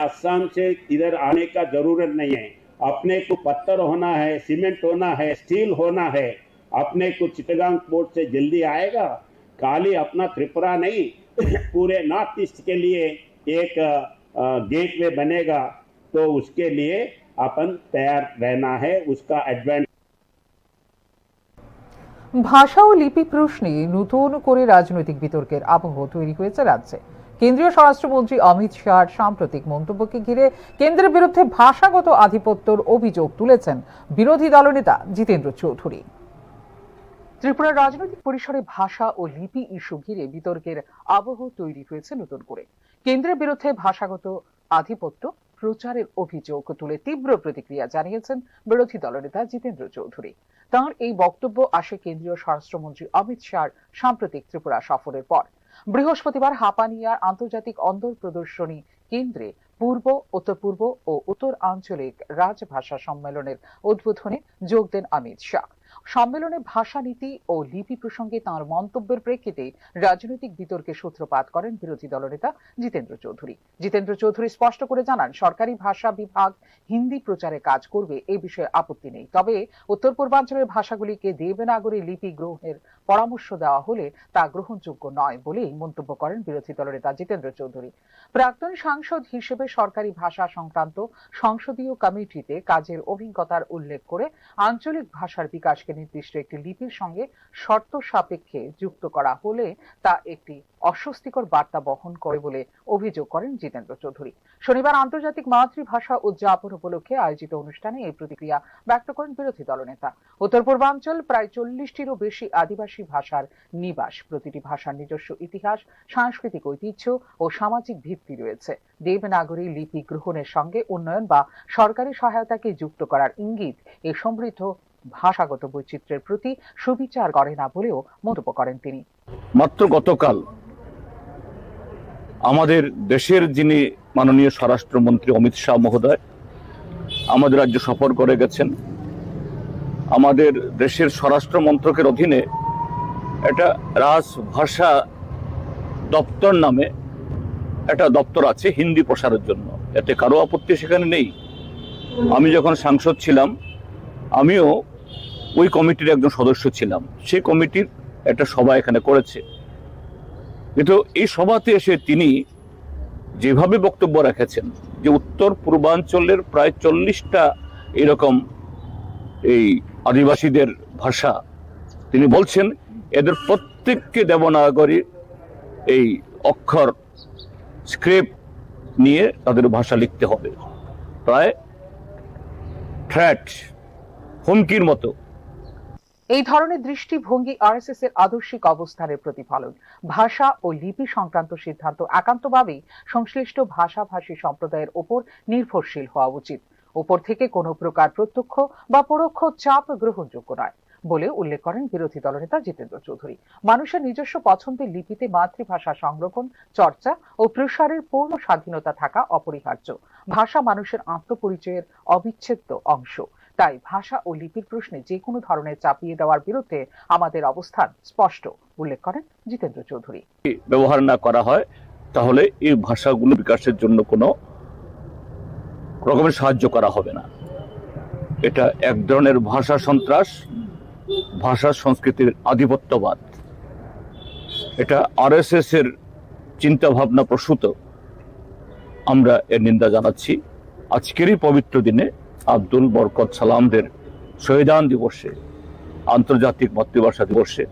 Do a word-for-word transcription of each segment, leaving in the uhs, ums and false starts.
आसाम से इधर आने का जरूरत नहीं है। अपने को पत्थर होना है, सीमेंट होना है, स्टील होना है। अपने को चिटगांग पोर्ट से जल्दी आएगा। खाली अपना त्रिपुरा नहीं, पूरे नॉर्थ ईस्ट के लिए एक गेटवे बनेगा। तो उसके लिए अपन तैयार रहना है, उसका एडवांस। ভাষা ও লিপি প্রশ্নে নতুন করে রাজনৈতিক বিতর্কের আবহ তৈরি হয়েছে রাজ্যে। কেন্দ্রীয় স্বরাষ্ট্রমন্ত্রী অমিত শাহর সাম্প্রতিক মন্তব্যকে ঘিরে কেন্দ্রের বিরুদ্ধে ভাষাগত আধিপত্যর অভিযোগ তুলেছেন বিরোধী দলনেতা জিতেন্দ্র চৌধুরী। ত্রিপুরার রাজনৈতিক পরিসরে ভাষা ও লিপি ইস্যু ঘিরে বিতর্কের আবহ তৈরি হয়েছে নতুন করে। কেন্দ্রের বিরুদ্ধে ভাষাগত আধিপত্য প্রচারের অভিযোগ তুলে তীব্র প্রতিক্রিয়া জানিয়েছেন বিরোধী দলনেতা জিতেন্দ্র চৌধুরী। তাঁর এই বক্তব্য আসে কেন্দ্রীয় স্বরাষ্ট্রমন্ত্রী অমিত শাহর সাম্প্রতিক ত্রিপুরা সফরের পর। বৃহস্পতিবার হাপানিয়ার আন্তর্জাতিক অন্দর প্রদর্শনী কেন্দ্রে পূর্ব, উত্তর পূর্ব ও উত্তর আঞ্চলিক রাজভাষা সম্মেলনের উদ্বোধনে যোগ দেন অমিত শাহ। সম্মেলনে ভাষা নীতি ও লিপি প্রসঙ্গে তাঁর মন্তব্যের প্রেক্ষিতে রাজনৈতিক বিতর্কের সূত্রপাত করেন বিরোধী দলনেতা জিতেন্দ্র চৌধুরী। জিতেন্দ্র চৌধুরী স্পষ্ট করে জানান, সরকারি ভাষা বিভাগ হিন্দি প্রচারে কাজ করবে, এই বিষয়ে আপত্তি নেই। তবে উত্তর পূর্বাঞ্চলের ভাষাগুলিকে দেবনাগরী লিপি গ্রহণের পরামর্শ দেওয়া হলে তা গ্রহণযোগ্য নয় বলেই মন্তব্য করেন বিরোধী দলনেতা জিতেন্দ্র চৌধুরী। প্রাক্তন সাংসদ হিসেবে সরকারি ভাষা সংক্রান্ত সংসদীয় কমিটিতে কাজের অভিজ্ঞতার উল্লেখ করে আঞ্চলিক ভাষার বিকাশকে নির্দিষ্ট একটি লিপির সঙ্গে শর্ত সাপেক্ষে যুক্ত করা হলে তা একটি অস্বস্তিকর বার্তা বহন করে বলে অভিযোগ করেন জিতেন্দ্র চৌধুরী। শনিবার আন্তর্জাতিক মাতৃভাষা উদযাপন উপলক্ষে আয়োজিত অনুষ্ঠানে এই প্রতিক্রিয়া ব্যক্ত করেন বিরোধী দলনেতা। উত্তর পূর্বাঞ্চল প্রায় চল্লিশটিরও বেশি আদিবাসী ভাষার নিবাস। প্রতিটি ভাষার নিজস্ব ইতিহাস, সাংস্কৃতিক ঐতিহ্য ও সামাজিক ভিত্তি রয়েছে। দেবনাগরী লিপি গ্রহণের সঙ্গে উন্নয়ন বা সরকারি সহায়তাকে যুক্ত করার ইঙ্গিত এই সমৃদ্ধ ভাষাগত বৈচিত্র্যের প্রতি সুবিচার করে না বলেও মন্তব্য করেন তিনি। মাত্র গতকাল আমাদের দেশের যিনি মাননীয় স্বরাষ্ট্রমন্ত্রী অমিত শাহ মহোদয় আমাদের রাজ্য সফর করে গেছেন, আমাদের দেশের স্বরাষ্ট্র মন্ত্রকের অধীনে একটা রাজভাষা দপ্তর নামে একটা দপ্তর আছে হিন্দি প্রসারের জন্য, এতে কারো আপত্তি সেখানে নেই। আমি যখন সাংসদ ছিলাম, আমিও ওই কমিটির একজন সদস্য ছিলাম। সেই কমিটির একটা সভা এখানে করেছে। কিন্তু এই সভাতে এসে তিনি যেভাবে বক্তব্য রেখেছেন যে উত্তর পূর্বাঞ্চলের প্রায় চল্লিশটা এরকম এই আদিবাসীদের ভাষা, তিনি বলছেন এদের প্রত্যেককে দেবনাগরী এই অক্ষর স্ক্রিপ্ট নিয়ে তাদের ভাষা লিখতে হবে। প্রায় থ্রেট, হুমকির মতো। এই ধরনের দৃষ্টিভঙ্গি আরএসএস এর আদর্শিক অবস্থানের প্রতিফলন। ভাষা ও লিপি সংক্রান্ত সিদ্ধান্ত একান্তভাবেই সংশ্লিষ্ট ভাষাভাষী সম্প্রদায়ের ওপর নির্ভরশীল হওয়া উচিত। ওপর থেকে কোনো প্রকার প্রত্যক্ষ বা পরোক্ষ চাপ গ্রহণযোগ্য নয় বলে উল্লেখ করেন বিরোধী দলনেতা জিতেন্দ্র চৌধুরী। মানুষের নিজস্ব পছন্দের লিপিতে মাতৃভাষা সংরক্ষণ, চর্চা ও প্রসারের পূর্ণ স্বাধীনতা থাকা অপরিহার্য। ভাষা মানুষের আত্মপরিচয়ের অবিচ্ছেদ্য অংশ। তাই ভাষা ও লিপির প্রশ্নে যে কোনো ধরনের চাপিয়ে দেওয়ার বিরুদ্ধে আমাদের অবস্থান স্পষ্ট, উল্লেখ করেন জিতেন্দ্র চৌধুরী। ব্যবহার না করা হয়, তাহলে এই ভাষাগুলো বিকাশের জন্য কোনো রকমের সাহায্য করা হবে না। এটা এক ধরনের ভাষা সন্ত্রাস, ভাষা সংস্কৃতির আধিপত্যবাদ। এটা আরএসএস এর চিন্তাভাবনা প্রসূত। আমরা এর নিন্দা জানাচ্ছি। আজকের এই পবিত্র দিনে আব্দুল বরকত সালামদের শহীদান দিবসে, আন্তর্জাতিক মাতৃভাষা দিবসে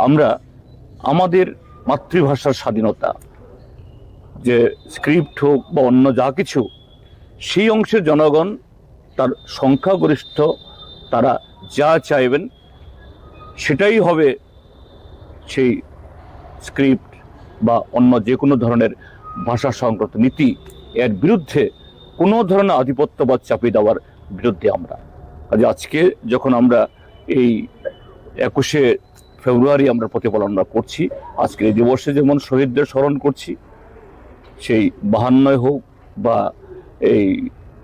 আমরা আমাদের মাতৃভাষার স্বাধীনতা, যে স্ক্রিপ্ট হোক বা অন্য যা কিছু, সেই অংশের জনগণ, তার সংখ্যাগরিষ্ঠ, তারা যা চাইবেন সেটাই হবে সেই স্ক্রিপ্ট বা অন্য যে কোনো ধরনের ভাষা সংক্রান্ত নীতি। এর বিরুদ্ধে কোনো ধরনের আধিপত্যবাদ চাপিয়ে দেওয়ার বিরুদ্ধে আমরা। কাজে আজকে যখন আমরা এই একুশে ফেব্রুয়ারি আমরা প্রতিপালন আমরা করছি, আজকের এই দিবসে যেমন শহীদদের স্মরণ করছি, সেই বাহান্নয় হোক বা এই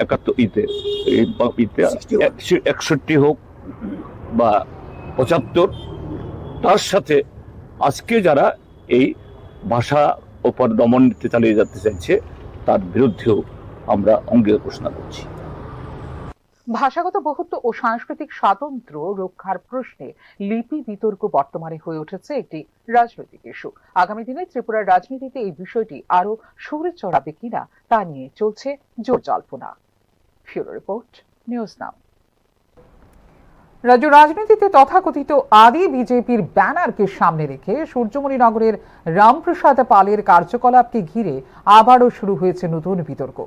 একাত্তর ইতে, এই বা ইতে, একষট্টি হোক বা পঁচাত্তর, তার সাথে আজকে যারা এই ভাষা উপর দমন নীতি চালিয়ে যেতে চাইছে, তার বিরুদ্ধেও আমরা অঙ্গীকার ঘোষণা করছি। ভাষাগত বহুত্ব ও সাংস্কৃতিক স্বাতন্ত্র্য রক্ষার প্রশ্নে লিপি বিতর্ক বর্তমানে হয়ে উঠেছে একটি রাজনৈতিক ইস্যু। আগামী দিনে ত্রিপুরার রাজনীতিতে এই বিষয়টি আরও সুরে চড়াবে কিনা তা নিয়ে চলছে জোর জল্পনা। Bureau report, news now. রাজ্য রাজনীতিতে তথাকথিত আদি বিজেপির ব্যানারকে সামনে রেখে সূর্যমণি নগরের রামপ্রসাদ পালের কার্যকলাপকে ঘিরে আবারও শুরু হয়েছে নতুন বিতর্ক।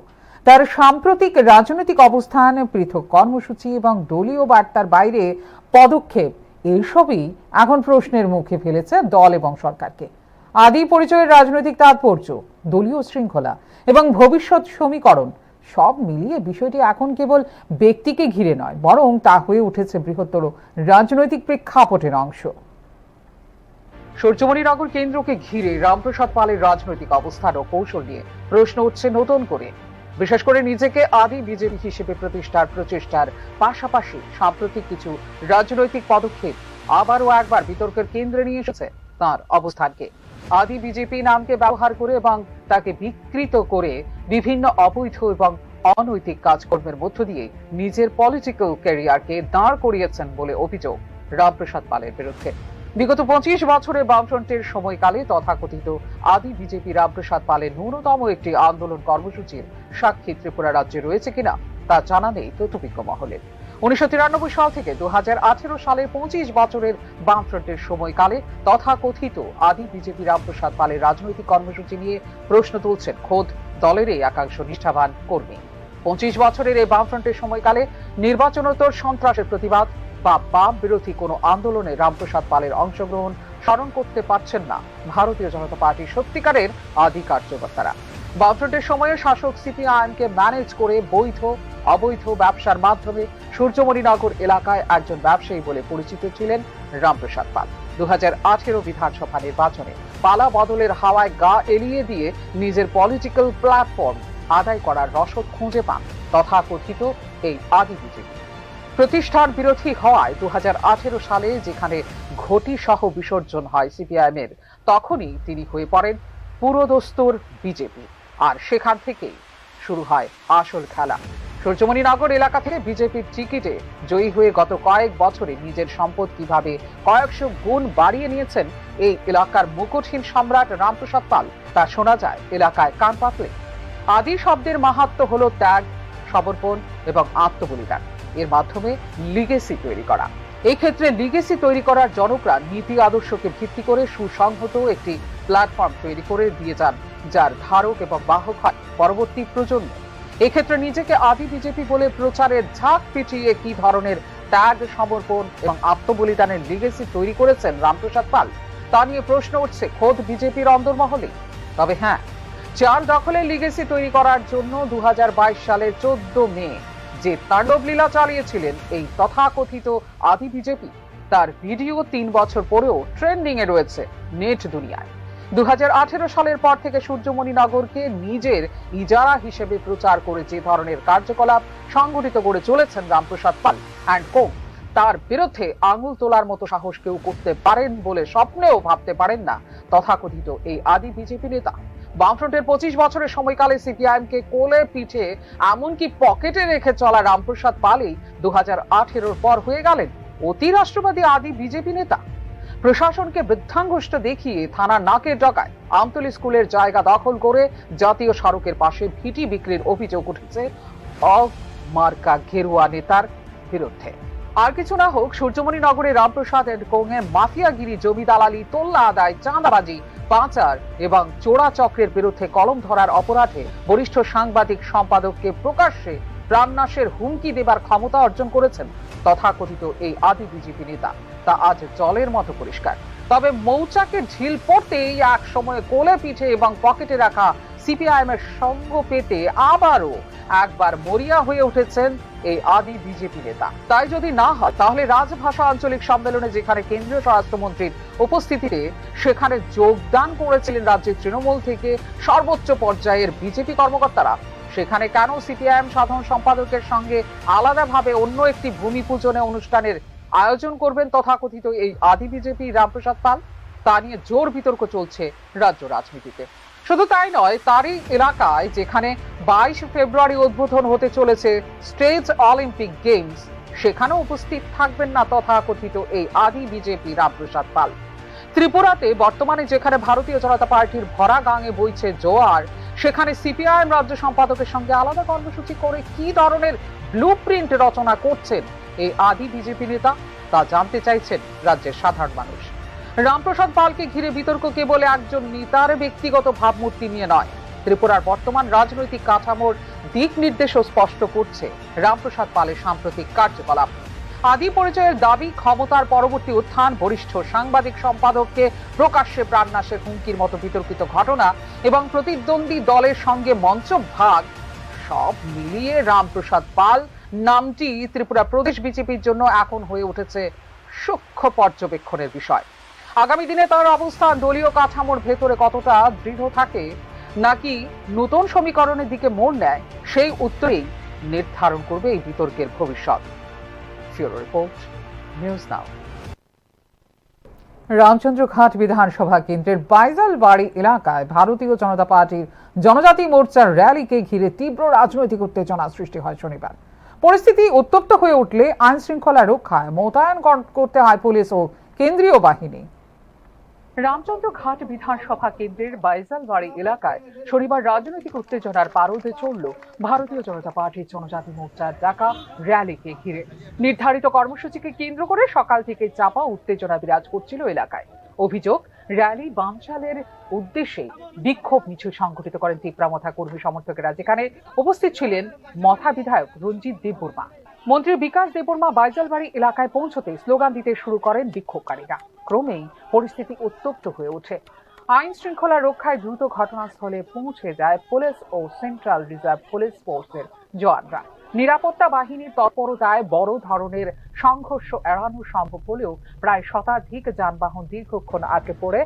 তার সাম্প্রতিক রাজনৈতিক অবস্থান, পৃথক কর্মসূচি এবং দলীয় বার্তার বাইরে পদক্ষেপ, এইসবই এখন প্রশ্নের মুখে ফেলেছে দল এবং সরকারকে। আদি পরিচয়ের রাজনৈতিক তাৎপর্য, দলীয় শৃঙ্খলা এবং ভবিষ্যৎ সমীকরণ, সব মিলিয়ে বিষয়টি এখন কেবল ব্যক্তিকে ঘিরে নয়, বরং তা হয়ে উঠেছে বৃহত্তর রাজনৈতিক প্রেক্ষাপটের অংশ। সূর্যমণি নগর কেন্দ্রকে ঘিরে রামপ্রসাদ পালের রাজনৈতিক অবস্থান ও কৌশল নিয়ে প্রশ্ন উঠছে নতুন করে, বিশেষ করে নিজেকে আদি বিজেপি হিসেবে প্রতিষ্ঠার প্রচেষ্টার পাশাপাশি সাম্প্রতিক কিছু রাজনৈতিক পদক্ষেপ আবারও একবার বিতর্কের কেন্দ্রে নিয়ে এসেছে তার অবস্থানকে। আদি বিজেপি নামকে ব্যবহার করে এবং তাকে বিকৃত করে বিভিন্ন অবৈধ এবং অনৈতিক কাজকর্মের মধ্য দিয়ে নিজের পলিটিক্যাল ক্যারিয়ারকে দাঁড় করিয়েছেন বলে অভিযোগ রামপ্রসাদ পালের বিরুদ্ধে। বিগত পঁচিশ বছরে বামফ্রন্টের সময়কালে তথাকথিত আদি বিজেপি রামপ্রসাদ পালের ন্যূনতম একটি আন্দোলন কর্মসূচির সাক্ষী ত্রিপুরা রাজ্যে রয়েছে কিনা তা জানা নেই তথ্যবিজ্ঞ মহলের। উনিশশো তিরানব্বই সাল থেকে দু হাজার আঠেরো সালের পঁচিশ বছরের বামফ্রন্টের সময়কালে তথাকথিত আদি বিজেপি রামপ্রসাদ পালের রাজনৈতিক কর্মসূচি নিয়ে প্রশ্ন তুলছেন খোদ দলেরই একাংশ নিষ্ঠাবান কর্মী। পঁচিশ বছরের এই বামফ্রন্টের সময়কালে নির্বাচনোত্তর সন্ত্রাসের প্রতিবাদ বা বাম বিরোধী কোনো আন্দোলনে রামপ্রসাদ পালের অংশগ্রহণ স্মরণ করতে পারছেন না ভারতীয় জনতা পার্টির সত্যিকারের আদি কার্যকর্তারা। বামফ্রন্টের সময়ে শাসক সিপিআইএমকে ম্যানেজ করে বৈধ অবৈধ ব্যবসার মাধ্যমে সূর্যমণি নগর এলাকায় একজন ব্যবসায়ী বলে পরিচিত ছিলেন রামপ্রসাদ পাল। দু হাজার আঠেরো বিধানসভা নির্বাচনে পালা বদলের হাওয়ায় গা এলিয়ে দিয়ে নিজের পলিটিক্যাল প্ল্যাটফর্ম আদায় করার রসদ খুঁজে পান তথাকথিত এই আদি বিজেপি। প্রতিষ্ঠান বিরোধী হওয়ায় দু হাজার আঠেরো সালে যেখানে ঘটি সহ বিসর্জন হয় সিপিআইএম এর, তখনই তিনি হয়ে পড়েন পুরোদস্তুর বিজেপি। আর সেখান থেকেই শুরু হয় আসল খেলা। সূর্যমণি নগর এলাকা থেকে বিজেপির টিকিটে জয়ী হয়ে গত কয়েক বছরে নিজের সম্পদ কিভাবে কয়েকশো গুণ বাড়িয়ে নিয়েছেন এই এলাকার মুকুটহীন সম্রাট রামপ্রসাদ পাল, তা শোনা যায় এলাকায় কান পাতলে। আদি শব্দের মাহাত্ম্য হলো ত্যাগ, সমর্পণ এবং আত্মবলিদান। এর মাধ্যমে লিগেসি তৈরি করা। এই ক্ষেত্রে লিগেসি তৈরি করার জনপ্রাণ নীতি আদর্শকে ভিত্তি করে সুসংহত একটি প্ল্যাটফর্ম তৈরি করে দিয়ে যান, যার ধারক এবং বাহক হয় পরবর্তী প্রজন্ম। এক্ষেত্রে নিজেকে আদি বিজেপি বলে প্রচারের ঝাঁক পিটিয়ে কি ধরনের ত্যাগ, সমর্পণ এবং আত্মবলিদানের লিগেসি তৈরি করেছেন রামপ্রসাদ পাল, তা নিয়ে প্রশ্ন উঠছে খোদ বিজেপির অন্দরমহলে। তবে হ্যাঁ, চেয়ার দখলের লিগেসি তৈরি করার জন্য দু হাজার বাইশ সালের চোদ্দ মে যে তাণ্ডব লীলা চালিয়েছিলেন এই তথাকথিত আদি বিজেপি, তার ভিডিও তিন বছর পরেও ট্রেন্ডিং এ রয়েছে নেট দুনিয়ায়। দু হাজার আঠেরো সালের পর থেকে সূর্যমণি নগরকে নিজের ইজারা হিসেবে প্রচার করে যে ধরনের কার্যকলাপ সংগঠিত করে চলেছেন রামপ্রসাদ পাল অ্যান্ড কো, তার বিরুদ্ধে আঙুল তোলার মতো সাহস কেউ করতে পারেন বলে স্বপ্নেও ভাবতে পারেন না তথাকথিত এই আদি বিজেপি নেতা। বামফ্রন্টের পঁচিশ বছরের সময়কালে সিপিআইএম কে কোলে পিঠে, এমনকি পকেটে রেখে চলা রামপ্রসাদ পালই দু হাজার আঠেরোর পর হয়ে গেলেন অতি রাষ্ট্রবাদী আদি বিজেপি নেতা। প্রশাসনকে বৃদ্ধাঙ্গুষ্ঠ দেখিয়ে থানার নাকের ডগায় আমতলী স্কুলের জায়গা দখল করে জাতীয় সড়কের পাশে ভিটি বিক্রির অভিযোগ উঠেছে অ মার্কা গেরুয়া নেতার বিরুদ্ধে। আর কিছু না হোক, সূর্যমণি নগরে রামপ্রসাদ অ্যান্ড কোংয়ে মাফিয়াগিরি, জমি দালালি, তোল্লা আদায়, চাঁদাবাজি, পাচার এবং চোরা চক্রের বিরুদ্ধে কলম ধরার অপরাধে বরিষ্ঠ সাংবাদিক সম্পাদককে প্রকাশ্যে প্রাণনাশের হুমকি দেবার ক্ষমতা অর্জন করেছেন তথাকথিত এই আদি বিজেপি নেতা। তা আজ জলের মতো পরিষ্কার। তবে মৌচাকে ঢিল পড়তেই এক সময় কোলে পিঠে এবং পকেটে রাখা সিপিআইএম এর সঙ্গ পেতে আবারও একবার মরিয়া হয়ে উঠেছেন এই আদি বিজেপি নেতা। তাই যদি না হয়, তাহলে রাজভাষা আঞ্চলিক সম্মেলনে যেখানে কেন্দ্রীয় স্বরাষ্ট্রমন্ত্রীর উপস্থিতিতে সেখানে যোগদান করেছিলেন রাজ্যের তৃণমূল থেকে সর্বোচ্চ পর্যায়ের বিজেপি কর্মকর্তারা, সেখানে কেন সিপিআইএম সাধারণ সম্পাদকের সঙ্গে আলাদাভাবে অন্য একটি ভূমি পূজনে অনুষ্ঠানের আয়োজন করবেন তথাকথিত এই আদি বিজেপি রামপ্রসাদ পাল? তা নিয়ে জোর বিতর্ক চলছে রাজ্য রাজনীতিতে। শুধু তাই নয়, তারই এলাকায় যেখানে বাইশ ফেব্রুয়ারি উদ্বোধন হতে চলেছে স্টেজ অলিম্পিক গেমস, সেখানেও উপস্থিত থাকবেন না তথাকথিত এই আদি বিজেপি রামপ্রসাদ পাল। ত্রিপুরাতে বর্তমানে যেখানে ভারতীয় জনতা পার্টির ভরা গাঙে বইছে জোয়ার, সেখানে সিপিআইএম রাজ্য সম্পাদকের সঙ্গে আলাদা কর্মসূচি করে কি ধরনের ব্লুপ্রিন্ট রচনা করছেন এই আদি বিজেপি নেতা, তা জানতে চাইছেন রাজ্যের সাধারণ মানুষ। রামপ্রসাদ পালকে ঘিরে বিতর্ক কেবল একজন নেতার ব্যক্তিগত ভাবমূর্তি নিয়ে নয়, ত্রিপুরার বর্তমান রাজনৈতিক কাঠামোর দিক নির্দেশও স্পষ্ট করছে রামপ্রসাদ পালের সাম্প্রতিক কার্যকলাপ। আদি পরিচয়ের দাবি, ক্ষমতার পরবর্তী উত্থান, বরিষ্ঠ সাংবাদিক সম্পাদককে প্রকাশ্যে প্রাণনাশের হুমকির মতো বিতর্কিত ঘটনা এবং প্রতিদ্বন্দ্বী দলের সঙ্গে মঞ্চ ভাগ, সব মিলিয়ে রামপ্রসাদ পাল নামটি ত্রিপুরা প্রদেশ বিজেপির জন্য এখন হয়ে উঠেছে সূক্ষ্ম পর্যবেক্ষণের বিষয়। আগামী দিনে তার অবস্থান দলীয় কাঠামোর ভেতরে কতটা দৃঢ় থাকে, নাকি নতুন সমীকরণের দিকে মোড় নেয়, সেই উত্তরেই নির্ধারণ করবে এই বিতর্কের ভবিষ্যৎ। ফিউরো রিপোর্ট, নিউজ নাও। রামচন্দ্রঘাট বিধানসভা কেন্দ্রের বাইজালবাড়ি এলাকায় ভারতীয় জনতা পার্টির জনজাতি মোর্চার র‍্যালিকে ঘিরে তীব্র রাজনৈতিক উত্তেজনা সৃষ্টি হয় শনিবার। পরিস্থিতি উত্তপ্ত হয়ে উঠলে আইন শৃঙ্খলা রক্ষায় মোতায়েন কর-, করতে হয় পুলিশ ও কেন্দ্রীয় বাহিনী। রামচন্দ্রঘাট বিধানসভা কেন্দ্রের বাইজালবাড়ি এলাকায় শনিবার রাজনৈতিক উত্তেজনার পারদ চলল ভারতীয় জনতা পার্টির জনজাতি মোর্চার ডাকা র‍্যালিকে ঘিরে। নির্ধারিত কর্মসূচিকে কেন্দ্র করে সকাল থেকে চাপা উত্তেজনা বিরাজ করছিল এলাকায়। অভিযোগ, র‍্যালি বানচালের উদ্দেশ্যে বিক্ষোভ মিছিল সংঘটিত করেন তিপ্রা মথা কর্মী সমর্থকেরা, যেখানে উপস্থিত ছিলেন মথা বিধায়ক রঞ্জিত দেববর্মা। মন্ত্রী বিকাশ দেববর্মা বাইজালবাড়ি এলাকায় পৌঁছতে স্লোগান দিতে শুরু করেন বিক্ষোভকারীরা। ক্রমেই পরিস্থিতি উত্তপ্ত হয়ে ওঠে। আইন শৃঙ্খলা রক্ষায় দ্রুত ঘটনাস্থলে পৌঁছে যায় পুলিশ ও সেন্ট্রাল রিজার্ভ পুলিশ ফোর্সের জওয়ানরা। নিরাপত্তা বাহিনীর তৎপরতায় বড় ধরনের সংঘর্ষ এড়ানো সম্ভব হলেও প্রায় শতাধিক যানবাহন দীর্ঘক্ষণ আটকে পড়ে,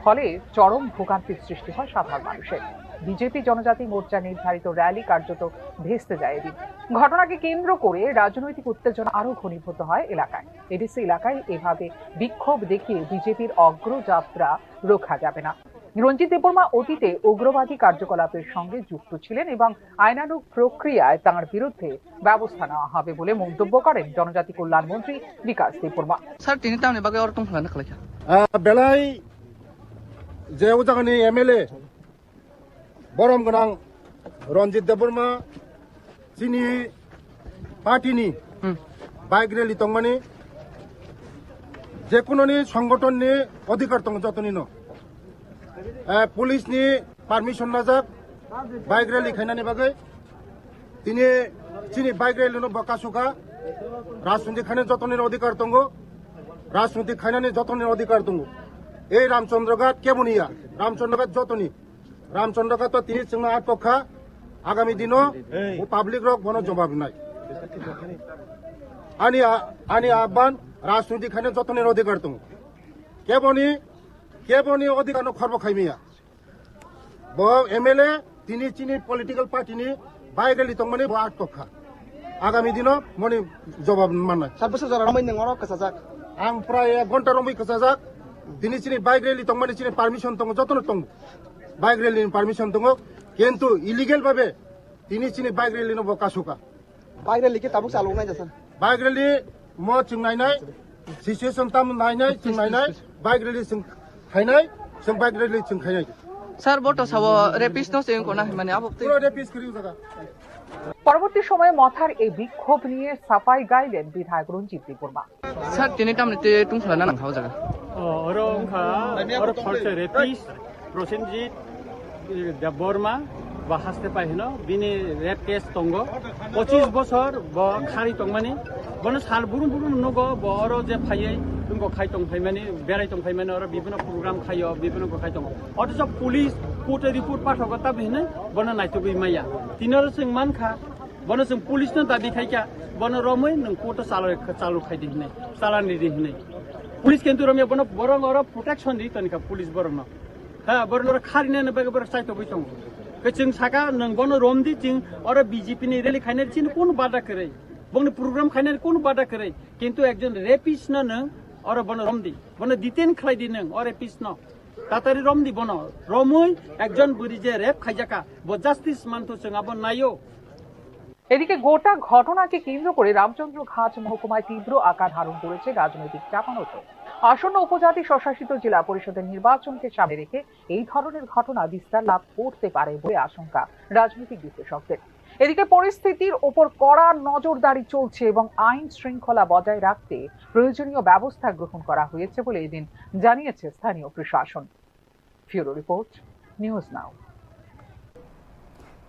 ফলে চরম ভোগান্তির সৃষ্টি হয় সাধারণ মানুষের। বিজেপি জনজাতি মোর্চা নির্ধারিত র‍্যালি কার্যত ভেস্তে যায় এদিন। ঘটনাকে কেন্দ্র করে রাজনৈতিক উত্তেজনা আরও ঘনীভূত হয় এলাকায়। এডিসি এলাকায় এভাবে বিক্ষোভ দেখিয়ে বিজেপির অগ্রযাত্রা রোখা যাবে না। রঞ্জিত দেববর্মা অতীতে উগ্রবাদী কার্যকলাপের সঙ্গে যুক্ত ছিলেন এবং আইনানুগ প্রক্রিয়ায় তাঁর বিরুদ্ধে ব্যবস্থা নেওয়া হবে বলে মন্তব্য করেন জনজাতি কল্যাণ মন্ত্রী বিকাশ দেববর্মা। স্যার, তিনি তো আমি বাগে ওর টুম খেলা না খেলা। Ah, belai je o jagani M L A borom gwnang Ranjit Debbarma chini party ni Hmm. bike rally tongmani, jekunoni songgothon ni odhikar tongo jotoni no. Eh, police ni permission najak bike rally khainani bagwi. Tini chini bike rally no bo kasuka. Rajniti khaina jotoni odhikar tongo. Rajniti khainani jotoni odhikar tongo. Ei Ramchandra Ghat keboni ya. Ramchandra Ghat jotoni. Ramchandra Ghat to tini chwngno atok kha. Agami dino o public rok bono jobab nai. Ani a-, ani aban rajniti khaina jotoni odhikar tongo. Keboni, keboni odhikar no khorbo khaimiya. Bo M L A tini chini political party ni bike rally tongmani bo atok kha. Agami dino moni jobab mannai. Sat bosor jora romwi nwng oro kwchajak. Ang prai ek ghonta romwi kwchajak. Tini chini bike rally tongmani chini permission tongo, jotono tongo. Bike rally ni permission tongo. Kintu illegal babe tini chini bike rally no bo kasuka. Bike rally khe tabuk chalok nai jasa. Bike rally mo chwng nainai, situation tam nainai, chwng nainai, bike rally chwng khainai, chwng bike rally chwng khainai. Sir, bo to sabo rapist no se ko na himani abo twi. Pura rapist kiri jaga. পরবর্তী সময়ে মথার এই বিক্ষোভ নিয়ে সাফাই গাইলেন বিধায়ক Ranjit Debbarma. Sir, tini tamni te tungphla na nang kha o jaga. O, oro wngkha, oro thorse rapist, Prosenjit, eh, Debbarma, bo haste pai hino, bini rape case tongo. Pochis bosor bo khari tongmani, bono sal burum burum nugo, bo oro je phaiwi, wngkha khai tong phaimani, berai tong phaimani, oro bibino program khaio, bibino bo khai tongo. Othocho police court-o report pathogo, tabhi hinwi bono naitugwi maya. Tini oro chwng mankha, bono chwng police no dabi khaikha, bono romwi nwng court-o chalai, chalu khaidi hinwi, chalani di hinwi. Police kintu romya bono borok oro protection di tonikha police borokno. Ha, borok oro kharinani bagwi borok chaitogwi tongo. Khe chwng saka nwng bono romdi, chwng oro B J P ni rally khainani chini kunu bada kwrwi. Bongni program khainani kunu bada kwrwi. Kintu ekjon rapist no nwng oro bono romdi. Bono detain khlaidi nwng, o rapist no. Tatari romdi bono, romwi ekjon bwrwi je rape khaijakha, bo justice mantho chwng abo naio. এদিকে গোটা ঘটনাকে কেন্দ্র করে রামচন্দ্রঘাট মহকুমায় তীব্র আকার ধারণ করেছে রাজনৈতিক চাপানোতর। আসন্ন উপজাতি স্বশাসিত জেলা পরিষদের নির্বাচনকে সামনে রেখে এই ধরনের ঘটনা বিস্তার লাভ করতে পারে বলে আশঙ্কা রাজনৈতিক বিশ্লেষকদের। এদিকে পরিস্থিতির ওপর কড়া নজরদারি চলছে এবং আইন শৃঙ্খলা বজায় রাখতে প্রয়োজনীয় ব্যবস্থা গ্রহণ করা হয়েছে বলে এদিন জানিয়েছে স্থানীয় প্রশাসন। Bureau report, news now.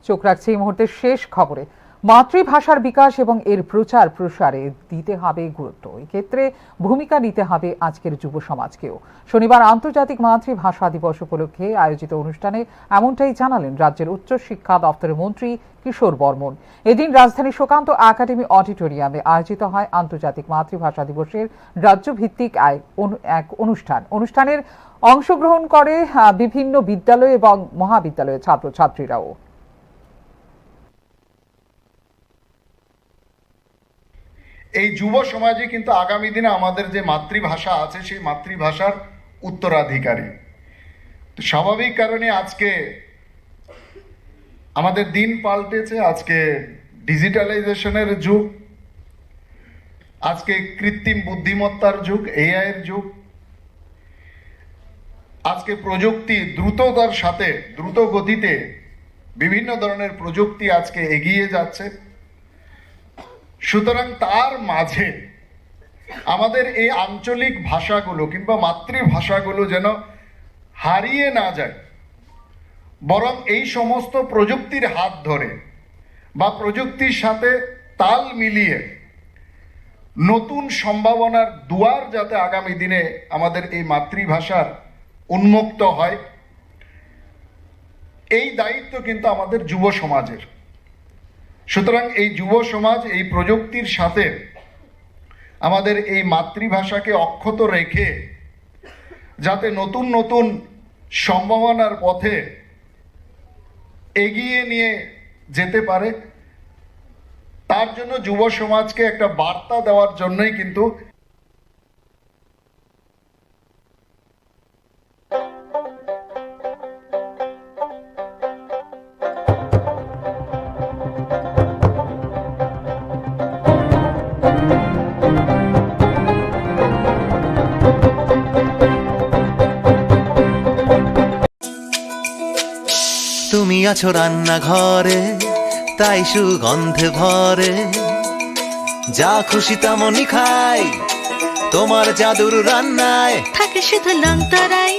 চোখ রাখছি এই মুহূর্তে শেষ খবরে। মাতৃভাষার বিকাশ এবং এর প্রচার প্রসারে দিতে হবে গুরুত্ব। এক্ষেত্রে ভূমিকা নিতে হবে আজকের যুব সমাজকেও। শনিবার আন্তর্জাতিক মাতৃভাষা দিবস উপলক্ষে আয়োজিত অনুষ্ঠানে এমনটাই জানালেন রাজ্যের উচ্চ শিক্ষা দপ্তরের মন্ত্রী কিশোর বর্মন। এদিন রাজধানী সুকান্ত একাডেমি অডিটোরিয়ামে আয়োজিত হয় আন্তর্জাতিক মাতৃভাষা দিবসের রাজ্যভিত্তিক আয় অনু-, এক অনুষ্ঠান। অনুষ্ঠানের অংশগ্রহণ করে, আহ, বিভিন্ন বিদ্যালয় এবং মহাবিদ্যালয়ের ছাত্রছাত্রীরাও। এই যুব সমাজই কিন্তু আগামী দিনে আমাদের যে মাতৃভাষা আছে, সেই মাতৃভাষার উত্তরাধিকারী। তো স্বাভাবিক কারণে আজকে আমাদের দিন পাল্টেছে, আজকে ডিজিটালাইজেশনের যুগ, আজকে কৃত্রিম বুদ্ধিমত্তার যুগ, এআই এর যুগ। আজকে প্রযুক্তি দ্রুততার সাথে, দ্রুত গতিতে বিভিন্ন ধরনের প্রযুক্তি আজকে এগিয়ে যাচ্ছে। সুতরাং তার মাঝে আমাদের এই আঞ্চলিক ভাষাগুলো কিংবা মাতৃভাষাগুলো যেন হারিয়ে না যায়, বরং এই সমস্ত প্রযুক্তির হাত ধরে বা প্রযুক্তির সাথে তাল মিলিয়ে নতুন সম্ভাবনার দুয়ার যাতে আগামী দিনে আমাদের এই মাতৃভাষার উন্মুক্ত হয়, এই দায়িত্ব কিন্তু আমাদের যুব সমাজের। সুতরাং এই যুব সমাজ এই প্রযুক্তির সাথে আমাদের এই মাতৃভাষাকে অক্ষত রেখে যাতে নতুন নতুন সম্ভাবনার পথে এগিয়ে নিয়ে যেতে পারে, তার জন্য যুব সমাজকে একটা বার্তা দেওয়ার জন্যই কিন্তু তুমি আছো রান্নাঘরে, তাই সুগন্ধে ভরে। যা খুশি তেমনই খাই, তোমার জাদুর রান্নায়। থাকে শুধু লং তরাই,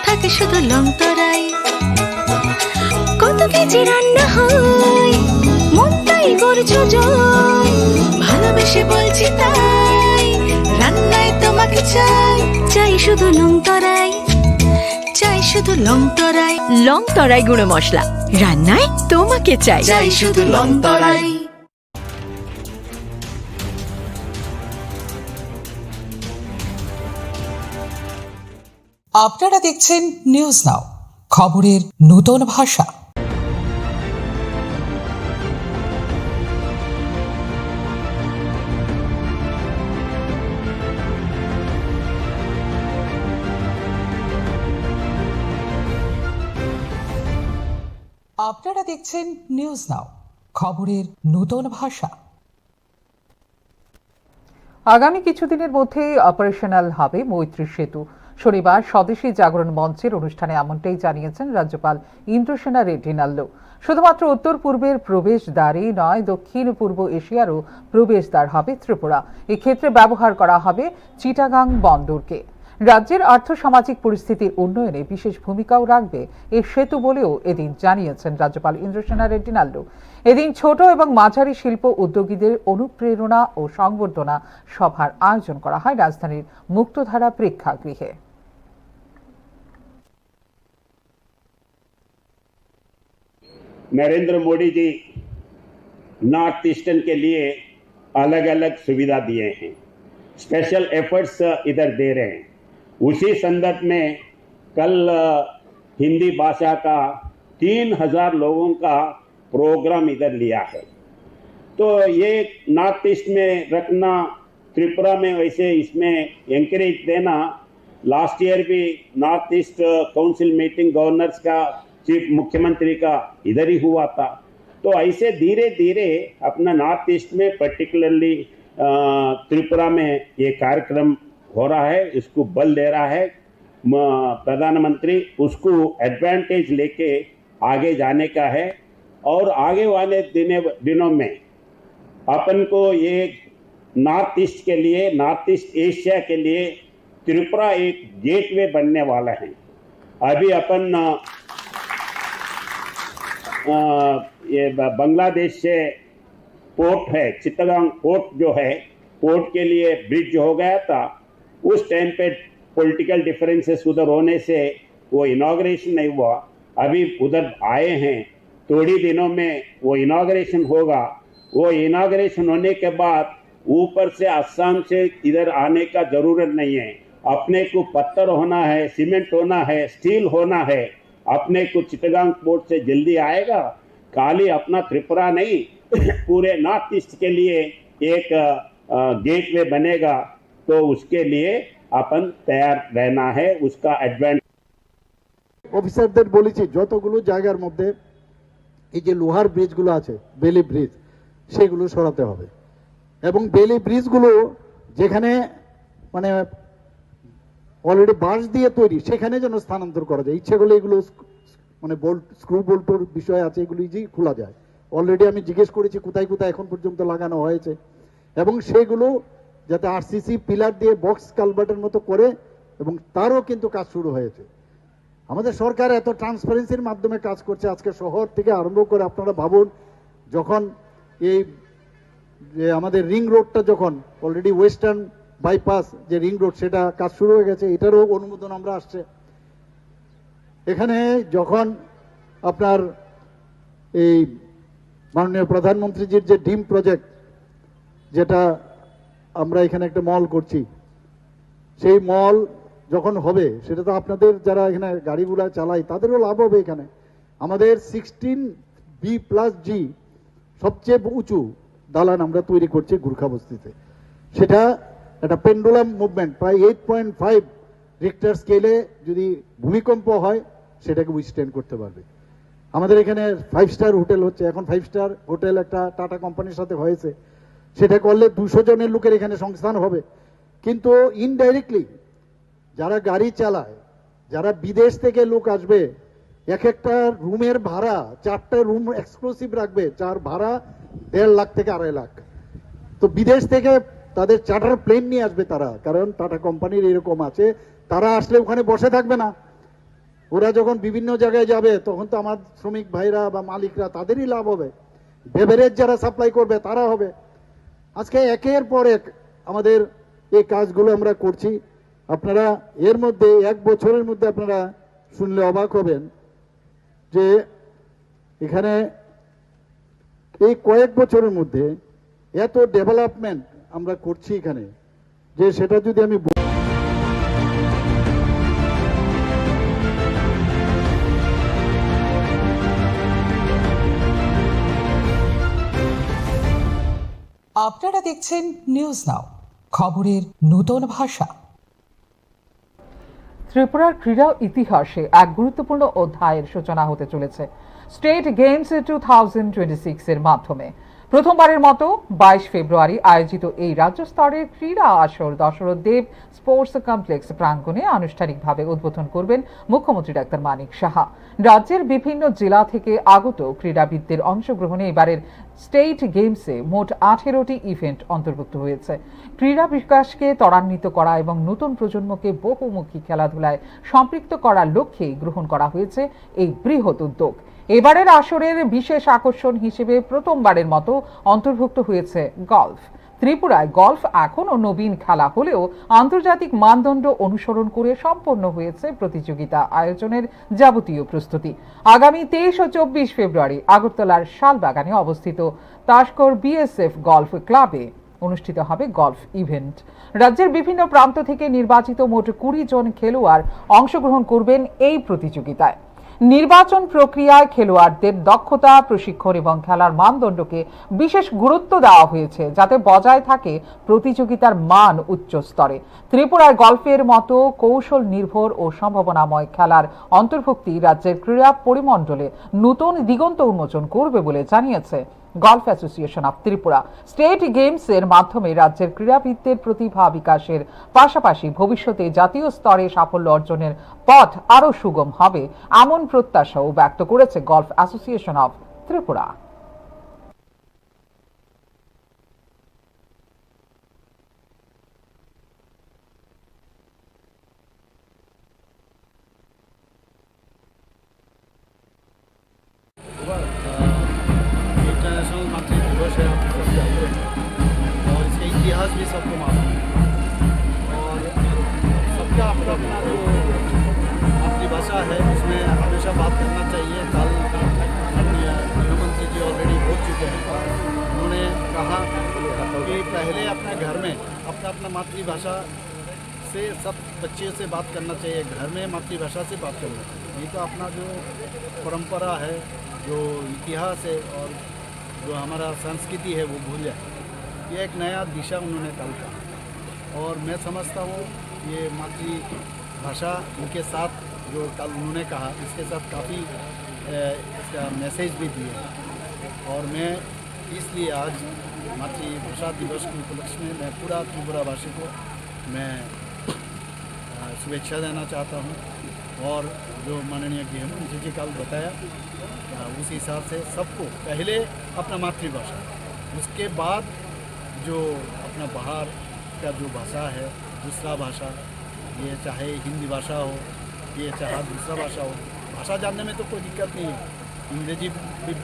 থাকে শুধু লং তরাই। কত কেজি রান্না হয়, মনটাই করছো জয়। ভালোবেসে বলছি তাই, রান্নায় তোমাকে চাই। চাই শুধু লং তরাই, চাই শুধু লং তরাই। লং তরাই গুঁড়ো মশলা, রান্নায় তোমাকে চাই। চাই শুধু লং তরাই। আপনারা দেখছেন নিউজ নাও, খবরের নতুন ভাষা। আপনারা দেখছেন নিউজ নাও, খবরের নতুন ভাষা। আগামী কিছুদিনের মধ্যেই অপারেশনাল হবে মৈত্রী সেতু। শনিবার স্বদেশী জাগরণ মঞ্চের অনুষ্ঠানে এমনটাই জানিয়েছেন রাজ্যপাল ইন্দ্রসেনা রেড্ডি নাল্লু। শুধুমাত্র উত্তর পূর্বের প্রবেশদ্বারই নয়, দক্ষিণ পূর্ব এশিয়ারও প্রবেশদ্বার হবে ত্রিপুরা। এক্ষেত্রে ব্যবহার করা হবে চিটাগাং বন্দরকে। রাজ্যের আর্থ সামাজিক পরিস্থিতির উন্নয়নে বিশেষ ভূমিকাও রাখবে এই সেতু বলেও এদিন জানিয়েছেন রাজ্যপাল ইন্দ্রসেনা রেড্ডি নাল্লু। এদিন ছোট এবং মাঝারি শিল্প উদ্যোগীদের অনুপ্রেরণা ও সংবর্ধনা সভার আয়োজন করা হয় রাজধানীর মুক্তধারা প্রেক্ষাগৃহে। नरेंद्र मोदी जी नॉर्थ ईस्टर्न के लिए अलग-अलग सुविधा दिए हैं, स्पेशल एफर्ट्स इधर दे रहे हैं। उसी संदर्भ में कल, अ, हिंदी भाषा का तीन हज़ार लोगों का प्रोग्राम इधर लिया है। तो ये नॉर्थ ईस्ट में रखना, त्रिपुरा में वैसे इसमें एंकरेज देना, लास्ट ईयर भी north east council meeting governors का, चीफ मुख्यमंत्री का इधर ही हुआ था। तो ऐसे धीरे धीरे अपना नॉर्थ ईस्ट में, पर्टिकुलरली त्रिपुरा में ये कार्यक्रम हो रहा है, इसको बल दे रहा है म-, प्रधानमंत्री। उसको एडवांटेज लेके आगे जाने का है और आगे वाले दिने दिनों में अपन को ये नॉर्थ ईस्ट के लिए, नॉर्थ ईस्ट एशिया के लिए त्रिपुरा एक गेटवे बनने वाला है। अभी अपन अ, अ, ये ब-, बांग्लादेश से पोर्ट है, चित्तगांग पोर्ट जो है, पोर्ट के लिए ब्रिज हो गया था। उस टाइम पे पॉलिटिकल डिफरेंसेस उधर होने से वो इनॉग्रेशन नहीं हुआ। अभी उधर आए हैं, थोड़ी दिनों में वो इनॉग्रेशन होगा। वो इनॉग्रेशन होने के बाद ऊपर से, असम से इधर आने का जरूरत नहीं है। अपने को पत्थर होना है, सीमेंट होना है, स्टील होना है। अपने को चिटगांग पोर्ट से जल्दी आएगा। खाली अपना त्रिपुरा नहीं, पूरे नॉर्थ ईस्ट के लिए एक गेटवे बनेगा। तो उसके लिए अपन तैयार रहना है, उसका एडवांटेज। অফিসারদের বলেছি, যতগুলো জায়গার মধ্যে এই যে লোহার ব্রিজগুলো আছে, বেলি ব্রিজ, সেগুলো সরাতে হবে। এবং বেলি ব্রিজগুলো যেখানে মানে অলরেডি বাঁশ দিয়ে তৈরি, সেখানে যেন স্থানান্তর করা যায়। ইচ্ছে করলে এগুলো স্ক-, মানে বোল্ট, স্ক্রু বোল্টর বিষয় আছে, এগুলো ইজিলি খোলা যায়। অলরেডি আমি জিজ্ঞেস করেছি কোথায় কোথায় এখন পর্যন্ত লাগানো হয়েছে, এবং সেগুলো যাতে আরসিসি পিলার দিয়ে বক্স কালভার্টের মতো করে, এবং তারও কিন্তু কাজ শুরু হয়েছে। আমাদের সরকার এত ট্রান্সপারেন্সির মাধ্যমে কাজ করছে। আজকে শহর থেকে আরম্ভ করে আপনারা ভাবুন, যখন এই যে আমাদের রিং রোডটা, যখন অলরেডি ওয়েস্টার্ন বাইপাস যে রিং রোড, সেটা কাজ শুরু হয়ে গেছে, এটারও অনুমোদন আমরা আসছে। এখানে যখন আপনার এই মাননীয় প্রধানমন্ত্রীজির যে ডিম প্রজেক্ট, যেটা আমরা এখানে একটা মল করছি, সেই মল যখন হবে, সেটা তো আপনাদের যারা এখানে গাড়িগুলা চালাই, তাদেরও লাভ হবে। এখানে আমাদের সিক্সটিন বি প্লাস জি সবচেয়ে উঁচু দালান আমরা তৈরি করছি গুর্খাবস্তিতে। সেটা একটা পেন্ডুলাম মুভমেন্ট, প্রায় এইট পয়েন্ট ফাইভ রিক্টার স্কেলে যদি ভূমিকম্প হয়, সেটাকে উইথস্ট্যান্ড করতে পারবে। আমাদের এখানে ফাইভ স্টার হোটেল হচ্ছে, এখন ফাইভ স্টার হোটেল একটা টাটা কোম্পানির সাথে হয়েছে, সেটা করলে দুশো জনের লোকের এখানে সংস্থান হবে। কিন্তু ইনডাইরেক্টলি যারা গাড়ি চালায়, যারা বিদেশ থেকে লোক আসবে, এক একটা রুমের ভাড়া, চারটা রুম এক্সক্লুসিভ রাখবে, যার ভাড়া দেড় লাখ থেকে আড়াই লাখ। তো বিদেশ থেকে তাদের চার্টার প্লেন নিয়ে আসবে তারা, কারণ টাটা কোম্পানির এরকম আছে, তারা আসলে ওখানে বসে থাকবে না। ওরা যখন বিভিন্ন জায়গায় যাবে, তখন তো আমার শ্রমিক ভাইরা বা মালিকরা, তাদেরই লাভ হবে। বেভারেজ যারা সাপ্লাই করবে, তারা হবে। আজকে একের পর এক আমাদের এই কাজগুলো আমরা করছি। আপনারা এর মধ্যে, এক বছরের মধ্যে আপনারা শুনলে অবাক হবেন যে এখানে এই কয়েক বছরের মধ্যে এত ডেভেলপমেন্ট আমরা করছি এখানে, যে সেটা যদি আমি ব- আপনারা দেখছেন নিউজ নাও, খবরের নূতন ভাষা। ত্রিপুরার ক্রীড়া ইতিহাসে এক গুরুত্বপূর্ণ অধ্যায়ের সূচনা হতে চলেছে state games two thousand twenty six এর মাধ্যমে। প্রথমবারের মতো বাইশ ফেব্রুয়ারি আয়োজিত এই রাজ্য স্তরের ক্রীড়া আসর দশরথ দেব স্পোর্টস কমপ্লেক্স প্রাঙ্গণে আনুষ্ঠানিকভাবে উদ্বোধন করবেন মুখ্যমন্ত্রী ডাক্তার মানিক সাহা। রাজ্যের বিভিন্ন জেলা থেকে আগত ক্রীড়াবিদদের অংশগ্রহণে এবারের স্টেট গেমসে মোট আঠেরোটি ইভেন্ট অন্তর্ভুক্ত হয়েছে। ক্রীড়া বিকাশকে ত্বরান্বিত করা এবং নতুন প্রজন্মকে বহুমুখী খেলাধুলায় সম্পৃক্ত করার লক্ষ্যেই গ্রহণ করা হয়েছে এই বৃহৎ উদ্যোগ। এবারের আসরের বিশেষ আকর্ষণ হিসেবে প্রথমবারের মতো অন্তর্ভুক্ত হয়েছে গলফ। ত্রিপুরায় গলফ এখনও নবীন খেলা হলেও আন্তর্জাতিক মানদণ্ড অনুসরণ করে সম্পন্ন হয়েছে প্রতিযোগিতা আয়োজনের যাবতীয় প্রস্তুতি। আগামী তেইশ ও চব্বিশ ফেব্রুয়ারি আগরতলার শালবাগানে অবস্থিত তাশকর বিএসএফ গলফ ক্লাবে অনুষ্ঠিত হবে গলফ ইভেন্ট। রাজ্যের বিভিন্ন প্রান্ত থেকে নির্বাচিত মোট কুড়ি জন খেলোয়াড় অংশগ্রহণ করবেন এই প্রতিযোগিতায়। নির্বাচন প্রক্রিয়ায় খেলোয়াড়দের দক্ষতা, প্রশিক্ষণ এবং খেলার মানদণ্ডকে বিশেষ গুরুত্ব দেওয়া হয়েছে, যাতে বজায় থাকে প্রতিযোগিতার মান উচ্চ স্তরে। ত্রিপুরায় গল্ফের মতো কৌশল নির্ভর ও সম্ভাবনাময় খেলার অন্তর্ভুক্তি রাজ্যের ক্রীড়া পরিমণ্ডলে নতুন দিগন্ত উন্মোচন করবে বলে জানিয়েছে golf association of Tripura. State games এর মাধ্যমে রাজ্যের ক্রীড়াবিদদের প্রতিভা বিকাশের পাশাপাশি ভবিষ্যতে জাতীয় স্তরে সাফল্য অর্জনের পথ আরও সুগম হবে, এমন প্রত্যাশাও ব্যক্ত করেছে গলফ অ্যাসোসিয়েশন অফ ত্রিপুরা। इंटरनेशनल मातृ दिवस है, आप सब जानते हैं, और इसका इतिहास भी सबको मालूम है। और सबका अपना अपना जो मातृभाषा है, उसमें हमेशा बात करना चाहिए। कल गृह मंत्री जी ऑलरेडी बोल चुके हैं, उन्होंने कहा कि पहले अपने घर में अपना अपना मातृभाषा से सब बच्चे से बात करना चाहिए, घर में मातृभाषा से बात करना चाहिए। नहीं तो अपना जो परंपरा है, जो इतिहास है और जो हमारा संस्कृति है, वो भूल जाए। ये एक नया दिशा उन्होंने कल कहा। और मैं समझता हूँ, ये मातृभाषा इनके साथ जो कल उन्होंने कहा, इसके साथ काफ़ी, अ, इसका मैसेज भी दिए हैं। और मैं इसलिए आज मातृभाषा दिवस के उपलक्ष्य में मैं पूरा त्रिपुरावासी को मैं, अ, शुभेच्छा देना चाहता हूँ। और जो माननीय गृह मंत्री जी कल बताया, अ, उस हिसाब से सबको पहले अपना मातृभाषा, उसके बाद जो अपना बाहर का जो भाषा है, दूसरा भाषा, ये चाहे हिंदी भाषा हो, ये चाहे दूसरा भाषा हो, भाषा जानने में तो कोई दिक्कत नहीं है। अंग्रेजी भी,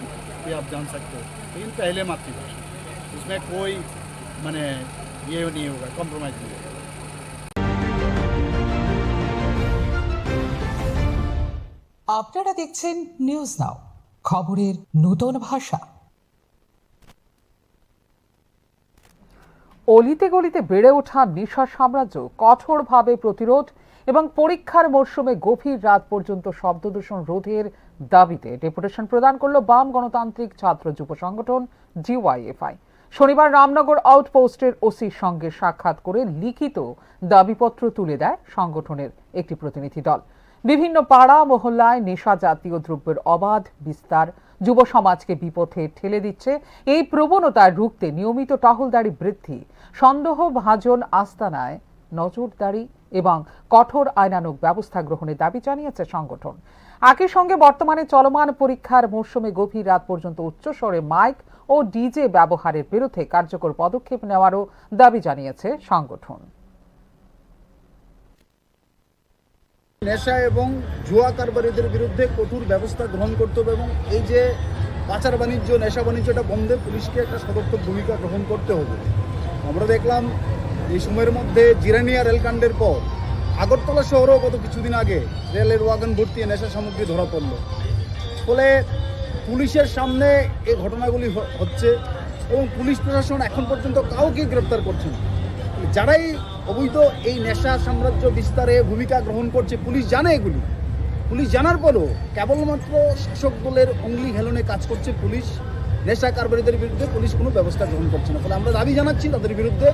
भी आप जान सकते हो, लेकिन पहले मातृभाषा, उसमें कोई, माने, ये नहीं होगा, कॉम्प्रोमाइज नहीं होगा। আপনারা দেখছেন নিউজ নাও, খবরের নতুন ভাষা। অলিতে গলিতে বেড়ে ওঠা নেশা সাম্রাজ্য কঠোরভাবে প্রতিরোধ এবং পরীক্ষার মরশুমে গভীর রাত পর্যন্ত শব্দদূষণ রোধের দাবিতে ডেপুটেশন প্রদান করল বাম গণতান্ত্রিক ছাত্র যুব সংগঠন ডিওয়াইএফআই। শনিবার রামনগর আউটপোস্টের ওসির সঙ্গে সাক্ষাৎ করে লিখিত দাবিপত্র তুলে দেয় সংগঠনের একটি প্রতিনিধি দল। বিভিন্ন পাড়া মহল্লায় নেশা জাতীয় দ্রব্যের অবাধ বিস্তার যুব সমাজকে বিপথে ঠেলে দিচ্ছে। এই প্রবণতা রুখতে নিয়মিত টহলদারি বৃদ্ধি, সন্দেহভাজন আস্তানায় নজরদারি এবং কঠোর আইনানুগ ব্যবস্থা গ্রহণের দাবি জানিয়েছে সংগঠন। একই সঙ্গে বর্তমানে চলমান পরীক্ষার মরশুমে গভীর রাত পর্যন্ত উচ্চস্বরে মাইক ও ডিজে ব্যবহারের বিরুদ্ধে কার্যকর পদক্ষেপ নেওয়ারও দাবি জানিয়েছে সংগঠন। নেশা এবং জুয়া কারবারিদের বিরুদ্ধে কঠোর ব্যবস্থা গ্রহণ করতে হবে এবং এই যে পাচার বাণিজ্য, নেশা বাণিজ্যটা বন্ধে পুলিশকে একটা সদর্থক ভূমিকা গ্রহণ করতে হবে। আমরা দেখলাম এই সময়ের মধ্যে জিরানিয়া রেলকাণ্ডের পর আগরতলা শহরেও গত কিছুদিন আগে রেলের ওয়াগন ভর্তি নেশা সামগ্রী ধরা পড়ল। ফলে পুলিশের সামনে এই ঘটনাগুলি হ-, হচ্ছে এবং পুলিশ প্রশাসন এখন পর্যন্ত কাউকে গ্রেপ্তার করছে না। যারাই অবৈধ এই নেশা সাম্রাজ্য বিস্তারে ভূমিকা গ্রহণ করছে, পুলিশ জানে এগুলি। পুলিশ জানার পরও কেবলমাত্র শাসক দলের অঙ্গলি হেলনে কাজ করছে পুলিশ। নেশা কারবারিদের বিরুদ্ধে পুলিশ কোনো ব্যবস্থা গ্রহণ করছে না। ফলে আমরা দাবি জানাচ্ছি তাদের বিরুদ্ধে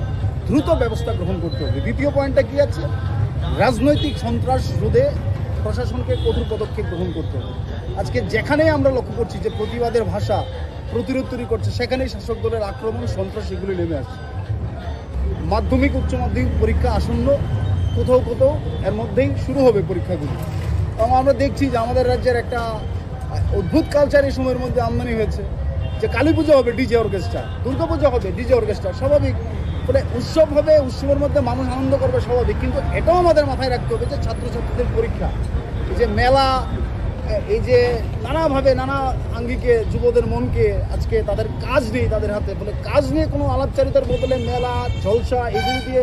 দ্রুত ব্যবস্থা গ্রহণ করতে হবে। দ্বিতীয় পয়েন্টটা কি আছে? রাজনৈতিক সন্ত্রাস রোধে প্রশাসনকে কঠোর পদক্ষেপ গ্রহণ করতে হবে। আজকে যেখানেই আমরা লক্ষ্য করছি যে প্রতিবাদের ভাষা প্রতিরোধ তৈরি করছে, সেখানেই শাসক দলের আক্রমণ, সন্ত্রাস এগুলি নেমে আসছে। মাধ্যমিক, উচ্চ মাধ্যমিক পরীক্ষা আসন্ন, কোথাও কোথাও এর মধ্যেই শুরু হবে পরীক্ষাগুলি। এবং আমরা দেখছি যে আমাদের রাজ্যের একটা অদ্ভুত কালচার এই সময়ের মধ্যে আমদানি হয়েছে, যে কালী পুজো হবে ডিজে অর্কেস্ট্রা, দুর্গা পুজো হবে ডিজে অর্কেস্ট্রা, স্বাভাবিক। ফলে উৎসব হবে, উৎসবের মধ্যে মানুষ আনন্দ করবে, স্বাভাবিক। কিন্তু এটাও আমাদের মাথায় রাখতে হবে যে ছাত্রছাত্রীদের পরীক্ষা, এই যে মেলা, এই যে নানাভাবে নানা আঙ্গিকে যুবদের মনকে আজকে তাদের কাজ নেই তাদের হাতে, ফলে কাজ নিয়ে কোনো আলাপচারিতার বদলে মেলা, জলসা এগুলি দিয়ে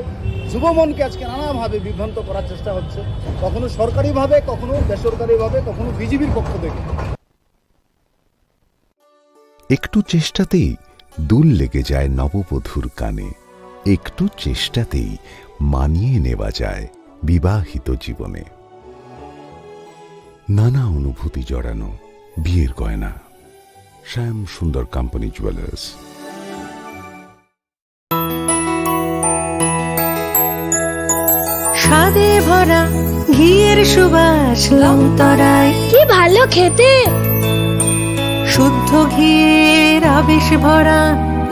যুব মনকে আজকে নানাভাবে বিভ্রান্ত করার চেষ্টা হচ্ছে, কখনো সরকারিভাবে, কখনো বেসরকারিভাবে, কখনো বিজিবির পক্ষ থেকে। একটু চেষ্টাতেই দুল লেগে যায় নববধূর কানে, একটু চেষ্টাতেই মানিয়ে নেওয়া যায় বিবাহিত জীবনে। নানা অনুভূতি জড়ানো বিয়ের গয়না। শ্যাম সুন্দর কোম্পানি জুয়েলার্স। স্বাদে ভরা ঘিয়ের সুবাস লংতরাই। কি ভালো খেতে। শুদ্ধ ঘিয়ের আবেশ ভরা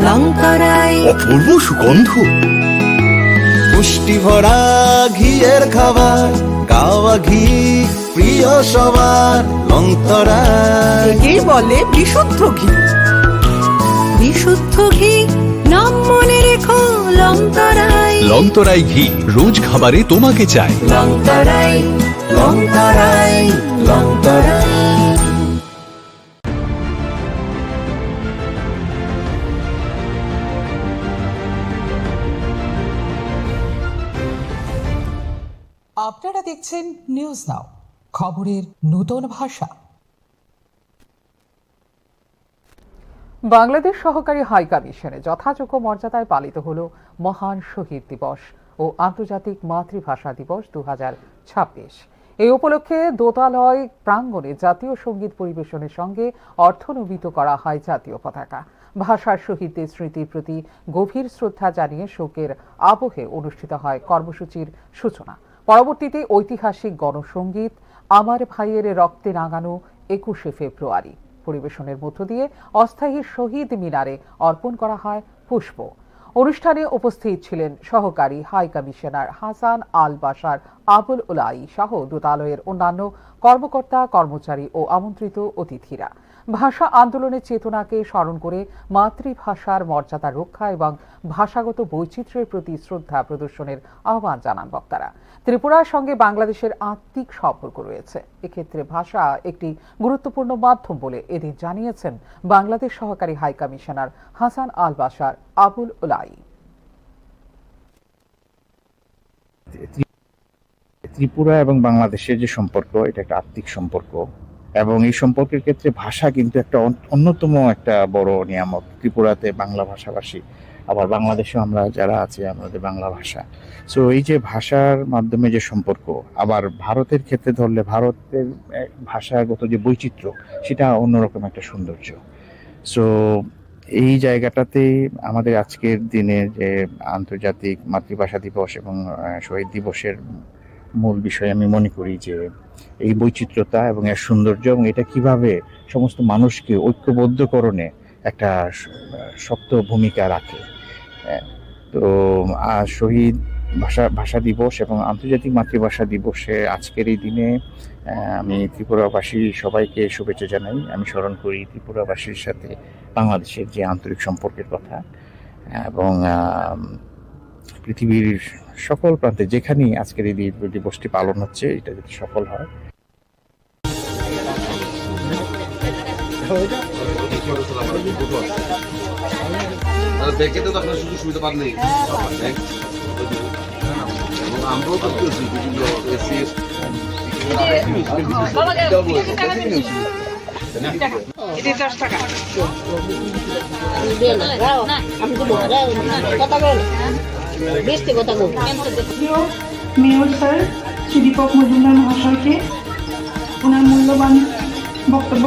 লংতরাই। অপূর্ব সুগন্ধ। পুষ্টি ভরা ঘিয়ের খাবার, কাওয়া ঘি প্রিয় সবার, লংতরাই। একেই বলে বিশুদ্ধ ঘি। বিশুদ্ধ ঘি, নাম মনে রেখো, লংতরাই। লংতরাই ঘি, রোজ খাবারে তোমাকে চাই। লংতরাই, লংতরাই, লংতরাই। আপনারা দেখছেন নিউজ নাও, খবরের নূতন ভাষা। বাংলাদেশ সহকারী হাই কমিশনে যথাযোগ্য মর্যাদায় পালিত হলো মহান শহীদ দিবস ও আন্তর্জাতিক মাতৃভাষা দিবস দু হাজার ছাব্বিশ। এই উপলক্ষে দোতালয় প্রাঙ্গণে জাতীয় সঙ্গীত পরিবেশনের সঙ্গে অর্থনমিত করা হয় জাতীয় পতাকা। ভাষার শহীদদের স্মৃতির প্রতি গভীর শ্রদ্ধা জানিয়ে শোকের আবহে অনুষ্ঠিত হয় কর্মসূচির সূচনা। পরবর্তীতে ঐতিহাসিক গণসঙ্গীত আমার ভাইয়ের রক্তে রাঙানো একুশে ফেব্রুয়ারি পরিবেশনের মধ্য দিয়ে অস্থায়ী শহীদ মিনারে অর্পণ করা হয় পুষ্প। অনুষ্ঠানে উপস্থিত ছিলেন সহকারী হাই কমিশনার হাসান আল বাশার আবুল উলাই সহ দূতালয়ের অন্যান্য কর্মকর্তা, কর্মচারী ও আমন্ত্রিত অতিথিরা। ভাষা আন্দোলনের চেতনাকে স্মরণ করে মাতৃভাষার মর্যাদা রক্ষা এবং ভাষাগত বৈচিত্র্যের প্রতি শ্রদ্ধা প্রদর্শনের আহ্বান জানান বক্তারা। ত্রিপুরার সঙ্গে বাংলাদেশের আত্মিক সম্পর্ক রয়েছে, এক্ষেত্রে ভাষা একটি গুরুত্বপূর্ণ মাধ্যম বলে এদিন জানিয়েছেন বাংলাদেশ সহকারী হাই কমিশনার হাসান আল বাশার আবুল উলাই। ত্রিপুরা এবং বাংলাদেশের যে সম্পর্ক, এটা একটা আত্মিক সম্পর্ক, এবং এই সম্পর্কের ক্ষেত্রে ভাষা কিন্তু একটা অন-, অন্যতম একটা বড় নিয়ামক। ত্রিপুরাতে বাংলা ভাষাভাষী, আবার বাংলাদেশেও আমরা যারা আছি, আমাদের বাংলা ভাষা। সো এই যে ভাষার মাধ্যমে যে সম্পর্ক, আবার ভারতের ক্ষেত্রে ধরলে ভারতের, এ, ভাষাগত যে বৈচিত্র্য, সেটা অন্যরকম একটা সৌন্দর্য। সো এই জায়গাটাতে আমাদের আজকের দিনে যে আন্তর্জাতিক মাতৃভাষা দিবস এবং, আহ, শহীদ দিবসের মূল বিষয় আমি মনে করি যে এই বৈচিত্র্যতা এবং এর সৌন্দর্য এবং এটা কিভাবে সমস্ত মানুষকে ঐক্যবদ্ধকরণে একটা স-, শক্ত ভূমিকা রাখে। আহ, তো, আহ, শহীদ ভাষা, ভাষা দিবস এবং আন্তর্জাতিক মাতৃভাষা দিবসে আজকের এই দিনে, আহ, আমি ত্রিপুরাবাসী সবাইকে শুভেচ্ছা জানাই। আমি স্মরণ করি ত্রিপুরাবাসীর সাথে বাংলাদেশের যে আন্তরিক সম্পর্কের কথা এবং, আহ, পৃথিবীর সকল প্রান্তে যেখানেই আজকের এই দি-, দিবসটি পালন হচ্ছে, এটা যাতে সফল হয়। তাহলে ব্যাংকে তো আপনার সুযোগ সুবিধা পাননি। ব্যাংক এবং আমরাও তো করেছি বিভিন্ন এসসি, এসটি। এটা দশ টাকা। আমি দেবো, দাও, আমি দেবো, দাও। বিশ টাকা দাও। প্রিয় মেয়র স্যার শ্রী দীপক মজুমদার মহাশয়কে ওনার মূল্যবান বক্তব্য।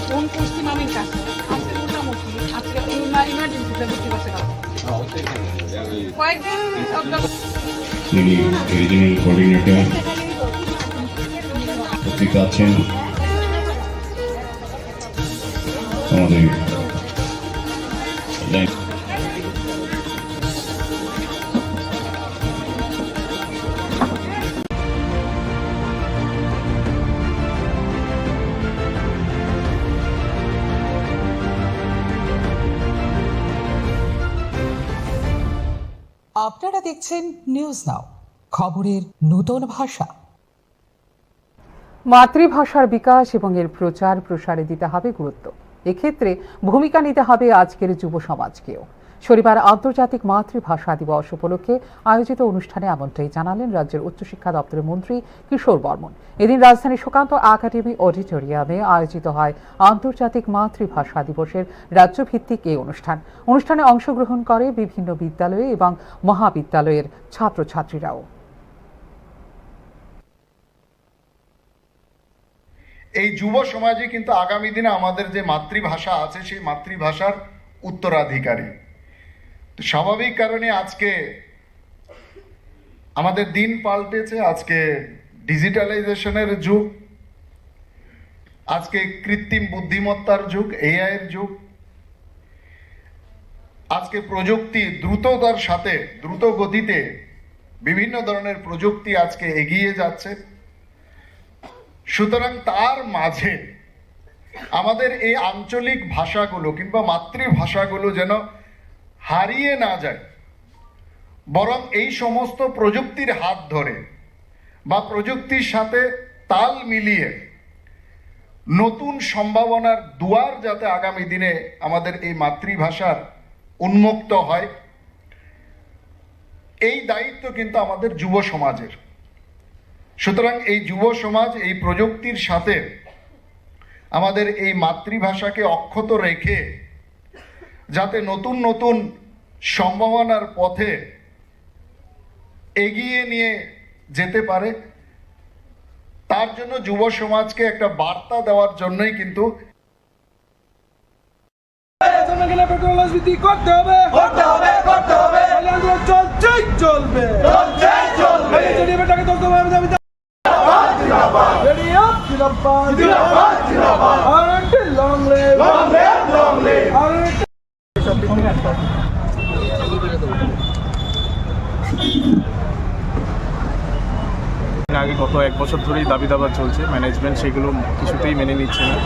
কোন পশ্চিম আমির কাছে আজকে মোটামুটি আজকে ইমার্জেন্সিতে ভর্তি করতে পারবো। কয়েকদিন অন্তত তিনি রিজিওনাল কোঅর্ডিনেটর উপস্থিত আছেন। আমাদের আপনারা দেখছেন নিউজ নাও, খবরের নূতন ভাষা। মাতৃভাষার বিকাশ এবং এর প্রচার প্রসারে দিতে হবে গুরুত্ব। এক্ষেত্রে ভূমিকা নিতে হবে আজকের যুব সমাজকেও। শনিবার আন্তর্জাতিক মাতৃভাষা দিবস উপলক্ষে আয়োজিত অনুষ্ঠানে এমনটাই জানালেন রাজ্যের উচ্চশিক্ষা দপ্তরের মন্ত্রী কিশোর বর্মন। এদিন রাজধানীর সুকান্ত একাডেমি অডিটোরিয়ামে আয়োজিত হয় আন্তর্জাতিক মাতৃভাষা দিবসের রাজ্যভিত্তিক এই অনুষ্ঠান। অনুষ্ঠানে অংশগ্রহণ করে বিভিন্ন বিদ্যালয় এবং মহাবিদ্যালয়ের ছাত্রছাত্রীরাও। এই যুব সমাজই কিন্তু আগামী দিনে আমাদের যে মাতৃভাষা আছে, সেই মাতৃভাষার উত্তরাধিকারী। তো স্বাভাবিক কারণে আজকে আমাদের দিন পাল্টেছে, আজকে ডিজিটালাইজেশনের যুগ, আজকে কৃত্রিম বুদ্ধিমত্তার যুগ, এআই এর যুগ। আজকে প্রযুক্তি দ্রুততার সাথে, দ্রুত গতিতে বিভিন্ন ধরনের প্রযুক্তি আজকে এগিয়ে যাচ্ছে। সুতরাং তার মাঝে আমাদের এই আঞ্চলিক ভাষাগুলো কিংবা মাতৃভাষাগুলো যেন হারিয়ে না যায়, বরং এই সমস্ত প্রযুক্তির হাত ধরে বা প্রযুক্তির সাথে তাল মিলিয়ে নতুন সম্ভাবনার দুয়ার যাতে আগামী দিনে আমাদের এই মাতৃভাষার উন্মুক্ত হয়, এই দায়িত্ব কিন্তু আমাদের যুব সমাজের। সুতরাং এই যুব সমাজ এই প্রযুক্তির সাথে আমাদের এই মাতৃভাষাকে অক্ষত রেখে যাতে নতুন নতুন সম্ভাবনার পথে এগিয়ে নিয়ে যেতে পারে, তার জন্য যুব সমাজকে একটা বার্তা দেওয়ার জন্যই কিন্তু জনগণের পেট্রোল রাজনীতি করতে হবে। করতে হবে, করতে হবে। তাহলে আন্দোলন চলছেই চলবে। চলছেই চলবে। এই যে রেডিও বেটাকে দশ দফা দাবি দাবি। জিন্দাবাদ, জিন্দাবাদ। রেডিও জিন্দাবাদ। জিন্দাবাদ, জিন্দাবাদ। আরএনটি long live। Long live, long live। আরএনটি আগে গত এক বছর ধরেই দাবি দাবা চলছে, ম্যানেজমেন্ট সেগুলো কিছুতেই মেনে নিচ্ছে না।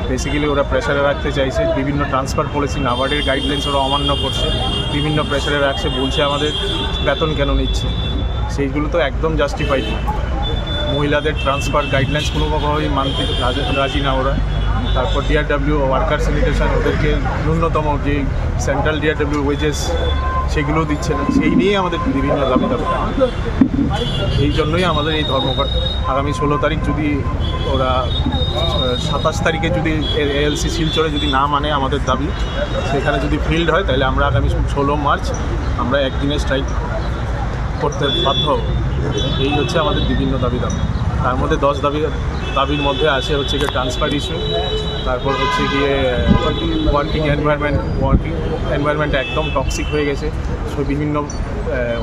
বেসিক্যালি ওরা প্রেশারে রাখতে চাইছে, বিভিন্ন ট্রান্সফার পলিসি, নাবার্ডের গাইডলাইন্স ওরা অমান্য করছে, বিভিন্ন প্রেশারে রাখছে, বলছে আমাদের বেতন কেন নিচ্ছে, সেইগুলো তো একদম জাস্টিফাইড। মহিলাদের ট্রান্সফার গাইডলাইন্স কোনোভাবেই মানতে রাজি, রাজি না ওরা। তারপর ডিআরডব্লিউ ওয়ার্কার স্যানিটেশন, ওদেরকে ন্যূনতম যে সেন্ট্রাল ডিআরডব্লিউ ওয়েজেস সেগুলো দিচ্ছে না, সেই নিয়েই আমাদের বিভিন্ন দাবি দাবি। এই জন্যই আমাদের এই ধর্মঘট। আগামী ষোলো তারিখ যদি ওরা, আহ, সাতাশ তারিখে যদি এ-, এএলসি শিলচরে যদি না মানে আমাদের দাবি, সেখানে যদি ফিল্ড হয়, তাহলে আমরা আগামী ষোলো মার্চ আমরা একদিনে স্ট্রাইক করতে বাধ্য হব। এই হচ্ছে আমাদের বিভিন্ন দাবি দাবি। তার মধ্যে দশ দাবি, দাবির মধ্যে আছে হচ্ছে গিয়ে ট্রান্সফার ইস্যু, তারপর হচ্ছে গিয়ে ওয়ার্কিং এনভায়রনমেন্ট, ওয়ার্কিং এনভায়রনমেন্ট একদম টক্সিক হয়ে গেছে। সো বিভিন্ন, আহ,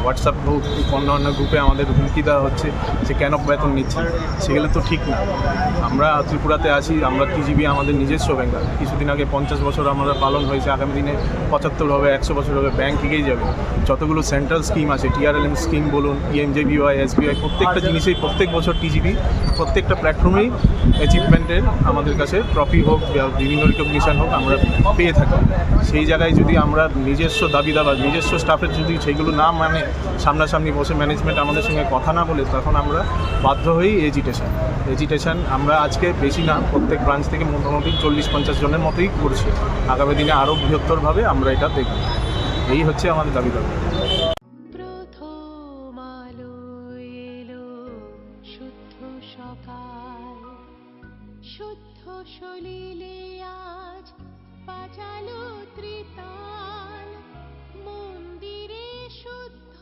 হোয়াটসঅ্যাপ গ্রুপ, অন্যান্য গ্রুপে আমাদের হুমকি দেওয়া হচ্ছে যে কেন বেতন নিচ্ছে, সেগুলো তো ঠিক না। আমরা ত্রিপুরাতে আছি, আমরা টিজিবি আমাদের নিজস্ব ব্যাংক। কিছুদিন আগে পঞ্চাশ বছর আমরা পালন হয়েছে, আগামী দিনে পঁচাত্তর হবে, একশো বছর হবে, ব্যাংক এগিয়ে যাবে। যতগুলো সেন্ট্রাল স্কিম আছে, টিআরএলএম স্কিম বলুন, পিএমজেবিওয়াই, এসবিওয়াই, প্রত্যেকটা জিনিসেই প্রত্যেক বছর টিজিবি প্রত্যেকটা প্ল্যাটফর্মেই অ্যাচিভমেন্টের আমাদের কাছে ট্রফি হোক বা বিভিন্ন রিকগনিশন হোক আমরা পেয়ে থাকি। সেই জায়গায় যদি আমরা নিজস্ব দাবি দাবা, নিজস্ব স্টাফের যদি সেগুলো না মানে, সামনাসামনি বসে ম্যানেজমেন্ট আমাদের সঙ্গে কথা না বলে, তখন আমরা বাধ্য হই এজিটেশন। এজিটেশন আমরা আজকে বেশি না, প্রত্যেক ব্রাঞ্চ থেকে মোটামুটি চল্লিশ পঞ্চাশ জনের মতোই করছি। আগামী দিনে আরও বৃহত্তরভাবে আমরা এটা দেখব। এই হচ্ছে আমাদের দাবি দাবা। প্রথম আলো এলো শুদ্ধ সকাল, শুদ্ধ সলিলে আজ বাজালো ত্রিতাল। মন্দিরে শুদ্ধ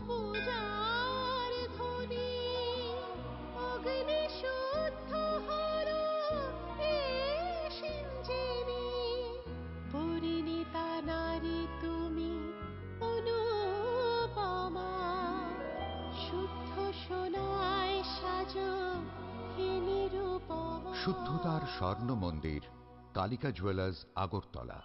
পূজার ধ্বনি, অগ্নি শুদ্ধ হলো এ সিঞ্জিনী। পরিণীতা নারী তুমি অনুপমা, শুদ্ধ সোনায় সাজো হে নিরুপমা। শুদ্ধতার স্বর্ণ মন্দির, কালিকা জুয়েলার্স, আগরতলা।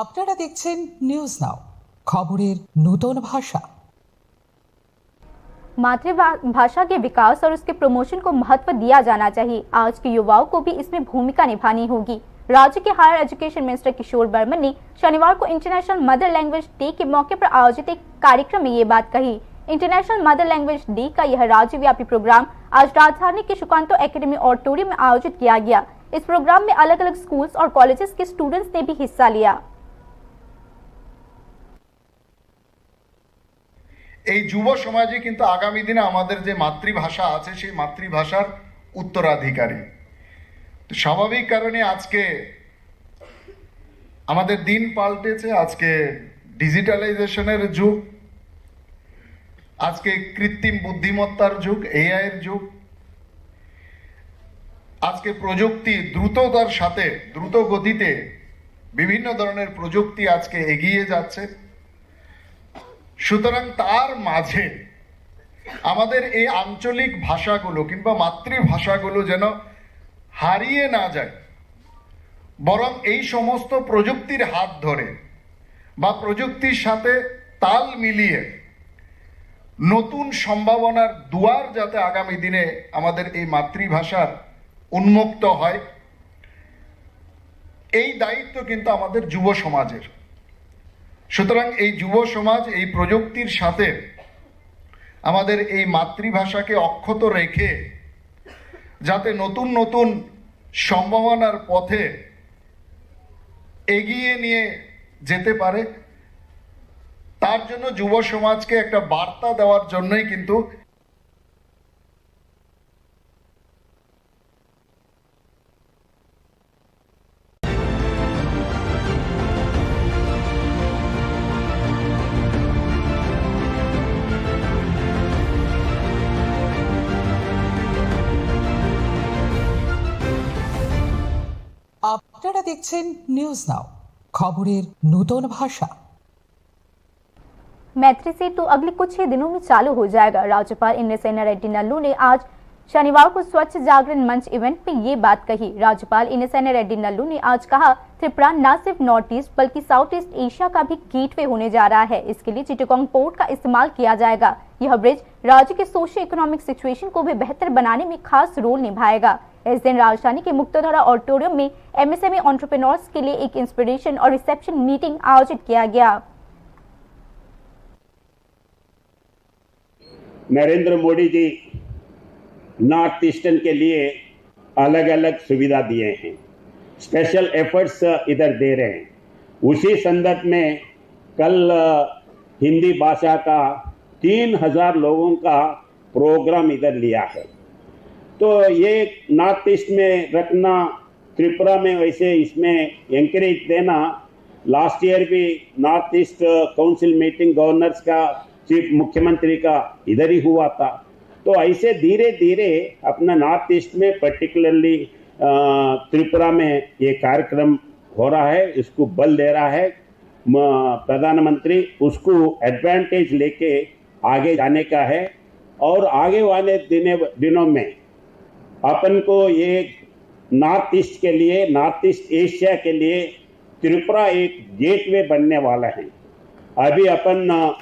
আপনারা দেখছেন নিউজ নাও, খবরের নূতন ভাষা। मातृभा-, भाषा के विकास और उसके प्रमोशन को महत्व दिया जाना चाहिए। आज के युवाओं को भी इसमें भूमिका निभानी होगी। राज्य के हायर एजुकेशन मिनिस्टर किशोर वर्मा ने शनिवार को इंटरनेशनल मदर लैंग्वेज डे के मौके पर आयोजित एक कार्यक्रम में ये बात कही। इंटरनेशनल मदर लैंग्वेज डे का यह राज्यव्यापी प्रोग्राम आज राजधानी के सुकांतो एकेडमी ऑडिटोरियम में आयोजित किया गया। इस प्रोग्राम में अलग-अलग स्कूल्स और कॉलेजेस के स्टूडेंट्स ने भी हिस्सा लिया। এই যুব সমাজই কিন্তু আগামী দিনে আমাদের যে মাতৃভাষা আছে, সেই মাতৃভাষার উত্তরাধিকারী। তো স্বাভাবিক কারণে আজকে আমাদের দিন পাল্টেছে। আজকে ডিজিটালাইজেশনের যুগ, আজকে কৃত্রিম বুদ্ধিমত্তার যুগ, এআই এর যুগ। আজকে প্রযুক্তি দ্রুততার সাথে, দ্রুত গতিতে বিভিন্ন ধরনের প্রযুক্তি আজকে এগিয়ে যাচ্ছে। সুতরাং তার মাঝে আমাদের এই আঞ্চলিক ভাষাগুলো কিংবা মাতৃভাষাগুলো যেন হারিয়ে না যায়, বরং এই সমস্ত প্রযুক্তির হাত ধরে বা প্রযুক্তির সাথে তাল মিলিয়ে নতুন সম্ভাবনার দুয়ার যাতে আগামী দিনে আমাদের এই মাতৃভাষার উন্মুক্ত হয়, এই দায়িত্ব কিন্তু আমাদের যুব সমাজের। সুতরাং এই যুব সমাজ এই প্রযুক্তির সাথে আমাদের এই মাতৃভাষাকে অক্ষত রেখে যাতে নতুন নতুন সম্ভাবনার পথে এগিয়ে নিয়ে যেতে পারে, তার জন্য যুব সমাজকে একটা বার্তা দেওয়ার জন্যই কিন্তু আপনারা দেখছেন নিউজ নাও, খবরের নূতন ভাষা। मैत्री सेतु अगले कुछ ही दिनों में चालू हो जाएगा। राज्यपाल इंद्रसेना रेड्डी नल्लू ने आज शनिवार को स्वच्छ जागरण मंच इवेंट में ये बात कही। राज्यपाल इंद्रसेना रेड्डी नल्लू ने आज कहा, त्रिपुरा न सिर्फ नॉर्थ ईस्ट बल्कि साउथ ईस्ट एशिया का भी गेटवे होने जा रहा है। इसके लिए चिटगांग पोर्ट का इस्तेमाल किया जाएगा। यह ब्रिज राज्य के सोशियो इकोनॉमिक सिचुएशन को भी बेहतर बनाने में खास रोल निभाएगा। इस दिन राजधानी के मुक्तधारा ऑडिटोरियम में एमएसएमई एंटरप्रेन्योर्स के लिए एक इंस्पिरेशन और रिसेप्शन मीटिंग आयोजित किया गया। नरेंद्र मोदी जी नॉर्थ ईस्टर्न के लिए अलग-अलग सुविधा दिए हैं, स्पेशल एफर्ट्स इधर दे रहे हैं। उसी संदर्भ में कल, अ, हिंदी भाषा का तीन हज़ार लोगों का प्रोग्राम इधर लिया है। तो ये नॉर्थ ईस्ट में रखना, त्रिपुरा में वैसे इसमें एनकरेज देना, लास्ट ईयर भी north east council meeting governors का, चीफ मुख्यमंत्री का इधर ही हुआ था। तो ऐसे धीरे-धीरे अपना नॉर्थ ईस्ट में पर्टिकुलरली, अ, त्रिपुरा में ये कार्यक्रम हो रहा है, इसको बल दे रहा है। म-, प्रधानमंत्री उसको एडवांटेज लेके आगे जाने का है और आगे वाले दिने, दिनों में अपन को ये नॉर्थ ईस्ट के लिए, नॉर्थ ईस्ट एशिया के लिए त्रिपुरा एक गेटवे बनने वाला है। अभी अपन, अ,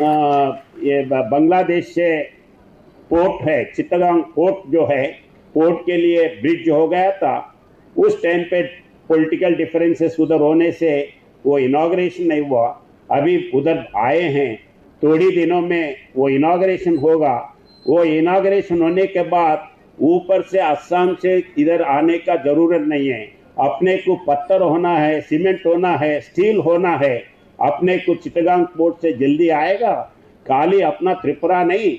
अ, ये ब-, बांग्लादेश से पोर्ट है, चित्तगांग पोर्ट जो है, पोर्ट के लिए ब्रिज हो गया था, उस टाइम पे पॉलिटिकल डिफरेंसेस उधर होने से वो इनॉग्रेशन नहीं हुआ। अभी उधर आए हैं, थोड़ी दिनों में वो इनॉग्रेशन होगा। वो इनॉग्रेशन होने के बाद ऊपर से, असम से इधर आने का जरूरत नहीं है। अपने को पत्थर होना है, सीमेंट होना है, स्टील होना है। अपने को चिटगांग पोर्ट से जल्दी आएगा। खाली अपना त्रिपुरा नहीं,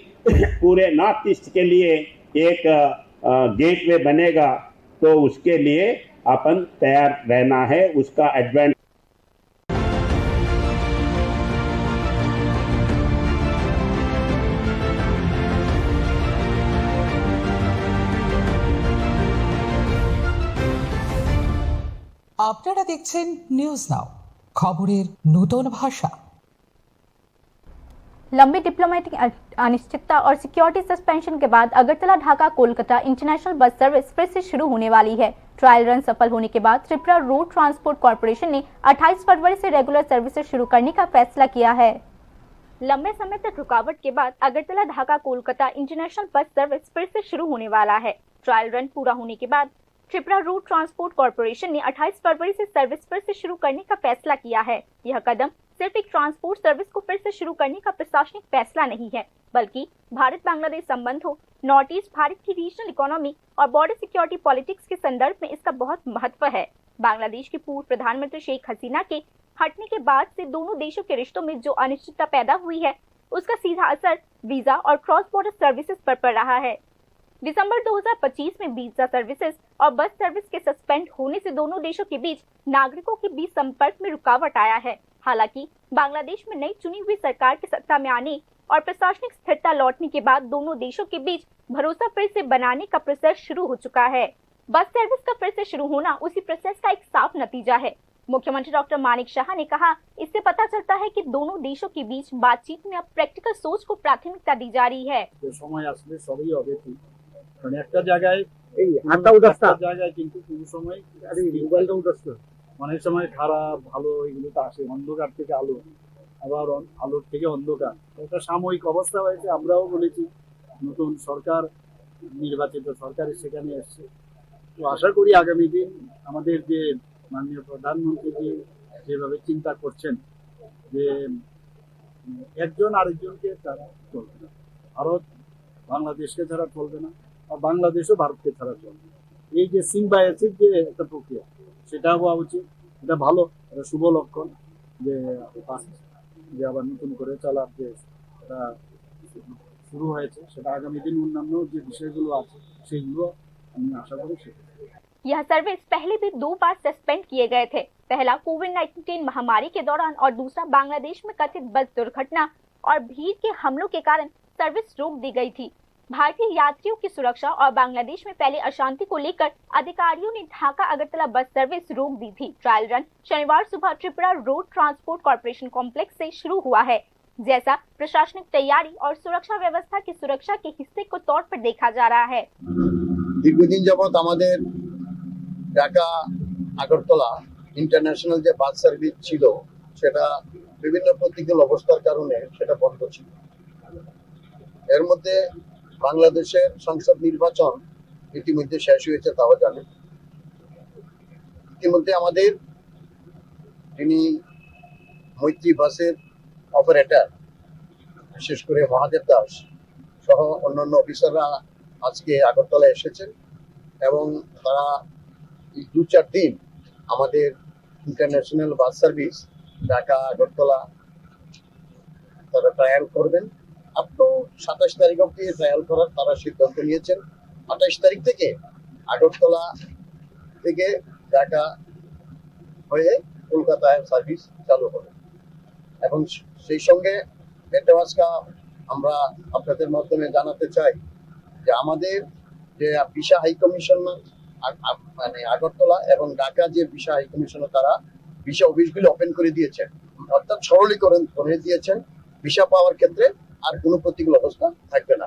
पूरे नॉर्थ ईस्ट के लिए एक, अ, गेटवे बनेगा। तो उसके लिए अपन तैयार रहना है, उसका एडवांटेज। আপনারা দেখছেন নিউজ নাও, খবরের নূতন ভাষা। लंबी डिप्लोमेटिक अन-, अनिश्चितता और सिक्योरिटी सस्पेंशन के बाद अगरतला ढाका कोलकाता इंटरनेशनल बस सर्विस फिर से शुरू होने वाली है। ट्रायल रन सफल होने के बाद त्रिपुरा रोड ट्रांसपोर्ट कॉरपोरेशन ने अट्ठाईस फरवरी से रेगुलर सर्विसेज शुरू करने का फैसला किया है। लंबे समय तक रुकावट के बाद अगरतला ढाका कोलकाता इंटरनेशनल बस सर्विस फिर से शुरू होने वाला है। ट्रायल रन पूरा होने के बाद त्रिपुरा रोड ट्रांसपोर्ट कॉरपोरेशन ने अट्ठाईस फरवरी से सर्विस फिर से शुरू करने का फैसला किया है। यह कदम सिर्फ एक ट्रांसपोर्ट सर्विस को फिर से शुरू करने का प्रशासनिक फैसला नहीं है, बल्कि भारत बांग्लादेश संबंधों, नॉर्थ ईस्ट, भारत की रीजनल इकोनॉमी और बॉर्डर सिक्योरिटी पॉलिटिक्स के संदर्भ में इसका बहुत महत्व है। बांग्लादेश की पूर्व प्रधानमंत्री शेख हसीना के हटने के बाद से दोनों देशों के रिश्तों में जो अनिश्चितता पैदा हुई है, उसका सीधा असर वीजा और क्रॉस बॉर्डर सर्विसेज पर पड़ रहा है। दिसंबर दो हज़ार पच्चीस में वीजा सर्विसेज और बस सर्विस के सस्पेंड होने से दोनों देशों के बीच नागरिकों के बीच संपर्क में रुकावट आया है। हालांकि बांग्लादेश में नई चुनी हुई सरकार के सत्ता में आने और प्रशासनिक स्थिरता लौटने के बाद दोनों देशों के बीच भरोसा फिर से बनाने का प्रोसेस शुरू हो चुका है। बस सर्विस का फिर से शुरू होना उसी प्रोसेस का एक साफ नतीजा है। मुख्यमंत्री डॉक्टर मानिक साहा ने कहा, इससे पता चलता है कि दोनों देशों के बीच बातचीत में अब प्रैक्टिकल सोच को प्राथमिकता दी जा रही है। যে সময় আসলে সবই হবে ঠিক, মানে একটা জায়গায় এই আটটা উদাস না। একটা জায়গায় কিন্তু কিছু সময় আরে মোবাইলটা উদাস না। অনেক সময় খারাপ ভালো এগুলো তো আসে, অন্ধকার থেকে আলো, আবার অন- আলোর থেকে অন্ধকার। একটা সাময়িক অবস্থা হয়েছে, আমরাও বলেছি নতুন সরকার, নির্বাচিত সরকার সেখানে এসছে। তো আশা করি আগামী দিন আমাদের যে মাননীয় প্রধানমন্ত্রীজি যেভাবে চিন্তা করছেন যে উম, একজন আরেকজনকে ছাড়া চলবে না, ভারত বাংলাদেশকে ছাড়া চলবে না, বা বাংলাদেশও ভারতকে ছাড়া চলবে না। এই যে সিম্বায়োসিস যে একটা প্রক্রিয়া, সেটা হওয়া উচিত। এটা ভালো, এটা শুভ লক্ষণ যে পাঁচ যে আবার নতুন করে চলার যে এটা শুরু হয়েছে, সেটা আগামী দিন অন্যান্য যে বিষয়গুলো আছে সেগুলো আমি আশা করি সেটা यह सर्विस पहले भी दो बार सस्पेंड किए गए थे। पहला कोविड नाइनटीन महामारी के दौरान और दूसरा बांग्लादेश में कथित बस दुर्घटना और भीड़ के हमलों के कारण सर्विस रोक दी गई थी। भारतीय यात्रियों की सुरक्षा और बांग्लादेश में फैली अशांति को लेकर अधिकारियों ने ढाका अगरतला बस सर्विस रोक दी थी। ट्रायल रन शनिवार सुबह Tripura road transport corporation complex से शुरू हुआ है, जैसा प्रशासनिक तैयारी और सुरक्षा व्यवस्था की सुरक्षा के हिस्से को तौर पर देखा जा रहा है। দীর্ঘদিন যাবৎ আমাদের ঢাকা আগরতলা ইন্টারন্যাশনাল যে বাস সার্ভিস ছিল, সেটা বিভিন্ন প্রতিকূল অবস্থার কারণে সেটা বন্ধ ছিল। এর মধ্যে বাংলাদেশের সংসদ নির্বাচন ইতিমধ্যে শেষ হয়েছে, তাও জানেন। ইতিমধ্যে আমাদের যিনি মৈত্রী বাসের অপারেটর, বিশেষ করে মহাদেব দাস সহ অন্যান্য অফিসাররা আজকে আগরতলা এসেছেন এবং তারা এই দু চার দিন আমাদের ইন্টারন্যাশনাল বাস সার্ভিস ঢাকা আগরতলা তারা ট্রায়াল করবেন। আপ টু সাতাশ তারিখ অবধি ট্রায়াল করার তারা সিদ্ধান্ত নিয়েছেন। আঠাশ তারিখ থেকে আগরতলা থেকে ঢাকা হয়ে কলকাতায় সার্ভিস চালু হবে। এবং সেই সঙ্গে নেটওয়ার্কটা আমরা আপনাদের মাধ্যমে জানাতে চাই যে আমাদের যে ভিসা হাই কমিশনার আ- আ- মানে আগরতলা এবং ঢাকা যে ভিসা হাই কমিশনার, তারা ভিসা অফিসগুলি ওপেন করে দিয়েছেন, অর্থাৎ সরলীকরণ করে দিয়েছেন। ভিসা পাওয়ার ক্ষেত্রে আর কোনো প্রতিকূল অবস্থা থাকবে না।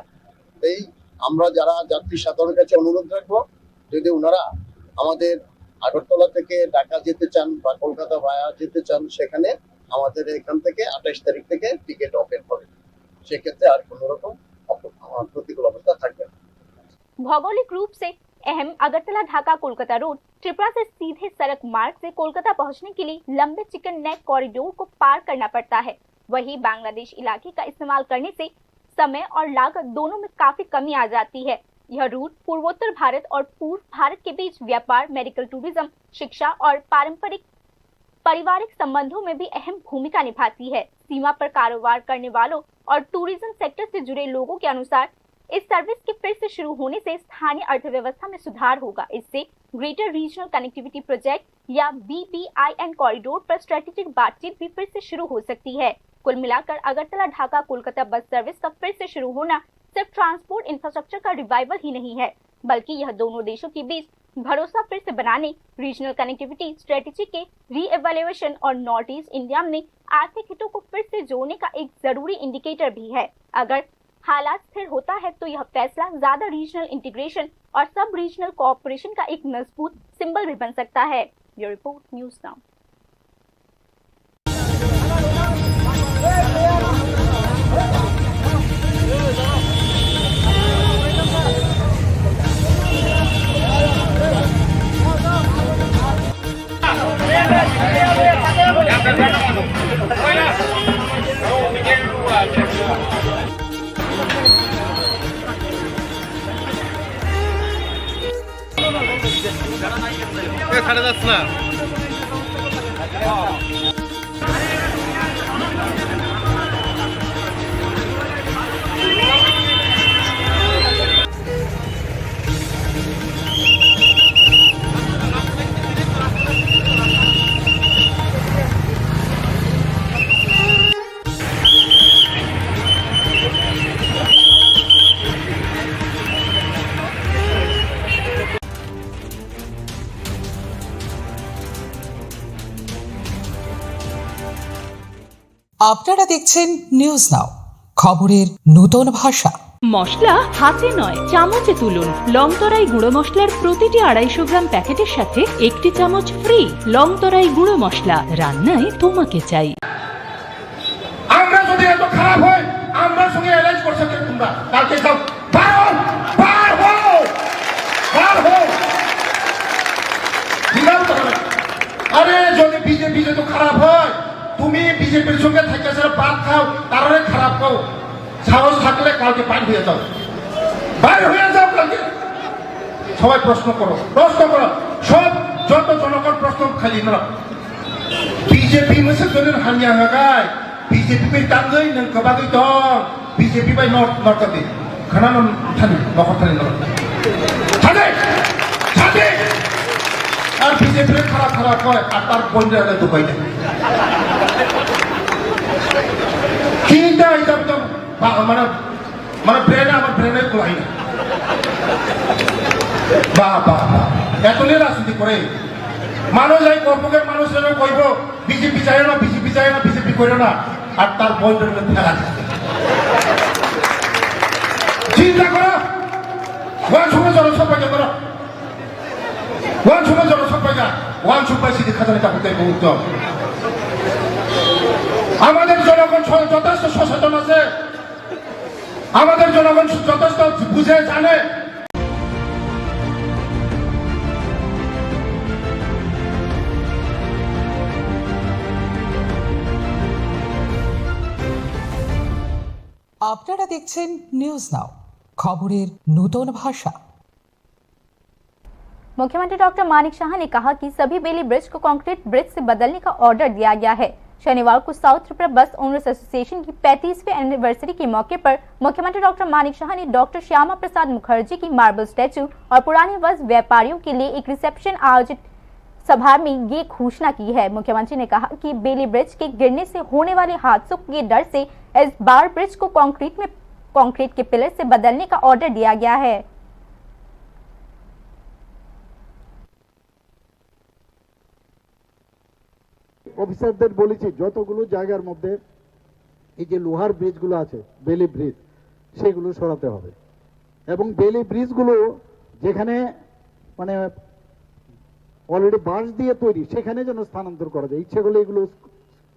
এই আমরা যারা যাত্রী সাধারণের কাছে অনুরোধ রাখবো, যদি ওনারা আমাদের আগরতলা থেকে ঢাকা যেতে চান বা কলকাতা ভায়া যেতে চান, সেখানে আমাদের এখান থেকে আঠাশ তারিখ থেকে টিকিট ওপেন হবে। সেক্ষেত্রে আর কোনো রকম অপ- আহ, প্রতিকূল অবস্থা থাকবে না। भौगोलिक रूप से अहम अगरतला ढाका कोलकाता रोड त्रिपुरा से सीधे सड़क मार्ग से कोलकाता पहुंचने के लिए लंबे चिकन नेक कॉरिडोर को पार करना पड़ता है। वहीं बांग्लादेश इलाके का इस्तेमाल करने से समय और लागत दोनों में काफी कमी आ जाती है। यह रूट पूर्वोत्तर भारत और पूर्व भारत के बीच व्यापार, मेडिकल टूरिज्म, शिक्षा और पारंपरिक पारिवारिक संबंधों में भी अहम भूमिका निभाती है। सीमा पर कारोबार करने वालों और टूरिज्म सेक्टर से जुड़े लोगों के अनुसार, इस सर्विस के फिर से शुरू होने से स्थानीय अर्थव्यवस्था में सुधार होगा। इससे ग्रेटर रीजनल कनेक्टिविटी प्रोजेक्ट या बीबीआईएन कॉरिडोर पर स्ट्रेटेजिक बातचीत भी फिर से शुरू हो सकती है। कुल मिलाकर अगरतला ढाका कोलकाता बस सर्विस का फिर से शुरू होना सिर्फ ट्रांसपोर्ट इंफ्रास्ट्रक्चर का रिवाइवल ही नहीं है, बल्कि यह दोनों देशों के बीच भरोसा फिर से बनाने, रीजनल कनेक्टिविटी स्ट्रेटेजी के रीएवैल्यूएशन और नॉर्थ ईस्ट इंडिया में आर्थिक हितों को फिर से जोड़ने का एक जरूरी इंडिकेटर भी है। अगर हालात स्थिर होता है तो यह फैसला ज्यादा रीजनल इंटीग्रेशन और सब रीजनल कोऑपरेशन का एक मजबूत सिंबल भी बन सकता है। Bureau report, news now. এ, ছাড়ে যাস না। আপনারা দেখছেন নিউজ নাও, খবরের নূতন ভাষা। মশলা হাতে নয়, চামচে তুলুন। লংতরাই গুঁড়ো মশলার প্রতিটি আড়াইশো গ্রাম প্যাকেটের সাথে একটি চামচ ফ্রি। লংতরাই গুঁড়ো মশলা, রান্নায় তোমাকে চাই। আমরা যদি এত খারাপ হই, আমরার সঙ্গে অ্যালায়েন্স করছো কেন তোমরা? কালকে যাও, বার হও, বার হও, বার হও। বিরাট কথা। আরে, যদি বিজেপি যদি খারাপ হয়, তুমি বিজেপির সঙ্গে থেকে সেটা বাদ খাও, তারপরে খারাপ খাও। সাহস থাকলে কালকে বাইর হয়ে যাও, বাইর হয়ে যাও কালকে। সবাই প্রশ্ন করো, প্রশ্ন করো, সব যত জনগণ প্রশ্ন খালি না। BJP masa joni hamya hagai, BJP bai tangwi nwng kwbagwi tong, BJP bai not not kati, khana no thani, nokhor thani no. Thani, thani. Ar BJP খারাপ খারাপ কয়, আর তার বন্ধু এনে দুবাই দেয়। চিন্তা হিসাব তো বা-, মানে মানে ব্রেনে আমার ব্রেনে কুলাই না। বাহ, বাহ, বাহ। এত নিয়ে রাজনীতি করে। মানুষ এই কর্মকের মানুষ যেন কইব, "বিজেপি চাইও না, বিজেপি চাইও না, বিজেপি করো না।" আর তার বয়ফ্রেন্ড ফেলা দিচ্ছে। চিন্তা করো। ওয়ান সময় জনসভা করো। ওয়ান সময় জনসভা যা। ওয়ান সময় সিটি খাজানি তা হতে মুহূর্ত। আমাদের জনগণ স-, যথেষ্ট সচেতন আছে। আমাদের জনগণ যথেষ্ট বুঝে জানে। আপনারা দেখছেন নিউজ নাও, খবরের নূতন ভাষা। मुख्यमंत्री डॉक्टर मानिक शाह ने कहा कि सभी बेली ब्रिज को कंक्रीट ब्रिज से बदलने का ऑर्डर दिया गया है। शनिवार को साउथ त्रिपुरा बस ओनर्स एसोसिएशन की पैंतीसवीं एनिवर्सरी के मौके पर मुख्यमंत्री डॉक्टर मानिक शाह ने डॉक्टर श्यामा प्रसाद मुखर्जी की मार्बल स्टैचू और पुरानी बस व्यापारियों के लिए एक रिसेप्शन आयोजित सभा में ये घोषणा की है। मुख्यमंत्री ने कहा कि बेली ब्रिज के गिरने से होने वाले हादसों के डर से इस बार ब्रिज को कंक्रीट में, कंक्रीट के पिलर से बदलने का ऑर्डर दिया गया है। অফিসারদের বলেছি, যতগুলো জায়গার মধ্যে এই যে লোহার ব্রিজগুলো আছে, বেলি ব্রিজ, সেগুলো সরাতে হবে। এবং বেলি ব্রিজগুলো যেখানে মানে অলরেডি বাঁশ দিয়ে তৈরি, সেখানে যেন স্থানান্তর করা যায়। ইচ্ছে করলে এগুলো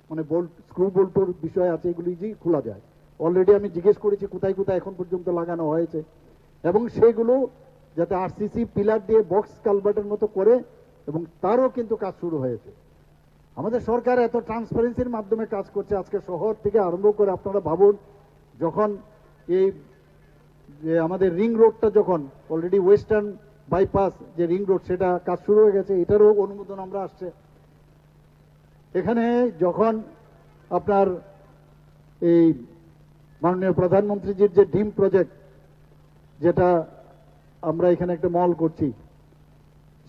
মানে বোল্ট, স্ক্রু বোল্টর বিষয় আছে, এগুলো ইজিলি খোলা যায়। অলরেডি আমি জিজ্ঞেস করেছি কোথায় কোথায় এখন পর্যন্ত লাগানো হয়েছে, এবং সেগুলো যাতে আরসিসি পিলার দিয়ে বক্স কালভার্টের মতো করে, এবং তারও কিন্তু কাজ শুরু হয়েছে। আমাদের সরকার এত ট্রান্সপারেন্সির মাধ্যমে কাজ করছে। আজকে শহর থেকে আরম্ভ করে আপনারা ভাবুন, যখন এই যে আমাদের রিং রোডটা, যখন অলরেডি ওয়েস্টার্ন বাইপাস যে রিং রোড, সেটা কাজ শুরু হয়ে গেছে, এটারও অনুমোদন আমরা আসছে। এখানে যখন আপনার এই মাননীয় প্রধানমন্ত্রীজির যে ড্রিম প্রজেক্ট, যেটা আমরা এখানে একটা মল করছি,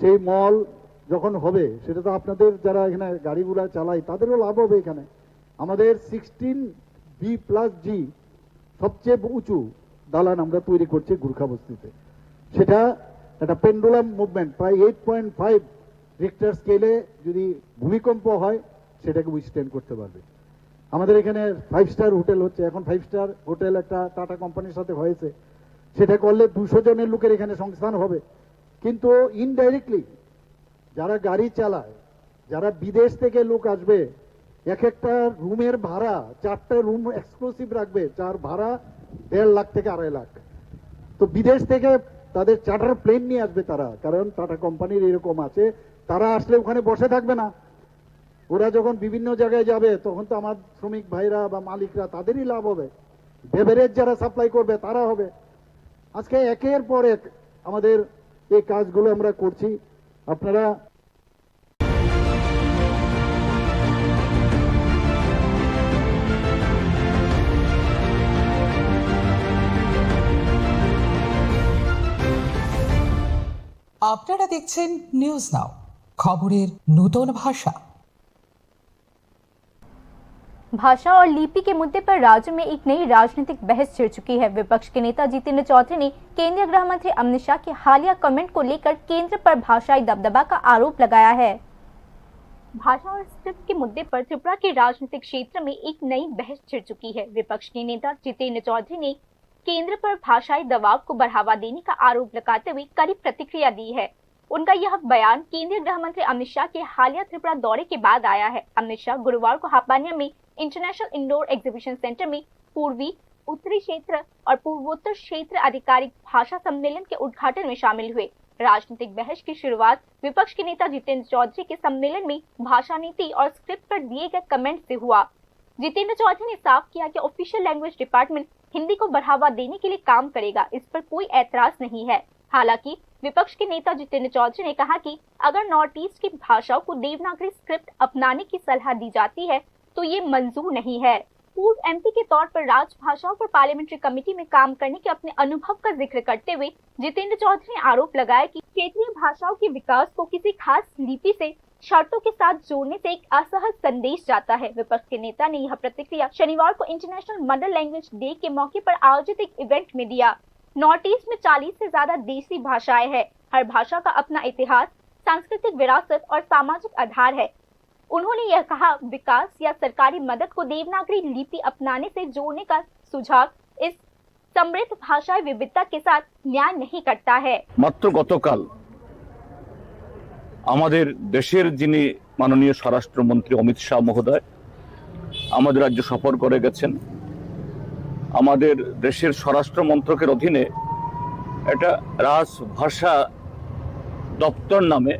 সেই মল যখন হবে, সেটা তো আপনাদের যারা এখানে গাড়ি ঘোড়া চালায়, তাদেরও লাভ হবে এখানে। আমাদের সিক্সটিন বি প্লাস জি সবচেয়ে উঁচু দালান আমরা তৈরি করছি গুর্খা বস্তিতে। সেটা একটা পেন্ডুলাম মুভমেন্ট, প্রায় এইট পয়েন্ট ফাইভ রিক্টার স্কেলে যদি ভূমিকম্প হয়, সেটাকে উইথস্ট্যান্ড করতে পারবে। আমাদের এখানে ফাইভ স্টার হোটেল হচ্ছে, এখন ফাইভ স্টার হোটেল একটা টাটা কোম্পানির সাথে হয়েছে, সেটা করলে দুশো জনের লোকের এখানে সংস্থান হবে। কিন্তু ইনডাইরেক্টলি যারা গাড়ি চালায়, যারা বিদেশ থেকে লোক আসবে, এক একটা রুমের ভাড়া, চারটা রুম এক্সক্লুসিভ রাখবে, যার ভাড়া দেড় লাখ থেকে আড়াই লাখ। তো বিদেশ থেকে তাদের চার্টার প্লেন নিয়ে আসবে তারা, কারণ টাটা কোম্পানির এরকম আছে। তারা আসলে ওখানে বসে থাকবে না, ওরা যখন বিভিন্ন জায়গায় যাবে, তখন তো আমার শ্রমিক ভাইরা বা মালিকরা, তাদেরই লাভ হবে। বেভারেজ যারা সাপ্লাই করবে, তারা হবে। আজকে একের পর এক আমাদের এই কাজগুলো আমরা করছি। আপনারা আপনারা দেখছেন নিউজ নাও, খবরের নূতন ভাষা। भाषा और लिपि के मुद्दे पर राज्य में एक नई राजनीतिक बहस छिड़ चुकी है। विपक्ष के नेता जितेंद्र चौधरी ने केंद्रीय गृह मंत्री अमित शाह के हालिया कमेंट को लेकर केंद्र पर भाषाई दबदबा का आरोप लगाया है। भाषा और स्क्रिप्ट के मुद्दे पर त्रिपुरा के राजनीतिक क्षेत्र में एक नई बहस छिड़ चुकी है। विपक्ष के नेता जितेंद्र चौधरी ने केंद्र पर भाषाई दबाव को बढ़ावा देने का आरोप लगाते हुए कड़ी प्रतिक्रिया दी है। उनका यह बयान केंद्रीय गृह मंत्री अमित शाह के हालिया त्रिपुरा दौरे के बाद आया है। अमित शाह गुरुवार को हापानिया में इंटरनेशनल इंडोर एग्जीबिशन सेंटर में पूर्वी, उत्तरी क्षेत्र और पूर्वोत्तर क्षेत्र आधिकारिक भाषा सम्मेलन के उद्घाटन में शामिल हुए। राजनीतिक बहस की शुरुआत विपक्ष के नेता जितेंद्र चौधरी के सम्मेलन में भाषा नीति और स्क्रिप्ट पर दिए गए कमेंट से हुआ। जितेंद्र चौधरी ने साफ किया कि ऑफिशियल लैंग्वेज डिपार्टमेंट हिंदी को बढ़ावा देने के लिए काम करेगा, इस पर कोई ऐतराज नहीं है। हालांकि विपक्ष के नेता जितेंद्र चौधरी ने कहा कि अगर नॉर्थ ईस्ट की भाषाओं को देवनागरी स्क्रिप्ट अपनाने की सलाह दी जाती है तो ये मंजूर नहीं है। पूर्व एमपी के तौर पर राजभाषाओं पर पार्लियामेंट्री कमेटी में काम करने के अपने अनुभव का जिक्र करते हुए जितेंद्र चौधरी ने आरोप लगाया कि क्षेत्रीय भाषाओं के विकास को किसी खास लिपि से शर्तों के साथ जोड़ने से एक असहज संदेश जाता है। विपक्ष के नेता ने यह प्रतिक्रिया शनिवार को इंटरनेशनल मदर लैंग्वेज डे के मौके पर आयोजित एक इवेंट में दिया। नॉर्थ ईस्ट में चालीस से ज्यादा देसी भाषाएं हैं। हर भाषा का अपना इतिहास, सांस्कृतिक विरासत और सामाजिक आधार है। उन्होंने यह कहा, विकास या सरकारी मदद को देवनागरी लिपि अपनाने से जोड़ने का सुझाव इस समृद्ध भाषाई विविधता के साथ न्याय नहीं करता है। মাত্র গতকাল আমাদের দেশের যিনি মাননীয় স্বরাষ্ট্রমন্ত্রী অমিত শাহ মহোদয় আমাদের রাজ্য সফর করে গেছেন। আমাদের দেশের স্বরাষ্ট্র মন্ত্রকের অধীনে একটা রাজভাষা দপ্তর নামে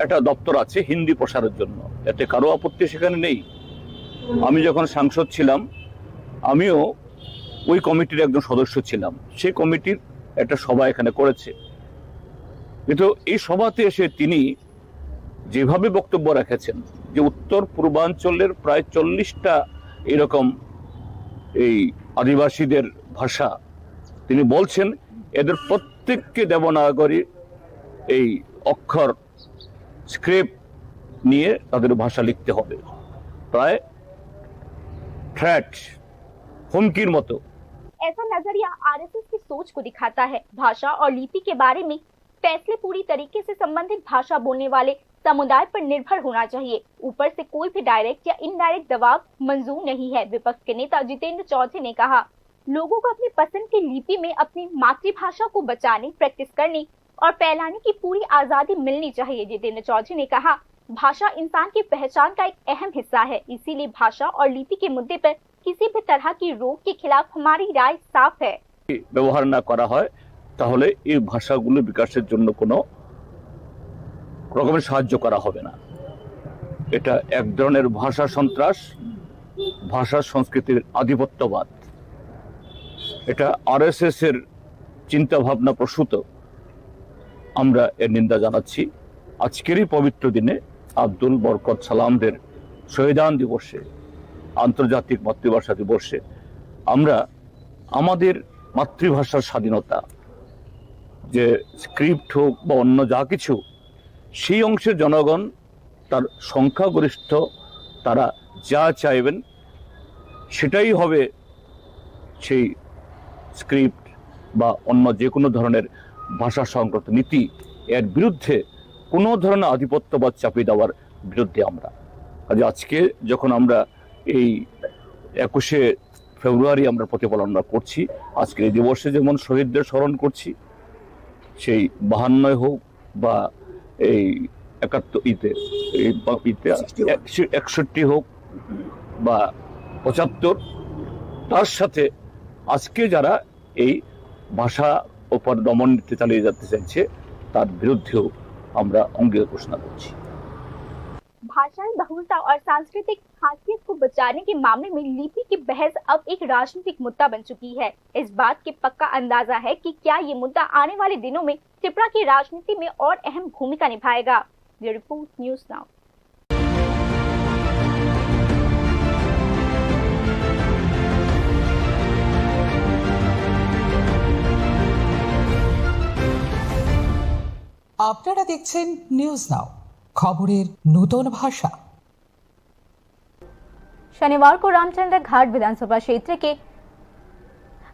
একটা দপ্তর আছে হিন্দি প্রসারের জন্য, এতে কারো আপত্তি সেখানে নেই। আমি যখন সাংসদ ছিলাম, আমিও ওই কমিটির একজন সদস্য ছিলাম। সেই কমিটির একটা সভা এখানে করেছে। কিন্তু এই সভাতে এসে তিনি যেভাবে বক্তব্য রেখেছেন যে উত্তর পূর্বাঞ্চলের প্রায় চল্লিশটা এরকম এই আদিবাসীদের ভাষা, তিনি বলছেন এদের প্রত্যেককে দেবনাগরী এই অক্ষর স্ক্রিপ্ট নিয়ে তাদের ভাষা লিখতে হবে। প্রায় থ্রেট, হুমকির মতো। ऐसा नजरिया आरएसएस की सोच को दिखाता है। भाषा और लिपि के बारे में फैसले पूरी तरीके से संबंधित भाषा बोलने वाले समुदाय पर निर्भर होना चाहिए। ऊपर से कोई भी डायरेक्ट या इनडायरेक्ट दबाव मंजूर नहीं है। विपक्ष के नेता जितेंद्र चौधरी ने कहा, लोगों को अपनी पसंद की लिपि में अपनी मातृभाषा को बचाने, प्रैक्टिस करने और फैलाने की पूरी आजादी मिलनी चाहिए। जितेंद्र चौधरी ने कहा, भाषा इंसान की पहचान का एक अहम हिस्सा है, इसीलिए भाषा और लिपि के मुद्दे पर किसी भी तरह की रोक के खिलाफ हमारी राय साफ है। ব্যবহার না করা হয়, তাহলে এই ভাষাগুলো বিকাশের জন্য কোনো রকমের সাহায্য করা হবে না। এটা এক ধরনের ভাষা সন্ত্রাস, ভাষা সংস্কৃতির আধিপত্যবাদ। এটা আরএসএস এর চিন্তাভাবনা প্রসূত। আমরা এর নিন্দা জানাচ্ছি। আজকের এই পবিত্র দিনে আব্দুল বরকত সালামদের শহীদান দিবসে, আন্তর্জাতিক মাতৃভাষা দিবসে আমরা আমাদের মাতৃভাষার স্বাধীনতা, যে স্ক্রিপ্ট হোক বা অন্য যা কিছু, সেই অংশের জনগণ, তার সংখ্যাগরিষ্ঠ, তারা যা চাইবেন সেটাই হবে সেই স্ক্রিপ্ট বা অন্য যে কোনো ধরনের ভাষা সংক্রান্ত নীতি। এর বিরুদ্ধে কোনো ধরনের আধিপত্যবাদ চাপিয়ে দেওয়ার বিরুদ্ধে আমরা। কাজে আজকে যখন আমরা এই একুশে ফেব্রুয়ারি আমরা প্রতিপালন করছি। আজকের এই দিবসে যেমন শহীদদের স্মরণ করছি, সেই বাহান্নয় হোক বা এই একাত্তর ইতে, এই বা ইতে একশো-, একষট্টি হোক বা পঁচাত্তর, তার সাথে আজকে যারা এই ভাষা উপর দমন নীতি চালিয়ে যেতে চাইছে, তার বিরুদ্ধেও আমরা অঙ্গীকার ঘোষণা করছি। भाषाई बहुलता और सांस्कृतिक खासियत को बचाने के मामले में लिपि की बहस अब एक राजनीतिक मुद्दा बन चुकी है। इस बात के पक्का अंदाजा है कि क्या ये मुद्दा आने वाले दिनों में त्रिपुरा की राजनीति में और अहम भूमिका निभाएगा। Bureau report, news now. আপনারা দেখছেন নিউজ নাও, খবরের নতুন ভাষা। शनिवार को रामचंद्र घाट विधानसभा क्षेत्र के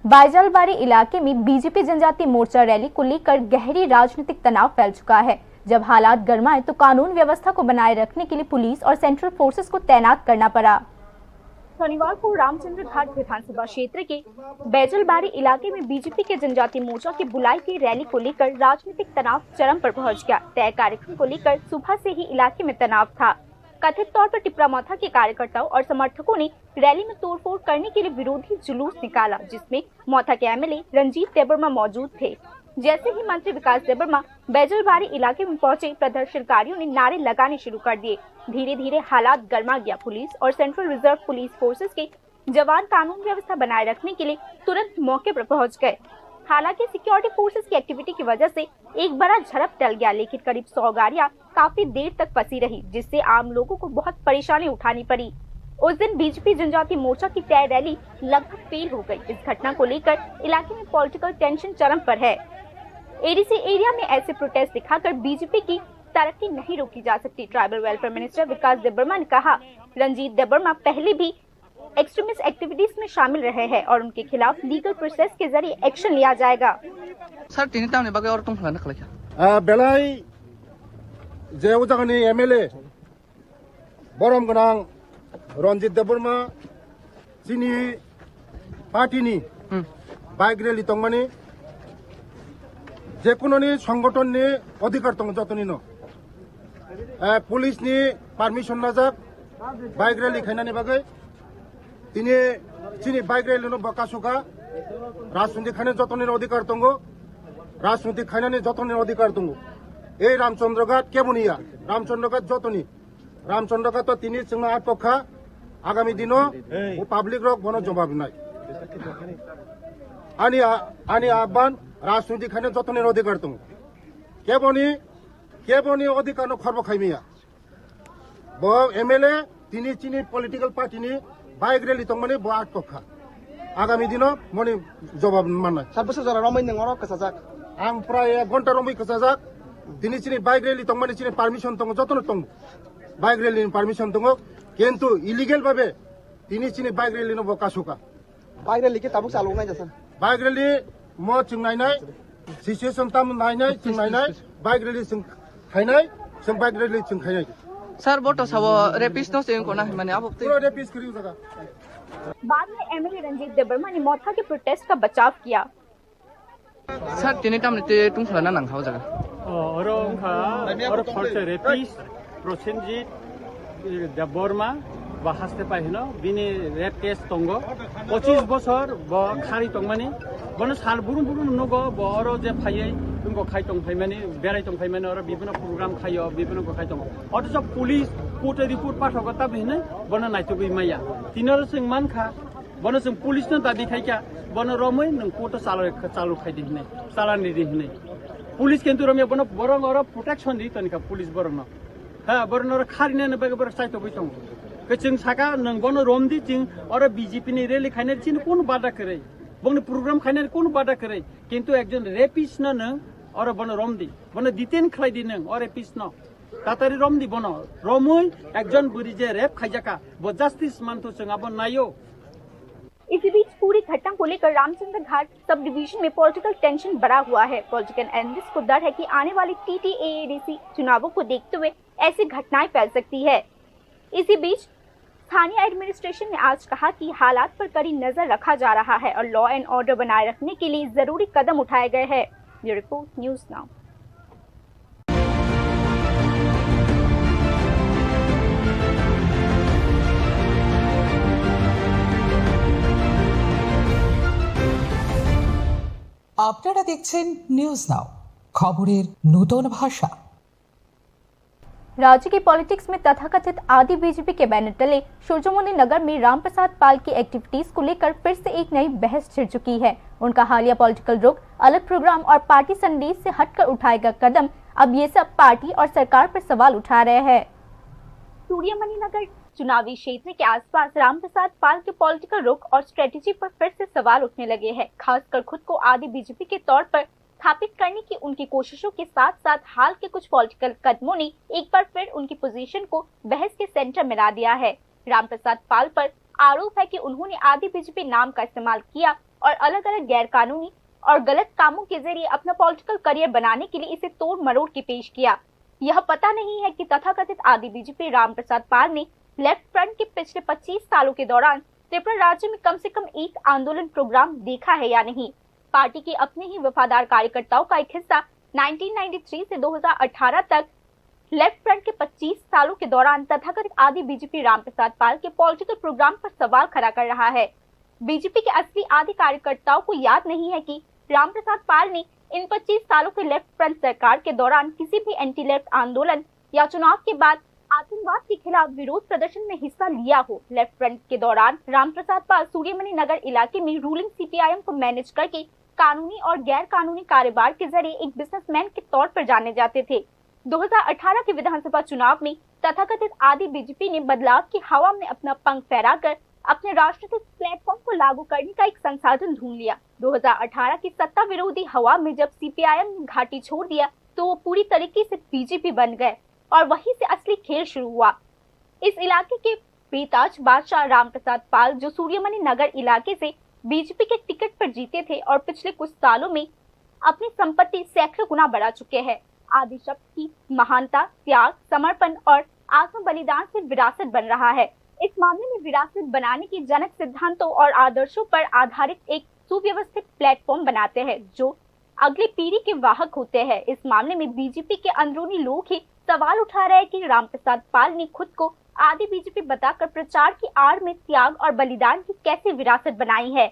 बैजलबारी इलाके में बीजेपी जनजाति मोर्चा रैली को लेकर गहरी राजनीतिक तनाव फैल चुका है। जब हालात गर्माए तो कानून व्यवस्था को बनाए रखने के लिए पुलिस और सेंट्रल फोर्सेस को तैनात करना पड़ा। शनिवार को रामचंद्र घाट विधानसभा क्षेत्र के बैजलबारी इलाके में बीजेपी के जनजाति मोर्चा की बुलाई गई रैली को लेकर राजनीतिक तनाव चरम पर पहुंच गया। तय कार्यक्रम को लेकर सुबह से ही इलाके में तनाव था। कथित तौर पर टिपरा मोथा के कार्यकर्ताओं और समर्थकों ने रैली में तोड़फोड़ करने के लिए विरोधी जुलूस निकाला, जिसमें मोथा के एमएलए रंजीत देबबर्मा मौजूद थे। जैसे ही मंत्री विकास देबबर्मा बैजलबारी इलाके में पहुंचे, प्रदर्शनकारियों ने नारे लगाने शुरू कर दिए। धीरे धीरे हालात गर्मा गया। पुलिस और सेंट्रल रिजर्व पुलिस फोर्सेस के जवान कानून व्यवस्था बनाए रखने के लिए तुरंत मौके पर पहुंच गए। हालांकि सिक्योरिटी फोर्सेस की एक्टिविटी की वजह से एक बड़ा झड़प टल गया, लेकिन करीब सौ गाड़ियां काफी देर तक फंसी रही, जिससे आम लोगों को बहुत परेशानी उठानी पड़ी। उस दिन बीजेपी जनजाति मोर्चा की तय रैली लगभग फेल हो गई। इस घटना को लेकर इलाके में पॉलिटिकल टेंशन चरम पर है। एडीसी एरिया में ऐसे प्रोटेस्ट दिखाकर बीजेपी की तरक्की नहीं रोकी जा सकती। ट्राइबल वेलफेयर मिनिस्टर विकास देबबर्मा ने कहा, रंजीत देबबर्मा पहले भी एक्सट्रीमिस्ट एक्टिविटीज में शामिल रहे हैं और उनके खिलाफ लीगल प्रोसेस के जरिए एक्शन लिया जाएगा। Sir, tini tamni bagwi oro tongthokna khlai kha? Ah, belai je o jagani M L A borom gwnang Ranjit Debbarma chini party ni Hmm. bike rally tongmani, jekunoni songotonni odhikar tongo jotonino. Eh, police ni permission najak bike rally khainani bagwi. Tini chini bike rally no bo kasukha. Rajniti khainani jotonino odhikar tongo. Rajniti khainani jotonino odhikar tongo. Ei Ramchandra Ghat keboni ya? Ramchandra Ghat jotoni. Ramchandra Ghat to tini chwngno atok kha. Agami dino o public rok bono jobab nai. Ani a-, ani abban rajniti khainani jotonino odhikar tongo. Keboni, keboni odhikar no khorbo khaimiya. Bo M L A tini chini political party ni bike rally tongmani bo atok kha. Agami dino moni jobab mannai. Sir, bwswk jora romwi nwng oro kwchajak? Ang prai ek ghonta romwi kwchajak. Tini chini bike rally tongmani chini permission tongo, jotono tongo. Bike rally ni permission tongo. Kintu illegal babe tini chini bike rally no bo kasukha. Bike rally khe tabuk chalok nai jasa? Bike rally mo chwng nainai, situation tam nainai, chwng nainai, bike rally chwng khainai, chwng bike rally chwng khainai. Sir, bo to sabo rapist no se ko na mane abo twi. Pura rapist kiri jaga. बाद में एमएलए रंजीत देबबर्मा ने मोथा के प्रोटेस्ट का बचाव किया। Sir, tini tamni twi tungphla na nang kha o jaga? O, oro wngkha, oro khorsa rapist, Prosenjit, eh, Debbarma, bo haste pai hino, bini rape case tongo. Pochis bosor bo khari tongmani. Bono sal burum burum nugo, bo oro je phaiwi, wngkha khai tong phaimani, berai tong phaimani, oro bibino program khaio, bibino wngkha khai tongo. Othocho police court-o report pathogo, tabhi hinwi bono naitugwi maya. Tini oro chwng mankha, bono chwng police no dabi khaikha, bono romwi nwng court-o chalo, chalo khaidi hinwi, chalani di hinwi. Police kintu romya bono borok oro protection di tonikha police borokno. Ha, borok oro kharinani bagwi borok chaitogwi tongo. Khe chwng saka nwng bono romdi, chwng oro B J P ni rally khainani chini kunu bada kwrwi, bongni program khainani kunu bada kwrwi, kintu ekjon rapist no nwng oro bono romdi, bono detain khlaidi nwng o rapist no. Tatari romdi bono, romwi ekjon bwrwi je rape khaijakha, bo justice manthu chwng abo naio. इसी बीच पूरी घटना को लेकर रामचंद्र घाट sub division में political tension बढ़ा हुआ है। Political analyst को डर है कि आने वाले टीटीएएडीसी चुनावों को देखते हुए ऐसी घटनाएं फैल सकती है। इसी बीच स्थानीय एडमिनिस्ट्रेशन ने आज कहा कि हालात पर कड़ी नजर रखा जा रहा है और लॉ एंड ऑर्डर बनाए रखने के लिए जरूरी कदम उठाए गए हैं। Bureau report, news now. আপনারা দেখছেন নিউজ নাও, খবরের নূতন ভাষা। राज्य की पॉलिटिक्स में तथाकथित आदि बीजेपी के बैनर तले सूर्यमुनि नगर में रामप्रसाद पाल की एक्टिविटीज को लेकर फिर से एक नई बहस छिड़ चुकी है। उनका हालिया पॉलिटिकल रुख, अलग प्रोग्राम और पार्टी संदेश से हटकर उठाए गए कदम, अब ये सब पार्टी और सरकार पर सवाल उठा रहे हैं। सूर्यमणि नगर चुनावी क्षेत्र के आसपास रामप्रसाद पाल के पॉलिटिकल रुख और स्ट्रेटजी पर फिर से सवाल उठने लगे हैं, खासकर खुद को आदि बीजेपी के तौर पर स्थापित करने की उनकी कोशिशों के साथ-साथ हाल के कुछ पॉलिटिकल कदमों ने एक बार फिर उनकी पोजीशन को बहस के सेंटर में ला दिया है। रामप्रसाद पाल पर आरोप है कि उन्होंने आदि बीजेपी नाम का इस्तेमाल किया और अलग-अलग गैर कानूनी और गलत कामों के जरिए अपना पॉलिटिकल करियर बनाने के लिए इसे तोड़ मरोड़ के पेश किया। यह पता नहीं है कि तथाकथित आदि बीजेपी रामप्रसाद पाल ने लेफ्ट फ्रंट के पिछले पच्चीस सालों के दौरान त्रिपुरा राज्य में कम से कम एक आंदोलन प्रोग्राम देखा है या नहीं। पार्टी के अपने ही वफादार कार्यकर्ताओं का एक हिस्सा नाइनटीन नाइंटी थ्री से दो हज़ार अठारह तक लेफ्ट फ्रंट के पच्चीस सालों के दौरान तथाकथित आदि बीजेपी रामप्रसाद पाल के पॉलिटिकल प्रोग्राम पर सवाल खड़ा कर रहा है। बीजेपी के असली आदि कार्यकर्ताओं को याद नहीं है कि रामप्रसाद पाल ने इन पच्चीस सालों के लेफ्ट फ्रंट सरकार के दौरान किसी भी एंटी लेफ्ट आंदोलन या चुनाव के बाद आतंकवाद के खिलाफ विरोध प्रदर्शन में हिस्सा लिया हो। लेफ्ट फ्रंट के दौरान रामप्रसाद पाल सूर्यमणि नगर इलाके में रूलिंग सीपीआईएम को मैनेज करके कानूनी और गैर कानूनी कारोबार के जरिए एक बिजनेसमैन के तौर पर जाने जाते थे। दो हज़ार अठारह के विधानसभा चुनाव में तथाकथित आदि बीजेपी ने बदलाव की हवा में अपना पंख फहराकर अपने राजनीतिक प्लेटफॉर्म को लागू करने का एक संसाधन ढूंढ लिया। दो हज़ार अठारह की सत्ता विरोधी हवा में जब सीपीआईएम ने घाटी छोड़ दिया, तो वो पूरी तरीके से बीजेपी बन गए और वहीं से असली खेल शुरू हुआ। इस इलाके के बेताज बादशाह रामप्रसाद पाल, जो सूर्यमणि नगर इलाके से बीजेपी के टिकट पर जीते थे और पिछले कुछ सालों में अपनी संपत्ति सैकड़ों गुना बढ़ा चुके हैं, आदि शब्द की महानता, त्याग, समर्पण और आत्म बलिदान से विरासत बन रहा है। इस मामले में विरासत बनाने के जनक सिद्धांतों और आदर्शों पर आधारित एक सुव्यवस्थित प्लेटफॉर्म बनाते हैं, जो अगली पीढ़ी के वाहक होते हैं। इस मामले में बीजेपी के अंदरूनी लोग ही सवाल उठा रहे हैं कि रामप्रसाद पाल ने खुद को आदि बीजेपी बताकर प्रचार की आड़ में त्याग और बलिदान की कैसे विरासत बनाई है।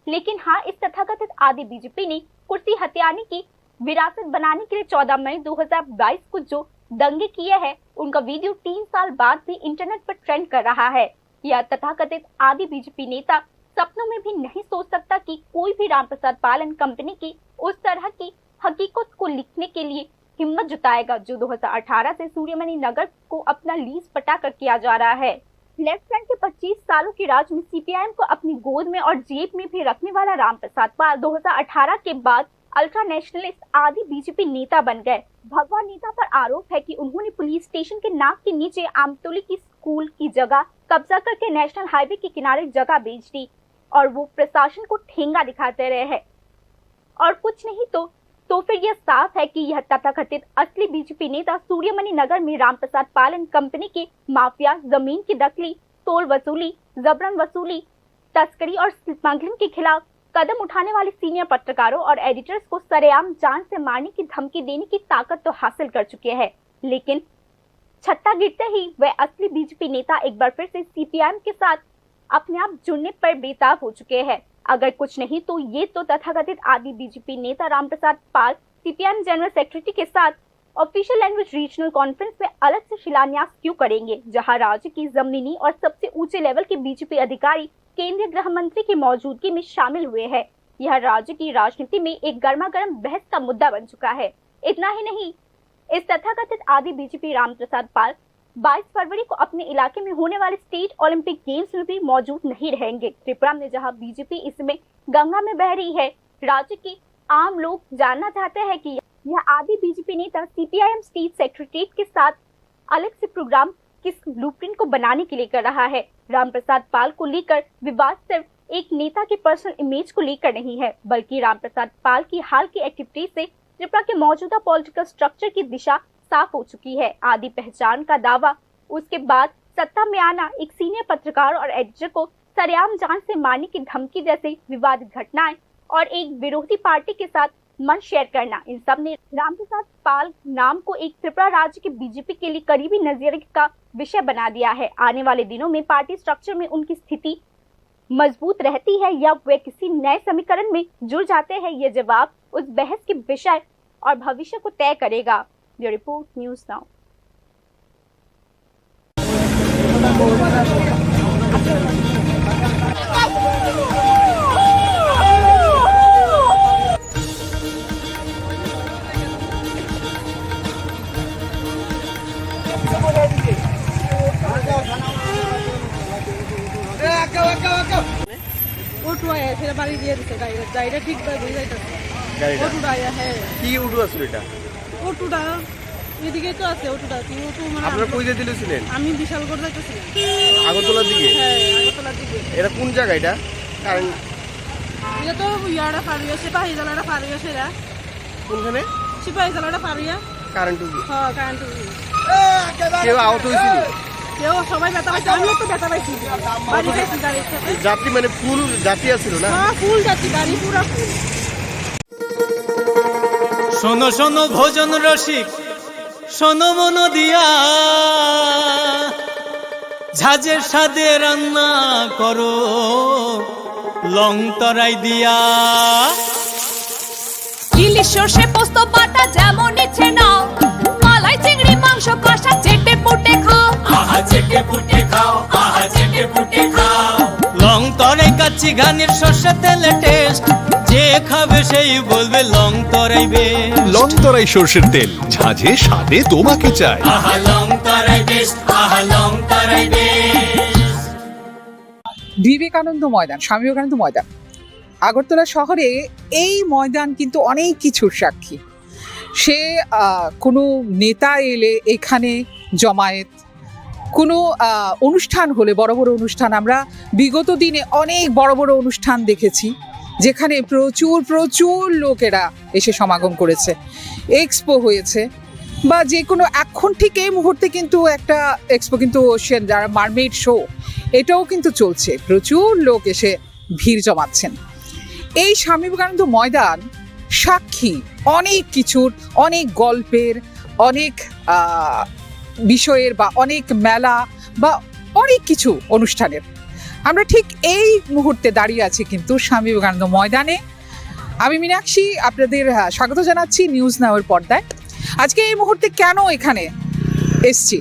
लेकिन हाँ, इस तथाकथित आदि बीजेपी ने कुर्सी हथियाने की विरासत बनाने के लिए चौदह मई दो हज़ार बाईस को जो दंगे किए हैं, उनका वीडियो तीन साल बाद भी इंटरनेट पर ट्रेंड कर रहा है। यह तथाकथित आदि बीजेपी नेता सपनों में भी नहीं सोच सकता कि कोई भी रामप्रसाद पाल एंड कंपनी की उस तरह की हकीकत को लिखने के लिए हिम्मत जुटाएगा, जो दो हज़ार अठारह से सूर्यमणि नगर को अपना लीज पटा कर किया जा रहा है। लेफ्ट फ्रंट के पच्चीस सालों के राज में सीपीआईएम को अपनी गोद में और जेब में भी रखने वाला रामप्रसाद पाल दो हज़ार अठारह के बाद अल्ट्रा नेशनलिस्ट आदि बीजेपी नेता बन गए। भगवा नेता पर आरोप है कि उन्होंने पुलिस स्टेशन के नाक के नीचे आमतोली की स्कूल की जगह कब्जा करके नेशनल हाईवे के किनारे जगह बेच दी और वो प्रशासन को ठेंगा दिखाते रहे हैं। और कुछ नहीं तो, तो फिर यह साफ है कि यह तथाकथित असली बीजेपी नेता सूर्यमणि नगर में रामप्रसाद पाल एंड कंपनी के माफिया, जमीन की दखली, टोल वसूली, जबरन वसूली, तस्करी और स्मगलिंग के खिलाफ कदम उठाने वाले सीनियर पत्रकारों और एडिटर्स को सरेआम जान से मारने की धमकी देने की ताकत तो हासिल कर चुके हैं, लेकिन छत्ता गिरते ही वह असली बीजेपी नेता एक बार फिर से सीपीआईएम के साथ अपने आप जुड़ने पर बेताब हो चुके हैं। अगर कुछ नहीं तो ये तो तथाकथित आदि बीजेपी नेता रामप्रसाद पाल सीपीआईएम जनरल सेक्रेटरी के साथ ऑफिशियल लैंग्वेज रीजनल कॉन्फ्रेंस में अलग से शिलान्यास क्यों करेंगे, जहां राज्य की जमीनी और सबसे ऊंचे लेवल के बीजेपी अधिकारी केंद्रीय गृह मंत्री की मौजूदगी में शामिल हुए हैं। यह राज्य की राजनीति में एक गर्मा गर्म बहस का मुद्दा बन चुका है। इतना ही नहीं, इस तथाकथित आदि बीजेपी रामप्रसाद पाल बाईस फरवरी को अपने इलाके में होने वाले स्टेट ओलंपिक गेम्स में भी मौजूद नहीं रहेंगे। त्रिपुरा में जहां बीजेपी इस समय गंगा में बह रही है, राज्य के आम लोग जानना चाहते हैं कि यह आदि बीजेपी नेता सीपीआईएम स्टेट सेक्रेटरीट के साथ अलग से प्रोग्राम किस ब्लूप्रिंट को बनाने के लिए कर रहा है। रामप्रसाद पाल को लेकर विवाद सिर्फ एक नेता के पर्सनल इमेज को लेकर नहीं है, बल्कि रामप्रसाद पाल की हाल की एक्टिविटीज से त्रिपुरा के मौजूदा पॉलिटिकल स्ट्रक्चर की दिशा साफ हो चुकी है। आदि पहचान का दावा, उसके बाद सत्ता में आना, एक सीनियर पत्रकार और एडिटर को सरेआम जान से मारने की धमकी जैसी विवादित घटनाएं और एक विरोधी पार्टी के साथ मंच शेयर करना, इन सब ने रामप्रसाद पाल नाम को एक त्रिपुरा राज्य के बीजेपी के लिए करीबी नजरिए का विषय बना दिया है। आने वाले दिनों में पार्टी स्ट्रक्चर में उनकी स्थिति मजबूत रहती है या वे किसी नए समीकरण में जुड़ जाते हैं, ये जवाब उस बहस के विषय और भविष्य को तय करेगा। Bureau report, news now. Auto আয়া, সেটা বাড়ি দিয়ে দিছে ডাইরেক্ট, ডাইরেক্ট ঠিক করে বুঝে যাইতেছে। গাড়িটা? অটোটা আয়া, হ্যাঁ। কি অটো আছিল এটা? অটোটা এদিকে তো আছে, অটোটা। কি অটো মানে আপনারা আমরা কই দিয়ে দিলেছিলেন? আমি বিশালগড় যাইতেছিলাম। আগরতলার দিকে? হ্যাঁ, আগরতলার দিকে। এটা কোন জায়গা এটা? কারণ এটা তো ইয়ারা ফারিয়া, সিপাহী জালারা ফারিয়া সেরা। কোনখানে? সিপাহী জালারা ফারিয়া। কারেন্ট উঠে? হ্যাঁ, কারেন্ট উঠে। কেউ আহত হয়েছিল? কেউ, সবাই ব্যথা পাইছে, আমিও তো ব্যথা পাইছি। বাড়ি গেছি গাড়ির সাথে। যাত্রী মানে ফুল যাত্রী আছিল না? হ্যাঁ, ফুল যাত্রী, গাড়ি পুরা ফুল। শোনো শোনো ভোজন রসিক, শোনো মন দিয়া, ঝাঁঝের স্বাদে রান্না করো লং তরাই দিয়া। ইলিশ সর্ষে পোস্ত বাটা যেমন ইচ্ছে নাও, মালাই চিংড়ি মাংস কষা চেটে পুটে খাও। আহা চেটে পুটে খাও, আহা চেটে পুটে খাও। লং তরাই কাচ্চি ঘানির সর্ষে তেলে টেস্ট, যে খাবে সেই বলবে লং তরাই বেস্ট। লং তরাই সর্ষের তেল, ঝাঁঝে স্বাদে তোমাকে চাই। আহা লং তরাই বেস্ট, আহা লং তরাই বেস্ট। বিবেকানন্দ ময়দান, স্বামী বিবেকানন্দ ময়দান, আগরতলা শহরে এই ময়দান কিন্তু অনেক কিছুর সাক্ষী। সে, আহ, কোনো নেতা এলে এখানে জমায়েত, কোনো, আহ, অনুষ্ঠান হলে, বড় বড় অনুষ্ঠান, আমরা বিগত দিনে অনেক বড় বড় অনুষ্ঠান দেখেছি, যেখানে প্রচুর, প্রচুর লোকেরা এসে সমাগম করেছে, এক্সপো হয়েছে, বা যে কোনো, এখন ঠিক এই মুহূর্তে কিন্তু একটা এক্সপো কিন্তু ওশিয়ান, যারা মারমেইড শো, এটাও কিন্তু চলছে, প্রচুর লোক এসে ভিড় জমাচ্ছেন। এই স্বামী বিবেকানন্দ ময়দান সাক্ষী অনেক কিছুর, অনেক গল্পের, অনেক, আহ, বিষয়ের বা অনেক মেলা বা অনেক কিছু অনুষ্ঠানের। আমরা ঠিক এই মুহূর্তে দাঁড়িয়ে আছি কিন্তু স্বামী বিবেকানন্দ ময়দানে। আমি মীনাক্ষী, আপনাদের, আহ, স্বাগত জানাচ্ছি নিউজ নাওয়ের পর্দায়। আজকে এই মুহূর্তে কেন এখানে এসছি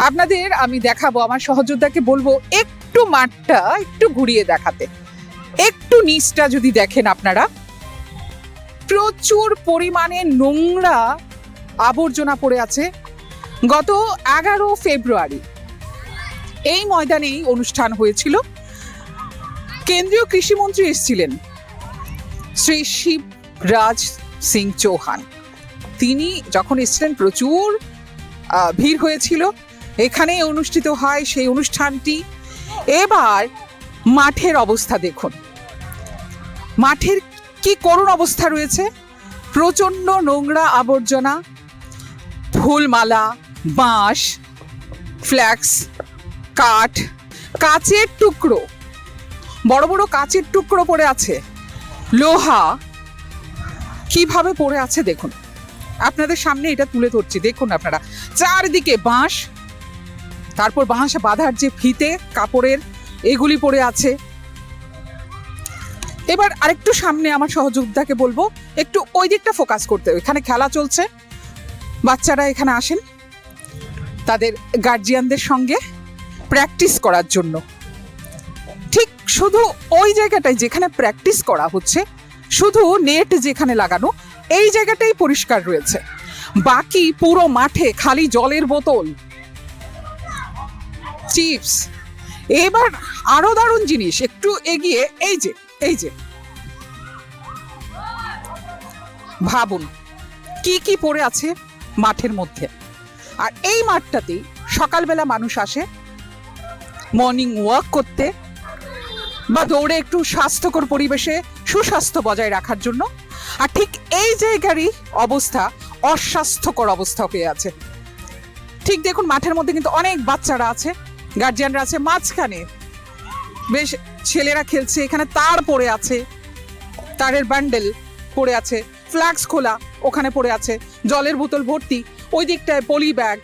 আপনাদের আমি দেখাবো। আমার সহযোদ্ধাকে বলবো একটু মাঠটা একটু ঘুরিয়ে দেখাতে। একটু নিচটা যদি দেখেন আপনারা, প্রচুর পরিমাণে নোংরা আবর্জনা পড়ে আছে। গত এগারো ফেব্রুয়ারি এই ময়দানেই অনুষ্ঠান হয়েছিল। কেন্দ্রীয় কৃষিমন্ত্রী এসেছিলেন শ্রী শিবরাজ সিং চৌহান। তিনি যখন এসেছিলেন, প্রচুর, আহ, ভিড় হয়েছিল। এখানেই অনুষ্ঠিত হয় সেই অনুষ্ঠানটি। এবার মাঠের অবস্থা দেখুন, মাঠের কি করুণ অবস্থা রয়েছে। প্রচণ্ড নোংরা আবর্জনা, ফুলমালা, বাঁশ, ফ্ল্যাক্স, কাঠ, কাচের টুকরো, বড় বড় কাচের টুকরো পড়ে আছে, লোহা কিভাবে পড়ে আছে দেখুন। আপনাদের সামনে এটা তুলে ধরছি, দেখুন আপনারা, চারিদিকে বাঁশ, তারপর বাঁশ বাঁধার যে ফিতে কাপড়ের, এগুলি পড়ে আছে। এবার আরেকটু সামনে আমার সহযোদ্ধাকে বলবো একটু ওই দিকটা ফোকাস করতে, এখানে খেলা চলছে, বাচ্চারা এখানে আসেন তাদের গার্জিয়ানদের সঙ্গে প্র্যাকটিস করার জন্য। ঠিক শুধু ওই জায়গাটায় যেখানে প্র্যাকটিস করা হচ্ছে, শুধু নেট যেখানে লাগানো, এই জায়গাটাই পরিষ্কার রয়েছে, বাকি পুরো মাঠে খালি জলের বোতল, চিপস। এবার আরো দারুণ জিনিস, একটু এগিয়ে, এই যে, এই যে, ভাবুন কি কি পড়ে আছে মাঠের মধ্যে। আর এই মাঠটাতেই সকালবেলা মানুষ আসে মর্নিং ওয়াক করতে বা দৌড়ে একটু স্বাস্থ্যকর পরিবেশে সুস্বাস্থ্য বজায় রাখার জন্য। আর ঠিক এই জায়গারই অবস্থা অস্বাস্থ্যকর অবস্থা হয়ে আছে। ঠিক দেখুন, মাঠের মধ্যে কিন্তু অনেক বাচ্চারা আছে, গার্জিয়ানরা আছে মাঝখানে, বেশ ছেলেরা খেলছে, এখানে তার পড়ে আছে, তারের বান্ডেল পড়ে আছে, ফ্ল্যাক্স খোলা ওখানে পড়ে আছে, জলের বোতল ভর্তি, ওই দিকটায় পলি ব্যাগ,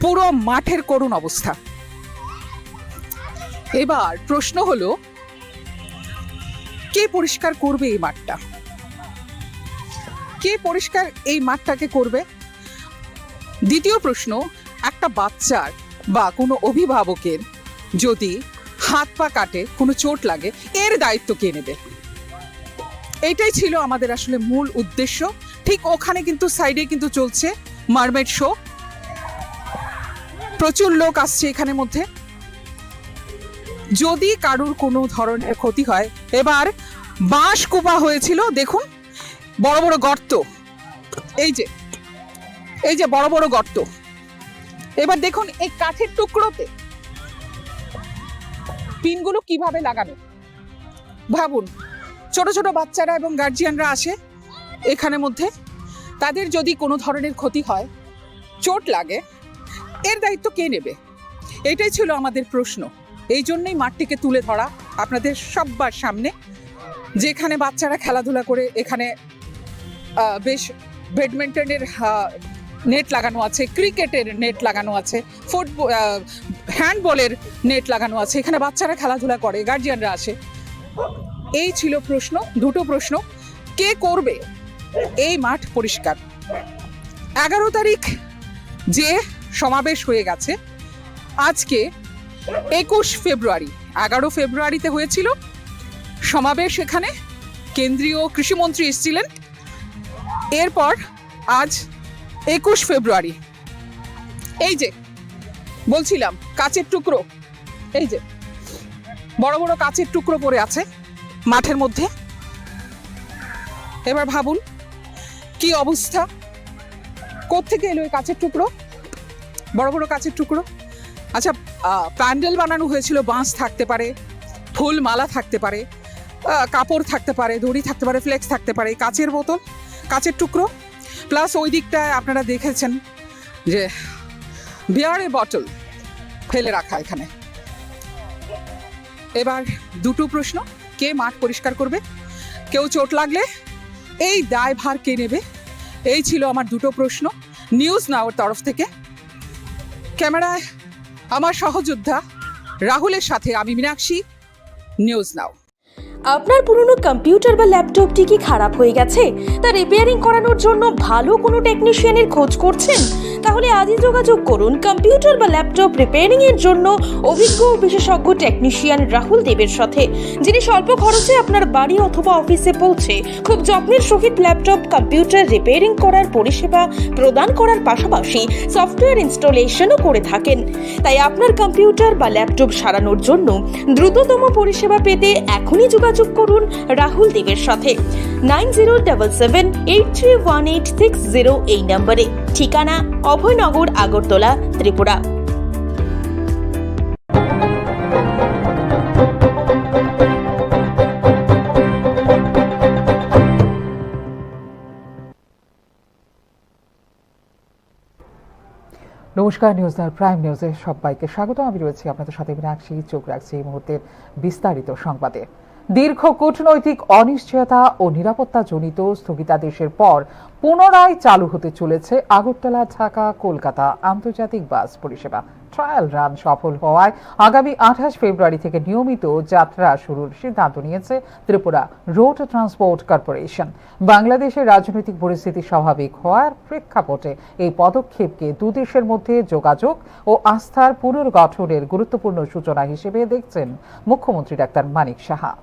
পুরো মাঠের করুণ অবস্থা। এবার প্রশ্ন হলো, কে পরিষ্কার করবে এই মাঠটা? কে পরিষ্কার এই মাঠটাকে করবে? দ্বিতীয় প্রশ্ন, একটা বাচ্চার বা কোনো অভিভাবকের যদি হাত পা কাটে, কোনো চোট লাগে, এর দায়িত্ব কে নেবে? এটাই ছিল আমাদের আসলে মূল উদ্দেশ্য। ঠিক ওখানে কিন্তু সাইডে কিন্তু চলছে মারমেড শো, প্রচুর লোক আসছে এখানে মধ্যে। যদি কারুর কোনো ধরনের ক্ষতি হয়, এবার বাঁশ কোপা হয়েছিল, দেখুন বড় বড় গর্ত, এই যে, এই যে বড় বড় গর্ত। এবার দেখুন এই কাঠের টুকরোতে পিনগুলো কিভাবে লাগানো। ভাবুন, ছোট ছোট বাচ্চারা এবং গার্জিয়ানরা আসে এখানে মধ্যে, তাদের যদি কোনো ধরনের ক্ষতি হয়, চোট লাগে, এর দায়িত্ব কে নেবে? এটাই ছিল আমাদের প্রশ্ন। এই জন্যই মাঠটিকে তুলে ধরা আপনাদের সব্বার সামনে, যেখানে বাচ্চারা খেলাধুলা করে, এখানে আহ, বেশ ব্যাডমিন্টনের, আহ, নেট লাগানো আছে, ক্রিকেটের নেট লাগানো আছে, ফুটবল, আহ, হ্যান্ডবলের নেট লাগানো আছে। এখানে বাচ্চারা খেলাধুলা করে, গার্জিয়ানরা আসে। এই ছিল প্রশ্ন, দুটো প্রশ্ন, কে করবে এই মাঠ পরিষ্কার? এগারো তারিখ যে সমাবেশ হয়ে গেছে, আজকে একুশ ফেব্রুয়ারি, এগারো ফেব্রুয়ারিতে হয়েছিল সমাবেশ, এখানে কেন্দ্রীয় কৃষিমন্ত্রী এসেছিলেন। এরপর আজ একুশ ফেব্রুয়ারি, এই যে বলছিলাম কাচের টুকরো, এই যে বড় বড় কাচের টুকরো পড়ে আছে মাঠের মধ্যে। এবার ভাবুন কি অবস্থা, কোত্থেকে এলো এই কাচের টুকরো, বড় বড় কাচের টুকরো। আচ্ছা, আহ, প্যান্ডেল বানানো হয়েছিল, বাঁশ থাকতে পারে, ফুল মালা থাকতে পারে, আহ, কাপড় থাকতে পারে, দড়ি থাকতে পারে, ফ্লেক্স থাকতে পারে, কাচের বোতল, কাচের টুকরো, প্লাস ওই দিকটায় আপনারা দেখেছেন যে বিয়ারের বটল ফেলে রাখা এখানে। এবার দুটো প্রশ্ন, কে মাঠ পরিষ্কার করবে, কেউ চোট লাগলে এই দায়ভার কে নেবে? এই ছিল আমার দুটো প্রশ্ন নিউজ নাওর তরফ থেকে। ক্যামেরায় আমার সহযোদ্ধা রাহুলের সাথে আমি মীনাক্ষী, নিউজ নাও। আপনার পুরনো কম্পিউটার বা ল্যাপটপটি কি খারাপ হয়ে গেছে? তা রিপেয়ারিং করানোর জন্য ভালো কোনো টেকনিশিয়ানের খোঁজ করছেন? তাহলে আজই যোগাযোগ করুন কম্পিউটার বা ল্যাপটপ রিপেয়ারিং এর জন্য অভিজ্ঞ ও বিশেষজ্ঞ টেকনিশিয়ান রাহুল দেবের সাথে, যিনি স্বল্প খরচে আপনার বাড়ি অথবা অফিসে পৌঁছে খুব যত্নের সহিত ল্যাপটপ কম্পিউটার রিপেয়ারিং করার পরিষেবা প্রদান করার পাশাপাশি সফটওয়্যার ইনস্টলেশনও করে থাকেন। তাই আপনার কম্পিউটার বা ল্যাপটপ সারানোর জন্য দ্রুততম পরিষেবা পেতে এখনই যোগাযোগ করুন রাহুল দেবের সাথে nine zero double seven eight three one eight six zero এই নম্বরে। ঠিকানা অভয়নগর, আগরতলা, ত্রিপুরা। নমস্কার, নিউজ নাওর প্রাইম নিউজে সবাইকে স্বাগত। আমি রয়েছি আপনাদের সাথে মীনাক্ষী। চোখ রাখছি এই মুহূর্তের বিস্তারিত সংবাদে। দীর্ঘ কূটনৈতিক অনিশ্চয়তা ও নিরাপত্তাজনিত স্থগিতাদেশের পর পুনরায় চালু হতে চলেছে আগরতলা ঢাকা কলকাতা আন্তর্জাতিক বাস পরিষেবা। ট্রায়াল রান সফল হওয়ায় আগামী আঠাশ ফেব্রুয়ারি থেকে নিয়মিত যাত্রা শুরুর সিদ্ধান্ত নিয়েছে ত্রিপুরা রোড ট্রান্সপোর্ট কর্পোরেশন। বাংলাদেশের রাজনৈতিক পরিস্থিতি স্বাভাবিক হওয়ার প্রেক্ষাপটে এই পদক্ষেপকে দুদেশের মধ্যে যোগাযোগ ও আস্থার পুনর্গঠনের গুরুত্বপূর্ণ সূচনা হিসেবে দেখছেন মুখ্যমন্ত্রী ডাক্তার মানিক সাহা।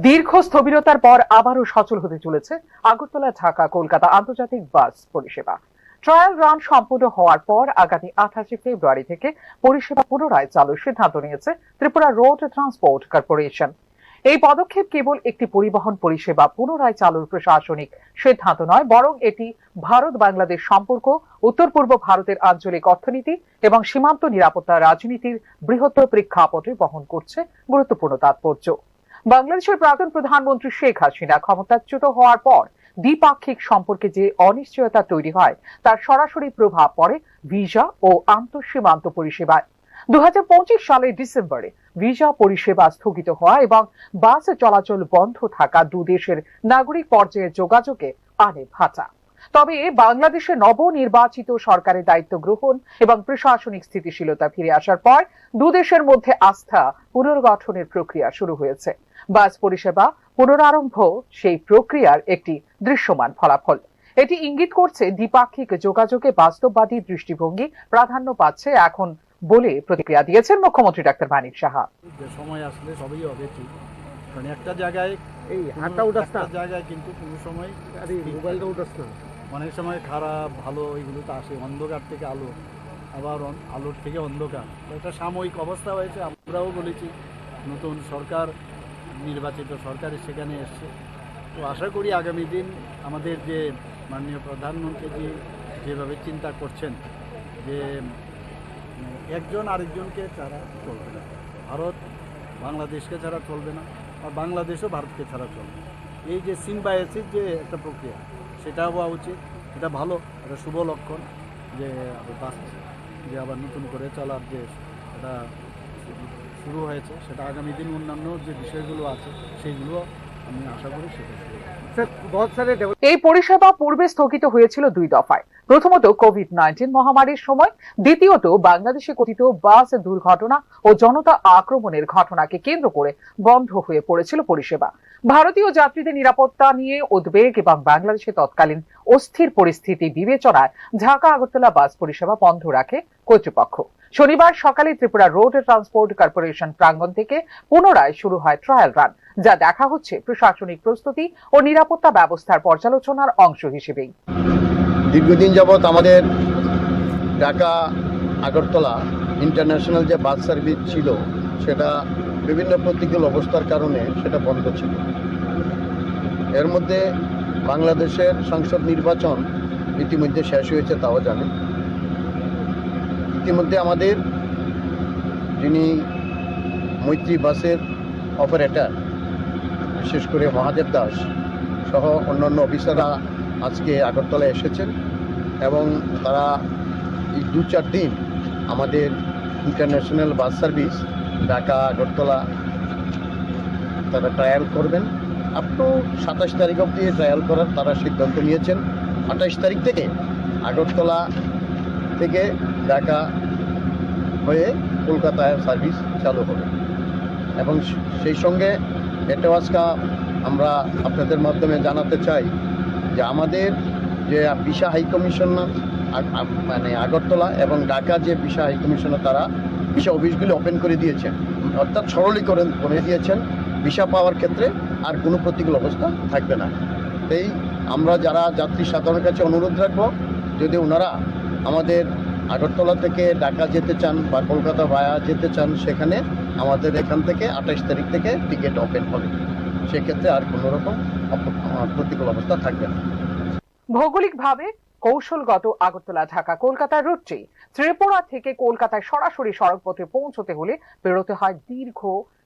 দীর্ঘ স্থবিরতার পর আবারও সচল হতে চলেছে আগরতলা ঢাকা কলকাতা আন্তর্জাতিক বাস পরিষেবা। ট্রায়াল রান সম্পূর্ণ হওয়ার পর আগামী আঠাশে ফেব্রুয়ারি থেকে পরিষেবা পুনরায় চালুর সিদ্ধান্ত নিয়েছে ত্রিপুরা রোড ট্রান্সপোর্ট কর্পোরেশন। এই পদক্ষেপ কেবল একটি পরিবহন পরিষেবা পুনরায় চালুর প্রশাসনিক সিদ্ধান্ত নয়, বরং এটি ভারত বাংলাদেশ সম্পর্ক, উত্তর পূর্ব ভারতের আঞ্চলিক অর্থনীতি এবং সীমান্ত নিরাপত্তা রাজনীতির বৃহত্তর প্রেক্ষাপটে বহন করছে গুরুত্বপূর্ণ তাৎপর্য। বাংলাদেশের প্রাক্তন প্রধানমন্ত্রী শেখ হাসিনা ক্ষমতাচ্যুত হওয়ার পর দ্বিপাক্ষিক সম্পর্কে যে অনিশ্চয়তা তৈরি হয়, তার সরাসরি প্রভাব পড়ে ভিসা ও আন্তঃসীমান্ত পরিষেবায়। দু হাজার পঁচিশ সালের ডিসেম্বরে ভিসা পরিষেবা স্থগিত হওয়া এবং বাস চলাচল বন্ধ থাকা দু দেশের নাগরিক পর্যায়ে যোগাযোগে আনে ভাটা। তবে বাংলাদেশে নবনির্বাচিত সরকারের দায়িত্ব গ্রহণ এবং প্রশাসনিক স্থিতিশীলতা ফিরে আসার পর দু দেশের মধ্যে আস্থা পুনর্গঠনের প্রক্রিয়া শুরু হয়েছে। বাস পরিষেবা পুনরারম্ভ সেই প্রক্রিয়ার একটি দৃশ্যমান ফলাফল। এটি ইঙ্গিত করছে দ্বিপাক্ষিক যোগাযোগে বাস্তববাদী দৃষ্টিভঙ্গি প্রাধান্য পাচ্ছে এখন বলে প্রতিক্রিয়া দিয়েছেন মুখ্যমন্ত্রী ডাক্তার মানিক সাহা। যে সময় আসলে সবই হবে ঠিক, কারণ একটা জায়গায় এই কোনো হাতটা উঠাস না। একটা জায়গায় কিন্তু কোনো সময় আরে, ঠিক মোবাইলটা থাকে। উঠাস না। অনেক সময় খারাপ ভালো এগুলো তো আসে, অন্ধকার থেকে আলো, আবার অন-, আলোর থেকে অন্ধকার। তো এটা সাময়িক অবস্থা হয়েছে। আমরাও বলেছি নতুন সরকার, নির্বাচিত সরকার সেখানে এসছে। তো আশা করি আগামী দিন আমাদের যে মাননীয় প্রধানমন্ত্রীজি যেভাবে চিন্তা করছেন যে, উম, একজন আরেকজনকে ছাড়া চলবে না, ভারত বাংলাদেশকে ছাড়া চলবে না, আর বাংলাদেশও ভারতকে ছাড়া চলবে না। এই যে সিম্বায়োসিস যে একটা প্রক্রিয়া, সেটা হওয়া উচিত, এটা ভালো, এটা শুভ লক্ষণ যে আবার বাস, যে আবার নতুন করে চলার যে এটা শুরু হয়েছে, সেটা আগামী দিন অন্যান্য যে বিষয়গুলো আছে সেইগুলো আমি আশা করি সেটা শুরু হবে। স্যার, বহুত সারে ডেভেলপ এই পরিষেবা পূর্বে স্থগিত হয়েছিল দুই দফায়। প্রথমত কোভিড নাইন্টিন মহামারীর সময়, দ্বিতীয়ত বাংলাদেশে কথিত বাস দুর্ঘটনা ও জনতা আক্রমণের ঘটনাকে কেন্দ্র করে বন্ধ হয়ে পড়েছিল পরিষেবা। ভারতীয় যাত্রীদের নিরাপত্তা নিয়ে উদ্বেগ এবং বাংলাদেশে তৎকালীন অস্থির পরিস্থিতি বিবেচনায় ঢাকা আগরতলা বাস পরিষেবা বন্ধ রাখে কর্তৃপক্ষ। শনিবার সকালে ত্রিপুরা রোড ট্রান্সপোর্ট কর্পোরেশন প্রাঙ্গণ থেকে পুনরায় শুরু হয় ট্রায়াল রান, যা দেখা হচ্ছে প্রশাসনিক প্রস্তুতি ও নিরাপত্তা ব্যবস্থার পর্যালোচনার অংশ হিসেবেই। দীর্ঘদিন যাবৎ আমাদের ঢাকা আগরতলা ইন্টারন্যাশনাল যে বাস সার্ভিস ছিল, সেটা বিভিন্ন প্রতিকূল অবস্থার কারণে সেটা বন্ধ ছিল। এর মধ্যে বাংলাদেশের সংসদ নির্বাচন ইতিমধ্যে শেষ হয়েছে, তাও জানেন। ইতিমধ্যে আমাদের যিনি মৈত্রী বাসের অপারেটর, বিশেষ করে মহাদেব দাস সহ অন্যান্য অফিসাররা আজকে আগরতলা এসেছেন এবং তারা এই দু চার দিন আমাদের ইন্টারন্যাশনাল বাস সার্ভিস ঢাকা আগরতলা তারা ট্রায়াল করবেন। আপ টু সাতাশ তারিখ অবধি ট্রায়াল করার তারা সিদ্ধান্ত নিয়েছেন। আঠাশ তারিখ থেকে আগরতলা থেকে ঢাকা হয়ে কলকাতায় সার্ভিস চালু হবে। এবং সেই সঙ্গে এটাও আজকে আমরা আপনাদের মাধ্যমে জানাতে চাই যে আমাদের যে ভিসা হাই কমিশনার আগ-, আগ-, মানে আগরতলা এবং ঢাকা যে ভিসা হাই কমিশনার, তারা ভিসা অফিসগুলি ওপেন করে দিয়েছেন, অর্থাৎ সরলীকরণ করে দিয়েছেন। ভিসা পাওয়ার ক্ষেত্রে আর কোনো প্রতিকূল অবস্থা থাকবে না। এই আমরা যারা যাত্রী সাধারণের কাছে অনুরোধ রাখবো, যদি ওনারা আমাদের আগরতলা থেকে ঢাকা যেতে চান বা কলকাতা ভায়া যেতে চান, সেখানে আমাদের এখান থেকে আঠাশ তারিখ থেকে টিকিট ওপেন হবে। সেক্ষেত্রে আর কোনো রকম অপ-, আহ, প্রতিকূল অবস্থা থাকবে না। ভৌগোলিকভাবে কৌশলগত আগরতলা ঢাকা কলকাতা রুটটি ত্রিপুরা থেকে কলকাতায় সরাসরি সড়কপথে পৌঁছতে হলে পেরোতে হয় দীর্ঘ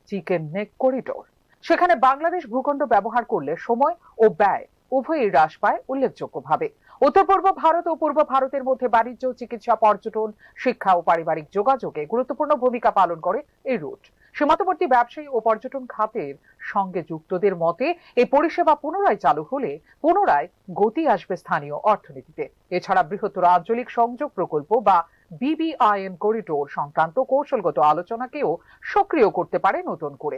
চিকেন নেক করিডোর। সেখানে বাংলাদেশ ভূখণ্ড ব্যবহার করলে সময় ও ব্যয় উভয়ই হ্রাস পায় উল্লেখযোগ্যভাবে। উত্তর পূর্ব ভারত ও পূর্ব ভারতের মধ্যে বাণিজ্য, চিকিৎসা, পর্যটন, শিক্ষা ও পারিবারিক যোগাযোগে গুরুত্বপূর্ণ ভূমিকা পালন করে এই রুট। সীমান্তবর্তী ব্যবসায়ী ও পর্যটন খাতের সঙ্গে যুক্তদের মতে, এই পরিষেবা পুনরায় চালু হলে পুনরায় গতি আসবে স্থানীয় অর্থনীতিতে। এছাড়া বৃহত্তর আঞ্চলিক সংযোগ প্রকল্প বা বিবিআইএন করিডোর সংক্রান্ত কৌশলগত আলোচনাকেও সক্রিয় করতে পারে নতুন করে।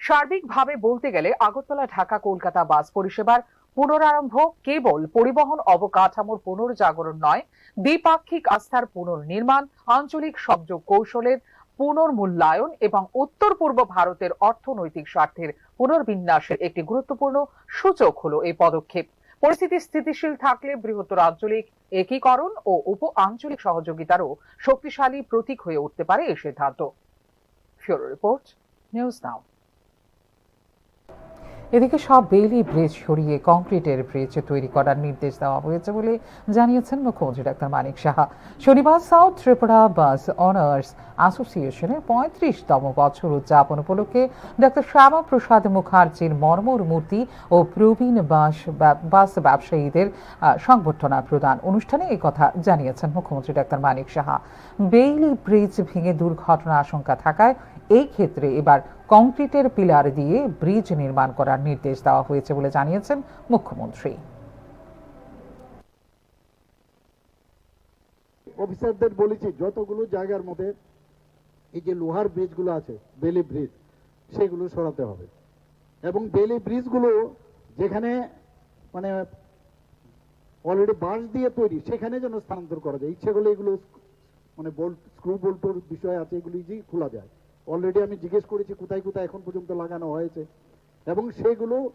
সার্বিকভাবে বলতে গেলে আগরতলা ঢাকা কলকাতা বাস পরিষেবার পুনরারম্ভ কেবল পরিবহন অবকাঠামোর পুনর্জাগরণ নয়, দ্বিপাক্ষিক আস্থার পুনর্নির্মাণ, আঞ্চলিক সংযোগ কৌশলের পুনর্মূল্যায়ন এবং উত্তর পূর্ব ভারতের অর্থনৈতিক স্বার্থের পুনর্বিন্যাসের একটি গুরুত্বপূর্ণ সূচক হলো এই পদক্ষেপ। পরিস্থিতি স্থিতিশীল থাকলে বৃহত্তর আঞ্চলিক একীকরণ ও উপ আঞ্চলিক সহযোগিতারও শক্তিশালী প্রতীক হয়ে উঠতে পারে এই সিদ্ধান্ত। ফিউরো রিপোর্ট, নিউজ নাও। এদিকে সব বেইলি ব্রিজ সরিয়ে কংক্রিটের ব্রিজ তৈরি করার নির্দেশ দেওয়া হয়েছে বলে জানিয়েছেন মুখ্যমন্ত্রী ডাক্তার মানিক সাহা। শনিবার সাউথ ত্রিপুরা বাস অনার্স অ্যাসোসিয়েশনের পঁয়ত্রিশতম বছর উদযাপন উপলক্ষে ডাক্তার শ্যামা প্রসাদ মুখার্জির মর্মর মূর্তি ও প্রবীণ বাস ব্যব- বাস ব্যবসায়ীদের আহ, সংবর্ধনা প্রদান অনুষ্ঠানে এই কথা জানিয়েছেন মুখ্যমন্ত্রী ডাক্তার মানিক সাহা। বেইলি ব্রিজ ভেঙে দুর্ঘটনা আশঙ্কা থাকায় এই ক্ষেত্রে এবার কংক্রিটের পিলার দিয়ে ব্রিজ নির্মাণ করার নির্দেশ দেওয়া হয়েছে বলে জানিয়েছেন মুখ্যমন্ত্রী। অফিসারদের বলেছি, যতগুলো জায়গার মধ্যে এই যে লোহার ব্রিজগুলো আছে, বেইলি ব্রিজ, সেগুলো সরাতে হবে। এবং বেইলি ব্রিজগুলো যেখানে মানে অলরেডি বাঁশ দিয়ে তৈরি, সেখানে যেন স্থানান্তর করা যায়। ইচ্ছে করলে এগুলো মানে বোল্ট, স্ক্রু বোল্টর বিষয় আছে, এগুলো ইজিলি খোলা যায়। অলরেডি আমি জিজ্ঞেস করেছি কোথায় কোথায় এখন পর্যন্ত লাগানো হয়েছে, এবং সেগুলো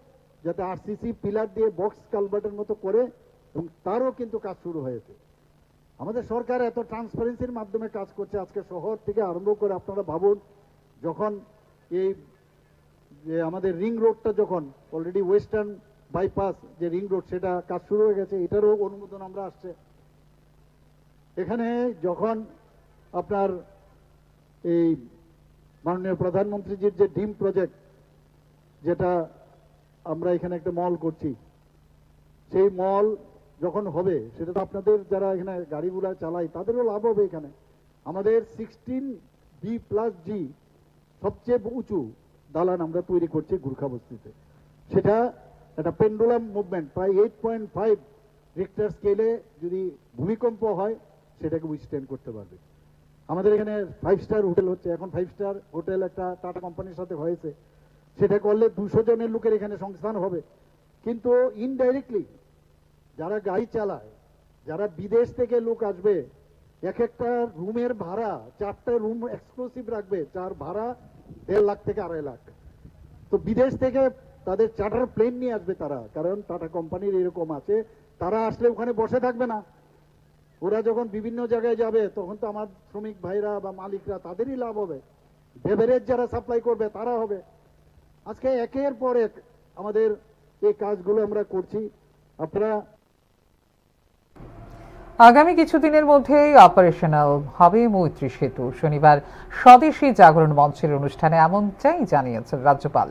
যাতে আরসিসি পিলার দিয়ে বক্স কালভার্টের মতো করে, এবং তারও কিন্তু কাজ শুরু হয়েছে। আমাদের সরকার এত ট্রান্সপারেন্সির মাধ্যমে কাজ করছে, আজকে শহর থেকে আরম্ভ করে আপনারা ভাবুন, যখন এই যে আমাদের রিং রোডটা যখন অলরেডি ওয়েস্টার্ন বাইপাস যে রিং রোড, সেটা কাজ শুরু হয়ে গেছে, এটারও অনুমোদন আমরা আসছে। এখানে যখন আপনার এই মাননীয় প্রধানমন্ত্রীজির যে ডিম প্রজেক্ট, যেটা আমরা এখানে একটা মল করছি, সেই মল যখন হবে, সেটা তো আপনাদের যারা এখানে গাড়িগুলা চালাই, তাদেরও লাভ হবে। এখানে আমাদের সিক্সটিন বি প্লাস জি সবচেয়ে উঁচু দালান আমরা তৈরি করছি গুর্খা বস্তিতে। সেটা একটা পেন্ডুলাম মুভমেন্ট, প্রায় এইট পয়েন্ট ফাইভ রিক্টার স্কেলে যদি ভূমিকম্প হয়, সেটাকে উইথস্ট্যান্ড করতে পারবে। আমাদের এখানে ফাইভ স্টার হোটেল হচ্ছে, এখন ফাইভ স্টার হোটেল একটা টাটা কোম্পানির সাথে হয়েছে, সেটা করলে দুশো জনের লোকের এখানে সংস্থান হবে। কিন্তু ইনডাইরেক্টলি যারা গাড়ি চালায়, যারা বিদেশ থেকে লোক আসবে, এক একটা রুমের ভাড়া, চারটা রুম এক্সক্লুসিভ রাখবে, যার ভাড়া দেড় লাখ থেকে আড়াই লাখ। তো বিদেশ থেকে তাদের চার্টার প্লেন নিয়ে আসবে তারা, কারণ টাটা কোম্পানির এরকম আছে, তারা আসলে ওখানে বসে থাকবে না। ওরা যখন বিভিন্ন জায়গায় যাবে, তখন তো আমার শ্রমিক ভাইরা বা মালিকরা, তাদেরই লাভ হবে। বেভারেজ যারা সাপ্লাই করবে, তারা হবে। আজকে একের পর এক আমাদের এই কাজগুলো আমরা করছি। আপনারা আগামী কিছুদিনের মধ্যেই অপারেশনাল হবে মৈত্রী সেতু। শনিবার স্বদেশী জাগরণ মঞ্চের অনুষ্ঠানে এমনটাই জানিয়েছেন রাজ্যপাল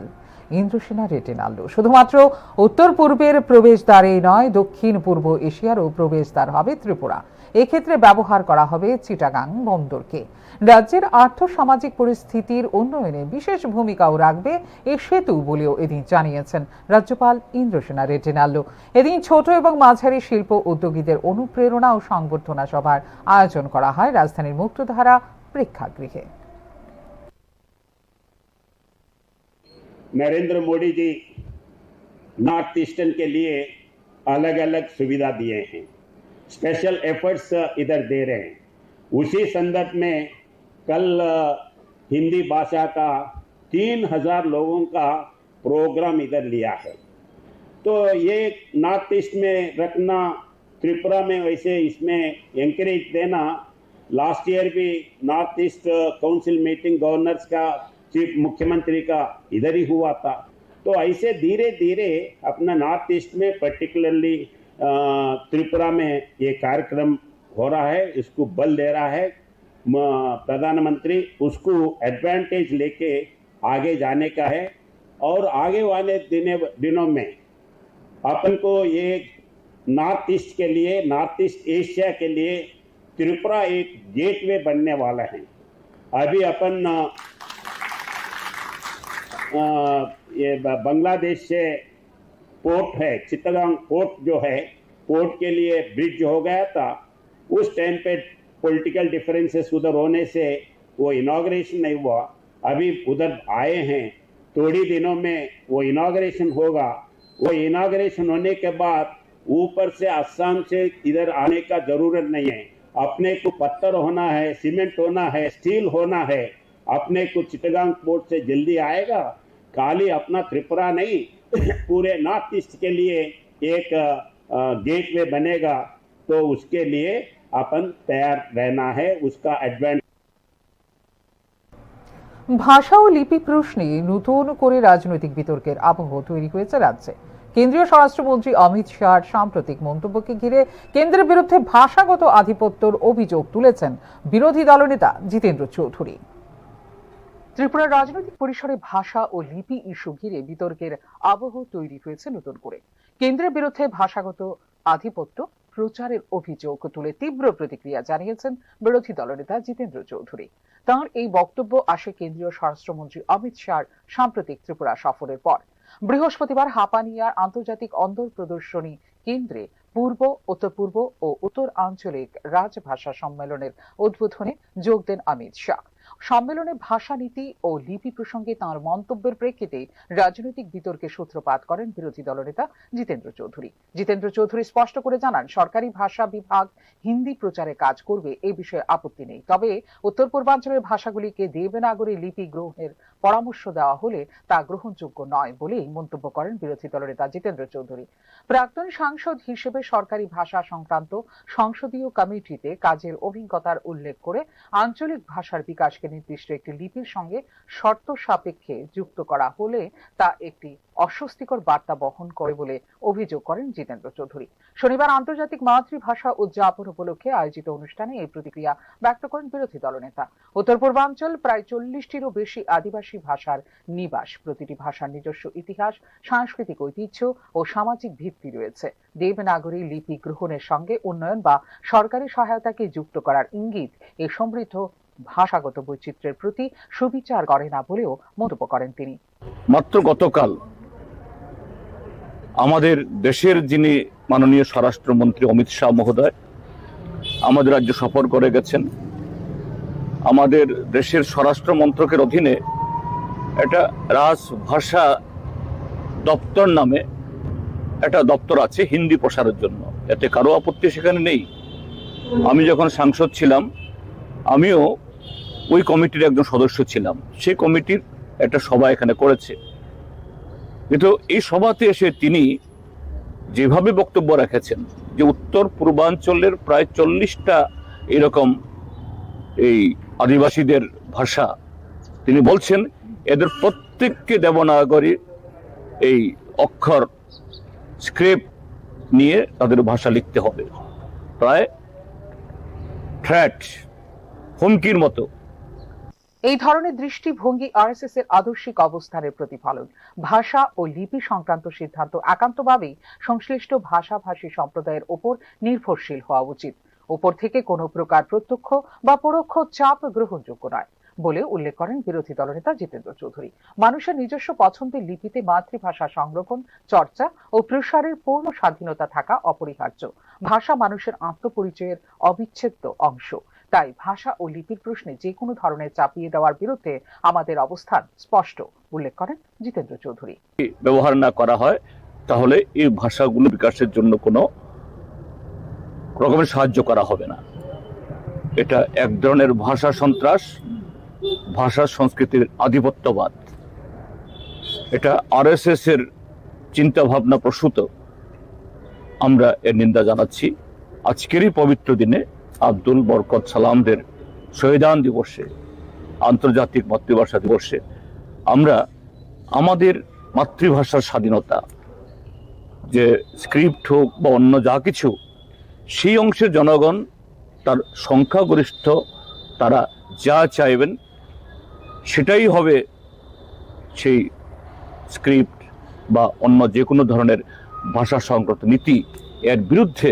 ইন্দ্রসেনা রেড্ডি নাল্লু। শুধুমাত্র উত্তর পূর্বের প্রবেশদ্বারেই নয়, দক্ষিণ পূর্ব এশিয়ারও প্রবেশদ্বার হবে ত্রিপুরা। এক্ষেত্রে ব্যবহার করা হবে চিটাগাং বন্দরকে। রাজ্যের আর্থ সামাজিক পরিস্থিতির উন্নয়নে বিশেষ ভূমিকাও রাখবে এ সেতু বলেও এদিন জানিয়েছেন রাজ্যপাল ইন্দ্রসেনা রেড্ডি নাল্লু। এদিন ছোট এবং মাঝারি শিল্প উদ্যোগীদের অনুপ্রেরণা ও সংবর্ধনা সভার আয়োজন করা হয় রাজধানীর মুক্তধারা প্রেক্ষাগৃহে। नरेंद्र मोदी जी नॉर्थ ईस्टर्न के लिए अलग अलग सुविधा दिए हैं, स्पेशल एफर्ट्स इधर दे रहे हैं। उसी संदर्भ में कल हिंदी भाषा का तीन हज़ार लोगों का प्रोग्राम इधर लिया है। तो ये नॉर्थ ईस्ट में रखना, त्रिपुरा में वैसे इसमें एंकरेज देना। लास्ट ईयर भी north east council meeting governors का, चीफ मुख्यमंत्री का इधर ही हुआ था। तो ऐसे धीरे धीरे अपना नॉर्थ ईस्ट में पर्टिकुलरली त्रिपुरा में ये कार्यक्रम हो रहा है, इसको बल दे रहा है प्रधानमंत्री, उसको एडवांटेज लेके आगे जाने का है। और आगे वाले दिने दिनों में अपन को ये नॉर्थ ईस्ट के लिए, नॉर्थ ईस्ट एशिया के लिए त्रिपुरा एक गेटवे बनने वाला है। अभी अपन अ, अ, ये ब- बांग्लादेश से पोर्ट है, चित्तगांग पोर्ट जो है, पोर्ट के लिए ब्रिज हो गया था। उस टाइम पे पॉलिटिकल डिफरेंसेस उधर होने से वो इनॉग्रेशन नहीं हुआ। अभी उधर आए हैं, थोड़ी दिनों में वो इनॉग्रेशन होगा। वो इनॉग्रेशन होने के बाद ऊपर से असम से इधर आने का जरूरत नहीं है। अपने को पत्थर होना है, सीमेंट होना है, स्टील होना है, अपने को चिटगांग पोर्ट से जल्दी आएगा। खाली अपना त्रिपुरा नहीं, पूरे नॉर्थ ईस्ट के लिए एक गेटवे बनेगा। तो उसके लिए अपन तैयार रहना है, उसका एडवांटेज। ভাষা ও লিপি প্রশ্নে নতুন করে রাজনৈতিক বিতর্কের আবহ তৈরি হয়েছে রাজ্যে। কেন্দ্রীয় স্বরাষ্ট্রমন্ত্রী অমিত শাহর সাম্প্রতিক মন্তব্যকে ঘিরে কেন্দ্রের বিরুদ্ধে ভাষাগত আধিপত্যর অভিযোগ তুলেছেন বিরোধী দলনেতা জিতেন্দ্র চৌধুরী। ত্রিপুরার রাজনৈতিক পরিসরে ভাষা ও লিপি ইস্যু ঘিরে বিতর্কের আবহ তৈরি হয়েছে নতুন করে। কেন্দ্রের বিরুদ্ধে ভাষাগত আধিপত্য প্রচারের অভিযোগ তুলে তীব্র প্রতিক্রিয়া জানিয়েছেন বিরোধী দলনেতা জিতেন্দ্র চৌধুরী। তাঁর এই বক্তব্য আসে কেন্দ্রীয় স্বরাষ্ট্রমন্ত্রী অমিত শাহর সাম্প্রতিক ত্রিপুরা সফরের পর। বৃহস্পতিবার হাপানিয়ার আন্তর্জাতিক অন্দর প্রদর্শনী কেন্দ্রে পূর্ব, উত্তর পূর্ব ও উত্তর আঞ্চলিক রাজভাষা সম্মেলনের উদ্বোধনে যোগ দেন অমিত শাহ। সম্মেলনে ভাষা নীতি ও লিপি প্রসঙ্গে তাঁর মন্তব্যের প্রেক্ষিতে রাজনৈতিক বিতর্কের সূত্রপাত করেন বিরোধী দলনেতা জিতেন্দ্র চৌধুরী। জিতেন্দ্র চৌধুরী স্পষ্ট করে জানান, সরকারি ভাষা বিভাগ হিন্দি প্রচারে কাজ করবে, এ বিষয়ে আপত্তি নেই। তবে উত্তর পূর্বাঞ্চলের ভাষাগুলিকে দেবনাগরী লিপি গ্রহণের পরামর্শ দেওয়া হলে তা গ্রহণযোগ্য নয় বলেই মন্তব্য করেন বিরোধী দলনেতা জিতেন্দ্র চৌধুরী। প্রাক্তন সাংসদ হিসেবে সরকারি ভাষা সংক্রান্ত সংসদীয় কমিটিতে কাজের অভিজ্ঞতার উল্লেখ করে আঞ্চলিক ভাষার বিকাশকে নির্দিষ্ট একটি লিপির সঙ্গে শর্ত সাপেক্ষে যুক্ত করা হলে তা একটি অস্বস্তিকর বার্তা বহন করে বলে অভিযোগ করেন জিতেন্দ্র চৌধুরী। শনিবার আন্তর্জাতিক মাতৃভাষা উদযাপন উপলক্ষে আয়োজিত অনুষ্ঠানে এই প্রতিক্রিয়া ব্যক্ত করেন বিরোধী দলনেতা। উত্তর পূর্বাঞ্চল প্রায় চল্লিশটিরও বেশি আদিবাসী ভাষার নিবাস। প্রতিটি ভাষার নিজস্ব ইতিহাস, সাংস্কৃতিক ঐতিহ্য ও সামাজিক ভিত্তি রয়েছে। দেবনাগরী লিপি গ্রহণের সঙ্গে উন্নয়ন বা সরকারি সহায়তাকে যুক্ত করার ইঙ্গিত এই সমৃদ্ধ ভাষাগত বৈচিত্র্যের প্রতি সুবিচার করে না বলেও মন্তব্য করেন তিনি। মাত্র গতকাল আমাদের দেশের যিনি মাননীয় স্বরাষ্ট্রমন্ত্রী অমিত শাহ মহোদয় আমাদের রাজ্য সফর করে গেছেন। আমাদের দেশের স্বরাষ্ট্র মন্ত্রকের অধীনে একটা রাজভাষা দপ্তর নামে একটা দপ্তর আছে হিন্দি প্রসারের জন্য, এতে কারো আপত্তি সেখানে নেই। আমি যখন সাংসদ ছিলাম, আমিও ওই কমিটির একজন সদস্য ছিলাম। সেই কমিটির একটা সভা এখানে করেছে। কিন্তু এই সভাতে এসে তিনি যেভাবে বক্তব্য রেখেছেন যে উত্তর পূর্বাঞ্চলের প্রায় চল্লিশটা এরকম এই আদিবাসীদের ভাষা, তিনি বলছেন এদের প্রত্যেককে দেবনাগরী এই অক্ষর স্ক্রিপ্ট নিয়ে তাদের ভাষা লিখতে হবে, প্রায় থ্রেট, হুমকির মতো। এই ধরনের দৃষ্টিভঙ্গি আরএসএস এর আদর্শিক অবস্থানের প্রতিফলন। ভাষা ও লিপি সংক্রান্ত সিদ্ধান্ত একান্তভাবেই সংশ্লিষ্ট ভাষাভাষী সম্প্রদায়ের ওপর নির্ভরশীল হওয়া উচিত। উপর থেকে কোনো প্রকার প্রত্যক্ষ বা পরোক্ষ চাপ গ্রহণযোগ্য নয় বলে উল্লেখ করেন বিরোধী দলনেতা জিতেন্দ্র চৌধুরী। মানুষের নিজস্ব পছন্দের লিপিতে মাতৃভাষা সংরক্ষণ, চর্চা ও প্রসারের পূর্ণ স্বাধীনতা থাকা অপরিহার্য। ভাষা মানুষের আত্মপরিচয়ের অবিচ্ছেদ্য অংশ। তাই ভাষা ও লিপির প্রশ্নে যে কোনো ধরনের চাপিয়ে দেওয়ার বিরুদ্ধে আমাদের অবস্থান স্পষ্ট, উল্লেখ করেন জিতেন্দ্র চৌধুরী। ব্যবহার না করা হয় তাহলে এই ভাষাগুলো বিকাশের জন্য কোনো রকমের সাহায্য করা হবে না। এটা এক ধরনের ভাষা সন্ত্রাস, ভাষা সংস্কৃতির আধিপত্যবাদ। এটা আরএসএস এর চিন্তাভাবনা প্রসূত। আমরা এর নিন্দা জানাচ্ছি। আজকেরই পবিত্র দিনে আব্দুল বরকত সালামদের শহীদান দিবসে, আন্তর্জাতিক মাতৃভাষা দিবসে আমরা আমাদের মাতৃভাষার স্বাধীনতা, যে স্ক্রিপ্ট হোক বা অন্য যা কিছু, সেই অংশের জনগণ, তার সংখ্যাগরিষ্ঠ, তারা যা চাইবেন সেটাই হবে সেই স্ক্রিপ্ট বা অন্য যে কোনো ধরনের ভাষা সংক্রান্ত নীতি। এর বিরুদ্ধে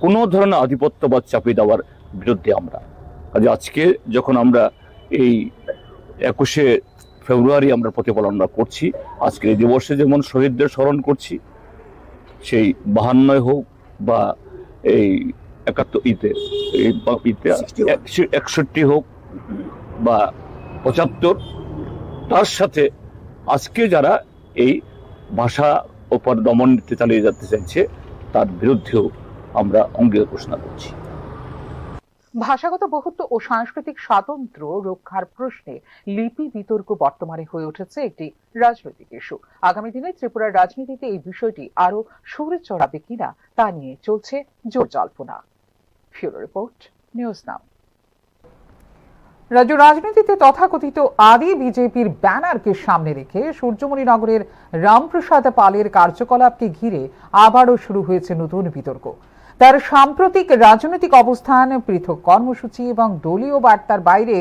কোনো ধরনের আধিপত্যবাদ চাপিয়ে দেওয়ার বিরুদ্ধে আমরা। কাজে আজকে যখন আমরা এই একুশে ফেব্রুয়ারি আমরা প্রতিপালন আমরা করছি, আজকের এই দিবসে যেমন শহীদদের স্মরণ করছি, সেই বাহান্নয় হোক বা এই একাত্তর ইতে, এই বা ইতে, একষট্টি হোক বা পঁচাত্তর, তার সাথে আজকে যারা এই ভাষা উপর দমন নীতি চালিয়ে যেতে চাইছে, তার বিরুদ্ধেও আমরা অঙ্গীকার ঘোষণা করছি। ভাষাগত বহুত্ব ও সাংস্কৃতিক স্বাতন্ত্র্য রক্ষার প্রশ্নে লিপি বিতর্ক বর্তমানে হয়ে উঠেছে একটি রাজনৈতিক ইস্যু। আগামী দিনে ত্রিপুরার রাজনীতিতে এই বিষয়টি আরও সুরে চড়াবে কিনা তা নিয়ে চলছে জোর জল্পনা। Bureau report, news now. রাজ্য রাজনীতিতে তথাকথিত আদি বিজেপির ব্যানারকে সামনে রেখে সূর্যমণিনগরের রামপ্রসাদ পালের কার্যকলাপকে ঘিরে আবারও শুরু হয়েছে নতুন বিতর্ক। তার সাম্প্রতিক রাজনৈতিক অবস্থান, পৃথক কর্মসূচি এবং দলীয় বার্তার বাইরে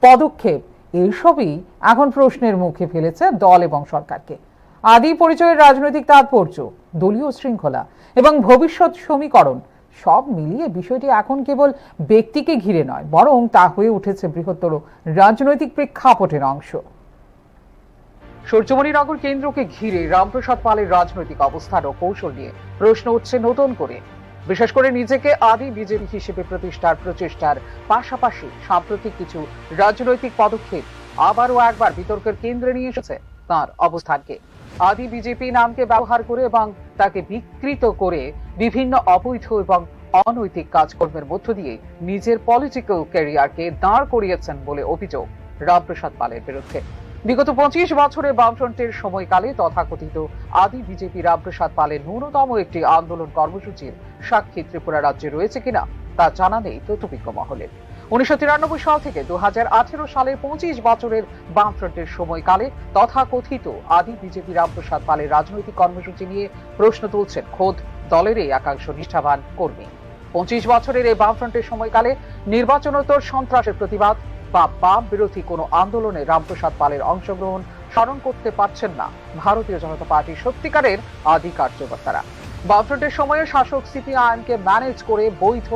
পদক্ষেপ, এইসবই এখন প্রশ্নের মুখে ফেলেছে দল এবং সরকারকে। আদি পরিচয়ের রাজনৈতিক তাৎপর্য, দলীয় শৃঙ্খলা এবং ভবিষ্যৎ সমীকরণ, সব মিলিয়ে বিষয়টি এখন কেবল ব্যক্তিকে ঘিরে নয়, বরং তা হয়ে উঠেছে বৃহত্তর রাজনৈতিক প্রেক্ষাপটের অংশ। সূর্যমণিনগর কেন্দ্রকে ঘিরে রামপ্রসাদ পালের রাজনৈতিক অবস্থান ও কৌশল নিয়ে প্রশ্ন উঠছে নতুন করে। বিশেষ করে নিজেকে আদি বিজেপি হিসেবে প্রতিষ্ঠার প্রচেষ্টার পাশাপাশি সাম্প্রতিক কিছু রাজনৈতিক পদক্ষেপ আবারও একবার বিতর্কের কেন্দ্রে নিয়ে এসেছে তার অবস্থানকে। আদি বিজেপি নামকে ব্যবহার করে এবং তাকে বিকৃত করে বিভিন্ন অবৈধ এবং অনৈতিক কাজকর্মের মধ্য দিয়ে নিজের পলিটিক্যাল ক্যারিয়ারকে দাঁড় করিয়েছেন বলে অভিযোগ রামপ্রসাদ পালের বিরুদ্ধে। বিগত পঁচিশ বছরে বামফ্রন্টের সময়কালে তথাকথিত আদি বিজেপি রামপ্রসাদ পালের ন্যূনতম একটি আন্দোলন কর্মসূচির সাক্ষী ত্রিপুরা রাজ্যে রয়েছে কিনা তা জানা নেই তৌতুমিক মহলের। উনিশশো তিরানব্বই সাল থেকে দু হাজার আঠেরো সালে পঁচিশ বছরের বামফ্রন্টের সময়কালে তথাকথিত আদি বিজেপি রামপ্রসাদ পালের রাজনৈতিক কর্মসূচি নিয়ে প্রশ্ন তুলছেন খোদ দলেরই একাংশ নিষ্ঠাবান কর্মী। পঁচিশ বছরের এই বামফ্রন্টের সময়কালে নির্বাচনোত্তর সন্ত্রাসের প্রতিবাদ বা বাম বিরোধী কোনো আন্দোলনে রামপ্রসাদ পালের অংশগ্রহণ স্মরণ করতে পারছেন না ভারতীয় জনতা পার্টির সত্যিকারের আদি কার্যকর্তারা। বামফ্রন্টের সময়ে শাসক সিপিআইএমকে ম্যানেজ করে বৈধ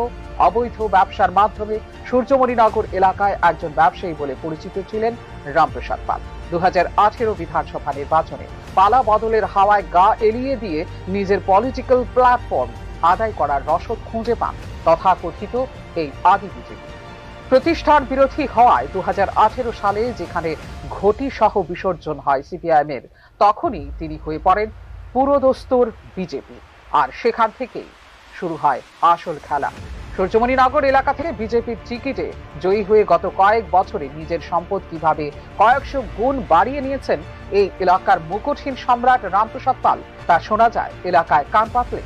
অবৈধ ব্যবসার মাধ্যমে সূর্যমণিনগর এলাকায় একজন ব্যবসায়ী বলে পরিচিত ছিলেন রামপ্রসাদ পাল। দু হাজার আঠেরো বিধানসভা নির্বাচনে পালা বদলের হাওয়ায় গা এলিয়ে দিয়ে নিজের পলিটিক্যাল প্ল্যাটফর্ম আদায় করার রসদ খুঁজে পান তথাকথিত এই আদি বিজেপি। প্রতিষ্ঠান বিরোধী হওয়ায় দু হাজার আঠেরো সালে যেখানে ঘটি সহ বিসর্জন হয় সিপিআইএম এর, তখনই তিনি হয়ে পড়েন পুরোদস্তুর বিজেপি। আর সেখান থেকেই শুরু হয় আসল খেলা। সূর্যমণিনগর এলাকা থেকে বিজেপির টিকিটে জয়ী হয়ে গত কয়েক বছরে নিজের সম্পদ কিভাবে কয়েকশো গুণ বাড়িয়ে নিয়েছেন এই এলাকার মুকুটহীন সম্রাট রামপ্রসাদ পাল, তা শোনা যায় এলাকায় কান পাতলে।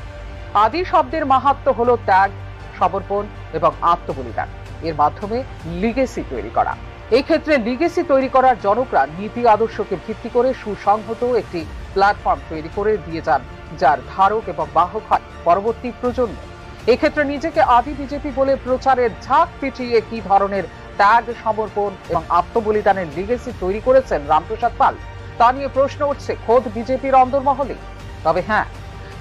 আদি শব্দের মাহাত্ম্য হলো ত্যাগ, সমর্পণ এবং আত্মবলিদান। এর মাধ্যমে লিগেসি তৈরি করা। এই ক্ষেত্রে লিগেসি তৈরি করার জনকরা নীতি আদর্শকে ভিত্তি করে সুসংহত একটি প্ল্যাটফর্ম তৈরি করে দিয়ে যান, যার ধারক এবং বাহক হয় পরবর্তী প্রজন্ম। এক্ষেত্রে নিজেকে আদি বিজেপি বলে প্রচারের ঝাঁক পিটিয়ে কি ধরনের ত্যাগ, সমর্পণ এবং আত্মবলিদানের লিগেসি তৈরি করেছেন রামপ্রসাদ পাল, তা নিয়ে প্রশ্ন উঠছে খোদ বিজেপির অন্দরমহলে। তবে হ্যাঁ,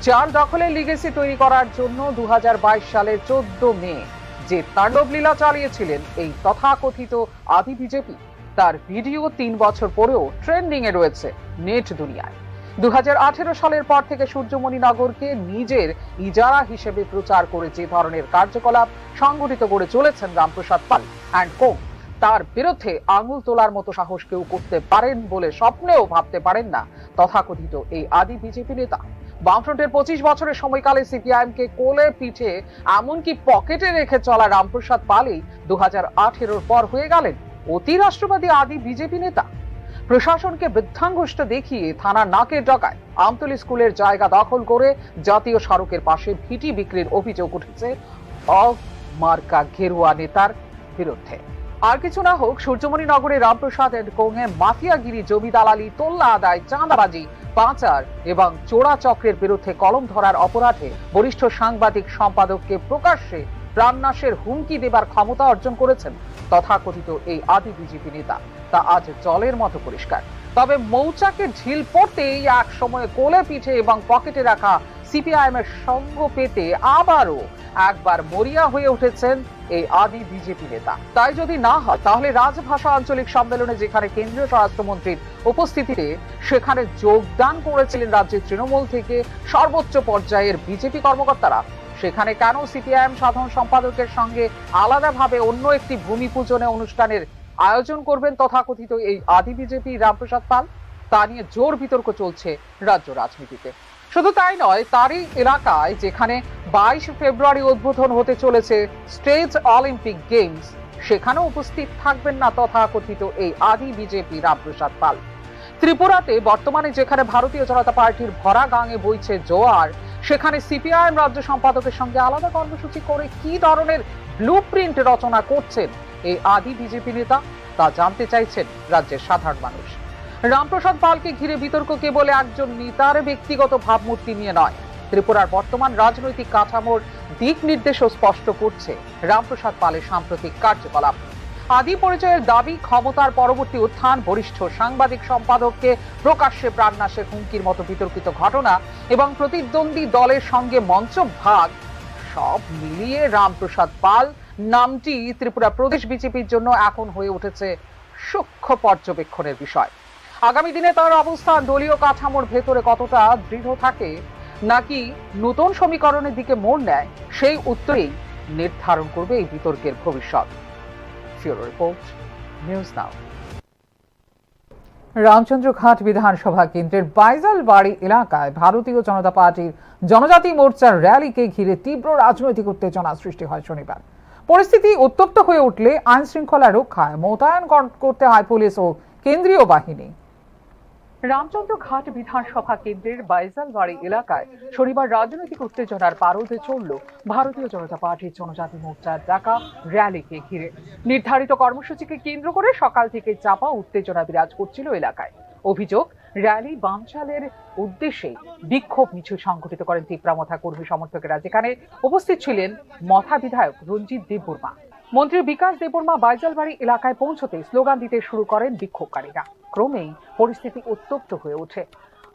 চেয়ার দখলের লিগেসি তৈরি করার জন্য দু হাজার বাইশ সালের চোদ্দ মে যে তাণ্ডবলীলা চালিয়েছিলেন এই তথাকথিত আদি বিজেপি, তার ভিডিও তিন বছর পরেও ট্রেন্ডিং এ রয়েছে নেট দুনিয়ায়। দু হাজার আঠেরো সালের পর থেকে সূর্যমণি নগরকে নিজের ইজারা হিসেবে প্রচার করে যে ধরনের কার্যকলাপ সংগঠিত করে চলেছেন রামপ্রসাদ পাল অ্যান্ড কো, তার বিরুদ্ধে আঙুল তোলার মতো সাহস কেউ করতে পারেন বলে স্বপ্নেও ভাবতে পারেন না তথাকথিত এই আদি বিজেপি নেতা। বামফ্রন্টের পঁচিশ বছরের সময়কালে সিপিআইএম কে কোলে পিঠে, এমনকি পকেটে রেখে চলা রামপ্রসাদ পালই দু হাজার আঠেরোর পর হয়ে গেলেন অতি রাষ্ট্রবাদী আদি বিজেপি নেতা। প্রশাসনকে বৃদ্ধাঙ্গুষ্ঠ দেখিয়ে থানার নাকের ডগায় আমতলী স্কুলের জায়গা দখল করে জাতীয় সড়কের পাশে ভিটি বিক্রির অভিযোগ উঠেছে অ মার্কা গেরুয়া নেতার বিরুদ্ধে। আর কিছু না হোক, সূর্যমণি নগরে রামপ্রসাদ অ্যান্ড কোংয়ে মাফিয়াগিরি, জমি দালালি, তোল্লা আদায়, চাঁদাবাজি, পাচার এবং চোরা চক্রের বিরুদ্ধে কলম ধরার অপরাধে বরিষ্ঠ সাংবাদিক সম্পাদককে প্রকাশ্যে প্রাণনাশের হুমকি দেবার ক্ষমতা অর্জন করেছেন তথাকথিত এই আদি বিজেপি নেতা। তা আজ জলের মতো পরিষ্কার। তবে মৌচাকে ঢিল পড়তেই এক সময় কোলে পিঠে এবং পকেটে রাখা সিপিআইএম এর সঙ্গ পেতে আবারও একবার মরিয়া হয়ে উঠেছেন এই আদি বিজেপি নেতা। তাই যদি না হয়, তাহলে রাজভাষা আঞ্চলিক সম্মেলনে যেখানে কেন্দ্রীয় স্বরাষ্ট্রমন্ত্রীর উপস্থিতিতে সেখানে যোগদান করেছিলেন রাজ্যের তৃণমূল থেকে সর্বোচ্চ পর্যায়ের বিজেপি কর্মকর্তারা, সেখানে কেন সিপিআইএম সাধারণ সম্পাদকের সঙ্গে আলাদাভাবে অন্য একটি ভূমি পূজনে অনুষ্ঠানের আয়োজন করবেন তথাকথিত এই আদি বিজেপি রামপ্রসাদ পাল? তা নিয়ে জোর বিতর্ক চলছে রাজ্য রাজনীতিতে। শুধু তাই নয়, তারই এলাকায় যেখানে বাইশ ফেব্রুয়ারি উদ্বোধন হতে চলেছে স্টেট অলিম্পিক গেমস, সেখানেও উপস্থিত থাকবেন না তথাকথিত এই আদি বিজেপি রামপ্রসাদ পাল। ত্রিপুরাতে বর্তমানে যেখানে ভারতীয় জনতা পার্টির ভরা গাঙে বইছে জোয়ার, সেখানে সিপিআইএম রাজ্য সম্পাদকের সঙ্গে আলাদা কর্মসূচি করে কি ধরনের ব্লুপ্রিন্ট রচনা করছেন এই আদি বিজেপি নেতা, তা জানতে চাইছেন রাজ্যের সাধারণ মানুষ। রামপ্রসাদ পালকে ঘিরে বিতর্ক কেবল একজন নেতার ব্যক্তিগত ভাবমূর্তি নিয়ে নয়, ত্রিপুরার বর্তমান রাজনৈতিক কাঠামোর দিক নির্দেশও স্পষ্ট করছে রামপ্রসাদ পালের সাম্প্রতিক কার্যকলাপ। আদি পরিচয়ের দাবি, ক্ষমতার পরবর্তী উত্থান, বরিষ্ঠ সাংবাদিক সম্পাদককে প্রকাশ্যে প্রাণনাশের হুমকির মতো বিতর্কিত ঘটনা এবং প্রতিদ্বন্দ্বী দলের সঙ্গে মঞ্চ ভাগ, সব মিলিয়ে রামপ্রসাদ পাল নামটি ত্রিপুরা প্রদেশ বিজেপির জন্য এখন হয়ে উঠেছে সূক্ষ্ম পর্যবেক্ষণের বিষয়। আগামী দিনে তার অবস্থান দলীয় কাঠামোর ভেতরে কতটা দৃঢ় থাকে, নাকি নতুন সমীকরণের দিকে মোড় নেয়, সেই উত্তরেই নির্ধারণ করবে এই বিতর্কের ভবিষ্যৎ। ফিউরো রিপোর্ট, নিউজ নাও। রামচন্দ্রঘাট বিধানসভা কেন্দ্রের বাইজালবাড়ি এলাকায় ভারতীয় জনতা পার্টির জনজাতি মোর্চার র‍্যালিকে ঘিরে তীব্র রাজনৈতিক উত্তেজনা সৃষ্টি হয় শনিবার। পরিস্থিতি উত্তপ্ত হয়ে উঠলে আইন শৃঙ্খলা রক্ষায় মোতায়েন কর-, করতে হয় পুলিশ ও কেন্দ্রীয় বাহিনী। রামচন্দ্রঘাট বিধানসভা কেন্দ্রের বাইজালবাড়ি এলাকায় শনিবার রাজনৈতিক উত্তেজনার পারদে চড়ল ভারতীয় জনতা পার্টির জনজাতি মোর্চার ডাকা র‍্যালিকে ঘিরে। নির্ধারিত কর্মসূচিকে কেন্দ্র করে সকাল থেকে চাপা উত্তেজনা বিরাজ করছিল এলাকায়। অভিযোগ, র‍্যালি বানচালের উদ্দেশ্যে বিক্ষোভ মিছিল সংঘটিত করেন তিপ্রা মথা কর্মী সমর্থকেরা, যেখানে উপস্থিত ছিলেন মথা বিধায়ক রঞ্জিত দেববর্মা। মন্ত্রী বিকাশ দেববর্মা বাইজালবাড়ি এলাকায় পৌঁছতে স্লোগান দিতে শুরু করেন বিক্ষোভকারীরা। ক্রমেই পরিস্থিতি উত্তপ্ত হয়ে ওঠে।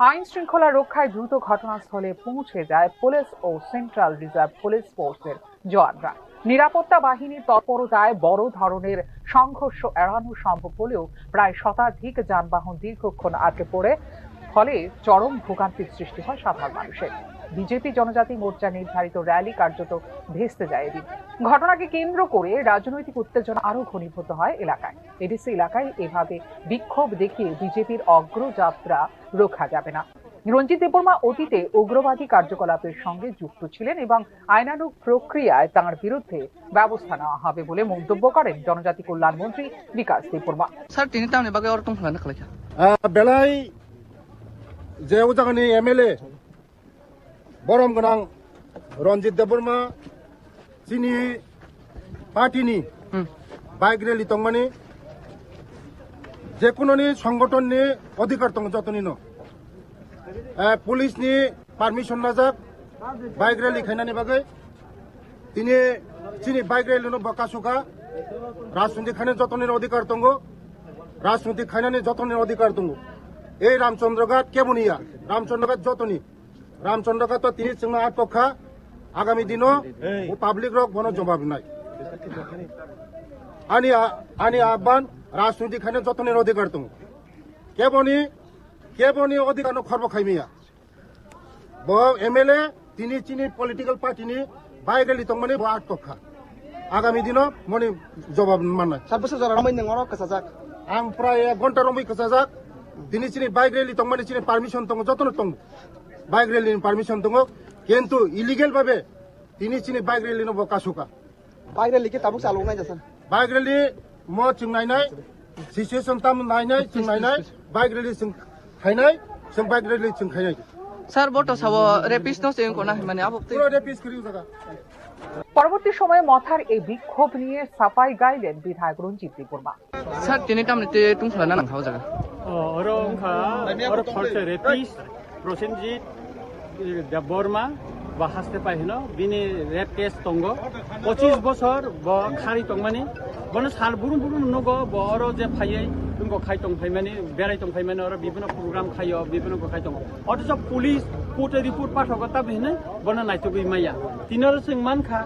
আইন শৃঙ্খলা রক্ষায় দ্রুত ঘটনাস্থলে পৌঁছে যায় পুলিশ ও সেন্ট্রাল রিজার্ভ পুলিশ ফোর্সের জওয়ানরা। নিরাপত্তা বাহিনীর তৎপরতায় বড় ধরনের সংঘর্ষ এড়ানো সম্ভব হলেও প্রায় শতাধিক যানবাহন দীর্ঘক্ষণ আটকে পড়ে, ফলে চরম ভোগান্তির সৃষ্টি হয় সাধারণ মানুষের। বিজেপি জনজাতি মোর্চা নির্ধারিত র‍্যালি কার্যত ভেস্তে যায় এদিন। ঘটনাকে কেন্দ্র করে রাজনৈতিক উত্তেজনা আরও ঘনীভূত হয় এলাকায়। এডিসি এলাকায় এভাবে বিক্ষোভ দেখিয়ে বিজেপির অগ্রযাত্রা রোখা যাবে না। রঞ্জিত দেববর্মা অতীতে উগ্রবাদী কার্যকলাপের সঙ্গে যুক্ত ছিলেন এবং আইনানুগ প্রক্রিয়ায় তাঁর বিরুদ্ধে ব্যবস্থা নেওয়া হবে বলে মন্তব্য করেন জনজাতি কল্যাণ মন্ত্রী বিকাশ দেববর্মা। স্যার, তিনি তো আমি বাগে ওরকম হলেন না, খালি। আহ, বেলায় যে উজাগানি এমএলএ বরম গনাং রঞ্জিত Debbarma chini party ni Hmm. bike rally tongmani, jekunoni songgothon ni odhikar tongo jotonino. Eh, police ni permission najak bike rally khainani bagwi. Tini chini bike rally no bo kasukha. Rajniti khainani jotonino odhikar tongo. Rajniti khainani jotonino odhikar tongo. Ei Ramchandra Ghat keboni ya? Ramchandra Ghat jotoni. Ramchandra Ghat to tini chwngno atok kha, agami dino bo public rok bono jobab rinai. Ani a-, ani aban rajniti khaina jotoni odhikar tongo. Keboni, keboni odhikar no khorbo khaimiya. Bo M L A tini chini political party ni bike rally tongmani bo atok kha. Agami dino moni jobab mannai. Sar bwswk jora romwi nwng oro kwchajak? Ang prai ek ghonta romwi kwchajak. Tini chini bike rally tongmani chini permission tongo, jotono tongo. Bike rally ni permission tongo, kintu illegal babe tini chini bike rally no bo kasuka. Bike rally ke tabuk chalok nai jasa? Bike rally mo chwng nainai, situation tam nainai, chwng nainai, bike rally chwng khainai, chwng bike rally chwng khainai. Sir, bo to sabo rapist no se wngkona hwnmani abo twi. Puro rapist kwrwi jaga. পরবর্তী সময়ে মথার এই বিক্ষোভ নিয়ে সাফাই গাইলেন বিধায়ক Ranjit Debbarma. Sir, tini tamni tei tungphla na nangkha o jaga? O, oro wngkha, oro khorsa rapist Prosenjit, eh, Debbarma, bo haste pai hino, bini rape case tongo. Pochis bosor bo khari tongmani, bono sal burum burum nugo, bo oro je phaiwi, wngkha khai tong phaimani, berai tong phaimani, oro bibino program khaio, bibino bo khai tongo. Othocho police court-o report pathogo, tamo hinwi bono naitugwi maya. Tini oro chwng mankha,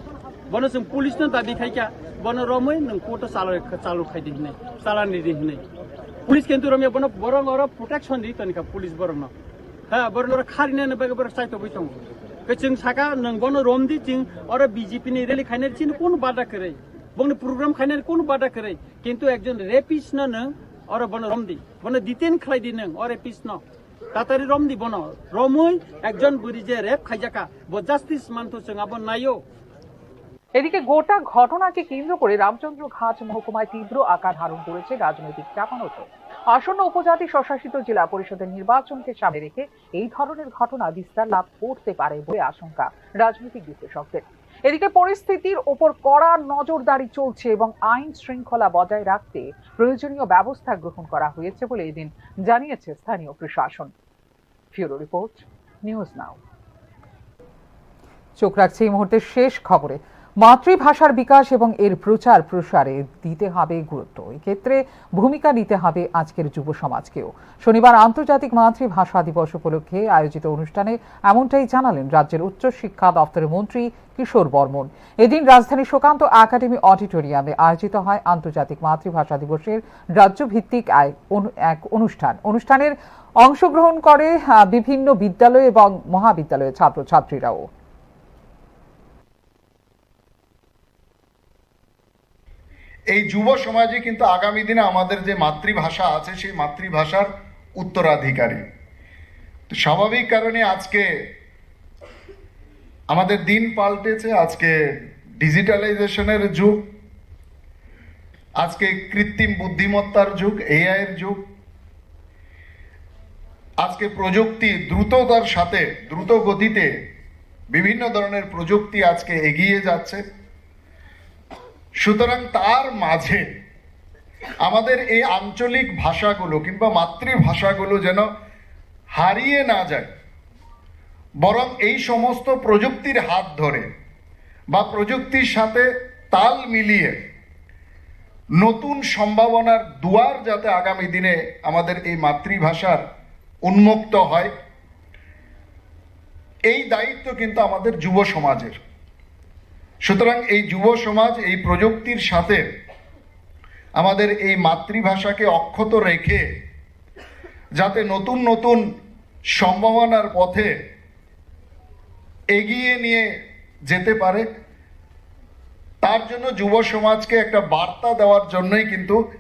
bono chwng police no dabi khaikha, bono romwi nwng court-o chalo, chalo khaidi hinwi, chalani di hinwi. Police kintu romya bono borok oro protection di tonikha police borokno. Ha, borok oro kharinani bagwi borok chaitogwi tongo. Khe chwng saka nwng bono romdi, chwng oro B J P ni rally khainani chini kunu bada kwrwi. Bongni program khainani kunu bada kwrwi. Kintu ekjon rapist no nwng oro bono romdi. Bono detain khlaidi nwng o rapist no. Tatari romdi bono, romwi ekjon bwrwi je rape khaijakha, bo justice manthu chwng abo naio. এদিকে গোটা ঘটনাকে কেন্দ্র করে রামচন্দ্রঘাট মহকুমায় তীব্র আকার ধারণ করেছে রাজনৈতিক চাপানোতর। আসন্ন উপজাতি স্বশাসিত জেলা পরিষদের নির্বাচনকে সামনে রেখে এই ধরনের ঘটনা বিস্তার লাভ করতে পারে বলে আশঙ্কা রাজনৈতিক বিশ্লেষকদের। এদিকে পরিস্থিতির ওপর কড়া নজরদারি চলছে এবং আইন শৃঙ্খলা বজায় রাখতে প্রয়োজনীয় ব্যবস্থা গ্রহণ করা হয়েছে বলে এদিন জানিয়েছে স্থানীয় প্রশাসন। ফিউরো রিপোর্ট, নিউজ নাও। চোখ রাখছি এই মুহূর্তে শেষ খবরে। মাতৃভাষার বিকাশ এবং এর প্রচার প্রসারে দিতে হবে গুরুত্ব। এক্ষেত্রে ভূমিকা নিতে হবে আজকের যুব সমাজকেও। শনিবার আন্তর্জাতিক মাতৃভাষা দিবস উপলক্ষে আয়োজিত অনুষ্ঠানে এমনটাই জানালেন রাজ্যের উচ্চ শিক্ষা দপ্তরের মন্ত্রী কিশোর বর্মন। এদিন রাজধানীর সুকান্ত একাডেমি অডিটোরিয়ামে আয়োজিত হয় আন্তর্জাতিক মাতৃভাষা দিবসের রাজ্যভিত্তিক আয় অনু-, এক অনুষ্ঠান। অনুষ্ঠানের অংশগ্রহণ করে, আহ, বিভিন্ন বিদ্যালয় এবং মহাবিদ্যালয়ের ছাত্রছাত্রীরাও। এই যুব সমাজই কিন্তু আগামী দিনে আমাদের যে মাতৃভাষা আছে, সেই মাতৃভাষার উত্তরাধিকারী। তো স্বাভাবিক কারণে আজকে আমাদের দিন পাল্টেছে, আজকে ডিজিটালাইজেশনের যুগ, আজকে কৃত্রিম বুদ্ধিমত্তার যুগ, এআই এর যুগ। আজকে প্রযুক্তি দ্রুততার সাথে, দ্রুত গতিতে বিভিন্ন ধরনের প্রযুক্তি আজকে এগিয়ে যাচ্ছে। সুতরাং তার মাঝে আমাদের এই আঞ্চলিক ভাষাগুলো কিংবা মাতৃভাষাগুলো যেন হারিয়ে না যায়, বরং এই সমস্ত প্রযুক্তির হাত ধরে বা প্রযুক্তির সাথে তাল মিলিয়ে নতুন সম্ভাবনার দুয়ার যাতে আগামী দিনে আমাদের এই মাতৃভাষার উন্মুক্ত হয়, এই দায়িত্ব কিন্তু আমাদের যুব সমাজের। সুতরাং এই যুব সমাজ এই প্রযুক্তির সাথে আমাদের এই মাতৃভাষাকে অক্ষত রেখে যাতে নতুন নতুন সম্ভাবনার পথে এগিয়ে নিয়ে যেতে পারে, তার জন্য যুব সমাজকে একটা বার্তা দেওয়ার জন্যই কিন্তু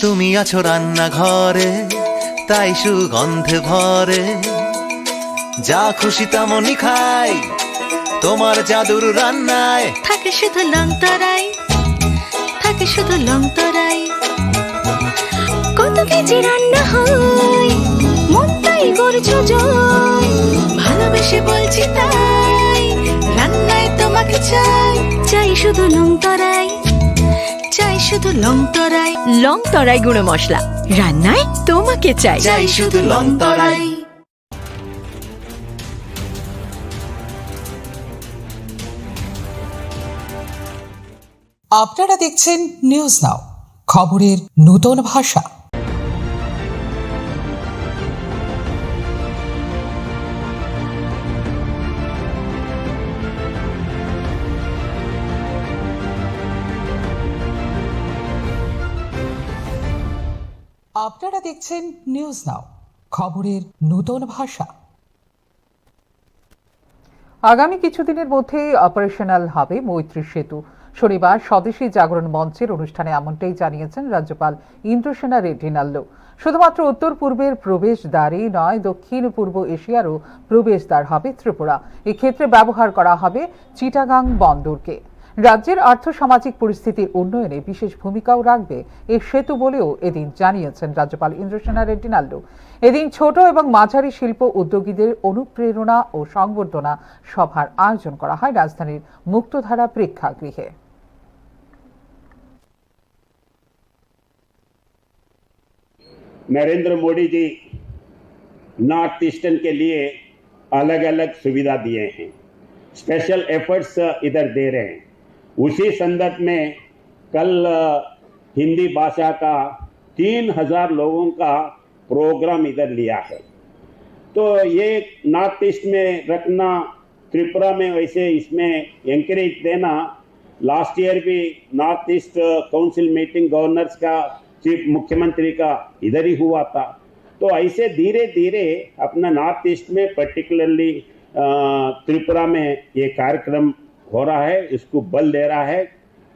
তুমি আছো রান্নাঘরে, তাই সুগন্ধে ভরে। যা খুশি তেমনই খাই, তোমার জাদুর রান্নায়। থাকে শুধু লংতরাই, থাকে শুধু লংতরাই। কত কেজি রান্না হয়, মনটাই করছো জয়। ভালোবেসে বলছি তাই, রান্নায় তোমাকে চাই। চাই শুধু লংতরাই, চাই শুধু লংতরাই। লংতরাই গুঁড়ো মশলা, রান্নায় তোমাকে চাই। চাই শুধু লংতরাই। আপনারা দেখছেন নিউজ নাও, খবরের নতুন ভাষা। আপনারা দেখছেন নিউজ নাও, খবরের নতুন ভাষা। আগামী কিছুদিনের মধ্যেই অপারেশনাল হবে মৈত্রী সেতু। শনিবার স্বদেশী জাগরণ মঞ্চের অনুষ্ঠানে এমনটাই জানিয়েছেন রাজ্যপাল ইন্দ্রসেনা রেড্ডি নাল্লু। শুধুমাত্র উত্তর পূর্বের প্রবেশদ্বারই নয়, দক্ষিণ পূর্ব এশিয়ারও প্রবেশদ্বার হবে ত্রিপুরা। এক্ষেত্রে ব্যবহার করা হবে চিটাগাং বন্দরকে। রাজ্যের আর্থ সামাজিক পরিস্থিতির উন্নয়নে বিশেষ ভূমিকাও রাখবে এই সেতু বলেও এদিন জানিয়েছেন রাজ্যপাল ইন্দ্রসেনা রেড্ডি নাল্লু। এদিন ছোট এবং মাঝারি শিল্প উদ্যোগীদের অনুপ্রেরণা ও সংবর্ধনা সভার আয়োজন করা হয় রাজধানীর মুক্তধারা প্রেক্ষাগৃহে। नरेंद्र मोदी जी नॉर्थ ईस्टर्न के लिए अलग-अलग सुविधा दिए हैं, स्पेशल एफर्ट्स इधर दे रहे हैं। उसी संदर्भ में कल, अ, हिंदी भाषा का तीन हज़ार लोगों का प्रोग्राम इधर लिया है। तो ये नॉर्थ ईस्ट में रखना, त्रिपुरा में वैसे इसमें एंकरेज देना, लास्ट ईयर भी north east council meeting governors का, चीफ मुख्यमंत्री का इधर ही हुआ था। तो ऐसे धीरे-धीरे अपना नॉर्थ ईस्ट में पर्टिकुलरली, अ, त्रिपुरा में ये कार्यक्रम हो रहा है, इसको बल दे रहा है।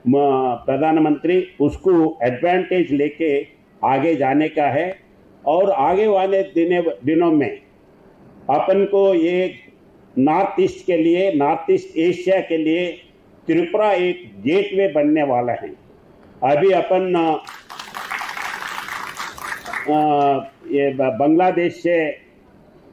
म-, प्रधानमंत्री उसको एडवांटेज लेके आगे जाने का है। और आगे वाले दिने दिनों में अपन को ये नॉर्थ ईस्ट के लिए, नॉर्थ ईस्ट एशिया के लिए त्रिपुरा एक गेटवे बनने वाला है। अभी अपन अ, अ, ये ब- बांग्लादेश से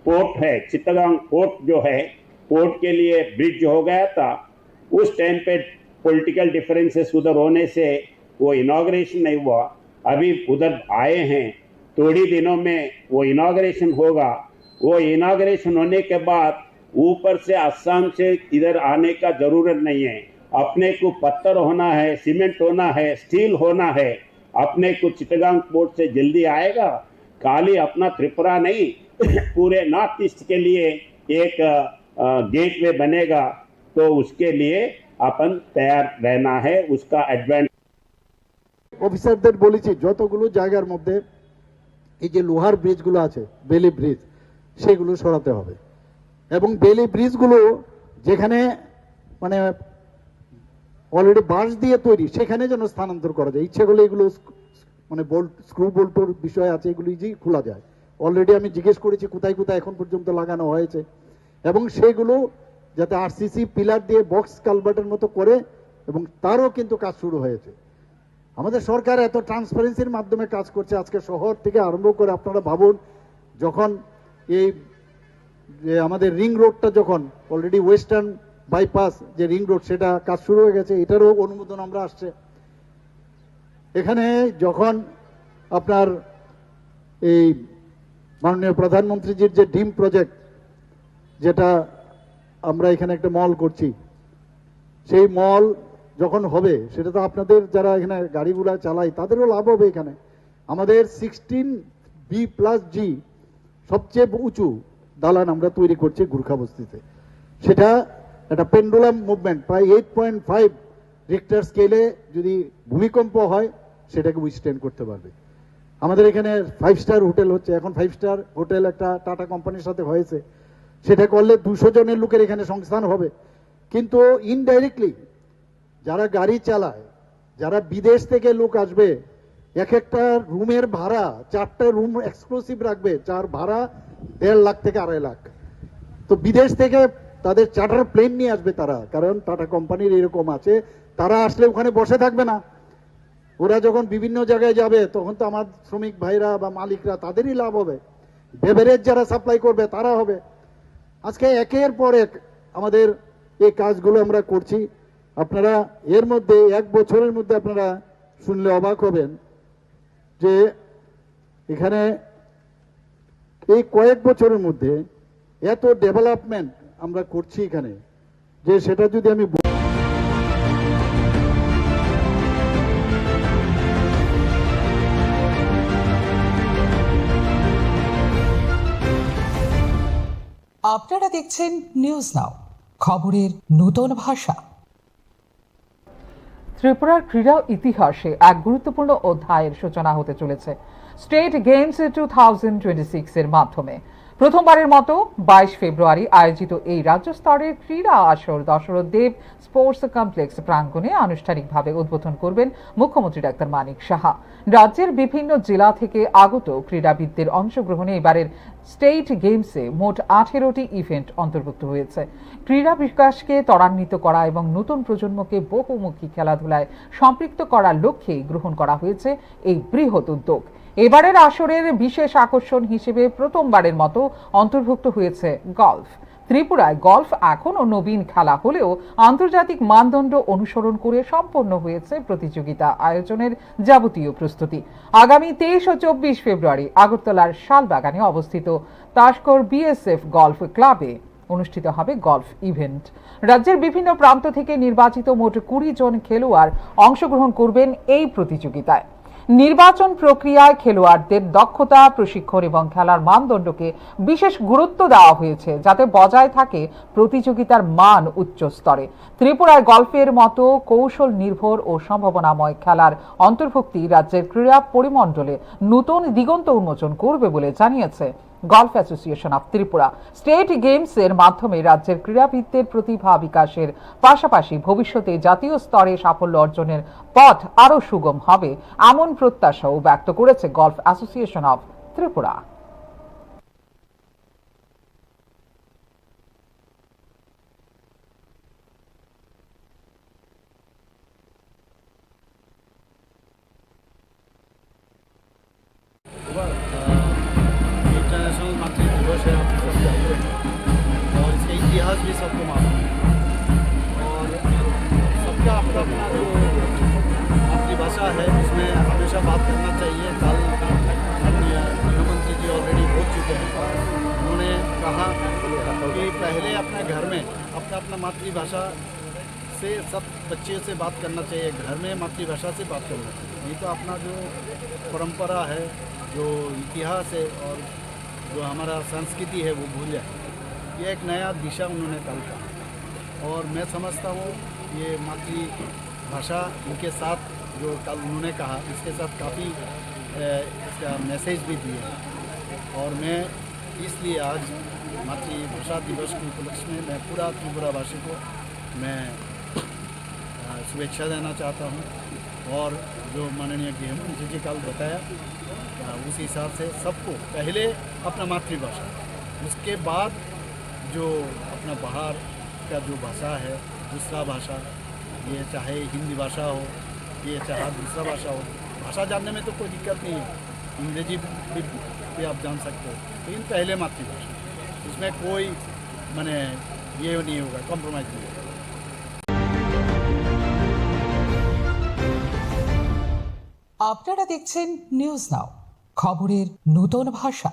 पोर्ट है, चित्तगांग पोर्ट जो है, पोर्ट के लिए ब्रिज हो गया था। उस टाइम पे पॉलिटिकल डिफरेंसेस उधर होने से वो इनॉग्रेशन नहीं हुआ। अभी उधर आए हैं, थोड़ी दिनों में वो इनॉग्रेशन होगा। वो इनॉग्रेशन होने के बाद ऊपर से, असम से इधर आने का जरूरत नहीं है। अपने को पत्थर होना है, सीमेंट होना है, स्टील होना है। अपने को चिटगांग पोर्ट से जल्दी आएगा। खाली अपना त्रिपुरा नहीं, पूरे नॉर्थ ईस्ट के लिए एक गेटवे बनेगा। तो उसके लिए अपन तैयार रहना है, उसका एडवांटेज। অফিসারদের বলেছি, যতগুলো জায়গার মধ্যে এই যে লোহার ব্রিজগুলো আছে, বেলি ব্রিজ, সেগুলো সরাতে হবে। এবং বেলি ব্রিজগুলো যেখানে মানে অলরেডি বাঁশ দিয়ে তৈরি, সেখানে যেন স্থানান্তর করা যায়। ইচ্ছে করলে এগুলো স্ক- মানে বোল্ট, স্ক্রু বোল্টর বিষয় আছে, এগুলো ইজিলি খোলা যায়। অলরেডি আমি জিজ্ঞেস করেছি কোথায় কোথায় এখন পর্যন্ত লাগানো হয়েছে, এবং সেগুলো যাতে আরসিসি পিলার দিয়ে বক্স কালভার্টের মতো করে, এবং তারও কিন্তু কাজ শুরু হয়েছে। আমাদের সরকার এত ট্রান্সপারেন্সির মাধ্যমে কাজ করছে। আজকে শহর থেকে আরম্ভ করে আপনারা ভাবুন, যখন এই যে আমাদের রিং রোডটা যখন অলরেডি ওয়েস্টার্ন বাইপাস যে রিং রোড, সেটা কাজ শুরু হয়ে গেছে, এটারও অনুমোদন আমরা আসছে। এখানে যখন আপনার এই মাননীয় প্রধানমন্ত্রীজির যে ডিম প্রজেক্ট, যেটা আমরা এখানে একটা মল করছি, সেই মল যখন হবে, সেটা তো আপনাদের যারা এখানে গাড়িগুলা চালাই, তাদেরও লাভ হবে। এখানে আমাদের সিক্সটিন বি প্লাস জি সবচেয়ে উঁচু দালান আমরা তৈরি করছি গুর্খা বস্তিতে। সেটা একটা পেন্ডুলাম মুভমেন্ট, প্রায় এইট পয়েন্ট ফাইভ রিক্টার স্কেলে যদি ভূমিকম্প হয়, সেটাকে উইথস্ট্যান্ড করতে পারবে। আমাদের এখানে ফাইভ স্টার হোটেল হচ্ছে, এখন ফাইভ স্টার হোটেল একটা টাটা কোম্পানির সাথে হয়েছে, সেটা করলে দুশো জনের লোকের এখানে সংস্থান হবে। কিন্তু ইনডাইরেক্টলি যারা গাড়ি চালায়, যারা বিদেশ থেকে লোক আসবে, এক একটা রুমের ভাড়া, চারটা রুম এক্সক্লুসিভ রাখবে, যার ভাড়া দেড় লাখ থেকে আড়াই লাখ। তো বিদেশ থেকে তাদের চার্টার প্লেন নিয়ে আসবে তারা, কারণ টাটা কোম্পানির এরকম আছে, তারা আসলে ওখানে বসে থাকবে না। ওরা যখন বিভিন্ন জায়গায় যাবে, তখন তো আমার শ্রমিক ভাইরা বা মালিকরা, তাদেরই লাভ হবে। বেভারেজ যারা সাপ্লাই করবে, তারা হবে। আজকে একের পর এক আমাদের এই কাজগুলো আমরা করছি। আপনারা এর মধ্যে, এক বছরের মধ্যে আপনারা শুনলে অবাক হবেন যে এখানে এই কয়েক বছরের মধ্যে এত ডেভেলপমেন্ট আমরা করছি এখানে, যে সেটা যদি আমি ব- আপনারা দেখছেন নিউজ নাও, খবরের নূতন ভাষা। ত্রিপুরার ক্রীড়া ইতিহাসে এক গুরুত্বপূর্ণ অধ্যায়ের সূচনা হতে চলেছে state games two thousand twenty six এর মাধ্যমে। প্রথমবারের মতো বাইশ ফেব্রুয়ারি আয়োজিত এই রাজ্য স্তরের ক্রীড়া আসর দশরথ দেব স্পোর্টস কমপ্লেক্স প্রাঙ্গণে আনুষ্ঠানিকভাবে উদ্বোধন করবেন মুখ্যমন্ত্রী ডাক্তার মানিক সাহা। রাজ্যের বিভিন্ন জেলা থেকে আগত ক্রীড়াবিদদের অংশগ্রহণে এবারের স্টেট গেমসে মোট আঠেরোটি ইভেন্ট অন্তর্ভুক্ত হয়েছে। ক্রীড়া বিকাশকে ত্বরান্বিত করা এবং নতুন প্রজন্মকে বহুমুখী খেলাধুলায় সম্পৃক্ত করার লক্ষ্যেই গ্রহণ করা হয়েছে এই বৃহৎ উদ্যোগ। এবারের আসরের বিশেষ আকর্ষণ হিসেবে প্রথমবারের মতো অন্তর্ভুক্ত হয়েছে গলফ। ত্রিপুরায় গলফ এখনও নবীন খেলা হলেও আন্তর্জাতিক মানদণ্ড অনুসরণ করে সম্পন্ন হয়েছে প্রতিযোগিতা আয়োজনের যাবতীয় প্রস্তুতি। আগামী তেইশ ও চব্বিশ ফেব্রুয়ারি আগরতলার শালবাগানে অবস্থিত তাসকর বিএসএফ গলফ ক্লাবে অনুষ্ঠিত হবে গলফ ইভেন্ট। রাজ্যের বিভিন্ন প্রান্ত থেকে নির্বাচিত মোট কুড়ি জন খেলোয়াড় অংশগ্রহণ করবেন এই প্রতিযোগিতায়। নির্বাচন প্রক্রিয়ায় খেলোয়াড়দের দক্ষতা, প্রশিক্ষণ এবং খেলার মানদণ্ডকে বিশেষ গুরুত্ব দেওয়া হয়েছে, যাতে বজায় থাকে প্রতিযোগিতার মান উচ্চ স্তরে। ত্রিপুরায় গলফের মতো কৌশল নির্ভর ও সম্ভাবনাময় খেলার অন্তর্ভুক্তি রাজ্যের ক্রীড়া পরিমণ্ডলে নতুন দিগন্ত উন্মোচন করবে বলে জানিয়েছে golf association of Tripura. State games এর মাধ্যমে রাজ্যের ক্রীড়াবিদদের প্রতিভা বিকাশের পাশাপাশি ভবিষ্যতে জাতীয় স্তরে সাফল্য অর্জনের পথ আরও সুগম হবে, এমন প্রত্যাশাও ব্যক্ত করেছে গলফ অ্যাসোসিয়েশন অফ Tripura. सुबह, अ, इंटरनेशनल मातृ दिवस है आप सबके लिए। और इसका इतिहास भी सबको मालूम है। और सबका अपना अपना जो मातृभाषा है, उसमें हमेशा बात करना चाहिए। कल माननीय गृह मंत्री जी already बोल चुके हैं। उन्होंने कहा कि पहले अपने घर में अपना अपना मातृभाषा से सब बच्चे से बात करना चाहिए, घर में मातृभाषा से बात करना चाहिए। नहीं तो अपना जो परंपरा है, जो इतिहास है और जो हमारा संस्कृति है, वो भूल जाए। ये एक नया दिशा उन्होंने कल कहा और मैं समझता हूँ ये मातृभाषा इनके साथ जो कल उन्होंने कहा, इसके साथ काफ़ी, अ, इसका मैसेज भी दिए हैं। और मैं इसलिए आज मातृभाषा दिवस के उपलक्ष्य में मैं पूरा त्रिपुरावासी को मैं, अ, शुभेच्छा देना चाहता हूँ। और जो माननीय गृह मंत्री जी कल बताया, अ, उस हिसाब से सबको पहले अपना मातृभाषा, उसके बाद जो अपना बाहर का जो भाषा है, दूसरा भाषा, ये चाहे हिंदी भाषा हो, ये चाहे दूसरा भाषा हो, भाषा जानने में तो कोई दिक्कत नहीं है, अंग्रेजी भी, भी आप जान सकते हो, लेकिन पहले मातृभाषा, उसमें कोई, माने, ये नहीं होगा, कॉम्प्रोमाइज नहीं होगा। আপনারা দেখছেন নিউজ নাও, খবরের নতুন ভাষা।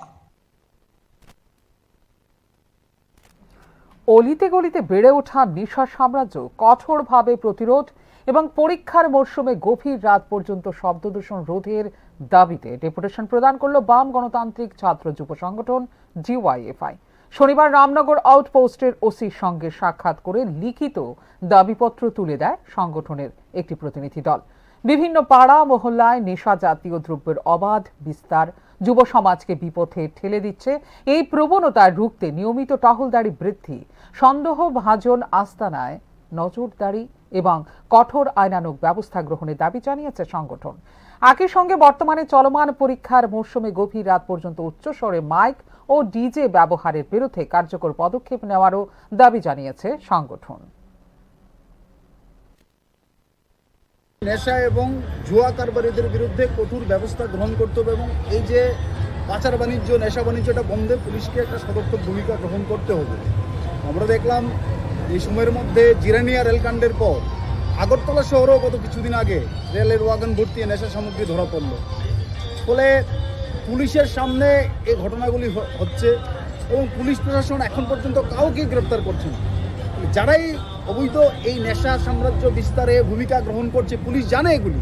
অলিতে গলিতে বেড়ে ওঠা নেশা সাম্রাজ্য কঠোরভাবে প্রতিরোধ এবং পরীক্ষার মরশুমে গভীর রাত পর্যন্ত শব্দদূষণ রোধের দাবিতে ডেপুটেশন প্রদান করল বাম গণতান্ত্রিক ছাত্র যুব সংগঠন ডিওয়াইএফআই। শনিবার রামনগর আউটপোস্টের ওসির সঙ্গে সাক্ষাৎ করে লিখিত দাবিপত্র তুলে দেয় সংগঠনের একটি প্রতিনিধি দল। বিভিন্ন পাড়া মহল্লায় নেশা জাতীয় দ্রব্যের অবাধ বিস্তার যুব সমাজকে বিপথে ঠেলে দিচ্ছে। এই প্রবণতা রুখতে নিয়মিত টহলদারি বৃদ্ধি, সন্দেহভাজন আস্তানায় নজরদারি এবং কঠোর আইনানুগ ব্যবস্থা গ্রহণের দাবি জানিয়েছে সংগঠন। একই সঙ্গে বর্তমানে চলমান পরীক্ষার মরশুমে গভীর রাত পর্যন্ত উচ্চস্বরে মাইক ও ডিজে ব্যবহারের বিরুদ্ধে কার্যকর পদক্ষেপ নেওয়ারও দাবি জানিয়েছে সংগঠন। নেশা এবং জুয়া কারবারিদের বিরুদ্ধে কঠোর ব্যবস্থা গ্রহণ করতে হবে এবং এই যে পাচার বাণিজ্য, নেশা বাণিজ্যটা বন্ধে পুলিশকে একটা সদর্থক ভূমিকা গ্রহণ করতে হবে। আমরা দেখলাম এই সময়ের মধ্যে জিরানিয়া রেলকাণ্ডের পর আগরতলা শহরেও গত কিছুদিন আগে রেলের ওয়াগন ভর্তি নেশা সামগ্রী ধরা পড়ল। ফলে পুলিশের সামনে এই ঘটনাগুলি হ-, হচ্ছে এবং পুলিশ প্রশাসন এখন পর্যন্ত কাউকে গ্রেপ্তার করছে না। যারাই অবৈধ এই নেশা সাম্রাজ্য বিস্তারে ভূমিকা গ্রহণ করছে, পুলিশ জানে এগুলি।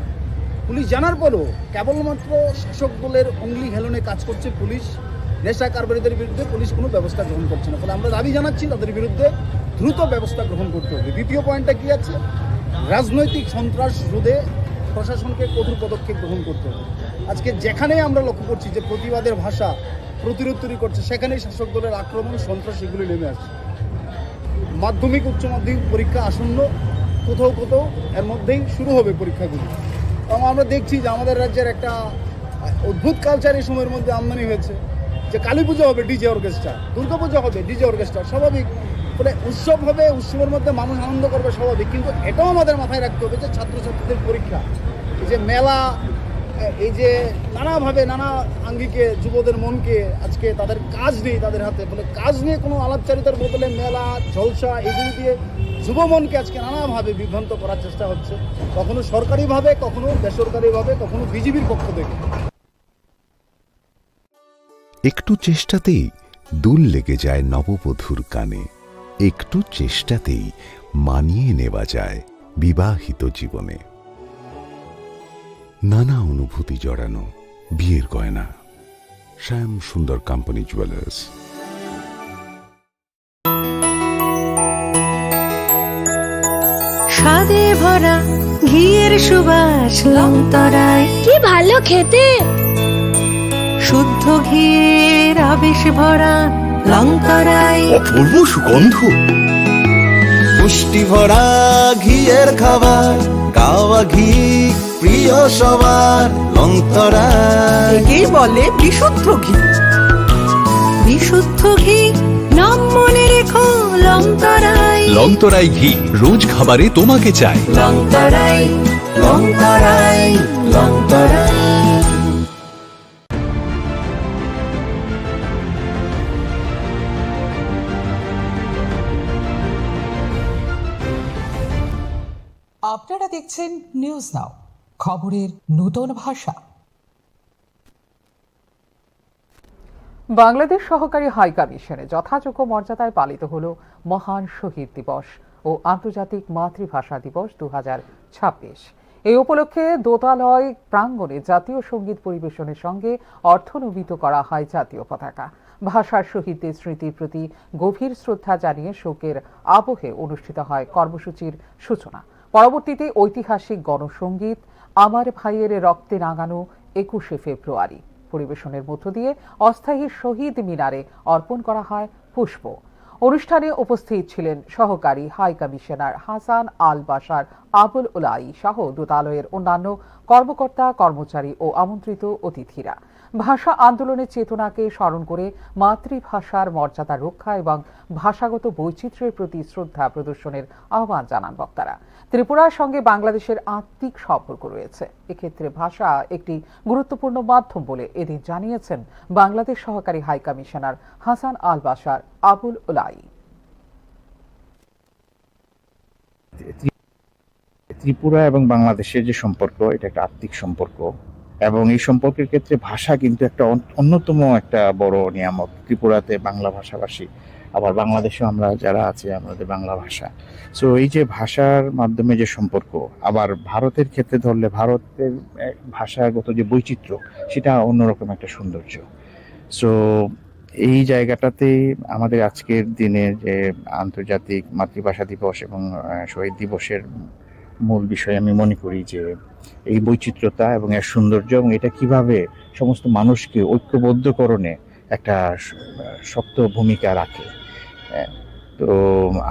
পুলিশ জানার পরও কেবলমাত্র শাসক দলের অঙ্গলি হেলনে কাজ করছে পুলিশ। নেশা কারবারিদের বিরুদ্ধে পুলিশ কোনো ব্যবস্থা গ্রহণ করছে না। ফলে আমরা দাবি জানাচ্ছি তাদের বিরুদ্ধে দ্রুত ব্যবস্থা গ্রহণ করতে হবে। দ্বিতীয় পয়েন্টটা কি আছে? রাজনৈতিক সন্ত্রাস রোধে প্রশাসনকে কঠোর পদক্ষেপ গ্রহণ করতে হবে। আজকে যেখানেই আমরা লক্ষ্য করছি যে প্রতিবাদের ভাষা প্রতিরোধ তৈরি করছে, সেখানেই শাসক দলের আক্রমণ, সন্ত্রাস এগুলি নেমে আসছে। মাধ্যমিক, উচ্চ মাধ্যমিক পরীক্ষা আসন্ন, কোথাও কোথাও এর মধ্যেই শুরু হবে পরীক্ষাগুলি। এবং আমরা দেখছি যে আমাদের রাজ্যের একটা অদ্ভুত কালচার এই সময়ের মধ্যে আমদানি হয়েছে যে কালী পুজো হবে ডিজে অর্কেস্ট্রা, দুর্গা পুজো হবে ডিজে অর্কেস্ট্রা, স্বাভাবিক। ফলে উৎসব হবে, উৎসবের মধ্যে মানুষ আনন্দ করবে, স্বাভাবিক। কিন্তু এটাও আমাদের মাথায় রাখতে হবে যে ছাত্রছাত্রীদের পরীক্ষা, এই যে মেলা, এই যে নানাভাবে নানা আঙ্গিকে যুবদের মনকে আজকে তাদের কাজ নেই তাদের হাতে, ফলে কাজ নিয়ে কোনো আলাপচারিতার বদলে মেলা, জলসা এগুলি দিয়ে যুব মনকে আজকে নানাভাবে বিভ্রান্ত করার চেষ্টা হচ্ছে, কখনো সরকারিভাবে, কখনো বেসরকারিভাবে, কখনো বিজিবির পক্ষ থেকে। একটু চেষ্টাতেই দুল লেগে যায় নববধূর কানে, একটু চেষ্টাতেই মানিয়ে নেওয়া যায় বিবাহিত জীবনে। নানা অনুভূতি জড়ানো বিয়ের গয়না। শ্যাম সুন্দর কোম্পানি জুয়েলার্স। স্বাদে ভরা ঘিয়ের সুবাস লংতরায়। কি ভালো খেতে! শুদ্ধ ঘিয়ের আবেশ ভরা লংতরায়। অপূর্ব সুগন্ধ। পুষ্টি ভরা ঘিয়ের খাবার, গাওয়া ঘি। প্রিয় সবার লংতরাই। একেই বলে বিশুদ্ধ ঘি। বিশুদ্ধ ঘি, নাম মনে রেখো লংতরাই। লংতরাই ঘি, রোজ খাবারে তোমাকে চাই। লংতরাই, লংতরাই, লংতরাই। আপনারা দেখছেন নিউজ নাও, খবরের নূতন ভাষা। বাংলাদেশ সহকারী হাই কমিশনে যথাযোগ্য মর্যাদায় পালিত হল মহান শহীদ দিবস ও আন্তর্জাতিক মাতৃভাষা দিবস দু হাজার ছাব্বিশ। এই উপলক্ষে দোতালয় প্রাঙ্গণে জাতীয় সঙ্গীত পরিবেশনের সঙ্গে অর্থনমিত করা হয় জাতীয় পতাকা। ভাষার শহীদদের স্মৃতির প্রতি গভীর শ্রদ্ধা জানিয়ে শোকের আবহে অনুষ্ঠিত হয় কর্মসূচির সূচনা। পরবর্তীতে ঐতিহাসিক গণসঙ্গীত আমার ভাইয়ের রক্তে রাঙানো একুশে ফেব্রুয়ারি পরিবেশনের মধ্য দিয়ে অস্থায়ী শহীদ মিনারে অর্পণ করা হয় পুষ্প। অনুষ্ঠানে উপস্থিত ছিলেন সহকারী হাই কমিশনার হাসান আল বাশার আবুল উলাই সহ দূতালয়ের অন্যান্য কর্মকর্তা, কর্মচারী ও আমন্ত্রিত অতিথিরা। ভাষা আন্দোলনের চেতনাকে স্মরণ করে মাতৃভাষার মর্যাদা রক্ষা এবং ভাষাগত বৈচিত্র্যের প্রতি শ্রদ্ধা প্রদর্শনের আহ্বান জানান বক্তারা। ত্রিপুরার সঙ্গে বাংলাদেশের আত্মিক সম্পর্ক রয়েছে। এক্ষেত্রে ভাষা একটি গুরুত্বপূর্ণ মাধ্যম বলে এদিন জানিয়েছেন বাংলাদেশ সহকারী হাই কমিশনার হাসান আল বাশার আবুল উলাই। ত্রিপুরা এবং বাংলাদেশের যে সম্পর্ক, এটা একটা আত্মিক সম্পর্ক, এবং এই সম্পর্কের ক্ষেত্রে ভাষা কিন্তু একটা অন-, অন্যতম একটা বড় নিয়ামক। ত্রিপুরাতে বাংলা ভাষাভাষী, আবার বাংলাদেশেও আমরা যারা আছি, আমাদের বাংলা ভাষা। সো এই যে ভাষার মাধ্যমে যে সম্পর্ক, আবার ভারতের ক্ষেত্রে ধরলে ভারতের, আহ, ভাষাগত যে বৈচিত্র্য, সেটা অন্যরকম একটা সৌন্দর্য। সো এই জায়গাটাতে আমাদের আজকের দিনে যে আন্তর্জাতিক মাতৃভাষা দিবস এবং, আহ, শহীদ দিবসের মূল বিষয় আমি মনে করি যে এই বৈচিত্র্যতা এবং এর সৌন্দর্য এবং এটা কিভাবে সমস্ত মানুষকে ঐক্যবদ্ধকরণে একটা শ-, শক্ত ভূমিকা রাখে। আহ, তো,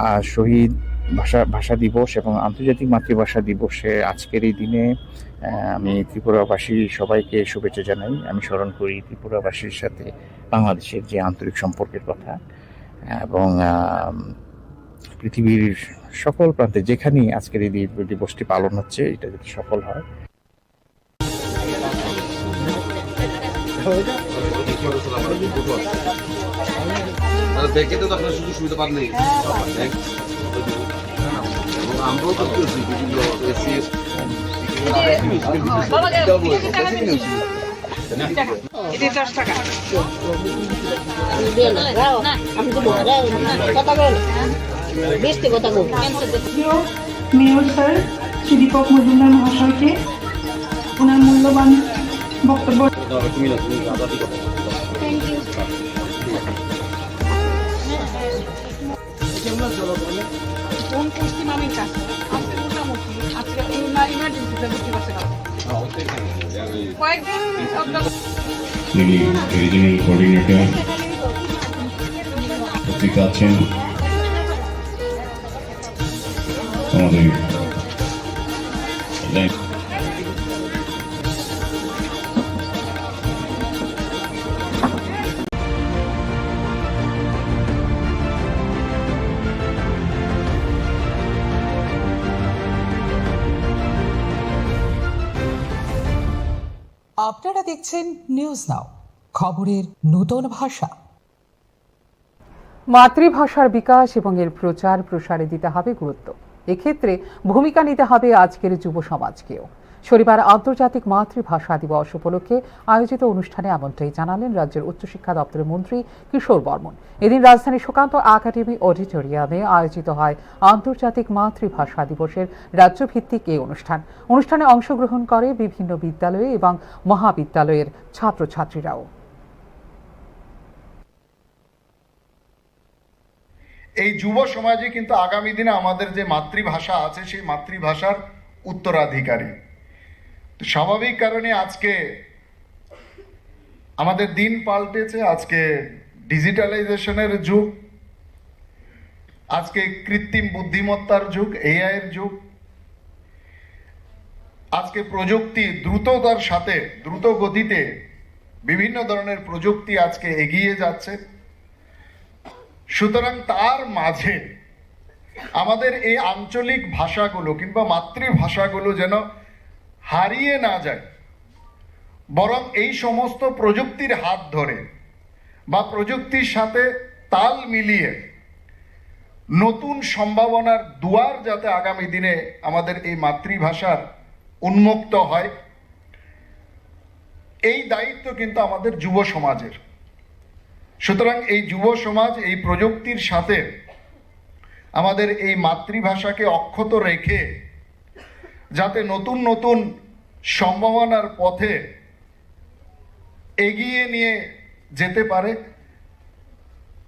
আহ, শহীদ ভাষা, ভাষা দিবস এবং আন্তর্জাতিক মাতৃভাষা দিবসে আজকের এই দিনে, আহ, আমি ত্রিপুরাবাসী সবাইকে শুভেচ্ছা জানাই। আমি স্মরণ করি ত্রিপুরাবাসীর সাথে বাংলাদেশের যে আন্তরিক সম্পর্কের কথা এবং, আহ, পৃথিবীর সকল প্রান্তে যেখানেই আজকের এই দি-, দিবসটি পালন হচ্ছে, এটা যাতে সফল হয়। আর ব্যাংকে তো আপনার সুযোগ সুবিধা পাননি। ব্যাংক, এবং আমরাও তো করছি বিভিন্ন এসসি, প্রিয় মেয়র স্যার শ্রী দীপক মজুমদার মহাশয়কে ওনার মূল্যবান বক্তব্য। কোন পশ্চিম আমি কাছে আজকে মোটামুটি আজকে ইমার্জেন্সিতে ভর্তি করছে। কয়েকদিন যিনি রিজিওনাল কোঅর্ডিনেটর উপস্থিত আছেন, আমাদের আপনারা দেখছেন নিউজ নাও, খবরের নূতন ভাষা। মাতৃভাষার বিকাশ এবং এর প্রচার প্রসারে দিতে হবে গুরুত্ব। এক্ষেত্রে ভূমিকা নিতে হবে আজকের যুব সমাজকেও। শনিবার আন্তর্জাতিক মাতৃভাষা দিবস উপলক্ষে আয়োজিত অনুষ্ঠানে এমনটাই জানালেন রাজ্যের উচ্চশিক্ষা দপ্তরের মন্ত্রী কিশোর বর্মন। এদিন রাজধানীর সুকান্ত একাডেমি অডিটোরিয়ামে আয়োজিত হয় আন্তর্জাতিক মাতৃভাষা দিবসের রাজ্যভিত্তিক এই অনুষ্ঠান। অনুষ্ঠানে অংশগ্রহণ করে বিভিন্ন বিদ্যালয় এবং মহাবিদ্যালয়ের ছাত্রছাত্রীরাও। এই যুব সমাজই কিন্তু আগামী দিনে আমাদের যে মাতৃভাষা আছে, সেই মাতৃভাষার উত্তরাধিকারী। তো স্বাভাবিক কারণে আজকে আমাদের দিন পাল্টেছে, আজকে ডিজিটালাইজেশনের যুগ, আজকে কৃত্রিম বুদ্ধিমত্তার যুগ, এআই এর যুগ। আজকে প্রযুক্তি দ্রুততার সাথে, দ্রুত গতিতে বিভিন্ন ধরনের প্রযুক্তি আজকে এগিয়ে যাচ্ছে। সুতরাং তার মাঝে আমাদের এই আঞ্চলিক ভাষাগুলো কিংবা মাতৃভাষাগুলো যেন হারিয়ে না যায়, বরং এই সমস্ত প্রযুক্তির হাত ধরে বা প্রযুক্তির সাথে তাল মিলিয়ে নতুন সম্ভাবনার দুয়ার যাতে আগামী দিনে আমাদের এই মাতৃভাষার উন্মুক্ত হয়, এই দায়িত্ব কিন্তু আমাদের যুব সমাজের। সুতরাং এই যুব সমাজ এই প্রযুক্তির সাথে আমাদের এই মাতৃভাষাকে অক্ষত রেখে যাতে নতুন নতুন সম্ভাবনার পথে এগিয়ে নিয়ে যেতে পারে,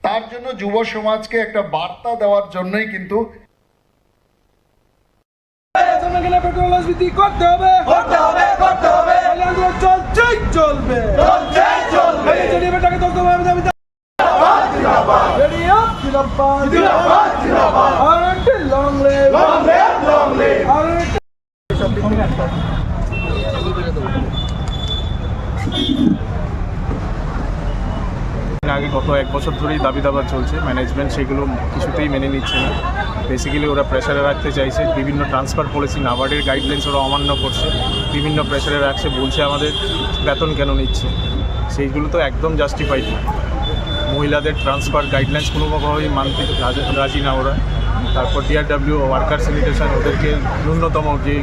তার জন্য যুব সমাজকে একটা বার্তা দেওয়ার জন্যই কিন্তু। পেট্রোল রাজনীতি করতে হবে, করতে হবে, করতে হবে। আন্দোলন চলছেই চলবে, চলছেই চলবে। রেডিও জিন্দাবাদ। জিন্দাবাদ, জিন্দাবাদ। Long live, long live। আগে গত এক বছর ধরেই দাবি দাবা চলছে, ম্যানেজমেন্ট সেগুলো কিছুতেই মেনে নিচ্ছে না। বেসিক্যালি ওরা প্রেশারে রাখতে চাইছে, বিভিন্ন ট্রান্সফার পলিসি, নাবার্ডের গাইডলাইন্স ওরা অমান্য করছে, বিভিন্ন প্রেশারে রাখছে, বলছে আমাদের বেতন কেন নিচ্ছে, সেইগুলো তো একদম জাস্টিফাইড না। মহিলাদের ট্রান্সফার গাইডলাইন্স কোনোভাবেই মানতে রাজি, রাজি না ওরা। তারপর ডিআরডব্লিউ ওয়ার্কার স্যানিটেশন, ওদেরকে ন্যূনতম যে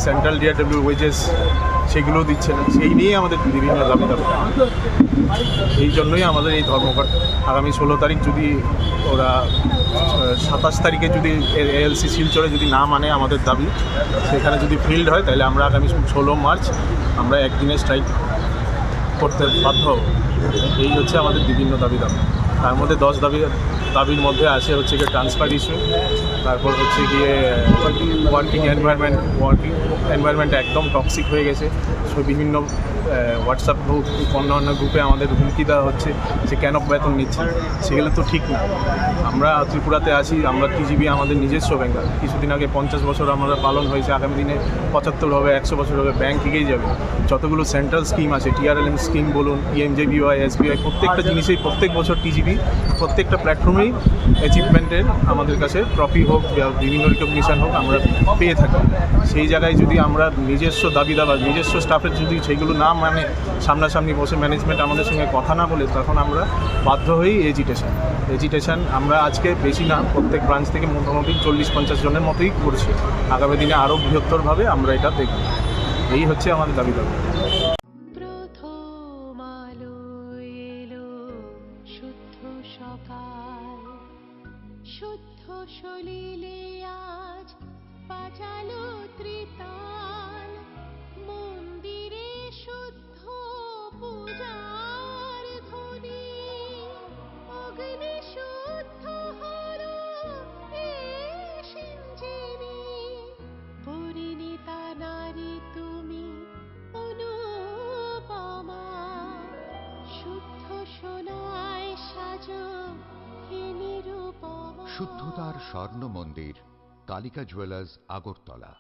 সেন্ট্রাল ডিআরডব্লিউ ওয়েজেস সেগুলো দিচ্ছে না, সেই নিয়ে আমাদের বিভিন্ন দাবি দাবা। এই জন্যই আমাদের এই ধর্মঘট। আগামী ষোলো তারিখ যদি ওরা সাতাশ তারিখে যদি এএলসি শিলচরে যদি না মানে আমাদের দাবি, সেখানে যদি ফিল্ড হয়, তাহলে আমরা আগামী ষোলো মার্চ আমরা একদিনে স্ট্রাইক করতে বাধ্য হব। এই হচ্ছে আমাদের বিভিন্ন দাবি দাবা। তার মধ্যে দশ দাবি, দাবির মধ্যে আছে হচ্ছে গিয়ে ট্রান্সফার ইস্যু, তারপর হচ্ছে গিয়ে ওয়ার্কিং এনভায়রনমেন্ট, ওয়ার্কিং এনভায়রনমেন্ট একদম টক্সিক হয়ে গেছে। সো বিভিন্ন হোয়াটসঅ্যাপ গ্রুপ, অন্য অন্য গ্রুপে আমাদের হুমকি দেওয়া হচ্ছে যে কেন বেতন নিচ্ছে, সেগুলো তো ঠিক না। আমরা ত্রিপুরাতে আছি, আমরা টিজিভি আমাদের নিজস্ব ব্যাংক। কিছুদিন আগে পঞ্চাশ বছর আমরা পালন হয়েছে, আগামী দিনে পঁচাত্তর হবে, একশো বছর হবে, ব্যাংক এগিয়ে যাবে। যতগুলো সেন্ট্রাল স্কিম আছে, টিআরএলএম স্কিম বলুন, পিএমজেবিওয়াই, এসবিআই, প্রত্যেকটা জিনিসেই প্রত্যেক বছর টিজিভি প্রত্যেকটা প্ল্যাটফর্মেই অ্যাচিভমেন্টের আমাদের কাছে ট্রফি হোক বা বিভিন্ন রিকগনিশন হোক, আমরা পেয়ে থাকি। সেই জায়গায় যদি আমরা নিজস্ব দাবি দাবা, নিজস্ব স্টাফের যদি সেইগুলো না মানে, সামনাসামনি বসে ম্যানেজমেন্ট আমাদের সঙ্গে কথা না বলে, তখন আমরা বাধ্য হই এজিটেশন। এজিটেশন আমরা আজকে বেশি না, প্রত্যেক ব্রাঞ্চ থেকে মোটামুটি চল্লিশ পঞ্চাশ জনের মতোই করছি। আগামী দিনে আরও বৃহত্তরভাবে আমরা এটা দেখব। এই হচ্ছে আমাদের দাবি দাবা। প্রথম আলো এলো শুদ্ধ সকাল, শুদ্ধ সলিলে আজ বাজালো ত্রিতাল। মন্দিরে শুদ্ধ পূজার ধ্বনি, অগ্নি শুদ্ধ হলো এ সিঞ্জিনী। পরিণীতা নারী তুমি অনুপমা, শুদ্ধ সোনায় সাজো হে নিরুপমা। শুদ্ধতার স্বর্ণ মন্দির, কালিকা জুয়েলার্স, আগরতলা।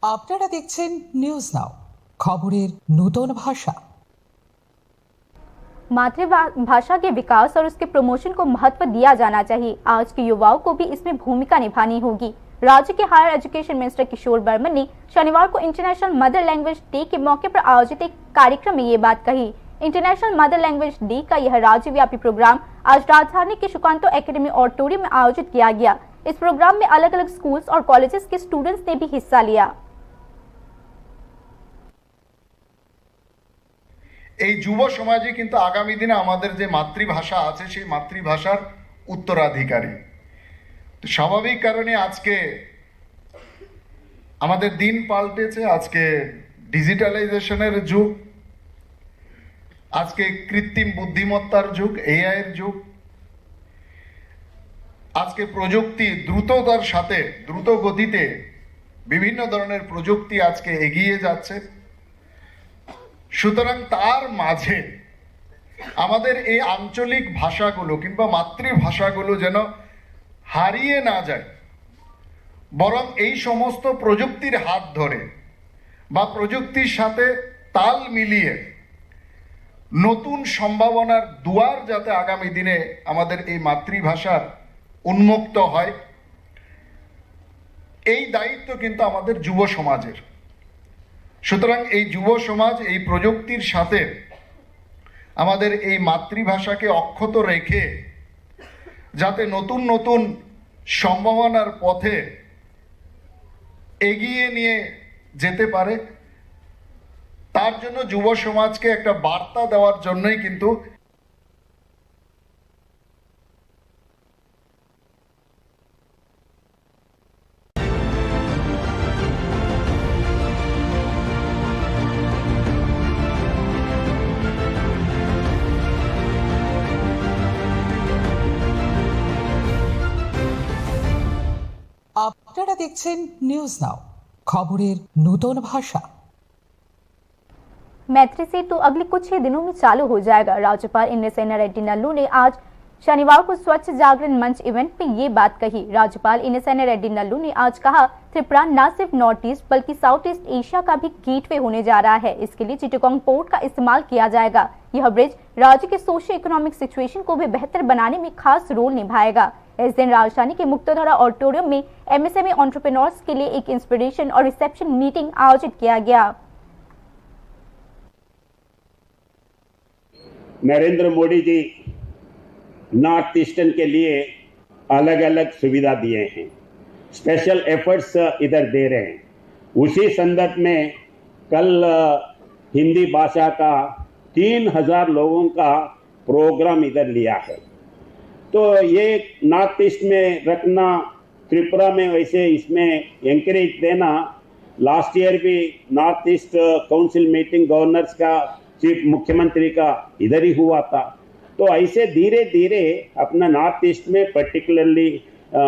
আপনারা দেখছেন নিউজ নাও, খবরের নূতন ভাষা। मातृभा-, भाषा के विकास और उसके प्रमोशन को महत्व दिया जाना चाहिए। आज के युवाओं को भी इसमें भूमिका निभानी होगी। राज्य के हायर एजुकेशन मिनिस्टर किशोर वर्मन ने शनिवार को इंटरनेशनल मदर लैंग्वेज डे के मौके पर आयोजित एक कार्यक्रम में ये बात कही। इंटरनेशनल मदर लैंग्वेज डे का यह राज्यव्यापी प्रोग्राम आज राजधानी के सुकांतो एकेडमी ऑडिटोरियम में आयोजित किया गया। इस प्रोग्राम में अलग-अलग स्कूल्स और कॉलेजेस के स्टूडेंट्स ने भी हिस्सा लिया। এই যুব সমাজই কিন্তু আগামী দিনে আমাদের যে মাতৃভাষা আছে, সেই মাতৃভাষার উত্তরাধিকারী। তো স্বাভাবিক কারণে আজকে আমাদের দিন পাল্টেছে, আজকে ডিজিটালাইজেশনের যুগ, আজকে কৃত্রিম বুদ্ধিমত্তার যুগ, এআই এর যুগ। আজকে প্রযুক্তি দ্রুততার সাথে, দ্রুত গতিতে বিভিন্ন ধরনের প্রযুক্তি আজকে এগিয়ে যাচ্ছে। সুতরাং তার মাঝে আমাদের এই আঞ্চলিক ভাষাগুলো কিংবা মাতৃভাষাগুলো যেন হারিয়ে না যায়, বরং এই সমস্ত প্রযুক্তির হাত ধরে বা প্রযুক্তির সাথে তাল মিলিয়ে নতুন সম্ভাবনার দুয়ার যাতে আগামী দিনে আমাদের এই মাতৃভাষার উন্মুক্ত হয়, এই দায়িত্ব কিন্তু আমাদের যুব সমাজের। সুতরাং এই যুব সমাজ এই প্রযুক্তির সাথে আমাদের এই মাতৃভাষাকে অক্ষত রেখে যাতে নতুন নতুন সম্ভাবনার পথে এগিয়ে নিয়ে যেতে পারে, তার জন্য যুব সমাজকে একটা বার্তা দেওয়ার জন্যই কিন্তু আপনারা দেখছেন নিউজ নাও, খবরের নতুন ভাষা। मैत्री सेतु अगले कुछ ही दिनों में चालू हो जाएगा। राज्यपाल इंद्रसेना रेड्डी नल्लू ने आज शनिवार को स्वच्छ जागरण मंच इवेंट में ये बात कही। राज्यपाल इंद्रसेना रेड्डी नल्लू ने आज कहा, त्रिपुरा न सिर्फ नॉर्थ ईस्ट बल्कि साउथ ईस्ट एशिया का भी गेटवे होने जा रहा है। इसके लिए चिटगांग पोर्ट का इस्तेमाल किया जाएगा। यह ब्रिज राज्य के सोशियो इकोनॉमिक सिचुएशन को भी बेहतर बनाने में खास रोल निभाएगा। इस दिन राजधानी के मुक्तधारा ऑडिटोरियम में एमएसएमई एंटरप्रेन्योर्स के लिए एक इंस्पिरेशन और रिसेप्शन मीटिंग आयोजित किया गया। नरेंद्र मोदी जी नॉर्थ ईस्टर्न के लिए अलग-अलग सुविधा दिए हैं, स्पेशल एफर्ट्स इधर दे रहे हैं। उसी संदर्भ में कल, अ, हिंदी भाषा का तीन हज़ार लोगों का प्रोग्राम इधर लिया है। तो ये नॉर्थ ईस्ट में रखना, त्रिपुरा में वैसे इसमें एंकरेज देना, लास्ट ईयर भी north east council meeting governors का, चीफ मुख्यमंत्री का इधर ही हुआ था। तो ऐसे धीरे-धीरे अपना नॉर्थ ईस्ट में पर्टिकुलरली, अ,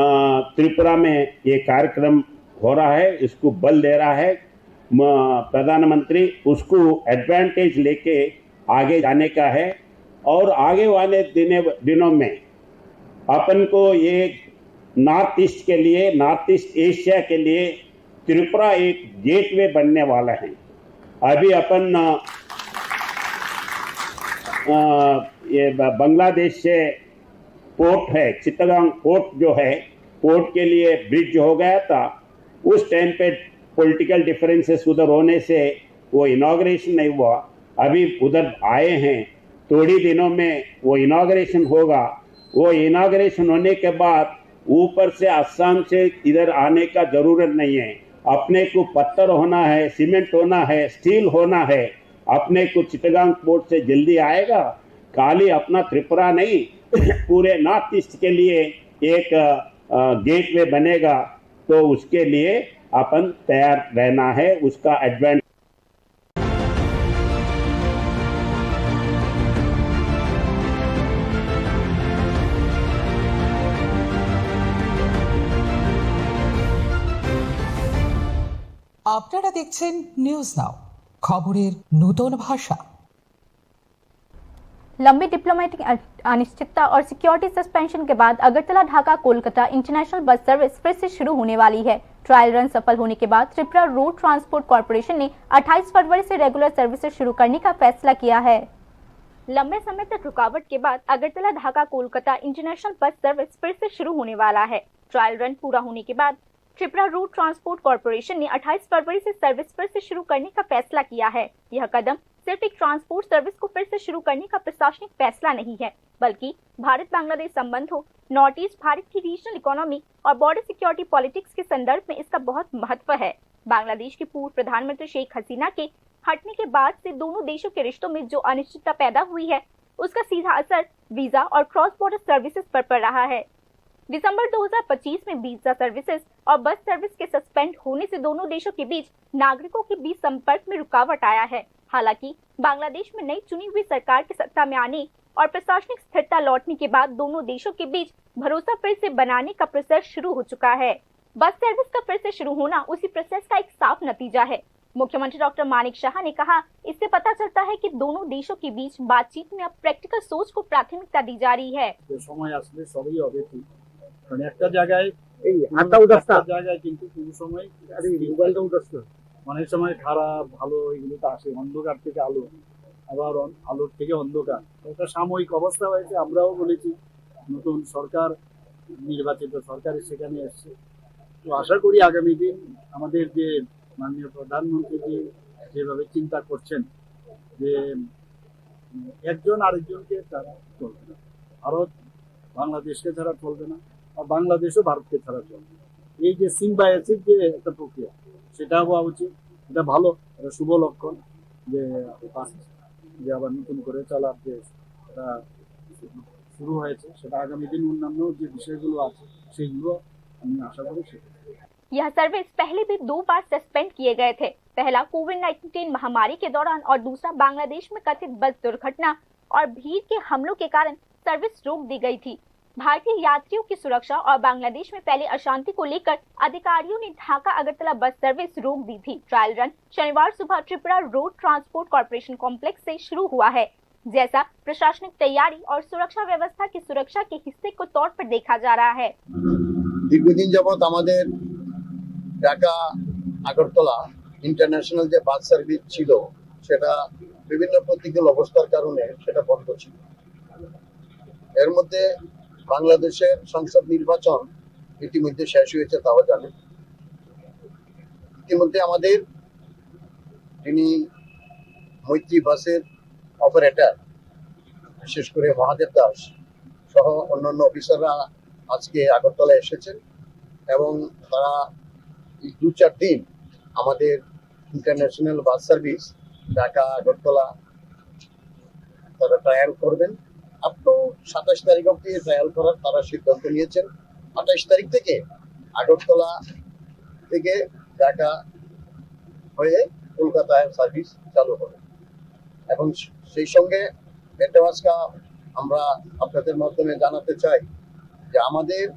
त्रिपुरा में ये कार्यक्रम हो रहा है, इसको बल दे रहा है। म-, प्रधानमंत्री उसको एडवांटेज लेके आगे जाने का है और आगे वाले दिने, दिनों में अपन को ये नॉर्थ ईस्ट के लिए, नॉर्थ ईस्ट एशिया के लिए त्रिपुरा एक गेटवे बनने वाला है। अभी अपन, अ, अ, ये ब-, बांग्लादेश से पोर्ट है, चित्तगांग पोर्ट जो है, पोर्ट के लिए ब्रिज हो गया था। उस टाइम पे पॉलिटिकल डिफरेंसेस उधर होने से वो इनॉग्रेशन नहीं हुआ। अभी उधर आए हैं, थोड़ी दिनों में वो इनॉग्रेशन होगा। वो इनॉग्रेशन होने के बाद ऊपर से, असम से इधर आने का जरूरत नहीं है। अपने को पत्थर होना है, सीमेंट होना है, स्टील होना है। अपने को चिटगांग पोर्ट से जल्दी आएगा। खाली अपना त्रिपुरा नहीं, पूरे नॉर्थ ईस्ट के लिए एक, अ, गेटवे बनेगा, तो उसके लिए अपन तैयार रहना है, उसका एडवांस আপনারা দেখছেন নিউজ নাও, খবরের নতুন ভাষা। लंबी डिप्लोमेटिक अन-, अनिश्चितता और सिक्योरिटी सस्पेंशन के बाद अगरतला ढाका कोलकाता इंटरनेशनल बस सर्विस फिर से शुरू होने वाली है। ट्रायल रन सफल होने के बाद त्रिपुरा रोड ट्रांसपोर्ट कॉरपोरेशन ने अट्ठाईस फरवरी से रेगुलर सर्विसेज शुरू करने का फैसला किया है। लंबे समय तक रुकावट के बाद अगरतला ढाका कोलकाता इंटरनेशनल बस सर्विस फिर से शुरू होने वाला है। ट्रायल रन पूरा होने के बाद त्रिपुरा रोड ट्रांसपोर्ट कॉरपोरेशन ने अट्ठाईस फरवरी से सर्विस फिर से शुरू करने का फैसला किया है। यह कदम सिर्फ एक ट्रांसपोर्ट सर्विस को फिर से शुरू करने का प्रशासनिक फैसला नहीं है, बल्कि भारत बांग्लादेश संबंधों, नॉर्थ ईस्ट, भारत की रीजनल इकोनॉमी और बॉर्डर सिक्योरिटी पॉलिटिक्स के संदर्भ में इसका बहुत महत्व है। बांग्लादेश की पूर्व प्रधानमंत्री शेख हसीना के हटने के बाद से दोनों देशों के रिश्तों में जो अनिश्चितता पैदा हुई है, उसका सीधा असर वीजा और क्रॉस बॉर्डर सर्विसेज पर पड़ रहा है। दिसंबर दो हज़ार पच्चीस में वीजा सर्विसेज और बस सर्विस के सस्पेंड होने से दोनों देशों के बीच नागरिकों के बीच संपर्क में रुकावट आया है। हालांकि बांग्लादेश में नई चुनी हुई सरकार के सत्ता में आने और प्रशासनिक स्थिरता लौटने के बाद दोनों देशों के बीच भरोसा फिर से बनाने का प्रोसेस शुरू हो चुका है। बस सर्विस का फिर से शुरू होना उसी प्रोसेस का एक साफ नतीजा है। मुख्यमंत्री डॉक्टर मानिक साहा ने कहा, इससे पता चलता है कि दोनों देशों के बीच बातचीत में अब प्रैक्टिकल सोच को प्राथमिकता दी जा रही है। যে সময় আসলে সবই হবে ঠিক, কারণ একটা জায়গায় এই হাতটা উঠাস না। একটা জায়গায় কিন্তু কোনো সময় আরে মোবাইলটা উঠাস না। অনেক সময় খারাপ ভালো এগুলো তো আসে, অন্ধকার থেকে আলো, আবার অন- আলোর থেকে অন্ধকার। একটা সাময়িক অবস্থা হয়েছে, আমরাও বলেছি নতুন সরকার, নির্বাচিত সরকার সেখানে এসছে। তো আশা করি আগামী দিন আমাদের যে মাননীয় প্রধানমন্ত্রীজি যেভাবে চিন্তা করছেন যে উম, একজন আরেকজনকে ছাড়া চলবে না, ভারত বাংলাদেশকে ছাড়া চলবে না, আর বাংলাদেশও ভারতকে ছাড়া চলবে না। এই যে সিম্বায়োসিস যে একটা প্রক্রিয়া, সেটা হওয়া উচিত। এটা ভালো, এটা শুভ লক্ষণ যে বাস যে আবার নতুন করে চলার যে এটা শুরু হয়েছে, সেটা আগামী দিন অন্যান্য যে বিষয়গুলো আছে সেগুলো আমি আশা করি সেটা यह सर्विस पहले भी दो बार सस्पेंड किए गए थे। पहला कोविड नाइनटीन महामारी के दौरान और दूसरा बांग्लादेश में कथित बस दुर्घटना और भीड़ के हमलों के कारण सर्विस रोक दी गई थी। भारतीय यात्रियों की सुरक्षा और बांग्लादेश में फैली अशांति को लेकर अधिकारियों ने ढाका अगरतला बस सर्विस रोक दी थी। ट्रायल रन शनिवार सुबह Tripura road transport corporation complex से शुरू हुआ है, जैसा प्रशासनिक तैयारी और सुरक्षा व्यवस्था की सुरक्षा के हिस्से को तौर पर देखा जा रहा है। দীর্ঘদিন যাবৎ আমাদের ঢাকা আগরতলা ইন্টারন্যাশনাল যে বাস সার্ভিস ছিল, সেটা বিভিন্ন প্রতিকূল অবস্থার কারণে সেটা বন্ধ ছিল। এর মধ্যে বাংলাদেশের সংসদ নির্বাচন ইতিমধ্যে শেষ হয়েছে, তাও জানেন। ইতিমধ্যে আমাদের যিনি মৈত্রী বাসের অপারেটর, বিশেষ করে মহাদেব দাস সহ অন্যান্য অফিসাররা আজকে আগরতলা এসেছেন এবং তারা এই দু চার দিন আমাদের ইন্টারন্যাশনাল বাস সার্ভিস ঢাকা আগরতলা তারা ট্রায়াল করবেন। আপ টু সাতাশ তারিখ অবধি ট্রায়াল করার তারা সিদ্ধান্ত নিয়েছেন। আঠাশ তারিখ থেকে আগরতলা থেকে ঢাকা হয়ে কলকাতায় সার্ভিস চালু হবে। এবং সেই সঙ্গে এটাও আজকে আমরা আপনাদের মাধ্যমে জানাতে চাই যে আমাদের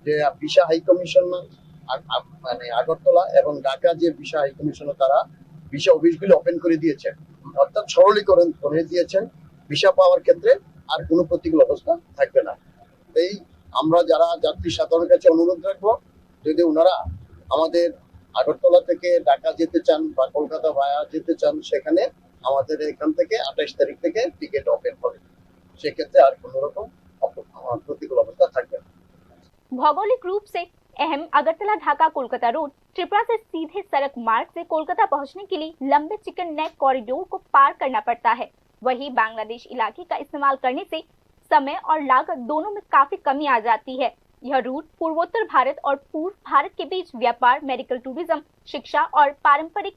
যে ভিসা হাই কমিশনার আ- আ- মানে আগরতলা এবং ঢাকা যে ভিসা হাই কমিশনার, তারা ভিসা অফিসগুলি ওপেন করে দিয়েছেন, অর্থাৎ সরলীকরণ করে দিয়েছেন। ভিসা পাওয়ার ক্ষেত্রে আর কোনো প্রতিকূল অবস্থা থাকবে না। এই আমরা যারা যাত্রী সাধারণের কাছে অনুরোধ রাখবো, যদি ওনারা আমাদের আগরতলা থেকে ঢাকা যেতে চান বা কলকাতা ভায়া যেতে চান, সেখানে আমাদের এখান থেকে আঠাশ তারিখ থেকে টিকিট ওপেন হবে। সেক্ষেত্রে আর কোনো রকম অপ- প্রতিকূল অবস্থা থাকবে না। भौगोलिक रूप से अहम अगरतला ढाका कोलकाता रोड त्रिपुरा से सीधे सड़क मार्ग से कोलकाता पहुंचने के लिए लंबे चिकन नेक कॉरिडोर को पार करना पड़ता है। वहीं बांग्लादेश इलाके का इस्तेमाल करने से समय और लागत दोनों में काफी कमी आ जाती है। यह रूट पूर्वोत्तर भारत और पूर्व भारत के बीच व्यापार, मेडिकल टूरिज्म, शिक्षा और पारंपरिक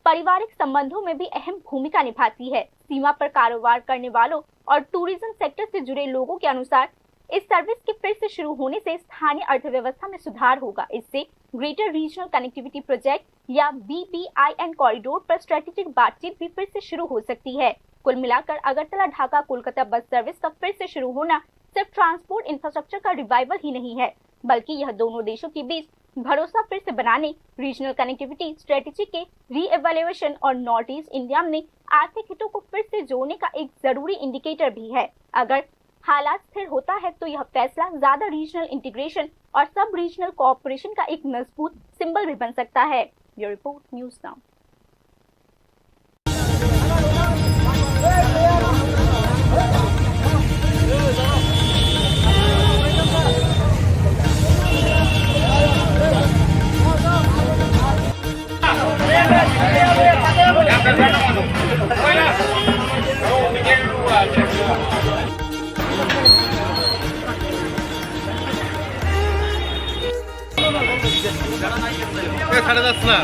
पारिवारिक संबंधों में भी अहम भूमिका निभाती है। सीमा पर कारोबार करने वालों और टूरिज्म सेक्टर से जुड़े लोगों के अनुसार, इस सर्विस के फिर से शुरू होने से स्थानीय अर्थव्यवस्था में सुधार होगा। इससे ग्रेटर रीजनल कनेक्टिविटी प्रोजेक्ट या बीबीआईएन कॉरिडोर पर स्ट्रेटेजिक बातचीत भी फिर से शुरू हो सकती है। कुल मिलाकर अगरतला ढाका कोलकाता बस सर्विस का फिर से शुरू होना सिर्फ ट्रांसपोर्ट इंफ्रास्ट्रक्चर का रिवाइवल ही नहीं है, बल्कि यह दोनों देशों के बीच भरोसा फिर से बनाने, रीजनल कनेक्टिविटी स्ट्रेटेजी के रीएवैल्यूएशन और नॉर्थ ईस्ट इंडिया में आर्थिक हितों को फिर से जोड़ने का एक जरूरी इंडिकेटर भी है। अगर हालात स्थिर होता है तो यह फैसला ज्यादा रीजनल इंटीग्रेशन और सब रीजनल कोऑपरेशन का एक मजबूत सिंबल भी बन सकता है। Bureau report, news now. এ, ছাড়ে যাস না।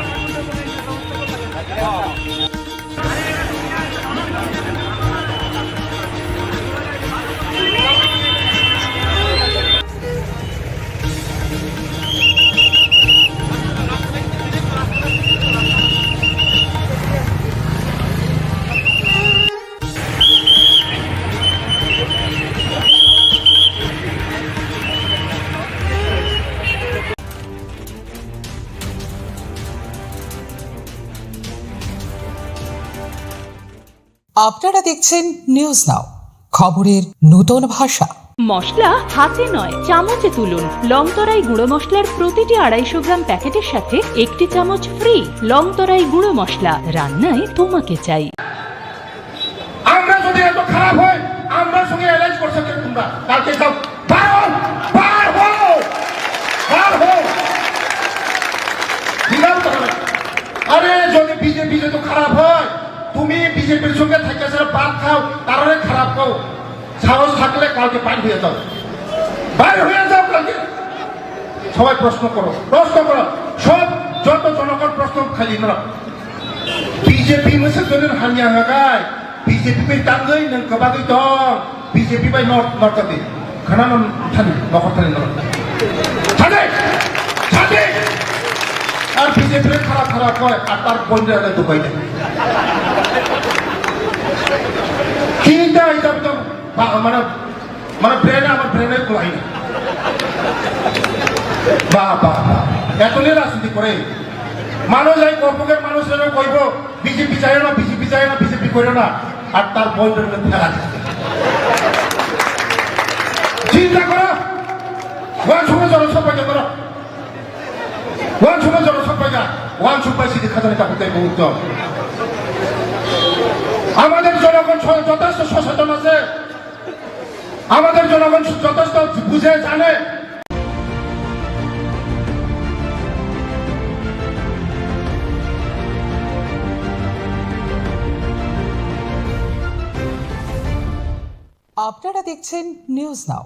আপনারা দেখছেন নিউজ নাও, খবরের নূতন ভাষা। মশলা হাতে নয়, চামচে তুলুন। লংতরাই গুঁড়ো মশলার প্রতিটি আড়াইশো গ্রাম প্যাকেটের সাথে একটি চামচ ফ্রি। লংতরাই গুঁড়ো মশলা, রান্নায় তোমাকে চাই। আমরা যদি এত খারাপ হয়, আমরা সঙ্গে অ্যালায়েন্স করছো কেন তোমরা? কালকে যাও, বার হও, বার হও, বার হও। বিরাট কথা। আরে, যদি বিজেপি যদি খারাপ হয়, তুমি বিজেপির সঙ্গে থেকে সেটা বাদ খাও, তারারে খারাপ খাও। সাহস থাকলে কালকে বাইর হয়ে যাও, বাইর হয়ে যাও কালকে। সবাই প্রশ্ন করো, প্রশ্ন করো, সব যত জনগণ প্রশ্ন খালি না। বিজেপি মিছিল যদি হানিয়া হাগায়, BJP bai tangwi nwng kwbagwi tong, BJP bai nor nor jati. Khana no thani, nokhor thani nor. Thani, thani. Ar BJP bai khara khara koi, ar tar bondra le dubai de. Kinta itam tam, ba, mana, mana brand, amar brand e kulai. Ba, ba, ba. Etoni rajniti kore. Mano jai korpoke mano seno koibo. BJP চাইও না, বিজেপি চাইও না, বিজেপি করো না, আর তার বয়ফ্রেন্ডকে ফেলা দিচ্ছে। চিন্তা করো, ওয়ান সময় জনসভা করো, ওয়ান সময় জনসভা, ওয়ান সময় সিটি খাজানি কাপড় তাই মুহূর্ত। আমাদের জনগণ স-, যথেষ্ট সচেতন আছে, আমাদের জনগণ যথেষ্ট বুঝে জানে। আপনারা দেখছেন নিউজ নাও,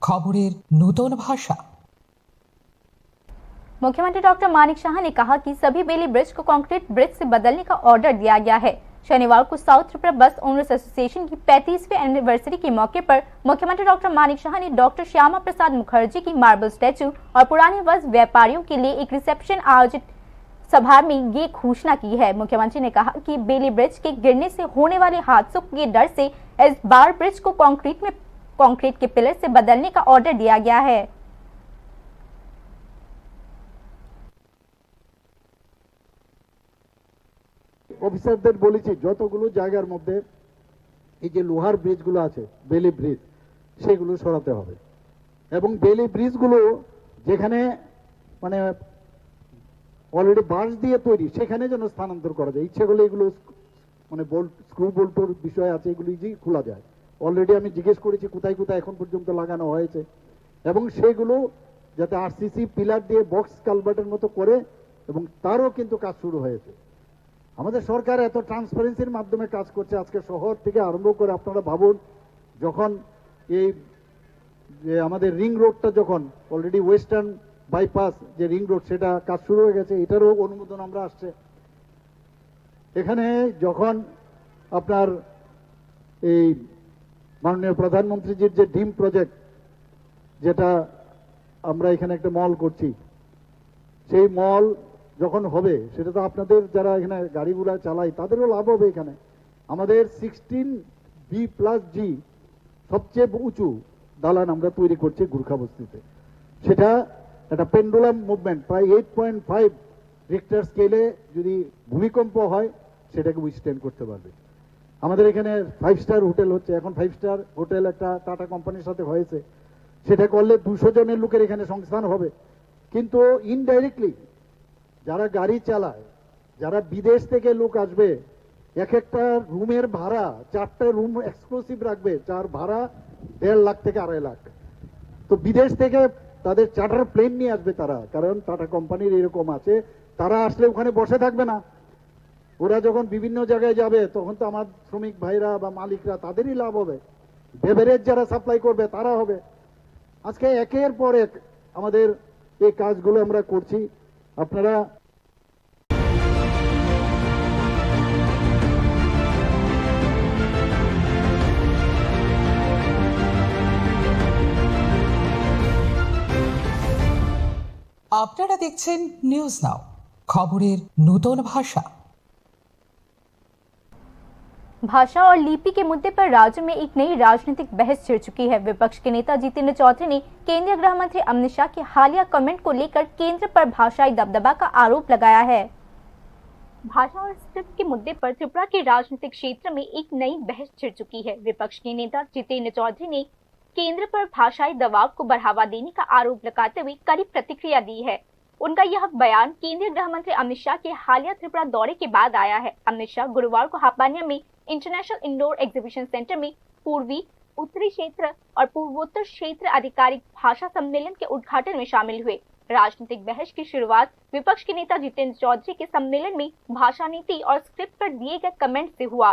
খবরের নূতন ভাষা। मुख्यमंत्री डॉक्टर मानिक शाह ने कहा कि सभी बेली ब्रिज को कंक्रीट ब्रिज से बदलने का ऑर्डर दिया गया है। शनिवार को साउथ त्रिपुरा बस ओनर्स एसोसिएशन की पैंतीसवीं एनिवर्सरी के मौके पर मुख्यमंत्री डॉक्टर मानिक शाह ने डॉक्टर श्यामा प्रसाद मुखर्जी की मार्बल स्टैचू और पुराने वस्त्र व्यापारियों के लिए एक रिसेप्शन आयोजित सभा में ये घोषणा की है। मुख्यमंत्री ने कहा कि बेली ब्रिज के गिरने से होने वाले हादसों के डर से इस बार ब्रिज को कंक्रीट में, कंक्रीट के पिलर से बदलने का ऑर्डर दिया गया है। অফিসারদের বলেছি, যতগুলো জায়গার মধ্যে এই যে লোহার ব্রিজগুলো আছে, বেলি ব্রিজ, সেগুলো সরাতে হবে। এবং বেলি ব্রিজগুলো যেখানে, মানে, অলরেডি বাঁশ দিয়ে তৈরি, সেখানে যেন স্থানান্তর করা যায়। ইচ্ছে করলে এগুলো, মানে, বোল্ট, স্ক্রু বোল্টর বিষয় আছে, এগুলো ইজিলি খোলা যায়। অলরেডি আমি জিজ্ঞেস করেছি কোথায় কোথায় এখন পর্যন্ত লাগানো হয়েছে, এবং সেগুলো যাতে আরসিসি পিলার দিয়ে বক্স কালভার্টের মতো করে, এবং তারও কিন্তু কাজ শুরু হয়েছে। আমাদের সরকার এত ট্রান্সপারেন্সির মাধ্যমে কাজ করছে, আজকে শহর থেকে আরম্ভ করে আপনারা ভাবুন, যখন এই যে আমাদের রিং রোডটা, যখন অলরেডি ওয়েস্টার্ন বাইপাস যে রিং রোড, সেটা কাজ শুরু হয়ে গেছে, এটারও অনুমোদন আমরা আসছে। এখানে যখন আপনার এই মাননীয় প্রধানমন্ত্রীজির যে ড্রিম প্রজেক্ট, যেটা আমরা এখানে একটা মল করছি, সেই মল যখন হবে, সেটা তো আপনাদের যারা এখানে গাড়িগুলা চালাই, তাদেরও লাভ হবে এখানে। আমাদের সিক্সটিন বি প্লাস জি সবচেয়ে উঁচু দালান আমরা তৈরি করছি গুর্খা বস্তিতে। সেটা একটা পেন্ডুলাম মুভমেন্ট, প্রায় এইট পয়েন্ট ফাইভ রিক্টার স্কেলে যদি ভূমিকম্প হয়, সেটাকে উইথস্ট্যান্ড করতে পারবে। আমাদের এখানে ফাইভ স্টার হোটেল হচ্ছে, এখন ফাইভ স্টার হোটেল একটা টাটা কোম্পানির সাথে হয়েছে, সেটা করলে দুশো জনের লোকের এখানে সংস্থান হবে। কিন্তু ইনডাইরেক্টলি যারা গাড়ি চালায়, যারা বিদেশ থেকে লোক আসবে, এক একটা রুমের ভাড়া, চারটা রুম এক্সক্লুসিভ রাখবে, যার ভাড়া দেড় লাখ থেকে আড়াই লাখ। তো বিদেশ থেকে তাদের চার্টার প্লেন নিয়ে আসবে তারা, কারণ টাটা কোম্পানির এরকম আছে, তারা আসলে ওখানে বসে থাকবে না। ওরা যখন বিভিন্ন জায়গায় যাবে, তখন তো আমার শ্রমিক ভাইরা বা মালিকরা, তাদেরই লাভ হবে। বেভারেজ যারা সাপ্লাই করবে, তারা হবে। আজকে একের পর এক আমাদের এই কাজগুলো আমরা করছি। আপনারা আপনারা দেখছেন নিউজ নাও, খবরের নতুন ভাষা। भाषा और लिपि के मुद्दे पर राज्य में एक नई राजनीतिक बहस छिड़ चुकी है। विपक्ष के नेता जितेंद्र चौधरी ने केंद्रीय गृह मंत्री अमित शाह के हालिया कमेंट को लेकर केंद्र पर भाषाई दबदबा का आरोप लगाया है। भाषा और स्क्रिप्ट के मुद्दे पर त्रिपुरा के राजनीतिक क्षेत्र में एक नई बहस छिड़ चुकी है। विपक्ष के नेता जितेंद्र चौधरी ने केंद्र पर भाषाई दबाव को बढ़ावा देने का आरोप लगाते हुए कड़ी प्रतिक्रिया दी है। उनका यह बयान केंद्रीय गृह मंत्री अमित शाह के हालिया त्रिपुरा दौरे के बाद आया है। अमित शाह गुरुवार को हापानिया में इंटरनेशनल इंडोर एग्जीबिशन सेंटर में पूर्वी, उत्तरी क्षेत्र और पूर्वोत्तर क्षेत्र आधिकारिक भाषा सम्मेलन के उद्घाटन में शामिल हुए। राजनीतिक बहस की शुरुआत विपक्ष के नेता जितेंद्र चौधरी के सम्मेलन में भाषा नीति और स्क्रिप्ट पर दिए गए कमेंट से हुआ।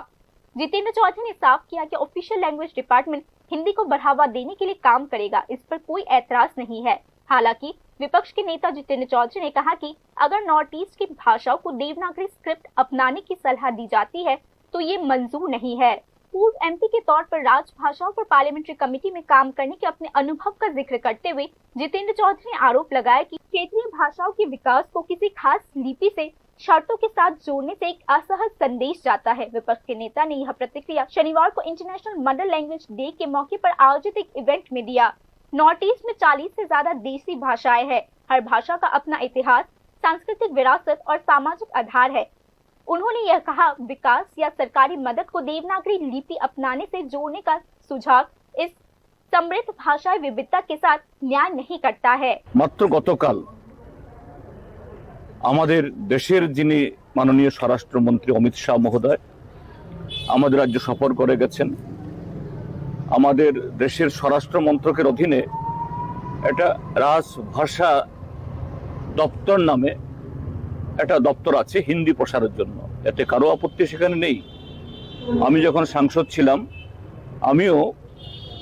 जितेंद्र चौधरी ने साफ किया कि ऑफिशियल लैंग्वेज डिपार्टमेंट हिंदी को बढ़ावा देने के लिए काम करेगा, इस पर कोई ऐतराज नहीं है। हालांकि विपक्ष के नेता जितेंद्र चौधरी ने कहा कि अगर नॉर्थ ईस्ट की भाषाओं को देवनागरी स्क्रिप्ट अपनाने की सलाह दी जाती है तो ये मंजूर नहीं है। पूर्व एमपी के तौर पर राजभाषाओं पर पार्लियामेंट्री कमेटी में काम करने के अपने अनुभव का जिक्र करते हुए जितेंद्र चौधरी ने आरोप लगाया कि क्षेत्रीय भाषाओं के विकास को किसी खास लिपि से शर्तों के साथ जोड़ने से एक असहज संदेश जाता है। विपक्ष के नेता ने यह प्रतिक्रिया शनिवार को इंटरनेशनल मदर लैंग्वेज डे के मौके पर आयोजित एक इवेंट में दिया। नॉर्थ ईस्ट में चालीस से ज्यादा देसी भाषाएं हैं। हर भाषा का अपना इतिहास, सांस्कृतिक विरासत और सामाजिक आधार है। उन्होंने यह कहा, विकास या सरकारी मदद को देवनागरी लिपि अपनाने से जोड़ने का सुझाव इस समृद्ध भाषाई विविधता के साथ न्याय नहीं करता है। মাত্র গতকাল আমাদের দেশের যিনি মাননীয় স্বরাষ্ট্রমন্ত্রী অমিত শাহ মহোদয় আমাদের রাজ্য সফর করে গেছেন। আমাদের দেশের স্বরাষ্ট্র মন্ত্রকের অধীনে একটা রাজভাষা দপ্তর নামে একটা দপ্তর আছে হিন্দি প্রসারের জন্য, এতে কারো আপত্তি সেখানে নেই। আমি যখন সাংসদ ছিলাম আমিও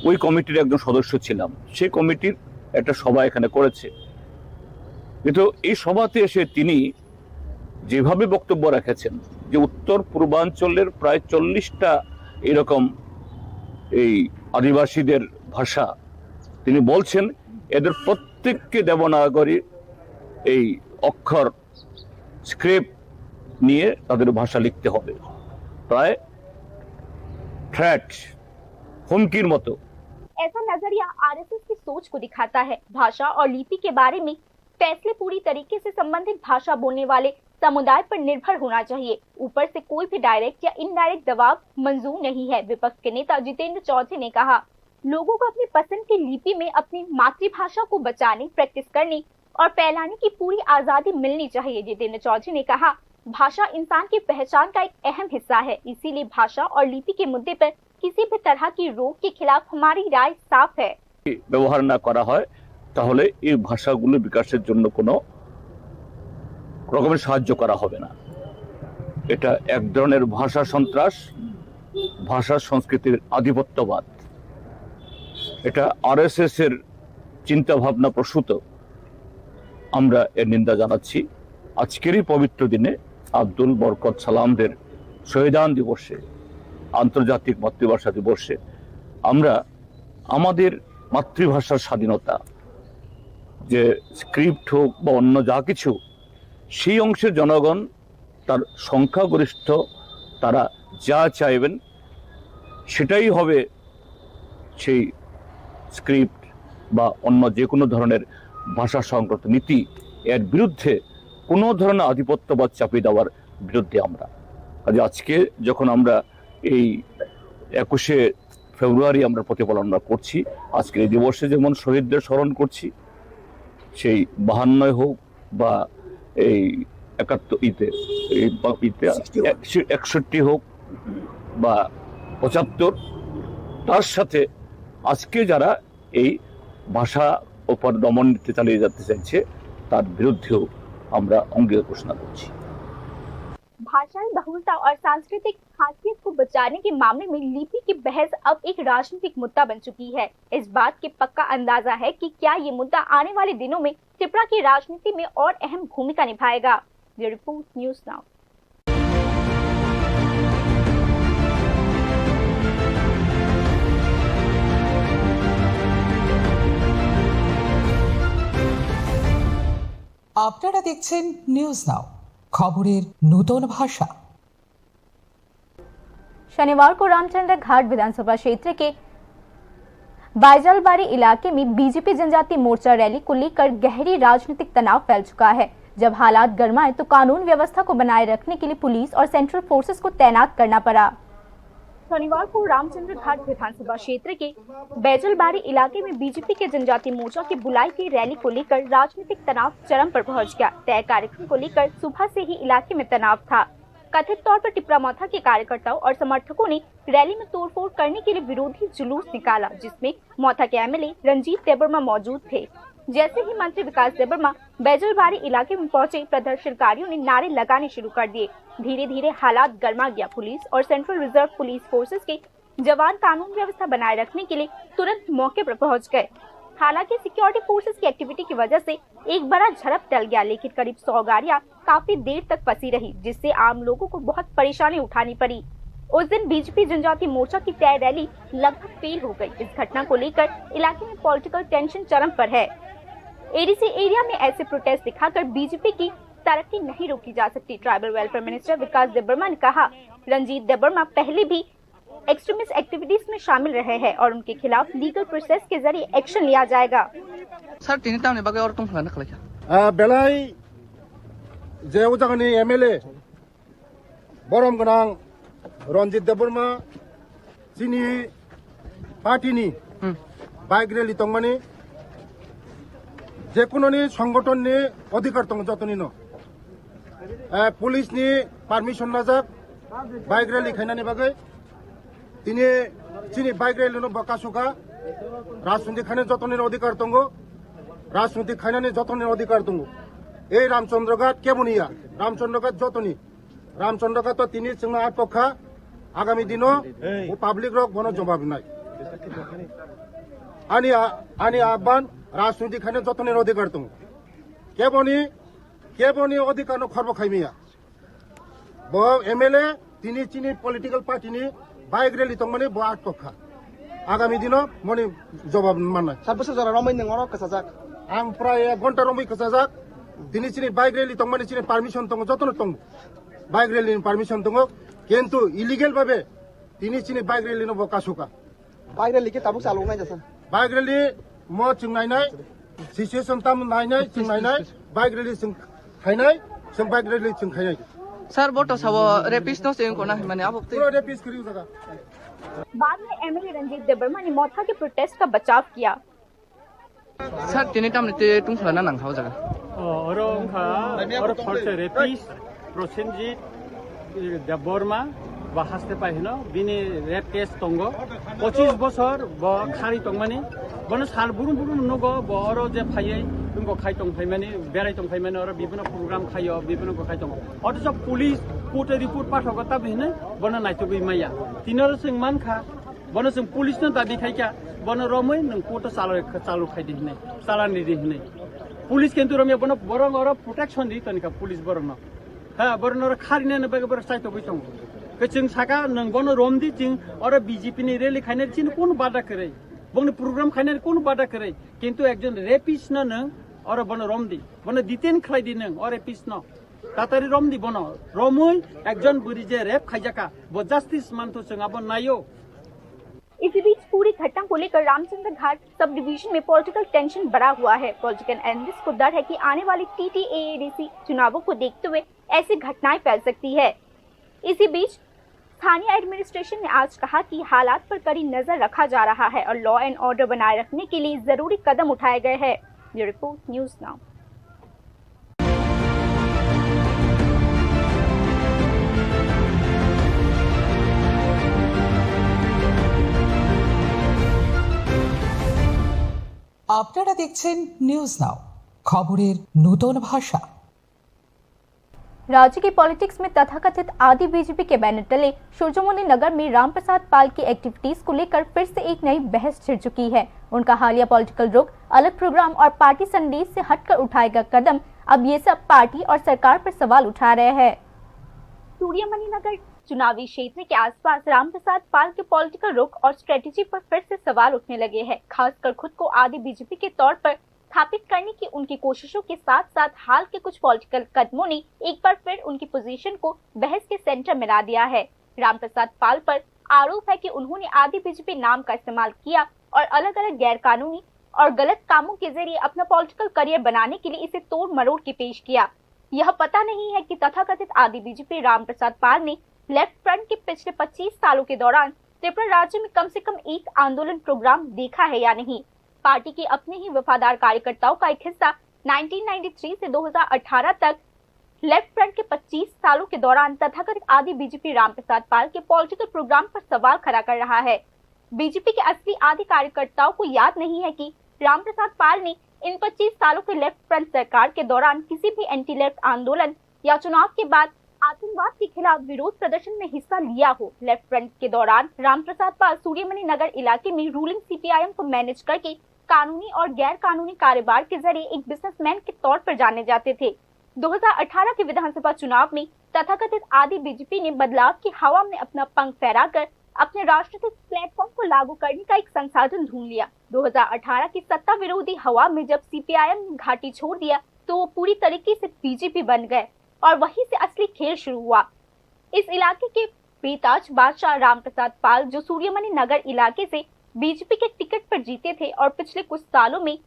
ওই কমিটির একজন সদস্য ছিলাম। সেই কমিটির একটা সভা এখানে করেছে। কিন্তু এই সভাতে এসে তিনি যেভাবে বক্তব্য রেখেছেন যে উত্তর পূর্বাঞ্চলের প্রায় চল্লিশটা এরকম এই আদিবাসীদের ভাষা, তিনি বলছেন এদের প্রত্যেককে দেবনাগরী এই অক্ষর স্ক্রিপ্ট নিয়ে তাদের ভাষা লিখতে হবে, প্রায় থ্রেট, হুমকির মতো। ऐसा नजरिया आरएसएस की सोच को दिखाता है। भाषा और लिपि के बारे में फैसले पूरी तरीके से संबंधित भाषा बोलने वाले समुदाय पर निर्भर होना चाहिए। ऊपर से कोई भी डायरेक्ट या इनडायरेक्ट दबाव मंजूर नहीं है। विपक्ष के नेता जितेंद्र चौधरी ने कहा, लोगों को अपनी पसंद की लिपि में अपनी मातृभाषा को बचाने, प्रैक्टिस करने और फैलाने की पूरी आजादी मिलनी चाहिए। जितेंद्र चौधरी ने कहा, भाषा इंसान की पहचान का एक अहम हिस्सा है, इसीलिए भाषा और लिपि के मुद्दे पर किसी भी तरह की रोक के खिलाफ हमारी राय साफ है। ব্যবহার না করা হয়, তাহলে এই ভাষাগুলো বিকাশের জন্য কোনো রকমের সাহায্য করা হবে না। এটা এক ধরনের ভাষা সন্ত্রাস, ভাষা সংস্কৃতির আধিপত্যবাদ। এটা আরএসএস এর চিন্তাভাবনা প্রসূত। আমরা এর নিন্দা জানাচ্ছি। আজকের এই পবিত্র দিনে আব্দুল বরকত সালামদের শহীদান দিবসে, আন্তর্জাতিক মাতৃভাষা দিবসে আমরা আমাদের মাতৃভাষার স্বাধীনতা, যে স্ক্রিপ্ট হোক বা অন্য যা কিছু, সেই অংশের জনগণ, তার সংখ্যাগরিষ্ঠ, তারা যা চাইবেন সেটাই হবে সেই স্ক্রিপ্ট বা অন্য যে কোনো ধরনের ভাষা সংক্রান্ত নীতি। এর বিরুদ্ধে কোনো ধরনের আধিপত্যবাদ চাপিয়ে দেওয়ার বিরুদ্ধে আমরা। কাজে আজকে যখন আমরা এই একুশে ফেব্রুয়ারি আমরা প্রতিপালন আমরা করছি। আজকের এই দিবসে যেমন শহীদদের স্মরণ করছি, সেই বাহান্নয় হোক বা এই একাত্তর ইতে, এই বা ইতে একষট্টি হোক বা পঁচাত্তর, তার সাথে আজকে যারা এই ভাষা উপর দমন নীতি চালিয়ে যেতে চাইছে, তার বিরুদ্ধেও আমরা অঙ্গীকার ঘোষণা করছি। भाषाई बहुलता और सांस्कृतिक खासियत को बचाने के मामले में लिपि की बहस अब एक राजनीतिक मुद्दा बन चुकी है। इस बात के पक्का अंदाजा है कि क्या ये मुद्दा आने वाले दिनों में त्रिपुरा की राजनीति में और अहम भूमिका निभाएगा। Bureau report, news now. আপনারা দেখছেন নিউজ নাও, খবরের নূতন ভাষা। शनिवार को रामचंद्र घाट विधानसभा क्षेत्र के बैजलबारी इलाके में बीजेपी जनजाति मोर्चा रैली को लेकर गहरी राजनीतिक तनाव फैल चुका है। जब हालात गर्माए तो कानून व्यवस्था को बनाए रखने के लिए पुलिस और सेंट्रल फोर्सेस को तैनात करना पड़ा। शनिवार को रामचंद्र घाट विधानसभा क्षेत्र के बैजलबारी इलाके में बीजेपी के जनजाति मोर्चा की बुलाई गई रैली को लेकर राजनीतिक तनाव चरम पर पहुंच गया। तय कार्यक्रम को लेकर सुबह से ही इलाके में तनाव था। कथित तौर पर टिपरा मोथा के कार्यकर्ताओं और समर्थकों ने रैली में तोड़फोड़ करने के लिए विरोधी जुलूस निकाला, जिसमें मोथा के एमएलए रंजीत देबबर्मा मौजूद थे। जैसे ही मंत्री विकास देबबर्मा बैजलबारी इलाके में पहुंचे, प्रदर्शनकारियों ने नारे लगाने शुरू कर दिए। धीरे धीरे हालात गर्मा गया। पुलिस और सेंट्रल रिजर्व पुलिस फोर्सेस के जवान कानून व्यवस्था बनाए रखने के लिए तुरंत मौके पर पहुंच गए। हालांकि सिक्योरिटी फोर्सेस की एक्टिविटी की वजह से एक बड़ा झड़प टल गया, लेकिन करीब सौ गाड़ियां काफी देर तक फंसी रही, जिससे आम लोगों को बहुत परेशानी उठानी पड़ी। उस दिन बीजेपी जनजाति मोर्चा की तय रैली लगभग फेल हो गई। इस घटना को लेकर इलाके में पॉलिटिकल टेंशन चरम पर है। एडीसी एरिया में ऐसे प्रोटेस्ट दिखाकर बीजेपी की तरक्की नहीं रोकी जा सकती। ट्राइबल वेलफेयर मिनिस्टर विकास देबबर्मा ने कहा, रंजीत देबबर्मा पहले भी एक्सट्रीमिस्ट एक्टिविटीज में शामिल रहे हैं और उनके खिलाफ लीगल प्रोसेस के जरिए एक्शन लिया जाएगा। Sir, tini tamni bagwi oro tongthokna khlaikha? Ah, belai je o jagani M L A borom gwnang Ranjit Debbarma chini party ni Hmm. bike rally tongmani, je kunoni songgothon ni odhikar tongo jotoni no. Eh, police ni permission najak bike rally khainani bagwi. Tini chini bike rally no bo kasuka. Rajniti khainani jotoni odhikar tongo. Rajniti khainani jotoni odhikar tongo. Ei Ramchandra Ghat keboni ya? Ramchandra Ghat jotoni. Ramchandra Ghat to tini chwngno atkokha. Agami dino o public rok bono jobab nai. Ani a-, ani abban rajniti khainani jotoni odhikar tongo. Keboni, keboni odhikar no khorbo khaimiya. Bo M L A tini chini political party ni bike rally tongmani bo atkokha. Agami dino moni jobab mannai. Sir, bwswk jora romwi nwng oro kwchajak? Ang prai ek ghonta romwi kwchajak. Tini chini bike rally tongmani chini permission tongo, jotono tongo. Bike rally ni permission tongo. Kintu illegal babe tini chini bike rally no bo kasuka. Bike rally khe tabuk chaloknai jasa? Bike rally mo chwng nainai, situation tam nainai, chwng nainai, bike rally chwng khainai, chwng bike rally chwng khainai. Sir, bo to sabo rapist no se wngkona hinmani abo twi. Pura rapist kwrwi o jaga. बाद में एमएलए रंजीत देबबर्मा ने मोथा के प्रोटेस्ट का बचाव किया। Sir, tini tamni twi tungphla na nangkha o jaga? O, oro wngkha, oro khoroksa rapist, Prosenjit, eh, Debbarma, bo haste pai hino, bini rape case tongo. Pochis bosor bo khari tongmani, bono sal burum burum nugo, bo oro je phaiwi, wngkha khai tong phaimani, berai tong phaimani, oro bibino program khaio, bibino wngkha khai tongo. Othocho police court-o report pathogo, tamo hinwi bono naitugwi maya. Tini oro chwng mankha, Bono chwng police no dabi khaikha, bono romwi nwng court o chalai, chalu khai di hinwi, chalani di hinwi. Police kintu romya bono borok oro protection di tonikha police borok no. Ha, borok no kharina ni bagwi borok chaitogwi tongo. Khe chwng saka nwng bono romdi, chwng oro B J P ni rally khainai chini kunu bada kwrwi. Bongni program khainai kunu bada kwrwi. Kintu ekjon rapist no nwng oro bono romdi. Bono detain khlai di nwng o rapist no. Tatari romdi bono, romwi ekjon bwrwi je rape khaijakha, bo justice manthu chwng abo naio. इसी बीच पूरी घटना को लेकर रामचंद्र घाट sub division में political tension बढ़ा हुआ है। Political analyst को डर है कि आने वाले टीटीएएडीसी चुनावों को देखते हुए ऐसी घटनाएं फैल सकती है। इसी बीच स्थानीय एडमिनिस्ट्रेशन ने आज कहा कि हालात पर कड़ी नजर रखा जा रहा है और लॉ एंड ऑर्डर बनाए रखने के लिए जरूरी कदम उठाए गए हैं। Bureau report, news now. আপনারা দেখছেন নিউজ নাও, খবরের নূতন ভাষা। राज्य की पॉलिटिक्स में तथाकथित आदि बीजेपी के बैनर तले सूर्यमुनि नगर में रामप्रसाद पाल की एक्टिविटीज को लेकर फिर से एक नई बहस छिड़ चुकी है। उनका हालिया पॉलिटिकल रुख, अलग प्रोग्राम और पार्टी संदेश से हटकर उठाए गए कदम, अब ये सब पार्टी और सरकार पर सवाल उठा रहे हैं। सूर्यमणि नगर चुनावी क्षेत्र के आसपास रामप्रसाद पाल के पॉलिटिकल रुख और स्ट्रेटजी पर फिर से सवाल उठने लगे हैं, खासकर खुद को आदि बीजेपी के तौर पर स्थापित करने की उनकी कोशिशों के साथ-साथ हाल के कुछ पॉलिटिकल कदमों ने एक बार फिर उनकी पोजीशन को बहस के सेंटर में ला दिया है। रामप्रसाद पाल पर आरोप है कि उन्होंने आदि बीजेपी नाम का इस्तेमाल किया और अलग-अलग गैरकानूनी और गलत कामों के जरिए अपना पॉलिटिकल करियर बनाने के लिए इसे तोड़ मरोड़ के पेश किया। यह पता नहीं है कि तथाकथित आदि बीजेपी रामप्रसाद पाल ने लेफ्ट फ्रंट के पिछले पच्चीस सालों के दौरान त्रिपुरा राज्य में कम से कम एक आंदोलन प्रोग्राम देखा है या नहीं। पार्टी के अपने ही वफादार कार्यकर्ताओं का एक हिस्सा नाइनटीन नाइंटी थ्री से दो हज़ार अठारह तक लेफ्ट फ्रंट के पच्चीस सालों के दौरान तथाकथित आदि बीजेपी रामप्रसाद पाल के पॉलिटिकल प्रोग्राम पर सवाल खड़ा कर रहा है। बीजेपी के असली आदि कार्यकर्ताओं को याद नहीं है कि रामप्रसाद पाल ने इन पच्चीस सालों के लेफ्ट फ्रंट सरकार के दौरान किसी भी एंटी लेफ्ट आंदोलन या चुनाव के बाद आतंकवाद के खिलाफ विरोध प्रदर्शन में हिस्सा लिया हो। लेफ्ट फ्रंट के दौरान रामप्रसाद पाल सूर्यमणि नगर इलाके में रूलिंग सीपीआईएम को मैनेज करके कानूनी और गैर कानूनी कारोबार के जरिए एक बिजनेसमैन के तौर पर जाने जाते थे। दो हज़ार अठारह के विधानसभा चुनाव में तथाकथित आदि बीजेपी ने बदलाव की हवा में अपना पंख फहराकर अपने राजनीतिक प्लेटफॉर्म को लागू करने का एक संसाधन ढूंढ लिया। दो हज़ार अठारह की सत्ता विरोधी हवा में जब सीपीआईएम ने घाटी छोड़ दिया, तो वो पूरी तरीके से बीजेपी बन गए और वहीं से असली खेल शुरू हुआ। इस इलाके के बेताज बादशाह रामप्रसाद पाल, जो सूर्यमणि नगर इलाके से बीजेपी के टिकट पर जीते थे और पिछले कुछ सालों में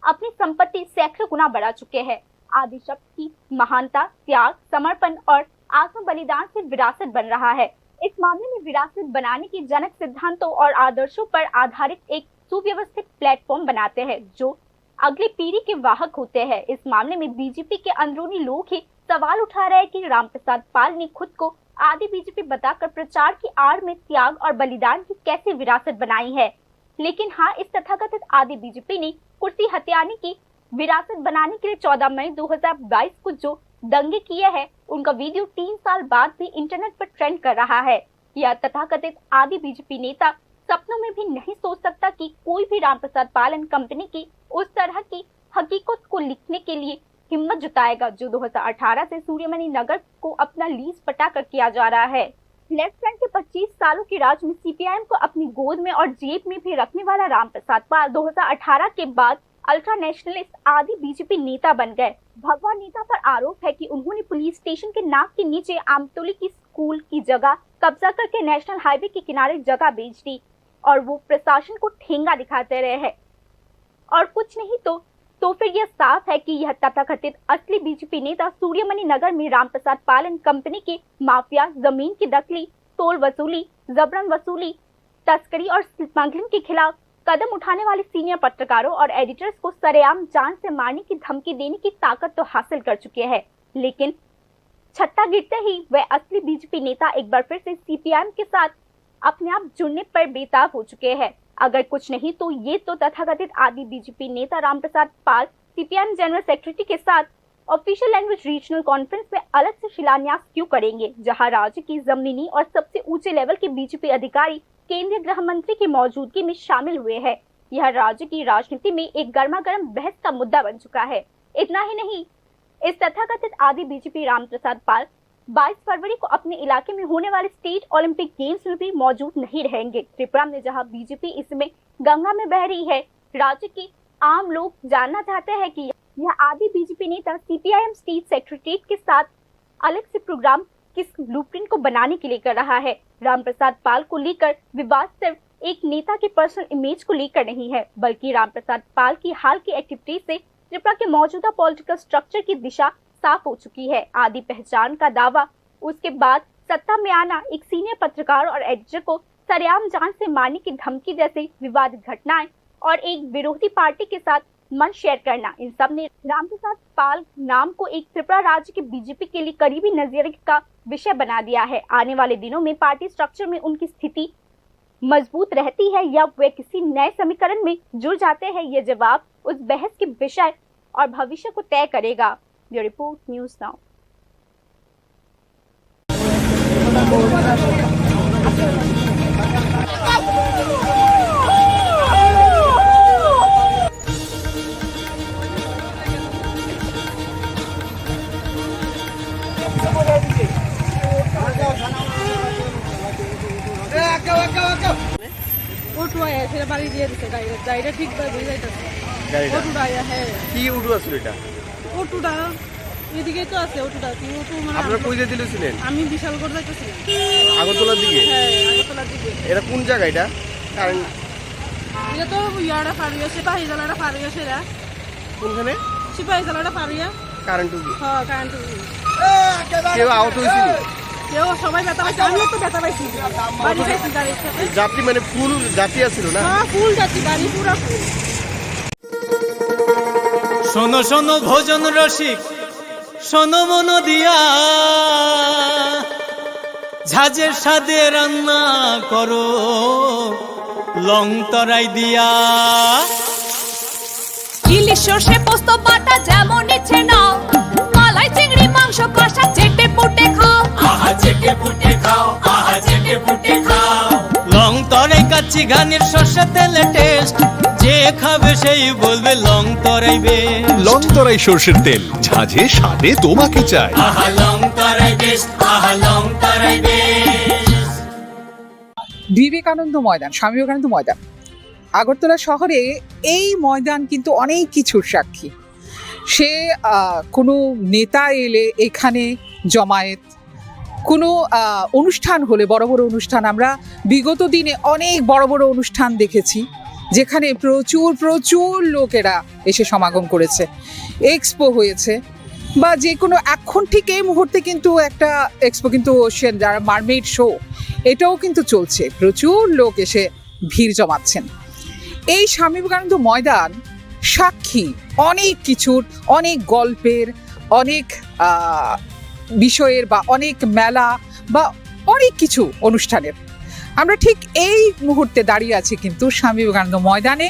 अपनी संपत्ति सैकड़ों गुना बढ़ा चुके हैं, आदि शब्द की महानता, त्याग, समर्पण और आत्म बलिदान से विरासत बन रहा है। इस मामले में विरासत बनाने के जनक सिद्धांतों और आदर्शों पर आधारित एक सुव्यवस्थित प्लेटफॉर्म बनाते हैं, जो अगली पीढ़ी के वाहक होते हैं। इस मामले में बीजेपी के अंदरूनी लोग ही सवाल उठा रहे हैं कि रामप्रसाद पाल ने खुद को आदि बीजेपी बताकर प्रचार की आड़ में त्याग और बलिदान की कैसी विरासत बनाई है। लेकिन हाँ, इस तथाकथित आदि बीजेपी ने कुर्सी हथियाने की विरासत बनाने के लिए चौदह मई दो हज़ार बाईस को जो दंगे किए हैं, उनका वीडियो तीन साल बाद भी इंटरनेट पर ट्रेंड कर रहा है। यह तथाकथित आदि बीजेपी नेता सपनों में भी नहीं सोच सकता कि कोई भी रामप्रसाद पालन कंपनी की उस तरह की हकीकत को लिखने के लिए हिम्मत जुटाएगा, जो दो हज़ार अठारह से सूर्यमणि नगर को अपना लीज पटा कर किया जा रहा है। लेफ्ट फ्रंट के पच्चीस सालों के राज में सीपीआईएम को अपनी गोद में और जेब में भी रखने वाला रामप्रसाद पाल दो हज़ार अठारह के बाद अल्ट्रा नेशनलिस्ट आदि बीजेपी नेता बन गए। भगवा नेता पर आरोप है कि उन्होंने पुलिस स्टेशन के नाक के नीचे आमतौली की स्कूल की जगह कब्जा करके नेशनल हाईवे के किनारे जगह बेच दी और वो प्रशासन को ठेंगा दिखाते रहे हैं। और कुछ नहीं तो, तो फिर यह साफ है कि यह तथाकथित असली बीजेपी नेता सूर्यमणि नगर में रामप्रसाद पालन कंपनी के माफिया, जमीन की दखली, टोल वसूली, जबरन वसूली, तस्करी और स्मगलिंग के खिलाफ कदम उठाने वाले सीनियर पत्रकारों और एडिटर्स को सरेआम जान से मारने की धमकी देने की ताकत तो हासिल कर चुके हैं, लेकिन छत्ता गिरते ही वह असली बीजेपी नेता एक बार फिर से सीपीआईएम के साथ अपने आप जुड़ने पर बेताब हो चुके हैं। अगर कुछ नहीं तो ये तो तथाकथित आदि बीजेपी नेता रामप्रसाद पाल सीपीआईएम जनरल सेक्रेटरी के साथ ऑफिशियल लैंग्वेज रीजनल कॉन्फ्रेंस में अलग से शिलान्यास क्यों करेंगे, जहां राज्य की जमीनी और सबसे ऊंचे लेवल के बीजेपी अधिकारी केंद्रीय गृह मंत्री की मौजूदगी में शामिल हुए हैं। यह राज्य की राजनीति में एक गर्मागर्म बहस का मुद्दा बन चुका है। इतना ही नहीं, इस तथाकथित आदि बीजेपी रामप्रसाद पाल बाईस फरवरी को अपने इलाके में होने वाले स्टेट ओलंपिक गेम्स में भी मौजूद नहीं रहेंगे। त्रिपुरा में जहां बीजेपी इस समय गंगा में बह रही है, राज्य के आम लोग जानना चाहते हैं कि यह आदि बीजेपी नेता सीपीआईएम स्टेट सेक्रेटरीट के साथ अलग से प्रोग्राम किस ब्लूप्रिंट को बनाने के लिए कर रहा है। रामप्रसाद पाल को लेकर विवाद सिर्फ एक नेता के पर्सनल इमेज को लेकर नहीं है, बल्कि रामप्रसाद पाल की हाल की एक्टिविटीज से त्रिपुरा के मौजूदा पॉलिटिकल स्ट्रक्चर की दिशा साफ हो चुकी है। आदि पहचान का दावा उसके बाद सत्ता में आना, एक सीनियर पत्रकार और एडिटर को सरेआम जान से मारने की धमकी जैसी विवादित घटनाएं और एक विरोधी पार्टी के साथ मंच शेयर करना, इन सब ने रामप्रसाद पाल नाम को एक त्रिपुरा राज्य के बीजेपी के लिए करीबी नजरिए का विषय बना दिया है। आने वाले दिनों में पार्टी स्ट्रक्चर में उनकी स्थिति मजबूत रहती है या वे किसी नए समीकरण में जुड़ जाते हैं, ये जवाब उस बहस के विषय और भविष्य को तय करेगा। Bureau report, news now. Auto আয়া, সেটা বাড়ি দিয়ে দিছে ডাইরেক্ট, ডাইরেক্ট ঠিক করে দিয়ে যাইতেছে। গাড়িটা? অটোটা আয়া, হ্যাঁ। কি অটো আছিল এটা? অটোটা এদিকে তো আছে, অটোটা। কি অটো মানে আপনারা আমি, কই যেতে ছিলেন? আমি বিশালগড় যাইতেছিলাম। আগরতলার দিকে? হ্যাঁ, আগরতলার দিকে। এটা কোন জায়গা এটা? কারণ এটা তো ইয়ারা ফারিয়া, সিপাহী জালারা ফারিয়া সেরা। কোনখানে? সিপাহী জালারা ফারিয়া। কারেন্ট উঠে? হ্যাঁ, কারেন্ট উঠে। কেউ আহত হয়েছিল? কেউ, সবাই ব্যথা পাইছে, আমিও তো ব্যথা পাইছি। বাড়ি পাইছি গাড়ির সাথে। যাত্রী মানে ফুল যাত্রী আছিল না? হ্যাঁ, ফুল যাত্রী, গাড়ি পুরা ফুল। শোনো শোনো ভোজন রসিক, শোনো মন দিয়া, ঝাঁঝের স্বাদে রান্না করো লং তরাই দিয়া। ইলিশ সর্ষে পোস্ত বাটা যেমন ইচ্ছে নাও, মালাই চিংড়ি মাংস কষা চেটে পুটে খাও। আহা চেটে পুটে খাও, আহা চেটে পুটে খাও। লং তরাই কাচ্চি ঘানির সর্ষে তেলে টেস্ট, যে খাবে সেই বলবে লং তরাই বেশ। লং তরাই সর্ষের তেল, ঝাঁঝে স্বাদে তোমাকে চাই। আহা লং তরাই বেশ, আহা লং তরাই বেশ। বিবেকানন্দ ময়দান, স্বামী বিবেকানন্দ ময়দান, আগরতলা শহরে এই ময়দান কিন্তু অনেক কিছুর সাক্ষী। সে, আহ, কোনো নেতা এলে এখানে জমায়েত, কোনো, আহ, অনুষ্ঠান হলে, বড় বড় অনুষ্ঠান, আমরা বিগত দিনে অনেক বড় বড় অনুষ্ঠান দেখেছি, যেখানে প্রচুর, প্রচুর লোকেরা এসে সমাগম করেছে, এক্সপো হয়েছে, বা যে কোনো, এখন ঠিক এই মুহূর্তে কিন্তু একটা এক্সপো কিন্তু ওশিয়ান, যারা মারমেইড শো, এটাও কিন্তু চলছে, প্রচুর লোক এসে ভিড় জমাচ্ছেন। এই স্বামী বিবেকানন্দ ময়দান সাক্ষী অনেক কিছুর, অনেক গল্পের, অনেক, আহ, বিষয়ের বা অনেক মেলা বা অনেক কিছু অনুষ্ঠানের। আমরা ঠিক এই মুহূর্তে দাঁড়িয়ে আছি কিন্তু স্বামী বিবেকানন্দ ময়দানে।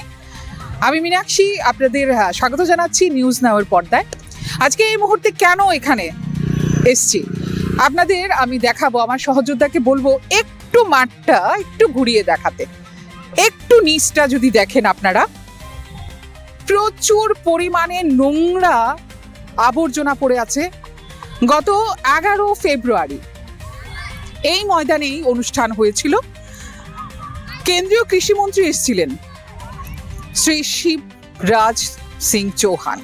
আমি মীনাক্ষী, আপনাদের, আহ, স্বাগত জানাচ্ছি নিউজ নাওয়ের পর্দায়। আজকে এই মুহূর্তে কেন এখানে এসছি আপনাদের আমি দেখাবো, আমার সহযোদ্ধাকে বলবো একটু মাঠটা একটু ঘুরিয়ে দেখাতে। একটু নিচটা যদি দেখেন আপনারা, প্রচুর পরিমাণে নোংরা আবর্জনা পড়ে আছে। গত এগারো ফেব্রুয়ারি এই ময়দানেই অনুষ্ঠান হয়েছিল। কেন্দ্রীয় কৃষিমন্ত্রী এসেছিলেন শ্রী শিবরাজ সিং চৌহান।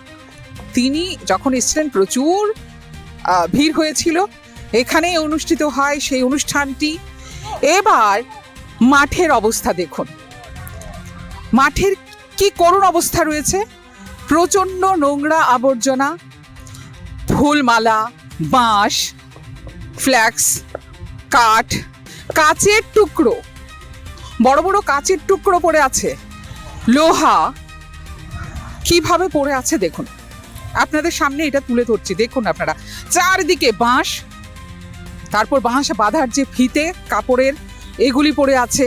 তিনি যখন এসেছিলেন, প্রচুর, আহ, ভিড় হয়েছিল। এখানেই অনুষ্ঠিত হয় সেই অনুষ্ঠানটি। এবার মাঠের অবস্থা দেখুন, মাঠের কি করুণ অবস্থা রয়েছে। প্রচণ্ড নোংরা আবর্জনা, ফুলমালা, বাঁশ, ফ্ল্যাক্স, কাঠ, কাচের টুকরো, বড় বড় কাচের টুকরো পড়ে আছে, লোহা কিভাবে পড়ে আছে দেখুন। আপনাদের সামনে এটা তুলে ধরছি, দেখুন আপনারা, চারিদিকে বাঁশ, তারপর বাঁশ বাঁধার যে ফিতে কাপড়ের, এগুলি পড়ে আছে।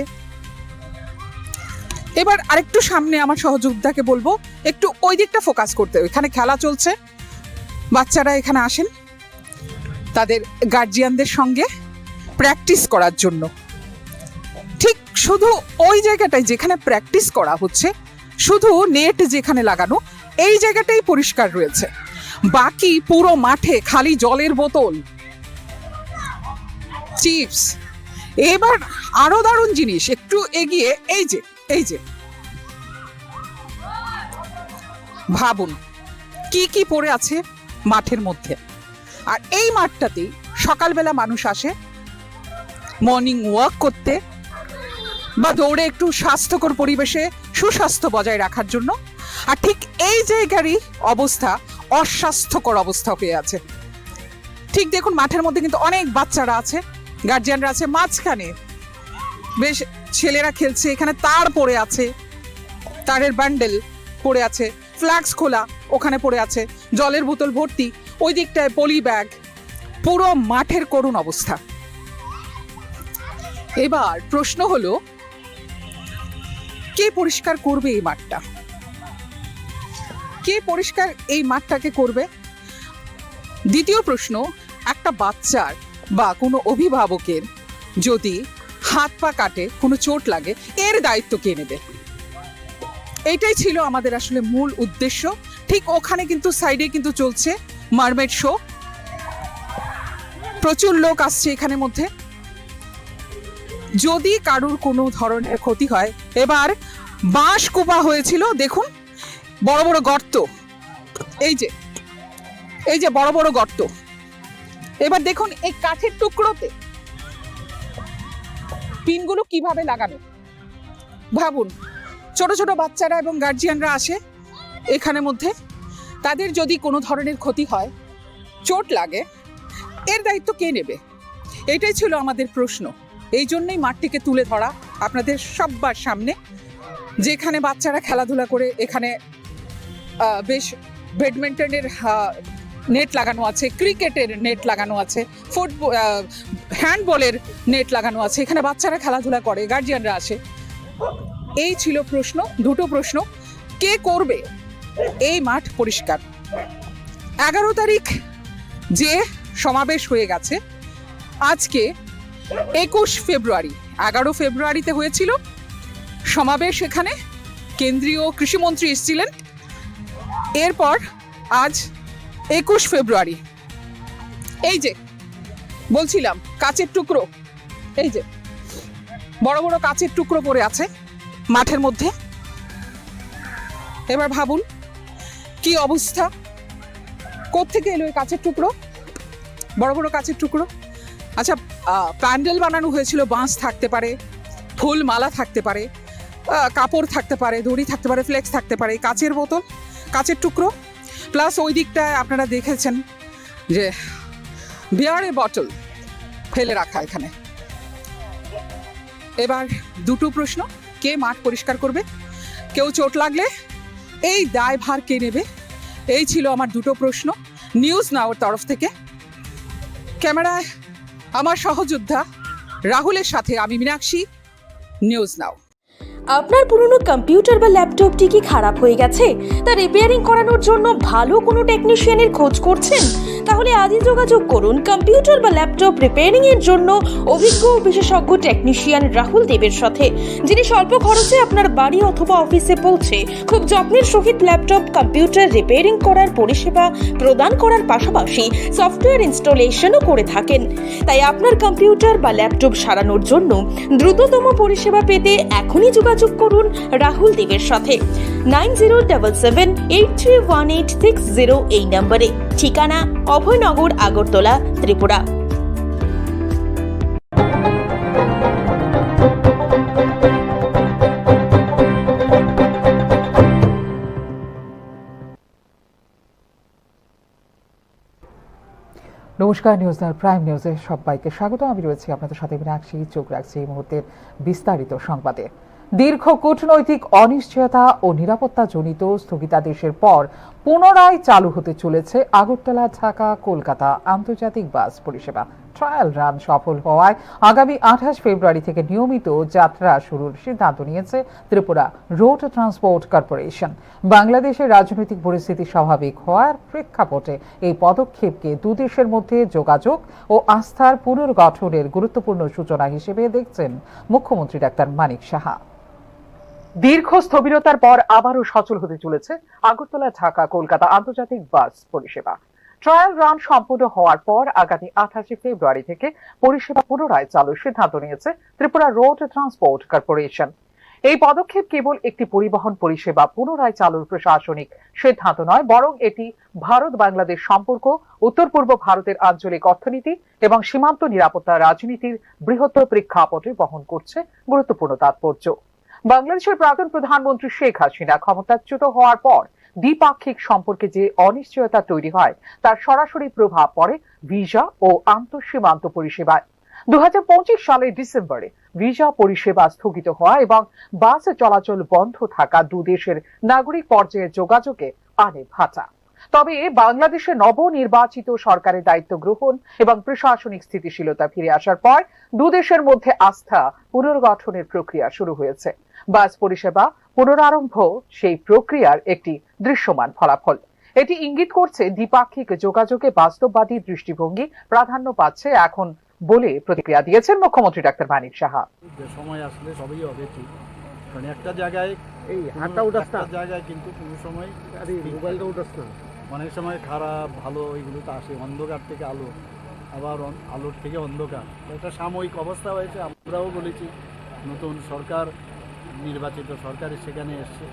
এবার আরেকটু সামনে আমার সহযোদ্ধাকে বলবো একটু ওই দিকটা ফোকাস করতে, ওইখানে খেলা চলছে, বাচ্চারা এখানে আসেন তাদের গার্জিয়ানদের সঙ্গে প্র্যাকটিস করার জন্য। ঠিক শুধু ওই জায়গাটায় যেখানে প্র্যাকটিস করা হচ্ছে, শুধু নেট যেখানে লাগানো, এই জায়গাটাই পরিষ্কার রয়েছে, বাকি পুরো মাঠে খালি জলের বোতল, চিপস। এবার আরো দারুণ জিনিস, একটু এগিয়ে এই যে, এই যে, ভাবুন কি কি পড়ে আছে মাঠের মধ্যে। আর এই মাঠটাতেই সকালবেলা মানুষ আসে মর্নিং ওয়াক করতে বা দৌড়ে একটু স্বাস্থ্যকর পরিবেশে সুস্বাস্থ্য বজায় রাখার জন্য। আর ঠিক এই জায়গারই অবস্থা অস্বাস্থ্যকর অবস্থা হয়ে আছে। ঠিক দেখুন, মাঠের মধ্যে কিন্তু অনেক বাচ্চারা আছে, গার্জিয়ানরা আছে মাঝখানে, বেশ ছেলেরা খেলছে, এখানে তার পড়ে আছে, তারের বান্ডেল পড়ে আছে, ফ্ল্যাক্স খোলা ওখানে পড়ে আছে, জলের বোতল ভর্তি, ওই দিকটায় পলি ব্যাগ, পুরো মাঠের করুণ অবস্থা। এবার প্রশ্ন হলো, কে পরিষ্কার করবে এই মাঠটা? কে পরিষ্কার এই মাঠটাকে করবে? দ্বিতীয় প্রশ্ন, একটা বাচ্চার বা কোনো অভিভাবকের যদি হাত পা কাটে, কোনো চোট লাগে, এর দায়িত্ব কে নেবে? এইটাই ছিল আমাদের আসলে মূল উদ্দেশ্য। ঠিক ওখানে কিন্তু সাইডে কিন্তু চলছে মারমেড শো, প্রচুর লোক আসছে এখানে মধ্যে। যদি কারুর কোনো ধরনের ক্ষতি হয়, এবার বাঁশ কোপা হয়েছিল, দেখুন বড় বড় গর্ত, এই যে, এই যে বড় বড় গর্ত। এবার দেখুন এই কাঠের টুকরোতে পিনগুলো কিভাবে লাগানো। ভাবুন, ছোট ছোট বাচ্চারা এবং গার্জিয়ানরা আসে এখানে মধ্যে, তাদের যদি কোনো ধরনের ক্ষতি হয়, চোট লাগে, এর দায়িত্ব কে নেবে? এটাই ছিল আমাদের প্রশ্ন। এই জন্যই মাঠটিকে তুলে ধরা আপনাদের সব্বার সামনে, যেখানে বাচ্চারা খেলাধুলা করে, এখানে আহ, বেশ ব্যাডমিন্টনের, আহ, নেট লাগানো আছে, ক্রিকেটের নেট লাগানো আছে, ফুটবল, আহ, হ্যান্ডবলের নেট লাগানো আছে, এখানে বাচ্চারা খেলাধুলা করে, গার্জিয়ানরা আসে। এই ছিল প্রশ্ন, দুটো প্রশ্ন, কে করবে এই মাঠ পরিষ্কার? এগারো তারিখ যে সমাবেশ হয়ে গেছে, আজকে একুশ ফেব্রুয়ারি, এগারো ফেব্রুয়ারিতে হয়েছিল সমাবেশ, এখানে কেন্দ্রীয় কৃষিমন্ত্রী এসেছিলেন। এরপর আজ একুশ ফেব্রুয়ারি, এই যে বলছিলাম কাচের টুকরো, এই যে বড় বড় কাচের টুকরো পড়ে আছে মাঠের মধ্যে। এবার ভাবুন কি অবস্থা, কোত্থেকে এলো এই কাচের টুকরো, বড় বড় কাচের টুকরো। আচ্ছা, আহ, প্যান্ডেল বানানো হয়েছিল, বাঁশ থাকতে পারে, ফুল মালা থাকতে পারে, আহ, কাপড় থাকতে পারে, দড়ি থাকতে পারে, ফ্লেক্স থাকতে পারে, এই কাচের বোতল, কাচের টুকরো, প্লাস ওই দিকটায় আপনারা দেখেছেন যে বিয়ারের বটল ফেলে রাখা এখানে। এবার দুটো প্রশ্ন, কে মাঠ পরিষ্কার করবে? কেউ চোট লাগলে এই দায়ভার কে নেবে? এই ছিল আমার দুটো প্রশ্ন নিউজ নাওর তরফ থেকে। ক্যামেরায় আমার সহযোদ্ধা রাহুলের সাথে আমি মীনাক্ষী, নিউজ নাও। আপনার পুরনো কম্পিউটার বা ল্যাপটপটি কি খারাপ হয়ে গেছে? তা রিপেয়ারিং করানোর জন্য ভালো কোনো টেকনিশিয়ানের খোঁজ করছেন? তাহলে আজই যোগাযোগ করুন কম্পিউটার বা ল্যাপটপ রিপেয়ারিং এর জন্য অভিজ্ঞ ও বিশেষজ্ঞ টেকনিশিয়ান রাহুল দেবের সাথে, যিনি স্বল্প খরচে আপনার বাড়ি অথবা অফিসে পৌঁছে খুব যত্নের সহিত ল্যাপটপ কম্পিউটার রিপেয়ারিং করার পরিষেবা প্রদান করার পাশাপাশি সফটওয়্যার ইনস্টলেশনও করে থাকেন। তাই আপনার কম্পিউটার বা ল্যাপটপ সারানোর জন্য দ্রুততম পরিষেবা পেতে এখনই যোগাযোগ করুন রাহুল দেবের সাথে nine zero double seven eight three one eight six zero এই নম্বরে। ঠিকানা অভয়নগর, আগরতলা, ত্রিপুরা। নমস্কার, নিউজ নাওর প্রাইম নিউজে সবাইকে স্বাগত। আমি রয়েছি আপনাদের সাথে মীনাক্ষী। চোখ রাখছি এই মুহূর্তের বিস্তারিত সংবাদে। দীর্ঘ কূটনৈতিক অনিশ্চয়তা ও নিরাপত্তাজনিত স্থগিতাদেশের পর পুনরায় চালু হতে চলেছে আগরতলা ঢাকা কলকাতা আন্তর্জাতিক বাস পরিষেবা। ট্রায়াল রান সফল হওয়ায় আগামী আঠাশ ফেব্রুয়ারি থেকে নিয়মিত যাত্রা শুরুর সিদ্ধান্ত নিয়েছে ত্রিপুরা রোড ট্রান্সপোর্ট কর্পোরেশন। বাংলাদেশের রাজনৈতিক পরিস্থিতি স্বাভাবিক হওয়ার প্রেক্ষাপটে এই পদক্ষেপকে দুদেশের মধ্যে যোগাযোগ ও আস্থার পুনর্গঠনের গুরুত্বপূর্ণ সূচনা হিসেবে দেখছেন মুখ্যমন্ত্রী ডাক্তার মানিক সাহা। দীর্ঘ স্থবিরতার পর আবারও সচল হতে চলেছে আগরতলা ঢাকা কলকাতা আন্তর্জাতিক বাস পরিষেবা। ট্রায়াল রান সম্পূর্ণ হওয়ার পর আগামী আঠাশে ফেব্রুয়ারি থেকে পরিষেবা পুনরায় চালুর সিদ্ধান্ত নিয়েছে ত্রিপুরা রোড ট্রান্সপোর্ট কর্পোরেশন। এই পদক্ষেপ কেবল একটি পরিবহন পরিষেবা পুনরায় চালুর প্রশাসনিক সিদ্ধান্ত নয়, বরং এটি ভারত বাংলাদেশ সম্পর্ক, উত্তর পূর্ব ভারতের আঞ্চলিক অর্থনীতি এবং সীমান্ত নিরাপত্তা রাজনীতির বৃহত্তর প্রেক্ষাপটে বহন করছে গুরুত্বপূর্ণ তাৎপর্য। বাংলাদেশের প্রাক্তন প্রধানমন্ত্রী শেখ হাসিনা ক্ষমতাচ্যুত হওয়ার পর দ্বিপাক্ষিক সম্পর্কে যে অনিশ্চয়তা তৈরি হয়, তার সরাসরি প্রভাব পড়ে ভিসা ও আন্তঃসীমান্ত পরিষেবায়। দু হাজার পঁচিশ সালের ডিসেম্বরে ভিসা পরিষেবা স্থগিত হওয়া এবং বাস চলাচল বন্ধ থাকা দু দেশের নাগরিক পর্যায়ে যোগাযোগে আনে ভাটা। তবে বাংলাদেশে নবনির্বাচিত সরকারের দায়িত্ব গ্রহণ এবং প্রশাসনিক স্থিতিশীলতা ফিরে আসার পর দু দেশের মধ্যে আস্থা পুনর্গঠনের প্রক্রিয়া শুরু হয়েছে। বাস পরিষেবা পুনরারম্ভ সেই প্রক্রিয়ার একটি দৃশ্যমান ফলাফল। এটি ইঙ্গিত করছে দ্বিপাক্ষিক যোগাযোগে বাস্তববাদী দৃষ্টিভঙ্গি প্রাধান্য পাচ্ছে এখন বলে প্রতিক্রিয়া দিয়েছেন মুখ্যমন্ত্রী ডাক্তার মানিক সাহা। যে সময় আসলে সবই হবে ঠিক, কারণ একটা জায়গায় এই কোনো হাতটা উঠাস না। একটা জায়গায় কিন্তু কোনো সময় আরে, মোবাইলটা উঠাস না। অনেক সময় খারাপ ভালো এগুলো তো আসে, অন্ধকার থেকে আলো, আবার অন-, আলোর থেকে অন্ধকার। তো এটা সাময়িক অবস্থা হয়েছে। আমরাও বলেছি নতুন সরকার, নির্বাচিত সরকার সেখানে এসছে।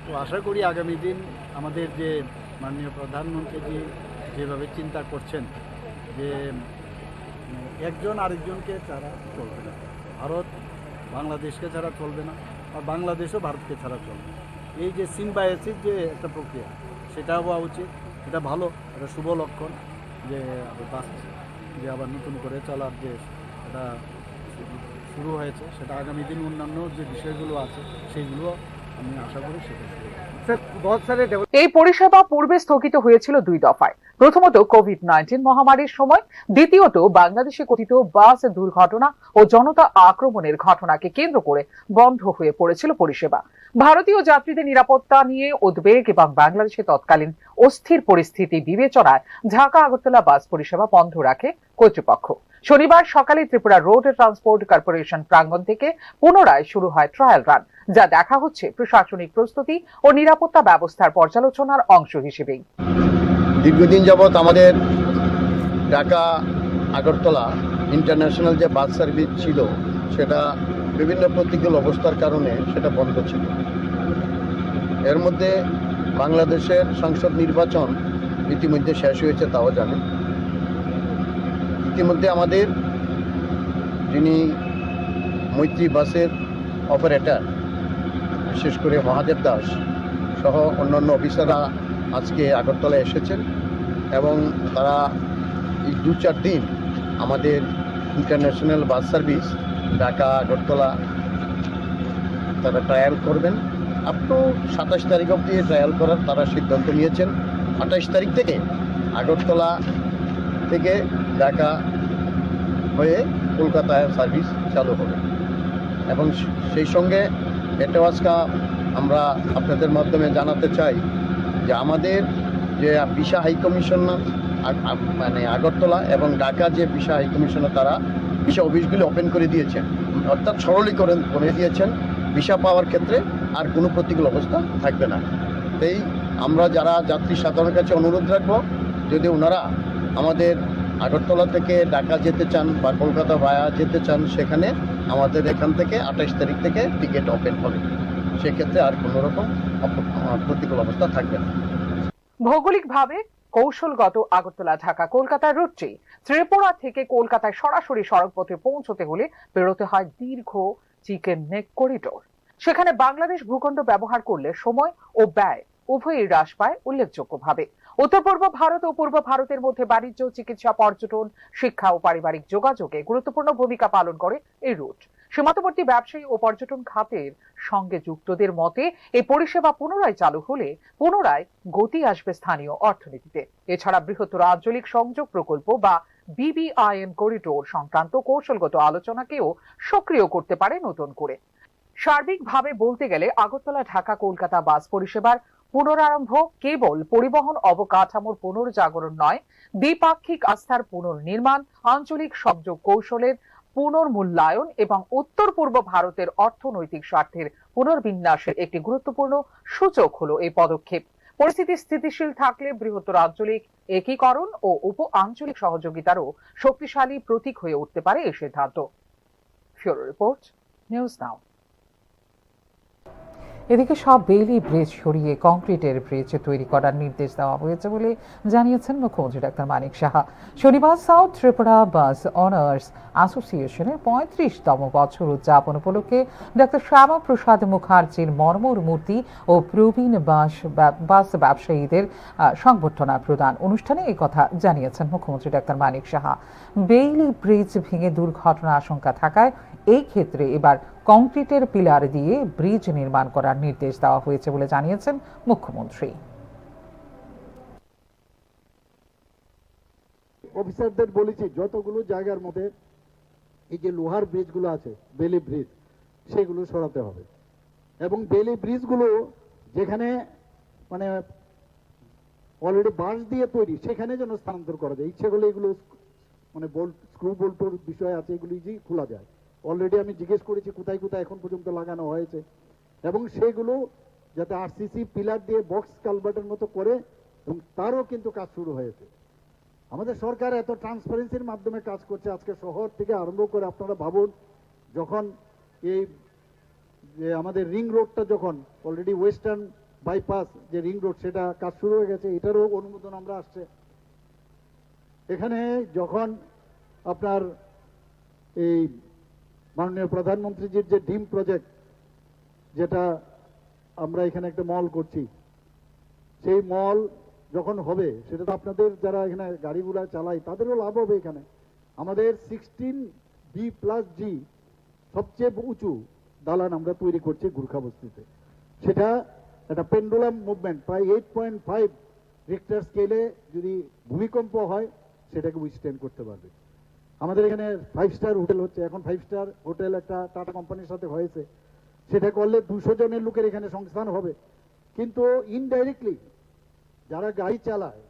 তো আশা করি আগামী দিন আমাদের যে মাননীয় প্রধানমন্ত্রীজি যেভাবে চিন্তা করছেন যে, উম, একজন আরেকজনকে ছাড়া চলবে না, ভারত বাংলাদেশকে ছাড়া চলবে না, আর বাংলাদেশও ভারতকে ছাড়া চলবে না। এই যে সিম্বায়োসিস যে একটা প্রক্রিয়া, সেটা হওয়া উচিত, এটা ভালো, এটা শুভ লক্ষণ যে আবার বাস, যে আবার নতুন করে চলার যে এটা শুরু হয়েছে, সেটা আগামী দিন অন্যান্য যে বিষয়গুলো আছে সেইগুলো আমি আশা করি সেটা শুরু হবে। স্যার, বহুত সারে ডেভেলপ এই পরিষেবা পূর্বে স্থগিত হয়েছিল দুই দফায়। প্রথমত কোভিড নাইন্টিন মহামারীর সময়, দ্বিতীয়ত বাংলাদেশে কথিত বাস দুর্ঘটনা ও জনতা আক্রমণের ঘটনাকে কেন্দ্র করে বন্ধ হয়ে পড়েছিল পরিষেবা। ভারতীয় যাত্রীদের নিরাপত্তা নিয়ে উদ্বেগ এবং বাংলাদেশে তৎকালীন অস্থির পরিস্থিতি বিবেচনায় ঢাকা আগরতলা বাস পরিষেবা বন্ধ রাখে কর্তৃপক্ষ। শনিবার সকালে ত্রিপুরা রোড ট্রান্সপোর্ট কর্পোরেশন প্রাঙ্গণ থেকে পুনরায় শুরু হয় ট্রায়াল রান, যা দেখা হচ্ছে প্রশাসনিক প্রস্তুতি ও নিরাপত্তা ব্যবস্থার পর্যালোচনার অংশ হিসেবেই। দীর্ঘদিন যাবৎ আমাদের ঢাকা আগরতলা ইন্টারন্যাশনাল যে বাস সার্ভিস ছিল, সেটা বিভিন্ন প্রতিকূল অবস্থার কারণে সেটা বন্ধ ছিল। এর মধ্যে বাংলাদেশের সংসদ নির্বাচন ইতিমধ্যে শেষ হয়েছে, তাও জানেন। ইতিমধ্যে আমাদের যিনি মৈত্রী বাসের অপারেটর, বিশেষ করে মহাদেব দাস সহ অন্যান্য অফিসাররা আজকে আগরতলা এসেছেন এবং তারা এই দু চার দিন আমাদের ইন্টারন্যাশনাল বাস সার্ভিস ঢাকা আগরতলা তারা ট্রায়াল করবেন। আপ টু সাতাশ তারিখ অবধি ট্রায়াল করার তারা সিদ্ধান্ত নিয়েছেন। আঠাশ তারিখ থেকে আগরতলা থেকে ঢাকা হয়ে কলকাতায় সার্ভিস চালু হবে। এবং সেই সঙ্গে এটাও আজকে আমরা আপনাদের মাধ্যমে জানাতে চাই যে আমাদের যে ভিসা হাই কমিশনার আগ-, আগ-, মানে আগরতলা এবং ঢাকা যে ভিসা হাই কমিশনার, তারা ভিসা অফিসগুলি ওপেন করে দিয়েছেন, অর্থাৎ সরলীকরণ করে দিয়েছেন। ভিসা পাওয়ার ক্ষেত্রে আর কোনো প্রতিকূল অবস্থা থাকবে না। তাই আমরা যারা যাত্রী সাধারণের কাছে অনুরোধ রাখবো, যদি ওনারা আমাদের আগরতলা থেকে ঢাকা যেতে চান বা কলকাতা ভায়া যেতে চান, সেখানে আমাদের এখান থেকে আঠাশ তারিখ থেকে টিকিট ওপেন হবে। সেক্ষেত্রে আর কোনো রকম অপ-, আহ, প্রতিকূল অবস্থা থাকবে না। ভৌগোলিকভাবে কৌশলগত আগরতলা ঢাকা কলকাতা রুটটি ত্রিপুরা থেকে কলকাতায় সরাসরি সড়কপথে পৌঁছতে হলে পেরোতে হয় দীর্ঘ চিকেন নেক করিডোর। সেখানে বাংলাদেশ ভূখণ্ড ব্যবহার করলে সময় ও ব্যয় উভয়ই হ্রাস পায় উল্লেখযোগ্যভাবে। উত্তর পূর্ব ভারত ও পূর্ব ভারতের মধ্যে বাণিজ্য, চিকিৎসা, পর্যটন, শিক্ষা ও পারিবারিক যোগাযোগে গুরুত্বপূর্ণ ভূমিকা পালন করে এই রুট। সীমান্তবর্তী ব্যবসায়ী ও পর্যটন খাতের সঙ্গে যুক্তদের মতে, এই পরিষেবা পুনরায় চালু হলে পুনরায় গতি আসবে স্থানীয় অর্থনীতিতে। এছাড়া বৃহত্তর আঞ্চলিক সংযোগ প্রকল্প বা বিবিআইএন করিডোর সংক্রান্ত কৌশলগত আলোচনাকেও সক্রিয় করতে পারে নতুন করে। সার্বিকভাবে বলতে গেলে আগরতলা ঢাকা কলকাতা বাস পরিষেবার পুনরারম্ভ কেবল পরিবহন অবকাঠামোর পুনর্জাগরণ নয়, দ্বিপাক্ষিক আস্থার পুনর্নির্মাণ, আঞ্চলিক সংযোগ কৌশলের পুনর্মূল্যায়ন এবং উত্তর পূর্ব ভারতের অর্থনৈতিক স্বার্থের পুনর্বিন্যাসের একটি গুরুত্বপূর্ণ সূচক হলো এই পদক্ষেপ। পরিস্থিতি স্থিতিশীল থাকলে বৃহত্তর আঞ্চলিক একীকরণ ও উপ আঞ্চলিক সহযোগিতারও শক্তিশালী প্রতীক হয়ে উঠতে পারে এই সিদ্ধান্ত। ফিউরো রিপোর্ট, নিউজ নাও। এদিকে সব বেইলি ব্রিজ সরিয়ে কংক্রিটের ব্রিজ তৈরি করার নির্দেশ দেওয়া হয়েছে বলে জানিয়েছেন মুখ্যমন্ত্রী ডাক্তার মানিক সাহা। শনিবার সাউথ ত্রিপুরা বাস ওনার্স অ্যাসোসিয়েশনের পঁয়ত্রিশতম বছর উদযাপন উপলক্ষে ডাক্তার শ্যামা প্রসাদ মুখার্জির মর্মর মূর্তি ও প্রবীণ বাস ব্যব- বাস ব্যবসায়ীদের আহ, সংবর্ধনা প্রদান অনুষ্ঠানে এই কথা জানিয়েছেন মুখ্যমন্ত্রী ডাক্তার মানিক সাহা। বেইলি ব্রিজ ভেঙে দুর্ঘটনা আশঙ্কা থাকায় এই ক্ষেত্রে এবার কংক্রিটের পিলার দিয়ে ব্রিজ নির্মাণ করার নির্দেশ দেওয়া হয়েছে বলে জানিয়েছেন মুখ্যমন্ত্রী। অফিসারদের বলেছি, যতগুলো জায়গার মধ্যে এই যে লোহার ব্রিজগুলো আছে, বেইলি ব্রিজ, সেগুলো সরাতে হবে। এবং বেইলি ব্রিজগুলো যেখানে মানে অলরেডি বাঁশ দিয়ে তৈরি, সেখানে যেন স্থানান্তর করা যায়। ইচ্ছে করলে এগুলো মানে বোল্ট, স্ক্রু বোল্টর বিষয় আছে, এগুলো ইজিলি খোলা যায়। অলরেডি আমি জিজ্ঞেস করেছি কোথায় কোথায় এখন পর্যন্ত লাগানো হয়েছে, এবং সেগুলো যাতে আরসিসি পিলার দিয়ে বক্স কালভার্টের মতো করে, এবং তারও কিন্তু কাজ শুরু হয়েছে। আমাদের সরকার এত ট্রান্সপারেন্সির মাধ্যমে কাজ করছে। আজকে শহর থেকে আরম্ভ করে আপনারা ভাবুন, যখন এই যে আমাদের রিং রোডটা যখন অলরেডি ওয়েস্টার্ন বাইপাস যে রিং রোড, সেটা কাজ শুরু হয়ে গেছে, এটারও অনুমোদন আমরা আসছে। এখানে যখন আপনার এই মাননীয় প্রধানমন্ত্রীজির যে ডিম প্রজেক্ট, যেটা আমরা এখানে একটা মল করছি, সেই মল যখন হবে, সেটা তো আপনাদের যারা এখানে গাড়িগুলা চালাই, তাদেরও লাভ হবে। এখানে আমাদের সিক্সটিন বি প্লাস জি সবচেয়ে উঁচু দালান আমরা তৈরি করছি গুর্খা বস্তিতে। সেটা একটা পেন্ডুলাম মুভমেন্ট, প্রায় এইট পয়েন্ট ফাইভ রিক্টার স্কেলে যদি ভূমিকম্প হয়, সেটাকে উইথস্ট্যান্ড করতে পারবে। আমাদের এখানে ফাইভ স্টার হোটেল হচ্ছে, এখন ফাইভ স্টার হোটেল একটা টাটা কোম্পানির সাথে হয়েছে, সেটা করলে দুশো জনের লোকের এখানে সংস্থান হবে। কিন্তু ইনডাইরেক্টলি যারা গাড়ি চালায়,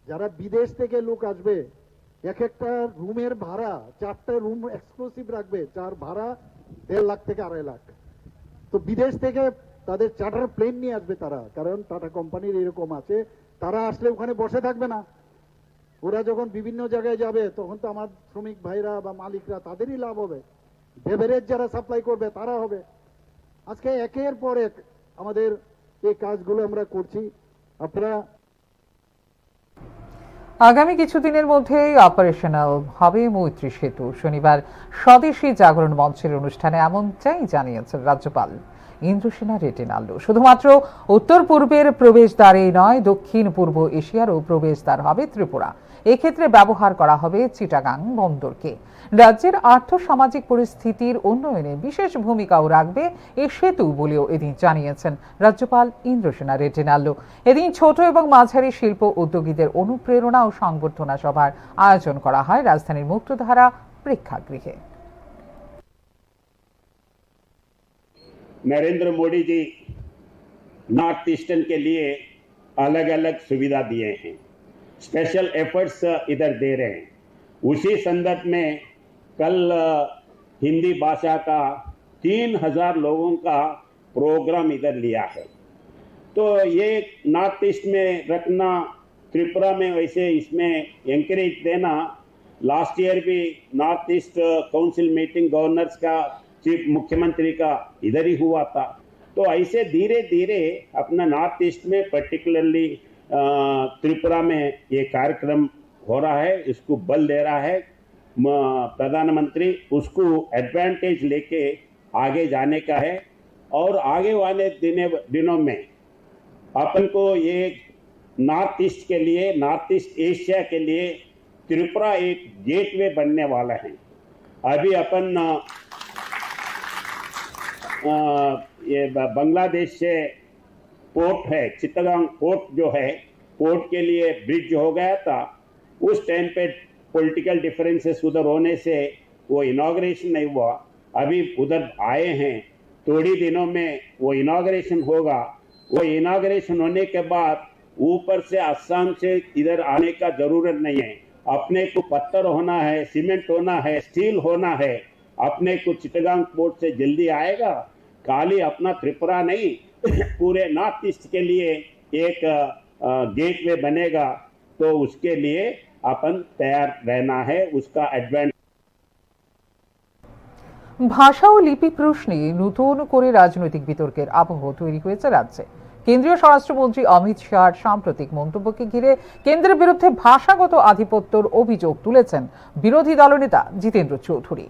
যারা বিদেশ থেকে লোক আসবে, এক একটা রুমের ভাড়া, চারটা রুম এক্সক্লুসিভ রাখবে, যার ভাড়া দেড় লাখ থেকে আড়াই লাখ। তো বিদেশ থেকে তাদের চার্টার প্লেন নিয়ে আসবে তারা, কারণ টাটা কোম্পানির এরকম আছে, তারা আসলে ওখানে বসে থাকবে না। ওরা যখন বিভিন্ন জায়গায় যাবে, তখন তো আমার শ্রমিক ভাইরা বা মালিকরা, তাদেরই লাভ হবে। বেভারেজ যারা সাপ্লাই করবে, তারা হবে। আজকে একের পর এক আমাদের এই কাজগুলো আমরা করছি। আপনারা আগামী কিছুদিনের মধ্যেই অপারেশনাল হবে মৈত্রী সেতু। শনিবার স্বদেশী জাগরণ মঞ্চের অনুষ্ঠানে এমনটাই জানিয়েছেন রাজ্যপাল ইন্দ্রসেনা রেড্ডি নাল্লু। শুধুমাত্র উত্তর পূর্বের প্রবেশদ্বারেই নয়, দক্ষিণ পূর্ব এশিয়ারও প্রবেশদ্বার হবে ত্রিপুরা। এক্ষেত্রে ব্যবহার করা হবে চিটাগাং বন্দরকে। রাজ্যের আর্থ সামাজিক পরিস্থিতির উন্নয়নে বিশেষ ভূমিকাও রাখবে এ সেতু বলেও এদিন জানিয়েছেন রাজ্যপাল ইন্দ্রসেনা রেড্ডি নাল্লু। এদিন ছোট এবং মাঝারি শিল্প উদ্যোগীদের অনুপ্রেরণা ও সংবর্ধনা সভার আয়োজন করা হয় রাজধানীর মুক্তধারা প্রেক্ষাগৃহে। नरेंद्र मोदी जी नॉर्थ ईस्टर्न के लिए अलग अलग सुविधा दिए हैं, स्पेशल एफर्ट्स इधर दे रहे हैं। उसी संदर्भ में कल हिंदी भाषा का तीन हज़ार लोगों का प्रोग्राम इधर लिया है। तो ये नॉर्थ ईस्ट में रखना, त्रिपुरा में वैसे इसमें एंकरेज देना। लास्ट ईयर भी north east council meeting governors का, चीफ मुख्यमंत्री का इधर ही हुआ था। तो ऐसे धीरे धीरे अपना नॉर्थ ईस्ट में पर्टिकुलरली त्रिपुरा में ये कार्यक्रम हो रहा है, इसको बल दे रहा है प्रधानमंत्री, उसको एडवांटेज लेके आगे जाने का है। और आगे वाले दिने दिनों में अपन को ये नॉर्थ ईस्ट के लिए, नॉर्थ ईस्ट एशिया के लिए त्रिपुरा एक गेटवे बनने वाला है। अभी अपन अ, अ, ये ब- बांग्लादेश से पोर्ट है, चित्तगांग पोर्ट जो है, पोर्ट के लिए ब्रिज हो गया था। उस टाइम पे पॉलिटिकल डिफरेंसेस उधर होने से वो इनॉग्रेशन नहीं हुआ। अभी उधर आए हैं, थोड़ी दिनों में वो इनॉग्रेशन होगा। वो इनॉग्रेशन होने के बाद ऊपर से असम से इधर आने का जरूरत नहीं है। अपने को पत्थर होना है, सीमेंट होना है, स्टील होना है, अपने को चिटगांग पोर्ट से जल्दी आएगा। खाली अपना त्रिपुरा नहीं, पूरे नॉर्थ ईस्ट के लिए एक गेटवे बनेगा। तो उसके लिए अपन तैयार रहना है, उसका एडवांस। ভাষা ও লিপি প্রশ্নে নতুন করে রাজনৈতিক বিতর্কের আবহ তৈরি হয়েছে রাজ্যে। কেন্দ্রীয় স্বরাষ্ট্রমন্ত্রী অমিত শাহর সাম্প্রতিক মন্তব্যকে ঘিরে কেন্দ্রের বিরুদ্ধে ভাষাগত আধিপত্যর অভিযোগ তুলেছেন বিরোধী দলনেতা জিতেন্দ্র চৌধুরী।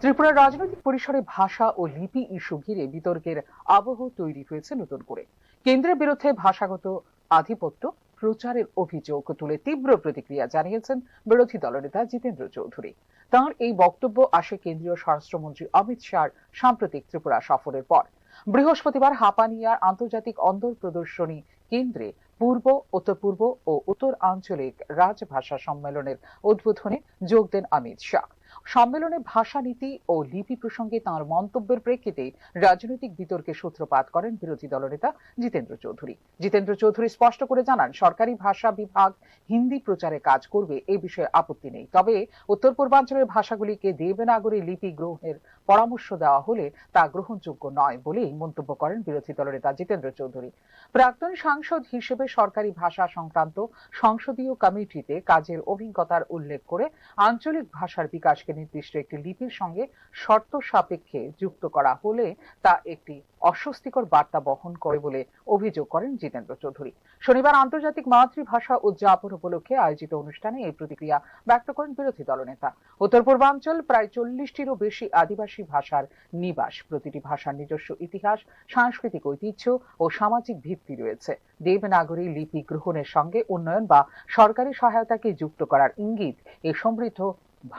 ত্রিপুরার রাজনৈতিক পরিসরে ভাষা ও লিপি ইস্যু ঘিরে বিতর্কের আবহ তৈরি হয়েছে নতুন করে। কেন্দ্রের বিরুদ্ধে ভাষাগত আধিপত্য প্রচারের অভিযোগ তুলে তীব্র প্রতিক্রিয়া জানিয়েছেন বিরোধী দলনেতা জিতেন্দ্র চৌধুরী। তাঁর এই বক্তব্য আসে কেন্দ্রীয় স্বরাষ্ট্রমন্ত্রী অমিত শাহর সাম্প্রতিক ত্রিপুরা সফরের পর। বৃহস্পতিবার হাপানিয়ার আন্তর্জাতিক অন্দর প্রদর্শনী কেন্দ্রে পূর্ব, উত্তর পূর্ব ও উত্তর আঞ্চলিক রাজভাষা সম্মেলনের উদ্বোধনে যোগ দেন অমিত শাহ। সম্মেলনে ভাষা নীতি ও লিপি প্রসঙ্গে তাঁর মন্তব্যের প্রেক্ষিতে রাজনৈতিক বিতর্কের সূত্রপাত করেন বিরোধী দলনেতা জিতেন্দ্র চৌধুরী। জিতেন্দ্র চৌধুরী স্পষ্ট করে জানান, সরকারি ভাষা বিভাগ হিন্দি প্রচারে কাজ করবে, এ বিষয়ে আপত্তি নেই। তবে উত্তর পূর্বাঞ্চলের ভাষাগুলিকে দেবনাগরী লিপি গ্রহণের পরামর্শ দেওয়া হলে তা গ্রহণযোগ্য নয় বলেই মন্তব্য করেন বিরোধী দলনেতা জিতেন্দ্র চৌধুরী। প্রাক্তন সাংসদ হিসেবে সরকারি ভাষা সংক্রান্ত সংসদীয় কমিটিতে কাজের অভিজ্ঞতার উল্লেখ করে আঞ্চলিক ভাষার বিকাশকে নির্দিষ্ট একটি লিপির সঙ্গে শর্ত সাপেক্ষে যুক্ত করা হলে তা একটি অস্বস্তিকর বার্তা বহন করে বলে অভিযোগ করেন জিতেন্দ্র চৌধুরী। শনিবার আন্তর্জাতিক মাতৃভাষা উদযাপন উপলক্ষে আয়োজিত অনুষ্ঠানে এই প্রতিক্রিয়া ব্যক্ত করেন বিরোধী দলনেতা। উত্তর পূর্বাঞ্চল প্রায় চল্লিশটিরও বেশি আদিবাসী ভাষার নিবাস। প্রতিটি ভাষার নিজস্ব ইতিহাস, সাংস্কৃতিক ঐতিহ্য ও সামাজিক ভিত্তি রয়েছে। দেবনাগরী লিপি গ্রহণের সঙ্গে উন্নয়ন বা সরকারি সহায়তাকে যুক্ত করার ইঙ্গিত এই সমৃদ্ধ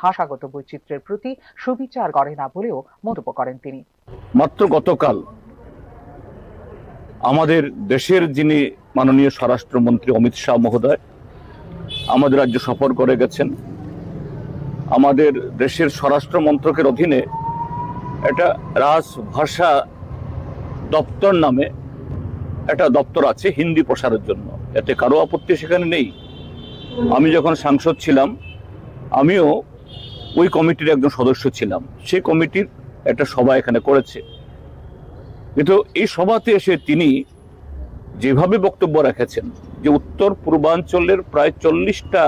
ভাষাগত বৈচিত্র্যের প্রতি সুবিচার করে না বলেও মন্তব্য করেন তিনি। মাত্র গতকাল আমাদের দেশের যিনি মাননীয় স্বরাষ্ট্রমন্ত্রী অমিত শাহ মহোদয় আমাদের রাজ্য সফর করে গেছেন। আমাদের দেশের স্বরাষ্ট্র মন্ত্রকের অধীনে একটা রাজভাষা দপ্তর নামে একটা দপ্তর আছে হিন্দি প্রসারের জন্য, এতে কারো আপত্তি সেখানে নেই। আমি যখন সাংসদ ছিলাম, আমিও ওই কমিটির একজন সদস্য ছিলাম। সেই কমিটির একটা সভা এখানে করেছে, কিন্তু এই সভাতে এসে তিনি যেভাবে বক্তব্য রেখেছেন যে উত্তর পূর্বাঞ্চলের প্রায় চল্লিশটা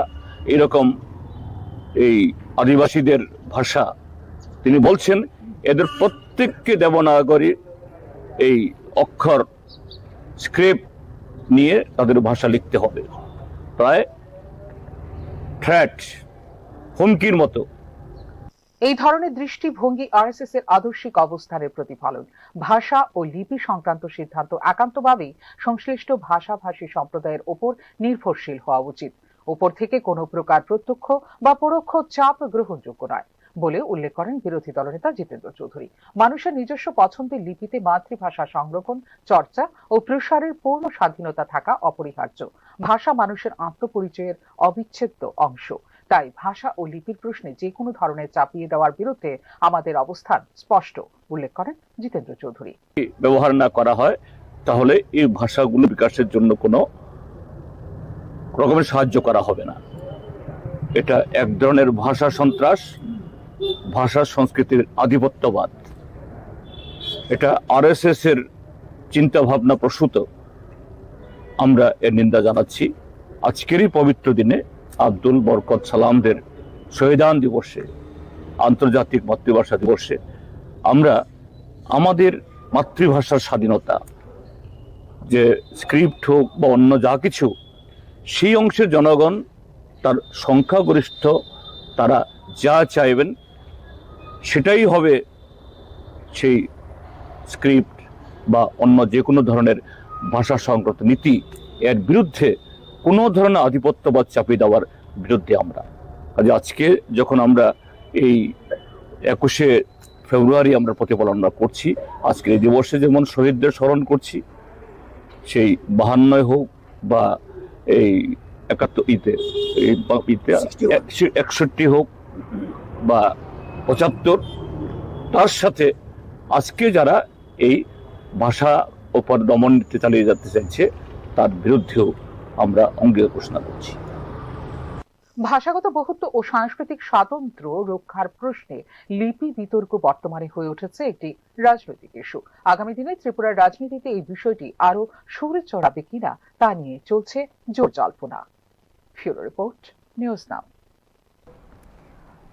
এরকম এই আদিবাসীদের ভাষা, তিনি বলছেন এদের প্রত্যেককে দেবনাগরী এই অক্ষর স্ক্রিপ্ট নিয়ে তাদের ভাষা লিখতে হবে। প্রায় থ্রেট, হুমকির মতো। এই ধরনের দৃষ্টিভঙ্গি আরএসএস এর আদর্শিক অবস্থানের প্রতিফলন। ভাষা ও লিপি সংক্রান্ত সিদ্ধান্ত একান্তভাবেই সংশ্লিষ্ট ভাষাভাষী সম্প্রদায়ের ওপর নির্ভরশীল হওয়া উচিত। উপর থেকে কোনো প্রকার প্রত্যক্ষ বা পরোক্ষ চাপ গ্রহণযোগ্য নয় বলে উল্লেখ করেন বিরোধী দলনেতা জিতেন্দ্র চৌধুরী। মানুষের নিজস্ব পছন্দের লিপিতে মাতৃভাষা সংরক্ষণ, চর্চা ও প্রসারের পূর্ণ স্বাধীনতা থাকা অপরিহার্য। ভাষা মানুষের আত্মপরিচয়ের অবিচ্ছেদ্য অংশ। তাই ভাষা ও লিপির প্রশ্নে যে কোনো ধরনের চাপিয়ে দেওয়ার বিরুদ্ধে আমাদের অবস্থান স্পষ্ট, উল্লেখ করেন জিতেন্দ্র চৌধুরী। ব্যবহার না করা হয়, তাহলে এই ভাষাগুলো বিকাশের জন্য কোনো রকমের সাহায্য করা হবে না। এটা এক ধরনের ভাষা সন্ত্রাস, ভাষা সংস্কৃতির আধিপত্যবাদ। এটা আরএসএস এর চিন্তাভাবনা প্রসূত। আমরা এর নিন্দা জানাচ্ছি। আজকের এই পবিত্র দিনে আব্দুল বরকত সালামদের শহীদান দিবসে, আন্তর্জাতিক মাতৃভাষা দিবসে আমরা আমাদের মাতৃভাষার স্বাধীনতা, যে স্ক্রিপ্ট হোক বা অন্য যা কিছু, সেই অংশের জনগণ, তার সংখ্যাগরিষ্ঠ, তারা যা চাইবেন সেটাই হবে সেই স্ক্রিপ্ট বা অন্য যে কোনো ধরনের ভাষা সংক্রান্ত নীতি। এর বিরুদ্ধে কোনো ধরনের আধিপত্যবাদ চাপিয়ে দেওয়ার বিরুদ্ধে আমরা। কাজে আজকে যখন আমরা এই একুশে ফেব্রুয়ারি আমরা প্রতিপালন করছি, আজকের এই দিবসে যেমন শহীদদের স্মরণ করছি, সেই বাহান্নয় হোক বা এই একাত্তর ইতে, এই বা ইতে, একষট্টি হোক বা পঁচাত্তর, তার সাথে আজকে যারা এই ভাষা উপর দমন নীতি চালিয়ে যেতে চাইছে, তার বিরুদ্ধেও আমরা অঙ্গীকার ঘোষণা করছি। ভাষাগত বহুত্ব ও সাংস্কৃতিক স্বাতন্ত্র্য রক্ষার প্রশ্নে লিপি বিতর্ক বর্তমানে হয়ে উঠেছে একটি রাজনৈতিক ইস্যু। আগামী দিনে ত্রিপুরার রাজনীতিতে এই বিষয়টি আরো সুরে চড়াবে কিনা তা নিয়ে চলছে জোর জল্পনা। Bureau report, news now.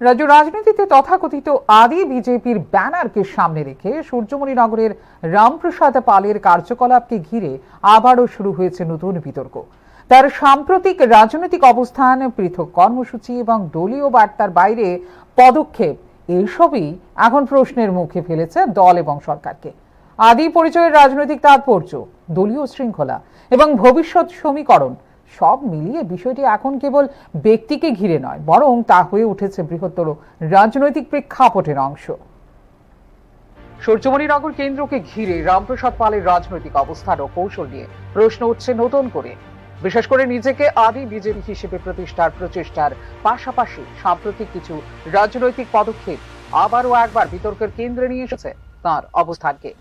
রাজ্য রাজনীতিতে তথাকথিত আদি বিজেপির ব্যানারকে সামনে রেখে সূর্যমণিনগরের রামপ্রসাদ পালের কার্যকলাপকে ঘিরে আবারও শুরু হয়েছে নতুন বিতর্ক। তার সাম্প্রতিক রাজনৈতিক অবস্থান, পৃথক কর্মসূচি এবং দলীয় বার্তার বাইরে পদক্ষেপ, এসবই এখন প্রশ্নের মুখে ফেলেছে দল এবং সরকারকে। আদি পরিচয়ের রাজনৈতিক তাৎপর্য, দলীয় শৃঙ্খলা এবং ভবিষ্যৎ সমীকরণ, সব মিলিয়ে বিষয়টি এখন কেবল ব্যক্তিকে ঘিরে নয়, বরং তা হয়ে উঠেছে বৃহত্তর রাজনৈতিক প্রেক্ষাপটের অংশ। সূর্যমণিনগর কেন্দ্রকে ঘিরে রামপ্রসাদ পালের রাজনৈতিক অবস্থান ও কৌশল নিয়ে প্রশ্ন উঠছে নতুন করে। বিশেষ করে নিজেকে আদি বিজেপি হিসেবে প্রতিষ্ঠার প্রচেষ্টার পাশাপাশি সাম্প্রতিক কিছু রাজনৈতিক পদক্ষেপ আবারও একবার বিতর্কের কেন্দ্রে নিয়ে এসেছে তার অবস্থানকে।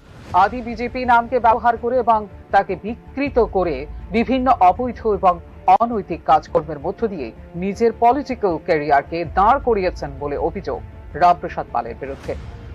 আদি বিজেপি নামকে ব্যবহার করে এবং তাকে বিকৃত করে বিভিন্ন অবৈধ এবং অনৈতিক কাজকর্মের মধ্য দিয়ে নিজের পলিটিক্যাল ক্যারিয়ারকে দাঁড় করিয়েছেন বলে অভিযোগ রামপ্রসাদ পালের বিরুদ্ধে।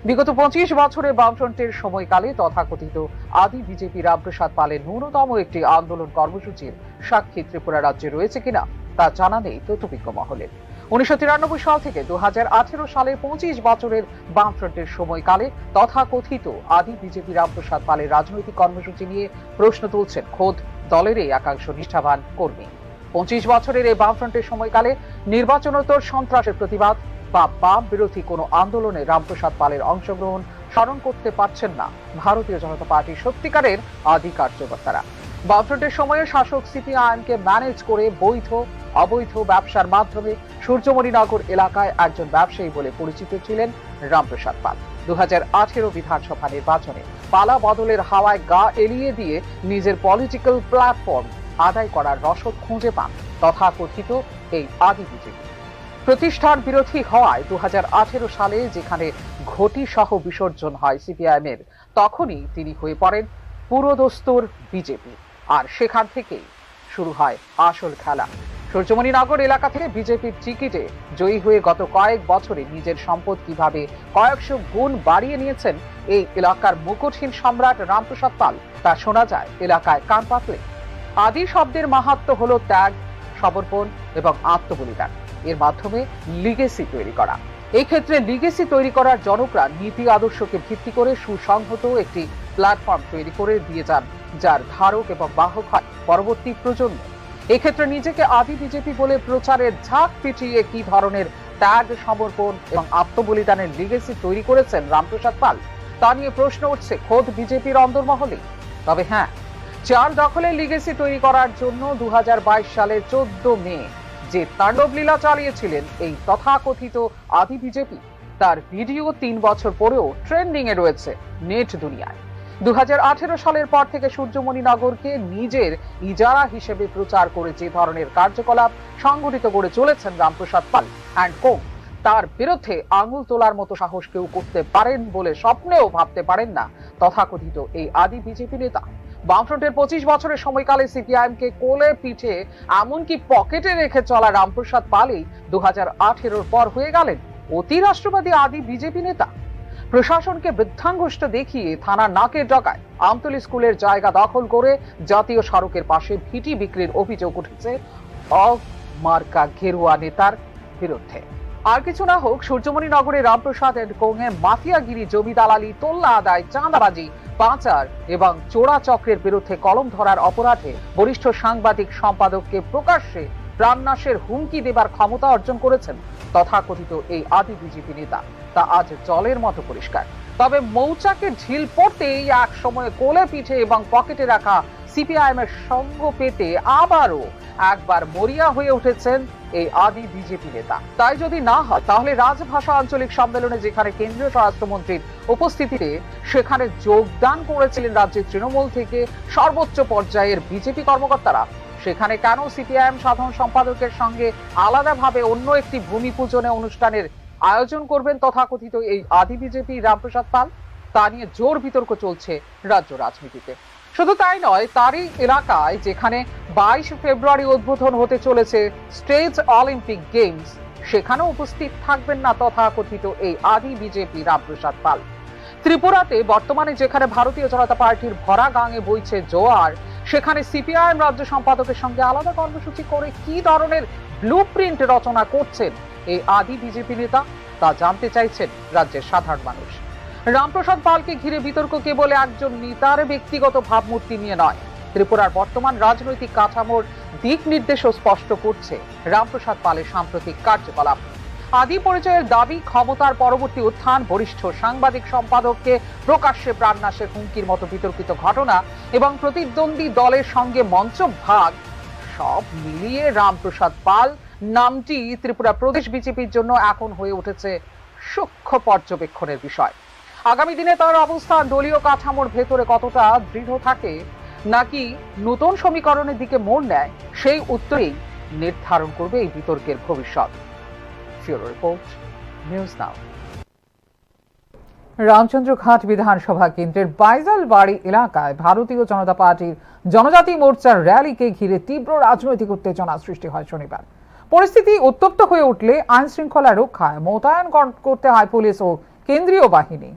বিগত পঁচিশ বছরে বামফ্রন্টের সময়কালে তথাকথিত আদি বিজেপি রামপ্রসাদ পালের ন্যূনতম একটি আন্দোলন কর্মসূচির সাক্ষী ত্রিপুরা রাজ্যে রয়েছে কিনা তা জানা নেই ততবিজ্ঞ মহলের। উনিশশো তিরানব্বই সাল থেকে দু হাজার আঠেরো সালের পঁচিশ বছরের বামফ্রন্টের সময়কালে তথাকথিত আদি বিজেপি রামপ্রসাদ পালের রাজনৈতিক কর্মসূচি নিয়ে প্রশ্ন তুলছেন খোদ দলের এই একাংশ নিষ্ঠাবান কর্মী। পঁচিশ বছরের এই বামফ্রন্টের সময়কালে নির্বাচনোত্তর সন্ত্রাসের প্রতিবাদ বা বাম বিরোধী কোনো আন্দোলনে রামপ্রসাদ পালের অংশগ্রহণ স্মরণ করতে পারছেন না ভারতীয় জনতা পার্টির সত্যিকারের আদি কার্যকর্তারা। বামফ্রন্টের সময়ে শাসক সিপিআইএমকে ম্যানেজ করে বৈধ অবৈধ ব্যবসার মাধ্যমে সূর্যমণিনগর এলাকায় একজন ব্যবসায়ী বলে পরিচিত ছিলেন রামপ্রসাদ পাল। দু হাজার আঠেরো বিধানসভা নির্বাচনে পালা বদলের হাওয়ায় গা এলিয়ে দিয়ে নিজের পলিটিক্যাল প্ল্যাটফর্ম আদায় করার রসদ খুঁজে পান তথাকথিত এই আদি বিজেপি। প্রতিষ্ঠান বিরোধী হওয়ায় দু হাজার আঠেরো সালে যেখানে ঘটি সহ বিসর্জন হয় সিপিআইএম এর, তখনই তিনি হয়ে পড়েন পুরোদস্তুর বিজেপি। আর সেখান থেকেই শুরু হয় আসল খেলা। সূর্যমণিনগর এলাকা থেকে বিজেপির টিকিটে জয়ী হয়ে গত কয়েক বছরে নিজের সম্পদ কিভাবে কয়েকশো গুণ বাড়িয়ে নিয়েছেন এই এলাকার মুকুটহীন সম্রাট রামপ্রসাদ পাল, তা শোনা যায় এলাকায় কান পাতলে। আদি শব্দের মাহাত্ম্য হলো ত্যাগ, সমর্পণ এবং আত্মবলিদান। এর মাধ্যমে লিগেসি তৈরি করা। এই ক্ষেত্রে লিগেসি তৈরি করার জনকরা নীতি আদর্শকে ভিত্তি করে সুসংহত একটি প্ল্যাটফর্ম তৈরি করে দিয়ে যান, যার ধারক এবং বাহক হয় পরবর্তী প্রজন্ম। এক্ষেত্রে নিজেকে আদি বিজেপি বলে প্রচারের ঝাঁক পিটিয়ে কি ধরনের ত্যাগ, সমর্পণ এবং আত্মবলিদানের লিগেসি তৈরি করেছেন রামপ্রসাদ পাল, তা নিয়ে প্রশ্ন উঠছে খোদ বিজেপির অন্দরমহলে। তবে হ্যাঁ, চেয়ার দখলের লিগেসি তৈরি করার জন্য দু হাজার বাইশ সালের চোদ্দ মে যে তাণ্ডবলীলা চালিয়েছিলেন এই তথাকথিত আদি বিজেপি, তার ভিডিও তিন বছর পরেও ট্রেন্ডিং এ রয়েছে নেট দুনিয়ায়। দু হাজার আঠেরো সালের পর থেকে সূর্যমণি নগরকে নিজের ইজারা হিসেবে প্রচার করে যে ধরনের কার্যকলাপ সংগঠিত করে চলেছেন রামপ্রসাদ পাল অ্যান্ড কো, তার বিরুদ্ধে আঙুল তোলার মতো সাহস কেউ করতে পারেন বলে স্বপ্নেও ভাবতে পারেন না তথাকথিত এই আদি বিজেপি নেতা। বামফ্রন্টের পঁচিশ বছরের সময়কালে সিপিআইএম কে কোলে পিঠে, এমনকি পকেটে রেখে চলা রামপ্রসাদ পালই দু হাজার আঠেরোর পর হয়ে গেলেন অতি রাষ্ট্রবাদী আদি বিজেপি নেতা। প্রশাসনকে বৃদ্ধাঙ্গুষ্ঠ দেখিয়ে থানার নাকের ডগায় আমতলী স্কুলের জায়গা দখল করে জাতীয় সড়কের পাশে ভিটি বিক্রির অভিযোগ উঠেছে অ মার্কা গেরুয়া নেতার বিরুদ্ধে। আর কিছু না হোক, সূর্যমণি নগরে রামপ্রসাদ অ্যান্ড কোংয়ে মাফিয়াগিরি, জমি দালালি, তোল্লা আদায়, চাঁদাবাজি, পাচার এবং চোরা চক্রের বিরুদ্ধে কলম ধরার অপরাধে বরিষ্ঠ সাংবাদিক সম্পাদককে প্রকাশ্যে প্রাণনাশের হুমকি দেবার ক্ষমতা অর্জন করেছেন তথাকথিত এই আদি বিজেপি নেতা। তা আজ জলের মতো পরিষ্কার। তবে মৌচাকে ঢিল পড়তেই এক সময় কোলে পিঠে এবং পকেটে রাখা সিপিআইএম এর সঙ্গ পেতে আবারও একবার মরিয়া হয়ে উঠেছেন এই আদি বিজেপি নেতা। তাই যদি না হয়, তাহলে রাজভাষা আঞ্চলিক সম্মেলনে যেখানে কেন্দ্রীয় স্বরাষ্ট্রমন্ত্রীর উপস্থিতিতে সেখানে যোগদান করেছিলেন রাজ্যের তৃণমূল থেকে সর্বোচ্চ পর্যায়ের বিজেপি কর্মকর্তারা, সেখানে কেন সিপিআইএম সাধারণ সম্পাদকের সঙ্গে আলাদাভাবে অন্য একটি ভূমি পূজনে অনুষ্ঠানের আয়োজন করবেন তথাকথিত এই আদি বিজেপি রামপ্রসাদ পাল, তা নিয়ে জোর বিতর্ক চলছে রাজ্য রাজনীতিতে। শুধু তাই নয়, তারই এলাকায় যেখানে বাইশ ফেব্রুয়ারি উদ্বোধন হতে চলেছে স্টেট অলিম্পিক গেমস, সেখানেও উপস্থিত থাকবেন না তথাকথিত এই আদি বিজেপি রামপ্রসাদ পাল। ত্রিপুরাতে বর্তমানে যেখানে ভারতীয় জনতা পার্টির ভরা গাঙে বইছে জোয়ার, সেখানে সিপিআইএম রাজ্য সম্পাদকের সঙ্গে আলাদা কর্মসূচি করে কি ধরনের ব্লুপ্রিন্ট রচনা করছেন এই আদি বিজেপি নেতা, তা জানতে চাইছেন রাজ্যের সাধারণ মানুষ। রামপ্রসাদ পালকে ঘিরে বিতর্ক কেবল একজন নেতার ব্যক্তিগত ভাবমূর্তি নিয়ে নয়, ত্রিপুরার বর্তমান রাজনৈতিক কাঠামোর দিক নির্দেশও স্পষ্ট করছে রামপ্রসাদ পালের সাম্প্রতিক কার্যকলাপ। আদি পরিচয়ের দাবি, ক্ষমতার পরবর্তী উত্থান, বরিষ্ঠ সাংবাদিক সম্পাদককে প্রকাশ্যে প্রাণনাশের হুমকির মতো বিতর্কিত ঘটনা এবং প্রতিদ্বন্দ্বী দলের সঙ্গে মঞ্চ ভাগ, সব মিলিয়ে রামপ্রসাদ পাল নামটি ত্রিপুরা প্রদেশ বিজেপির জন্য এখন হয়ে উঠেছে সূক্ষ্ম পর্যবেক্ষণের বিষয়। আগামী দিনে তার অবস্থান দলীয় কাঠামোর ভেতরে কতটা দৃঢ় থাকে, নাকি নতুন সমীকরণের দিকে মোড় নেয়, সেই উত্তরেই নির্ধারণ করবে এই বিতর্কের ভবিষ্যৎ। Bureau report, news now. Ramchandraghat বিধানসভা কেন্দ্রের বাইজালবাড়ি এলাকায় ভারতীয় জনতা পার্টির জনজাতি মোর্চার র‍্যালিকে ঘিরে তীব্র রাজনৈতিক উত্তেজনা সৃষ্টি হয় শনিবার। পরিস্থিতি উত্তপ্ত হয়ে উঠলে আইন শৃঙ্খলা রক্ষায় মোতায়েন কর-, করতে হয় পুলিশ ও কেন্দ্রীয় বাহিনী।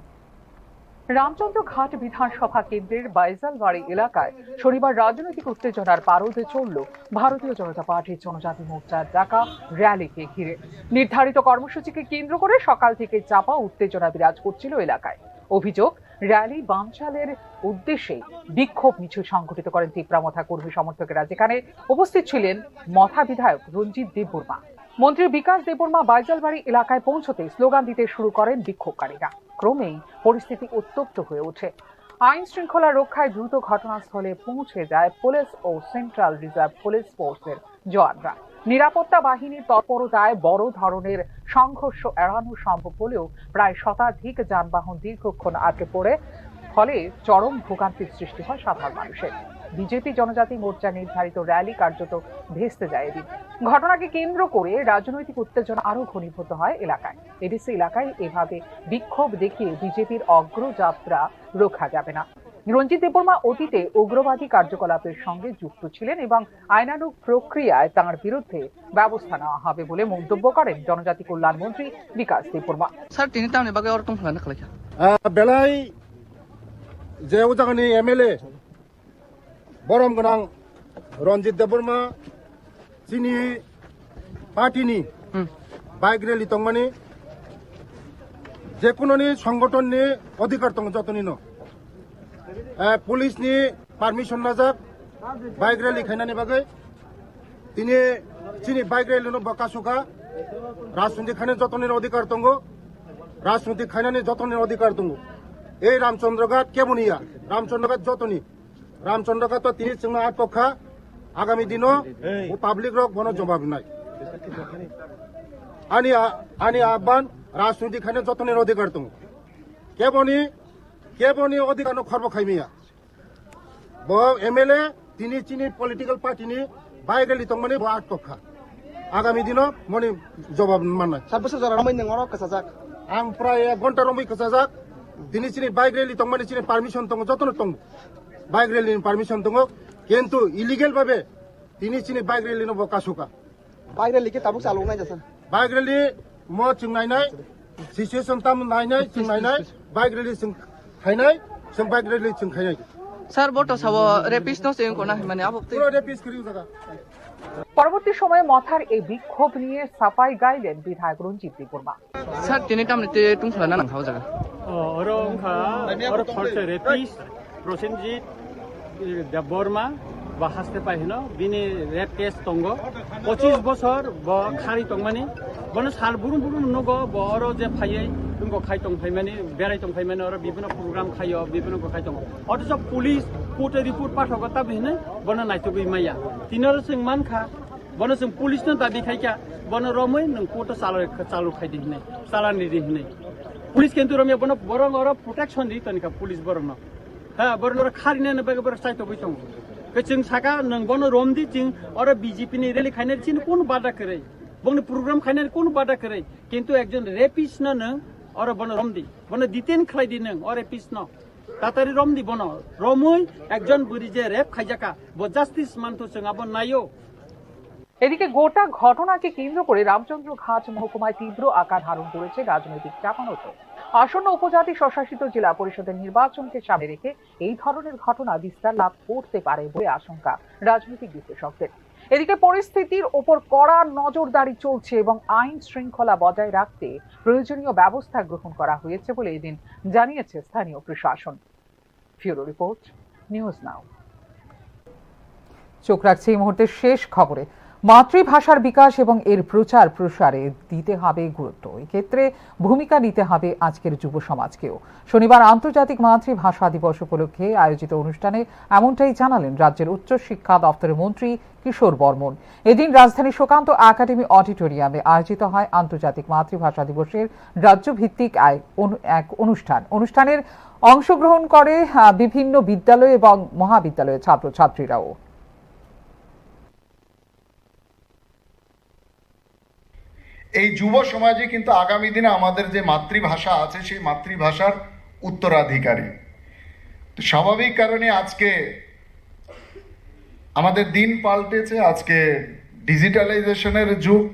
রামচন্দ্রঘাট বিধানসভা কেন্দ্রের বাইজালবাড়ি এলাকায় শনিবার রাজনৈতিক উত্তেজনার পারদ চড়ল ভারতীয় জনতা পার্টির জনজাতি মোর্চার ডাকা র‍্যালিকে ঘিরে। নির্ধারিত কর্মসূচিকে কেন্দ্র করে সকাল থেকে চাপা উত্তেজনা বিরাজ করছিল এলাকায়। অভিযোগ, র‍্যালি বানচালের উদ্দেশ্যে বিক্ষোভ মিছিল সংঘটিত করেন তিপ্রা মথা কর্মী সমর্থকেরা, যেখানে উপস্থিত ছিলেন মথা বিধায়ক রঞ্জিত দেববর্মা। মন্ত্রী বিকাশ দেববর্মা বাইজালবাড়ি এলাকায় পৌঁছতে স্লোগান দিতে শুরু করেন বিক্ষোভকারীরা। ক্রমেই পরিস্থিতি উত্তপ্ত হয়ে ওঠে। আইন শৃঙ্খলা রক্ষায় দ্রুত ঘটনাস্থলে পৌঁছে যায় পুলিশ ও সেন্ট্রাল রিজার্ভ পুলিশ ফোর্সের জওয়ানরা। নিরাপত্তা বাহিনীর তৎপরতায় বড় ধরনের সংঘর্ষ এড়ানো সম্ভব হলেও প্রায় শতাধিক যানবাহন দীর্ঘক্ষণ আটকে পড়ে, ফলে চরম ভোগান্তির সৃষ্টি হয় সাধারণ মানুষের। বিজেপি জনজাতি মোর্চা নির্ধারিত র‍্যালি কার্যত ভেস্তে যায় এদিন। ঘটনাকে কেন্দ্র করে রাজনৈতিক উত্তেজনা আরও ঘনীভূত হয় এলাকায়। এডিসি এলাকায় এভাবে বিক্ষোভ দেখিয়ে বিজেপির অগ্রযাত্রা রোখা যাবে না। রঞ্জিত দেববর্মা অতীতে উগ্রবাদী কার্যকলাপের সঙ্গে যুক্ত ছিলেন এবং আইনানুগ প্রক্রিয়ায় তাঁর বিরুদ্ধে ব্যবস্থা নেওয়া হবে বলে মন্তব্য করেন জনজাতি কল্যাণ মন্ত্রী বিকাশ Debbarma. Sir, tini tamni bagwi oro tongthokna khlaikha? Ah, belai je o jagani M L A borom gwnang Ranjit Debbarma chini party ni Hmm. bike rally tongmani, je kunoni songgoton ni odhikar tongo jotoni no. Eh, police ni permission najak bike rally khainani bagwi. Tini chini bike rally no bo kasukha. Rajniti khainani jotoni odhikar tongo. Rajniti khainani jotoni odhikar tongo. Ei Ramchandra Ghat keboni ya? Ramchandra Ghat jotoni. Ramchandra Ghat to tini chwngno atkokha. Agami dino o public rok bono jobab nai. Ani a-, ani abban rajniti khainani jotoni odhikar tongo. Keboni, keboni odhikar no khorbo khaimiya. Bo M L A tini chini political party ni bike rally tongmani bo atkokha. Agami dino moni jobab mannai. Sir, bwswk jora romwi nwng oro kwchajak? Ang prai ek ghonta romwi kwchajak. Tini chini bike rally tongmani chini permission tongo, jotono tongo. Bike rally ni permission tongo. Kintu illegal babe tini chini bike rally no bo kasukha. Bike rally khe tabuk chalok nai jasa? Bike rally mo chwng nainai, situation tam nainai, chwng nainai, bike rally chwng khainai, chwng bike rally chwng khainai. Sir, bo to sabo rapist no se wngkona hwnmani abo twi. Puro rapist kwrwi jaga. পরবর্তী সময়ে মথার এই বিক্ষোভ নিয়ে সাফাই গাইলেন বিধায়ক Ranjit Debbarma. Sir, tini tamni twi tungphla na nang kha o jaga? O, oro wngkha, oro khorsa rapist. Prosenjit, eh, Debbarma, bo haste pai hino, bini rape case tongo, pochis bosor bo khari tongmani, bono sal burum burum nugo, bo oro je phaiwi, wngkok khai tong phaimani, berai tong phaimani, oro bibino program khaio, bibino kok khai tongo. Othocho police court-o report pathogo, tabi hinwi bono naitugwi maya. Tini oro chwng mankha, bono chwng police-no dabi khaikha, bono romwi nwng court-o chalo, chalo khaidi hinwi, chalani di hinwi. Police kintu romya bono borok oro protection di tonikha police borokno. Ha, borok oro kharinani bagwi borok chaitogwi tongo. Khe chwng saka, nwng bono romdi, chwng oro B J P ni rally khainani chini kunu bada kwrwi. Bongni program khainani kunu bada kwrwi. Kintu ekjon rapist no nwng oro bono romdi. Bono detain khlaidi nwng, o rapist no. Tatari romdi bono. Romwi ekjon bwrwi je rape khaijaka, bo justice manthu chwng abo naio. এদিকে গোটা ঘটনাকে কেন্দ্র করে রামচন্দ্রঘাট মহকুমায় তীব্র আকার ধারণ করেছে রাজনৈতিক চাপানোতর। আসন্ন উপজাতি স্বশাসিত জেলা পরিষদের নির্বাচনকে সামনে রেখে এই ধরনের ঘটনা বিস্তার লাভ করতে পারে বলে আশঙ্কা রাজনৈতিক বিশ্লেষকদের। এদিকে পরিস্থিতির ওপর কড়া নজরদারি চলছে এবং আইন শৃঙ্খলা বজায় রাখতে প্রয়োজনীয় ব্যবস্থা গ্রহণ করা হয়েছে বলে এদিন জানিয়েছে স্থানীয় প্রশাসন। ফিউরো রিপোর্ট, নিউজ নাও। চোখ রাখছি এই মুহূর্তে শেষ খবরে। মাতৃভাষার বিকাশ এবং এর প্রচার প্রসারে দিতে হবে গুরুত্ব। এক্ষেত্রে ভূমিকা নিতে হবে আজকের যুব সমাজকেও। শনিবার আন্তর্জাতিক মাতৃভাষা দিবস উপলক্ষে আয়োজিত অনুষ্ঠানে এমনটাই জানালেন রাজ্যের উচ্চ শিক্ষা দপ্তরের মন্ত্রী কিশোর বর্মন। এদিন রাজধানী সুকান্ত একাডেমি অডিটোরিয়ামে আয়োজিত হয় আন্তর্জাতিক মাতৃভাষা দিবসের রাজ্যভিত্তিক আয়-, অনু-, এক অনুষ্ঠান। অনুষ্ঠানের অংশগ্রহণ করে, আহ, বিভিন্ন বিদ্যালয় এবং মহাবিদ্যালয়ের ছাত্রছাত্রীরাও। এই যুব সমাজে কিন্তু আগামী দিনে আমাদের যে মাতৃভাষা আছে, সেই মাতৃভাষার উত্তরাধিকারী। তো স্বাভাবিক কারণে আজকে আমাদের দিন পাল্টেছে, আজকে ডিজিটালাইজেশনের যুগ,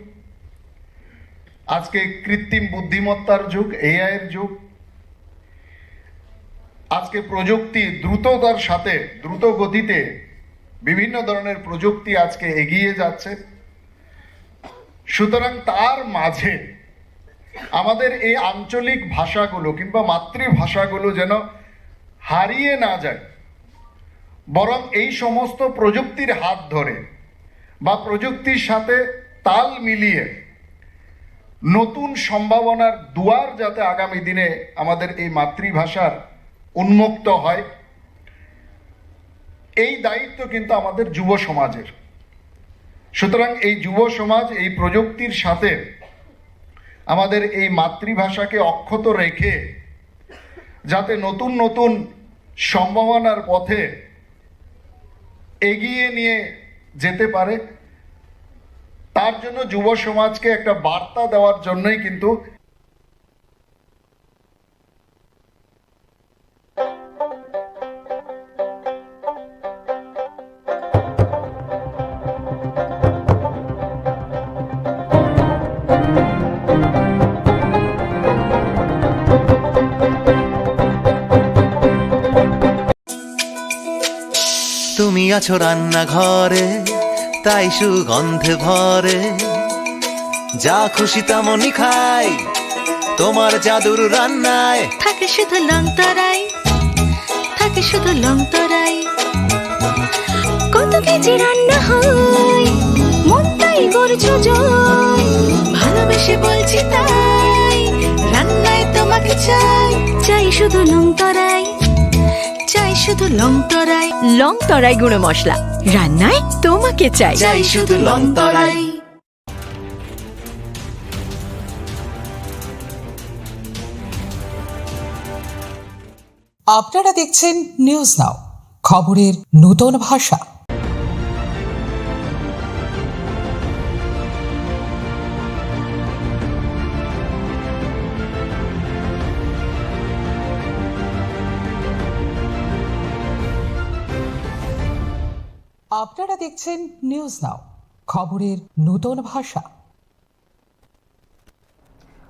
আজকে কৃত্রিম বুদ্ধিমত্তার যুগ, এআই এর যুগ। আজকে প্রযুক্তি দ্রুততার সাথে, দ্রুত গতিতে বিভিন্ন ধরনের প্রযুক্তি আজকে এগিয়ে যাচ্ছে। সুতরাং তার মাঝে আমাদের এই আঞ্চলিক ভাষাগুলো কিংবা মাতৃভাষাগুলো যেন হারিয়ে না যায়, বরং এই সমস্ত প্রযুক্তির হাত ধরে বা প্রযুক্তির সাথে তাল মিলিয়ে নতুন সম্ভাবনার দুয়ার যাতে আগামী দিনে আমাদের এই মাতৃভাষার উন্মুক্ত হয়, এই দায়িত্ব কিন্তু আমাদের যুব সমাজের। সুতরাং এই যুব সমাজ এই প্রযুক্তির সাথে আমাদের এই মাতৃভাষাকে অক্ষত রেখে যাতে নতুন নতুন সম্ভাবনার পথে এগিয়ে নিয়ে যেতে পারে, তার জন্য যুব সমাজকে একটা বার্তা দেওয়ার জন্যই কিন্তু তুমি আছো রান্নাঘরে, তাই সুগন্ধে ভরে। যা খুশি তেমনই খাই, তোমার জাদুর রান্নায়। থাকে শুধু লংতরাই, থাকে শুধু লংতরাই। কত কেজি রান্না হয়, মনটাই করছো জয়। ভালোবেসে বলছি তাই, রান্নায় তোমাকে চাই। চাই শুধু লংতরাই, চাই শুধু লংতরাই। লংতরাই গুঁড়ো মশলা, রান্নায় তোমাকে চাই। চাই শুধু লংতরাই। আপনারা দেখছেন নিউজ নাও, খবরের নতুন ভাষা। আপনারা দেখছেন নিউজ নাও, খবরের নতুন ভাষা।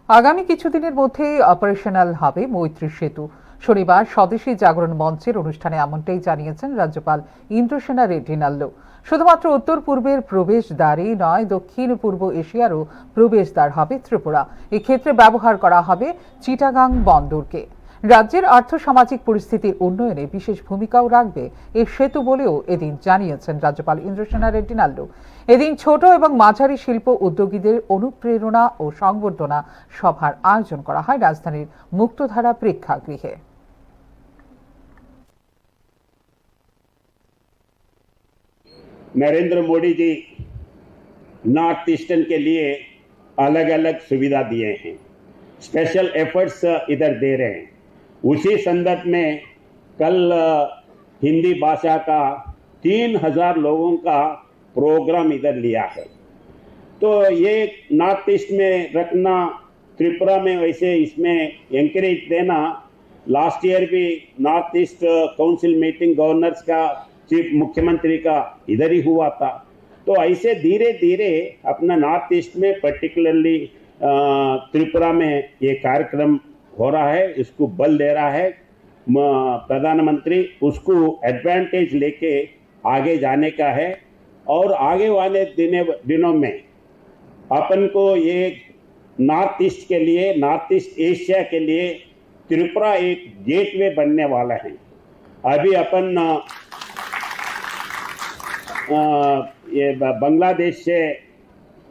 আগামী কিছুদিনের মধ্যেই অপারেশনাল হবে মৈত্রী সেতু। শনিবার স্বদেশী জাগরণ মঞ্চের অনুষ্ঠানে এমনটাই জানিয়েছেন রাজ্যপাল ইন্দ্রসেনা রেড্ডি নাল্লু। শুধুমাত্র উত্তর পূর্বের প্রবেশদ্বারই নয়, দক্ষিণ পূর্ব এশিয়ারও প্রবেশদ্বার হবে ত্রিপুরা। এক্ষেত্রে ব্যবহার করা হবে চিটাগাং বন্দরকে। রাজ্যের আর্থ সামাজিক পরিস্থিতির উন্নয়নে বিশেষ ভূমিকাও রাখবে এই সেতু বলেও এদিন জানিয়েছেন রাজ্যপাল ইন্দ্রসেনা রেড্ডি নাল্লু। এদিন ছোট এবং মাঝারি শিল্প উদ্যোগীদের অনুপ্রেরণা ও সংবর্ধনা সভার আয়োজন করা হয় রাজধানীর মুক্তধারা প্রেক্ষাগৃহে। नरेंद्र मोदी जी नॉर्थ ईस्टर्न के लिए अलग-अलग सुविधा दिए हैं, स्पेशल एफर्ट्स इधर दे रहे हैं। उसी संदर्भ में कल, अ, हिंदी भाषा का तीन हज़ार लोगों का प्रोग्राम इधर लिया है। तो ये नॉर्थ ईस्ट में रखना, त्रिपुरा में वैसे इसमें एंकरेज देना, लास्ट ईयर भी north east council meeting governors का, चीफ मुख्यमंत्री का इधर ही हुआ था। तो ऐसे धीरे धीरे अपना नॉर्थ ईस्ट में पर्टिकुलरली, अ, त्रिपुरा में ये कार्यक्रम हो रहा है, इसको बल दे रहा है। म-, प्रधानमंत्री उसको एडवांटेज लेके आगे जाने का है। और आगे वाले दिने दिनों में अपन को ये नॉर्थ ईस्ट के लिए, नॉर्थ ईस्ट एशिया के लिए त्रिपुरा एक गेटवे बनने वाला है। अभी अपन अ, अ, ये ब- बांग्लादेश से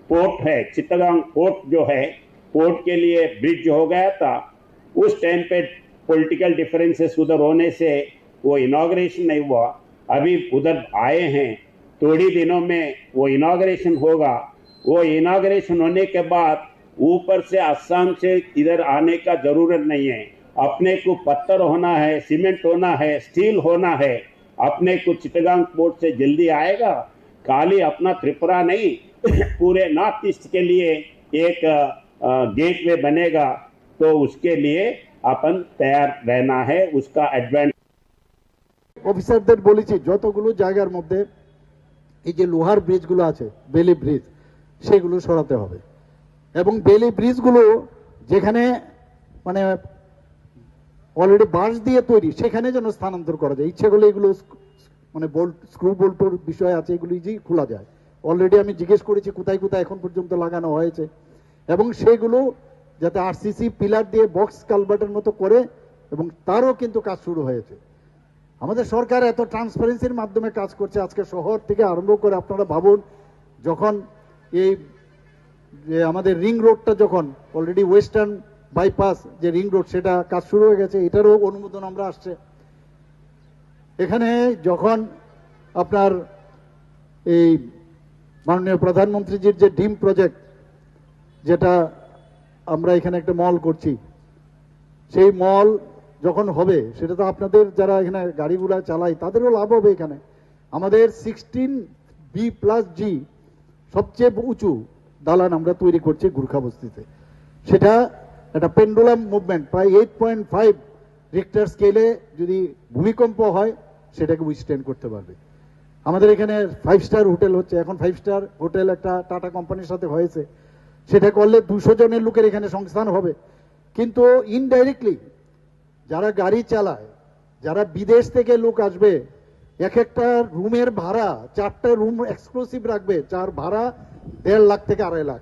पोर्ट है, चित्तगांग पोर्ट जो है, पोर्ट के लिए ब्रिज हो गया था। उस टाइम पे पॉलिटिकल डिफरेंसेस उधर होने से वो इनॉग्रेशन नहीं हुआ। अभी उधर आए हैं, थोड़ी दिनों में वो इनॉग्रेशन होगा। वो इनॉग्रेशन होने के बाद ऊपर से, असम से इधर आने का जरूरत नहीं है। अपने को पत्थर होना है, सीमेंट होना है, स्टील होना है। अपने को चिटगांग पोर्ट से जल्दी आएगा। खाली अपना त्रिपुरा नहीं, पूरे नॉर्थ ईस्ट के लिए एक गेटवे बनेगा। तो उसके लिए अपन तैयार रहना है, उसका एडवांस। অফিসারদের বলেছি, যতগুলো জায়গার মধ্যে এই যে লোহার ব্রিজগুলো আছে, বেলি ব্রিজ, সেগুলো সরাতে হবে। এবং বেলি ব্রিজগুলো যেখানে মানে অলরেডি বাঁশ দিয়ে তৈরি, সেখানে যেন স্থানান্তর করা যায়। ইচ্ছে করলে এগুলো স্ক- মানে বোল্ট, স্ক্রু বোল্টর বিষয় আছে, এগুলো ইজিলি খোলা যায়। অলরেডি আমি জিজ্ঞেস করেছি কোথায় কোথায় এখন পর্যন্ত লাগানো হয়েছে, এবং সেগুলো যাতে আরসিসি পিলার দিয়ে বক্স কালভার্টের মতো করে, এবং তারও কিন্তু কাজ শুরু হয়েছে। আমাদের সরকার এত ট্রান্সপারেন্সির মাধ্যমে কাজ করছে, আজকে শহর থেকে আরম্ভ করে আপনারা ভাবুন, যখন এই যে আমাদের রিং রোডটা যখন অলরেডি ওয়েস্টার্ন বাইপাস যে রিং রোড, সেটা কাজ শুরু হয়ে গেছে, এটারও অনুমোদন আমরা আসছে। এখানে যখন আপনার এই মাননীয় প্রধানমন্ত্রীজির যে ডিম প্রজেক্ট, যেটা আমরা এখানে একটা মল করছি, সেই মল যখন হবে, সেটা তো আপনাদের যারা এখানে গাড়িগুলা চালাই, তাদেরও লাভ হবে। এখানে আমাদের সিক্সটিন বি প্লাস জি সবচেয়ে উঁচু দালান আমরা তৈরি করছি গুর্খা বস্তিতে। সেটা একটা পেন্ডুলাম মুভমেন্ট, প্রায় এইট পয়েন্ট ফাইভ রিক্টার স্কেলে যদি ভূমিকম্প হয়, সেটাকে উইথস্ট্যান্ড করতে পারবে। আমাদের এখানে ফাইভ স্টার হোটেল হচ্ছে, এখন ফাইভ স্টার হোটেল একটা টাটা কোম্পানির সাথে হয়েছে, সেটা করলে দুশো জনের লোকের এখানে সংস্থান হবে। কিন্তু ইনডাইরেক্টলি যারা গাড়ি চালায়, যারা বিদেশ থেকে লোক আসবে, এক একটা রুমের ভাড়া, চারটা রুম এক্সক্লুসিভ রাখবে, যার ভাড়া দেড় লাখ থেকে আড়াই লাখ।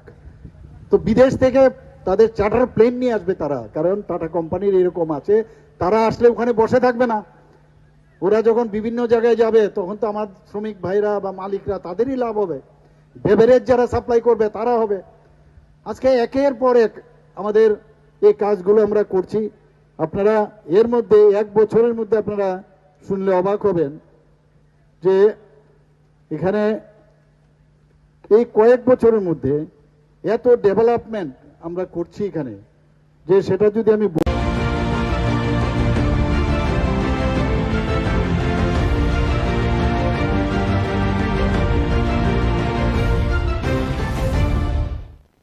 তো বিদেশ থেকে তাদের চার্টার প্লেন নিয়ে আসবে তারা, কারণ টাটা কোম্পানির এরকম আছে, তারা আসলে ওখানে বসে থাকবে না। ওরা যখন বিভিন্ন জায়গায় যাবে, তখন তো আমার শ্রমিক ভাইরা বা মালিকরা, তাদেরই লাভ হবে। বেভারেজ যারা সাপ্লাই করবে, তারা হবে। আজকে একের পর এক আমাদের এই কাজগুলো আমরা করছি। আপনারা এর মধ্যে, এক বছরের মধ্যে আপনারা শুনলে অবাক হবেন যে এখানে এই কয়েক বছরের মধ্যে এত ডেভেলপমেন্ট আমরা করছি এখানে, যে সেটা যদি আমি বলি,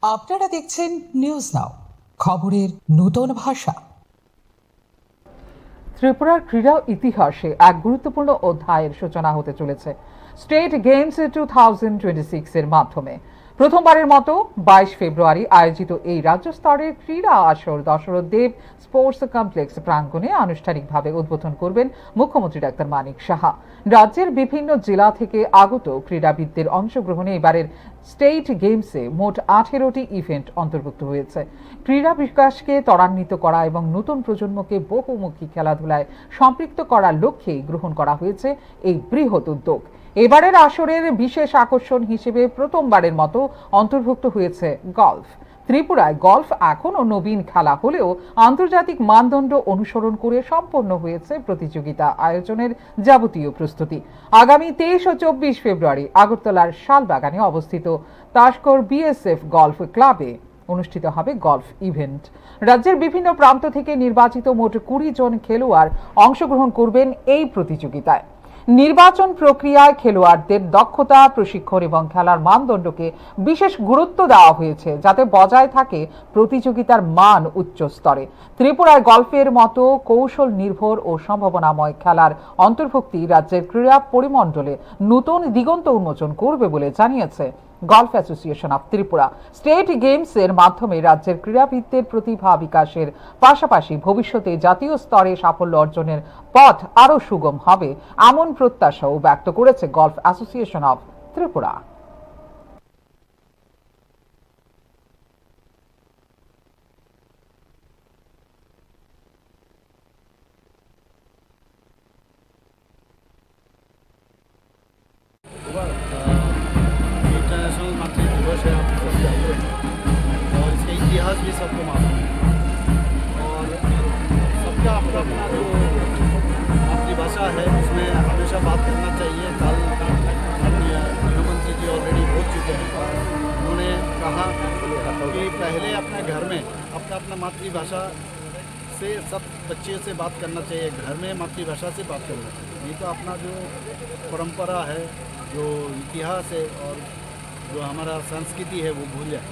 আপনারা দেখছেন নিউজ নাও, খবরের নূতন ভাষা। ত্রিপুরার ক্রীড়া ইতিহাসে এক গুরুত্বপূর্ণ অধ্যায়ের সূচনা হতে চলেছে state games two thousand twenty six এর মাধ্যমে। প্রথমবারের মতো বাইশ ফেব্রুয়ারি আয়োজিত এই রাজ্য স্তরের ক্রীড়া আসর দশরথ দেব স্পোর্টস কমপ্লেক্স প্রাঙ্গণে আনুষ্ঠানিকভাবে উদ্বোধন করবেন মুখ্যমন্ত্রী ডাক্তার মানিক সাহা। রাজ্যের বিভিন্ন জেলা থেকে আগত ক্রীড়াবিদদের অংশগ্রহণে এবারের স্টেট গেমসে মোট আঠেরোটি ইভেন্ট অন্তর্ভুক্ত হয়েছে। ক্রীড়া বিকাশকে ত্বরান্বিত করা এবং নতুন প্রজন্মকে বহুমুখী খেলাধুলায় সম্পৃক্ত করার লক্ষ্যেই গ্রহণ করা হয়েছে এই বৃহৎ উদ্যোগ। এবারের আসরের বিশেষ আকর্ষণ হিসেবে প্রথমবারের মতো অন্তর্ভুক্ত হয়েছে গলফ। ত্রিপুরায় গলফ এখনও নবীন খেলা হলেও আন্তর্জাতিক মানদণ্ড অনুসরণ করে সম্পন্ন হয়েছে প্রতিযোগিতা আয়োজনের যাবতীয় প্রস্তুতি। আগামী তেইশ ও চব্বিশ ফেব্রুয়ারি আগরতলার শালবাগানে অবস্থিত তাসকর বিএসএফ গলফ ক্লাবে অনুষ্ঠিত হবে গলফ ইভেন্ট। রাজ্যের বিভিন্ন প্রান্ত থেকে নির্বাচিত মোট কুড়ি জন খেলোয়াড় অংশগ্রহণ করবেন এই প্রতিযোগিতায়। নির্বাচন প্রক্রিয়ায় খেলোয়াড়দের দক্ষতা, প্রশিক্ষণ এবং খেলার মানদণ্ডকে বিশেষ গুরুত্ব দেওয়া হয়েছে, যাতে বজায় থাকে প্রতিযোগিতার মান উচ্চ স্তরে। ত্রিপুরায় গলফের মতো কৌশল নির্ভর ও সম্ভাবনাময় খেলার অন্তর্ভুক্তি রাজ্যের ক্রীড়া পরিমণ্ডলে নতুন দিগন্ত উন্মোচন করবে বলে জানিয়েছে golf association of Tripura. State games এর মাধ্যমে রাজ্যের ক্রীড়াবিদদের প্রতিভা বিকাশের পাশাপাশি ভবিষ্যতে জাতীয় স্তরে সাফল্য অর্জনের পথ আরও সুগম হবে, এমন প্রত্যাশাও ব্যক্ত করেছে golf association of Tripura. International मातृ दिवस है, आप सब जानते हैं, और इसका इतिहास भी सबको मालूम है। और सबका अपना अपना जो मातृभाषा है, उसमें हमेशा बात करना चाहिए। कल माननीय गृह मंत्री जी ऑलरेडी बोल चुके हैं, उन्होंने कहा कि पहले अपने घर में अपना अपना मातृभाषा से सब बच्चे से बात करना चाहिए, घर में मातृभाषा से बात करना चाहिए, नहीं तो अपना जो परंपरा है, जो इतिहास है और जो हमारा संस्कृति है, वो भूल जाए।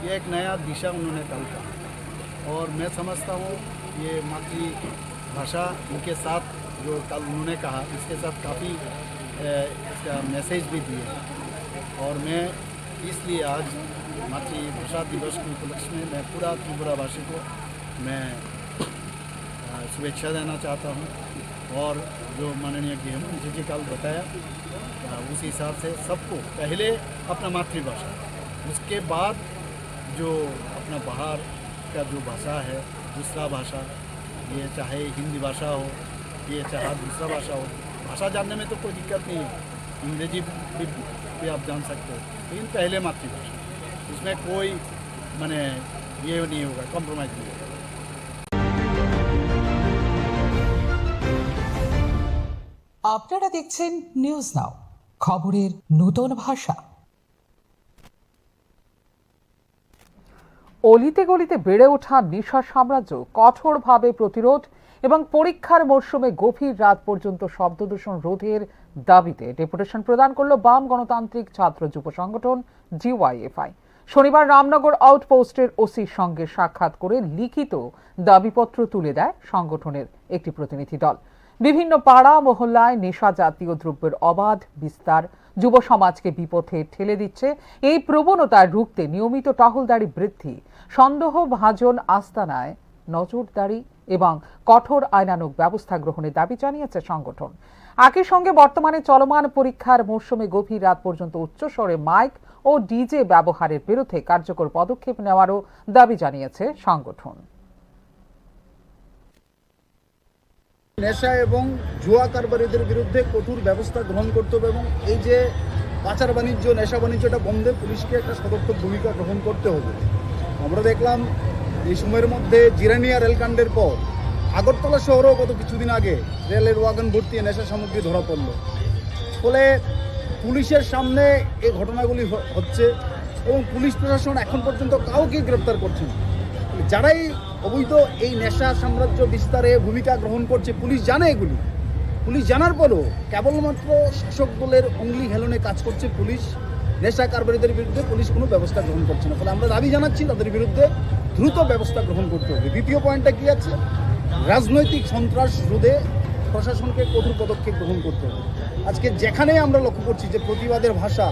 ये एक नया दिशा उन्होंने कल कहा और मैं समझता हूँ ये मातृभाषा इनके साथ जो कल उन्होंने कहा, इसके साथ काफ़ी, अ, इसका मैसेज भी दिए और मैं इसलिए आज मातृभाषा दिवस के उपलक्ष्य में मैं पूरा त्रिपुरावासी को मैं, अ, शुभेच्छा देना चाहता हूँ। और जो माननीय गृह मंत्री जी कल बताया, अ, उस हिसाब से सबको पहले अपना मातृभाषा, उसके बाद जो अपना बाहर का जो भाषा है, दूसरा भाषा, ये चाहे हिंदी भाषा हो, ये चाहे दूसरा भाषा हो, भाषा जानने में तो कोई दिक्कत नहीं है, अंग्रेजी भी, भी आप जान सकते हो, लेकिन पहले मातृभाषा, इसमें कोई, माने, ये नहीं होगा, कॉम्प्रोमाइज नहीं होगा। আপনারা দেখছেন নিউজ নাও, খবরের নতুন ভাষা। অলিতে গলিতে বেড়ে ওঠা নেশা সাম্রাজ্য কঠোরভাবে প্রতিরোধ এবং পরীক্ষার মরশুমে গভীর রাত পর্যন্ত শব্দদূষণ রোধের দাবিতে ডেপুটেশন প্রদান করল বাম গণতান্ত্রিক ছাত্র যুব সংগঠন ডিওয়াইএফআই। শনিবার রামনগর আউটপোস্টের ওসির সঙ্গে সাক্ষাৎ করে লিখিত দাবিপত্র তুলে দেয় সংগঠনের একটি প্রতিনিধি দল। বিভিন্ন পাড়া মহল্লায় নেশা জাতীয় দ্রব্যের অবাধ বিস্তার যুব সমাজকে বিপথে ঠেলে দিচ্ছে। এই প্রবণতা রুখতে নিয়মিত টহলদারি বৃদ্ধি, সন্দেহভাজন আস্তানায় নজরদারি এবং কঠোর আইনানুগ ব্যবস্থা গ্রহণের দাবি জানিয়েছে সংগঠন। একই সঙ্গে বর্তমানে চলমান পরীক্ষার মরশুমে গভীর রাত পর্যন্ত উচ্চস্বরে মাইক ও ডিজে ব্যবহারের বিরুদ্ধে কার্যকর পদক্ষেপ নেওয়ারও দাবি জানিয়েছে সংগঠন। নেশা এবং জুয়া কারবারিদের বিরুদ্ধে কঠোর ব্যবস্থা গ্রহণ করতে হবে এবং এই যে পাচার বাণিজ্য, নেশা বাণিজ্যটা বন্ধে পুলিশকে একটা সদর্থক ভূমিকা গ্রহণ করতে হবে। আমরা দেখলাম এই সময়ের মধ্যে জিরানিয়া রেলকাণ্ডের পর আগরতলা শহরেও গত কিছুদিন আগে রেলের ওয়াগন ভর্তি নেশা সামগ্রী ধরা পড়ল। ফলে পুলিশের সামনে এই ঘটনাগুলি হ-, হচ্ছে এবং পুলিশ প্রশাসন এখন পর্যন্ত কাউকে গ্রেপ্তার করছে না। যারাই অবৈধ এই নেশা সাম্রাজ্য বিস্তারে ভূমিকা গ্রহণ করছে, পুলিশ জানে এগুলি। পুলিশ জানার পরও কেবলমাত্র শাসক দলের অঙ্গলি হেলনে কাজ করছে পুলিশ। নেশা কারবারিদের বিরুদ্ধে পুলিশ কোনো ব্যবস্থা গ্রহণ করছে না। ফলে আমরা দাবি জানাচ্ছি তাদের বিরুদ্ধে দ্রুত ব্যবস্থা গ্রহণ করতে হবে। দ্বিতীয় পয়েন্টটা কি আছে? রাজনৈতিক সন্ত্রাস রোধে প্রশাসনকে কঠোর পদক্ষেপ গ্রহণ করতে হবে। আজকে যেখানেই আমরা লক্ষ্য করছি যে প্রতিবাদের ভাষা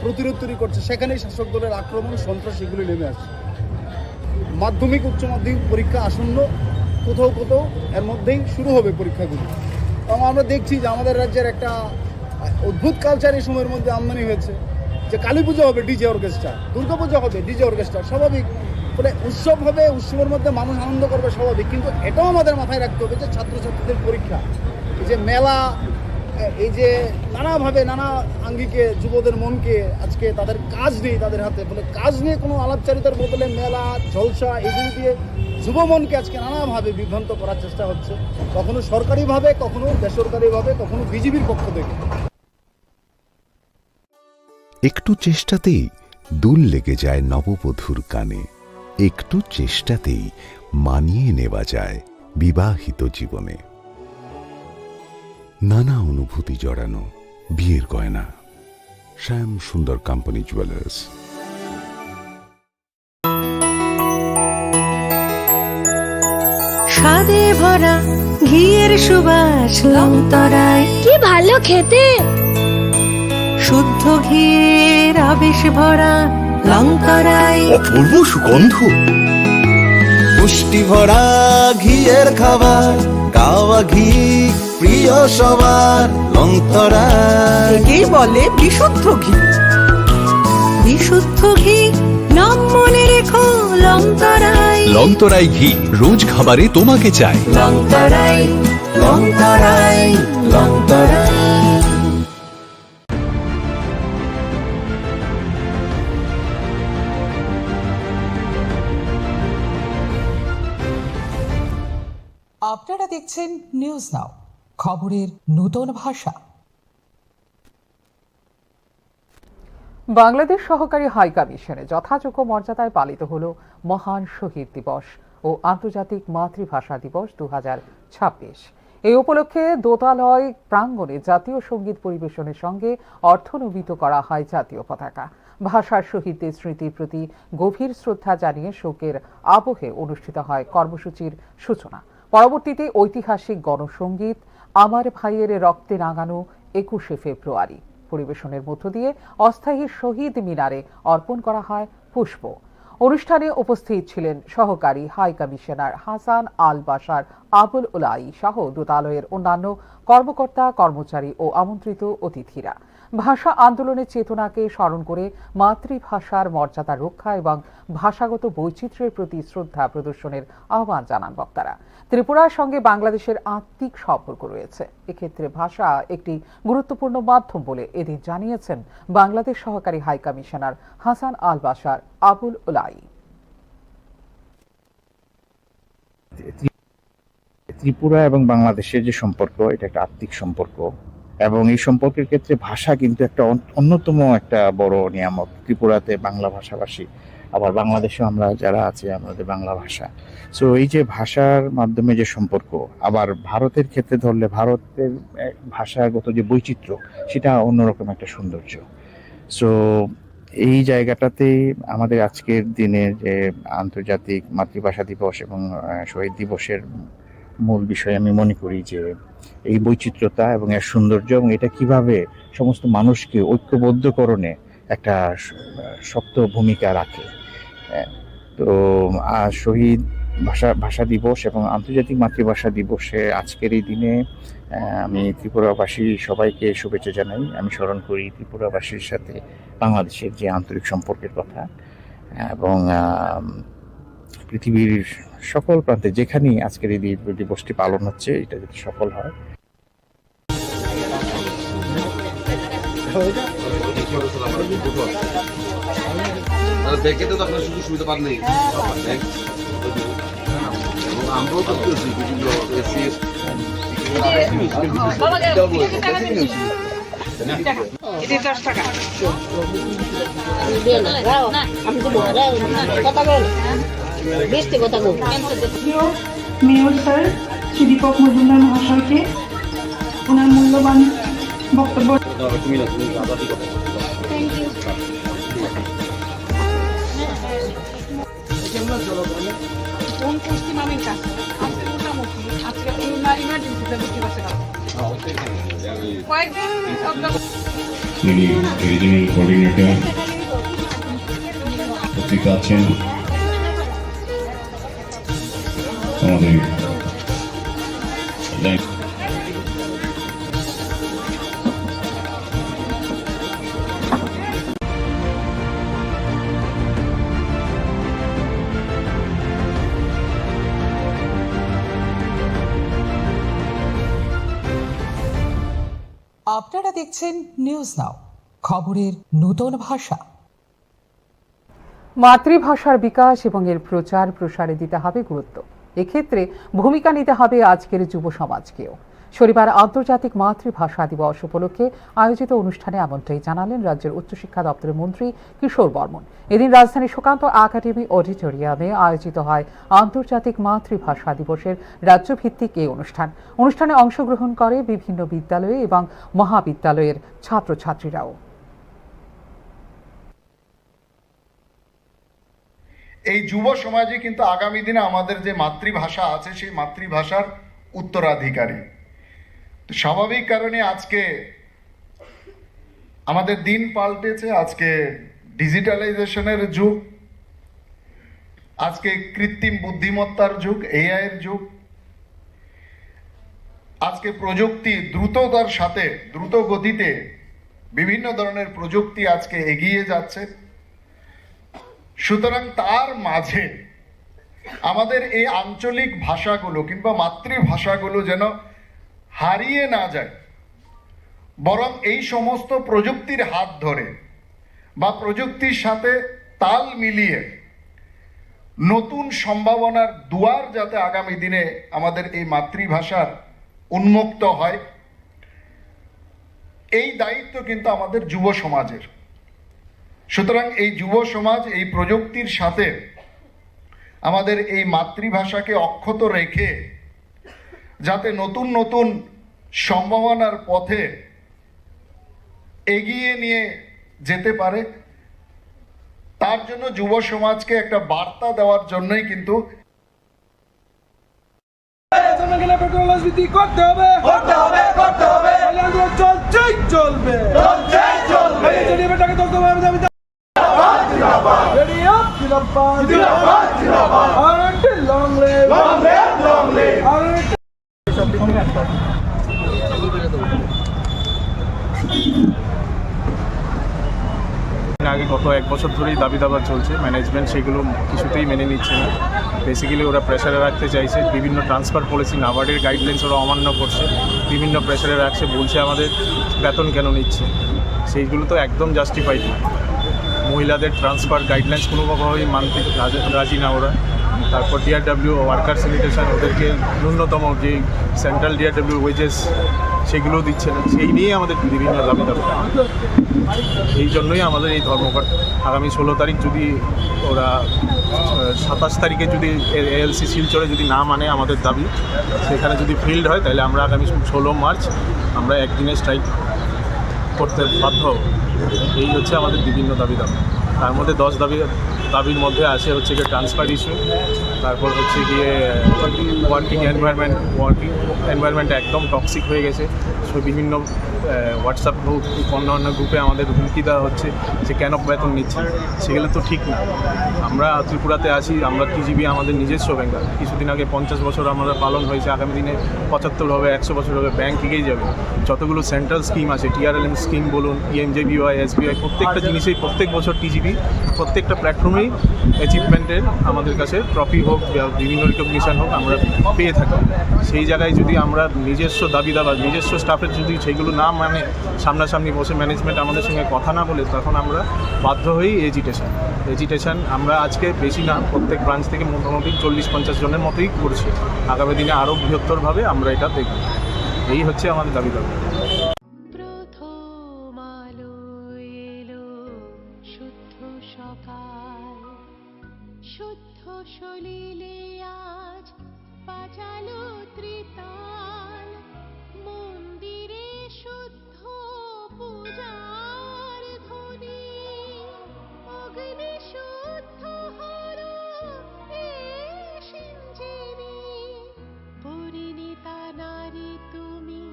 প্রতিরোধ তৈরি করছে, সেখানেই শাসক দলের আক্রমণ, সন্ত্রাস এগুলি নেমে আসছে। মাধ্যমিক, উচ্চ মাধ্যমিক পরীক্ষা আসন্ন, কোথাও কোথাও এর মধ্যেই শুরু হবে পরীক্ষাগুলি। এবং আমরা দেখছি যে আমাদের রাজ্যের একটা অদ্ভুত কালচার এই সময়ের মধ্যে আমদানি হয়েছে যে কালী পুজো হবে ডিজে অর্কেস্ট্রা, দুর্গা পুজো হবে ডিজে অর্কেস্ট্রা, স্বাভাবিক। মানে উৎসব হবে, উৎসবের মধ্যে মানুষ আনন্দ করবে, স্বাভাবিক, কিন্তু এটাও আমাদের মাথায় রাখতে হবে যে ছাত্রছাত্রীদের পরীক্ষা, এই যে মেলা, এই যে নানাভাবে নানা আঙ্গিকে যুবদের মনকে আজকে তাদের কাজ নেই তাদের হাতে, ফলে কাজ নিয়ে কোনো আলাপচারিতার বদলে মেলা, জলসা এগুলি দিয়ে যুব মনকে আজকে নানাভাবে বিভ্রান্ত করার চেষ্টা হচ্ছে, কখনো সরকারিভাবে, কখনো বেসরকারিভাবে, কখনো বিজিবির পক্ষ থেকে। একটু চেষ্টাতেই দুল লেগে যায় নববধূর কানে, একটু চেষ্টাতেই মানিয়ে নেওয়া যায় বিবাহিত জীবনে। নানা অনুভূতি জড়ানো বিয়ের গয়না। শ্যাম সুন্দর কোম্পানি জুয়েলার্স। স্বাদে ভরা ঘিয়ের সুবাস লংতরায়। কি ভালো খেতে! শুদ্ধ ঘিয়ের আবেশ ভরা লংতরায়। অপূর্ব সুগন্ধ। পুষ্টি ভরা ঘিয়ের খাবার, গাওয়া ঘি। প্রিয় সবার লংতরাই। একেই বলে বিশুদ্ধ ঘি। বিশুদ্ধ ঘি, নাম মনে রেখো, লংতরাই। লংতরাই ঘি, রোজ খাবারে তোমাকে চাই। লংতরাই, লংতরাই, লংতরাই। আপনারা দেখছেন নিউজ নাও, খবরের নূতন ভাষা। বাংলাদেশ সহকারী হাই কমিশনে যথাযোগ্য মর্যাদায় পালিত হল মহান শহীদ দিবস ও আন্তর্জাতিক মাতৃভাষা দিবস দু হাজার ছাব্বিশ। এই উপলক্ষে দোতালয় প্রাঙ্গণে জাতীয় সঙ্গীত পরিবেশনের সঙ্গে অর্থনমিত করা হয় জাতীয় পতাকা। ভাষার শহীদদের স্মৃতির প্রতি গভীর শ্রদ্ধা জানিয়ে শোকের আবহে অনুষ্ঠিত হয় কর্মসূচির সূচনা। পরবর্তীতে ঐতিহাসিক গণসঙ্গীত আমার ভাইয়ের রক্তে রাঙানো একুশে ফেব্রুয়ারি পরিবেশনের মধ্য দিয়ে অস্থায়ী শহীদ মিনারে অর্পণ করা হয় পুষ্প। অনুষ্ঠানে উপস্থিত ছিলেন সহকারী হাই কমিশনার হাসান আল বাশার আবুল উলাই সহ দূতালয়ের অন্যান্য কর্মকর্তা, কর্মচারী ও আমন্ত্রিত অতিথিরা। ভাষা আন্দোলনের চেতনাকে স্মরণ করে মাতৃভাষার মর্যাদা রক্ষা এবং ভাষাগত বৈচিত্র্যের প্রতি শ্রদ্ধা প্রদর্শনের আহ্বান জানান বক্তারা। ত্রিপুরার সঙ্গে বাংলাদেশের আত্মিক সম্পর্ক রয়েছে। এক্ষেত্রে ভাষা একটি গুরুত্বপূর্ণ মাধ্যম বলে এদিন জানিয়েছেন বাংলাদেশ সহকারী হাই কমিশনার হাসান আল বাশার আবুল উলাই। ত্রিপুরা এবং বাংলাদেশের যে সম্পর্ক, এটা একটা আত্মিক সম্পর্ক, এবং এই সম্পর্কের ক্ষেত্রে ভাষা কিন্তু একটা অন-, অন্যতম একটা বড় নিয়ামক। ত্রিপুরাতে বাংলা ভাষাভাষী, আবার বাংলাদেশেও আমরা যারা আছি, আমাদের বাংলা ভাষা। সো এই যে ভাষার মাধ্যমে যে সম্পর্ক, আবার ভারতের ক্ষেত্রে ধরলে ভারতের, এ, ভাষাগত যে বৈচিত্র্য, সেটা অন্যরকম একটা সৌন্দর্য। সো এই জায়গাটাতে আমাদের আজকের দিনে যে আন্তর্জাতিক মাতৃভাষা দিবস এবং, আহ, শহীদ দিবসের মূল বিষয় আমি মনে করি যে এই বৈচিত্র্যতা এবং এর সৌন্দর্য এবং এটা কিভাবে সমস্ত মানুষকে ঐক্যবদ্ধকরণে একটা স-, শক্ত ভূমিকা রাখে। আহ, তো, আহ, শহীদ ভাষা, ভাষা দিবস এবং আন্তর্জাতিক মাতৃভাষা দিবসে আজকের এই দিনে, আহ, আমি ত্রিপুরাবাসী সবাইকে শুভেচ্ছা জানাই। আমি স্মরণ করি ত্রিপুরাবাসীর সাথে বাংলাদেশের যে আন্তরিক সম্পর্কের কথা এবং, আহ, পৃথিবীর সকল প্রান্তে যেখানেই আজকের এই দি-, দিবসটি পালন হচ্ছে, এটা যাতে সফল হয়। আর ব্যাংকে তো আপনার সুযোগ সুবিধা পাননি। ব্যাংক। এবং আমরাও তো করছি বিভিন্ন এসসি, এটাও বলেছে, এটাই নিয়েছি। এটা দশ টাকা। আমি দেবো, দাও, আমি দেবো, দাও, কথা বল। বেশি কথা বল। প্রিয় মেয়র স্যার শ্রী দীপক মজুমদার মহাশয়কে ওনার মূল্যবান বক্তব্য। কোন পশ্চিম আমেরিকা? আজকে মোটামুটি, আজকে এই না emergency তে ভর্তি করছে কাউকে। কয়েকদিন অবজার্ভ তিনি রিজিওনাল কোঅর্ডিনেটর উপস্থিত আছেন। আমাদের আপনারা দেখছেন নিউজ নাও, খবরের নূতন ভাষা। মাতৃভাষার বিকাশ এবং এর প্রচার প্রসারে দিতে হবে গুরুত্ব। এক্ষেত্রে ভূমিকা নিতে হবে আজকের যুব সমাজকেও। শনিবার আন্তর্জাতিক মাতৃভাষা দিবস উপলক্ষে আয়োজিত অনুষ্ঠানে এমনটাই জানালেন রাজ্যের উচ্চশিক্ষা দপ্তরের মন্ত্রী কিশোর বর্মন। এদিন রাজধানীর সুকান্ত একাডেমি অডিটোরিয়ামে আয়োজিত হয় আন্তর্জাতিক মাতৃভাষা দিবসের রাজ্যভিত্তিক এই অনুষ্ঠান। অনুষ্ঠানে অংশগ্রহণ করে বিভিন্ন বিদ্যালয় এবং মহাবিদ্যালয়ের ছাত্রছাত্রীরাও। এই যুব সমাজই কিন্তু আগামী দিনে আমাদের যে মাতৃভাষা আছে, সেই মাতৃভাষার উত্তরাধিকারী। তো স্বাভাবিক কারণে আজকে আমাদের দিন পাল্টেছে, আজকে ডিজিটালাইজেশনের যুগ, আজকে কৃত্রিম বুদ্ধিমত্তার যুগ, এআই এর যুগ। আজকে প্রযুক্তি দ্রুততার সাথে, দ্রুত গতিতে বিভিন্ন ধরনের প্রযুক্তি আজকে এগিয়ে যাচ্ছে। সুতরাং তার মাঝে আমাদের এই আঞ্চলিক ভাষাগুলো কিংবা মাতৃভাষাগুলো যেন হারিয়ে না যায়, বরং এই সমস্ত প্রযুক্তির হাত ধরে বা প্রযুক্তির সাথে তাল মিলিয়ে নতুন সম্ভাবনার দুয়ার যাতে আগামী দিনে আমাদের এই মাতৃভাষার উন্মুক্ত হয়, এই দায়িত্ব কিন্তু আমাদের যুব সমাজের। সুতরাং এই যুব সমাজ এই প্রযুক্তির সাথে আমাদের এই মাতৃভাষাকে অক্ষত রেখে যাতে নতুন নতুন সম্ভাবনার পথে এগিয়ে নিয়ে যেতে পারে, তার জন্য যুব সমাজকে একটা বার্তা দেওয়ার জন্যই কিন্তু। জনগণের পেট্রোল রাজনীতি করতে হবে। করতে হবে, করতে হবে। আন্দোলন চলছেই চলবে। চলছেই চলবে। এই জেডি বেটাকে দশ দফা দাবি। জিন্দাবাদ। রেডি আপ, জিন্দাবাদ। জিন্দাবাদ, জিন্দাবাদ। R and T long live। Long live, long live। R and T আগে গত এক বছর ধরেই দাবি দাবা চলছে, ম্যানেজমেন্ট সেগুলো কিছুতেই মেনে নিচ্ছে না। বেসিক্যালি ওরা প্রেশারে রাখতে চাইছে, বিভিন্ন ট্রান্সফার পলিসি, নাবার্ডের গাইডলাইন্স ওরা অমান্য করছে, বিভিন্ন প্রেশারে রাখছে, বলছে আমাদের বেতন কেন নিচ্ছে, সেইগুলো তো একদম জাস্টিফাইড। মহিলাদের ট্রান্সফার গাইডলাইন্স কোনোভাবেই মানতে রাজি, রাজি না ওরা। তারপর ডিআরডব্লিউ ওয়ার্কার স্যানিটেশন, ওদেরকে ন্যূনতম যে সেন্ট্রাল ডিআরডব্লিউ ওয়েজেস, সেগুলোও দিচ্ছে না। সেই নিয়ে আমাদের বিভিন্ন দাবি দাবা। এই জন্যই আমাদের এই ধর্মঘট। আগামী ষোলো তারিখ যদি ওরা, আহ, সাতাশ তারিখে যদি এএলসি শিলচরে যদি না মানে আমাদের দাবি, সেখানে যদি ফিল্ড হয়, তাহলে আমরা আগামী ষোলো মার্চ আমরা একদিনে স্ট্রাইক করতে বাধ্য হব। এই হচ্ছে আমাদের বিভিন্ন দাবি দাবা। তার মধ্যে দশ দাবি, দাবির মধ্যে আছে হচ্ছে গিয়ে ট্রান্সফার ইস্যু, তারপর হচ্ছে গিয়ে ওয়ার্কিং এনভায়রনমেন্ট, ওয়ার্কিং এনভায়রনমেন্ট একদম টক্সিক হয়ে গেছে। সো বিভিন্ন, আহ, হোয়াটসঅ্যাপ গ্রুপ, অন্য অন্য গ্রুপে আমাদের হুমকি দেওয়া হচ্ছে যে কেন বেতন নিচ্ছে, সেগুলো তো ঠিক না। আমরা ত্রিপুরাতে আছি, আমরা টিজিবি আমাদের নিজস্ব ব্যাংক। কিছুদিন আগে পঞ্চাশ বছর আমরা পালন হয়েছে, আগামী দিনে পঁচাত্তর হবে, একশো বছর হবে, ব্যাংক এগিয়ে যাবে। যতগুলো সেন্ট্রাল স্কিম আছে, টিআরএলএম স্কিম বলুন, পিএমজেবিওয়াই, এসবিআই, প্রত্যেকটা জিনিসেই প্রত্যেক বছর টিজিবি প্রত্যেকটা প্ল্যাটফর্মেই অ্যাচিভমেন্টের আমাদের কাছে ট্রফি হোক বা বিভিন্ন রিকগনিশন হোক, আমরা পেয়ে থাকি। সেই জায়গায় যদি আমরা নিজস্ব দাবি দাবা, নিজস্ব স্টাফের যদি সেইগুলো না মানে, সামনাসামনি বসে ম্যানেজমেন্ট আমাদের সঙ্গে কথা না বলে, তখন আমরা বাধ্য হই এজিটেশন। এজিটেশন আমরা আজকে বেশি না, প্রত্যেক ব্রাঞ্চ থেকে মোটামুটি চল্লিশ পঞ্চাশ জনের মতোই করছি। আগামী দিনে আরও বৃহত্তরভাবে আমরা এটা দেখব। এই হচ্ছে আমাদের দাবি দাবা। প্রথম আলো এলো শুদ্ধ সকাল, শুদ্ধ সলিলে আজ বাজালো ত্রিতাল। মন্দিরে শুদ্ধ পূজার ধ্বনি, অগ্নি শুদ্ধ হলো এ সিঞ্জিনী। পরিণীতা নারী তুমি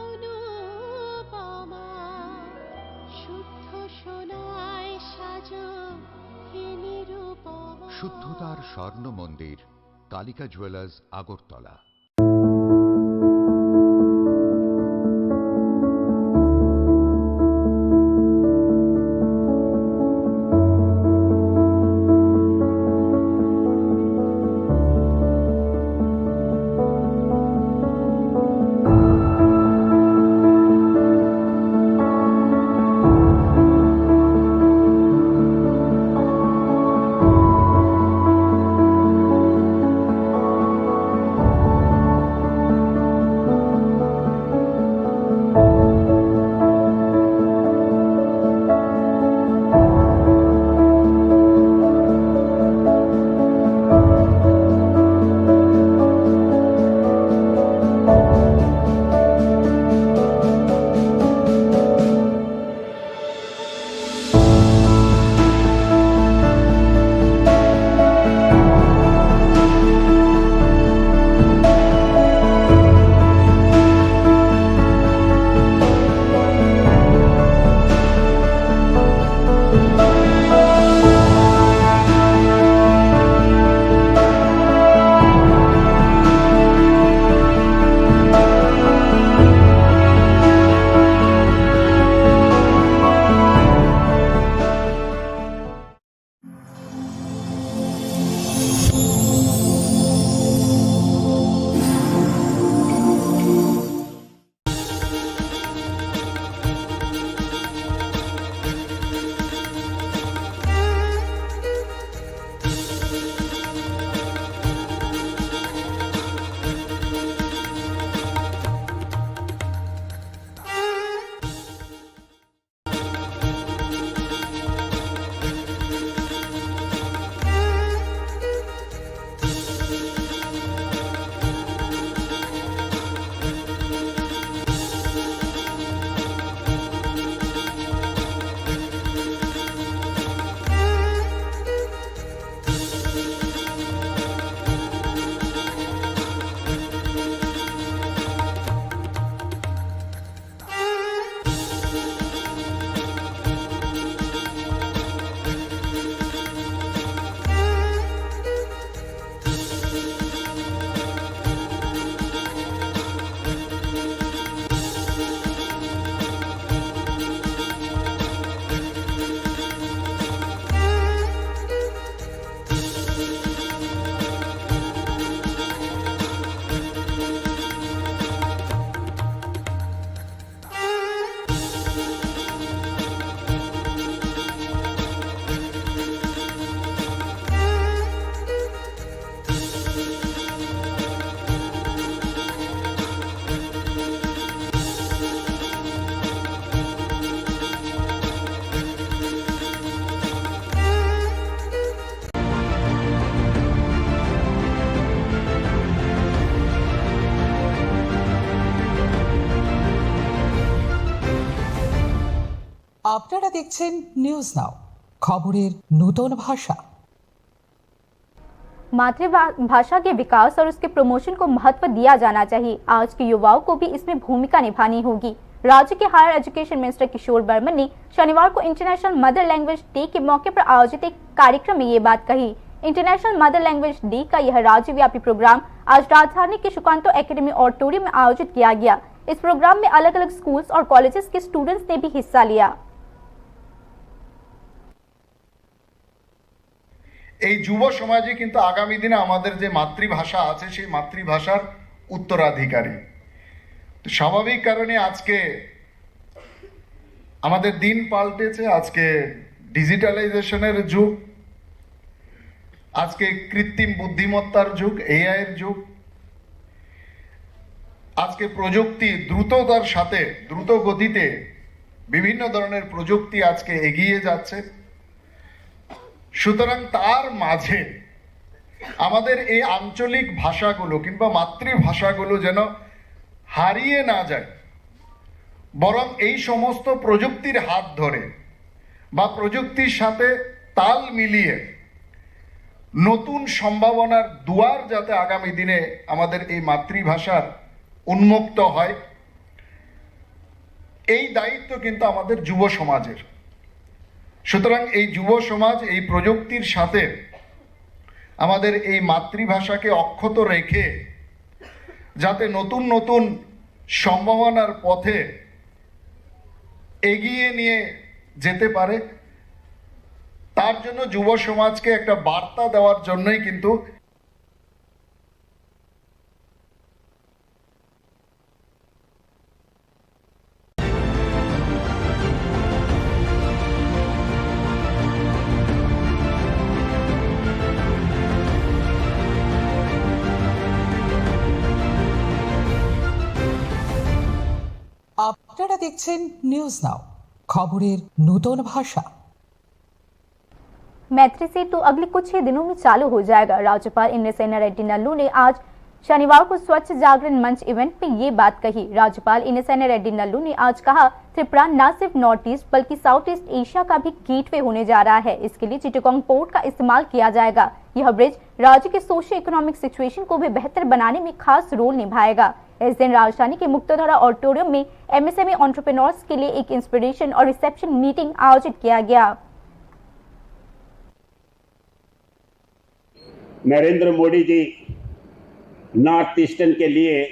অনুপমা, শুদ্ধ সোনায় সাজো হে নিরুপমা। শুদ্ধতার স্বর্ণ মন্দির, কালিকা জুয়েলার্স, আগরতলা। আপনারা দেখছেন নিউজ নাও, খবরের নূতন ভাষা। मातृभाषा के विकास और उसके प्रमोशन को महत्व दिया जाना चाहिए। आज के युवाओं को भी इसमें भूमिका निभानी होगी। राज्य के हायर एजुकेशन मिनिस्टर किशोर वर्मन ने शनिवार को इंटरनेशनल मदर लैंग्वेज डे के मौके पर आयोजित एक कार्यक्रम में ये बात कही। इंटरनेशनल मदर लैंग्वेज डे का यह राज्यव्यापी प्रोग्राम आज राजधानी के सुकांतो एकेडमी ऑडिटोरियम में आयोजित किया गया। इस प्रोग्राम में अलग-अलग स्कूल्स और कॉलेजेस के स्टूडेंट्स ने भी हिस्सा लिया। এই যুব সমাজই কিন্তু আগামী দিনে আমাদের যে মাতৃভাষা আছে, সেই মাতৃভাষার উত্তরাধিকারী। তো স্বাভাবিক কারণে আজকে আমাদের দিন পাল্টেছে। আজকে ডিজিটালাইজেশনের যুগ, আজকে কৃত্রিম বুদ্ধিমত্তার যুগ, এআই এর যুগ। আজকে প্রযুক্তি দ্রুততার সাথে, দ্রুত গতিতে বিভিন্ন ধরনের প্রযুক্তি আজকে এগিয়ে যাচ্ছে। সুতরাং তার মাঝে আমাদের এই আঞ্চলিক ভাষাগুলো কিংবা মাতৃভাষাগুলো যেন হারিয়ে না যায়, বরং এই সমস্ত প্রযুক্তির হাত ধরে বা প্রযুক্তির সাথে তাল মিলিয়ে নতুন সম্ভাবনার দুয়ার যাতে আগামী দিনে আমাদের এই মাতৃভাষার উন্মুক্ত হয়, এই দায়িত্ব কিন্তু আমাদের যুব সমাজের। সুতরাং এই যুব সমাজ এই প্রযুক্তির সাথে আমাদের এই মাতৃভাষাকে অক্ষত রেখে যাতে নতুন নতুন সম্ভাবনার পথে এগিয়ে নিয়ে যেতে পারে, তার জন্য যুব সমাজকে একটা বার্তা দেওয়ার জন্যই কিন্তু আপনারা দেখছেন নিউজ নাও, খবরের নূতন ভাষা। मैत्री सेतु अगले कुछ ही दिनों में चालू हो जाएगा। राज्यपाल इंद्रसेना रेड्डी नल्लू ने आज शनिवार को स्वच्छ जागरण मंच इवेंट में ये बात कही। राज्यपाल इंद्रसेना रेड्डी नल्लू ने आज कहा, त्रिपुरा न सिर्फ नॉर्थ ईस्ट बल्कि साउथ ईस्ट एशिया का भी गेटवे होने जा रहा है। इसके लिए चिटगांग पोर्ट का इस्तेमाल किया जाएगा। यह ब्रिज राज्य के सोशियो इकोनॉमिक सिचुएशन को भी बेहतर बनाने में खास रोल निभाएगा। इस दिन राजधानी के मुक्तधारा ऑडिटोरियम में एमएसएमई एंटरप्रेन्योर्स के लिए एक इंस्पिरेशन और रिसेप्शन मीटिंग आयोजित किया गया। नरेंद्र मोदी जी नॉर्थ ईस्टर्न के लिए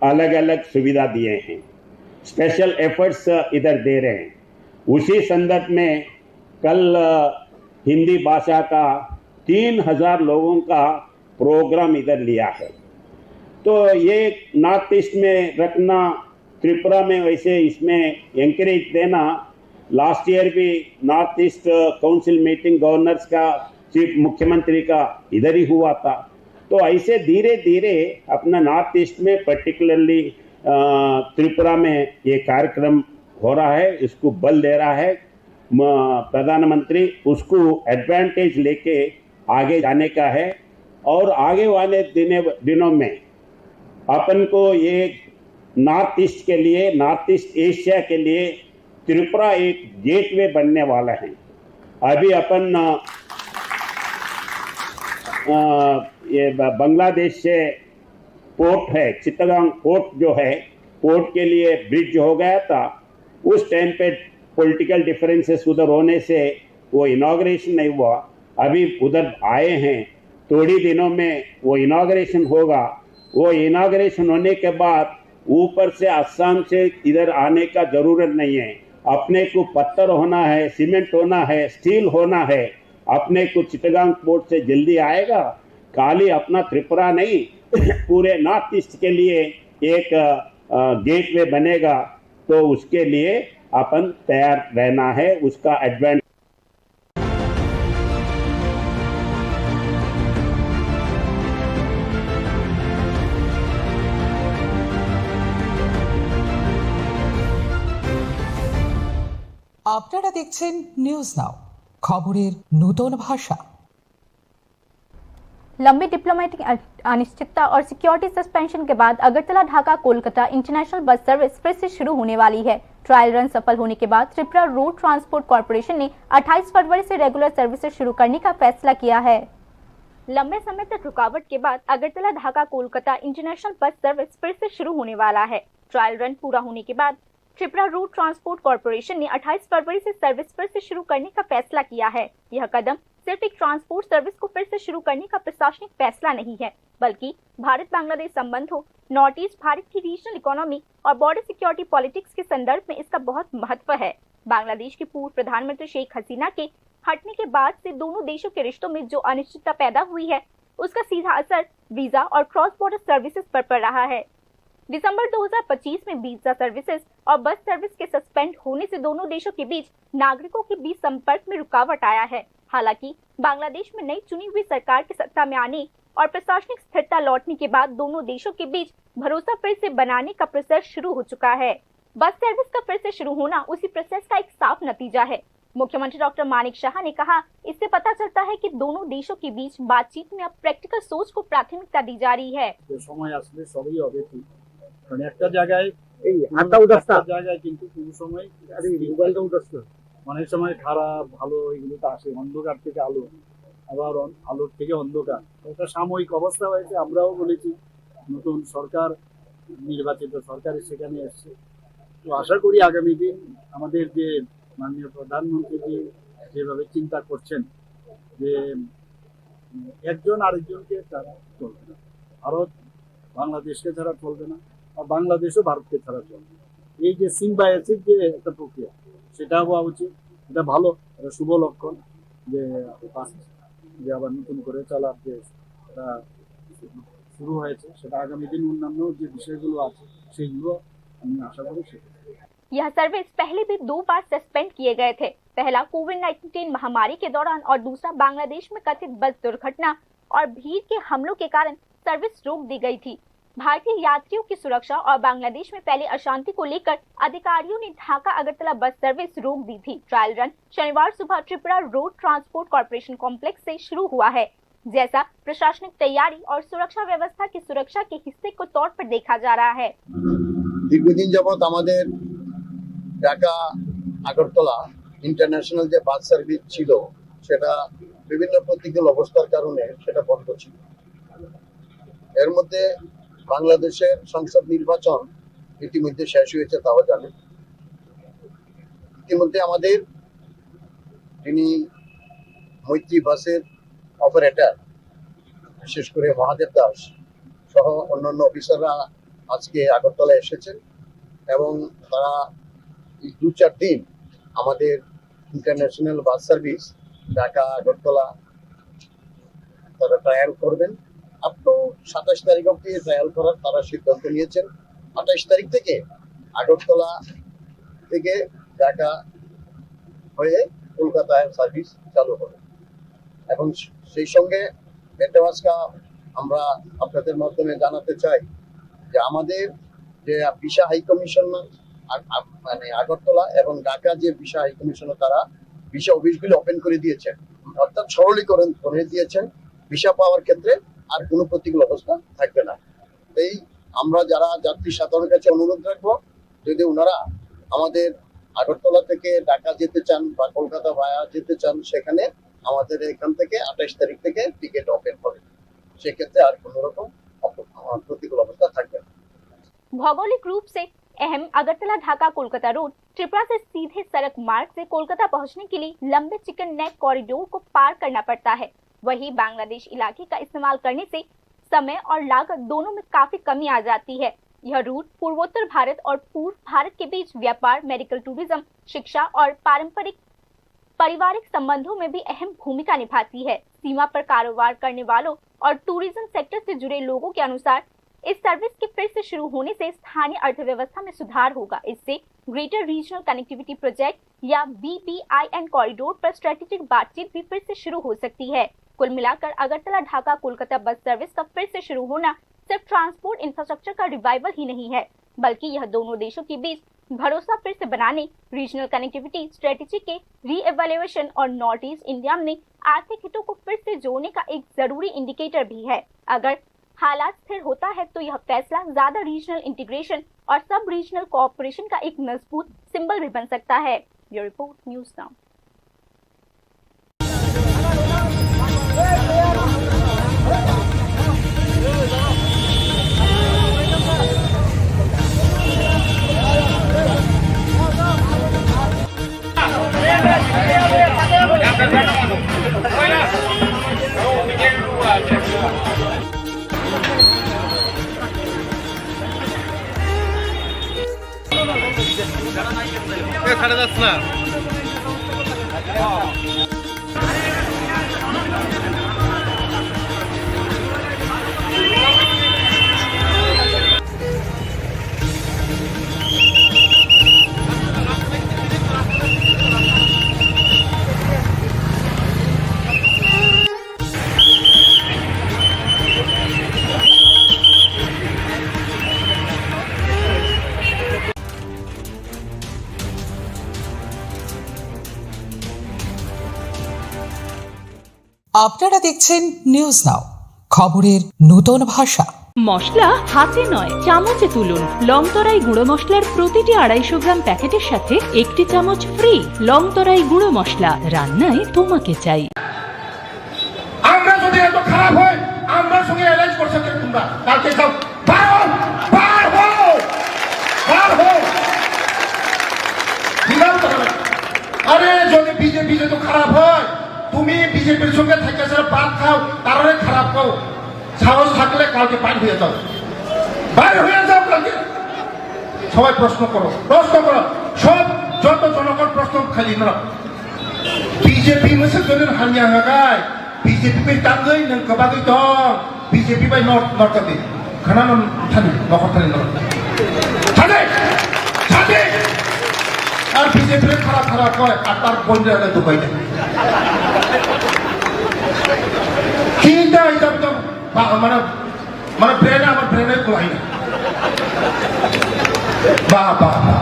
अलग-अलग सुविधा दिए हैं, स्पेशल एफर्ट्स इधर दे रहे हैं। उसी संदर्भ में कल, अ, हिंदी भाषा का तीन हज़ार लोगों का प्रोग्राम इधर लिया है। तो ये नॉर्थ ईस्ट में रखना, त्रिपुरा में वैसे इसमें एंकरेज देना, लास्ट ईयर भी north east council meeting governors का, चीफ मुख्यमंत्री का इधर ही हुआ था। तो ऐसे धीरे धीरे अपना नॉर्थ ईस्ट में पर्टिकुलरली, अ, त्रिपुरा में ये कार्यक्रम हो रहा है, इसको बल दे रहा है। म-, प्रधानमंत्री उसको एडवांटेज लेके आगे जाने का है और आगे वाले दिने, दिनों में अपन को ये नॉर्थ ईस्ट के लिए, नॉर्थ ईस्ट एशिया के लिए त्रिपुरा एक गेटवे बनने वाला है। अभी अपन, अ, अ, ये ब-, बांग्लादेश से पोर्ट है, चित्तगांग पोर्ट जो है, पोर्ट के लिए ब्रिज हो गया था। उस टाइम पे पॉलिटिकल डिफरेंसेस उधर होने से वो इनॉग्रेशन नहीं हुआ। अभी उधर आए हैं, थोड़ी दिनों में वो इनॉग्रेशन होगा। वो इनॉग्रेशन होने के बाद ऊपर से, असम से इधर आने का जरूरत नहीं है। अपने को पत्थर होना है, सीमेंट होना है, स्टील होना है। अपने को चिटगांग पोर्ट से जल्दी आएगा। खाली अपना त्रिपुरा नहीं, पूरे नॉर्थ ईस्ट के लिए एक, अ, गेटवे बनेगा, तो उसके लिए अपन तैयार रहना है, उसका एडवांटेज। আপনারা দেখছেন নিউজ নাও, খবরের নূতন ভাষা। लंबी डिप्लोमेटिक अन-, अनिश्चितता और सिक्योरिटी सस्पेंशन के बाद अगरतला ढाका कोलकाता इंटरनेशनल बस सर्विस फिर से शुरू होने वाली है। ट्रायल रन सफल होने के बाद त्रिपुरा रोड ट्रांसपोर्ट कॉरपोरेशन ने अट्ठाईस फरवरी से रेगुलर सर्विसेज शुरू करने का फैसला किया है। लंबे समय तक रुकावट के बाद अगरतला ढाका कोलकाता इंटरनेशनल बस सर्विस फिर से शुरू होने वाला है। ट्रायल रन पूरा होने के बाद त्रिपुरा रोड ट्रांसपोर्ट कॉरपोरेशन ने अट्ठाईस फरवरी से सर्विस फिर से शुरू करने का फैसला किया है। यह कदम सिर्फ एक ट्रांसपोर्ट सर्विस को फिर से शुरू करने का प्रशासनिक फैसला नहीं है, बल्कि भारत बांग्लादेश संबंधों, नॉर्थ ईस्ट, भारत की रीजनल इकोनॉमी और बॉर्डर सिक्योरिटी पॉलिटिक्स के संदर्भ में इसका बहुत महत्व है। बांग्लादेश के पूर्व प्रधानमंत्री शेख हसीना के हटने के बाद से दोनों देशों के रिश्तों में जो अनिश्चितता पैदा हुई है, उसका सीधा असर वीजा और क्रॉस बॉर्डर सर्विसेज पर पड़ रहा है। दिसंबर दो हज़ार पच्चीस में वीजा सर्विसेज और बस सर्विस के सस्पेंड होने से दोनों देशों के बीच नागरिकों के बीच संपर्क में रुकावट आया है। हालांकि बांग्लादेश में नई चुनी हुई सरकार के सत्ता में आने और प्रशासनिक स्थिरता लौटने के बाद दोनों देशों के बीच भरोसा फिर से बनाने का प्रोसेस शुरू हो चुका है। बस सर्विस का फिर से शुरू होना उसी प्रोसेस का एक साफ नतीजा है। मुख्यमंत्री डॉक्टर मानिक साहा ने कहा, इससे पता चलता है कि दोनों देशों के बीच बातचीत में अब प्रैक्टिकल सोच को प्राथमिकता दी जा रही है। যে সময় আসলে সবই হবে ঠিক, কারণ একটা জায়গায় এই আটটা উদাস্তা। একটা জায়গায় কিন্তু কোনো সময় আরে, মোবাইলটা উদাস্তা। অনেক সময় খারাপ ভালো এগুলো তো আসে, অন্ধকার থেকে আলো, আবার অন-, আলোর থেকে অন্ধকার। একটা সাময়িক অবস্থা হয়েছে, আমরাও বলেছি নতুন সরকার, নির্বাচিত সরকার সেখানে এসছে। তো আশা করি আগামী দিন আমাদের যে মাননীয় প্রধানমন্ত্রীজি যেভাবে চিন্তা করছেন যে, উম, একজন আরেকজনকে ছাড়া চলবে না, ভারত বাংলাদেশকে ছাড়া চলবে না, আর বাংলাদেশও ভারতকে ছাড়া চলবে না। এই যে সিম্বায়োসিস যে একটা প্রক্রিয়া, সেটা হওয়া উচিত। এটা ভালো, এটা শুভ লক্ষণ যে বাস যে আবার নতুন করে চলার যে একটা শুরু হয়েছে, সেটা আগামী দিন অন্যান্য যে বিষয়গুলো আছে, সেইগুলো আমি আশা করি সেটা। यह सर्विस पहले भी दो बार सस्पेंड किए गए थे। पहला कोविड नाइनटीन महामारी के दौरान और दूसरा बांग्लादेश में कथित बस दुर्घटना और भीड़ के हमलों के कारण सर्विस रोक दी गई थी। भारतीय यात्रियों की सुरक्षा और बांग्लादेश में फैली अशांति को लेकर अधिकारियों ने ढाका अगरतला बस सर्विस रोक दी थी। ट्रायल रन शनिवार सुबह Tripura road transport corporation complex से शुरू हुआ है। जैसा प्रशासनिक तैयारी और सुरक्षा व्यवस्था की सुरक्षा के हिस्से को तौर पर देखा जा रहा है। দীর্ঘদিন যাবৎ আমাদের ঢাকা আগরতলা ইন্টারন্যাশনাল যে বাস সার্ভিস ছিল, সেটা বিভিন্ন প্রতিকূল অবস্থার কারণে সেটা বন্ধ ছিল। এর মধ্যে বাংলাদেশের সংসদ নির্বাচন ইতিমধ্যে শেষ হয়েছে, তাও জানেন। ইতিমধ্যে আমাদের যিনি মৈত্রী বাসের অপারেটর, বিশেষ করে মহাদেব দাস সহ অন্যান্য অফিসাররা আজকে আগরতলা এসেছেন এবং তারা এই দু চার দিন আমাদের ইন্টারন্যাশনাল বাস সার্ভিস ঢাকা আগরতলা তারা ট্রায়াল করবেন। আপ টু সাতাশ তারিখ অবধি ট্রায়াল করার তারা সিদ্ধান্ত নিয়েছেন। আঠাশ তারিখ থেকে আগরতলা থেকে ঢাকা হয়ে কলকাতায় সার্ভিস চালু হবে। এবং সেই সঙ্গে এটাও আজকে আমরা আপনাদের মাধ্যমে জানাতে চাই যে আমাদের যে ভিসা হাই কমিশনার আগ-, আগ-, মানে আগরতলা এবং ঢাকা যে ভিসা হাই কমিশনার, তারা ভিসা অফিসগুলি ওপেন করে দিয়েছেন, অর্থাৎ সরলীকরণ করে দিয়েছেন। ভিসা পাওয়ার ক্ষেত্রে আর কোনো প্রতিকূল অবস্থা থাকবে না। এই আমরা যারা যাত্রী সাধারণের কাছে অনুরোধ রাখবো, যদি ওনারা আমাদের আগরতলা থেকে ঢাকা যেতে চান বা কলকাতা ভায়া যেতে চান, সেখানে আমাদের এখান থেকে আঠাশ তারিখ থেকে টিকিট ওপেন হবে। সেক্ষেত্রে আর কোনো রকম অপ-, আহ, প্রতিকূল অবস্থা থাকবে না। भौगोलिक रूप से अहम अगरतला ढाका कोलकाता रोड त्रिपुरा से सीधे सड़क मार्ग से कोलकाता पहुंचने के लिए लंबे चिकन नेक कॉरिडोर को पार करना पड़ता है। वहीं बांग्लादेश इलाके का इस्तेमाल करने से समय और लागत दोनों में काफी कमी आ जाती है। यह रूट पूर्वोत्तर भारत और पूर्व भारत के बीच व्यापार, मेडिकल टूरिज्म, शिक्षा और पारंपरिक पारिवारिक संबंधों में भी अहम भूमिका निभाती है। सीमा पर कारोबार करने वालों और टूरिज्म सेक्टर से जुड़े लोगों के अनुसार, इस सर्विस के फिर से शुरू होने से स्थानीय अर्थव्यवस्था में सुधार होगा। इससे ग्रेटर रीजनल कनेक्टिविटी प्रोजेक्ट या बीबीआईएन कॉरिडोर पर स्ट्रेटेजिक बातचीत भी फिर से शुरू हो सकती है। कुल मिलाकर अगरतला ढाका कोलकाता बस सर्विस का फिर से शुरू होना सिर्फ ट्रांसपोर्ट इंफ्रास्ट्रक्चर का रिवाइवल ही नहीं है, बल्कि यह दोनों देशों के बीच भरोसा फिर से बनाने, रीजनल कनेक्टिविटी स्ट्रेटजी के रीइवैल्यूएशन और नॉर्थ ईस्ट इंडिया में आर्थिक हितों को फिर से जोड़ने का एक जरूरी इंडिकेटर भी है। अगर हालात स्थिर होता है तो यह फैसला ज्यादा रीजनल इंटीग्रेशन और सब रीजनल कोऑपरेशन का एक मजबूत सिंबल भी बन सकता है। Bureau report, news now. এ, ছাড়ে যাস না। আপনারা দেখছেন নিউজ নাও, খবরের নূতন ভাষা। মশলা হাতে নয়, চামচে তুলুন। লংতরাই গুঁড়ো মশলার প্রতিটি আড়াইশো গ্রাম প্যাকেটের সাথে একটি চামচ ফ্রি। লংতরাই গুঁড়ো মশলা, রান্নায় তোমাকে চাই। আমরা যদি এত খারাপ হয়, আমরা সঙ্গে অ্যালায়েন্স করছো কেন তোমরা? কালকে যাও, বার হও, বার হও, বার হও। বিধান করে। আরে, যদি বিজেপি যদি খারাপ হয়, তুমি বিজেপির সঙ্গে থেকে সেটা ভাত খাও, তারারে খারাপ খাও। সাহস থাকলে কালকে বাইর হয়ে যাও, বাইর হয়ে যাও কালকে। সবাই প্রশ্ন করো, প্রশ্ন করো, সব যত জনগণ প্রশ্ন খালি না। বিজেপি মিছিল জনের হানিয়া হাগায়, BJP bai tangwi nwng kwbagwi tong, B J P bai nor nor jati. Khana no thani, nokhor thani nor. Thani! Thani! Ar B J P le khara khara koi, ar tar bondra le dubai de. Kinta itam tam, ba, mana, mana brand, amar brand e kulai na. Ba, ba, ba.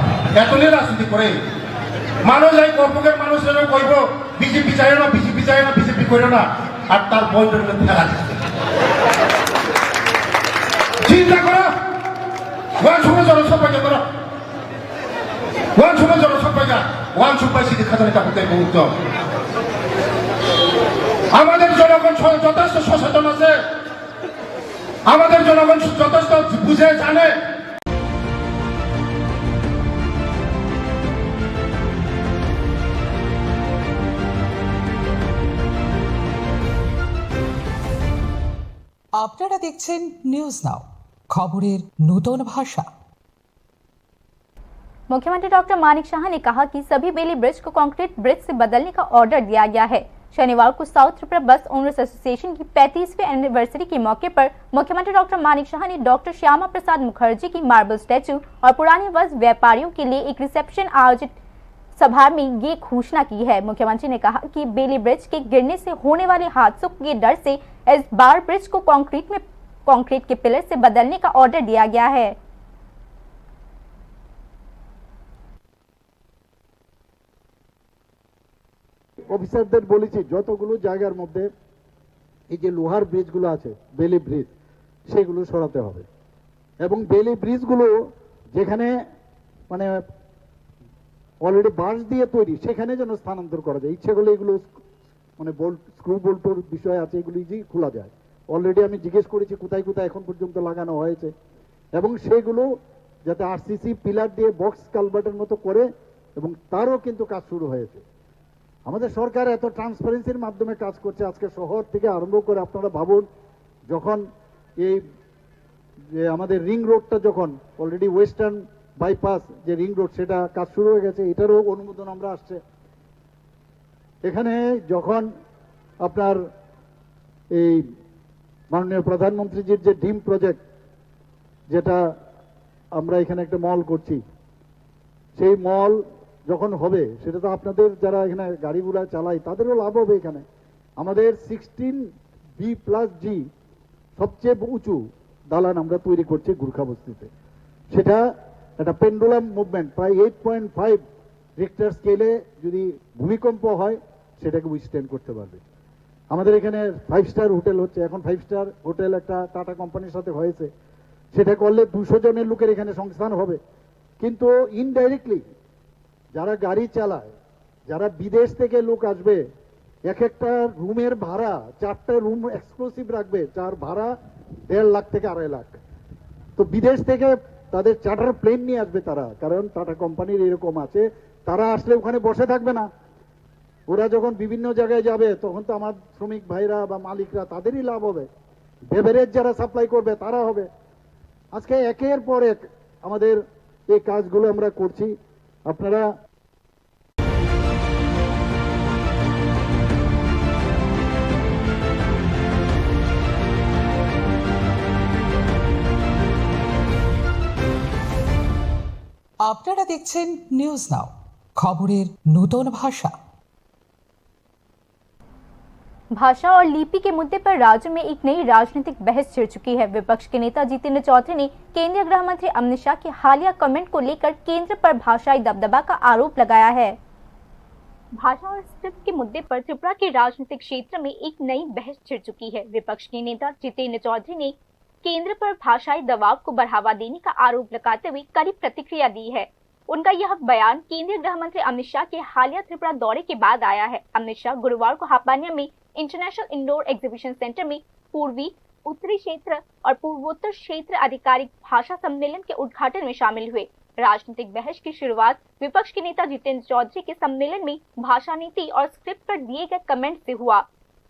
Eto le rajniti kore. Mano jai korpoke mano seno koibo, B J P jai na, B J P jai na, B J P kore na. Ar tar bondra le phela. Chinta koro. Wa sumo joro sopai koro. Wansukma jora sokpaikha, wansukpai sidi khajani kapitali muhurto. আমাদের জনগণ স-, যথেষ্ট সচেতন আছে, আমাদের জনগণ যথেষ্ট বুঝে জানে। আপনারা দেখছেন নিউজ নাও, খবরের নূতন ভাষা। मुख्यमंत्री डॉक्टर मानिक साहा ने कहा कि सभी बेली ब्रिज को कंक्रीट ब्रिज से बदलने का ऑर्डर दिया गया है। शनिवार को साउथ त्रिपुरा बस ओनर्स एसोसिएशन की पैंतीसवीं एनिवर्सरी के मौके पर मुख्यमंत्री डॉक्टर मानिक साहा ने डॉक्टर श्यामा प्रसाद मुखर्जी की मार्बल स्टैचू और पुराने वस्त्र व्यापारियों के लिए एक रिसेप्शन आयोजित सभा में ये घोषणा की है। मुख्यमंत्री ने कहा कि बेली ब्रिज के गिरने से होने वाले हादसों के डर से इस बार ब्रिज को कंक्रीट में, कंक्रीट के पिलर से बदलने का ऑर्डर दिया गया है। অফিসারদের বলেছি, যতগুলো জায়গার মধ্যে এই যে লোহার ব্রিজগুলো আছে, বেলি ব্রিজ, সেগুলো সরাতে হবে। এবং বেলি ব্রিজগুলো যেখানে, মানে, অলরেডি বাঁশ দিয়ে তৈরি, সেখানে যেন স্থানান্তর করা যায়। ইচ্ছে করলে এগুলো স্ক-, মানে, বোল্ট, স্ক্রু বোল্টর বিষয় আছে, এগুলো ইজিলি খোলা যায়। অলরেডি আমি জিজ্ঞেস করেছি কোথায় কোথায় এখন পর্যন্ত লাগানো হয়েছে, এবং সেগুলো যাতে আরসিসি পিলার দিয়ে বক্স কালভার্টের মতো করে, এবং তারও কিন্তু কাজ শুরু হয়েছে। আমাদের সরকার এত ট্রান্সপারেন্সির মাধ্যমে কাজ করছে। আজকে শহর থেকে আরম্ভ করে, আপনারা ভাবুন, যখন এই যে আমাদের রিং রোডটা, যখন অলরেডি ওয়েস্টার্ন বাইপাস যে রিং রোড, সেটা কাজ শুরু হয়ে গেছে, এটারও অনুমোদন আমরা আসছে। এখানে যখন আপনার এই মাননীয় প্রধানমন্ত্রীজির যে ড্রিম প্রজেক্ট, যেটা আমরা এখানে একটা মল করছি, সেই মল যখন হবে, সেটা তো আপনাদের যারা এখানে গাড়ি ঘোড়া চালাই, তাদেরও লাভ হবে এখানে। আমাদের সিক্সটিন বি প্লাস জি সবচেয়ে উঁচু দালান আমরা তৈরি করছি গুর্খা বস্তিতে। সেটা একটা পেন্ডুলাম মুভমেন্ট, প্রায় এইট পয়েন্ট ফাইভ রিক্টার স্কেলে যদি ভূমিকম্প হয়, সেটাকে উইথস্ট্যান্ড করতে পারবে। আমাদের এখানে ফাইভ স্টার হোটেল হচ্ছে, এখন ফাইভ স্টার হোটেল একটা টাটা কোম্পানির সাথে হয়েছে। সেটা করলে দুশো জনের লোকের এখানে সংস্থান হবে। কিন্তু ইনডাইরেক্টলি যারা গাড়ি চালায়, যারা বিদেশ থেকে লোক আসবে, এক একটা রুমের ভাড়া, চারটা রুম এক্সক্লুসিভ রাখবে, যার ভাড়া দেড় লাখ থেকে আড়াই লাখ। তো বিদেশ থেকে তাদের চার্টার প্লেন নিয়ে আসবে তারা, কারণ টাটা কোম্পানির এরকম আছে। তারা আসলে ওখানে বসে থাকবে না, ওরা যখন বিভিন্ন জায়গায় যাবে, তখন তো আমার শ্রমিক ভাইরা বা মালিকরা, তাদেরই লাভ হবে। বেভারেজ যারা সাপ্লাই করবে, তারা হবে। আজকে একের পর এক আমাদের এই কাজগুলো আমরা করছি। আপনারা আপনারা দেখছেন নিউজ নাও, খবরের নূতন ভাষা। भाषा और लिपि के मुद्दे पर राज्य में एक नई राजनीतिक बहस छिड़ चुकी है। विपक्ष के नेता जितेंद्र चौधरी ने केंद्रीय गृह मंत्री अमित शाह के हालिया कमेंट को लेकर केंद्र पर भाषाई दबदबा का आरोप लगाया है। भाषा और स्क्रिप्ट के मुद्दे पर त्रिपुरा के राजनीतिक क्षेत्र में एक नई बहस छिड़ चुकी है। विपक्ष के नेता जितेंद्र चौधरी ने केंद्र पर भाषाई दबाव को बढ़ावा देने का आरोप लगाते हुए कड़ी प्रतिक्रिया दी है। उनका यह बयान केंद्रीय गृह मंत्री अमित शाह के हालिया त्रिपुरा दौरे के बाद आया है। अमित शाह गुरुवार को हापानिया में इंटरनेशनल इंडोर एग्जीबिशन सेंटर में पूर्वी, उत्तरी क्षेत्र और पूर्वोत्तर क्षेत्र आधिकारिक भाषा सम्मेलन के उद्घाटन में शामिल हुए। राजनीतिक बहस की शुरुआत विपक्ष के नेता जितेंद्र चौधरी के सम्मेलन में भाषा नीति और स्क्रिप्ट पर दिए गए कमेंट से हुआ।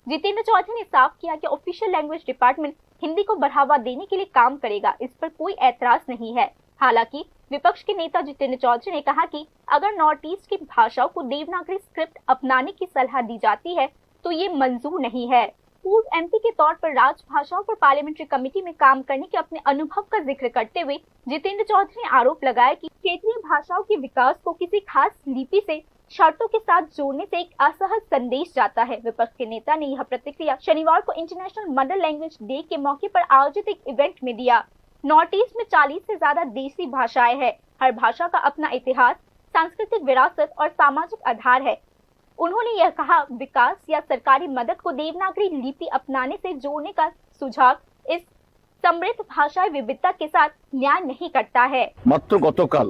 जितेंद्र चौधरी ने साफ किया कि ऑफिशियल लैंग्वेज डिपार्टमेंट हिंदी को बढ़ावा देने के लिए काम करेगा, इस पर कोई ऐतराज नहीं है। हालांकि विपक्ष के नेता जितेंद्र चौधरी ने कहा कि अगर नॉर्थ ईस्ट की भाषाओं को देवनागरी स्क्रिप्ट अपनाने की सलाह दी जाती है तो ये मंजूर नहीं है। पूर्व एमपी के तौर पर राजभाषाओं पर पार्लियामेंट्री कमेटी में काम करने के अपने अनुभव का जिक्र करते हुए जितेंद्र चौधरी ने आरोप लगाया कि क्षेत्रीय भाषाओं के विकास को किसी खास लिपि से शर्तों के साथ जोड़ने से एक असहज संदेश जाता है। विपक्ष के नेता ने यह प्रतिक्रिया शनिवार को इंटरनेशनल मदर लैंग्वेज डे के मौके पर आयोजित एक इवेंट में दिया। नॉर्थ ईस्ट में चालीस से ज्यादा देसी भाषाएं हैं। हर भाषा का अपना इतिहास, सांस्कृतिक विरासत और सामाजिक आधार है। उन्होंने यह कहा, विकास या सरकारी मदद को देवनागरी लिपि अपनाने से जोड़ने का सुझाव इस समृद्ध भाषाई विविधता के साथ न्याय नहीं करता है। মাত্র গতকাল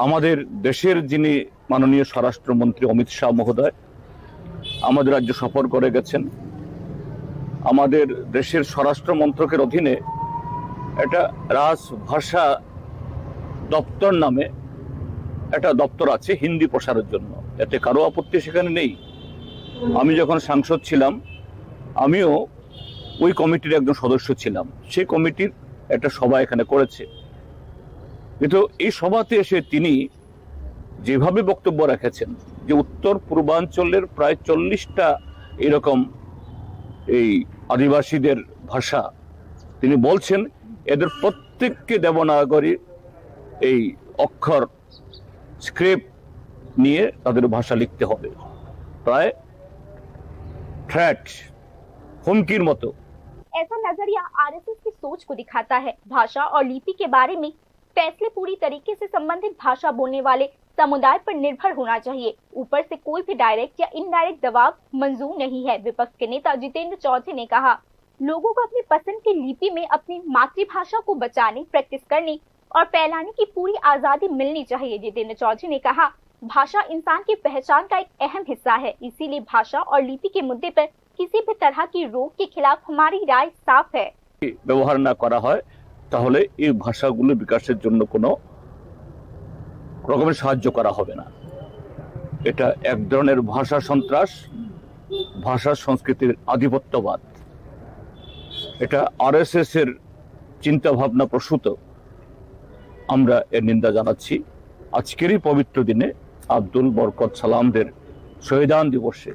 আমাদের দেশের যিনি মাননীয় স্বরাষ্ট্রমন্ত্রী অমিত শাহ মহোদয় আমাদের রাজ্য সফর করে গেছেন। আমাদের দেশের স্বরাষ্ট্র মন্ত্রকের অধীনে একটা রাজভাষা দপ্তর নামে একটা দপ্তর আছে হিন্দি প্রসারের জন্য, এতে কারো আপত্তি সেখানে নেই। আমি যখন সাংসদ ছিলাম, আমিও ওই কমিটির একজন সদস্য ছিলাম। সেই কমিটির একটা সভা এখানে করেছে, কিন্তু এই সভাতে এসে তিনি যেভাবে বক্তব্য রেখেছেন যে উত্তর পূর্বাঞ্চলের প্রায় চল্লিশটা এরকম এই আদিবাসীদের ভাষা, তিনি বলছেন এদের প্রত্যেককে দেবনাগরী এই অক্ষর স্ক্রিপ্ট নিয়ে তাদের ভাষা লিখতে হবে। প্রায় থ্রেট, হুমকির মতো। ऐसा नजरिया आरएसएस की सोच को दिखाता है। भाषा और लिपि के बारे में फैसले पूरी तरीके से संबंधित भाषा बोलने वाले समुदाय पर निर्भर होना चाहिए। ऊपर से कोई भी डायरेक्ट या इनडायरेक्ट दबाव मंजूर नहीं है। विपक्ष के नेता जितेंद्र चौधरी ने कहा, लोगों को अपनी पसंद की लिपि में अपनी मातृभाषा को बचाने, प्रैक्टिस करने और फैलाने की पूरी आजादी मिलनी चाहिए। जितेंद्र चौधरी ने कहा, भाषा इंसान की पहचान का एक अहम हिस्सा है, इसीलिए भाषा और लिपि के मुद्दे पर किसी भी तरह की रोक के खिलाफ हमारी राय साफ है। ব্যবহার না করা হয়, তাহলে এই ভাষাগুলো বিকাশের জন্য কোনো রকমের সাহায্য করা হবে না। এটা এক ধরনের ভাষা সন্ত্রাস, ভাষা সংস্কৃতির আধিপত্যবাদ। এটা আরএসএস এর চিন্তাভাবনা প্রসূত। আমরা এর নিন্দা জানাচ্ছি। আজকের এই পবিত্র দিনে আব্দুল বরকত সালামদের শহীদান দিবসে,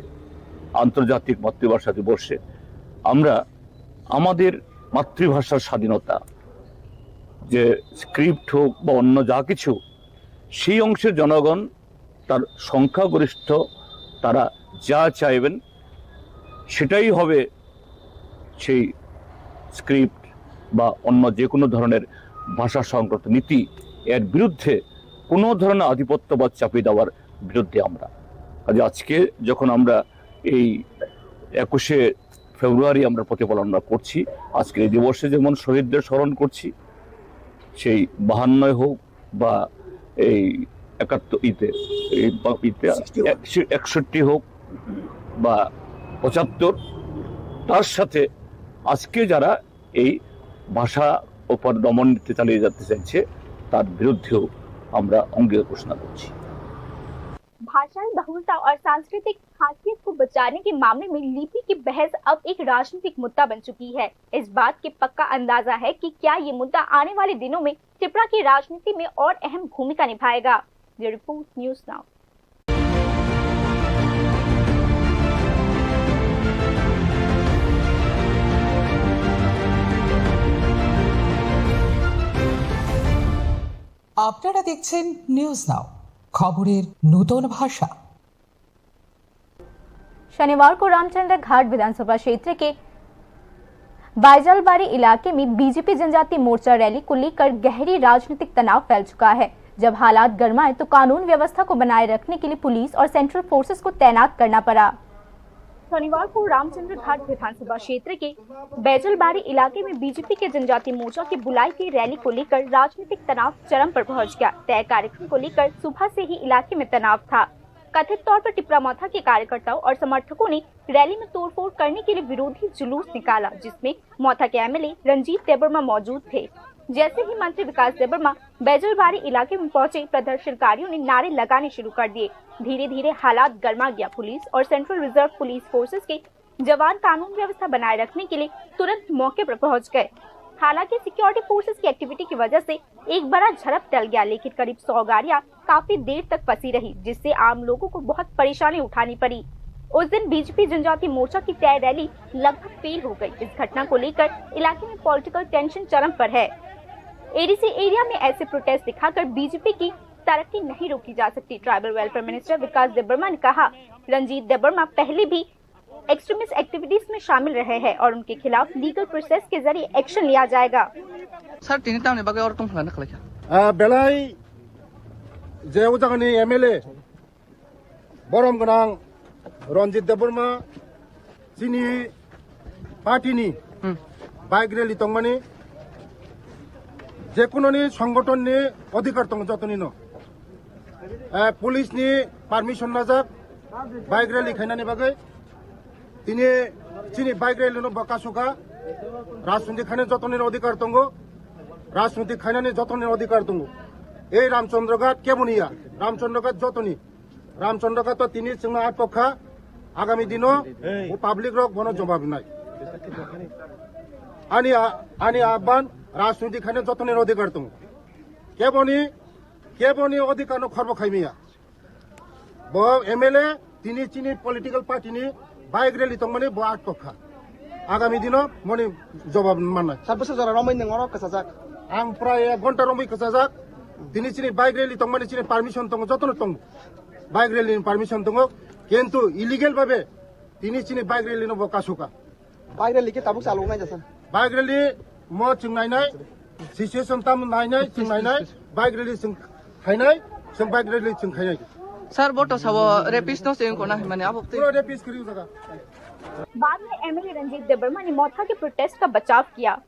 আন্তর্জাতিক মাতৃভাষা দিবসে আমরা আমাদের মাতৃভাষার স্বাধীনতা, যে স্ক্রিপ্ট হোক বা অন্য যা কিছু, সেই অংশের জনগণ তার সংখ্যাগরিষ্ঠ, তারা যা চাইবেন সেটাই হবে সেই স্ক্রিপ্ট বা অন্য যে কোনো ধরনের ভাষা সংক্রান্ত নীতি, এর বিরুদ্ধে কোনো ধরনের আধিপত্যবাদ চাপিয়ে দেওয়ার বিরুদ্ধে আমরা। কাজে আজকে যখন আমরা এই একুশে ফেব্রুয়ারি আমরা প্রতিপালন আমরা করছি, আজকের এই দিবসে যেমন শহীদদের স্মরণ করছি, সেই বাহান্নয় হোক বা এই একাত্তর ইতে, এই বা ইতে, একষট্টি হোক বা পঁচাত্তর, তার সাথে আজকে যারা এই ভাষা উপর দমন নীতি চালিয়ে যেতে চাইছে, তার বিরুদ্ধেও আমরা অঙ্গীকার ঘোষণা করছি। भाषाई बहुलता और सांस्कृतिक खासियत को बचाने के मामले में लिपि की बहस अब एक राजनीतिक मुद्दा बन चुकी है। इस बात के पक्का अंदाजा है कि क्या ये मुद्दा आने वाले दिनों में त्रिपुरा की राजनीति में और अहम भूमिका निभाएगा। Bureau report, news now. আপনারা দেখছেন নিউজ নাও, খবরের নূতন ভাষা। शनिवार को रामचंद्र घाट विधानसभा क्षेत्र के बैजलबारी इलाके में बीजेपी जनजाति मोर्चा रैली को लेकर गहरी राजनीतिक तनाव फैल चुका है। जब हालात गर्माए तो कानून व्यवस्था को बनाए रखने के लिए पुलिस और सेंट्रल फोर्सेस को तैनात करना पड़ा। शनिवार को रामचंद्र घाट विधानसभा क्षेत्र के बैजलबारी इलाके में बीजेपी के जनजाति मोर्चा की बुलाई गई रैली को लेकर राजनीतिक तनाव चरम पर पहुंच गया। तय कार्यक्रम को लेकर सुबह से ही इलाके में तनाव था। कथित तौर पर टिपरा मोथा के कार्यकर्ताओं और समर्थकों ने रैली में तोड़फोड़ करने के लिए विरोधी जुलूस निकाला, जिसमें मोथा के एमएलए रंजीत देबबर्मा मौजूद थे। जैसे ही मंत्री विकास देबबर्मा बैजलबारी इलाके में पहुंचे, प्रदर्शनकारियों ने नारे लगाने शुरू कर दिए। धीरे धीरे हालात गर्मा गया। पुलिस और सेंट्रल रिजर्व पुलिस फोर्सेस के जवान कानून व्यवस्था बनाए रखने के लिए तुरंत मौके पर पहुंच गए। हालांकि सिक्योरिटी फोर्सेस की एक्टिविटी की वजह से एक बड़ा झड़प टल गया, लेकिन करीब सौ गाड़ियां काफी देर तक फंसी रही, जिससे आम लोगों को बहुत परेशानी उठानी पड़ी। उस दिन बीजेपी जनजाति मोर्चा की तय रैली लगभग फेल हो गई। इस घटना को लेकर इलाके में पॉलिटिकल टेंशन चरम पर है। एडीसी एरिया में ऐसे प्रोटेस्ट दिखाकर बीजेपी की तरक्की नहीं रोकी जा सकती। ट्राइबल वेलफेयर मिनिस्टर विकास देबबर्मा ने कहा, रंजीत देबबर्मा पहले भी एक्सट्रीमिस्ट एक्टिविटीज में शामिल रहे हैं और उनके खिलाफ लीगल प्रोसेस के जरिए एक्शन लिया जाएगा। Sir, tini tamni bagwi oro tongphla na khlaikha? Ah, belai je o jagani M L A borom gwnang Ranjit Debbarma chini party ni bike rally tongmani, jekunoni songgothon ni odhikar tongo jotoni no. Eh, police ni permission najak bike rally khainani bagwi. Tini chini bike rally no bo kasuka. Rajniti khaina jotoni odhikar tongo. Rajniti khainani jotoni odhikar tongo. Ei Ramchandra Ghat keboni ya? Ramchandra Ghat jotoni. Ramchandra Ghat to tini chwngno atok kha. Agami dino o public rok bono jobab nai. Ani a-, ani aban rajniti khaina jotoni odhikar tongo. Keboni, keboni odhikar no khorbo khaimiya. Bo M L A tini chini political party ni bike rally tongmani bo atok kha. Agami dino moni jobab mannai. Sir, bwswk jora romwi nwng oro kwchajak? Ang prai ek ghonta romwi kwchajak. Tini chini bike rally tongmani chini permission tongo, jotono tongo. Bike rally ni permission tongo. Kintu illegal babe tini chini bike rally no bo kasuka. Bike rally khe tabuk chalok nai jasa. Bike rally mo chwng nainai, situation tam nainai, chwng nainai, bike rally chwng khainai, chwng bike rally chwng khainai. Sir, bo to sabo rapist no se ko na himani abo twi. Pura rapist kiri jaga. बाद में एमएलए रंजीत देबबर्मा ने मोथा के प्रोटेस्ट का बचाव किया।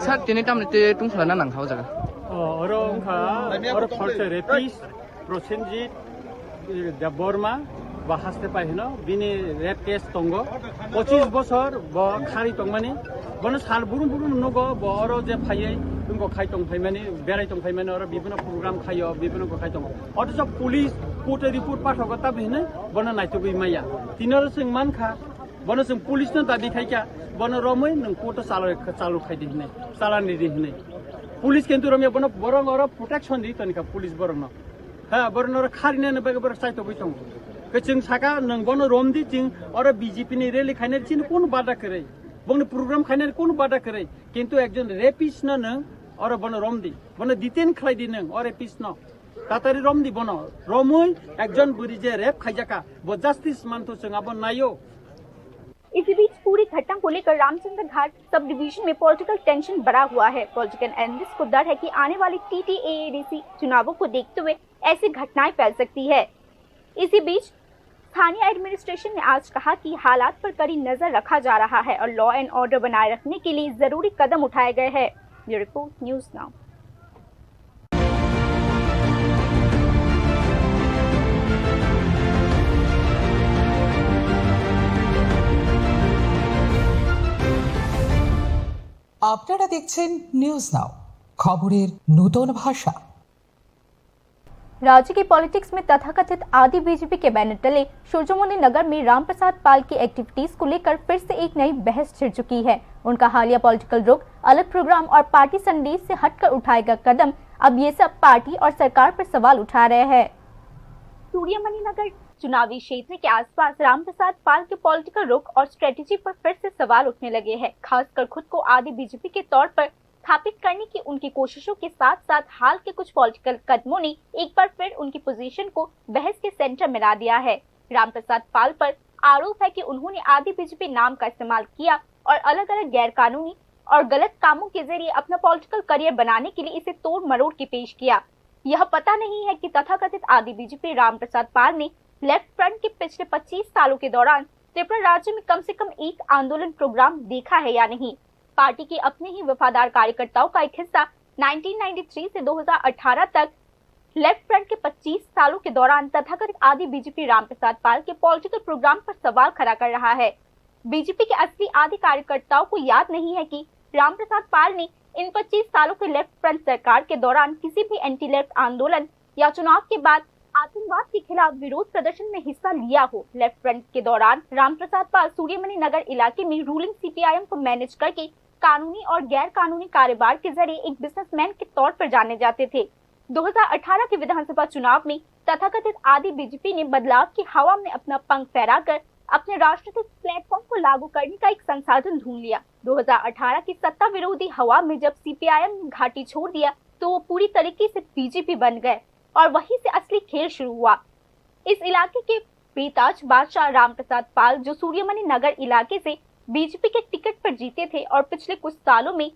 Sir, tini tamni twi tungphla na nang ha o jaga? O, oro wngkha, oro khoroksa rapist, Prosenjit, eh, Debbarma, ba haste pai hino, bini rape case tongo. Pochis bosor bo khari tongmani, bono sal burum burum nugo, bo oro je phaiwi, wngkha khai tong phaimani, berai tong phaimani, oro bibino program khaio, bibino bo khai tongo. Othocho police court-o report pathogo, tabi hino bono naitugwi maya. Tini oro chwng mankha, bono chwng police no dabi khaikha, bono romwi nwng court-o chalo, chalo khaidi hinwi, chalani di hinwi. Police kintu romya bono borok oro protection di tonikha police borokno. Ha, borokno oro kharinani bagwi borok chaitogwi tongo. Khe chwng saka nwng bono romdi, chwng oro B J P ni rally khainani chini kunu bada kwrwi, bongni program khainani kunu bada kwrwi, kintu ekjon rapist no nwng oro bono romdi, bono detain khlaidi nwng o rapist no. Tatari romdi bono, romwi ekjon bwrwi je rape khaijakha, bo justice manthu chwng abo naio. इसी बीच पूरी घटना को लेकर रामचंद्र घाट sub division में political tension बढ़ा हुआ है। Political analyst को डर है कि आने वाले टीटीएएडीसी चुनावों को देखते हुए ऐसी घटनाएं फैल सकती है। इसी बीच स्थानीय एडमिनिस्ट्रेशन ने आज कहा कि हालात पर कड़ी नजर रखा जा रहा है और लॉ एंड ऑर्डर बनाए रखने के लिए जरूरी कदम उठाए गए हैं। Bureau report, news now. আপনারা দেখছেন নিউজ নাও, খবরের নূতন ভাষা। राज्य की पॉलिटिक्स में तथाकथित आदि बीजेपी के बैनर तले सूर्यमुनि नगर में रामप्रसाद पाल की एक्टिविटीज को लेकर फिर से एक नई बहस छिड़ चुकी है। उनका हालिया पॉलिटिकल रुख, अलग प्रोग्राम और पार्टी संदेश से हटकर उठाए गए कदम, अब ये सब पार्टी और सरकार पर सवाल उठा रहे हैं। सूर्यमणि नगर चुनावी क्षेत्र के आसपास रामप्रसाद पाल के पॉलिटिकल रुख और स्ट्रेटजी पर फिर से सवाल उठने लगे हैं, खासकर खुद को आदि बीजेपी के तौर पर स्थापित करने की उनकी कोशिशों के साथ-साथ हाल के कुछ पॉलिटिकल कदमों ने एक बार फिर उनकी पोजीशन को बहस के सेंटर में ला दिया है। रामप्रसाद पाल पर आरोप है कि उन्होंने आदि बीजेपी नाम का इस्तेमाल किया और अलग-अलग गैर कानूनी और गलत कामों के जरिए अपना पॉलिटिकल करियर बनाने के लिए इसे तोड़ मरोड़ के पेश किया। यह पता नहीं है कि तथाकथित आदि बीजेपी रामप्रसाद पाल ने लेफ्ट फ्रंट के पिछले पच्चीस सालों के दौरान त्रिपुरा राज्य में कम से कम एक आंदोलन प्रोग्राम देखा है या नहीं। पार्टी के अपने ही वफादार कार्यकर्ताओं का एक हिस्सा नाइनटीन नाइंटी थ्री से दो हज़ार अठारह तक लेफ्ट फ्रंट के पच्चीस सालों के दौरान तथाकथित आदि बीजेपी रामप्रसाद पाल के पॉलिटिकल प्रोग्राम पर सवाल खड़ा कर रहा है। बीजेपी के असली आदि कार्यकर्ताओं को याद नहीं है कि रामप्रसाद पाल ने इन पच्चीस सालों के लेफ्ट फ्रंट सरकार के दौरान किसी भी एंटी लेफ्ट आंदोलन या चुनाव के बाद आतंकवाद के खिलाफ विरोध प्रदर्शन में हिस्सा लिया हो। लेफ्ट फ्रंट के दौरान रामप्रसाद पाल सूर्यमणि नगर इलाके में रूलिंग सीपीआईएम को मैनेज करके कानूनी और गैर कानूनी कारोबार के जरिए एक बिजनेसमैन के तौर पर जाने जाते थे। दो हज़ार अठारह के विधानसभा चुनाव में तथाकथित आदि बीजेपी ने बदलाव की हवा में अपना पंख फहराकर अपने राष्ट्रीय प्लेटफॉर्म को लागू करने का एक संसाधन ढूंढ लिया। दो हज़ार अठारह की सत्ता विरोधी हवा में जब सीपीआईएम ने घाटी छोड़ दिया, तो वो पूरी तरीके से बीजेपी बन गए और वहीं से असली खेल शुरू हुआ। इस इलाके के बेताज बादशाह रामप्रसाद पाल, जो सूर्यमणि नगर इलाके से बीजेपी के टिकट पर जीते थे और पिछले कुछ सालों में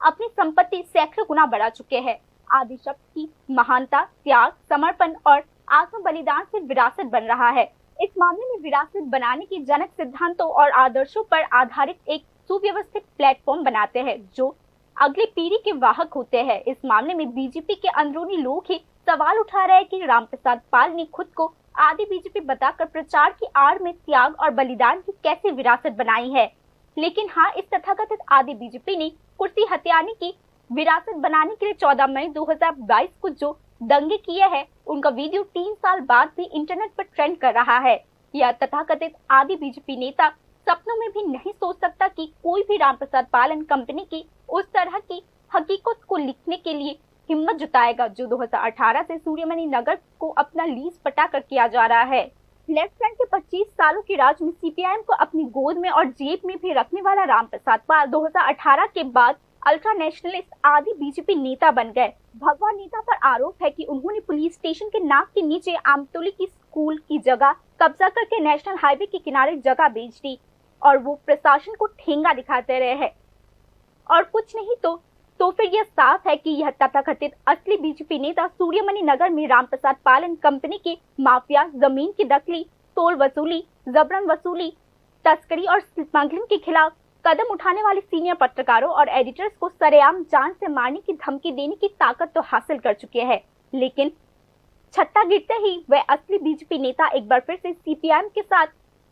अपनी संपत्ति सैकड़ों गुना बढ़ा चुके हैं। आदि शब्द की महानता, त्याग, समर्पण और आत्म बलिदान से विरासत बन रहा है। इस मामले में विरासत बनाने के जनक सिद्धांतों और आदर्शों पर आधारित एक सुव्यवस्थित प्लेटफॉर्म बनाते हैं, जो अगली पीढ़ी के वाहक होते हैं। इस मामले में बीजेपी के अंदरूनी लोग ही सवाल उठा रहे हैं कि रामप्रसाद पाल ने खुद को आदि बीजेपी बताकर प्रचार की आड़ में त्याग और बलिदान की कैसे विरासत बनाई है। लेकिन हाँ, इस तथाकथित आदि बीजेपी ने कुर्सी हथियाने की विरासत बनाने के लिए चौदह मई दो हज़ार बाईस को जो दंगे किए हैं, उनका वीडियो तीन साल बाद भी इंटरनेट पर ट्रेंड कर रहा है। यह तथाकथित आदि बीजेपी नेता सपनों में भी नहीं सोच सकता कि कोई भी रामप्रसाद पालन कंपनी की उस तरह की हकीकत को लिखने के लिए हिम्मत जुटाएगा, जो दो हज़ार अठारह से सूर्यमणि नगर को अपना लीज पटा कर किया जा रहा है। लेफ्ट फ्रंट के पच्चीस सालों के राज में सीपीआईएम को अपनी गोद में और जेब में भी रखने वाला रामप्रसाद पाल दो हज़ार अठारह के बाद अल्ट्रा नेशनलिस्ट आदि बीजेपी नेता बन गए। भगवा नेता पर आरोप है कि उन्होंने पुलिस स्टेशन के नाक के नीचे आमतोली की स्कूल की जगह कब्जा करके नेशनल हाईवे के किनारे जगह बेच दी और वो प्रशासन को ठेंगा दिखाते रहे हैं। और कुछ नहीं तो, तो फिर यह साफ है कि यह तथाकथित असली बीजेपी नेता सूर्यमणि नगर में रामप्रसाद पालन कंपनी के माफिया, जमीन की दखली, टोल वसूली, जबरन वसूली, तस्करी और स्मगलिंग के खिलाफ कदम उठाने वाले सीनियर पत्रकारों और एडिटर्स को सरेआम जान से मारने की धमकी देने की ताकत तो हासिल कर चुके हैं, लेकिन छत्ता गिरते ही वह असली बीजेपी नेता एक बार फिर से सीपीआईएम के साथ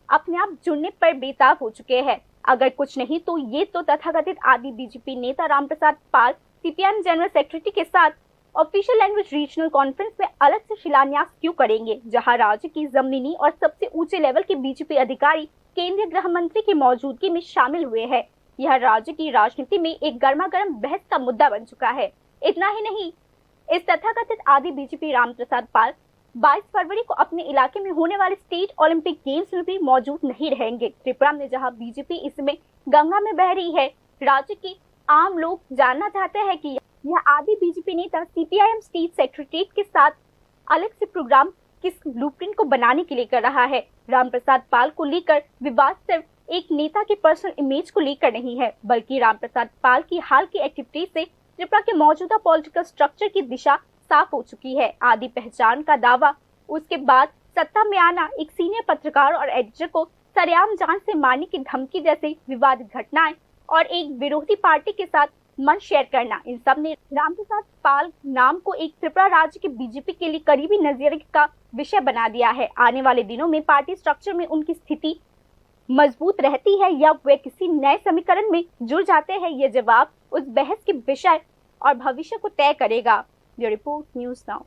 अपने आप जुड़ने पर बेताब हो चुके हैं। अगर कुछ नहीं तो ये तो तथाकथित आदि बीजेपी नेता रामप्रसाद पाल सीपीआईएम जनरल सेक्रेटरी के साथ ऑफिशियल लैंग्वेज रीजनल कॉन्फ्रेंस में अलग से शिलान्यास क्यों करेंगे, जहां राज्य की जमीनी और सबसे ऊंचे लेवल के बीजेपी अधिकारी केंद्रीय गृह मंत्री की मौजूदगी में शामिल हुए हैं। यह राज्य की राजनीति में एक गर्मा गर्म बहस का मुद्दा बन चुका है। इतना ही नहीं, इस तथाकथित आदि बीजेपी रामप्रसाद पाल बाईस फरवरी को अपने इलाके में होने वाले स्टेट ओलंपिक गेम्स में भी मौजूद नहीं रहेंगे। त्रिपुरा में जहां बीजेपी इस समय गंगा में बह रही है, राज्य के आम लोग जानना चाहते हैं कि यह आदि बीजेपी नेता सीपीआईएम स्टेट सेक्रेटरीट के साथ अलग से प्रोग्राम किस ब्लूप्रिंट को बनाने के लिए कर रहा है। रामप्रसाद पाल को लेकर विवाद सिर्फ एक नेता के पर्सनल इमेज को लेकर नहीं है, बल्कि रामप्रसाद पाल की हाल की एक्टिविटीज से त्रिपुरा के मौजूदा पॉलिटिकल स्ट्रक्चर की दिशा साफ हो चुकी है। आदि पहचान का दावा, उसके बाद सत्ता में आना, एक सीनियर पत्रकार और एडिटर को सरेआम जान से मारने की धमकी जैसी विवादित घटनाएं और एक विरोधी पार्टी के साथ मंच शेयर करना, इन सब ने रामप्रसाद पाल नाम को एक त्रिपुरा राज्य के बीजेपी के लिए करीबी नजरिए का विषय बना दिया है। आने वाले दिनों में पार्टी स्ट्रक्चर में उनकी स्थिति मजबूत रहती है या वे किसी नए समीकरण में जुड़ जाते हैं, ये जवाब उस बहस के विषय और भविष्य को तय करेगा। Bureau report, news now.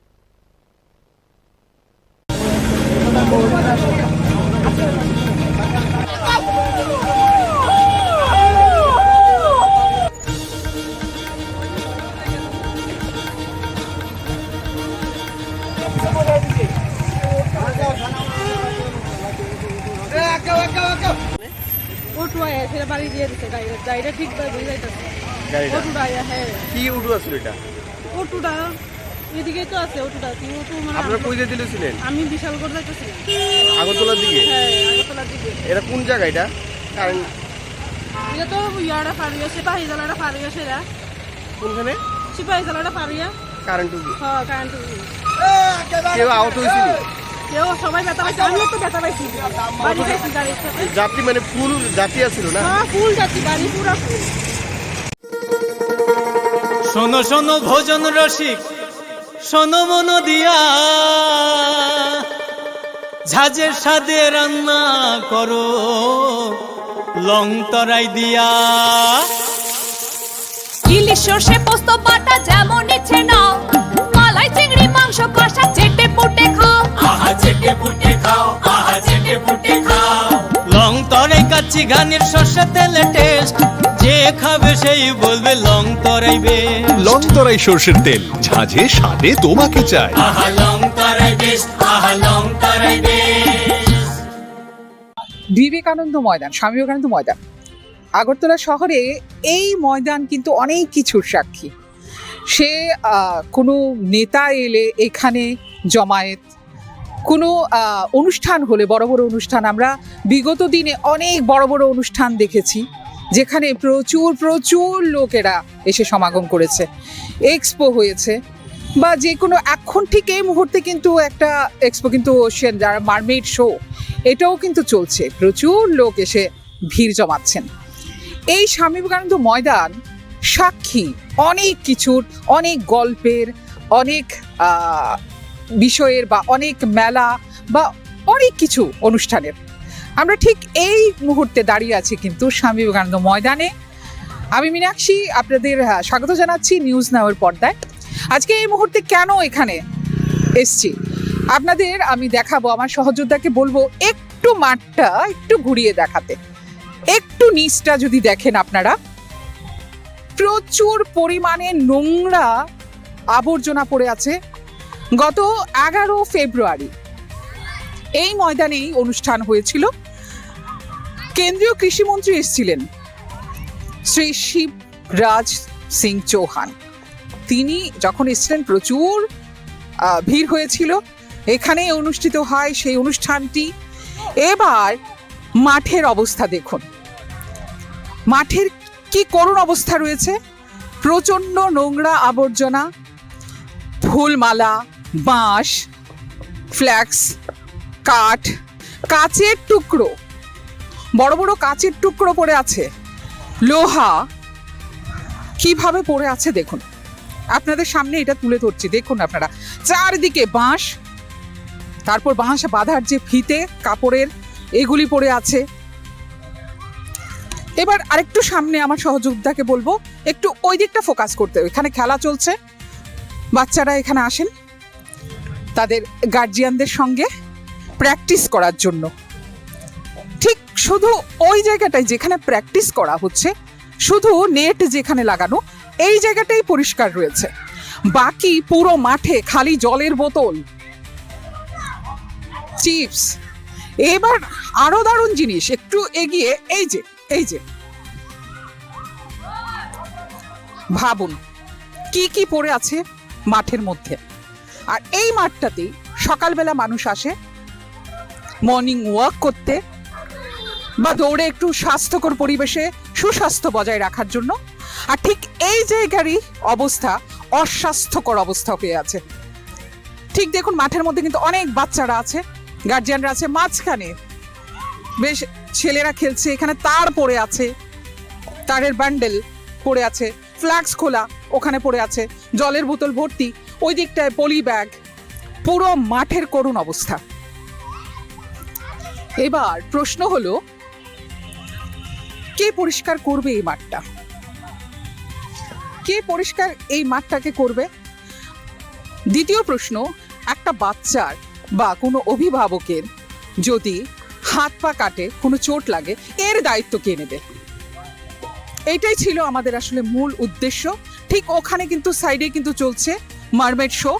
Auto আয়া, সেটা বাড়ি দিয়ে দিছে গাড়িটা, গাড়িটা ঠিকভাবে বুঝে যাইতেছে। গাড়িটা? অটোটা আয়া, হ্যাঁ। কি অটো আছিল এটা? অটোটা এদিকে তো আছে, অটোটা। কি অটো মানে আপনারা আমরা কই যেতে ছিলেন? আমি বিশালগড় যাইতেছিলাম। আগরতলার দিকে? হ্যাঁ, আগরতলার দিকে। এটা কোন জায়গা এটা? কারণ এটা তো ইয়ারা পার হইয়া, সেটা হয়ে গেল, এটা পার হইয়া সেটা। কোনখানে? সিপাহী জেলাটা পার হইয়া। কারেন্ট উঠবে। হ্যাঁ, কারেন্ট উঠবে। কেউ আহত হয়েছিল? কেউ, সবাই ব্যথা পাইছে, আমিও তো ব্যথা পাইছি। বাড়ি পাইছি গাড়ির সাথে। যাত্রী মানে ফুল যাত্রী আছিল না? হ্যাঁ, ফুল যাত্রী, গাড়ি পুরা ফুল। শোনো শোনো ভোজন রসিক, শোনো মন দিয়া, ঝাঁঝের স্বাদে রান্না করো লং তরাই দিয়া। ইলিশ সর্ষে পোস্ত বাটা যেমন ইচ্ছে নাও, মালাই চিংড়ি মাংস কষা চেটে পুটে খাও। আহা চেটে পুটে খাও, আহা চেটে পুটে খাও। লং তরাই কাচ্চি ঘানির সর্ষে তেলে টেস্ট, যে খাবে সেই বলবে লং তরাই বেশ। লং তরাই সর্ষের তেল, ঝাঁঝে স্বাদে তোমাকে চাই। আহা লং তরাই বেশ, আহা লং তরাই বেশ। বিবেকানন্দ ময়দান, স্বামী বিবেকানন্দ ময়দান, আগরতলা শহরে এই ময়দান কিন্তু অনেক কিছুর সাক্ষী। সে, আহ, কোনো নেতা এলে এখানে জমায়েত, কোনো, আহ, অনুষ্ঠান হলে, বড় বড় অনুষ্ঠান, আমরা বিগত দিনে অনেক বড় বড় অনুষ্ঠান দেখেছি, যেখানে প্রচুর, প্রচুর লোকেরা এসে সমাগম করেছে, এক্সপো হয়েছে, বা যে কোনো, এখন ঠিক এই মুহূর্তে কিন্তু একটা এক্সপো কিন্তু ওশিয়ান, যারা মারমেড শো, এটাও কিন্তু চলছে, প্রচুর লোক এসে ভিড় জমাচ্ছেন। এই স্বামী বিবেকানন্দ ময়দান সাক্ষী অনেক কিছুর, অনেক গল্পের, অনেক, আহ, বিষয়ের বা অনেক মেলা বা অনেক কিছু অনুষ্ঠানের। আমরা ঠিক এই মুহূর্তে দাঁড়িয়ে আছি কিন্তু স্বামী বিবেকানন্দ ময়দানে। আমি মীনাক্ষী, আপনাদের, আহ, স্বাগত জানাচ্ছি নিউজ নাওয়ের পর্দায়। আজকে এই মুহূর্তে কেন এখানে এসছি, আপনাদের আমি দেখাবো। আমার সহযোদ্ধাকে বলবো একটু মাঠটা একটু ঘুরিয়ে দেখাতে। একটু নিচটা যদি দেখেন আপনারা, প্রচুর পরিমাণে নোংরা আবর্জনা পড়ে আছে। গত এগারো ফেব্রুয়ারি এই ময়দানেই অনুষ্ঠান হয়েছিল। কেন্দ্রীয় কৃষিমন্ত্রী এসেছিলেন, শ্রী শিবরাজ সিং চৌহান। তিনি যখন এসেছিলেন, প্রচুর, আহ, ভিড় হয়েছিল। এখানেই অনুষ্ঠিত হয় সেই অনুষ্ঠানটি। এবার মাঠের অবস্থা দেখুন, মাঠের কি করুণ অবস্থা রয়েছে। প্রচণ্ড নোংরা আবর্জনা, ফুলমালা, বাঁশ, ফ্ল্যাক্স, কাঠ, কাচের টুকরো, বড় বড় কাচের টুকরো পড়ে আছে, লোহা কিভাবে পড়ে আছে দেখুন। আপনাদের সামনে এটা তুলে ধরছি, দেখুন আপনারা, চারিদিকে বাঁশ, তারপর বাঁশ বাঁধার যে ফিতে কাপড়ের, এগুলি পড়ে আছে। এবার আরেকটু সামনে আমার সহযোদ্ধাকে বলবো একটু ওই দিকটা ফোকাস করতে, এখানে খেলা চলছে, বাচ্চারা এখানে আসেন তাদের গার্জিয়ানদের সঙ্গে প্র্যাকটিস করার জন্য। ঠিক শুধু ওই জায়গাটায় যেখানে প্র্যাকটিস করা হচ্ছে, শুধু নেট যেখানে লাগানো, এই জায়গাটাই পরিষ্কার রয়েছে, বাকি পুরো মাঠে খালি জলের বোতল, চিপস। এবার আরো দারুণ জিনিস, একটু এগিয়ে, এই যে, এই যে, ভাবুন কি কি পড়ে আছে মাঠের মধ্যে। আর এই মাঠটাতেই সকালবেলা মানুষ আসে মর্নিং ওয়াক করতে, বা দৌড়ে একটু স্বাস্থ্যকর পরিবেশে সুস্বাস্থ্য বজায় রাখার জন্য। আর ঠিক এই জায়গারই অবস্থা অস্বাস্থ্যকর অবস্থা হয়ে আছে। ঠিক দেখুন, মাঠের মধ্যে কিন্তু অনেক বাচ্চারা আছে, গার্জিয়ানরা আছে, মাঝখানে বেশ ছেলেরা খেলছে, এখানে তার পড়ে আছে, তারের বান্ডেল পড়ে আছে, ফ্লাক্স খোলা ওখানে পড়ে আছে, জলের বোতল ভর্তি, ওই দিকটায় পলি ব্যাগ, পুরো মাঠের করুণ অবস্থা। এবার প্রশ্ন হলো, কে পরিষ্কার করবে এই মাঠটা? কে পরিষ্কার এই মাঠটাকে করবে? দ্বিতীয় প্রশ্ন, একটা বাচ্চার বা কোনো অভিভাবকের যদি হাত পা কাটে, কোনো চোট লাগে, এর দায়িত্ব কে নেবে? এটাই ছিল আমাদের আসলে মূল উদ্দেশ্য। ঠিক ওখানে কিন্তু সাইডে কিন্তু চলছে মারমেড শো,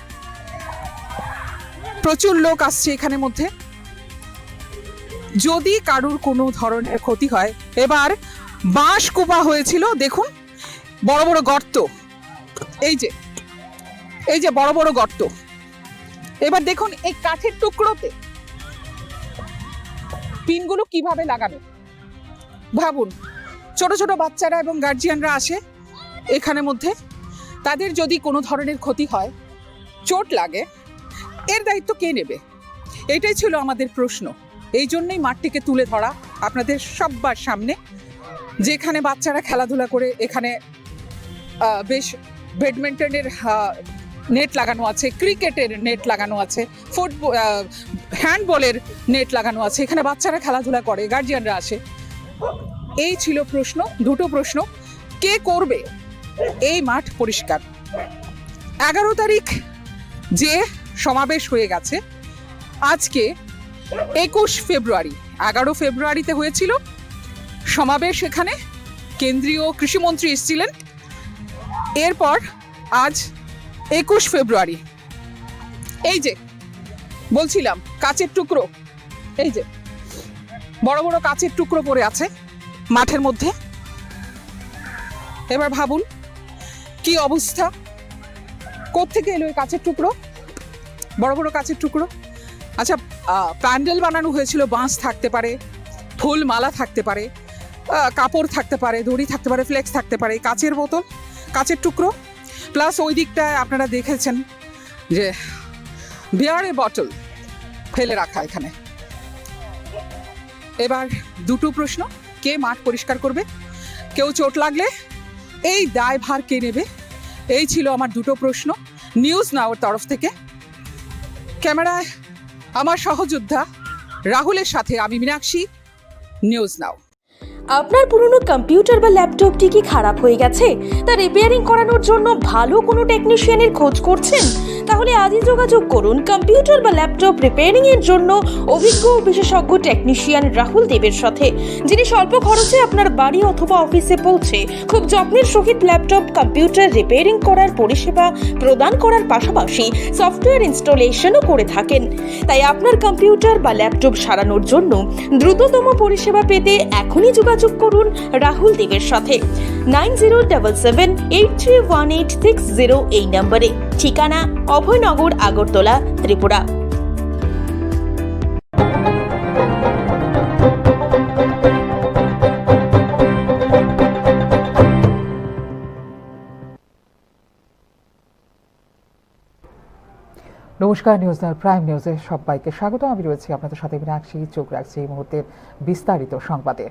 প্রচুর লোক আসছে এখানে মধ্যে। যদি কারুর কোনো ধরনের ক্ষতি হয়, এবার বাঁশ কোপা হয়েছিল, দেখুন বড় বড় গর্ত, এই যে, এই যে বড় বড় গর্ত। এবার দেখুন এই কাঠের টুকরোতে পিনগুলো কিভাবে লাগানো। ভাবুন, ছোট ছোট বাচ্চারা এবং গার্জিয়ানরা আসে এখানে মধ্যে, তাদের যদি কোনো ধরনের ক্ষতি হয়, চোট লাগে, এর দায়িত্ব কে নেবে? এটাই ছিল আমাদের প্রশ্ন। এই জন্যই মাঠটিকে তুলে ধরা আপনাদের সব্বার সামনে, যেখানে বাচ্চারা খেলাধুলা করে, এখানে আহ, বেশ ব্যাডমিন্টনের, আহ, নেট লাগানো আছে, ক্রিকেটের নেট লাগানো আছে, ফুটবল, আহ, হ্যান্ডবলের নেট লাগানো আছে, এখানে বাচ্চারা খেলাধুলা করে, গার্জিয়ানরা আসে। এই ছিল প্রশ্ন, দুটো প্রশ্ন, কে করবে এই মাঠ পরিষ্কার? এগারো তারিখ যে সমাবেশ হয়ে গেছে, আজকে একুশ ফেব্রুয়ারি, এগারো ফেব্রুয়ারিতে হয়েছিল সমাবেশ, এখানে কেন্দ্রীয় কৃষিমন্ত্রী এসেছিলেন। এরপর আজ একুশ ফেব্রুয়ারি, এই যে বলছিলাম কাচের টুকরো, এই যে বড় বড় কাচের টুকরো পড়ে আছে মাঠের মধ্যে। এবার ভাবুন কি অবস্থা, কোত্থেকে এলো এই কাচের টুকরো, বড় বড় কাচের টুকরো। আচ্ছা, আহ, প্যান্ডেল বানানো হয়েছিল, বাঁশ থাকতে পারে, ফুল মালা থাকতে পারে, আহ, কাপড় থাকতে পারে, দড়ি থাকতে পারে, ফ্লেক্স থাকতে পারে, কাচের বোতল, কাচের টুকরো, প্লাস ওই দিকটায় আপনারা দেখেছেন যে বিয়ারের বটল ফেলে রাখা এখানে। এবার দুটো প্রশ্ন, কে মাঠ পরিষ্কার করবে? কেউ চোট লাগলে এই দায়ভার কে নেবে? এই ছিল আমার দুটো প্রশ্ন নিউজ নাওর তরফ থেকে। ক্যামেরায় আমার সহযোদ্ধা রাহুলের সাথে আমি মীনাক্ষী, নিউজ নাও। আপনার পুরনো কম্পিউটার বা ল্যাপটপটি কি খারাপ হয়ে গেছে? তা রিপেয়ারিং করানোর জন্য ভালো কোনো টেকনিশিয়ানের খোঁজ করছেন? তাহলে আজই যোগাযোগ করুন কম্পিউটার বা ল্যাপটপ রিপেয়ারিং এর জন্য অভিজ্ঞ ও বিশেষজ্ঞ টেকনিশিয়ান রাহুল দেবের সাথে, যিনি স্বল্প খরচে আপনার বাড়ি অথবা অফিসে পৌঁছে খুব যত্নের সহিত ল্যাপটপ, কম্পিউটার রিপেয়ারিং করার পরিষেবা প্রদান করার পাশাপাশি সফটওয়্যার ইনস্টলেশনও করে থাকেন। তাই আপনার কম্পিউটার বা ল্যাপটপ সারানোর জন্য দ্রুততম পরিষেবা পেতে এখনই যোগাযোগ করুন রাহুল দেবের সাথে nine zero double seven eight three one eight six zero এই নম্বরে। ঠিকানা অভয়নগর, আগরতলা, ত্রিপুরা। নমস্কার, নিউজ নাও প্রাইম নিউজে সবাইকে স্বাগত। আমি রয়েছি আপনাদের সাথে মীনাক্ষী। চোখ রাখছি এই মুহূর্তের বিস্তারিত সংবাদে।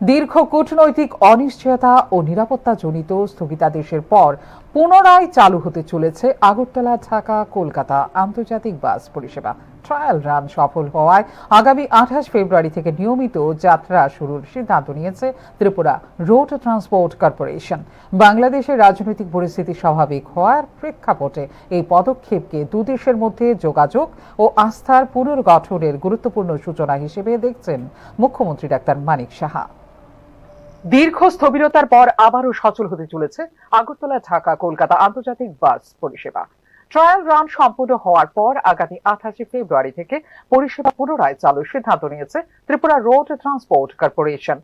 দীর্ঘ কূটনৈতিক অনিশ্চয়তা ও নিরাপত্তাজনিত স্থগিতাদেশের পর পুনরায় চালু হতে চলেছে আগরতলা ঢাকা কলকাতা আন্তর্জাতিক বাস পরিষেবা। ট্রায়াল রান সফল হওয়ায় আগামী আঠাশ ফেব্রুয়ারি থেকে নিয়মিত যাত্রা শুরুর সিদ্ধান্ত নিয়েছে ত্রিপুরা রোড ট্রান্সপোর্ট কর্পোরেশন। বাংলাদেশের রাজনৈতিক পরিস্থিতি স্বাভাবিক হওয়ার প্রেক্ষাপটে এই পদক্ষেপকে দুদেশের মধ্যে যোগাযোগ ও আস্থার পুনর্গঠনের গুরুত্বপূর্ণ সূচনা হিসেবে দেখছেন মুখ্যমন্ত্রী ডাক্তার মানিক সাহা। দীর্ঘ স্থবিরতার পর আবারও সচল হতে চলেছে আগরতলা ঢাকা কলকাতা আন্তর্জাতিক বাস পরিষেবা। ট্রায়াল রান সম্পূর্ণ হওয়ার পর আগামী আঠাশে ফেব্রুয়ারি থেকে পরিষেবা পুনরায় চালুর সিদ্ধান্ত নিয়েছে ত্রিপুরা রোড ট্রান্সপোর্ট কর্পোরেশন।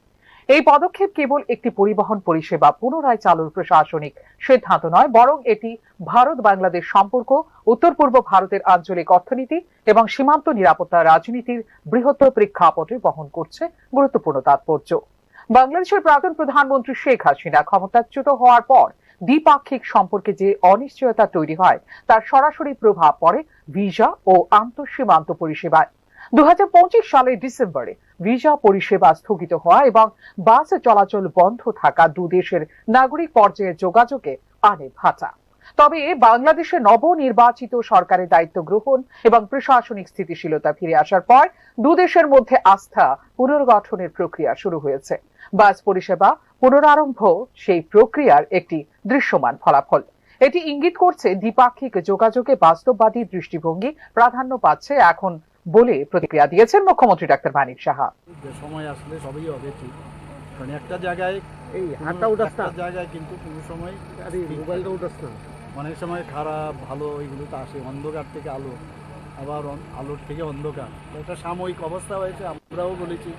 এই পদক্ষেপ কেবল একটি পরিবহন পরিষেবা পুনরায় চালুর প্রশাসনিক সিদ্ধান্ত নয়, বরং এটি ভারত বাংলাদেশ সম্পর্ক উত্তর পূর্ব ভারতের আঞ্চলিক অর্থনীতি এবং সীমান্ত নিরাপত্তা রাজনীতির বৃহত্তর প্রেক্ষাপটে বহন করছে গুরুত্বপূর্ণ তাৎপর্য। বাংলাদেশের প্রাক্তন প্রধানমন্ত্রী শেখ হাসিনা ক্ষমতাচ্যুত হওয়ার পর দ্বিপাক্ষিক সম্পর্কে যে অনিশ্চয়তা তৈরি হয়, তার সরাসরি প্রভাব পড়ে ভিসা ও আন্তঃসীমান্ত পরিষেবায়। দু হাজার পঁচিশ সালের ডিসেম্বরে ভিসা পরিষেবা স্থগিত হওয়া এবং বাস চলাচল বন্ধ থাকা দু দেশের নাগরিক পর্যায়ে যোগাযোগে আনে ভাটা। তবে বাংলাদেশে নবনির্বাচিত সরকারের দায়িত্ব গ্রহণ এবং প্রশাসনিক স্থিতিশীলতা ফিরে আসার পর দু দেশের মধ্যে আস্থা পুনর্গঠনের প্রক্রিয়া শুরু হয়েছে। বাস পরিষেবা পুনরারম্ভ সেই প্রক্রিয়ার একটি দৃশ্যমান ফলাফল। এটি ইঙ্গিত করছে দ্বিপাক্ষিক যোগাযোগে বাস্তববাদী দৃষ্টিভঙ্গি প্রাধান্য পাচ্ছে এখন বলে প্রতিক্রিয়া দিয়েছেন মুখ্যমন্ত্রী ডাক্তার মানিক সাহা। যে সময় আসলে সবই হবে ঠিক, কারণ একটা জায়গায় এই কোনো হাতটা উঠাস একটা না। জায়গায় কিন্তু কোনো সময় আরে মোবাইলটা উঠাস না। অনেক সময় খারাপ ভালো এগুলো তো আসে, অন্ধকার থেকে আলো, আবার অন- আলোর থেকে অন্ধকার। তো একটা সাময়িক অবস্থা হয়েছে। আমরাও বলেছি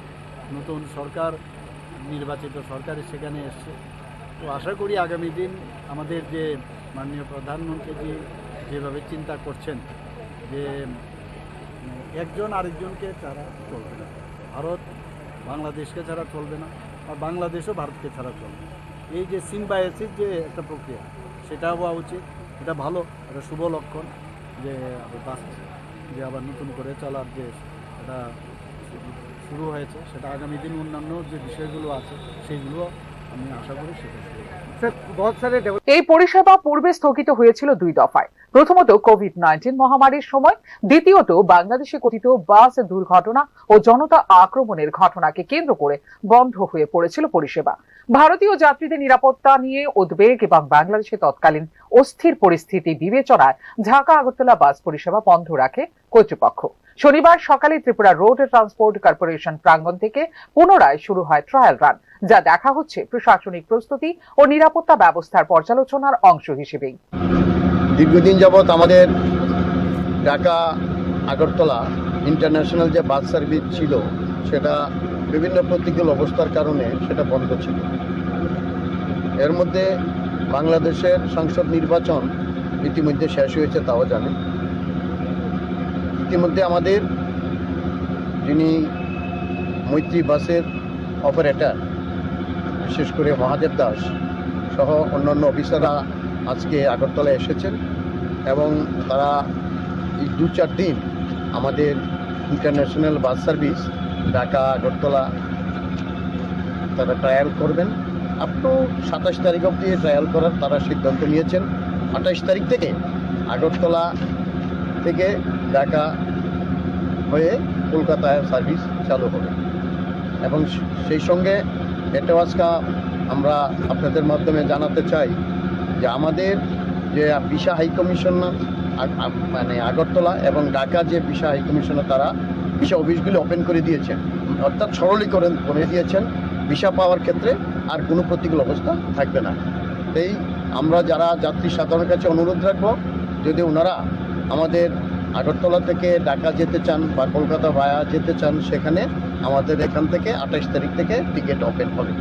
নতুন সরকার, নির্বাচিত সরকার সেখানে এসছে। তো আশা করি আগামী দিন আমাদের যে মাননীয় প্রধানমন্ত্রীজি যেভাবে চিন্তা করছেন যে উম, একজন আরেকজনকে ছাড়া চলবে না, ভারত বাংলাদেশকে ছাড়া চলবে না, আর বাংলাদেশও ভারতকে ছাড়া চলবে না। এই যে সিম্বায়োসিস যে একটা প্রক্রিয়া, সেটা হওয়া উচিত। এটা ভালো, এটা শুভ লক্ষণ যে আবার বাস যে আবার নতুন করে চলার যে এটা শুরু হয়েছে, সেটা আগামী দিন অন্যান্য যে বিষয়গুলো আছে সেইগুলো আমি আশা করি সেটা শুরু হবে। सर बहुत सारे डेवलप এই পরিষেবা পূর্বে স্থগিত হয়েছিল দুই দফায়। প্রথমত কোভিড নাইন্টিন মহামারীর সময়, দ্বিতীয়ত বাংলাদেশে কথিত বাস দুর্ঘটনা ও জনতা আক্রমণের ঘটনাকে কেন্দ্র করে বন্ধ হয়ে পড়েছিল পরিষেবা। ভারতীয় যাত্রীদের নিরাপত্তা নিয়ে উদ্বেগ এবং বাংলাদেশে তৎকালীন অস্থির পরিস্থিতি বিবেচনায় ঢাকা আগরতলা বাস পরিষেবা বন্ধ রাখে কর্তৃপক্ষ। শনিবার সকালে ত্রিপুরা রোড ট্রান্সপোর্ট কর্পোরেশন প্রাঙ্গণ থেকে পুনরায় শুরু হয় ট্রায়াল রান, যা দেখা হচ্ছে প্রশাসনিক প্রস্তুতি ও নিরাপত্তা ব্যবস্থার পর্যালোচনার অংশ হিসেবেই। দীর্ঘদিন যাবৎ আমাদের ঢাকা আগরতলা ইন্টারন্যাশনাল যে বাস সার্ভিস ছিল, সেটা বিভিন্ন প্রতিকূল অবস্থার কারণে সেটা বন্ধ ছিল। এর মধ্যে বাংলাদেশের সংসদ নির্বাচন ইতিমধ্যে শেষ হয়েছে, তাও জানেন। ইতিমধ্যে আমাদের যিনি মৈত্রী বাসের অপারেটর, বিশেষ করে মহাদেব দাস সহ অন্যান্য অফিসাররা আজকে আগরতলা এসেছেন এবং তারা এই দু চার দিন আমাদের ইন্টারন্যাশনাল বাস সার্ভিস ঢাকা আগরতলা তারা ট্রায়াল করবেন। আপ টু সাতাশ তারিখ অবধি ট্রায়াল করার তারা সিদ্ধান্ত নিয়েছেন। আঠাশ তারিখ থেকে আগরতলা থেকে ঢাকা হয়ে কলকাতায় সার্ভিস চালু হবে। এবং সেই সঙ্গে এটাও আজকে আমরা আপনাদের মাধ্যমে জানাতে চাই যে আমাদের যে ভিসা হাই কমিশনার আগ- আগ- মানে আগরতলা এবং ঢাকা যে ভিসা হাই কমিশনার, তারা ভিসা অফিসগুলি ওপেন করে দিয়েছেন, অর্থাৎ সরলীকরণ করে দিয়েছেন। ভিসা পাওয়ার ক্ষেত্রে আর কোনো প্রতিকূল অবস্থা থাকবে না। এই আমরা যারা যাত্রী সাধারণের কাছে অনুরোধ রাখবো, যদি ওনারা আমাদের আগরতলা থেকে ঢাকা যেতে চান বা কলকাতা ভায়া যেতে চান, সেখানে আমাদের এখান থেকে আঠাশ তারিখ থেকে টিকিট ওপেন হবে।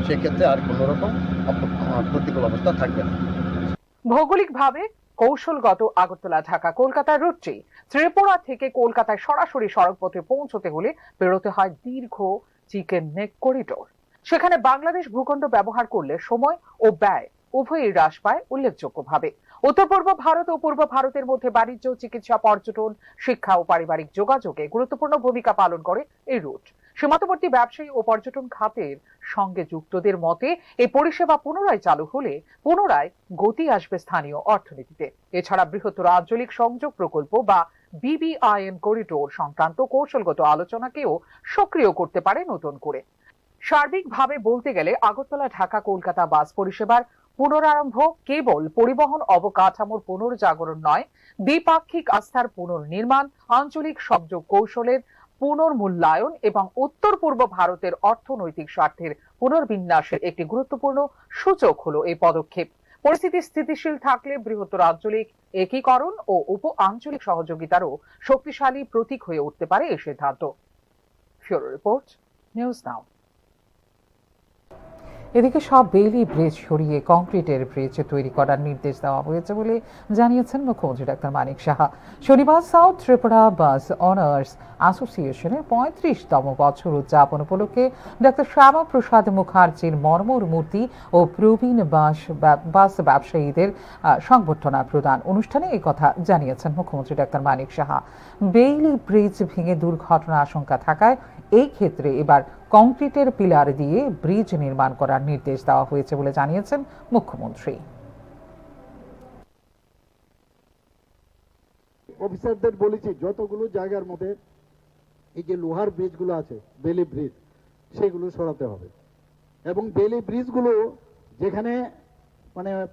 সেক্ষেত্রে আর কোনো রকম অপ- আহ, প্রতিকূল অবস্থা থাকবে না। ভৌগোলিকভাবে কৌশলগত আগরতলা ঢাকা কলকাতা রুটটি ত্রিপুরা থেকে কলকাতায় সরাসরি সড়কপথে পৌঁছতে হলে পেরোতে হয় দীর্ঘ চিকেন নেক করিডোর। সেখানে বাংলাদেশ ভূখণ্ড ব্যবহার করলে সময় ও ব্যয় উভয়ই হ্রাস পায় উল্লেখযোগ্যভাবে। উত্তর পূর্ব ভারত ও পূর্ব ভারতের মধ্যে বাণিজ্য, চিকিৎসা, পর্যটন, শিক্ষা ও পারিবারিক যোগাযোগে গুরুত্বপূর্ণ ভূমিকা পালন করে এই রুট। সীমান্তবর্তী ব্যবসায়ী ও পর্যটন খাতের সঙ্গে যুক্তদের মতে, এই পরিষেবা পুনরায় চালু হলে পুনরায় গতি আসবে স্থানীয় অর্থনীতিতে। এছাড়া বৃহত্তর আঞ্চলিক সংযোগ প্রকল্প বা বিবিআইএন করিডোর সংক্রান্ত কৌশলগত আলোচনাকেও সক্রিয় করতে পারে নতুন করে। সার্বিকভাবে বলতে গেলে আগরতলা ঢাকা কলকাতা বাস পরিষেবার পুনরারম্ভ কেবল পরিবহন অবকাঠামোর পুনর্জাগরণ নয়, দ্বিপাক্ষিক আস্থার পুনর্নির্মাণ, আঞ্চলিক সংযোগ কৌশলের পুনর্মূল্যায়ন এবং উত্তর পূর্ব ভারতের অর্থনৈতিক স্বার্থের পুনর্বিন্যাসের একটি গুরুত্বপূর্ণ সূচক হলো এই পদক্ষেপ। পরিস্থিতি স্থিতিশীল থাকলে বৃহত্তর আঞ্চলিক একীকরণ ও উপ আঞ্চলিক সহযোগিতারও শক্তিশালী প্রতীক হয়ে উঠতে পারে এই সিদ্ধান্ত। ফিউরো রিপোর্ট, নিউজ নাও। এদিকে সব বেইলি ব্রিজ সরিয়ে কংক্রিটের ব্রিজ তৈরি করার নির্দেশ দেওয়া হয়েছে বলে জানিয়েছেন মুখ্যমন্ত্রী ডাক্তার মানিক সাহা। শনিবার সাউথ ত্রিপুরা বাস অনার্স অ্যাসোসিয়েশনের পঁয়ত্রিশতম বছর উদযাপন উপলক্ষে ডাক্তার শ্যামা প্রসাদ মুখার্জির মর্মর মূর্তি ও প্রবীণ বাস ব্যব- বাস ব্যবসায়ীদের আহ, সংবর্ধনা প্রদান অনুষ্ঠানে এই কথা জানিয়েছেন মুখ্যমন্ত্রী ডাক্তার মানিক সাহা। বেইলি ব্রিজ ভেঙে দুর্ঘটনা আশঙ্কা থাকায় এই ক্ষেত্রে এবার কংক্রিটের পিলার দিয়ে ব্রিজ নির্মাণ করার নির্দেশ দেওয়া হয়েছে বলে জানিয়েছেন মুখ্যমন্ত্রী। অফিসারদের বলেছি, যতগুলো জায়গার মধ্যে এই যে লোহার ব্রিজগুলো আছে, বেইলি ব্রিজ, সেগুলো সরাতে হবে। এবং বেইলি ব্রিজগুলো যেখানে মানে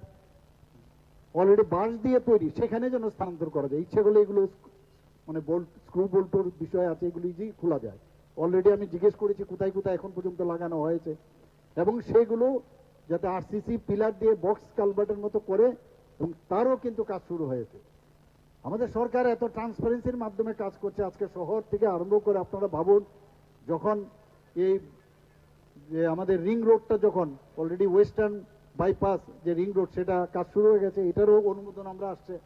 অলরেডি বাঁশ দিয়ে তৈরি, সেখানে যেন স্থানান্তর করা যায়। ইচ্ছে করলে এগুলো মানে বোল্ট, স্ক্রু বোল্টর বিষয় আছে, এগুলো ইজিলি খোলা যায়। অলরেডি আমি জিজ্ঞেস করেছি কোথায় কোথায় এখন পর্যন্ত লাগানো হয়েছে, এবং সেগুলো যাতে আরসিসি পিলার দিয়ে বক্স কালভার্টের মতো করে, এবং তারও কিন্তু কাজ শুরু হয়েছে। আমাদের সরকার এত ট্রান্সপারেন্সির মাধ্যমে কাজ করছে, আজকে শহর থেকে আরম্ভ করে আপনারা ভাবুন, যখন এই যে আমাদের রিং রোডটা যখন অলরেডি ওয়েস্টার্ন বাইপাস যে রিং রোড, সেটা কাজ শুরু হয়ে গেছে, এটারও অনুমোদন আমরা আসছে।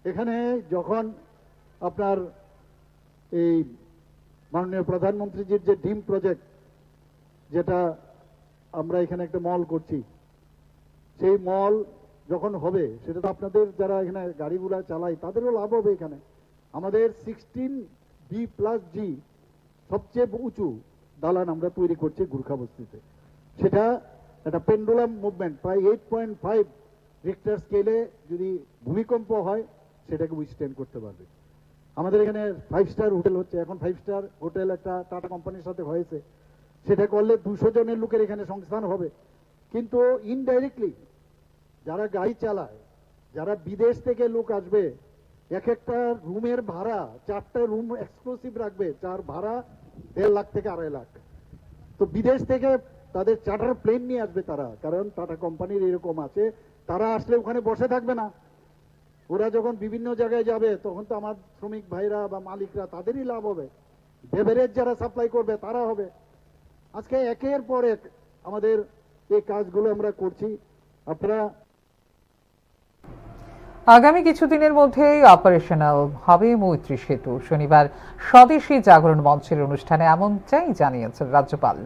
এখানে যখন আপনার এই মাননীয় প্রধানমন্ত্রীজির যে ডিম প্রজেক্ট, যেটা আমরা এখানে একটা মল করছি, সেই মল যখন হবে, সেটা তো আপনাদের যারা এখানে গাড়িগুলা চালাই, তাদেরও লাভ হবে। এখানে আমাদের সিক্সটিন বি প্লাস জি সবচেয়ে উঁচু দালান আমরা তৈরি করছি গুর্খা বস্তিতে। সেটা একটা পেন্ডুলাম মুভমেন্ট, প্রায় এইট পয়েন্ট ফাইভ রিক্টার স্কেলে যদি ভূমিকম্প হয়, সেটাকে উইথস্ট্যান্ড করতে পারবে। আমাদের এখানে ফাইভ স্টার হোটেল হচ্ছে, এখন ফাইভ স্টার হোটেল একটা টাটা কোম্পানির সাথে হয়েছে, সেটা করলে দুশো জনের লোকের এখানে সংস্থান হবে। কিন্তু ইনডাইরেক্টলি যারা গাড়ি চালায়, যারা বিদেশ থেকে লোক আসবে, এক একটা রুমের ভাড়া, চারটা রুম এক্সক্লুসিভ রাখবে, যার ভাড়া দেড় লাখ থেকে আড়াই লাখ। তো বিদেশ থেকে তাদের চার্টার প্লেন নিয়ে আসবে তারা, কারণ টাটা কোম্পানির এরকম আছে, তারা আসলে ওখানে বসে থাকবে না। ওরা যখন বিভিন্ন জায়গায় যাবে, তখন তো আমার শ্রমিক ভাইরা বা মালিকরা, তাদেরই লাভ হবে। বেভারেজ যারা সাপ্লাই করবে, তারা হবে। আজকে একের পর এক আমাদের এই কাজগুলো আমরা করছি। আপনারা আগামী কিছুদিনের মধ্যেই অপারেশনাল হবে মৈত্রী সেতু। শনিবার স্বদেশী জাগরণ মঞ্চের অনুষ্ঠানে এমনটাই জানিয়েছেন রাজ্যপাল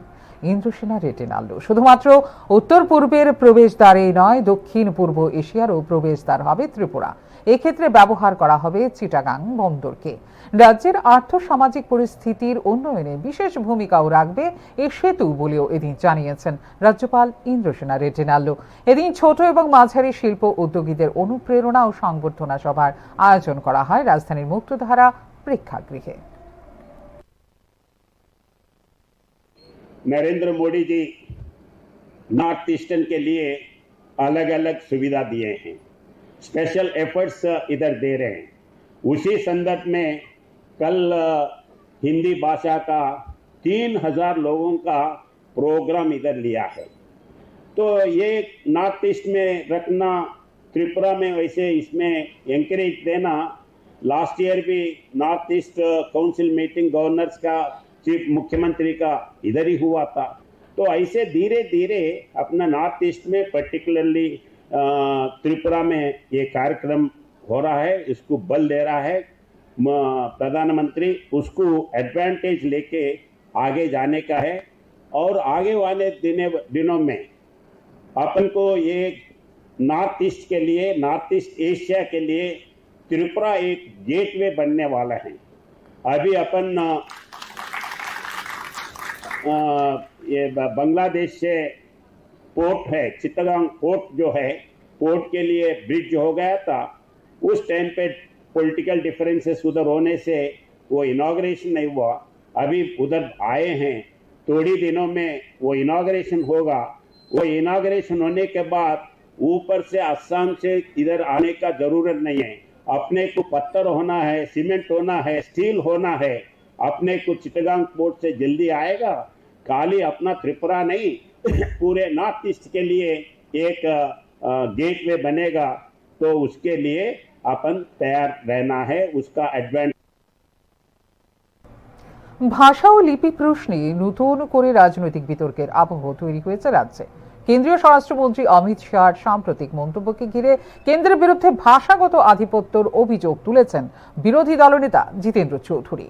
ইন্দ্রসেনা রেড্ডি নাল্লু। শুধুমাত্র উত্তর পূর্বের প্রবেশদ্বারেই নয়, দক্ষিণ পূর্ব এশিয়ারও প্রবেশদ্বার হবে ত্রিপুরা। এক্ষেত্রে ব্যবহার করা হবে চিটাগাং বন্দরকে। রাজ্যের আর্থ সামাজিক পরিস্থিতির উন্নয়নে বিশেষ ভূমিকাও রাখবে এ সেতু বলেও এদিন জানিয়েছেন রাজ্যপাল ইন্দ্রসেনা রেড্ডি নাল্লু। এদিন ছোট এবং মাঝারি শিল্প উদ্যোগীদের অনুপ্রেরণা ও সংবর্ধনা সভার আয়োজন করা হয় রাজধানীর মুক্তধারা প্রেক্ষাগৃহে। नरेंद्र मोदी जी नॉर्थ ईस्टर्न के लिए अलग अलग सुविधा दिए हैं, स्पेशल एफर्ट्स इधर दे रहे हैं। उसी संदर्भ में कल हिंदी भाषा का तीन हज़ार लोगों का प्रोग्राम इधर लिया है। तो ये नॉर्थ ईस्ट में रखना, त्रिपुरा में वैसे इसमें एंकरेज देना। लास्ट ईयर भी north east council meeting governors का, चीफ मुख्यमंत्री का इधर ही हुआ था। तो ऐसे धीरे धीरे अपना नॉर्थ ईस्ट में पर्टिकुलरली त्रिपुरा में ये कार्यक्रम हो रहा है, इसको बल दे रहा है प्रधानमंत्री, उसको एडवांटेज लेके आगे जाने का है। और आगे वाले दिने दिनों में अपन को ये नॉर्थ ईस्ट के लिए, नॉर्थ ईस्ट एशिया के लिए त्रिपुरा एक गेटवे बनने वाला है। अभी अपन अ, अ, ये ब- बांग्लादेश से पोर्ट है, चित्तगांग पोर्ट जो है, पोर्ट के लिए ब्रिज हो गया था। उस टाइम पे पॉलिटिकल डिफरेंसेस उधर होने से वो इनॉग्रेशन नहीं हुआ। अभी उधर आए हैं, थोड़ी दिनों में वो इनॉग्रेशन होगा। वो इनॉग्रेशन होने के बाद ऊपर से असम से इधर आने का जरूरत नहीं है। अपने को पत्थर होना है, सीमेंट होना है, स्टील होना है, अपने को चिटगांग पोर्ट से जल्दी आएगा। खाली अपना त्रिपुरा नहीं, पूरे नॉर्थ ईस्ट के लिए एक गेटवे बनेगा। तो उसके लिए अपन तैयार रहना है, उसका एडवांटेज। ভাষা ও লিপি প্রশ্নে নতুন করে রাজনৈতিক বিতর্কের আবহ তৈরি হয়েছে রাজ্যে। কেন্দ্রীয় স্বরাষ্ট্রমন্ত্রী অমিত শাহর সাম্প্রতিক মন্তব্যকে ঘিরে কেন্দ্রের বিরুদ্ধে ভাষাগত আধিপত্যর অভিযোগ তুলেছেন বিরোধী দলনেতা জিতেন্দ্র চৌধুরী।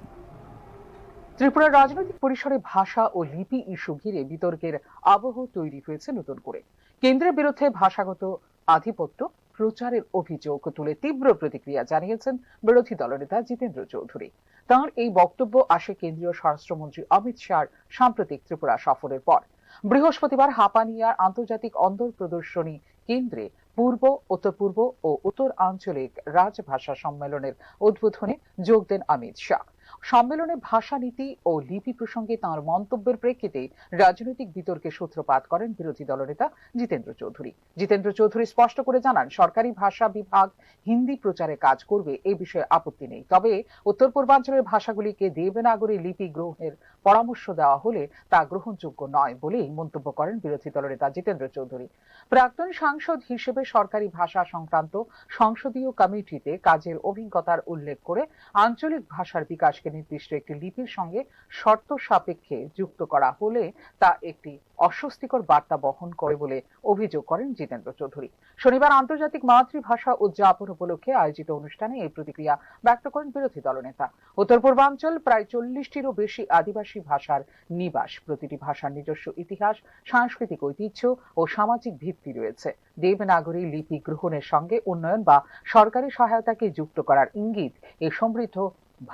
ত্রিপুরার রাজনৈতিক পরিসরে ভাষা ও লিপি ইস্যু ঘিরে বিতর্কের আবহ তৈরি হয়েছে নতুন করে। কেন্দ্রের বিরুদ্ধে ভাষাগত আধিপত্য প্রচারের অভিযোগ তুলে তীব্র প্রতিক্রিয়া জানিয়েছেন বিরোধী দলনেতা জিতেন্দ্র চৌধুরী। তাঁর এই বক্তব্য আসে কেন্দ্রীয় স্বরাষ্ট্রমন্ত্রী অমিত শাহর সাম্প্রতিক ত্রিপুরা সফরের পর। বৃহস্পতিবার হাপানিয়ার আন্তর্জাতিক অন্দর প্রদর্শনী কেন্দ্রে পূর্ব, উত্তর পূর্ব ও উত্তর আঞ্চলিক রাজভাষা সম্মেলনের উদ্বোধনে যোগ দেন অমিত শাহ। সম্মেলনে ভাষানীতি ও লিপি প্রসঙ্গে তাঁর মন্তব্যের প্রেক্ষিতে রাজনৈতিক বিতর্কের সূত্রপাত করেন বিরোধী দলনেতা জিতেন্দ্র চৌধুরী। জিতেন্দ্র চৌধুরী স্পষ্ট করে জানান, সরকারি ভাষা বিভাগ হিন্দি প্রচারে কাজ করবে, এ বিষয়ে আপত্তি নেই। তবে উত্তর পূর্বাঞ্চলের ভাষাগুলিকে দেবনাগরী লিপি গ্রহণের পরামর্শ দেওয়া হলে তা গ্রহণযোগ্য নয় বলেই মন্তব্য করেন বিরোধী দলনেতা জিতেন্দ্র চৌধুরী। প্রাক্তন সাংসদ হিসেবে সরকারি ভাষা সংক্রান্ত সংসদীয় কমিটিতে কাজের অভিজ্ঞতার উল্লেখ করে আঞ্চলিক ভাষার বিকাশকে নির্দিষ্ট একটি লিপির সঙ্গে শর্ত সাপেক্ষে যুক্ত করা হলে তা একটি অস্বস্তিকর বার্তা বহন করে বলে অভিযোগ করেন জিতেন্দ্র চৌধুরী। শনিবার আন্তর্জাতিক মাতৃভাষা উদযাপন উপলক্ষে আয়োজিত অনুষ্ঠানে এই প্রতিক্রিয়া ব্যক্ত করেন বিরোধী দলনেতা। উত্তর পূর্বাঞ্চল প্রায় চল্লিশটিরও বেশি আদিবাসী ভাষার নিবাস। প্রতিটি ভাষার নিজস্ব ইতিহাস, সাংস্কৃতিক ঐতিহ্য ও সামাজিক ভিত্তি রয়েছে। দেবনাগরী লিপি গ্রহণের সঙ্গে উন্নয়ন বা সরকারি সহায়তাকে যুক্ত করার ইঙ্গিত এই সমৃদ্ধ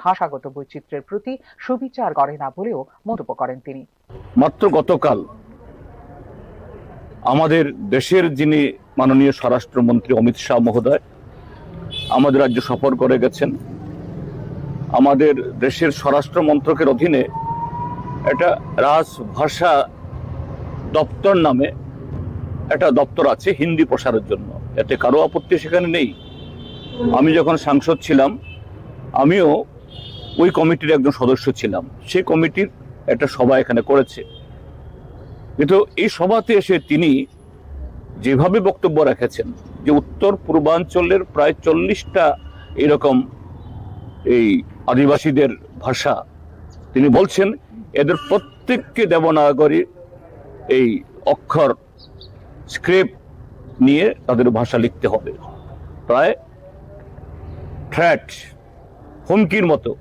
ভাষাগত বৈচিত্র্যের প্রতি সুবিচার করে না বলেও মন্তব্য করেন তিনি। মাত্র গতকাল আমাদের দেশের যিনি মাননীয় স্বরাষ্ট্রমন্ত্রী অমিত শাহ মহোদয় আমাদের রাজ্য সফর করে গেছেন। আমাদের দেশের স্বরাষ্ট্র মন্ত্রকের অধীনে একটা রাজভাষা দপ্তর নামে একটা দপ্তর আছে হিন্দি প্রসারের জন্য, এতে কারো আপত্তি সেখানে নেই। আমি যখন সাংসদ ছিলাম, আমিও ওই কমিটির একজন সদস্য ছিলাম। সেই কমিটির একটা সভা এখানে করেছে। কিন্তু এই সভাতে এসে তিনি যেভাবে বক্তব্য রেখেছেন যে উত্তর পূর্বাঞ্চলের প্রায় চল্লিশটা এরকম এই আদিবাসীদের ভাষা, তিনি বলছেন এদের প্রত্যেককে দেবনাগরী এই অক্ষর স্ক্রিপ্ট নিয়ে তাদের ভাষা লিখতে হবে। প্রায় থ্রেট, হুমকির মতো।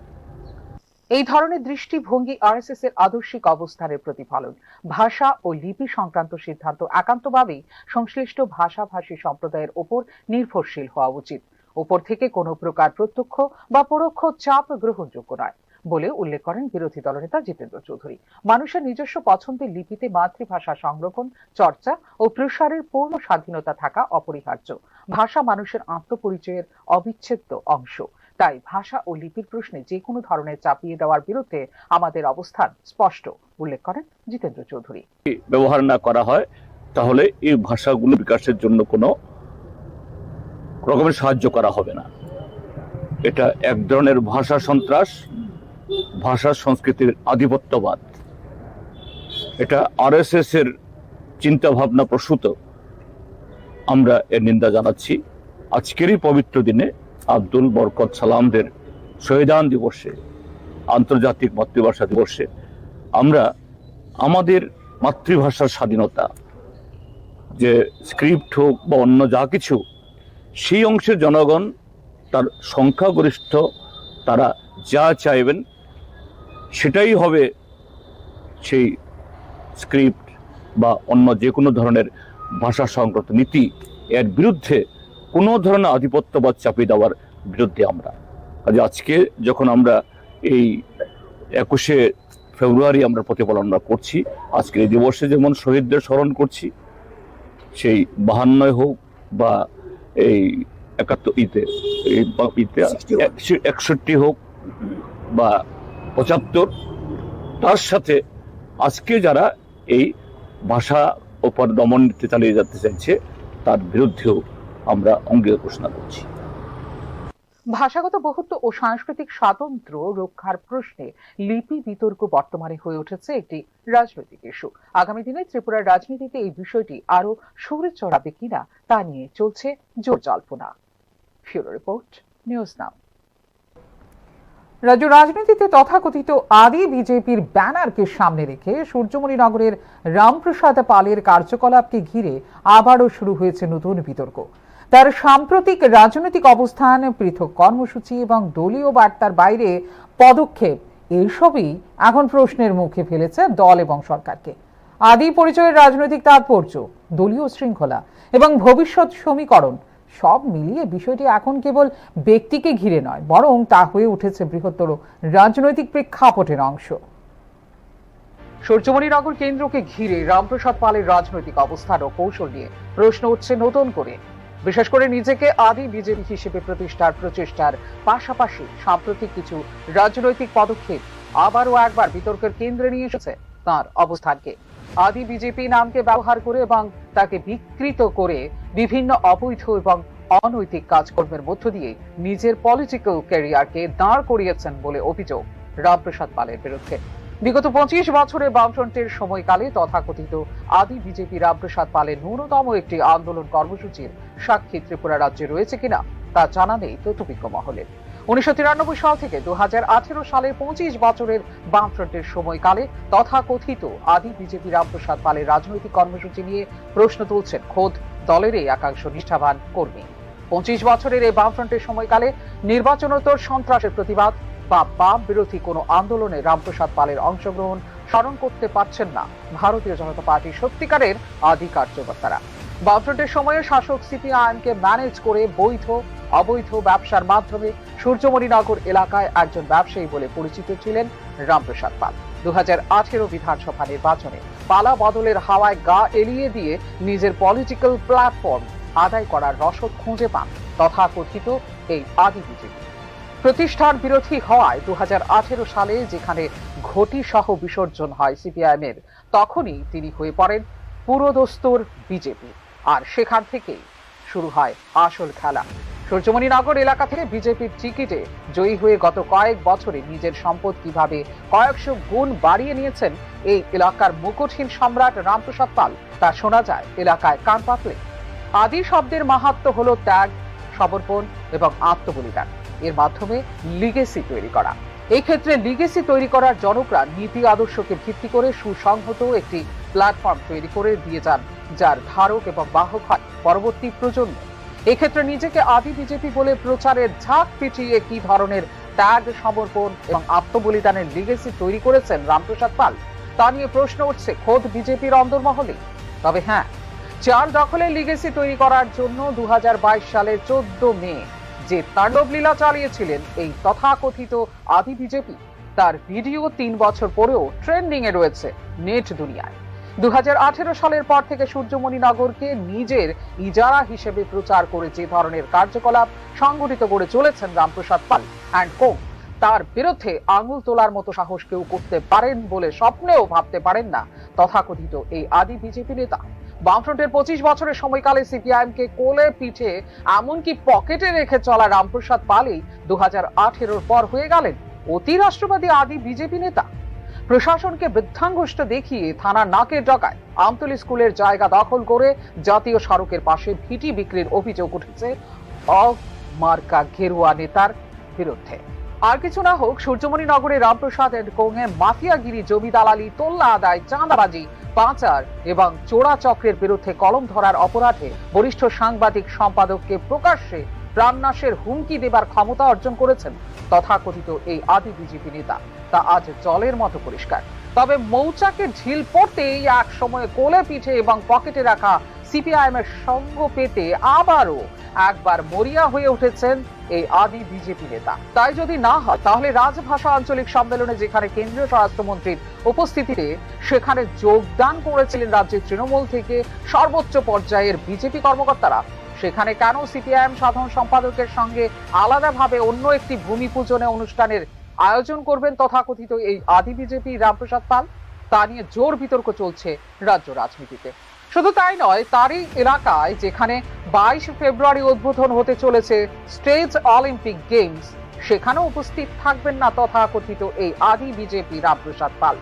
এই ধরনের দৃষ্টিভঙ্গি আরএসএস এর আদর্শিক অবস্থানের প্রতিফলন। ভাষা ও লিপি সংক্রান্ত সিদ্ধান্ত একান্তভাবেই সংশ্লিষ্ট ভাষাভাষী সম্প্রদায়ের ওপর নির্ভরশীল হওয়া উচিত। উপর থেকে কোনো প্রকার প্রত্যক্ষ বা পরোক্ষ চাপ গ্রহণযোগ্য নয় বলে উল্লেখ করেন বিরোধী দলনেতা জিতেন্দ্র চৌধুরী। মানুষের নিজস্ব পছন্দের লিপিতে মাতৃভাষা সংরক্ষণ, চর্চা ও প্রসারের পূর্ণ স্বাধীনতা থাকা অপরিহার্য। ভাষা মানুষের আত্মপরিচয়ের অবিচ্ছেদ্য অংশ। তাই ভাষা ও লিপির প্রশ্নে যে কোনো ধরনের চাপিয়ে দেওয়ার বিরুদ্ধে আমাদের অবস্থান স্পষ্ট, উল্লেখ করেন জিতেন্দ্র চৌধুরী। ব্যবহার না করা হয়, তাহলে এই ভাষাগুলো বিকাশের জন্য কোনো রকমের সাহায্য করা হবে না। এটা এক ধরনের ভাষা সন্ত্রাস, ভাষা সংস্কৃতির আধিপত্যবাদ। এটা আরএসএস এর চিন্তাভাবনা প্রসূত। আমরা এর নিন্দা জানাচ্ছি। আজকের এই পবিত্র দিনে আব্দুল বরকত সালামদের শহীদান দিবসে, আন্তর্জাতিক মাতৃভাষা দিবসে আমরা আমাদের মাতৃভাষার স্বাধীনতা, যে স্ক্রিপ্ট হোক বা অন্য যা কিছু, সেই অংশের জনগণ, তার সংখ্যাগরিষ্ঠ, তারা যা চাইবেন সেটাই হবে সেই স্ক্রিপ্ট বা অন্য যে কোনো ধরনের ভাষা সংক্রান্ত নীতি। এর বিরুদ্ধে কোনো ধরনের আধিপত্যবাদ চাপিয়ে দেওয়ার বিরুদ্ধে আমরা। কাজে আজকে যখন আমরা এই একুশে ফেব্রুয়ারি আমরা প্রতিপালন আমরা করছি, আজকের এই দিবসে যেমন শহীদদের স্মরণ করছি, সেই বাহান্নয় হোক বা এই একাত্তর ইতে, এই বা ইতে, একষট্টি হোক বা পঁচাত্তর, তার সাথে আজকে যারা এই ভাষা উপর দমন নীতি চালিয়ে যেতে চাইছে, তার বিরুদ্ধেও আমরা অঙ্গীকার ঘোষণা করছি। ভাষাগত বহুত্ব ও সাংস্কৃতিক স্বাতন্ত্র্য রক্ষার প্রশ্নে লিপি বিতর্ক বর্তমানে হয়ে উঠেছে একটি রাজনৈতিক ইস্যু। আগামী দিনে ত্রিপুরার রাজনীতিতে এই বিষয়টি আরও সুরে চড়াবে কিনা তা নিয়ে চলছে জোর জল্পনা। Bureau report, news now. রাজ্য রাজনীতিতে তথাকথিত আদি বিজেপির ব্যানারকে সামনে রেখে সূর্যমণি নগরের রামপ্রসাদ পালের কার্যকলাপকে ঘিরে আবারও শুরু হয়েছে নতুন বিতর্ক। তার সাম্প্রতিক রাজনৈতিক অবস্থান, পৃথক কর্মসূচি এবং দলীয় বার্তার বাইরে পদক্ষেপ, এইসবই এখন প্রশ্নের মুখে ফেলেছে দল এবং সরকারকে। আদি পরিচয়ের রাজনৈতিক তাৎপর্য, দলীয় শৃঙ্খলা এবং ভবিষ্যৎ সমীকরণ, সব মিলিয়ে বিষয়টি এখন কেবল ব্যক্তিকে ঘিরে নয়, বরং তা হয়ে উঠেছে বৃহত্তর রাজনৈতিক প্রেক্ষাপটের অংশ। সূর্যমণি নগর কেন্দ্রকে ঘিরে রামপ্রসাদ পালের রাজনৈতিক অবস্থান ও কৌশল নিয়ে প্রশ্ন উঠছে নতুন করে। বিশেষ করে নিজেকে আদি বিজেপি হিসেবে প্রতিষ্ঠার প্রচেষ্টার পাশাপাশি সাম্প্রতিক কিছু রাজনৈতিক পদক্ষেপ আবারও একবার বিতর্কের কেন্দ্রে নিয়ে এসেছে তার অবস্থানকে। আদি বিজেপি নামকে ব্যবহার করে এবং তাকে বিকৃত করে বিভিন্ন অবৈধ এবং অনৈতিক কাজকর্মের মধ্য দিয়ে নিজের পলিটিক্যাল ক্যারিয়ারকে দাঁড় করিয়েছেন বলে অভিযোগ রামপ্রসাদ পালের বিরুদ্ধে। বিগত পঁচিশ বছরে বামফ্রন্টের সময়কালে তথাকথিত আদি বিজেপি রামপ্রসাদ পালের ন্যূনতম একটি আন্দোলন কর্মসূচির সাক্ষী ত্রিপুরা রাজ্যে রয়েছে কিনা তা জানা নেই ততবিজ্ঞ মহলের। উনিশশো তিরানব্বই সাল থেকে দু হাজার আঠেরো সালে পঁচিশ বছরের বামফ্রন্টের সময়কালে তথাকথিত আদি বিজেপি রামপ্রসাদ পালের রাজনৈতিক কর্মসূচি নিয়ে প্রশ্ন তুলছেন খোদ দলেরই একাংশ নিষ্ঠাবান কর্মী। পঁচিশ বছরের এই বামফ্রন্টের সময়কালে নির্বাচনোত্তর সন্ত্রাসের প্রতিবাদ বা বাম বিরোধী কোনো আন্দোলনে রামপ্রসাদ পালের অংশগ্রহণ স্মরণ করতে পারছেন না ভারতীয় জনতা পার্টির সত্যিকারের আদি কার্যকর্তারা। বামফ্রন্টের সময়ে শাসক সিপিআইএমকে ম্যানেজ করে বৈধ অবৈধ ব্যবসার মাধ্যমে সূর্যমণিনগর এলাকায় একজন ব্যবসায়ী বলে পরিচিত ছিলেন রামপ্রসাদ পাল। দু হাজার আঠেরো বিধানসভা নির্বাচনে পালা বদলের হাওয়ায় গা এলিয়ে দিয়ে নিজের পলিটিক্যাল প্ল্যাটফর্ম আদায় করার রসদ খুঁজে পান তথাকথিত এই আদি বিজেপি। প্রতিষ্ঠান বিরোধী হওয়ায় দু হাজার আঠেরো সালে যেখানে ঘটি সহ বিসর্জন হয় সিপিআইএম এর, তখনই তিনি হয়ে পড়েন পুরোদস্তুর বিজেপি। আর সেখান থেকেই শুরু হয় আসল খেলা। সূর্যমণিনগর এলাকা থেকে বিজেপির টিকিটে জয়ী হয়ে গত কয়েক বছরে নিজের সম্পদ কিভাবে কয়েকশো গুণ বাড়িয়ে নিয়েছেন এই এলাকার মুকুটহীন সম্রাট রামপ্রসাদ পাল, তা শোনা যায় এলাকায় কান পাতলে। আদি শব্দের মাহাত্ম্য হলো ত্যাগ, সমর্পণ এবং আত্মবলিদান। এর মাধ্যমে লিগেসি তৈরি করা। এই ক্ষেত্রে লিগেসি তৈরি করার জনকরা নীতি আদর্শকে ভিত্তি করে সুসংহত একটি প্ল্যাটফর্ম তৈরি করে দিয়ে যান, যার ধারক এবং বাহক হয় পরবর্তী প্রজন্ম। এক্ষেত্রে নিজেকে আদি বিজেপি বলে প্রচারের ঝাঁক পিটিয়ে কি ধরনের ত্যাগ, সমর্পণ এবং আত্মবলিদানের লিগেসি তৈরি করেছেন রামপ্রসাদ পাল, তা নিয়ে প্রশ্ন উঠছে খোদ বিজেপির অন্দরমহলে। তবে হ্যাঁ, চেয়ার দখলের লিগেসি তৈরি করার জন্য দু হাজার বাইশ সালের চোদ্দ মে যে তাণ্ডবলীলা চালিয়েছিলেন এই তথাকথিত আদি বিজেপি, তার ভিডিও তিন বছর পরেও ট্রেন্ডিং এ রয়েছে নেট দুনিয়ায়। দু হাজার আঠেরো সালের পর থেকে সূর্যমণি নগরকে নিজের ইজারা হিসেবে প্রচার করে যে ধরনের কার্যকলাপ সংগঠিত করে চলেছেন রামপ্রসাদ পাল অ্যান্ড কো, তার বিরুদ্ধে আঙুল তোলার মতো সাহস কেউ করতে পারেন বলে স্বপ্নেও ভাবতে পারেন না তথাকথিত এই আদি বিজেপি নেতা। বামফ্রন্টের পঁচিশ বছরের সময়কালে সিপিআইএম কে কোলে পিঠে, এমনকি পকেটে রেখে চলা রামপ্রসাদ পালই দু হাজার আঠেরোর পর হয়ে গেলেন অতি রাষ্ট্রবাদী আদি বিজেপি নেতা। প্রশাসনকে বৃদ্ধাঙ্গুষ্ঠ দেখিয়ে থানার নাকের ডগায় আমতলী স্কুলের জায়গা দখল করে জাতীয় সড়কের পাশে ভিটি বিক্রির অভিযোগ উঠেছে অ মার্কা গেরুয়া নেতার বিরুদ্ধে। আর কিছু না হোক, সূর্যমণি নগরে রামপ্রসাদ অ্যান্ড কোংয়ে মাফিয়াগিরি, জমি দালালি, তোল্লা আদায়, চাঁদাবাজি, পাচার এবং চোরা চক্রের বিরুদ্ধে কলম ধরার অপরাধে বরিষ্ঠ সাংবাদিক সম্পাদককে প্রকাশ্যে প্রাণনাশের হুমকি দেবার ক্ষমতা অর্জন করেছেন তথাকথিত এই আদি বিজেপি নেতা। তা আজ জলের মতো পরিষ্কার। তবে মৌচাকে ঢিল পড়তেই এক সময় কোলে পিঠে এবং পকেটে রাখা সিপিআইএম এর সঙ্গ পেতে আবারও একবার মরিয়া হয়ে উঠেছেন এই আদি বিজেপি নেতা। তাই যদি না হয়, তাহলে রাজভাষা আঞ্চলিক সম্মেলনে যেখানে কেন্দ্রীয় স্বরাষ্ট্রমন্ত্রীর উপস্থিতিতে সেখানে যোগদান করেছিলেন রাজ্যের তৃণমূল থেকে সর্বোচ্চ পর্যায়ের বিজেপি কর্মকর্তারা, সেখানে কেন সিপিআইএম সাধারণ সম্পাদকের সঙ্গে আলাদাভাবে অন্য একটি ভূমি পূজনে অনুষ্ঠানের আয়োজন করবেন তথাকথিত এই আদি বিজেপি রামপ্রসাদ পাল, তা নিয়ে জোর বিতর্ক চলছে রাজ্য রাজনীতিতে। শুধু তাই নয়, তারই এলাকায় যেখানে বাইশে ফেব্রুয়ারি উদ্বোধন হতে চলেছে স্টেজ অলিম্পিক গেমস, সেখানেও উপস্থিত থাকবেন না তথাকথিত এই আদি বিজেপি রামপ্রসাদ পাল।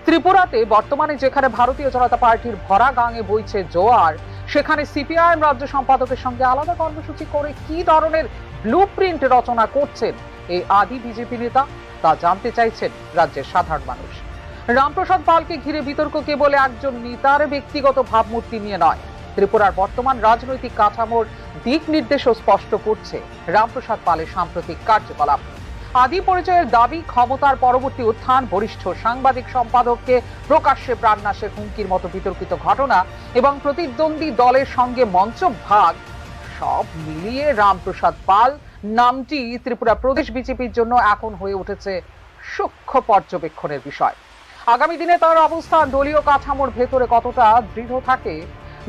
ত্রিপুরাতে বর্তমানে যেখানে ভারতীয় জনতা পার্টির ভরা গাঙে বইছে জোয়ার, সেখানে সিপিআইএম রাজ্য সম্পাদকের সঙ্গে আলাদা কর্মসূচি করে কি ধরনের ব্লুপ্রিন্ট রচনা করছেন এই আদি বিজেপি নেতা, তা জানতে চাইছেন রাজ্যের সাধারণ মানুষ। রামপ্রসাদ পালকে ঘিরে বিতর্ক কেবল একজন নেতার ব্যক্তিগত ভাবমূর্তি নিয়ে নয়, ত্রিপুরার বর্তমান রাজনৈতিক কাঠামোর দিক নির্দেশও স্পষ্ট করছে রামপ্রসাদ পালের সাম্প্রতিক কার্যকলাপ। আদি পরিচয়ের দাবি, ক্ষমতার পরবর্তী উত্থান, বরিষ্ঠ সাংবাদিক সম্পাদককে প্রকাশ্যে প্রাণনাশের হুমকির মতো বিতর্কিত ঘটনা এবং প্রতিদ্বন্দ্বী দলের সঙ্গে মঞ্চ ভাগ, সব মিলিয়ে রামপ্রসাদ পাল নামটি ত্রিপুরা প্রদেশ বিজেপির জন্য এখন হয়ে উঠেছে সূক্ষ্ম পর্যবেক্ষণের বিষয়। আগামী দিনে তার অবস্থান দলীয় কাঠামোর ভেতরে কতটা দৃঢ় থাকে,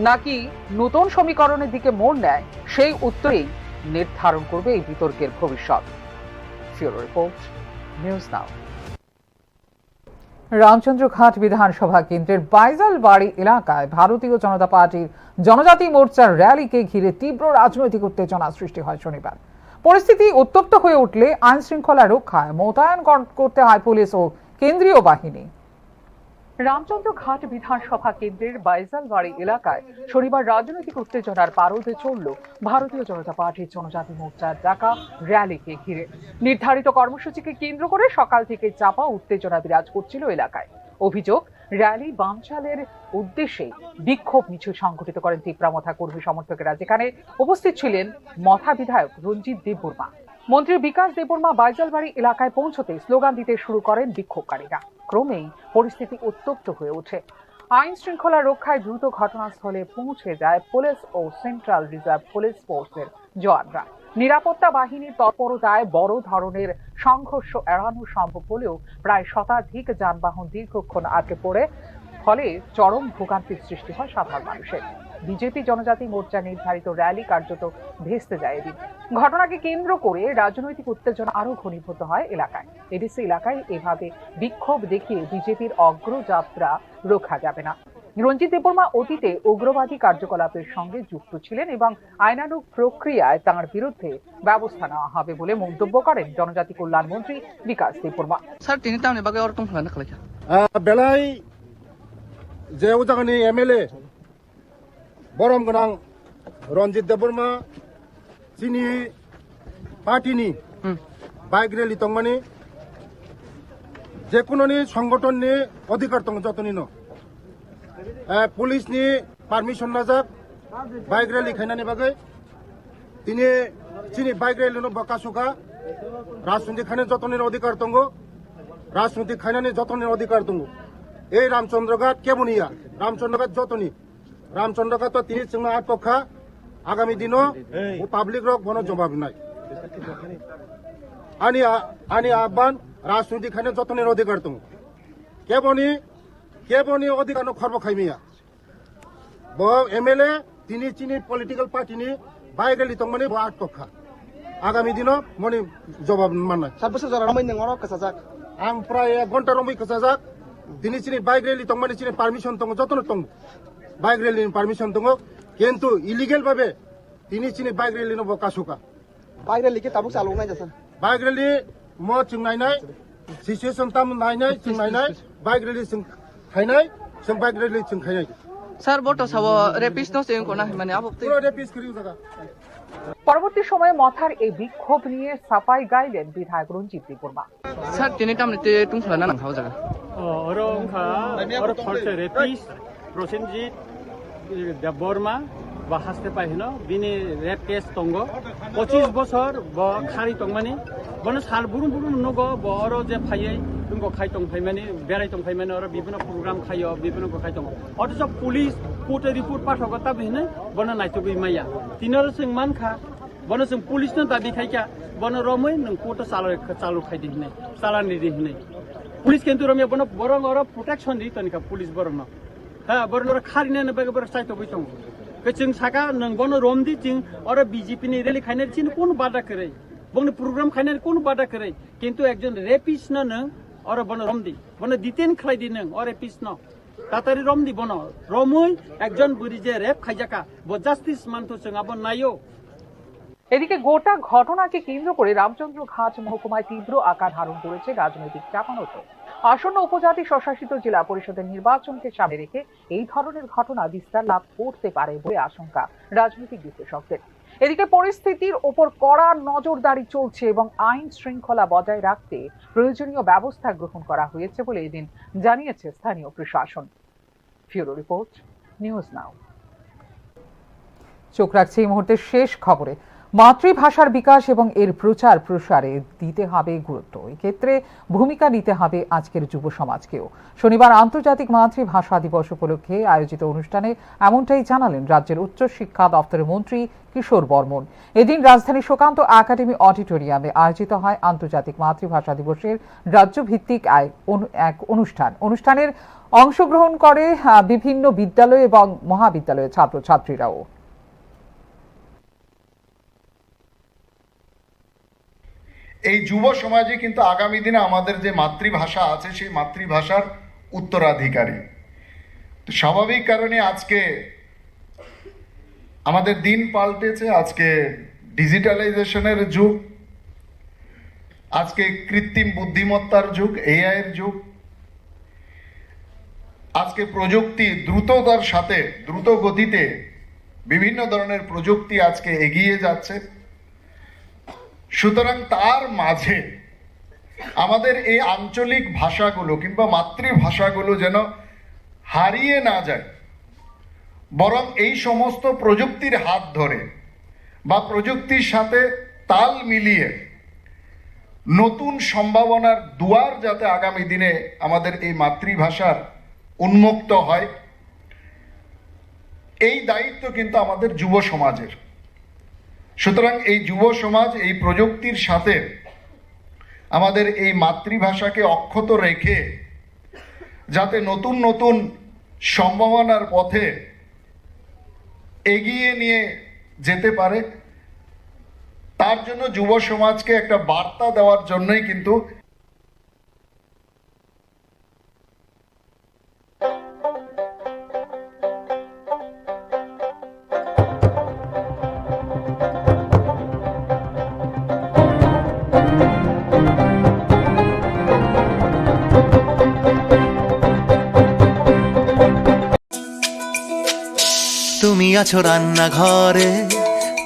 নাকি নতুন সমীকরণের দিকে মোড় নেয়, সেই উত্তরেই নির্ধারণ করবে এই বিতর্কের ভবিষ্যৎ। ফিউরো রিপোর্ট, নিউজ নাও। রামচন্দ্রঘাট বিধানসভা কেন্দ্রের বাইজালবাড়ি এলাকায় ভারতীয় জনতা পার্টির জনজাতি মোর্চার র‍্যালিকে ঘিরে তীব্র রাজনৈতিক উত্তেজনা সৃষ্টি হয় শনিবার। পরিস্থিতি উত্তপ্ত হয়ে উঠলে আইন শৃঙ্খলা রক্ষায় মোতায়েন কর-, করতে হয় পুলিশ ও কেন্দ্রীয় বাহিনী। রামচন্দ্রঘাট বিধানসভা কেন্দ্রের বাইজালবাড়ি এলাকায় শনিবার রাজনৈতিক উত্তেজনার পারদ চড়ল ভারতীয় জনতা পার্টির জনজাতি মোর্চার ডাকা র‍্যালিকে ঘিরে। নির্ধারিত কর্মসূচিকে কেন্দ্র করে সকাল থেকে চাপা উত্তেজনা বিরাজ করছিল এলাকায়। অভিযোগ, র‍্যালি বানচালের উদ্দেশ্যে বিক্ষোভ মিছিল সংঘটিত করেন তিপ্রা মথা কর্মী সমর্থকেরা, যেখানে উপস্থিত ছিলেন মথা বিধায়ক রঞ্জিত দেববর্মা। মন্ত্রী বিকাশ দেববর্মা বাইজালবাড়ি এলাকায় পৌঁছতে স্লোগান দিতে শুরু করেন বিক্ষোভকারীরা। ক্রমেই পরিস্থিতি উত্তপ্ত হয়ে ওঠে। আইন শৃঙ্খলা রক্ষায় দ্রুত ঘটনাস্থলে পৌঁছে যায় পুলিশ ও সেন্ট্রাল রিজার্ভ পুলিশ ফোর্সের জওয়ানরা। নিরাপত্তা বাহিনীর তৎপরতায় বড় ধরনের সংঘর্ষ এড়ানো সম্ভব হলেও প্রায় শতাধিক যানবাহন দীর্ঘক্ষণ আটকে পড়ে, ফলে চরম ভোগান্তির সৃষ্টি হয় সাধারণ মানুষের। বিজেপি জনজাতি মোর্চা নির্ধারিত র‍্যালি কার্যত ভেস্তে যায় এদিন। ঘটনাকে কেন্দ্র করে রাজনৈতিক উত্তেজনা আরও ঘনীভূত হয় এলাকায়। এডিসি এলাকায় এভাবে বিক্ষোভ দেখিয়ে বিজেপির অগ্রযাত্রা রোখা যাবে না। রঞ্জিত দেববর্মা অতীতে উগ্রবাদী কার্যকলাপের সঙ্গে যুক্ত ছিলেন এবং আইনানুগ প্রক্রিয়ায় তাঁর বিরুদ্ধে ব্যবস্থা নেওয়া হবে বলে মন্তব্য করেন জনজাতি কল্যাণ মন্ত্রী বিকাশ দেববর্মা। স্যার, তিনি তো আমি বাগে ওরকম হলেন না, খালি। আহ, বেলায় যে উজাগানি এমএলএ বরম গনাং রঞ্জিত Debbarma chini party ni Hmm. bike rally tongmani, jekunoni songothon ni odhikar tongo jotoni no. Eh, police ni permission najak bike rally khainani bagwi. Tini chini bike rally no bo kasuka. Rajniti khainani jotoni odhikar tongo. Rajniti khainani jotoni odhikar tongo. Ei Ramchandra Ghat keboni ya? Ramchandra Ghat jotoni. Ramchandra Ghat to tini chwngno atok kha, agami dino bo public rok bono jobab rinai. Ani a-, ani ahban rajniti khaina jotoni odhikar tongo. Keboni, keboni odhikar no khorbo khaimiya. Bo M L A tini chini political party ni bike rally tongmani bo atok kha. Agami dino moni jobab mannai. Sar bwswk jora romwi nwng oro kwchajak? Ang prai ek ghonta romwi kwchajak. Tini chini bike rally tongmani chini permission tongo, jotono tongo. Bike rally ni permission tongo. Kintu illegal babe tini chini bike rally no bo kasuka. Bike rally khe tabuk chalok nai jasa? Bike rally mo chwng nainai, situation tam nainai, chwng nainai, bike rally chwng khainai, chwng bike rally chwng khainai. Sir, bo to sabo rapist no se wngkona hwnmani abo twi. Puro rapist kwrwi o jaga. পরবর্তী সময়ে মথার এই বিক্ষোভ নিয়ে সাফাই গাইলেন বিধায়ক Ranjit Debbarma. Sir, tini tamni twi tungsla na nangkha o jaga? O, oro wngkha, oro khoroksa rapist, Prosenjit Debbarma, bo haste pai hino, bini rape case tongo, pochis bosor bo khari tongmani, bono sal burum burum nugo, bo oro je phaiwi tongkha khai tong phaimani, berai tong phaimani, oro bibhinno program khaio, bibhinno kok khai tongo. Othocho police court-o report pathogo, tabuk hinwi bono naitugwi maya. Tini oro chwng mankha, bono chwng police-no dabi khaikha, bono romwi nwng court-o chalo, chalo khaidi hinwi, chalani di hinwi. Police kintu romya bono borok oro protection di tonikha police borokno. Ha, borok oro kharinani bagwi borok chaitogwi tongo. Khe chwng saka nwng bono romdi, chwng oro B J P ni rally khainani chini kunu bada kwrwi. Bongni program khainani kunu bada kwrwi. Kintu ekjon rapist-no nwng oro bono romdi. Bono detain khlaidi nwng o rapist-no. Tatari romdi bono. Romwi ekjon bwrwi je rape khaijaka, bo justice manthok chwng abo naio. এদিকে গোটা ঘটনাকে কেন্দ্র করে রামচন্দ্রঘাট মহকুমায় তীব্র আকার ধারণ করেছে রাজনৈতিক চাপানোতর। আসন্ন উপজাতি স্বশাসিত জেলা পরিষদের নির্বাচনকে সামনে রেখে এই ধরনের ঘটনা বিস্তার লাভ করতে পারে বলে আশঙ্কা রাজনৈতিক বিশ্লেষকদের। এদিকে পরিস্থিতির ওপর কড়া নজরদারি চলছে এবং আইন শৃঙ্খলা বজায় রাখতে প্রয়োজনীয় ব্যবস্থা গ্রহণ করা হয়েছে বলে এদিন জানিয়েছে স্থানীয় প্রশাসন। ফিউরো রিপোর্ট, নিউজ নাও। চোখ রাখছি এই মুহূর্তে শেষ খবরে। মাতৃভাষার বিকাশ এবং এর প্রচার প্রসারে দিতে হবে গুরুত্ব। এক্ষেত্রে ভূমিকা নিতে হবে আজকের যুব সমাজকেও। শনিবার আন্তর্জাতিক মাতৃভাষা দিবস উপলক্ষে আয়োজিত অনুষ্ঠানে এমনটাই জানালেন রাজ্যের উচ্চ শিক্ষা দপ্তরের মন্ত্রী কিশোর বর্মন। এদিন রাজধানীর সুকান্ত একাডেমি অডিটোরিয়ামে আয়োজিত হয় আন্তর্জাতিক মাতৃভাষা দিবসের রাজ্যভিত্তিক আয় অনু-, এক অনুষ্ঠান। অনুষ্ঠানের অংশগ্রহণ করে, আহ, বিভিন্ন বিদ্যালয় এবং মহাবিদ্যালয়ের ছাত্রছাত্রীরাও। এই যুব সমাজই কিন্তু আগামী দিনে আমাদের যে মাতৃভাষা আছে, সেই মাতৃভাষার উত্তরাধিকারী। তো স্বাভাবিক কারণে আজকে আমাদের দিন পাল্টেছে, আজকে ডিজিটালাইজেশনের যুগ, আজকে কৃত্রিম বুদ্ধিমত্তার যুগ, এআই এর যুগ। আজকে প্রযুক্তি দ্রুততার সাথে, দ্রুত গতিতে বিভিন্ন ধরনের প্রযুক্তি আজকে এগিয়ে যাচ্ছে। সুতরাং তার মাঝে আমাদের এই আঞ্চলিক ভাষাগুলো কিংবা মাতৃভাষাগুলো যেন হারিয়ে না যায়, বরং এই সমস্ত প্রযুক্তির হাত ধরে বা প্রযুক্তির সাথে তাল মিলিয়ে নতুন সম্ভাবনার দুয়ার যাতে আগামী দিনে আমাদের এই মাতৃভাষার উন্মুক্ত হয়, এই দায়িত্ব কিন্তু আমাদের যুব সমাজের। সুতরাং এই যুব সমাজ এই প্রযুক্তির সাথে আমাদের এই মাতৃভাষাকে অক্ষত রেখে যাতে নতুন নতুন সম্ভাবনার পথে এগিয়ে নিয়ে যেতে পারে, তার জন্য যুব সমাজকে একটা বার্তা দেওয়ার জন্যই কিন্তু তুমি আছো রান্নাঘরে,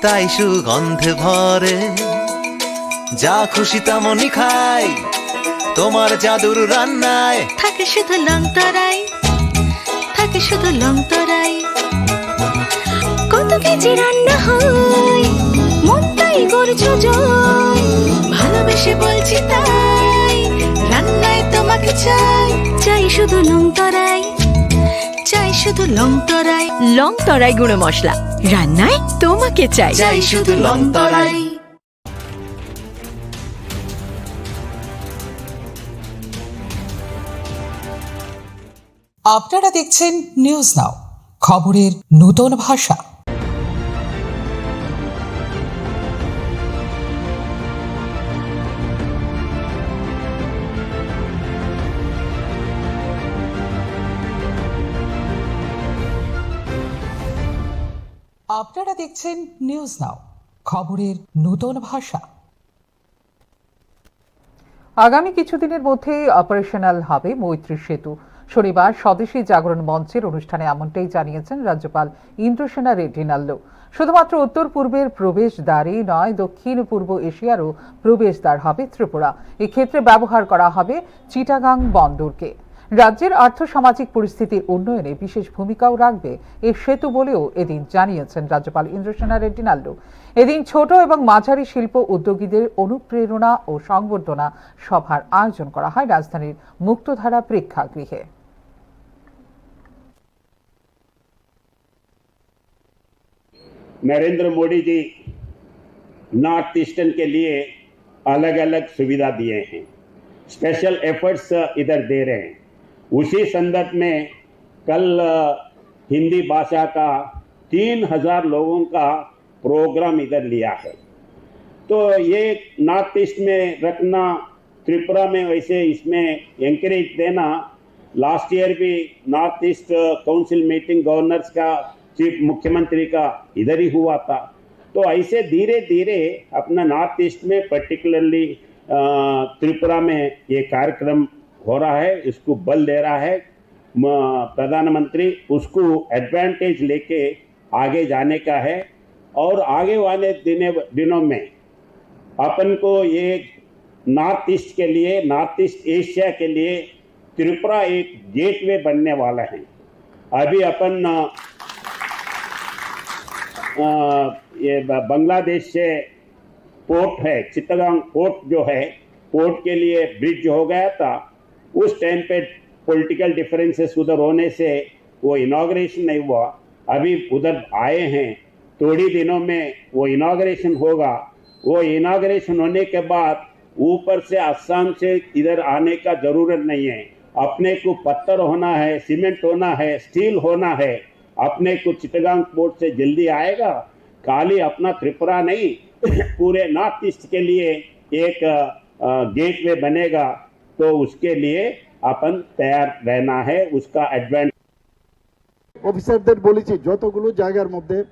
তাই সুগন্ধে ভরে। যা খুশি তেমনই খাই, তোমার জাদুর রান্নায়। থাকে শুধু লং তরাই, থাকে শুধু লং তরাই। কত কেজি রান্না হয়, মনটাই করছো জয়। ভালোবেসে বলছি তাই, রান্নায় তোমাকে চাই। চাই শুধু লং তরাই, চাই শুধু লং তরাই। লং তরাই গুঁড়ো মশলা, রান্নায় তোমাকে চাই। চাই শুধু লং তরাই। আপনারা দেখছেন নিউজ নাও, খবরের নতুন ভাষা। আপনারা দেখছেন নিউজ নাও, খবরের নতুন ভাষা। আগামী কিছুদিনের মধ্যেই অপারেশনাল হবে মৈত্রী সেতু। শনিবার স্বদেশী জাগরণ মঞ্চের অনুষ্ঠানে এমনটাই জানিয়েছেন রাজ্যপাল ইন্দ্রসেনা রেড্ডি নাল্লু। শুধুমাত্র উত্তর পূর্বের প্রবেশদ্বারই নয়, দক্ষিণ পূর্ব এশিয়ারও প্রবেশদ্বার হবে ত্রিপুরা। এক্ষেত্রে ব্যবহার করা হবে চিটাগাং বন্দরকে। রাজ্যের আর্থ সামাজিক পরিস্থিতির উন্নয়নে বিশেষ ভূমিকাও রাখবে এই সেতু বলেও এদিন জানিয়েছেন রাজ্যপাল ইন্দ্রসেনা রেড্ডি নাল্লু। এদিন ছোট এবং মাঝারি শিল্প উদ্যোগীদের অনুপ্রেরণা ও সংবর্ধনা সভার আয়োজন করা হয় রাজধানীর মুক্তধারা প্রেক্ষাগৃহে। नरेंद्र मोदी जी नॉर्थ ईस्टर्न के लिए अलग-अलग सुविधा दिए हैं, स्पेशल एफर्ट्स इधर दे रहे हैं। उसी संदर्भ में कल, अ, हिंदी भाषा का तीन हज़ार लोगों का प्रोग्राम इधर लिया है। तो ये नॉर्थ ईस्ट में रखना, त्रिपुरा में वैसे इसमें एंकरेज देना, लास्ट ईयर भी north east council meeting governors का, चीफ मुख्यमंत्री का इधर ही हुआ था। तो ऐसे धीरे धीरे अपना नॉर्थ ईस्ट में पर्टिकुलरली, अ, त्रिपुरा में ये कार्यक्रम हो रहा है, इसको बल दे रहा है। म-, प्रधानमंत्री उसको एडवांटेज लेके आगे जाने का है। और आगे वाले दिने दिनों में अपन को ये नॉर्थ ईस्ट के लिए, नॉर्थ ईस्ट एशिया के लिए त्रिपुरा एक गेटवे बनने वाला है। अभी अपन अ, अ, ये ब- बांग्लादेश से पोर्ट है, चित्तगांग पोर्ट जो है, पोर्ट के लिए ब्रिज हो गया था। उस टाइम पे पॉलिटिकल डिफरेंसेस उधर होने से वो इनॉग्रेशन नहीं हुआ। अभी उधर आए हैं, थोड़ी दिनों में वो इनॉग्रेशन होगा। वो इनॉग्रेशन होने के बाद ऊपर से, असम से इधर आने का जरूरत नहीं है। अपने को पत्थर होना है, सीमेंट होना है, स्टील होना है। अपने को चिटगांग पोर्ट से जल्दी आएगा। खाली अपना त्रिपुरा नहीं, पूरे नॉर्थ ईस्ट के लिए एक गेटवे बनेगा। तो उसके लिए अपन तैयार रहना है, उसका एडवांस। অফিসারদের বলেছি, যতগুলো জায়গার মধ্যে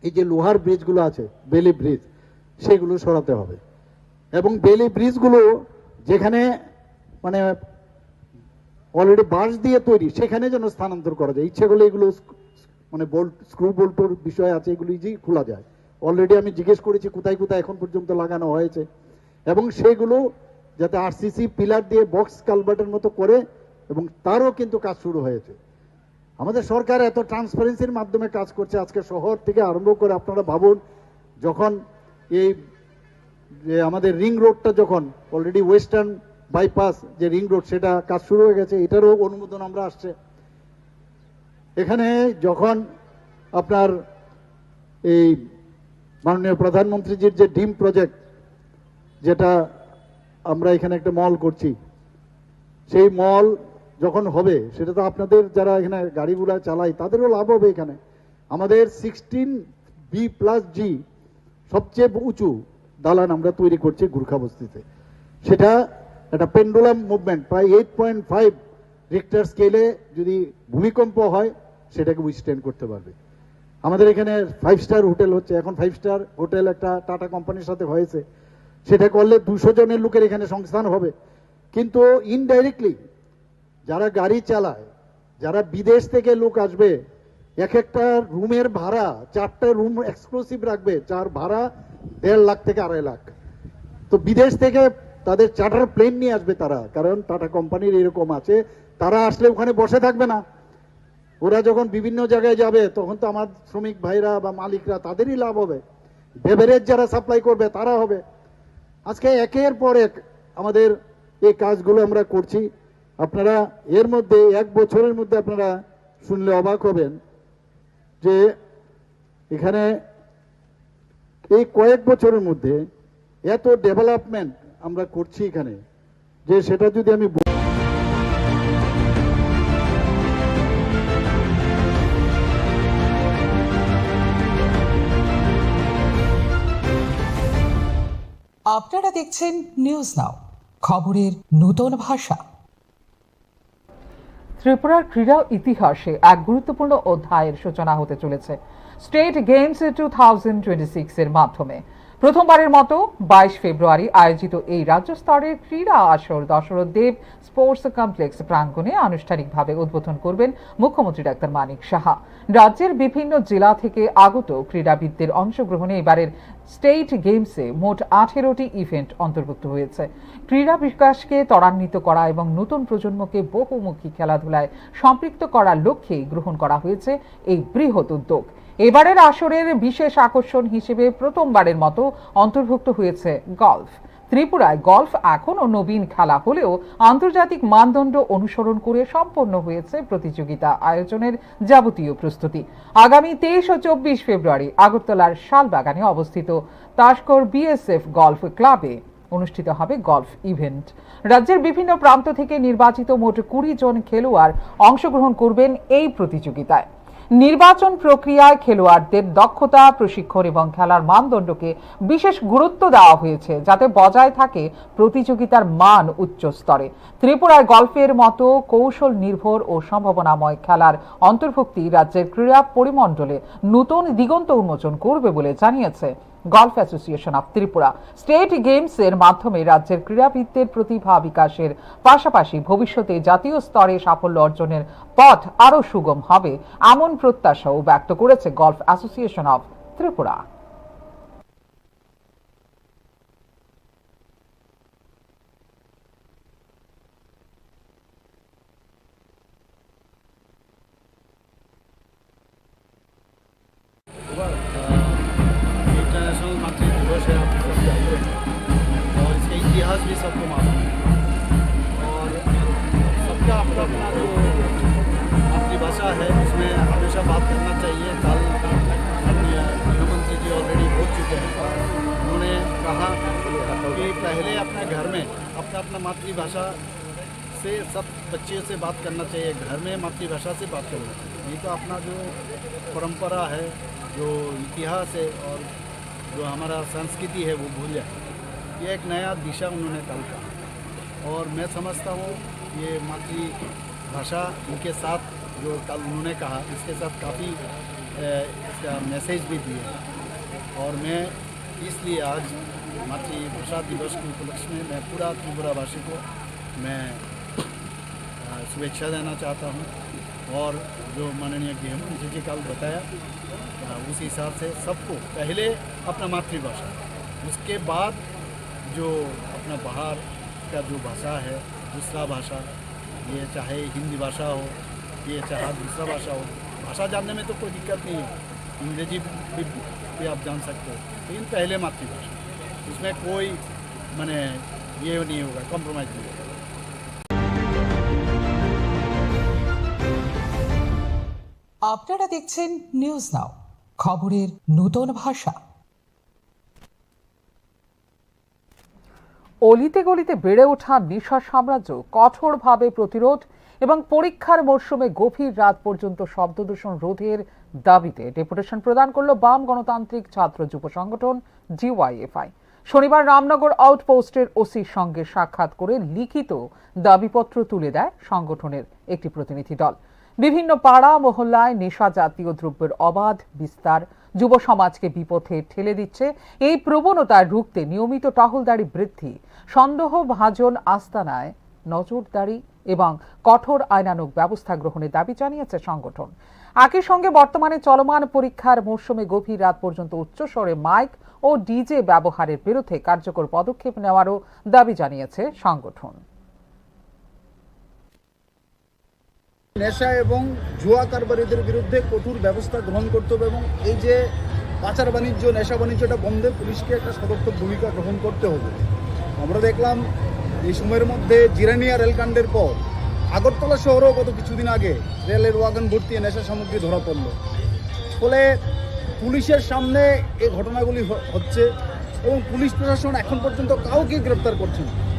এই যে লোহার ব্রিজগুলো আছে, বেলি ব্রিজ, সেগুলো সরাতে হবে। এবং বেলি ব্রিজগুলো যেখানে মানে অলরেডি বাঁশ দিয়ে তৈরি, সেখানে যেন স্থানান্তর করা যায়। ইচ্ছে করলে এগুলো স্ক- মানে বোল্ট, স্ক্রু বোল্টর বিষয় আছে, এগুলো ইজিলি খোলা যায়। অলরেডি আমি জিজ্ঞেস করেছি কোথায় কোথায় এখন পর্যন্ত লাগানো হয়েছে, এবং সেগুলো যাতে আরসিসি পিলার দিয়ে বক্স কালভার্টের মতো করে, এবং তারও কিন্তু কাজ শুরু হয়েছে। আমাদের সরকার এত ট্রান্সপারেন্সির মাধ্যমে কাজ করছে। আজকে শহর থেকে আরম্ভ করে আপনারা ভাবুন, যখন এই যে আমাদের রিং রোডটা, যখন অলরেডি ওয়েস্টার্ন বাইপাস যে রিং রোড, সেটা কাজ শুরু হয়ে গেছে, এটারও অনুমোদন আমরা আসছে। এখানে যখন আপনার এই মাননীয় প্রধানমন্ত্রীজির যে ডিম প্রজেক্ট, যেটা আমরা এখানে একটা মল করছি, সেই মল যখন হবে, সেটা তো আপনাদের যারা এখানে গাড়িগুলা চালাই, তাদেরও লাভ হবে। এখানে আমাদের সিক্সটিন বি প্লাস জি সবচেয়ে উঁচু দালান আমরা তৈরি করছি গুর্খা বস্তিতে। সেটা একটা পেন্ডুলাম মুভমেন্ট, প্রায় এইট পয়েন্ট ফাইভ রিক্টার স্কেলে যদি ভূমিকম্প হয়, সেটাকে উইথস্ট্যান্ড করতে পারবে। আমাদের এখানে ফাইভ স্টার হোটেল হচ্ছে, এখন ফাইভ স্টার হোটেল একটা টাটা কোম্পানির সাথে হয়েছে, সেটা করলে দুশো জনের লোকের এখানে সংস্থান হবে। কিন্তু ইনডাইরেক্টলি যারা গাড়ি চালায়, যারা বিদেশ থেকে লোক আসবে, এক একটা রুমের ভাড়া, চারটা রুম এক্সক্লুসিভ রাখবে, যার ভাড়া দেড় লাখ থেকে আড়াই লাখ। তো বিদেশ থেকে তাদের চার্টার প্লেন নিয়ে আসবে তারা, কারণ টাটা কোম্পানির এরকম আছে, তারা আসলে ওখানে বসে থাকবে না। ওরা যখন বিভিন্ন জায়গায় যাবে, তখন তো আমার শ্রমিক ভাইরা বা মালিকরা, তাদেরই লাভ হবে। বেভারেজ যারা সাপ্লাই করবে, তারা হবে। আজকে একের পর এক আমাদের এই কাজগুলো আমরা করছি। আপনারা এর মধ্যে, এক বছরের মধ্যে আপনারা শুনলে অবাক হবেন যে এখানে এই কয়েক বছরের মধ্যে এত ডেভেলপমেন্ট আমরা করছি এখানে, যে সেটা যদি আমি ব- আপনারা দেখছেন নিউজ নাও, খবরের নূতন ভাষা। ত্রিপুরার ক্রীড়া ইতিহাসে এক গুরুত্বপূর্ণ অধ্যায়ের সূচনা হতে চলেছে state games two thousand twenty six এর মাধ্যমে। প্রথমবারের মতো বাইশ ফেব্রুয়ারি আয়োজিত এই রাজ্য স্তরের ক্রীড়া আসর দশরথ দেব স্পোর্টস কমপ্লেক্স প্রাঙ্গণে আনুষ্ঠানিকভাবে উদ্বোধন করবেন মুখ্যমন্ত্রী ডাক্তার মানিক সাহা। রাজ্যের বিভিন্ন জেলা থেকে আগত ক্রীড়াবিদদের অংশগ্রহণে এবারের স্টেট গেমসে মোট আঠেরোটি ইভেন্ট অন্তর্ভুক্ত হয়েছে। ক্রীড়া বিকাশকে ত্বরান্বিত করা এবং নতুন প্রজন্মকে বহুমুখী খেলাধুলায় সম্পৃক্ত করার লক্ষ্যেই গ্রহণ করা হয়েছে এই বৃহৎ উদ্যোগ। এবারের আসরের বিশেষ আকর্ষণ হিসেবে প্রথমবারের মতো অন্তর্ভুক্ত হয়েছে গলফ। ত্রিপুরায় গলফ এখনও নবীন খেলা হলেও আন্তর্জাতিক মানদণ্ড অনুসরণ করে সম্পন্ন হয়েছে প্রতিযোগিতা আয়োজনের যাবতীয় প্রস্তুতি। আগামী তেইশ ও চব্বিশ ফেব্রুয়ারি আগরতলার শালবাগানে অবস্থিত তাসকর বিএসএফ গলফ ক্লাবে অনুষ্ঠিত হবে গলফ ইভেন্ট। রাজ্যের বিভিন্ন প্রান্ত থেকে নির্বাচিত মোট কুড়ি জন খেলোয়াড় অংশগ্রহণ করবেন এই প্রতিযোগিতায়। নির্বাচন প্রক্রিয়ায় খেলোয়াড়দের দক্ষতা, প্রশিক্ষণ এবং খেলার মানদণ্ডকে বিশেষ গুরুত্ব দেওয়া হয়েছে, যাতে বজায় থাকে প্রতিযোগিতার মান উচ্চ স্তরে। ত্রিপুরায় গলফের মতো কৌশল নির্ভর ও সম্ভাবনাময় খেলার অন্তর্ভুক্তি রাজ্যের ক্রীড়া পরিমণ্ডলে নতুন দিগন্ত উন্মোচন করবে বলে জানিয়েছে golf association of Tripura. State games এর মাধ্যমে রাজ্যের ক্রীড়াবিদদের প্রতিভা বিকাশের পাশাপাশি ভবিষ্যতে জাতীয় স্তরে সাফল্য অর্জনের পথ আরও সুগম হবে, এমন প্রত্যাশাও ব্যক্ত করেছে গলফ অ্যাসোসিয়েশন অফ Tripura. सुबह, अ, इंटरनेशनल मातृ दिवस है, आप सबके लिए। और इसका इतिहास भी सबको मालूम है। और सबका अपना अपना जो मातृभाषा है, उसमें हमेशा बात करना चाहिए। कल माननीय गृह मंत्री जी already बोल चुके हैं। उन्होंने कहा कि पहले अपने घर में अपना अपना मातृभाषा से सब बच्चे से बात करना चाहिए, घर में मातृभाषा से बात करना चाहिए। नहीं तो अपना जो परंपरा है, जो इतिहास है और जो हमारा संस्कृति है, वो भूल जाए। ये एक नया दिशा उन्होंने कल कहा और मैं समझता हूँ ये मातृभाषा इनके साथ जो कल उन्होंने कहा, इसके साथ काफ़ी, अ, इसका मैसेज भी दिए और मैं इसलिए आज मातृभाषा दिवस के उपलक्ष्य में मैं पूरा त्रिपुरावासी को मैं, अ, शुभेच्छा देना चाहता हूँ। और जो माननीय गृह मंत्री जी कल बताया, अ, उस हिसाब से सबको पहले अपना मातृभाषा, उसके बाद जो अपना बाहर का जो भाषा है, दूसरा भाषा, ये चाहे हिंदी भाषा हो, ये चाहे दूसरा भाषा हो, भाषा जानने में तो कोई दिक्कत नहीं है। अंग्रेजी भी, भी आप जान सकते हो, लेकिन पहले मातृभाषा, उसमें कोई, माने, ये नहीं होगा, कॉम्प्रोमाइज नहीं होगा। আপনারা দেখছেন নিউজ নাও, খবরের নূতন ভাষা। অলিতে গলিতে বেড়ে ওঠা নেশা সাম্রাজ্য কঠোরভাবে প্রতিরোধ এবং পরীক্ষার মরশুমে গভীর রাত পর্যন্ত শব্দদূষণ রোধের দাবিতে ডেপুটেশন প্রদান করল বাম গণতান্ত্রিক ছাত্র যুব সংগঠন ডিওয়াইএফআই। শনিবার রামনগর আউটপোস্টের ওসির সঙ্গে সাক্ষাৎ করে লিখিত দাবিপত্র তুলে দেয় সংগঠনের একটি প্রতিনিধি দল। বিভিন্ন পাড়া মহল্লায় নেশা জাতীয় দ্রব্যের অবাধ বিস্তার যুব সমাজকে বিপথে ঠেলে দিচ্ছে। এই প্রবণতা রুখতে নিয়মিত টহলদারি বৃদ্ধি, সন্দেহভাজন আস্তানায় নজরদারি এবং কঠোর আইনানুগ ব্যবস্থা গ্রহণের দাবি জানিয়েছে সংগঠন। একই সঙ্গে বর্তমানে চলমান পরীক্ষার মরশুমে গভীর রাত পর্যন্ত উচ্চস্বরে মাইক ও ডিজে ব্যবহারের বিরুদ্ধে কার্যকর পদক্ষেপ নেওয়ারও দাবি জানিয়েছে সংগঠন। নেশা এবং জুয়া কারবারিদের বিরুদ্ধে কঠোর ব্যবস্থা গ্রহণ করতে হবে এবং এই যে পাচার বাণিজ্য, নেশা বাণিজ্যটা বন্ধে পুলিশকে একটা সদর্থক ভূমিকা গ্রহণ করতে হবে। আমরা দেখলাম এই সময়ের মধ্যে জিরানিয়া রেলকাণ্ডের পর আগরতলা শহরেও গত কিছুদিন আগে রেলের ওয়াগন ভর্তি নেশা সামগ্রী ধরা পড়ল। ফলে পুলিশের সামনে এই ঘটনাগুলি হ-, হচ্ছে এবং পুলিশ প্রশাসন এখন পর্যন্ত কাউকে গ্রেপ্তার করছে না।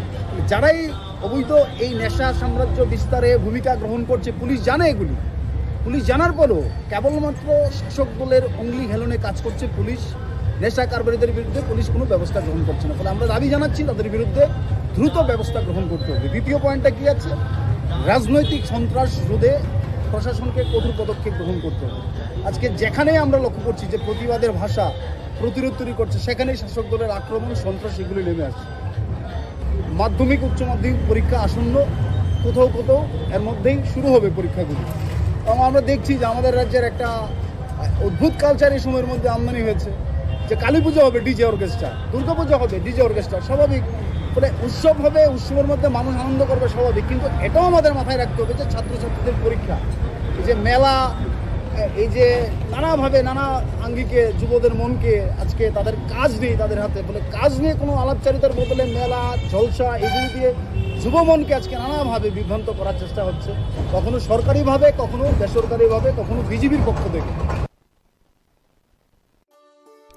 যারাই অবৈধ এই নেশা সাম্রাজ্য বিস্তারে ভূমিকা গ্রহণ করছে, পুলিশ জানে এগুলি। পুলিশ জানার পরও কেবলমাত্র শাসক দলের অঙ্গলি হেলনে কাজ করছে পুলিশ। নেশা কারবারিদের বিরুদ্ধে পুলিশ কোনো ব্যবস্থা গ্রহণ করছে না। ফলে আমরা দাবি জানাচ্ছি তাদের বিরুদ্ধে দ্রুত ব্যবস্থা গ্রহণ করতে হবে। দ্বিতীয় পয়েন্টটা কি আছে? রাজনৈতিক সন্ত্রাস রোধে প্রশাসনকে কঠোর পদক্ষেপ গ্রহণ করতে হবে। আজকে যেখানেই আমরা লক্ষ্য করছি যে প্রতিবাদের ভাষা প্রতিরোধ তৈরি করছে, সেখানেই শাসক দলের আক্রমণ, সন্ত্রাস এগুলি নেমে আসছে। মাধ্যমিক, উচ্চ মাধ্যমিক পরীক্ষা আসন্ন, কোথাও কোথাও এর মধ্যেই শুরু হবে পরীক্ষাগুলি। এবং আমরা দেখছি যে আমাদের রাজ্যের একটা অদ্ভুত কালচার এই সময়ের মধ্যে আমদানি হয়েছে, যে কালী পুজো হবে ডিজে অর্কেস্ট্রা, দুর্গা পুজো হবে ডিজে অর্কেস্ট্রা, স্বাভাবিক। ফলে উৎসব হবে, উৎসবের মধ্যে মানুষ আনন্দ করবে, স্বাভাবিক। কিন্তু এটাও আমাদের মাথায় রাখতে হবে যে ছাত্রছাত্রীদের পরীক্ষা, এই যে মেলা, এই যে নানাভাবে নানা আঙ্গিকে যুবদের মনকে আজকে তাদের কাজ নেই তাদের হাতে, ফলে কাজ নিয়ে কোনো আলাপচারিতার বদলে মেলা, জলসা এগুলো দিয়ে যুব মনকে আজকে নানাভাবে বিভ্রান্ত করার চেষ্টা হচ্ছে, কখনো সরকারিভাবে, কখনো বেসরকারিভাবে, কখনো বিজিবির পক্ষ থেকে।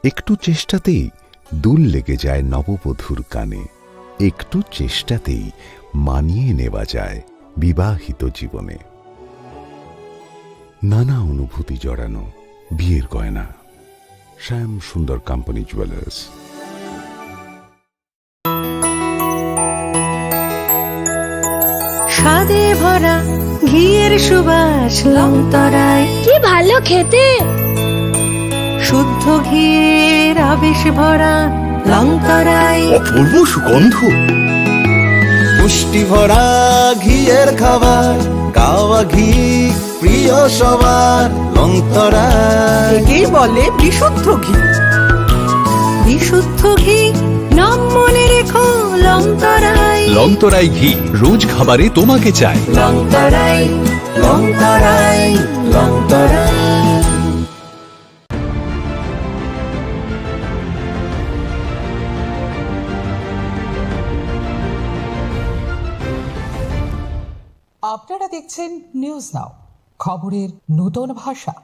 একটু চেষ্টাতেই দুল লেগে যায় নববধূর কানে, একটু চেষ্টাতেই মানিয়ে নেওয়া যায় বিবাহিত জীবনে। নানা অনুভূতি জড়ানো বিয়ের গয়না। শ্যাম সুন্দর কোম্পানি জুয়েলার্স। স্বাদে ভরা ঘিয়ের সুবাস লংতরায়। কি ভালো খেতে! শুদ্ধ ঘিয়ের আবেশ ভরা লংতরায়। অপূর্ব সুগন্ধ। পুষ্টি ভরা ঘিয়ের খাবার, কাওয়া ঘি। প্রিয় সবার লংতরাই। একেই বলে বিশুদ্ধ ঘি। বিশুদ্ধ ঘি, নাম মনে রেখো লংতরাই। লংতরাই ঘি, রোজ খাবারে তোমাকে চাই। লংতরাই, লংতরাই, লংতরাই। আপনারা দেখছেন নিউজ নাও, খবরের নূতন ভাষা।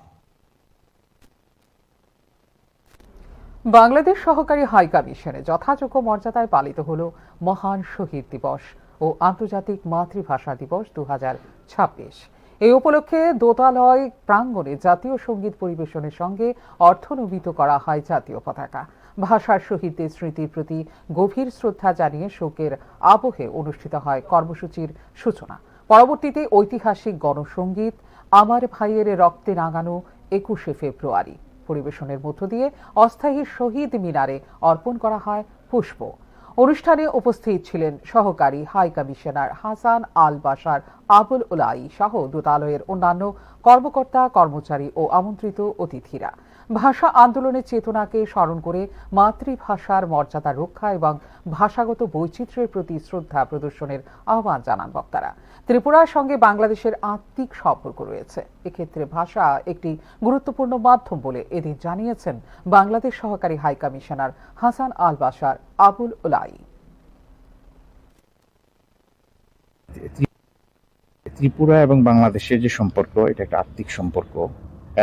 বাংলাদেশ সহকারী হাই কমিশনে যথাযোগ্য মর্যাদায় পালিত হল মহান শহীদ দিবস ও আন্তর্জাতিক মাতৃভাষা দিবস দু হাজার ছাব্বিশ। এই উপলক্ষে দোতালয় প্রাঙ্গণে জাতীয় সঙ্গীত পরিবেশনের সঙ্গে অর্থনমিত করা হয় জাতীয় পতাকা। ভাষার শহীদদের স্মৃতির প্রতি গভীর শ্রদ্ধা জানিয়ে শোকের আবহে অনুষ্ঠিত হয় কর্মসূচির সূচনা। পরবর্তীতে ঐতিহাসিক গণসঙ্গীত আমার ভাইয়ের রক্তে রাঙানো একুশে ফেব্রুয়ারি পরিবেশনের মধ্য দিয়ে অস্থায়ী শহীদ মিনারে অর্পণ করা হয় পুষ্প। অনুষ্ঠানে উপস্থিত ছিলেন সহকারী হাই কমিশনার হাসান আল বাশার আবুল উলাই সহ দূতালয়ের অন্যান্য কর্মকর্তা, কর্মচারী ও আমন্ত্রিত অতিথিরা। ভাষা আন্দোলনের চেতনাকে স্মরণ করে মাতৃভাষার মর্যাদা রক্ষা এবং ভাষাগত বৈচিত্র্যের প্রতি শ্রদ্ধা প্রদর্শনের আহ্বান জানান বক্তারা। ত্রিপুরার সঙ্গে বাংলাদেশের আত্মিক সম্পর্ক রয়েছে। এক্ষেত্রে ভাষা একটি গুরুত্বপূর্ণ মাধ্যম বলে এদিন জানিয়েছেন বাংলাদেশ সহকারী হাই কমিশনার হাসান আল বাশার আবুল উলাই। ত্রি-, ত্রিপুরা এবং বাংলাদেশের যে সম্পর্ক, এটা একটা আত্মিক সম্পর্ক,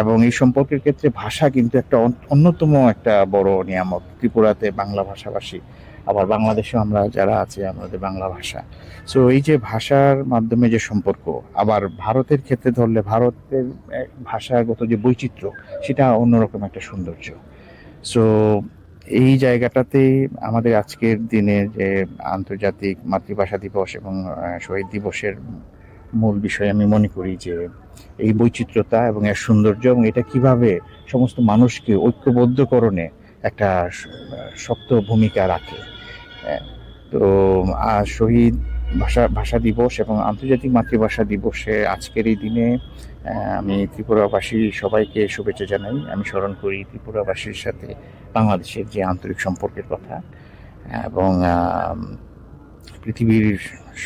এবং এই সম্পর্কের ক্ষেত্রে ভাষা কিন্তু একটা অন-, অন্যতম একটা বড় নিয়ামক। ত্রিপুরাতে বাংলা ভাষাভাষী, আবার বাংলাদেশেও আমরা যারা আছি, আমাদের বাংলা ভাষা। সো এই যে ভাষার মাধ্যমে যে সম্পর্ক, আবার ভারতের ক্ষেত্রে ধরলে ভারতের, এ, ভাষাগত যে বৈচিত্র্য, সেটা অন্যরকম একটা সৌন্দর্য। সো এই জায়গাটাতে আমাদের আজকের দিনে যে আন্তর্জাতিক মাতৃভাষা দিবস এবং, আহ, শহীদ দিবসের মূল বিষয় আমি মনে করি যে এই বৈচিত্র্যতা এবং এর সৌন্দর্য এবং এটা কিভাবে সমস্ত মানুষকে ঐক্যবদ্ধকরণে একটা স-, শক্ত ভূমিকা রাখে। আহ, তো, আহ, শহীদ ভাষা, ভাষা দিবস এবং আন্তর্জাতিক মাতৃভাষা দিবসে আজকের এই দিনে, আহ, আমি ত্রিপুরাবাসী সবাইকে শুভেচ্ছা জানাই। আমি স্মরণ করি ত্রিপুরাবাসীর সাথে বাংলাদেশের যে আন্তরিক সম্পর্কের কথা এবং, আহ, পৃথিবীর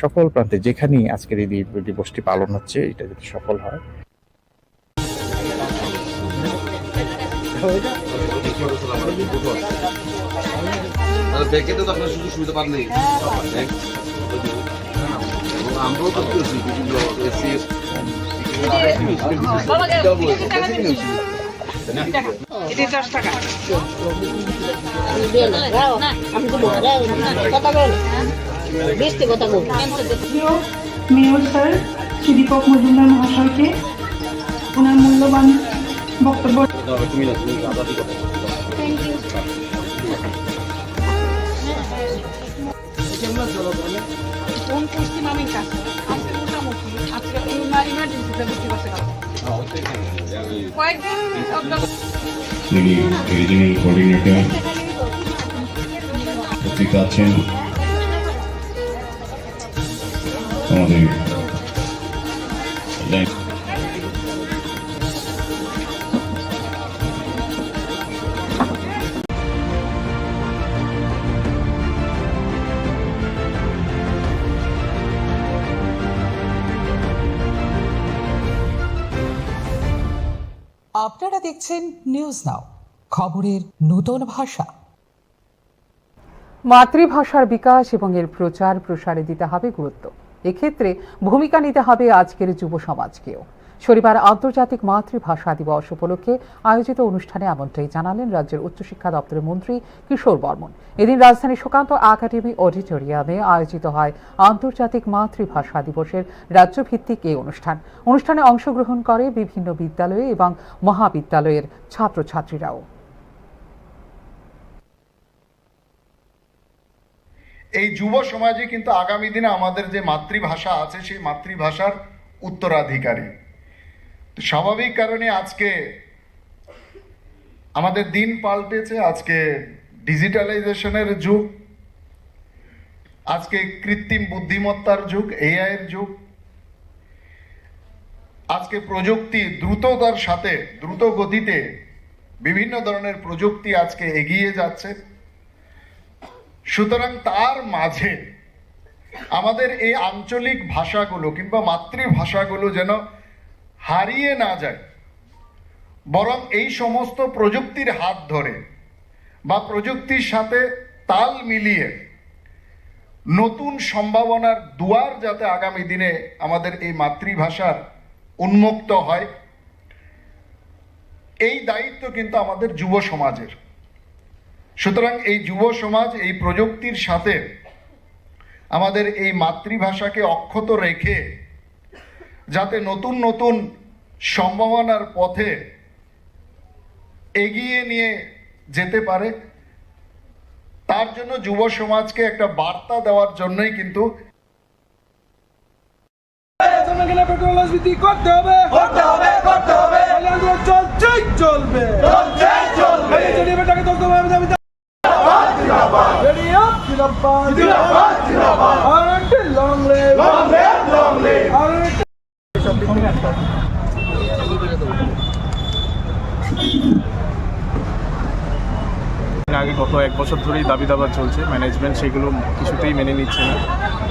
সকল প্রান্তে যেখানেই আজকের এই দি-, দিবসটি পালন হচ্ছে, এটা যাতে সফল হয়। আর ব্যাংকে তো আপনার সুযোগ সুবিধা পাননি। ব্যাংক, আমরাও তো করেছি বিভিন্ন এসসি, এসটি। বাবা, এটা দশ টাকা। আমি দেবো, দাও, আমি দেবো, দাও। কত করে? বিশ টি কত করে? প্রিয় মেয়র স্যার শ্রী দীপক মজুমদার মহাশয়কে ওনার মূল্যবান বক্তব্য। কোন পশ্চিম আমির কাছে আজকে মোটামুটি আজকে ইমার্জেন্সিতে ভর্তি করতে হবে। কয়েকদিন অন্তত তিনি রিজিওনাল কোঅর্ডিনেটর উপস্থিত আছেন। আমাদের আপনারা দেখছেন নিউজ নাও, খবরের নতুন ভাষা। মাতৃভাষার বিকাশ এবং এর প্রচার প্রসারে দিতে হবে গুরুত্ব। এক্ষেত্রে ভূমিকা নিতে হবে আজকের যুব সমাজকেও। শনিবার আন্তর্জাতিক মাতৃভাষা দিবস উপলক্ষে আয়োজিত অনুষ্ঠানে এমনটাই জানালেন রাজ্যের উচ্চশিক্ষা দপ্তরের মন্ত্রী কিশোর বর্মন। এদিন রাজধানীর সুকান্ত একাডেমি অডিটোরিয়ামে আয়োজিত হয় আন্তর্জাতিক মাতৃভাষা দিবসের রাজ্যভিত্তিক এই অনুষ্ঠান। অনুষ্ঠানে অংশগ্রহণ করে বিভিন্ন বিদ্যালয় এবং মহাবিদ্যালয়ের ছাত্রছাত্রীরাও। এই যুব সমাজই কিন্তু আগামী দিনে আমাদের যে মাতৃভাষা আছে, সেই মাতৃভাষার উত্তরাধিকারী। তো স্বাভাবিক কারণে আজকে আমাদের দিন পাল্টেছে, আজকে ডিজিটালাইজেশনের যুগ, আজকে কৃত্রিম বুদ্ধিমত্তার যুগ, এআই এর যুগ। আজকে প্রযুক্তি দ্রুততার সাথে, দ্রুত গতিতে বিভিন্ন ধরনের প্রযুক্তি আজকে এগিয়ে যাচ্ছে। সুতরাং তার মাঝে আমাদের এই আঞ্চলিক ভাষাগুলো কিংবা মাতৃভাষাগুলো যেন হারিয়ে না যায়, বরং এই সমস্ত প্রযুক্তির হাত ধরে বা প্রযুক্তির সাথে তাল মিলিয়ে নতুন সম্ভাবনার দুয়ার যাতে আগামী দিনে আমাদের এই মাতৃভাষার উন্মুক্ত হয়, এই দায়িত্ব কিন্তু আমাদের যুব সমাজের। সুতরাং এই যুব সমাজ এই প্রযুক্তির সাথে আমাদের এই মাতৃভাষাকে অক্ষত রেখে যাতে নতুন নতুন সম্ভাবনার পথে এগিয়ে নিয়ে যেতে পারে, তার জন্য যুব সমাজকে একটা বার্তা দেওয়ার জন্যই কিন্তু। পেট্রোল রাজনীতি করতে হবে, করতে হবে, করতে হবে। আন্দোলন চলছেই চলবে, চলছেই চলবে। রেডিও জিন্দাবাদ, জিন্দাবাদ, জিন্দাবাদ। Long live, long live। আগে গত এক বছর ধরেই দাবি দাবা চলছে, ম্যানেজমেন্ট সেগুলো কিছুতেই মেনে নিচ্ছে না।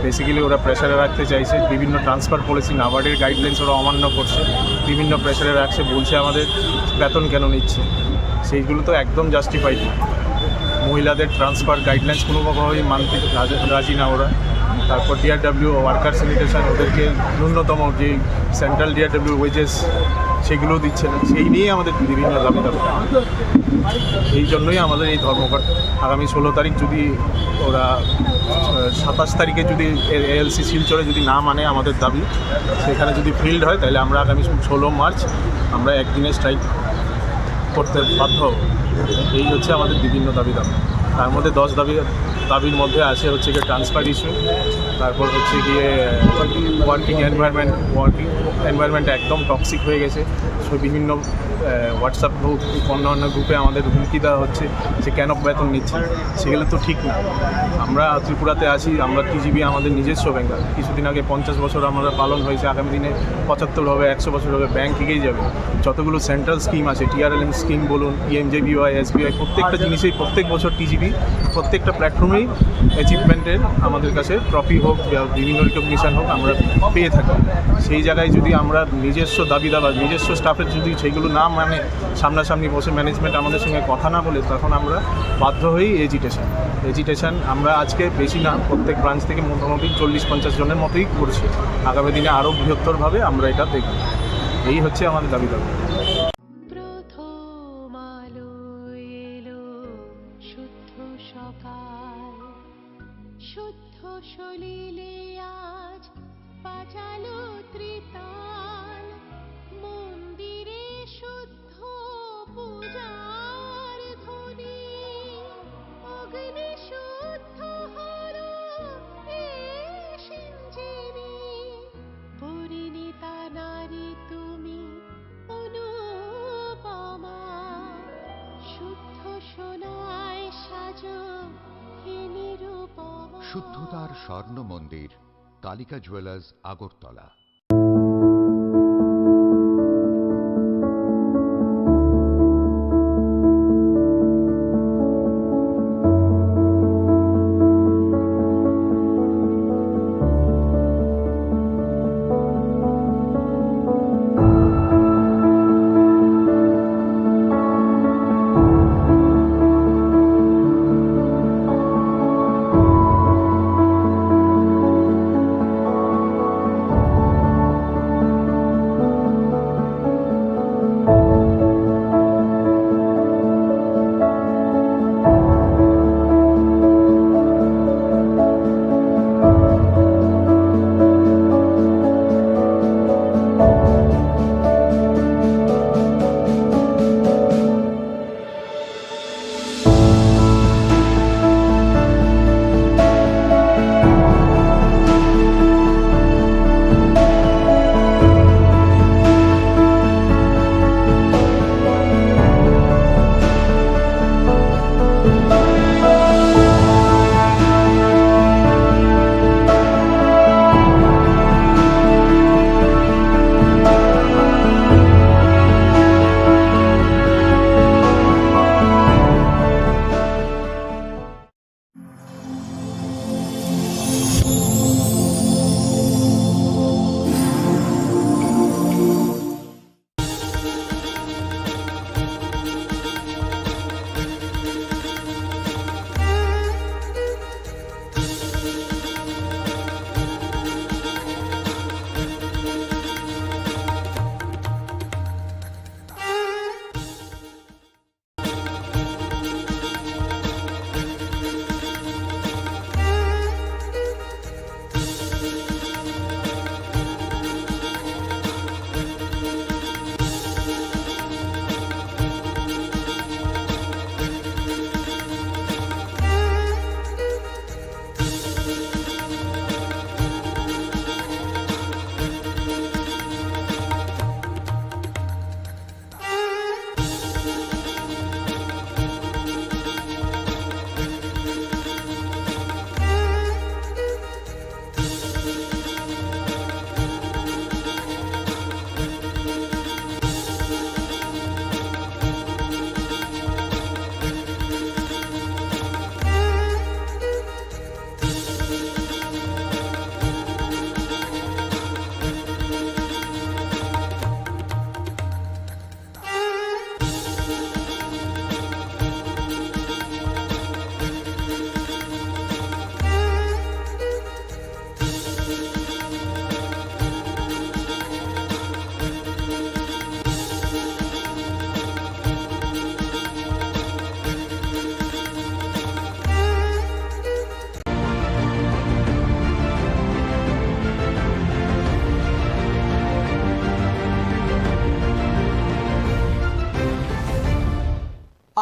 বেসিক্যালি ওরা প্রেশারে রাখতে চাইছে, বিভিন্ন ট্রান্সফার পলিসি, নাবার্ডের গাইডলাইন্স ওরা অমান্য করছে, বিভিন্ন প্রেশারে রাখছে, বলছে আমাদের বেতন কেন নিচ্ছে, সেইগুলো তো একদম জাস্টিফাইড। মহিলাদের ট্রান্সফার গাইডলাইন্স কোনোভাবেই মানতে রাজি, রাজি না ওরা। তারপর ডিআরডব্লিউ ওয়ার্কার স্যানিটেশন, ওদেরকে ন্যূনতম যে সেন্ট্রাল ডিআরডব্লিউ ওয়েজেস, সেগুলো দিচ্ছে না। সেই নিয়ে আমাদের বিভিন্ন দাবি দাবা। এই জন্যই আমাদের এই ধর্মঘট। আগামী ষোলো তারিখ যদি ওরা, আহ, সাতাশ তারিখে যদি এএলসি শিলচরে যদি না মানে আমাদের দাবি, সেখানে যদি ফিল্ড হয়, তাহলে আমরা আগামী ষোলো মার্চ আমরা একদিনে স্ট্রাইক করতে বাধ্য হব। এই হচ্ছে আমাদের বিভিন্ন দাবি দাবা। তার মধ্যে দশ দাবি, দাবির মধ্যে আছে হচ্ছে গিয়ে ট্রান্সফার ইস্যু, তারপর হচ্ছে গিয়ে ওয়ার্কিং এনভায়রনমেন্ট, ওয়ার্কিং এনভায়রনমেন্ট একদম টক্সিক হয়ে গেছে। সো বিভিন্ন, আহ, হোয়াটসঅ্যাপ গ্রুপ, অন্য অন্য গ্রুপে আমাদের হুমকি দেওয়া হচ্ছে যে কেন বেতন নিচ্ছে, সেগুলো তো ঠিক না। আমরা ত্রিপুরাতে আছি, আমরা টিজিভি আমাদের নিজস্ব ব্যাংক। কিছুদিন আগে পঞ্চাশ বছর আমরা পালন হয়েছে, আগামী দিনে পঁচাত্তর হবে, একশো বছর হবে, ব্যাংক এগিয়ে যাবে। যতগুলো সেন্ট্রাল স্কিম আছে, টিআরএলএম স্কিম বলুন, পিএমজেবিওয়াই, এসবিআই, প্রত্যেকটা জিনিসেই, প্রত্যেক বছর টিজিভি প্রত্যেকটা প্ল্যাটফর্মেই অ্যাচিভমেন্টের আমাদের কাছে ট্রফি হোক বা বিভিন্ন রিকগনিশন হোক, আমরা পেয়ে থাকি। সেই জায়গায় যদি আমরা নিজস্ব দাবি দাবা, নিজস্ব স্টাফের যদি সেইগুলো না মানে, সামনাসামনি বসে ম্যানেজমেন্ট আমাদের সঙ্গে কথা না বলে, তখন আমরা বাধ্য হই এজিটেশন। এজিটেশন আমরা আজকে বেশি না, প্রত্যেক ব্রাঞ্চ থেকে মোটামুটি চল্লিশ পঞ্চাশ জনের মতোই করছি। আগামী দিনে আরও বৃহত্তরভাবে আমরা এটা দেখব। এই হচ্ছে আমাদের দাবি দাবা। প্রথম আলো এলো শুদ্ধ সকাল, শুদ্ধ সলিলে আজ বাজালো ত্রিতাল। মন্দিরে শুদ্ধ পূজার ধ্বনি, অগ্নি শুদ্ধ হলো এ সিঞ্জিনী। পরিণীতা নারী তুমি অনুপমা, শুদ্ধ সোনায় সাজো হে নিরুপমা। শুদ্ধতার স্বর্ণ মন্দির, কালিকা জুয়েলার্স, আগরতলা।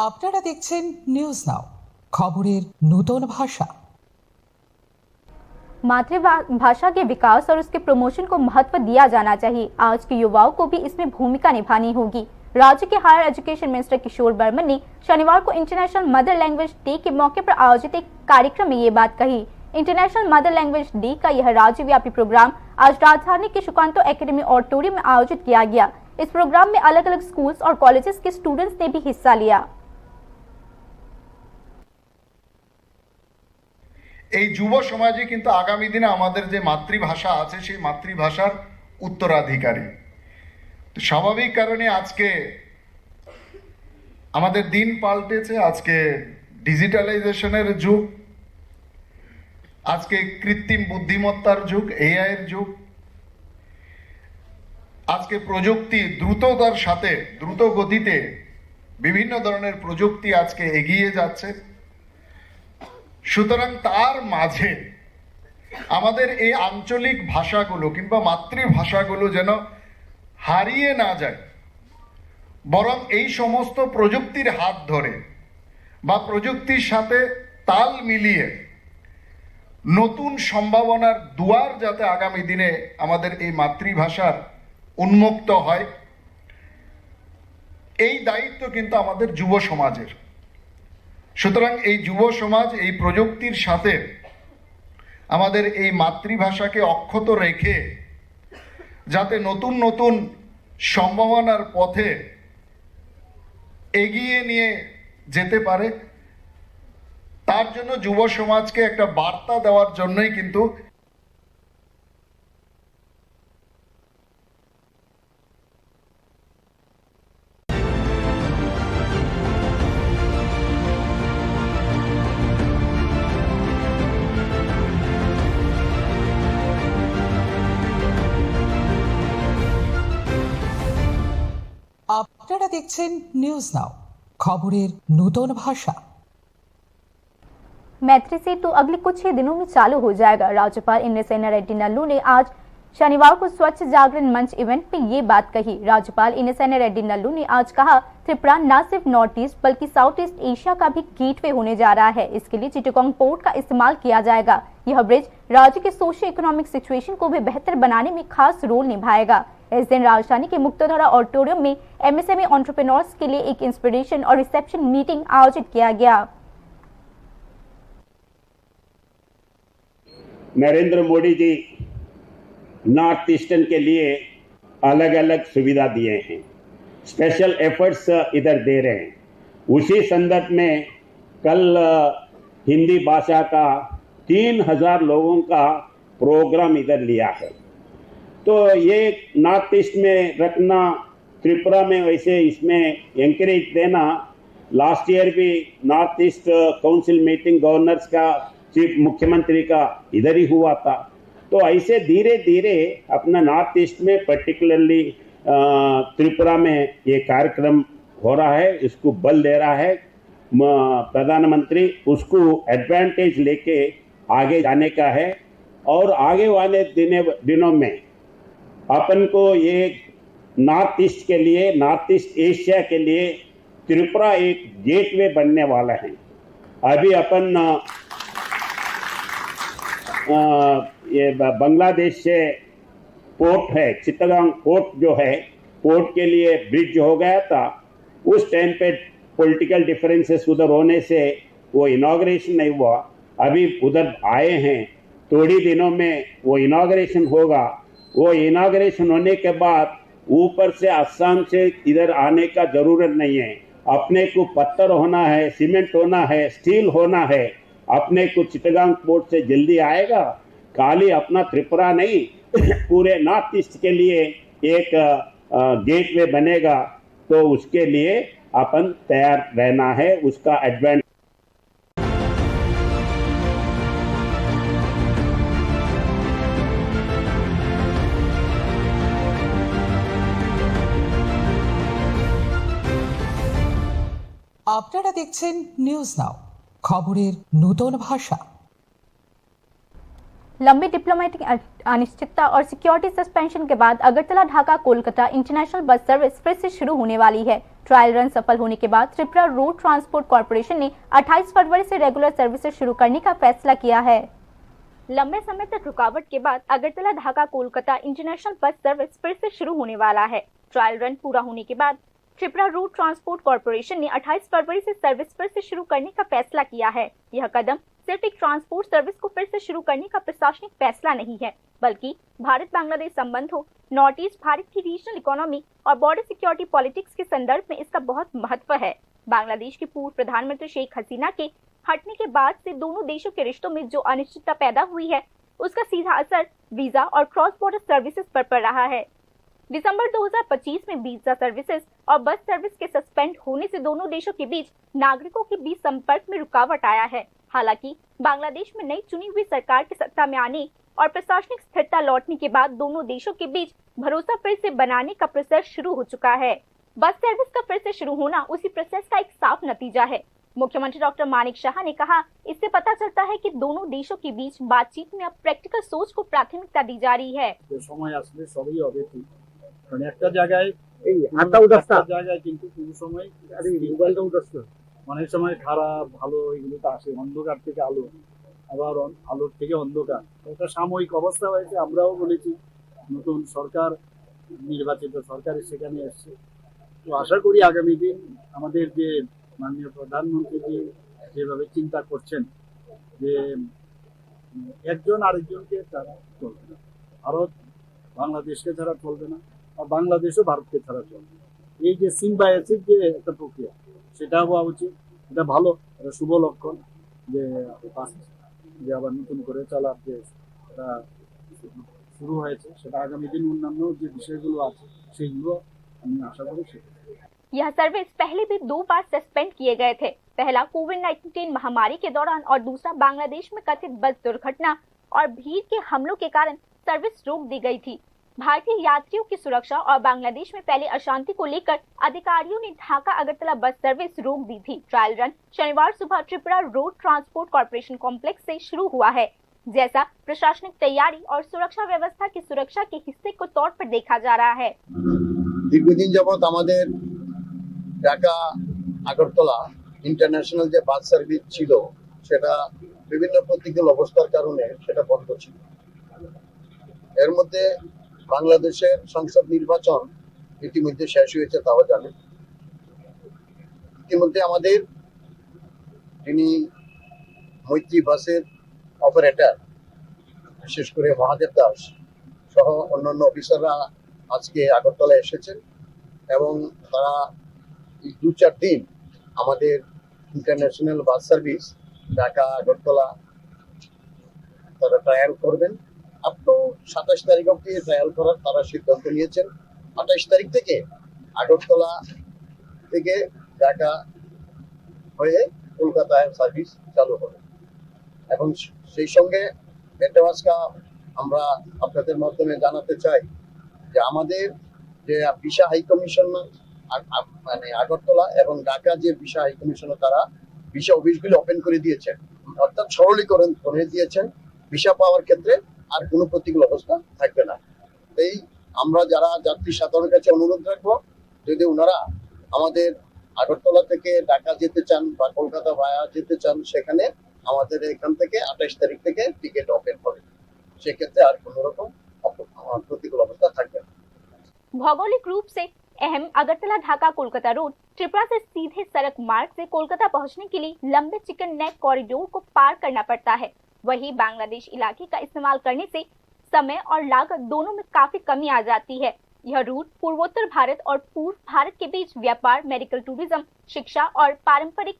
আপনারা দেখছেন নিউজ নাও, খবরের নূতন ভাষা। मातृभा-, भाषा के विकास और उसके प्रमोशन को महत्व दिया जाना चाहिए। आज के युवाओं को भी इसमें भूमिका निभानी होगी। राज्य के हायर एजुकेशन मिनिस्टर किशोर वर्मन ने शनिवार को इंटरनेशनल मदर लैंग्वेज डे के मौके पर आयोजित एक कार्यक्रम में ये बात कही। इंटरनेशनल मदर लैंग्वेज डे का यह राज्यव्यापी प्रोग्राम आज राजधानी के सुकांतो एकेडमी ऑडिटोरियम में आयोजित किया गया। इस प्रोग्राम में अलग-अलग स्कूल्स और कॉलेजेस के स्टूडेंट्स ने भी हिस्सा लिया। এই যুব সমাজই কিন্তু আগামী দিনে আমাদের যে মাতৃভাষা আছে, সেই মাতৃভাষার উত্তরাধিকারী। তো স্বাভাবিক কারণে আজকে আমাদের দিন পাল্টেছে, আজকে ডিজিটালাইজেশনের যুগ, আজকে কৃত্রিম বুদ্ধিমত্তার যুগ, এআই এর যুগ। আজকে প্রযুক্তি দ্রুততার সাথে, দ্রুত গতিতে বিভিন্ন ধরনের প্রযুক্তি আজকে এগিয়ে যাচ্ছে। সুতরাং তার মাঝে আমাদের এই আঞ্চলিক ভাষাগুলো কিংবা মাতৃভাষাগুলো যেন হারিয়ে না যায়, বরং এই সমস্ত প্রযুক্তির হাত ধরে বা প্রযুক্তির সাথে তাল মিলিয়ে নতুন সম্ভাবনার দুয়ার যাতে আগামী দিনে আমাদের এই মাতৃভাষার উন্মুক্ত হয়, এই দায়িত্ব কিন্তু আমাদের যুব সমাজের। সুতরাং এই যুব সমাজ এই প্রযুক্তির সাথে আমাদের এই মাতৃভাষাকে অক্ষত রেখে যাতে নতুন নতুন সম্ভাবনার পথে এগিয়ে নিয়ে যেতে পারে, তার জন্য যুব সমাজকে একটা বার্তা দেওয়ার জন্যই কিন্তু আপনারা দেখছেন নিউজ নাও, খবরের নূতন ভাষা। मैत्री सेतु अगले कुछ ही दिनों में चालू हो जाएगा। राज्यपाल इंद्रसेना रेड्डी नल्लू ने आज शनिवार को स्वच्छ जागरण मंच इवेंट में ये बात कही। राज्यपाल इंद्रसेना रेड्डी नल्लू ने आज कहा, त्रिपुरा न सिर्फ नॉर्थ ईस्ट बल्कि साउथ ईस्ट एशिया का भी गेटवे होने जा रहा है। इसके लिए चिटगांग पोर्ट का इस्तेमाल किया जाएगा। यह ब्रिज राज्य के सोशियो इकोनॉमिक सिचुएशन को भी बेहतर बनाने में खास रोल निभाएगा। इस दिन राजधानी के मुक्तधारा ऑडिटोरियम में एमएसएमई एंटरप्रेन्योर्स के लिए एक इंस्पिरेशन और रिसेप्शन मीटिंग आयोजित किया गया। नरेंद्र मोदी जी नॉर्थ ईस्टर्न के लिए अलग-अलग सुविधा दिए हैं, स्पेशल एफर्ट्स इधर दे रहे हैं। उसी संदर्भ में कल, अ, हिंदी भाषा का तीन हज़ार लोगों का प्रोग्राम इधर लिया है। तो ये नॉर्थ ईस्ट में रखना, त्रिपुरा में वैसे इसमें एनकरेज देना, लास्ट ईयर भी north east council meeting governors का, चीफ मुख्यमंत्री का इधर ही हुआ था। तो ऐसे धीरे-धीरे अपना नॉर्थ ईस्ट में पर्टिकुलरली, अ, त्रिपुरा में ये कार्यक्रम हो रहा है, इसको बल दे रहा है। म-, प्रधानमंत्री उसको एडवांटेज लेके आगे जाने का है और आगे वाले दिने, दिनों में अपन को ये नॉर्थ ईस्ट के लिए, नॉर्थ ईस्ट एशिया के लिए त्रिपुरा एक गेटवे बनने वाला है। अभी अपन, अ, अ, ये ब-, बांग्लादेश से पोर्ट है, चित्तगांग पोर्ट जो है, पोर्ट के लिए ब्रिज हो गया था। उस टाइम पे पॉलिटिकल डिफरेंसेस उधर होने से वो इनॉग्रेशन नहीं हुआ। अभी उधर आए हैं, थोड़ी दिनों में वो इनॉग्रेशन होगा। वो इनॉग्रेशन होने के बाद ऊपर से, असम से इधर आने का जरूरत नहीं है। अपने को पत्थर होना है, सीमेंट होना है, स्टील होना है। अपने को चिटगांग पोर्ट से जल्दी आएगा। खाली अपना त्रिपुरा नहीं, पूरे नॉर्थ ईस्ट के लिए एक, अ, गेटवे बनेगा। तो उसके लिए अपन तैयार रहना है, उसका एडवांटेज। আপনারা দেখছেন নিউজ নাও, খবরের নূতন ভাষা। लंबी डिप्लोमेटिक अ-, अनिश्चितता और सिक्योरिटी सस्पेंशन के बाद अगरतला ढाका कोलकाता इंटरनेशनल बस सर्विस फिर से शुरू होने वाली है। ट्रायल रन सफल होने के बाद त्रिपुरा रोड ट्रांसपोर्ट कॉरपोरेशन ने अट्ठाईस फरवरी से रेगुलर सर्विसेज शुरू करने का फैसला किया है। लंबे समय तक रुकावट के बाद अगरतला ढाका कोलकाता इंटरनेशनल बस सर्विस फिर से शुरू होने वाला है। ट्रायल रन पूरा होने के बाद त्रिपुरा रोड ट्रांसपोर्ट कॉरपोरेशन ने अट्ठाईस फरवरी से सर्विस फिर से शुरू करने का फैसला किया है। यह कदम सिर्फ एक ट्रांसपोर्ट सर्विस को फिर से शुरू करने का प्रशासनिक फैसला नहीं है, बल्कि भारत बांग्लादेश संबंधों, नॉर्थ ईस्ट, भारत की रीजनल इकोनॉमी और बॉर्डर सिक्योरिटी पॉलिटिक्स के संदर्भ में इसका बहुत महत्व है। बांग्लादेश की पूर्व प्रधानमंत्री शेख हसीना के हटने के बाद से दोनों देशों के रिश्तों में जो अनिश्चितता पैदा हुई है, उसका सीधा असर वीजा और क्रॉस बॉर्डर सर्विसेज पर पड़ रहा है। दिसंबर दो हज़ार पच्चीस में वीजा सर्विसेज और बस सर्विस के सस्पेंड होने से दोनों देशों के बीच नागरिकों के बीच संपर्क में रुकावट आया है। हालांकि बांग्लादेश में नई चुनी हुई सरकार के सत्ता में आने और प्रशासनिक स्थिरता लौटने के बाद दोनों देशों के बीच भरोसा फिर से बनाने का प्रोसेस शुरू हो चुका है। बस सर्विस का फिर से शुरू होना उसी प्रोसेस का एक साफ नतीजा है। मुख्यमंत्री डॉक्टर मानिक साहा ने कहा, इससे पता चलता है कि दोनों देशों के बीच बातचीत में अब प्रैक्टिकल सोच को प्राथमिकता दी जा रही है। যে সময় আসলে সবই হবে ঠিক, কারণ একটা জায়গায় এই আটটা উদাস্তা। একটা জায়গায় কিন্তু কোনো সময় আরে মোবাইলটা উদাস্তা। অনেক সময় খারাপ ভালো এগুলো তো আসে, অন্ধকার থেকে আলো, আবার অন- আলোর থেকে অন্ধকার। এটা সাময়িক অবস্থা হয়েছে। আমরাও বলেছি, নতুন সরকার, নির্বাচিত সরকার সেখানে এসছে। তো আশা করি আগামী দিন আমাদের যে মাননীয় প্রধানমন্ত্রী যে যেভাবে চিন্তা করছেন যে উম, একজন আরেকজনকে ছাড়া চলবে না, ভারত বাংলাদেশকে ছাড়া চলবে না, আর বাংলাদেশও ভারতকে ছাড়া চলবে না। এই যে সিম্বায়োসিস যে একটা প্রক্রিয়া, সেটা হওয়া উচিত। এটা ভালো, এটা শুভ লক্ষণ যে, যে আবার নতুন করে চলার যে এটা শুরু হয়েছে, সেটা আগামী দিন অন্যান্য যে বিষয়গুলো আছে, সেগুলো আমি আশা করি সেটা यह सर्विस पहले भी दो बार सस्पेंड किए गए थे। पहला कोविड नाइन्टीन महामारी के दौरान और दूसरा बांग्लादेश में कथित बस दुर्घटना और भीड़ के हमलों के कारण सर्विस रोक दी गई थी। भारतीय यात्रियों की सुरक्षा और बांग्लादेश में फैली अशांति को लेकर अधिकारियों ने ढाका अगरतला बस सर्विस रोक दी थी। ट्रायल रन शनिवार सुबह Tripura road transport corporation complex से शुरू हुआ है, जैसा प्रशासनिक तैयारी और सुरक्षा व्यवस्था की सुरक्षा के हिस्से को तौर पर देखा जा रहा है। দীর্ঘদিন যাবৎ আমাদের ঢাকা আগরতলা ইন্টারন্যাশনাল যে বাস সার্ভিস ছিল, সেটা বিভিন্ন প্রতিকূল অবস্থার কারণে সেটা বন্ধ ছিল। এর মধ্যে বাংলাদেশের সংসদ নির্বাচন ইতিমধ্যে শেষ হয়েছে, তাও জানেন। ইতিমধ্যে আমাদের যিনি মৈত্রী বাসের অপারেটর, বিশেষ করে মহাদেব দাস সহ অন্যান্য অফিসাররা আজকে আগরতলা এসেছেন এবং তারা এই দু চার দিন আমাদের ইন্টারন্যাশনাল বাস সার্ভিস ঢাকা আগরতলা তারা ট্রায়াল করবেন। আপ টু সাতাশ তারিখ অবধি ট্রায়াল করার তারা সিদ্ধান্ত নিয়েছেন। আঠাশ তারিখ থেকে আগরতলা থেকে ঢাকা হয়ে কলকাতায় সার্ভিস চালু হবে। এবং সেই সঙ্গে এটাও আজকে আমরা আপনাদের মাধ্যমে জানাতে চাই যে আমাদের যে ভিসা হাই কমিশন মানে আগরতলা এবং ঢাকা যে ভিসা হাই কমিশনে তারা ভিসা অফিসগুলি ওপেন করে দিয়েছেন, অর্থাৎ সরলীকরণ করে দিয়েছেন। ভিসা পাওয়ার ক্ষেত্রে আর কোনো প্রতিকূল অবস্থা থাকবে না। এই আমরা যারা যাত্রী সাধারণের কাছে অনুরোধ রাখবো, যদি ওনারা আমাদের আগরতলা থেকে ঢাকা যেতে চান বা কলকাতা ভায়া যেতে চান, সেখানে আমাদের এখান থেকে আঠাশ তারিখ থেকে টিকিট ওপেন হবে। সেক্ষেত্রে আর কোনো রকম অপ- আহ, প্রতিকূল অবস্থা থাকবে না। भौगोलिक रूप से अहम अगरतला ढाका कोलकाता रोड त्रिपुरा से सीधे सड़क मार्ग से कोलकाता पहुंचने के लिए लंबे चिकन नेक कॉरिडोर को पार करना पड़ता है। वहीं बांग्लादेश इलाके का इस्तेमाल करने से समय और लागत दोनों में काफी कमी आ जाती है। यह रूट पूर्वोत्तर भारत और पूर्व भारत के बीच व्यापार, मेडिकल टूरिज्म, शिक्षा और पारंपरिक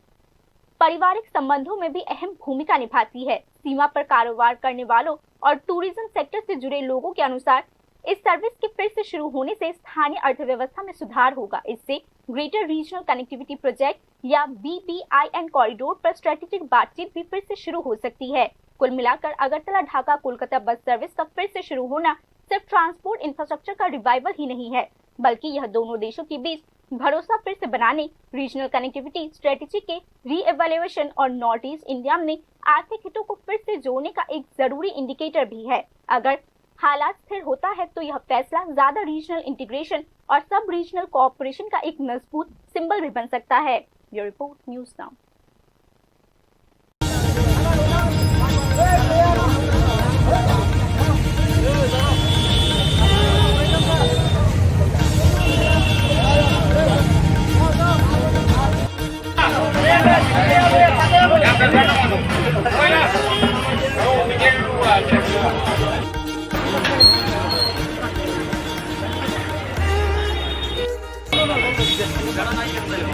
पारिवारिक संबंधों में भी अहम भूमिका निभाती है। सीमा पर कारोबार करने वालों और टूरिज्म सेक्टर से जुड़े लोगों के अनुसार, इस सर्विस के फिर से शुरू होने से स्थानीय अर्थव्यवस्था में सुधार होगा। इससे ग्रेटर रीजनल कनेक्टिविटी प्रोजेक्ट या बीबीआईएन कॉरिडोर पर स्ट्रेटेजिक बातचीत भी फिर से शुरू हो सकती है। कुल मिलाकर अगरतला ढाका कोलकाता बस सर्विस का फिर से शुरू होना सिर्फ ट्रांसपोर्ट इंफ्रास्ट्रक्चर का रिवाइवल ही नहीं है, बल्कि यह दोनों देशों के बीच भरोसा फिर से बनाने, रीजनल कनेक्टिविटी स्ट्रेटेजी के रीएवैल्यूएशन और नॉर्थ ईस्ट इंडिया में आर्थिक हितों को फिर से जोड़ने का एक जरूरी इंडिकेटर भी है। अगर हालात स्थिर होता है तो यह फैसला ज्यादा रीजनल इंटीग्रेशन और सब रीजनल कोऑपरेशन का एक मजबूत सिंबल भी बन सकता है। Bureau report, news now.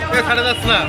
এ, ছাড়ে যাস না।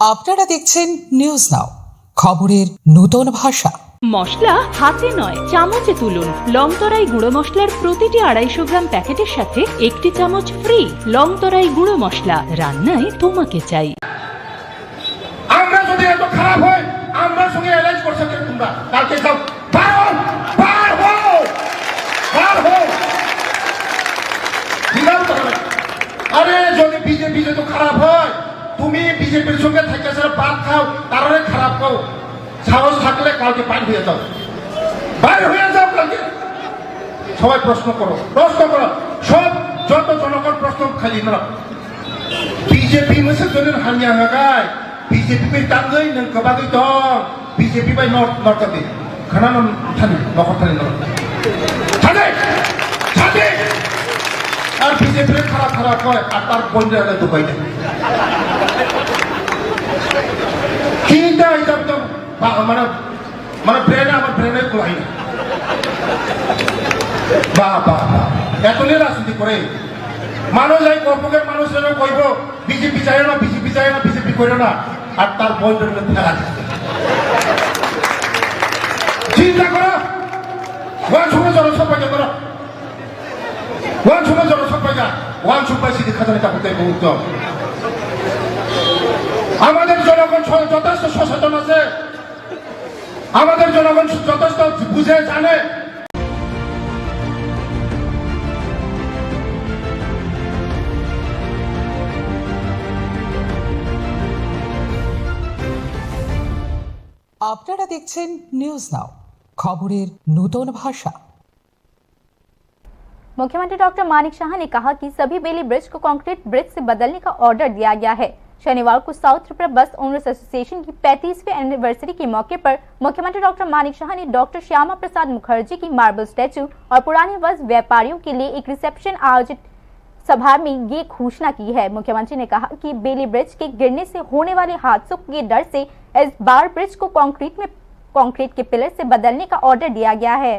আপনারা দেখছেন নিউজ নাও, খবরের নতুন ভাষা। মশলা হাতে নয়, চামচে তুলুন। লংতরাই গুঁড়ো মশলার প্রতিটি আড়াইশো গ্রাম প্যাকেটের সাথে একটি চামচ ফ্রি। লংতরাই গুঁড়ো মশলা, রান্নায় তোমাকে চাই। আমরা যদি এত খারাপ হই, আমরা সঙ্গে অ্যালায়েন্স করছো কেন তোমরা? কালকে যাও, বার হও, বার হও, বার হও। বিধান করে। আরে, যদি বিজেপি যদি খারাপ হয়, তুমি বিজেপির সঙ্গে থেকে সেটা ভাত খাও, তারারে খারাপ খাও, সাহস থাকলে কালকে বাইর হয়ে যাও, বাইর হয়ে যাও কালকে। সবাই প্রশ্ন করো, প্রশ্ন করো, সব যত জনগণ প্রশ্ন খালি না। বিজেপি মিছিল জনের হানিয়া হাগায়, BJP bai tangwi nwng kwbagwi tong, B J P bai nor nor jati. Khana no thani, nokhor thani nor. Thani! Thani! Ar B J P le khara khara koi, ar tar bonjra le dubai de. Hinda itam tam, ba, mana, mana brand, ama brand e kulai. Ba, ba, ba. Eto le rajniti kore. Mano jai korpoker mano sero koibo, B J P jai na, B J P jai na, B J P kore na. Ar tar boyfriend le phela di. Chinta koro. Wan sumai jora sopai ja koro. Wan sumai jora sopai ja. Wan sumai sidi khajani kapur tai buhut jom. আমাদের জনগণ স-, যথেষ্ট সচেতন আছে। আমাদের জনগণ যথেষ্ট বুঝে জানে। আপনারা দেখছেন নিউজ নাও, খবরের নতুন ভাষা। मुख्यमंत्री डॉक्टर मानिक शाह ने कहा कि सभी बेली ब्रिज को कंक्रीट ब्रिज से बदलने का ऑर्डर दिया गया है। शनिवार को साउथ त्रिपुरा बस ओनर्स एसोसिएशन की पैंतीसवीं एनिवर्सरी के मौके पर मुख्यमंत्री डॉक्टर मानिक शाह ने डॉक्टर श्यामा प्रसाद मुखर्जी की मार्बल स्टैचू और पुराने वस्त्र व्यापारियों के लिए एक रिसेप्शन आयोजित सभा में ये घोषणा की है। मुख्यमंत्री ने कहा कि बेली ब्रिज के गिरने से होने वाले हादसों के डर से इस बार ब्रिज को कंक्रीट में, कंक्रीट के पिलर से बदलने का ऑर्डर दिया गया है।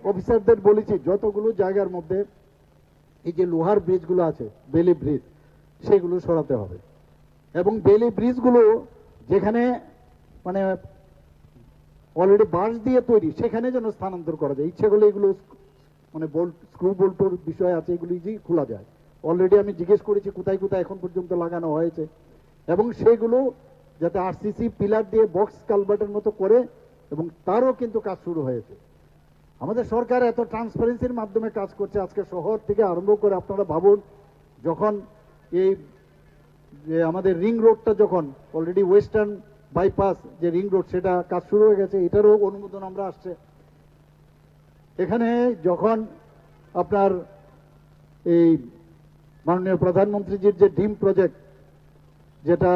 অফিসারদের বলেছি, যতগুলো জায়গার মধ্যে এই যে লোহার ব্রিজগুলো আছে, বেলি ব্রিজ, সেগুলো সরাতে হবে। এবং বেলি ব্রিজগুলো যেখানে, মানে, অলরেডি বাঁশ দিয়ে তৈরি, সেখানে যেন স্থানান্তর করা যায়। ইচ্ছে করলে এগুলো, মানে, বোল্ট, স্ক্রু বোল্টর বিষয় আছে, এগুলো ইজিলি খোলা যায়। অলরেডি আমি জিজ্ঞেস করেছি কোথায় কোথায় এখন পর্যন্ত লাগানো হয়েছে, এবং সেগুলো যাতে আরসিসি পিলার দিয়ে বক্স কালভার্টের মতো করে, এবং তারও কিন্তু কাজ শুরু হয়েছে। আমাদের সরকার এত ট্রান্সপারেন্সির মাধ্যমে কাজ করছে। আজকে শহর থেকে আরম্ভ করে, আপনারা ভাবুন, যখন এই যে আমাদের রিং রোডটা, যখন অলরেডি ওয়েস্টার্ন বাইপাস যে রিং রোড, সেটা কাজ শুরু হয়ে গেছে, এটারও অনুমোদন আমরা আসছে। এখানে যখন আপনার এই মাননীয় প্রধানমন্ত্রীজির যে ড্রিম প্রজেক্ট, যেটা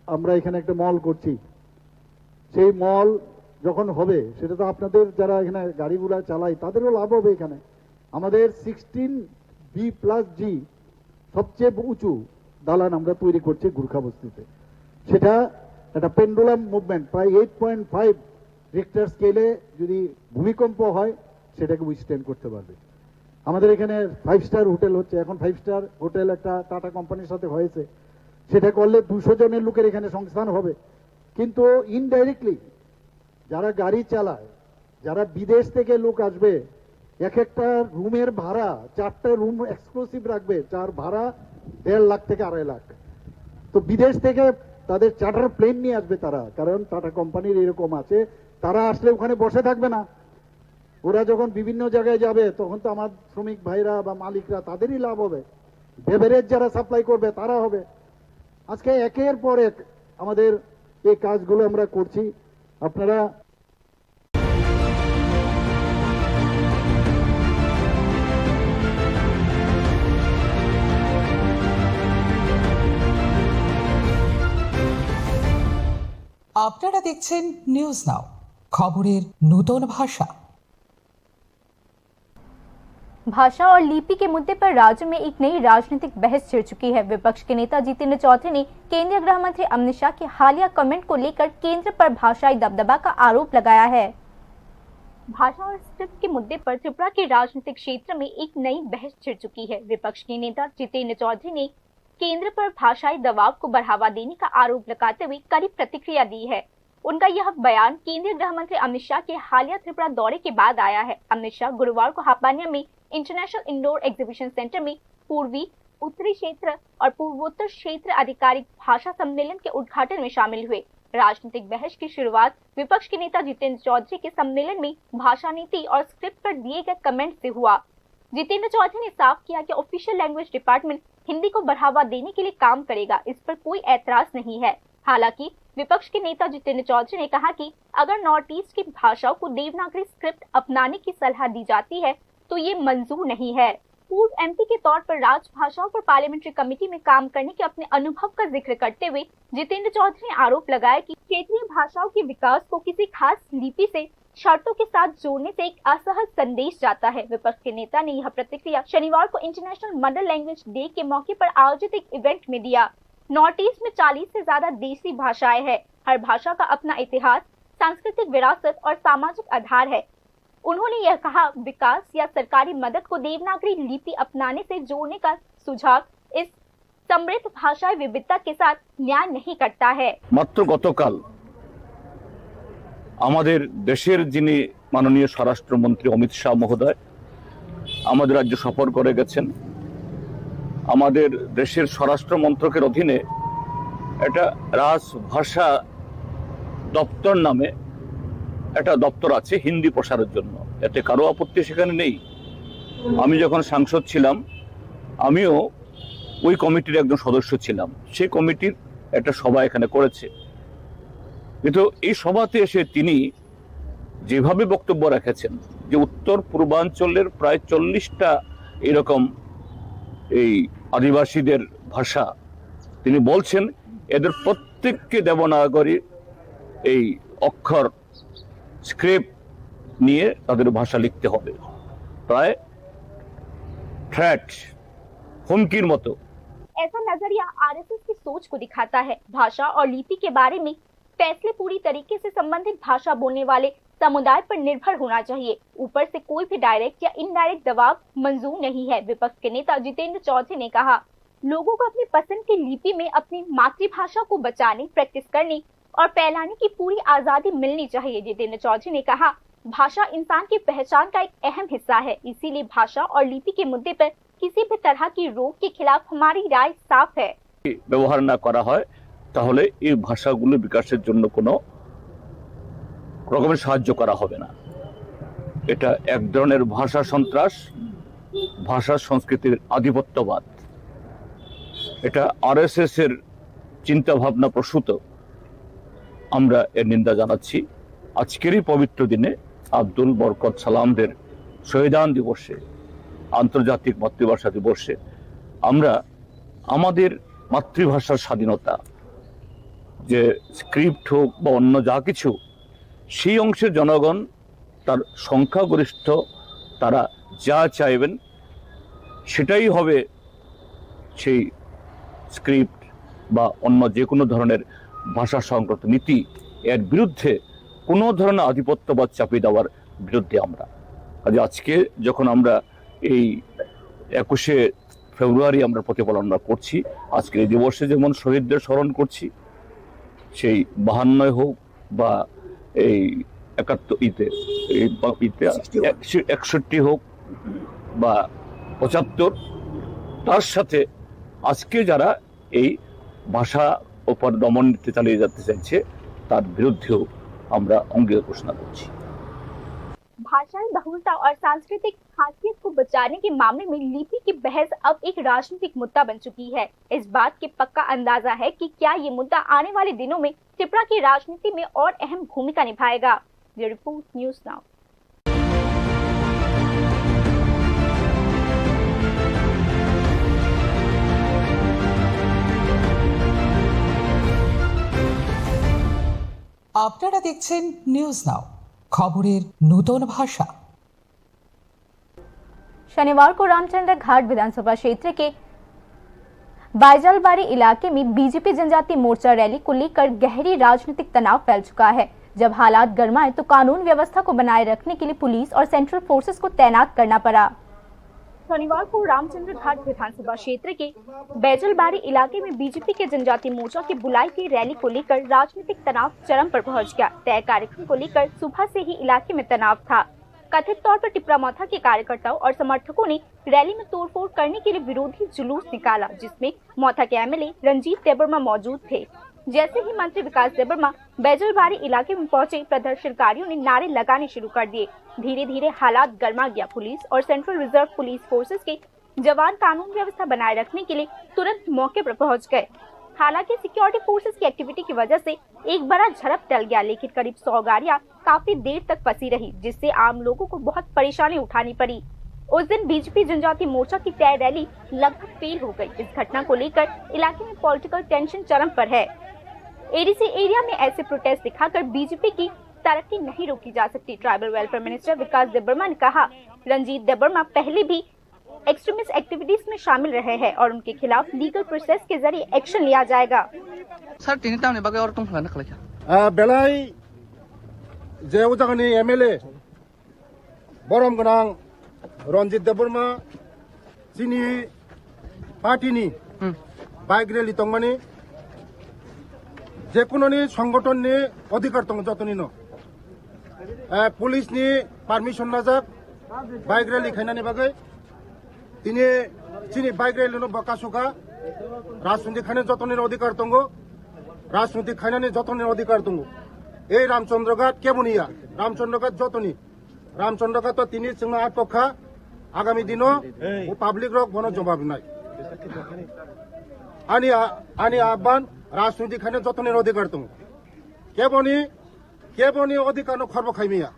আমরা এখানে একটা মল করছি, সেই মল যখন হবে, সেটা তো আপনাদের যারা এখানে গাড়ি ঘোড়া চালাই, তাদেরও লাভ হবে এখানে। আমাদের সিক্সটিন বি প্লাস জি সবচেয়ে উঁচু দালান আমরা তৈরি করছি গুর্খা বস্তিতে। সেটা একটা পেন্ডুলাম মুভমেন্ট, প্রায় এইট পয়েন্ট ফাইভ রিক্টার স্কেলে যদি ভূমিকম্প হয়, সেটাকে উইথস্ট্যান্ড করতে পারবে। আমাদের এখানে ফাইভ স্টার হোটেল হচ্ছে, এখন ফাইভ স্টার হোটেল একটা টাটা কোম্পানির সাথে হয়েছে, সেটা করলে দুশো জনের লোকের এখানে সংস্থান হবে। কিন্তু ইনডাইরেক্টলি যারা গাড়ি চালায়, যারা বিদেশ থেকে লোক আসবে, এক একটা রুমের ভাড়া, চারটা রুম এক্সক্লুসিভ রাখবে, যার ভাড়া দেড় লাখ থেকে আড়াই লাখ। তো বিদেশ থেকে তাদের চার্টার প্লেন নিয়ে আসবে তারা, কারণ টাটা কোম্পানির এরকম আছে। তারা আসলে ওখানে বসে থাকবে না, ওরা যখন বিভিন্ন জায়গায় যাবে, তখন তো আমার শ্রমিক ভাইরা বা মালিকরা, তাদেরই লাভ হবে। বেভারেজ যারা সাপ্লাই করবে, তারা হবে। আজকে একের পর এক আমাদের এই কাজগুলো আমরা করছি। আপনারা আপনারা দেখছেন নিউজ নাও, খবরের নতুন ভাষা। भाषा और लिपि के मुद्दे पर राज्य में एक नई राजनीतिक बहस छिड़ चुकी है। विपक्ष के नेता जितेंद्र चौधरी ने केंद्रीय गृह मंत्री अमित शाह के हालिया कमेंट को लेकर केंद्र पर भाषाई दबदबा का आरोप लगाया है। भाषा और स्क्रिप्ट के मुद्दे पर त्रिपुरा के राजनीतिक क्षेत्र में एक नई बहस छिड़ चुकी है। विपक्ष के नेता जितेंद्र चौधरी ने केंद्र पर भाषाई दबाव को बढ़ावा देने का आरोप लगाते हुए कड़ी प्रतिक्रिया दी है। उनका यह बयान केंद्रीय गृह मंत्री अमित शाह के हालिया त्रिपुरा दौरे के बाद आया है। अमित शाह गुरुवार को हापानिया में इंटरनेशनल इंडोर एग्जीबिशन सेंटर में पूर्वी, उत्तरी क्षेत्र और पूर्वोत्तर क्षेत्र आधिकारिक भाषा सम्मेलन के उद्घाटन में शामिल हुए। राजनीतिक बहस की शुरुआत विपक्ष के नेता जितेंद्र चौधरी के सम्मेलन में भाषा नीति और स्क्रिप्ट पर दिए गए कमेंट से हुआ। जितेंद्र चौधरी ने साफ किया कि ऑफिशियल लैंग्वेज डिपार्टमेंट हिंदी को बढ़ावा देने के लिए काम करेगा, इस पर कोई ऐतराज नहीं है। हालांकि विपक्ष के नेता जितेंद्र चौधरी ने कहा कि अगर नॉर्थ ईस्ट की भाषाओं को देवनागरी स्क्रिप्ट अपनाने की सलाह दी जाती है तो ये मंजूर नहीं है। पूर्व एमपी के तौर पर राजभाषाओं पर पार्लियामेंट्री कमेटी में काम करने के अपने अनुभव का जिक्र करते हुए जितेंद्र चौधरी ने आरोप लगाया कि क्षेत्रीय भाषाओं के विकास को किसी खास लिपि से शर्तों के साथ जोड़ने से एक असहज संदेश जाता है। विपक्ष के नेता ने यह प्रतिक्रिया शनिवार को इंटरनेशनल मदर लैंग्वेज डे के मौके पर आयोजित एक इवेंट में दिया। नॉर्थ ईस्ट में चालीस से ज्यादा देसी भाषाएं हैं। हर भाषा का अपना इतिहास, सांस्कृतिक विरासत और सामाजिक आधार है। उन्होंने यह कहा, विकास या सरकारी मदद को देवनागरी लिपि अपनाने से जोड़ने का सुझाव इस समृद्ध भाषाई विविधता के साथ न्याय नहीं करता है। মাত্র গতকাল আমাদের দেশের যিনি মাননীয় স্বরাষ্ট্রমন্ত্রী অমিত শাহ মহোদয় আমাদের রাজ্য সফর করে গেছেন। আমাদের দেশের স্বরাষ্ট্র মন্ত্রকের অধীনে একটা রাজভাষা দপ্তর নামে একটা দপ্তর আছে হিন্দি প্রসারের জন্য, এতে কারো আপত্তি সেখানে নেই। আমি যখন সাংসদ ছিলাম, আমিও ওই কমিটির একজন সদস্য ছিলাম। সেই কমিটির একটা সভা এখানে করেছে। কিন্তু এই সভাতে এসে তিনি যেভাবে বক্তব্য রেখেছেন যে উত্তর পূর্বাঞ্চলের প্রায় চল্লিশটা এরকম এই আদিবাসীদের ভাষা, তিনি বলছেন এদের প্রত্যেককে দেবনাগরী এই অক্ষর স্ক্রিপ্ট নিয়ে তাদের ভাষা লিখতে হবে। প্রায় থ্রেট, হুমকির মতো। ऐसा नजरिया आरएसएस की सोच को दिखाता है। भाषा और लिपि के बारे में फैसले पूरी तरीके से संबंधित भाषा बोलने वाले समुदाय पर निर्भर होना चाहिए। ऊपर से कोई भी डायरेक्ट या इनडायरेक्ट दबाव मंजूर नहीं है। विपक्ष के नेता जितेंद्र चौधरी ने कहा, लोगों को अपनी पसंद की लिपि में अपनी मातृभाषा को बचाने, प्रैक्टिस करने और फैलाने की पूरी आजादी मिलनी चाहिए। जितेंद्र चौधरी ने कहा, भाषा इंसान की पहचान का एक अहम हिस्सा है, इसीलिए भाषा और लिपि के मुद्दे पर किसी भी तरह की रोक के खिलाफ हमारी राय साफ है। ব্যবহার না করা হয়, তাহলে এই ভাষাগুলো বিকাশের জন্য কোনো রকমের সাহায্য করা হবে না। এটা এক ধরনের ভাষা সন্ত্রাস, ভাষা সংস্কৃতির আধিপত্যবাদ। এটা আরএসএস এর চিন্তাভাবনা প্রসূত। আমরা এর নিন্দা জানাচ্ছি। আজকের এই পবিত্র দিনে আব্দুল বরকত সালামদের শহীদান দিবসে, আন্তর্জাতিক মাতৃভাষা দিবসে আমরা আমাদের মাতৃভাষার স্বাধীনতা, যে স্ক্রিপ্ট হোক বা অন্য যা কিছু, সেই অংশের জনগণ, তার সংখ্যাগরিষ্ঠ, তারা যা চাইবেন সেটাই হবে সেই স্ক্রিপ্ট বা অন্য যে কোনো ধরনের ভাষা সংক্রান্ত নীতি, এর বিরুদ্ধে কোনো ধরনের আধিপত্যবাদ চাপিয়ে দেওয়ার বিরুদ্ধে আমরা। কাজে আজকে যখন আমরা এই একুশে ফেব্রুয়ারি আমরা প্রতিপালন করছি। আজকের এই দিবসে যেমন শহীদদের স্মরণ করছি, সেই বাহান্নয় হোক বা এই একাত্তর ইতে, এই বা ইতে একষট্টি হোক বা পঁচাত্তর, তার সাথে আজকে যারা এই ভাষা উপর দমন নীতি চালিয়ে যেতে চাইছে, তার বিরুদ্ধেও আমরা অঙ্গীকার ঘোষণা করছি। भाषाई बहुलता और सांस्कृतिक खासियत को बचाने के मामले में लिपि की बहस अब एक राजनीतिक मुद्दा बन चुकी है। इस बात के पक्का अंदाजा है कि क्या ये मुद्दा आने वाले दिनों में त्रिपुरा की राजनीति में और अहम भूमिका निभाएगा। Bureau report, news now. আপনারা দেখছেন নিউজ নাও, খবরের নতুন ভাষা। शनिवार को रामचंद्र घाट विधानसभा क्षेत्र के बैजलबारी इलाके में बीजेपी जनजाति मोर्चा रैली को लेकर गहरी राजनीतिक तनाव फैल चुका है। जब हालात गर्माए तो कानून व्यवस्था को बनाए रखने के लिए पुलिस और सेंट्रल फोर्सेस को तैनात करना पड़ा। शनिवार को रामचंद्र घाट विधानसभा क्षेत्र के बैजलबारी इलाके में बीजेपी के जनजाति मोर्चा की बुलाई गई रैली को लेकर राजनीतिक तनाव चरम पर पहुंच गया। तय कार्यक्रम को लेकर सुबह से ही इलाके में तनाव था। कथित तौर पर टिपरा मोथा के कार्यकर्ताओं और समर्थकों ने रैली में तोड़फोड़ करने के लिए विरोधी जुलूस निकाला, जिसमें मोथा के एमएलए रंजीत देबबर्मा मौजूद थे। जैसे ही मंत्री विकास देबबर्मा बैजलबारी इलाके में पहुंचे, प्रदर्शनकारियों ने नारे लगाने शुरू कर दिए। धीरे धीरे हालात गर्मा गया। पुलिस और सेंट्रल रिजर्व पुलिस फोर्सेस के जवान कानून व्यवस्था बनाए रखने के लिए तुरंत मौके पर पहुंच गए। हालांकि सिक्योरिटी फोर्सेस की एक्टिविटी की वजह से एक बड़ा झड़प टल गया, लेकिन करीब सौ गाड़ियां काफी देर तक फंसी रही, जिससे आम लोगों को बहुत परेशानी उठानी पड़ी। उस दिन बीजेपी जनजाति मोर्चा की तय रैली लगभग फेल हो गई। इस घटना को लेकर इलाके में पॉलिटिकल टेंशन चरम पर है। एडीसी एरिया में ऐसे प्रोटेस्ट दिखाकर बीजेपी की तरक्की नहीं रोकी जा सकती। ट्राइबल वेलफेयर मिनिस्टर विकास देबबर्मा ने कहा, रंजीत देबबर्मा पहले भी एक्सट्रीमिस्ट एक्टिविटीज में शामिल रहे हैं और उनके खिलाफ लीगल प्रोसेस के जरिए एक्शन लिया जाएगा। Sir, tini tamni bagwi oro tongphla na khlaikha? Ah, belai je o jagani M L A borom gwnang Ranjit Debbarma chini party ni bike rally tongmani, je kunoni songothon ni odhikar tongo jotoni no. Eh, police ni permission najak bike rally khainani bagwi. Tini chini bike rally no bo kasuka. Rajniti khainani jotoni no odhikar tongo. Rajniti khainani jotoni no odhikar tongo. Ei Ramchandra Ghat keboni ya? Ramchandra Ghat jotoni. Ramchandra Ghat to tini chwngno atkokha. Agami dino o public rok bono jobab nai. Ani a-, ani abban rajniti khainani jotoni no odhikar tongo. Keboni, keboni odhikar no khorbo khaimiya.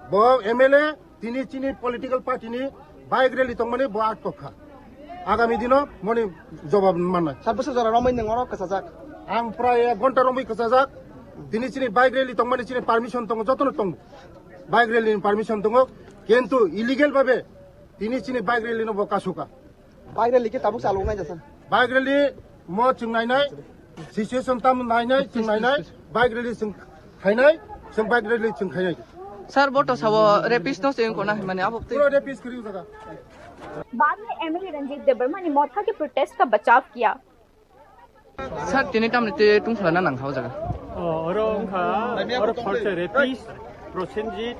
Bo M L A tini chini political party ni bike rally tongmani bo atkokha. Agami dino moni jobab mannai. Sir, bwswk jora romwi nwng oro kwchajak? Ang prai ek ghonta romwi kwchajak. Tini chini bike rally tongmani chini permission tongo, jotono tongo. Bike rally ni permission tongo. Kintu illegal babe tini chini bike rally no bo kasuka. Bike rally khe tabuk chalok nai jasa. Bike rally mo chwng nainai, situation tam nainai, chwng nainai, bike rally chwng khainai, chwng bike rally chwng khainai. Sir, bo to sabo rapist no se ko na himani abo twi. Puro rapist kiri jaga. बाद में एमएलए रंजीत देबबर्मा ने मोथा के प्रोटेस्ट का बचाव किया। Sir, tini tamni twi tungphla na nang hao jaga? Oro wngkha, oro khorsa rapist Prosenjit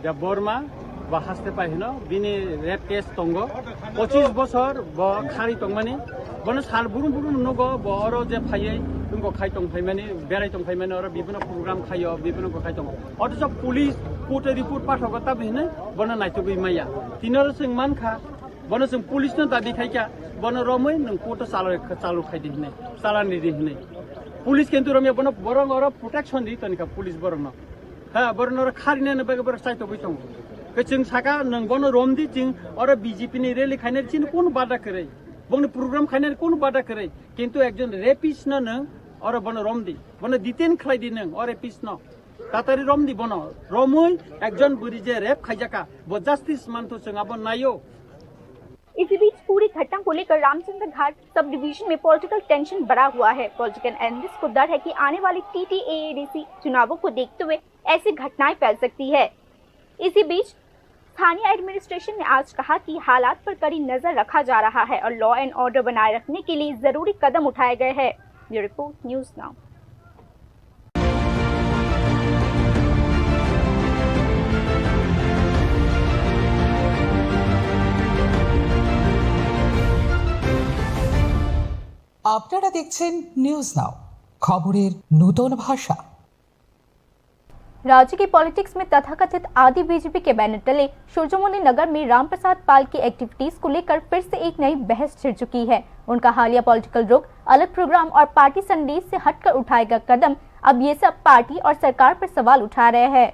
Debbarma, ba haste pai hino, bini rape case tongo, pochis bosor bo khari tongmani, bono sal burum burum nugo, bo oro je phaiwi tungko khai tong phaimani, berai tong phaimani, oro bibino program khaio, bibino ko khai tongo. Othocho police court report pathogo tabi hinwi bono naitugwi maya. Tini oro chwng mankha, Bono chwng police no dabi khaikha, bono romwi nwng court o chalo, chalo khaidi hinwi, chalani di hinwi. Police kintu romya bono borok oro protection di tonikha police borokno. Ha, borokno oro kharinani bagwi borok chaitogwi tongo. Khe chwng saka nwng bono romdi, chwng oro B J P ni rally khainani chini kunu bada kwrwi. Bongni program khainani kunu bada kwrwi. Kintu ekjon rapist no nwng oro bono romdi. Bono detain khlaidi nwng o rapist no. Tatari romdi bono, romwi ekjon bwrwi je rape khaijaka, bo justice manthu chwng abo naio. इसी बीच पूरी घटना को लेकर रामचंद्र घाट sub division में political tension बढ़ा हुआ है। Political analyst को डर है कि आने वाले टीटीएएडीसी चुनावों को देखते हुए ऐसी घटनाएं फैल सकती है। इसी बीच स्थानीय एडमिनिस्ट्रेशन ने आज कहा कि हालात पर कड़ी नजर रखा जा रहा है और लॉ एंड ऑर्डर बनाए रखने के लिए जरूरी कदम उठाए गए हैं। Bureau report, news now. আপনারা দেখছেন নিউজ নাও, খবরের নূতন ভাষা। राज्य की पॉलिटिक्स में तथाकथित आदि बीजेपी के बैनर तले सूर्यमुनि नगर में रामप्रसाद पाल की एक्टिविटीज को लेकर फिर से एक नई बहस छिड़ चुकी है। उनका हालिया पॉलिटिकल रुख, अलग प्रोग्राम और पार्टी संदेश से हटकर उठाए गए कदम, अब ये सब पार्टी और सरकार पर सवाल उठा रहे हैं।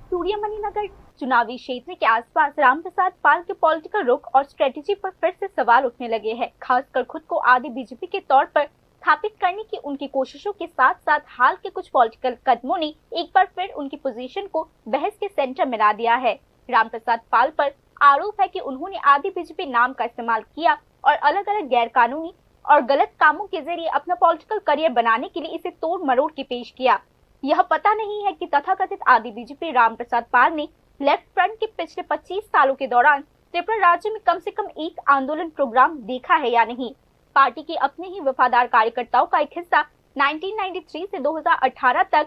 सूर्यमणि नगर चुनावी क्षेत्र के आसपास रामप्रसाद पाल के पॉलिटिकल रुख और स्ट्रेटजी पर फिर से सवाल उठने लगे हैं, खासकर खुद को आदि बीजेपी के तौर पर स्थापित करने की उनकी कोशिशों के साथ-साथ हाल के कुछ पॉलिटिकल कदमों ने एक बार फिर उनकी पोजीशन को बहस के सेंटर में ला दिया है। रामप्रसाद पाल पर आरोप है कि उन्होंने आदि बीजेपी नाम का इस्तेमाल किया और अलग-अलग गैरकानूनी और गलत कामों के जरिए अपना पॉलिटिकल करियर बनाने के लिए इसे तोड़ मरोड़ के पेश किया। यह पता नहीं है कि तथाकथित आदि बीजेपी रामप्रसाद पाल ने लेफ्ट फ्रंट के पिछले पच्चीस सालों के दौरान त्रिपुरा राज्य में कम से कम एक आंदोलन प्रोग्राम देखा है या नहीं। पार्टी के अपने ही वफादार कार्यकर्ताओं का एक हिस्सा नाइनटीन नाइंटी थ्री से दो हज़ार अठारह तक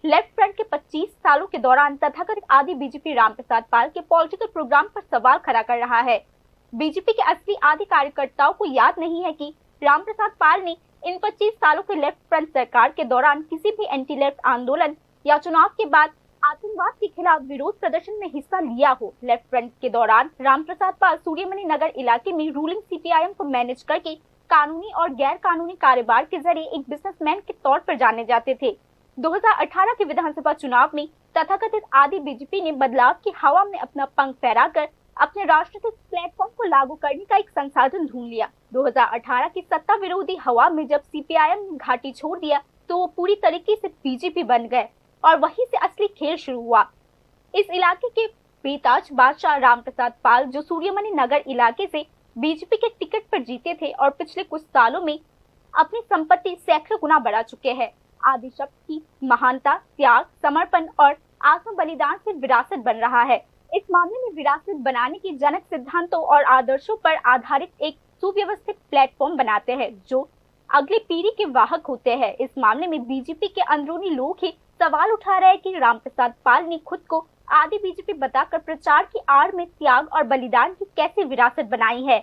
लेफ्ट फ्रंट के पच्चीस सालों के दौरान तथाकथित आदि बीजेपी रामप्रसाद पाल के पॉलिटिकल प्रोग्राम पर सवाल खड़ा कर रहा है। बीजेपी के असली आदि कार्यकर्ताओं को याद नहीं है कि रामप्रसाद पाल ने इन पच्चीस सालों के लेफ्ट फ्रंट सरकार के दौरान किसी भी एंटी लेफ्ट आंदोलन या चुनाव के बाद आतंकवाद के खिलाफ विरोध प्रदर्शन में हिस्सा लिया हो। लेफ्ट फ्रंट के दौरान रामप्रसाद पाल सूर्यमणि नगर इलाके में रूलिंग सीपीआईएम को मैनेज करके कानूनी और गैर कानूनी कारोबार के जरिए एक बिजनेसमैन के तौर पर जाने जाते थे। दो हज़ार अठारह के विधानसभा चुनाव में तथाकथित आदि बीजेपी ने बदलाव की हवा में अपना पंख फहराकर अपने राष्ट्रवादी प्लेटफॉर्म को लागू करने का एक संसाधन ढूंढ लिया। दो हज़ार अठारह की सत्ता विरोधी हवा में जब सीपीआईएम ने घाटी छोड़ दिया, तो वो पूरी तरीके से बीजेपी बन गए और वहीं से असली खेल शुरू हुआ। इस इलाके के बेताज बादशाह रामप्रसाद पाल, जो सूर्यमणि नगर इलाके से बीजेपी के टिकट पर जीते थे और पिछले कुछ सालों में अपनी संपत्ति सैकड़ों गुना बढ़ा चुके हैं। आदि शब्द की महानता त्याग, समर्पण और आत्म बलिदान से विरासत बन रहा है। इस मामले में विरासत बनाने के जनक सिद्धांतों और आदर्शों पर आधारित एक सुव्यवस्थित प्लेटफॉर्म बनाते हैं, जो अगली पीढ़ी के वाहक होते हैं। इस मामले में बीजेपी के अंदरूनी लोग ही सवाल उठा रहे हैं कि रामप्रसाद पाल ने खुद को आदि बीजेपी बताकर प्रचार की आड़ में त्याग और बलिदान की कैसे विरासत बनाई है।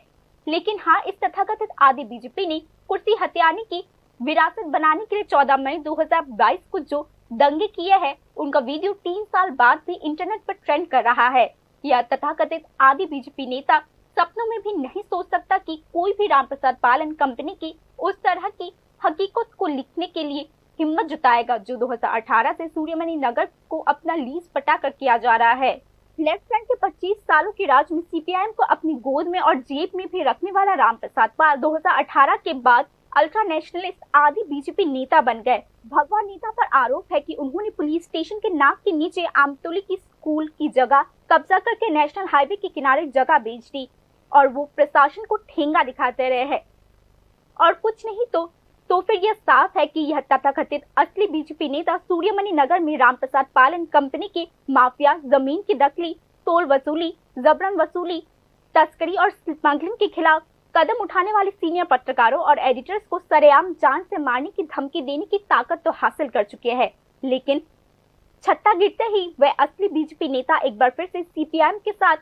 लेकिन हाँ, इस तथाकथित आदि बीजेपी ने कुर्सी हथियाने की विरासत बनाने के लिए चौदह मई दो हज़ार बाईस को जो दंगे किए हैं, उनका वीडियो तीन साल बाद भी इंटरनेट पर ट्रेंड कर रहा है। यह तथाकथित आदि बीजेपी नेता सपनों में भी नहीं सोच सकता कि कोई भी रामप्रसाद पाल एंड कंपनी की उस तरह की हकीकत को लिखने के लिए हिम्मत जुटाएगा, जो दो हज़ार अठारह से सूर्यमणि नगर को अपना लीज पटा कर किया जा रहा है। लेफ्ट फ्रंट के पच्चीस सालों के राज में सीपीआईएम को अपनी गोद में और जेब में भी रखने वाला रामप्रसाद पाल दो हज़ार अठारह के बाद अल्ट्रा नेशनलिस्ट आदि बीजेपी नेता बन गए। भगवा नेता पर आरोप है कि उन्होंने पुलिस स्टेशन के नाक के नीचे आमतौली की स्कूल की जगह कब्जा करके नेशनल हाईवे के किनारे जगह बेच दी और वो प्रशासन को ठेंगा दिखाते रहे हैं। और कुछ नहीं तो, तो फिर यह साफ है कि यह तथाकथित असली बीजेपी नेता सूर्यमणि नगर में रामप्रसाद पाल एंड कंपनी के माफिया, जमीन की दखली, टोल वसूली, जबरन वसूली, तस्करी और स्मगलिंग के खिलाफ कदम उठाने वाले सीनियर पत्रकारों और एडिटर्स को सरेआम जान से मारने की धमकी देने की ताकत तो हासिल कर चुके हैं, लेकिन छत्ता गिरते ही वह असली बीजेपी नेता एक बार फिर से सीपीआईएम के साथ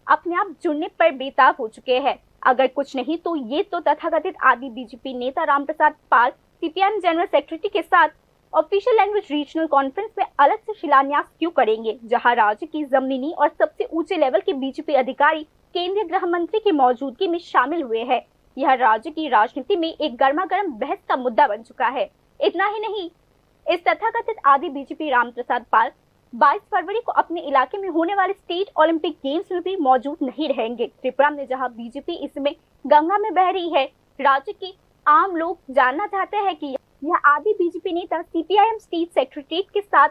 अपने आप जुड़ने पर बेताब हो चुके हैं। अगर कुछ नहीं तो ये तो तथाकथित आदि बीजेपी नेता रामप्रसाद पाल सीपीआईएम जनरल सेक्रेटरी के साथ ऑफिशियल लैंग्वेज रीजनल कॉन्फ्रेंस में अलग से शिलान्यास क्यों करेंगे, जहां राज्य की जमीनी और सबसे ऊंचे लेवल के बीजेपी अधिकारी केंद्रीय गृह मंत्री की मौजूदगी में शामिल हुए हैं। यह राज्य की राजनीति में एक गर्मा गर्म बहस का मुद्दा बन चुका है। इतना ही नहीं, इस तथाकथित आदि बीजेपी रामप्रसाद पाल बाईस फरवरी को अपने इलाके में होने वाले स्टेट ओलंपिक गेम्स में भी मौजूद नहीं रहेंगे। त्रिपुरा में जहां बीजेपी इस समय गंगा में बह रही है, राज्य के आम लोग जानना चाहते हैं कि यह आदि बीजेपी नेता सीपीआईएम स्टेट सेक्रेटरीट के साथ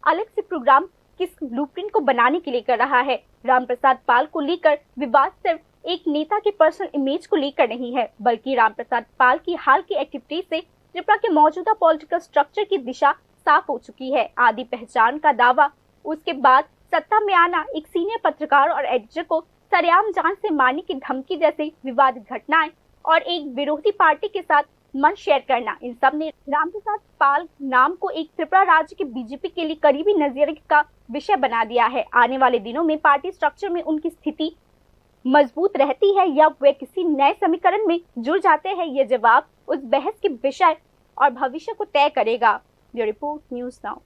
अलग से प्रोग्राम किस ब्लूप्रिंट को बनाने के लिए कर रहा है। रामप्रसाद पाल को लेकर विवाद सिर्फ एक नेता के पर्सनल इमेज को लेकर नहीं है, बल्कि रामप्रसाद पाल की हाल की एक्टिविटीज से त्रिपुरा के मौजूदा पॉलिटिकल स्ट्रक्चर की दिशा साफ हो चुकी है। आदि पहचान का दावा उसके बाद सत्ता में आना, एक सीनियर पत्रकार और एडिटर को सरेआम जान से मारने की धमकी जैसे विवादित घटनाएं और एक विरोधी पार्टी के साथ मंच शेयर करना, इन सब ने रामप्रसाद पाल नाम को एक त्रिपुरा राज्य के बीजेपी के लिए करीबी नजरिए का विषय बना दिया है। आने वाले दिनों में पार्टी स्ट्रक्चर में उनकी स्थिति मजबूत रहती है या वे किसी नए समीकरण में जुड़ जाते हैं, ये जवाब उस बहस के विषय और भविष्य को तय करेगा। Bureau report, news now.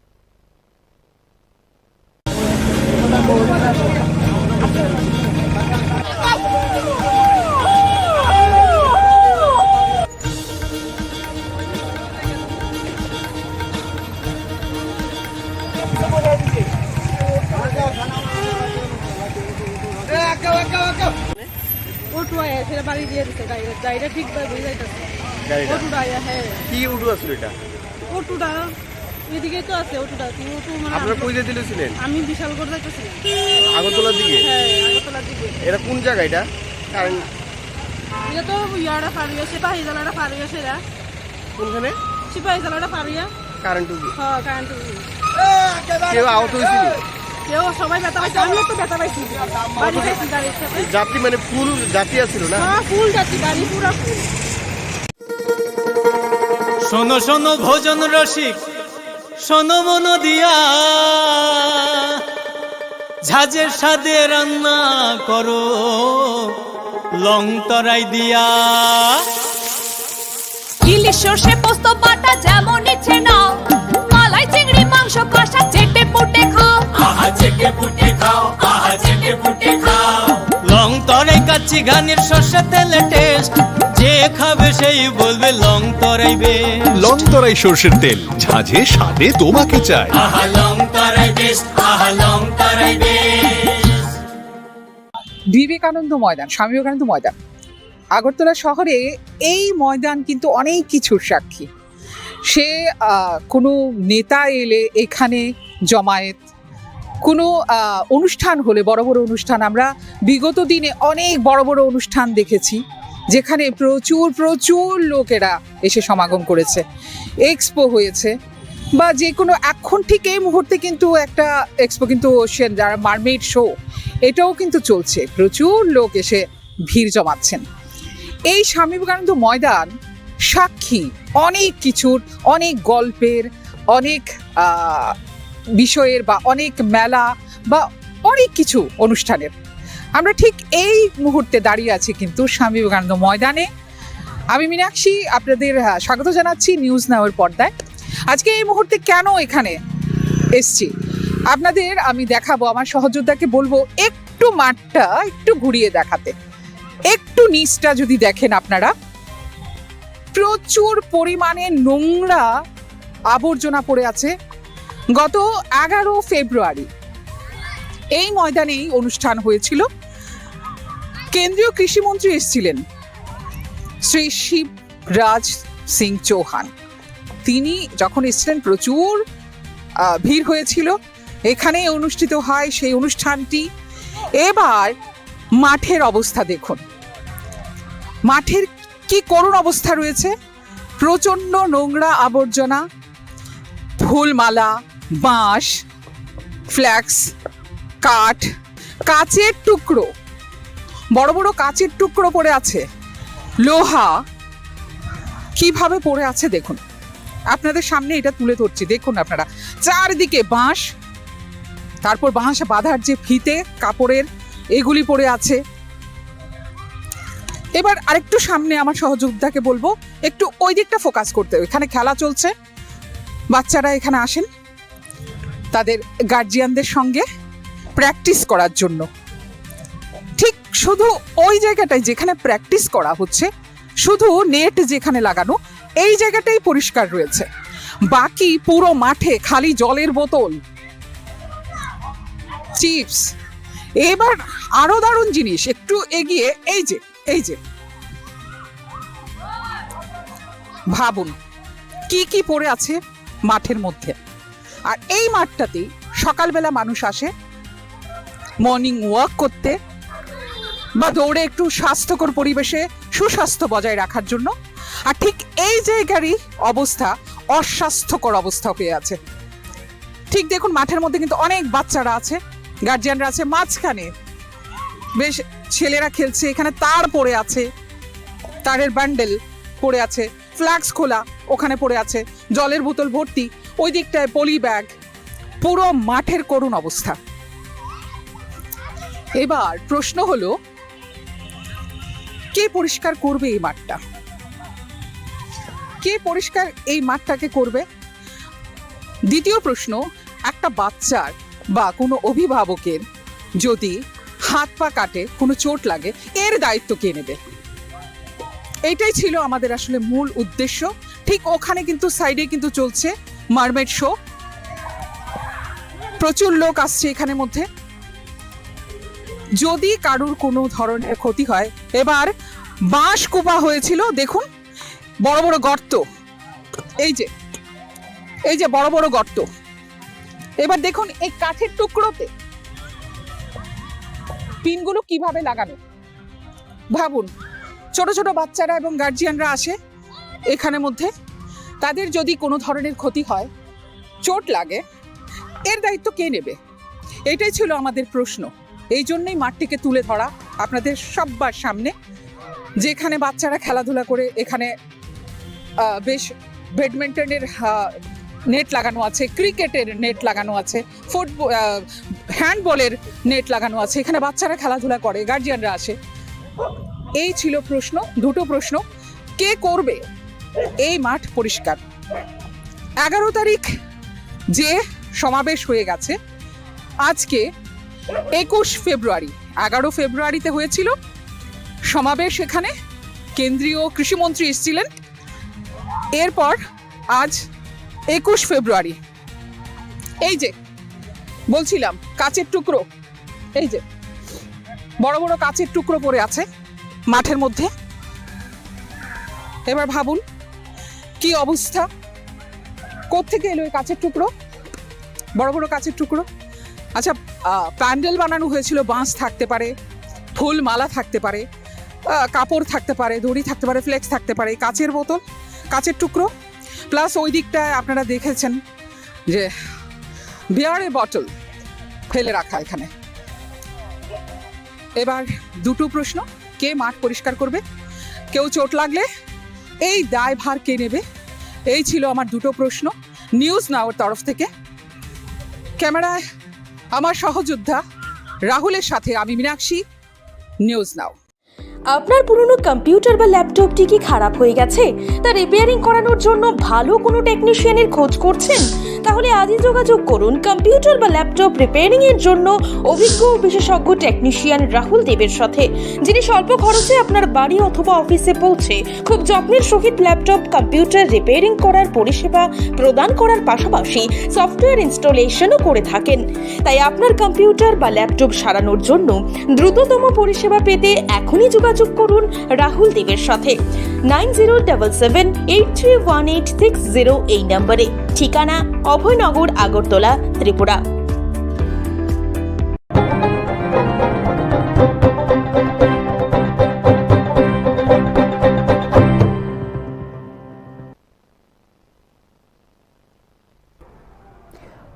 Auto আয়া, সেটা বাড়ি দিয়ে দিছে গাড়িটা, গাড়িটা ঠিকভাবে বুঝে যাইতেছে। গাড়িটা? অটোটা আয়া, হ্যাঁ। কি অটো আছিল এটা? অটোটা এদিকে তো আছে, অটোটা। কি অটো মানে আপনারা আমরা কই যেতে ছিলেন? আমি বিশালগড় যাইতেছিলাম। আগরতলার দিকে? হ্যাঁ, আগরতলার দিকে। এটা কোন জায়গা এটা? কারণ এটা তো ইয়ারা পার হয়ে, সিপাহী জেলাটা পার হয়ে সেটা। কোনখানে? সিপাহী জেলাটা পার হয়ে। কারেন্ট উঠে? হ্যাঁ, কারেন্ট উঠে। কেউ আহত হয়েছিল? কেউ, সবাই ব্যথা পাইছে, আমিও তো ব্যথা পাইছি। বাড়ি গেছি গাড়ির সাথে। যাত্রী মানে ফুল যাত্রী আছিল না? হ্যাঁ, ফুল যাত্রী, গাড়ি পুরা ফুল। শোনো শোনো ভোজন রসিক, শোনো মন দিয়া, ঝাঁঝের স্বাদে রান্না করো লং তরাই দিয়া। ইলিশ সর্ষে পোস্ত বাটা যেমন ইচ্ছে নাও, মালাই চিংড়ি মাংস কষা চেটে পুটে খাও। আহা চেটে পুটে খাও, আহা চেটে পুটে খাও। লং তরাই কাচ্চি ঘানির সর্ষে তেলে টেস্ট, যে খাবে সেই বলবে লং তরাই বেস্ট। লং তরাই সর্ষের তেল, ঝাঁঝে স্বাদে তোমাকে চাই। আহা লং তরাই বেস্ট, আহা লং তরাই বেস্ট। বিবেকানন্দ ময়দান, স্বামী বিবেকানন্দ ময়দান, আগরতলা শহরে এই ময়দান কিন্তু অনেক কিছুর সাক্ষী। সে, আহ, কোনো নেতা এলে এখানে জমায়েত, কোনো, আহ, অনুষ্ঠান হলে, বড় বড় অনুষ্ঠান, আমরা বিগত দিনে অনেক বড় বড় অনুষ্ঠান দেখেছি, যেখানে প্রচুর, প্রচুর লোকেরা এসে সমাগম করেছে, এক্সপো হয়েছে, বা যে কোনো, এখন ঠিক এই মুহূর্তে কিন্তু একটা এক্সপো কিন্তু ওশিয়ান, যারা মারমেইড শো, এটাও কিন্তু চলছে, প্রচুর লোক এসে ভিড় জমাচ্ছেন। এই স্বামী বিবেকানন্দ ময়দান সাক্ষী অনেক কিছুর, অনেক গল্পের, অনেক, আহ, বিষয়ের বা অনেক মেলা বা অনেক কিছু অনুষ্ঠানের। আমরা ঠিক এই মুহূর্তে দাঁড়িয়ে আছি কিন্তু স্বামী বিবেকানন্দ ময়দানে। আমি মীনাক্ষী, আপনাদের, আহ, স্বাগত জানাচ্ছি নিউজ নাওয়ের পর্দায়। আজকে এই মুহূর্তে কেন এখানে এসছি আপনাদের আমি দেখাবো। আমার সহযোদ্ধাকে বলবো একটু মাঠটা একটু ঘুরিয়ে দেখাতে। একটু নিচটা যদি দেখেন আপনারা, প্রচুর পরিমাণে নোংরা আবর্জনা পড়ে আছে। গত এগারো ফেব্রুয়ারি এই ময়দানেই অনুষ্ঠান হয়েছিল। কেন্দ্রীয় কৃষিমন্ত্রী এসেছিলেন, শ্রী শিবরাজ সিং চৌহান। তিনি যখন এসেছিলেন, প্রচুর, আহ, ভিড় হয়েছিল। এখানেই অনুষ্ঠিত হয় সেই অনুষ্ঠানটি। এবার মাঠের অবস্থা দেখুন, মাঠের কি করুণ অবস্থা রয়েছে। প্রচণ্ড নোংরা আবর্জনা, ফুলমালা, বাঁশ, ফ্ল্যাক্স, কাঠ, কাচের টুকরো, বড় বড় কাচের টুকরো পড়ে আছে, লোহা কিভাবে পড়ে আছে দেখুন। আপনাদের সামনে এটা তুলে ধরছি, দেখুন আপনারা, চারিদিকে বাঁশ, তারপর বাঁশ বাঁধার যে ফিতে কাপড়ের, এগুলি পড়ে আছে। এবার আরেকটু সামনে আমার সহযোদ্ধাকে বলবো একটু ওই দিকটা ফোকাস করতে, এখানে খেলা চলছে, বাচ্চারা এখানে আসেন তাদের গার্জিয়ানদের সঙ্গে প্র্যাকটিস করার জন্য। ঠিক শুধু ওই জায়গাটায় যেখানে প্র্যাকটিস করা হচ্ছে, শুধু নেট যেখানে লাগানো, এই জায়গাটাই পরিষ্কার রয়েছে, বাকি পুরো মাঠে খালি জলের বোতল, চিপস। এবার আরো দারুণ জিনিস, একটু এগিয়ে এই যে, এই যে ভাবুন কি কি পড়ে আছে মাঠের মধ্যে। আর এই মাঠটাতেই সকালবেলা মানুষ আসে মর্নিং ওয়াক করতে বা দৌড়ে একটু স্বাস্থ্যকর পরিবেশে সুস্বাস্থ্য বজায় রাখার জন্য। আর ঠিক এই জায়গারই অবস্থা অস্বাস্থ্যকর অবস্থা হয়ে আছে। ঠিক দেখুন, মাঠের মধ্যে কিন্তু অনেক বাচ্চারা আছে, গার্জিয়ানরা আছে মাঝখানে, বেশ ছেলেরা খেলছে, এখানে তার পড়ে আছে, তারের বান্ডেল পড়ে আছে, ফ্লাক্স খোলা ওখানে পড়ে আছে, জলের বোতল ভর্তি, ওই দিকটায় পলি ব্যাগ, পুরো মাঠের করুণ অবস্থা। এবার প্রশ্ন হলো, কে পরিষ্কার করবে এই মাঠটা? কে পরিষ্কার এই মাঠটাকে করবে? দ্বিতীয় প্রশ্ন, একটা বাচ্চার বা কোনো অভিভাবকের যদি হাত পা কাটে, কোনো চোট লাগে, এর দায়িত্ব কে নেবে? এটাই ছিল আমাদের আসলে মূল উদ্দেশ্য। ঠিক ওখানে কিন্তু সাইডে কিন্তু চলছে মারমেড শো, প্রচুর লোক আসছে এখানে মধ্যে। যদি কারুর কোনো ধরনের ক্ষতি হয়, এবার বাঁশ কোপা হয়েছিল, দেখুন বড় বড় গর্ত, এই যে, এই যে বড় বড় গর্ত। এবার দেখুন এই কাঠের টুকরোতে পিনগুলো কিভাবে লাগানো। ভাবুন, ছোট ছোট বাচ্চারা এবং গার্জিয়ানরা আসে এখানে মধ্যে, তাদের যদি কোনো ধরনের ক্ষতি হয়, চোট লাগে, এর দায়িত্ব কে নেবে? এটাই ছিল আমাদের প্রশ্ন। এই জন্যই মাঠটিকে তুলে ধরা আপনাদের সব্বার সামনে, যেখানে বাচ্চারা খেলাধুলা করে, এখানে আহ, বেশ ব্যাডমিন্টনের, আহ, নেট লাগানো আছে, ক্রিকেটের নেট লাগানো আছে, ফুটবল, আহ, হ্যান্ডবলের নেট লাগানো আছে, এখানে বাচ্চারা খেলাধুলা করে, গার্জিয়ানরা আসে। এই ছিল প্রশ্ন, দুটো প্রশ্ন, কে করবে এই মাঠ পরিষ্কার? এগারো তারিখ যে সমাবেশ হয়ে গেছে, আজকে একুশ ফেব্রুয়ারি, এগারো ফেব্রুয়ারিতে হয়েছিল সমাবেশ, এখানে কেন্দ্রীয় কৃষিমন্ত্রী এসেছিলেন। এরপর আজ একুশ ফেব্রুয়ারি, এই যে বলছিলাম কাচের টুকরো, এই যে বড় বড় কাচের টুকরো পড়ে আছে মাঠের মধ্যে। এবার ভাবুন কি অবস্থা, কোত্থেকে এলো এই কাচের টুকরো, বড় বড় কাচের টুকরো। আচ্ছা, আহ, প্যান্ডেল বানানো হয়েছিল, বাঁশ থাকতে পারে, ফুল মালা থাকতে পারে, আহ, কাপড় থাকতে পারে, দড়ি থাকতে পারে, ফ্লেক্স থাকতে পারে, এই কাচের বোতল, কাচের টুকরো, প্লাস ওই দিকটায় আপনারা দেখেছেন যে বিয়ারের বটল ফেলে রাখা এখানে। এবার দুটো প্রশ্ন, কে মাঠ পরিষ্কার করবে, কেউ চোট লাগলে এই দায়ভার কে নেবে? এই ছিল আমার দুটো প্রশ্ন নিউজ নাওর তরফ থেকে। ক্যামেরায় আমার সহযোদ্ধা রাহুলের সাথে আমি মীনাক্ষী, নিউজ নাও। আপনার পুরনো কম্পিউটার বা ল্যাপটপটি কি খারাপ হয়ে গেছে? তা রিপেয়ারিং করানোর জন্য ভালো কোনো টেকনিশিয়ানের খোঁজ করছেন? তাহলে আজই যোগাযোগ করুন কম্পিউটার বা ল্যাপটপ রিপেয়ারিং এর জন্য অভিজ্ঞ ও বিশেষজ্ঞ টেকনিশিয়ান রাহুল দেবের সাথে, যিনি স্বল্প খরচে আপনার বাড়ি অথবা অফিসে পৌঁছে খুব যত্নের সহিত ল্যাপটপ কম্পিউটার রিপেয়ারিং করার পরিষেবা প্রদান করার পাশাপাশি সফটওয়্যার ইনস্টলেশনও করে থাকেন। তাই আপনার কম্পিউটার বা ল্যাপটপ সারানোর জন্য দ্রুততম পরিষেবা পেতে এখনই যোগাযোগ করুন রাহুল দেবের সাথে nine zero double seven eight three one eight six zero এই নম্বরে। ঠিকানা অভয়নগর, আগরতলা, ত্রিপুরা।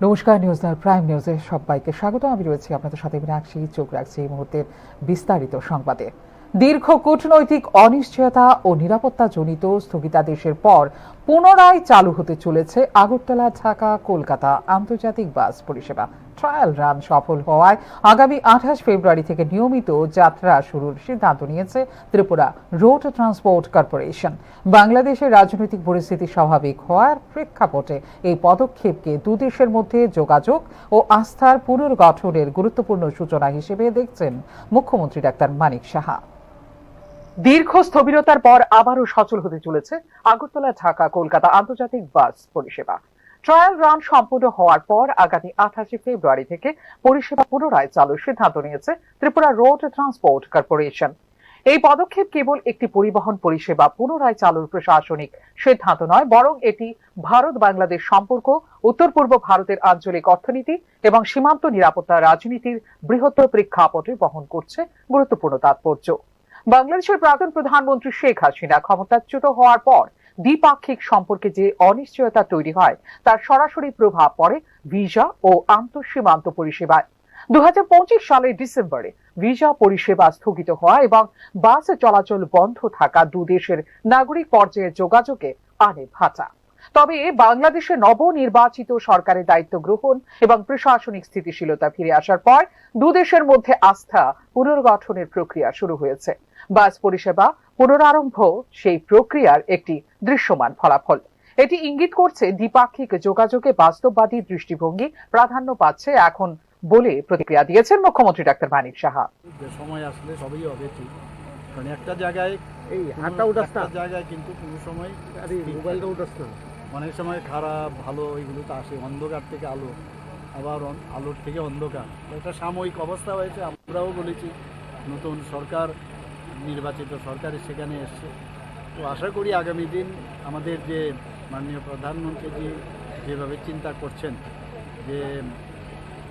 নমস্কার, নিউজ নাও প্রাইম নিউজে সবাইকে স্বাগত। আমি রয়েছি আপনাদের সাথে মীনাক্ষী। চোখ রাখছি এই মুহূর্তের বিস্তারিত সংবাদে। দীর্ঘ কূটনৈতিক অনিশ্চয়তা ও নিরাপত্তাজনিত স্থগিতাদেশের পর পুনরায় চালু হতে চলেছে আগরতলা ঢাকা কলকাতা আন্তর্জাতিক বাস পরিষেবা। ট্রায়াল রান সফল হওয়ায় আগামী আঠাশ ফেব্রুয়ারি থেকে নিয়মিত যাত্রা শুরুর সিদ্ধান্ত নিয়েছে ত্রিপুরা রোড ট্রান্সপোর্ট কর্পোরেশন। বাংলাদেশের রাজনৈতিক পরিস্থিতি স্বাভাবিক হওয়ার প্রেক্ষাপটে এই পদক্ষেপকে দুদেশের মধ্যে যোগাযোগ ও আস্থার পুনর্গঠনের গুরুত্বপূর্ণ সূচনা হিসেবে দেখছেন মুখ্যমন্ত্রী ডাক্তার মানিক সাহা। দীর্ঘ স্থবিরতার পর আবারও সচল হতে চলেছে আগরতলা ঢাকা কলকাতা আন্তর্জাতিক বাস পরিষেবা। ট্রায়াল রান সম্পূর্ণ হওয়ার পর আগামী আঠাশে ফেব্রুয়ারি থেকে পরিষেবা পুনরায় চালুর সিদ্ধান্ত নিয়েছে ত্রিপুরা রোড ট্রান্সপোর্ট কর্পোরেশন। এই পদক্ষেপ কেবল একটি পরিবহন পরিষেবা পুনরায় চালুর প্রশাসনিক সিদ্ধান্ত নয়, বরং এটি ভারত বাংলাদেশ সম্পর্ক, উত্তর পূর্ব ভারতের আঞ্চলিক অর্থনীতি এবং সীমান্ত নিরাপত্তা রাজনীতির বৃহত্তর প্রেক্ষাপটে বহন করছে গুরুত্বপূর্ণ তাৎপর্য। বাংলাদেশের প্রাক্তন প্রধানমন্ত্রী শেখ হাসিনা ক্ষমতাচ্যুত হওয়ার পর দ্বিপাক্ষিক সম্পর্কে যে অনিশ্চয়তা তৈরি হয়, তার সরাসরি প্রভাব পড়ে ভিসা ও আন্তঃসীমান্ত পরিষেবায়। দু হাজার পঁচিশ সালের ডিসেম্বরে ভিসা পরিষেবা স্থগিত হওয়া এবং বাস চলাচল বন্ধ থাকা দু দেশের নাগরিক পর্যায়ে যোগাযোগে আনে ভাটা। তবে বাংলাদেশে নবনির্বাচিত সরকারের দায়িত্ব গ্রহণ এবং প্রশাসনিক স্থিতিশীলতা ফিরে আসার পর দু দেশের মধ্যে আস্থা পুনর্গঠনের প্রক্রিয়া শুরু হয়েছে। বাস পরিষেবা পুনরারম্ভ সেই প্রক্রিয়ার একটি দৃশ্যমান ফলাফল। এটি ইঙ্গিত করছে দ্বিপাক্ষিক যোগাযোগে বাস্তববাদী দৃষ্টিভঙ্গি প্রাধান্য পাচ্ছে এখন বলে প্রতিক্রিয়া দিয়েছেন মুখ্যমন্ত্রী ডাক্তার মানিক সাহা। যে সময় আসলে সবই হবে ঠিক, কারণ একটা জায়গায় এই হাতটা উঠাস না। একটা জায়গায় কিন্তু কোনো সময় আরে মোবাইলটা উঠাস না। অনেক সময় খারাপ ভালো এগুলো তো আসে, অন্ধকার থেকে আলো, আবার অন- আলোর থেকে অন্ধকার, একটা সাময়িক অবস্থা হয়েছে। আমরাও বলেছি নতুন সরকার, নির্বাচিত সরকারই সেখানে এসছে। তো আশা করি আগামী দিন আমাদের যে মাননীয় প্রধানমন্ত্রীজি যেভাবে চিন্তা করছেন যে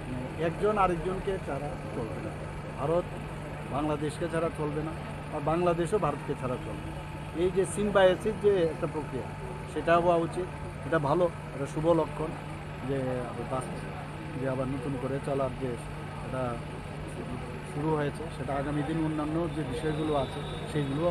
উম, একজন আরেকজনকে ছাড়া চলবে না, ভারত বাংলাদেশকে ছাড়া চলবে না, আর বাংলাদেশও ভারতকে ছাড়া চলবে না। এই যে সিম্বায়োসিস যে একটা প্রক্রিয়া, সেটা হওয়া উচিত, এটা ভালো, এটা শুভ লক্ষণ যে আবার বাস যে আবার নতুন করে চলার যে এটা শুরু হয়েছে, সেটা আগামী দিন অন্যান্য যে বিষয়গুলো আছে সেইগুলো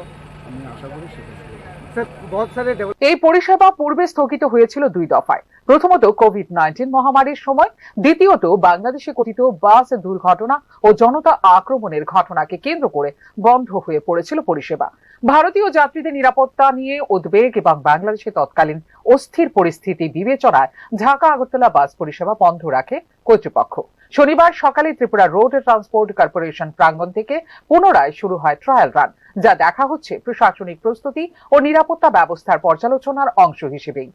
আমি আশা করি সেটা শুরু হবে। सर बहुत सारे डेवलप এই পরিষেবা পূর্বে স্থগিত হয়েছিল দুই দফায়। প্রথমত কোভিড নাইন্টিন মহামারীর সময়, দ্বিতীয়ত বাংলাদেশে কথিত বাস দুর্ঘটনা ও জনতা আক্রমণের ঘটনাকে কেন্দ্র করে বন্ধ হয়ে পড়েছিল পরিষেবা। ভারতীয় যাত্রীদের নিরাপত্তা নিয়ে উদ্বেগ এবং বাংলাদেশে তৎকালীন অস্থির পরিস্থিতি বিবেচনায় ঢাকা আগরতলা বাস পরিষেবা বন্ধ রাখে কর্তৃপক্ষ। শনিবার সকালে ত্রিপুরা রোড ট্রান্সপোর্ট কর্পোরেশন প্রাঙ্গণ থেকে পুনরায় শুরু হয় ট্রায়াল রান, যা দেখা হচ্ছে প্রশাসনিক প্রস্তুতি ও নিরাপত্তা ব্যবস্থার পর্যালোচনার অংশ হিসেবেই।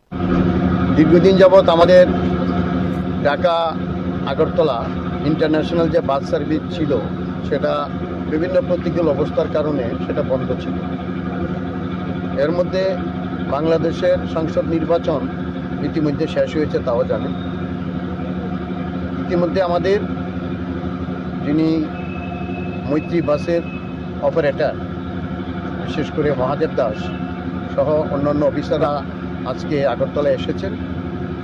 দীর্ঘদিন যাবৎ আমাদের ঢাকা আগরতলা ইন্টারন্যাশনাল যে বাস সার্ভিস ছিল, সেটা বিভিন্ন প্রতিকূল অবস্থার কারণে সেটা বন্ধ ছিল। এর মধ্যে বাংলাদেশের সংসদ নির্বাচন ইতিমধ্যে শেষ হয়েছে, তাও জানেন। ইতিমধ্যে আমাদের যিনি মৈত্রী বাসের অপারেটর, বিশেষ করে মহাদেব দাস সহ অন্যান্য অফিসাররা আজকে আগরতলা এসেছেন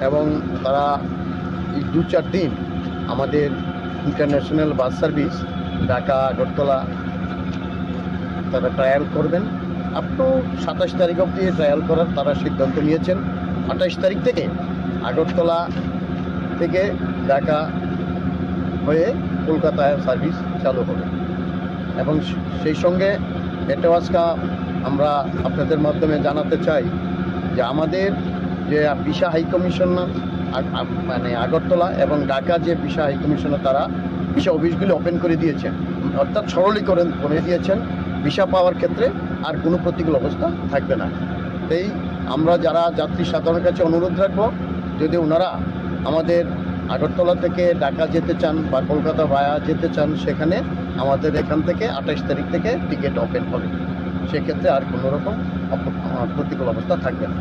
এবং তারা এই দু চার দিন আমাদের ইন্টারন্যাশনাল বাস সার্ভিস ঢাকা আগরতলা তারা ট্রায়াল করবেন। আপ টু সাতাশ তারিখ অবধি ট্রায়াল করার তারা সিদ্ধান্ত নিয়েছেন। আঠাশ তারিখ থেকে আগরতলা থেকে ঢাকা হয়ে কলকাতায় সার্ভিস চালু হবে। এবং সেই সঙ্গে এটাও আজকে আমরা আপনাদের মাধ্যমে জানাতে চাই যে আমাদের যে ভিসা হাই কমিশনার আগ- আগ- মানে আগরতলা এবং ঢাকা যে ভিসা হাই কমিশনার, তারা ভিসা অফিসগুলি ওপেন করে দিয়েছেন, অর্থাৎ সরলীকরণ করে দিয়েছেন। ভিসা পাওয়ার ক্ষেত্রে আর কোনো প্রতিকূল অবস্থা থাকবে না। তাই আমরা যারা যাত্রী সাধারণের কাছে অনুরোধ রাখবো, যদি ওনারা আমাদের আগরতলা থেকে ঢাকা যেতে চান বা কলকাতা ভায়া যেতে চান, সেখানে আমাদের এখান থেকে আঠাশ তারিখ থেকে টিকিট ওপেন হবে। সেক্ষেত্রে আর কোনো রকম অপ- আহ, প্রতিকূল অবস্থা থাকবে না।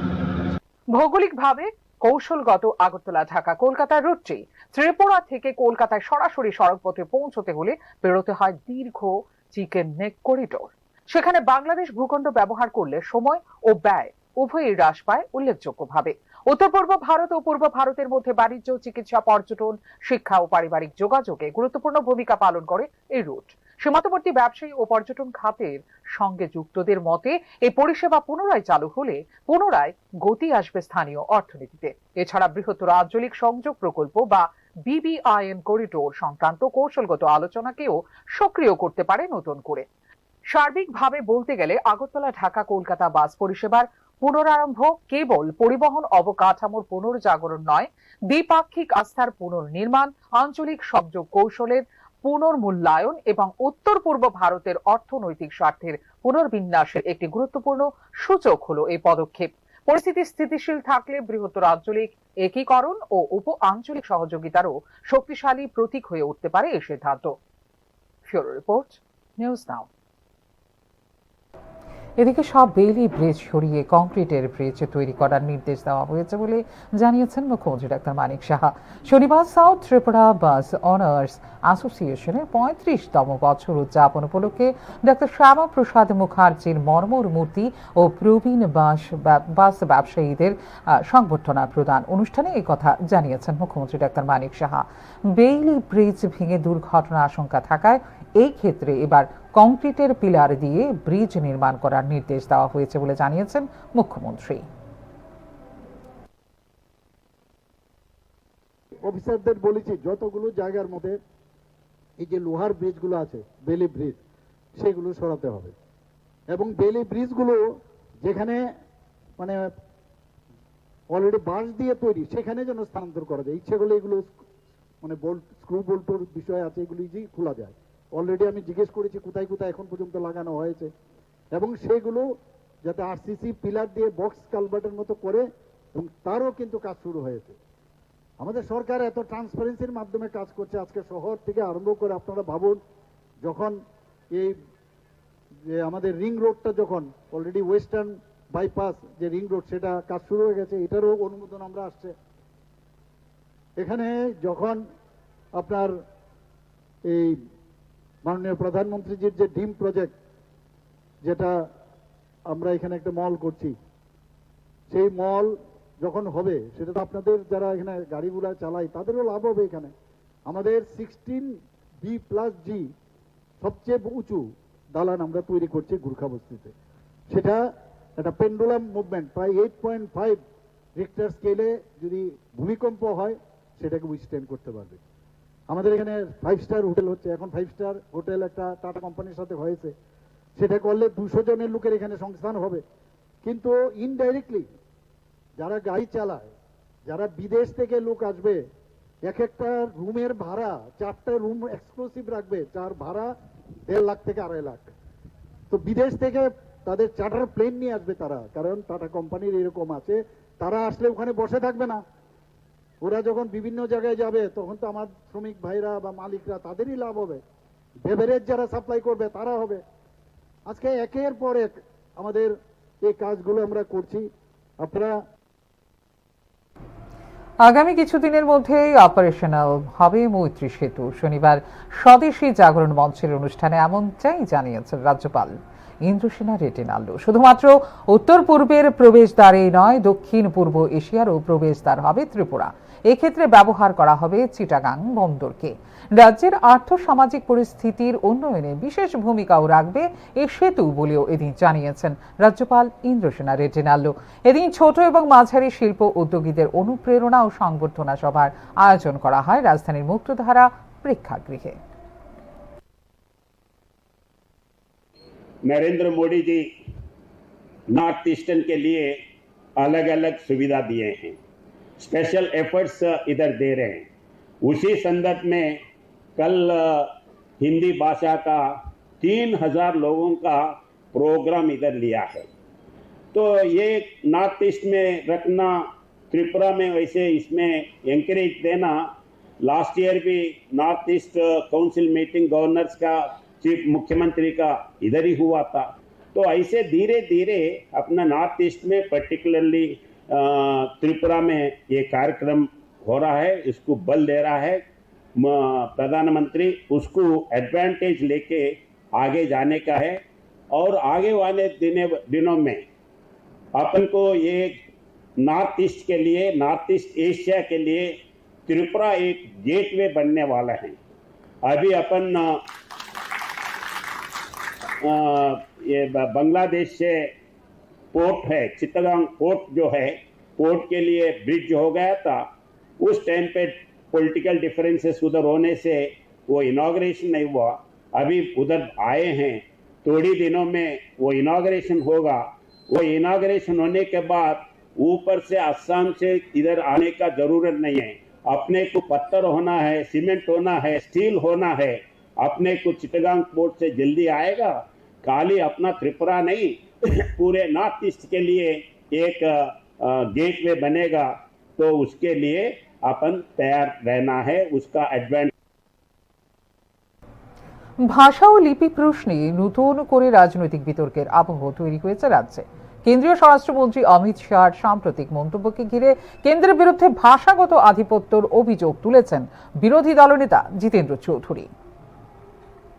ভৌগোলিকভাবে কৌশলগত আগরতলা ঢাকা কলকাতা রুটটি ত্রিপুরা থেকে কলকাতায় সরাসরি সড়কপথে পৌঁছতে হলে পেরোতে হয় দীর্ঘ চিকেন নেক করিডোর। সেখানে বাংলাদেশ ভূখণ্ড ব্যবহার করলে সময় ও ব্যয় উভয়ই হ্রাস পায় উল্লেখযোগ্যভাবে। উত্তর পূর্ব ভারত ও পূর্ব ভারতের মধ্যে বাণিজ্য, চিকিৎসা, পর্যটন, শিক্ষা ও পারিবারিক যোগাযোগে গুরুত্বপূর্ণ ভূমিকা পালন করে এই রুট। সীমান্তবর্তী ব্যবসায়ী ও পর্যটন খাতের সঙ্গে যুক্তদের মতে, এই পরিষেবা পুনরায় চালু হলে পুনরায় গতি আসবে স্থানীয় অর্থনীতিতে। এছাড়া বৃহত্তর আঞ্চলিক সংযোগ প্রকল্প বা বিবিআইএন করিডোর সংক্রান্ত কৌশলগত আলোচনাকেও সক্রিয় করতে পারে নতুন করে। সার্বিকভাবে বলতে গেলে আগরতলা ঢাকা কলকাতা বাস পরিষেবার পুনরারম্ভ কেবল পরিবহন অবকাঠামোর পুনর্জাগরণ নয়, দ্বিপাক্ষিক আস্থার পুনর্নির্মাণ, আঞ্চলিক সংযোগ কৌশলের পুনর্মূল্যায়ন এবং উত্তর পূর্ব ভারতের অর্থনৈতিক স্বার্থের পুনর্বিন্যাসের একটি গুরুত্বপূর্ণ সূচক হলো এই পদক্ষেপ। পরিস্থিতি স্থিতিশীল থাকলে বৃহত্তর আঞ্চলিক একীকরণ ও উপ আঞ্চলিক সহযোগিতারও শক্তিশালী প্রতীক হয়ে উঠতে পারে এই সিদ্ধান্ত। ফিউরো রিপোর্ট, নিউজ নাও। এদিকে সব বেইলি ব্রিজ সরিয়ে কংক্রিটের ব্রিজ তৈরি করার নির্দেশ দেওয়া হয়েছে বলে জানিয়েছেন মুখ্যমন্ত্রী ডাক্তার মানিক সাহা। শনিবার সাউথ ত্রিপুরা বাস অনার্স অ্যাসোসিয়েশনের পঁয়ত্রিশতম বছর উদযাপন উপলক্ষে ডাক্তার শ্যামা প্রসাদ মুখার্জির মর্মর মূর্তি ও প্রবীণ বাস ব্যব- বাস ব্যবসায়ীদের আহ, সংবর্ধনা প্রদান অনুষ্ঠানে এই কথা জানিয়েছেন মুখ্যমন্ত্রী ডাক্তার মানিক সাহা। বেইলি ব্রিজ ভেঙে দুর্ঘটনা আশঙ্কা থাকায় এই ক্ষেত্রে এবার কংক্রিটের পিলার দিয়ে ব্রিজ নির্মাণ করার নির্দেশ দেওয়া হয়েছে বলে জানিয়েছেন মুখ্যমন্ত্রী। অফিসারদের বলেছি, যতগুলো জায়গার মধ্যে এই যে লোহার ব্রিজগুলো আছে, বেইলি ব্রিজ, সেগুলো সরাতে হবে। এবং বেইলি ব্রিজগুলো যেখানে মানে অলরেডি বাঁশ দিয়ে তৈরি, সেখানে যেন স্থানান্তর করা যায়। ইচ্ছে করলে এগুলো মানে বোল্ট, স্ক্রু বোল্টর বিষয় আছে, এগুলো ইজিলি খোলা যায়। অলরেডি আমি জিজ্ঞেস করেছি কোথায় কোথায় এখন পর্যন্ত লাগানো হয়েছে, এবং সেগুলো যাতে আরসিসি পিলার দিয়ে বক্স কালভার্টের মতো করে, এবং তারও কিন্তু কাজ শুরু হয়েছে। আমাদের সরকার এত ট্রান্সপারেন্সির মাধ্যমে কাজ করছে, আজকে শহর থেকে আরম্ভ করে আপনারা ভাবুন, যখন এই যে আমাদের রিং রোডটা যখন অলরেডি ওয়েস্টার্ন বাইপাস যে রিং রোড, সেটা কাজ শুরু হয়ে গেছে, এটারও অনুমোদন আমরা আসছে। এখানে যখন আপনার এই মাননীয় প্রধানমন্ত্রীজির যে ডিম প্রজেক্ট, যেটা আমরা এখানে একটা মল করছি, সেই মল যখন হবে, সেটা তো আপনাদের যারা এখানে গাড়ি ঘোড়া চালাই, তাদেরও লাভ হবে। এখানে আমাদের সিক্সটিন বি প্লাস জি সবচেয়ে উঁচু দালান আমরা তৈরি করছি গুর্খা বস্তিতে। সেটা একটা পেন্ডুলাম মুভমেন্ট, প্রায় এইট পয়েন্ট ফাইভ রিক্টার স্কেলে যদি ভূমিকম্প হয়, সেটাকে উইথস্ট্যান্ড করতে পারবে। আমাদের এখানে ফাইভ স্টার হোটেল হচ্ছে, এখন ফাইভ স্টার হোটেল একটা টাটা কোম্পানির সাথে হয়েছে, সেটা করলে দুশো জনের লোকের এখানে সংস্থান হবে। কিন্তু ইনডাইরেক্টলি যারা গাড়ি চালায়, যারা বিদেশ থেকে লোক আসবে, এক একটা রুমের ভাড়া, চারটা রুম এক্সক্লুসিভ রাখবে, যার ভাড়া দেড় লাখ থেকে আড়াই লাখ। তো বিদেশ থেকে তাদের চার্টার প্লেন নিয়ে আসবে তারা, কারণ টাটা কোম্পানির এরকম আছে, তারা আসলে ওখানে বসে থাকবে না। ওরা যখন বিভিন্ন জায়গায় যাবে, তখন তো আমার শ্রমিক ভাইরা বা মালিকরা, তাদেরই লাভ হবে। বেভারেজ যারা সাপ্লাই করবে, তারা হবে। আজকে একের পর এক আমাদের এই কাজগুলো আমরা করছি। আপনারা আগামী কিছুদিনের মধ্যেই অপারেশনাল হবে মৈত্রী সেতু। শনিবার স্বদেশী জাগরণ মঞ্চের অনুষ্ঠানে এমনটাই জানিয়েছেন রাজ্যপাল ইন্দ্রসেনা রেড্ডি নাল্লু। শুধুমাত্র উত্তর পূর্বের প্রবেশদ্বারেই নয়, দক্ষিণ পূর্ব এশিয়ারও প্রবেশদ্বার হবে ত্রিপুরা। এক্ষেত্রে ব্যবহার করা হবে চিটাগাং বন্দরকে। রাজ্যের আর্থ সামাজিক পরিস্থিতির উন্নয়নে বিশেষ ভূমিকাও রাখবে এ সেতু বলেও এদিন জানিয়েছেন রাজ্যপাল ইন্দ্রসেনা রেড্ডি নাল্লু। এদিন ছোট এবং মাঝারি শিল্প উদ্যোগীদের অনুপ্রেরণা ও সংবর্ধনা সভার আয়োজন করা হয় রাজধানীর মুক্তধারা প্রেক্ষাগৃহে। नरेंद्र मोदी जी नॉर्थ ईस्टर्न के लिए अलग अलग सुविधा दिए हैं, स्पेशल एफर्ट्स इधर दे रहे हैं। उसी संदर्भ में कल हिंदी भाषा का तीन हजार लोगों का प्रोग्राम इधर लिया है। तो ये नॉर्थ ईस्ट में रखना, त्रिपुरा में वैसे इसमें एंकरेज देना। लास्ट ईयर भी north east council meeting governors का, चीफ मुख्यमंत्री का इधर ही हुआ था। तो ऐसे धीरे धीरे अपना नॉर्थ ईस्ट में पर्टिकुलरली त्रिपुरा में ये कार्यक्रम हो रहा है, इसको बल दे रहा है प्रधानमंत्री, उसको एडवांटेज लेके आगे जाने का है। और आगे वाले दिने दिनों में अपन को ये नॉर्थ ईस्ट के लिए, नॉर्थ ईस्ट एशिया के लिए त्रिपुरा एक गेटवे बनने वाला है। अभी अपन अ, अ, ये ब- बांग्लादेश से पोर्ट है, चित्तगांग पोर्ट जो है, पोर्ट के लिए ब्रिज हो गया था। उस टाइम पे पॉलिटिकल डिफरेंसेस उधर होने से वो इनॉग्रेशन नहीं हुआ। अभी उधर आए हैं, थोड़ी दिनों में वो इनॉग्रेशन होगा। वो इनॉग्रेशन होने के बाद ऊपर से, असम से इधर आने का जरूरत नहीं है। अपने को पत्थर होना है, सीमेंट होना है, स्टील होना है, अपने को चिटगांग पोर्ट से जल्दी आएगा। खाली अपना त्रिपुरा नहीं, पूरे नॉर्थ ईस्ट के लिए एक गेटवे बनेगा। तो उसके लिए अपन तैयार रहना है, उसका एडवांटेज। ভাষা ও লিপি প্রশ্নে নতুন করে রাজনৈতিক বিতর্কের আবহ তৈরি হয়েছে রাজ্যে। কেন্দ্রীয় স্বরাষ্ট্রমন্ত্রী অমিত শাহর সাম্প্রতিক মন্তব্যকে ঘিরে কেন্দ্রের বিরুদ্ধে ভাষাগত আধিপত্যর অভিযোগ তুলেছেন বিরোধী দলনেতা জিতেন্দ্র চৌধুরী।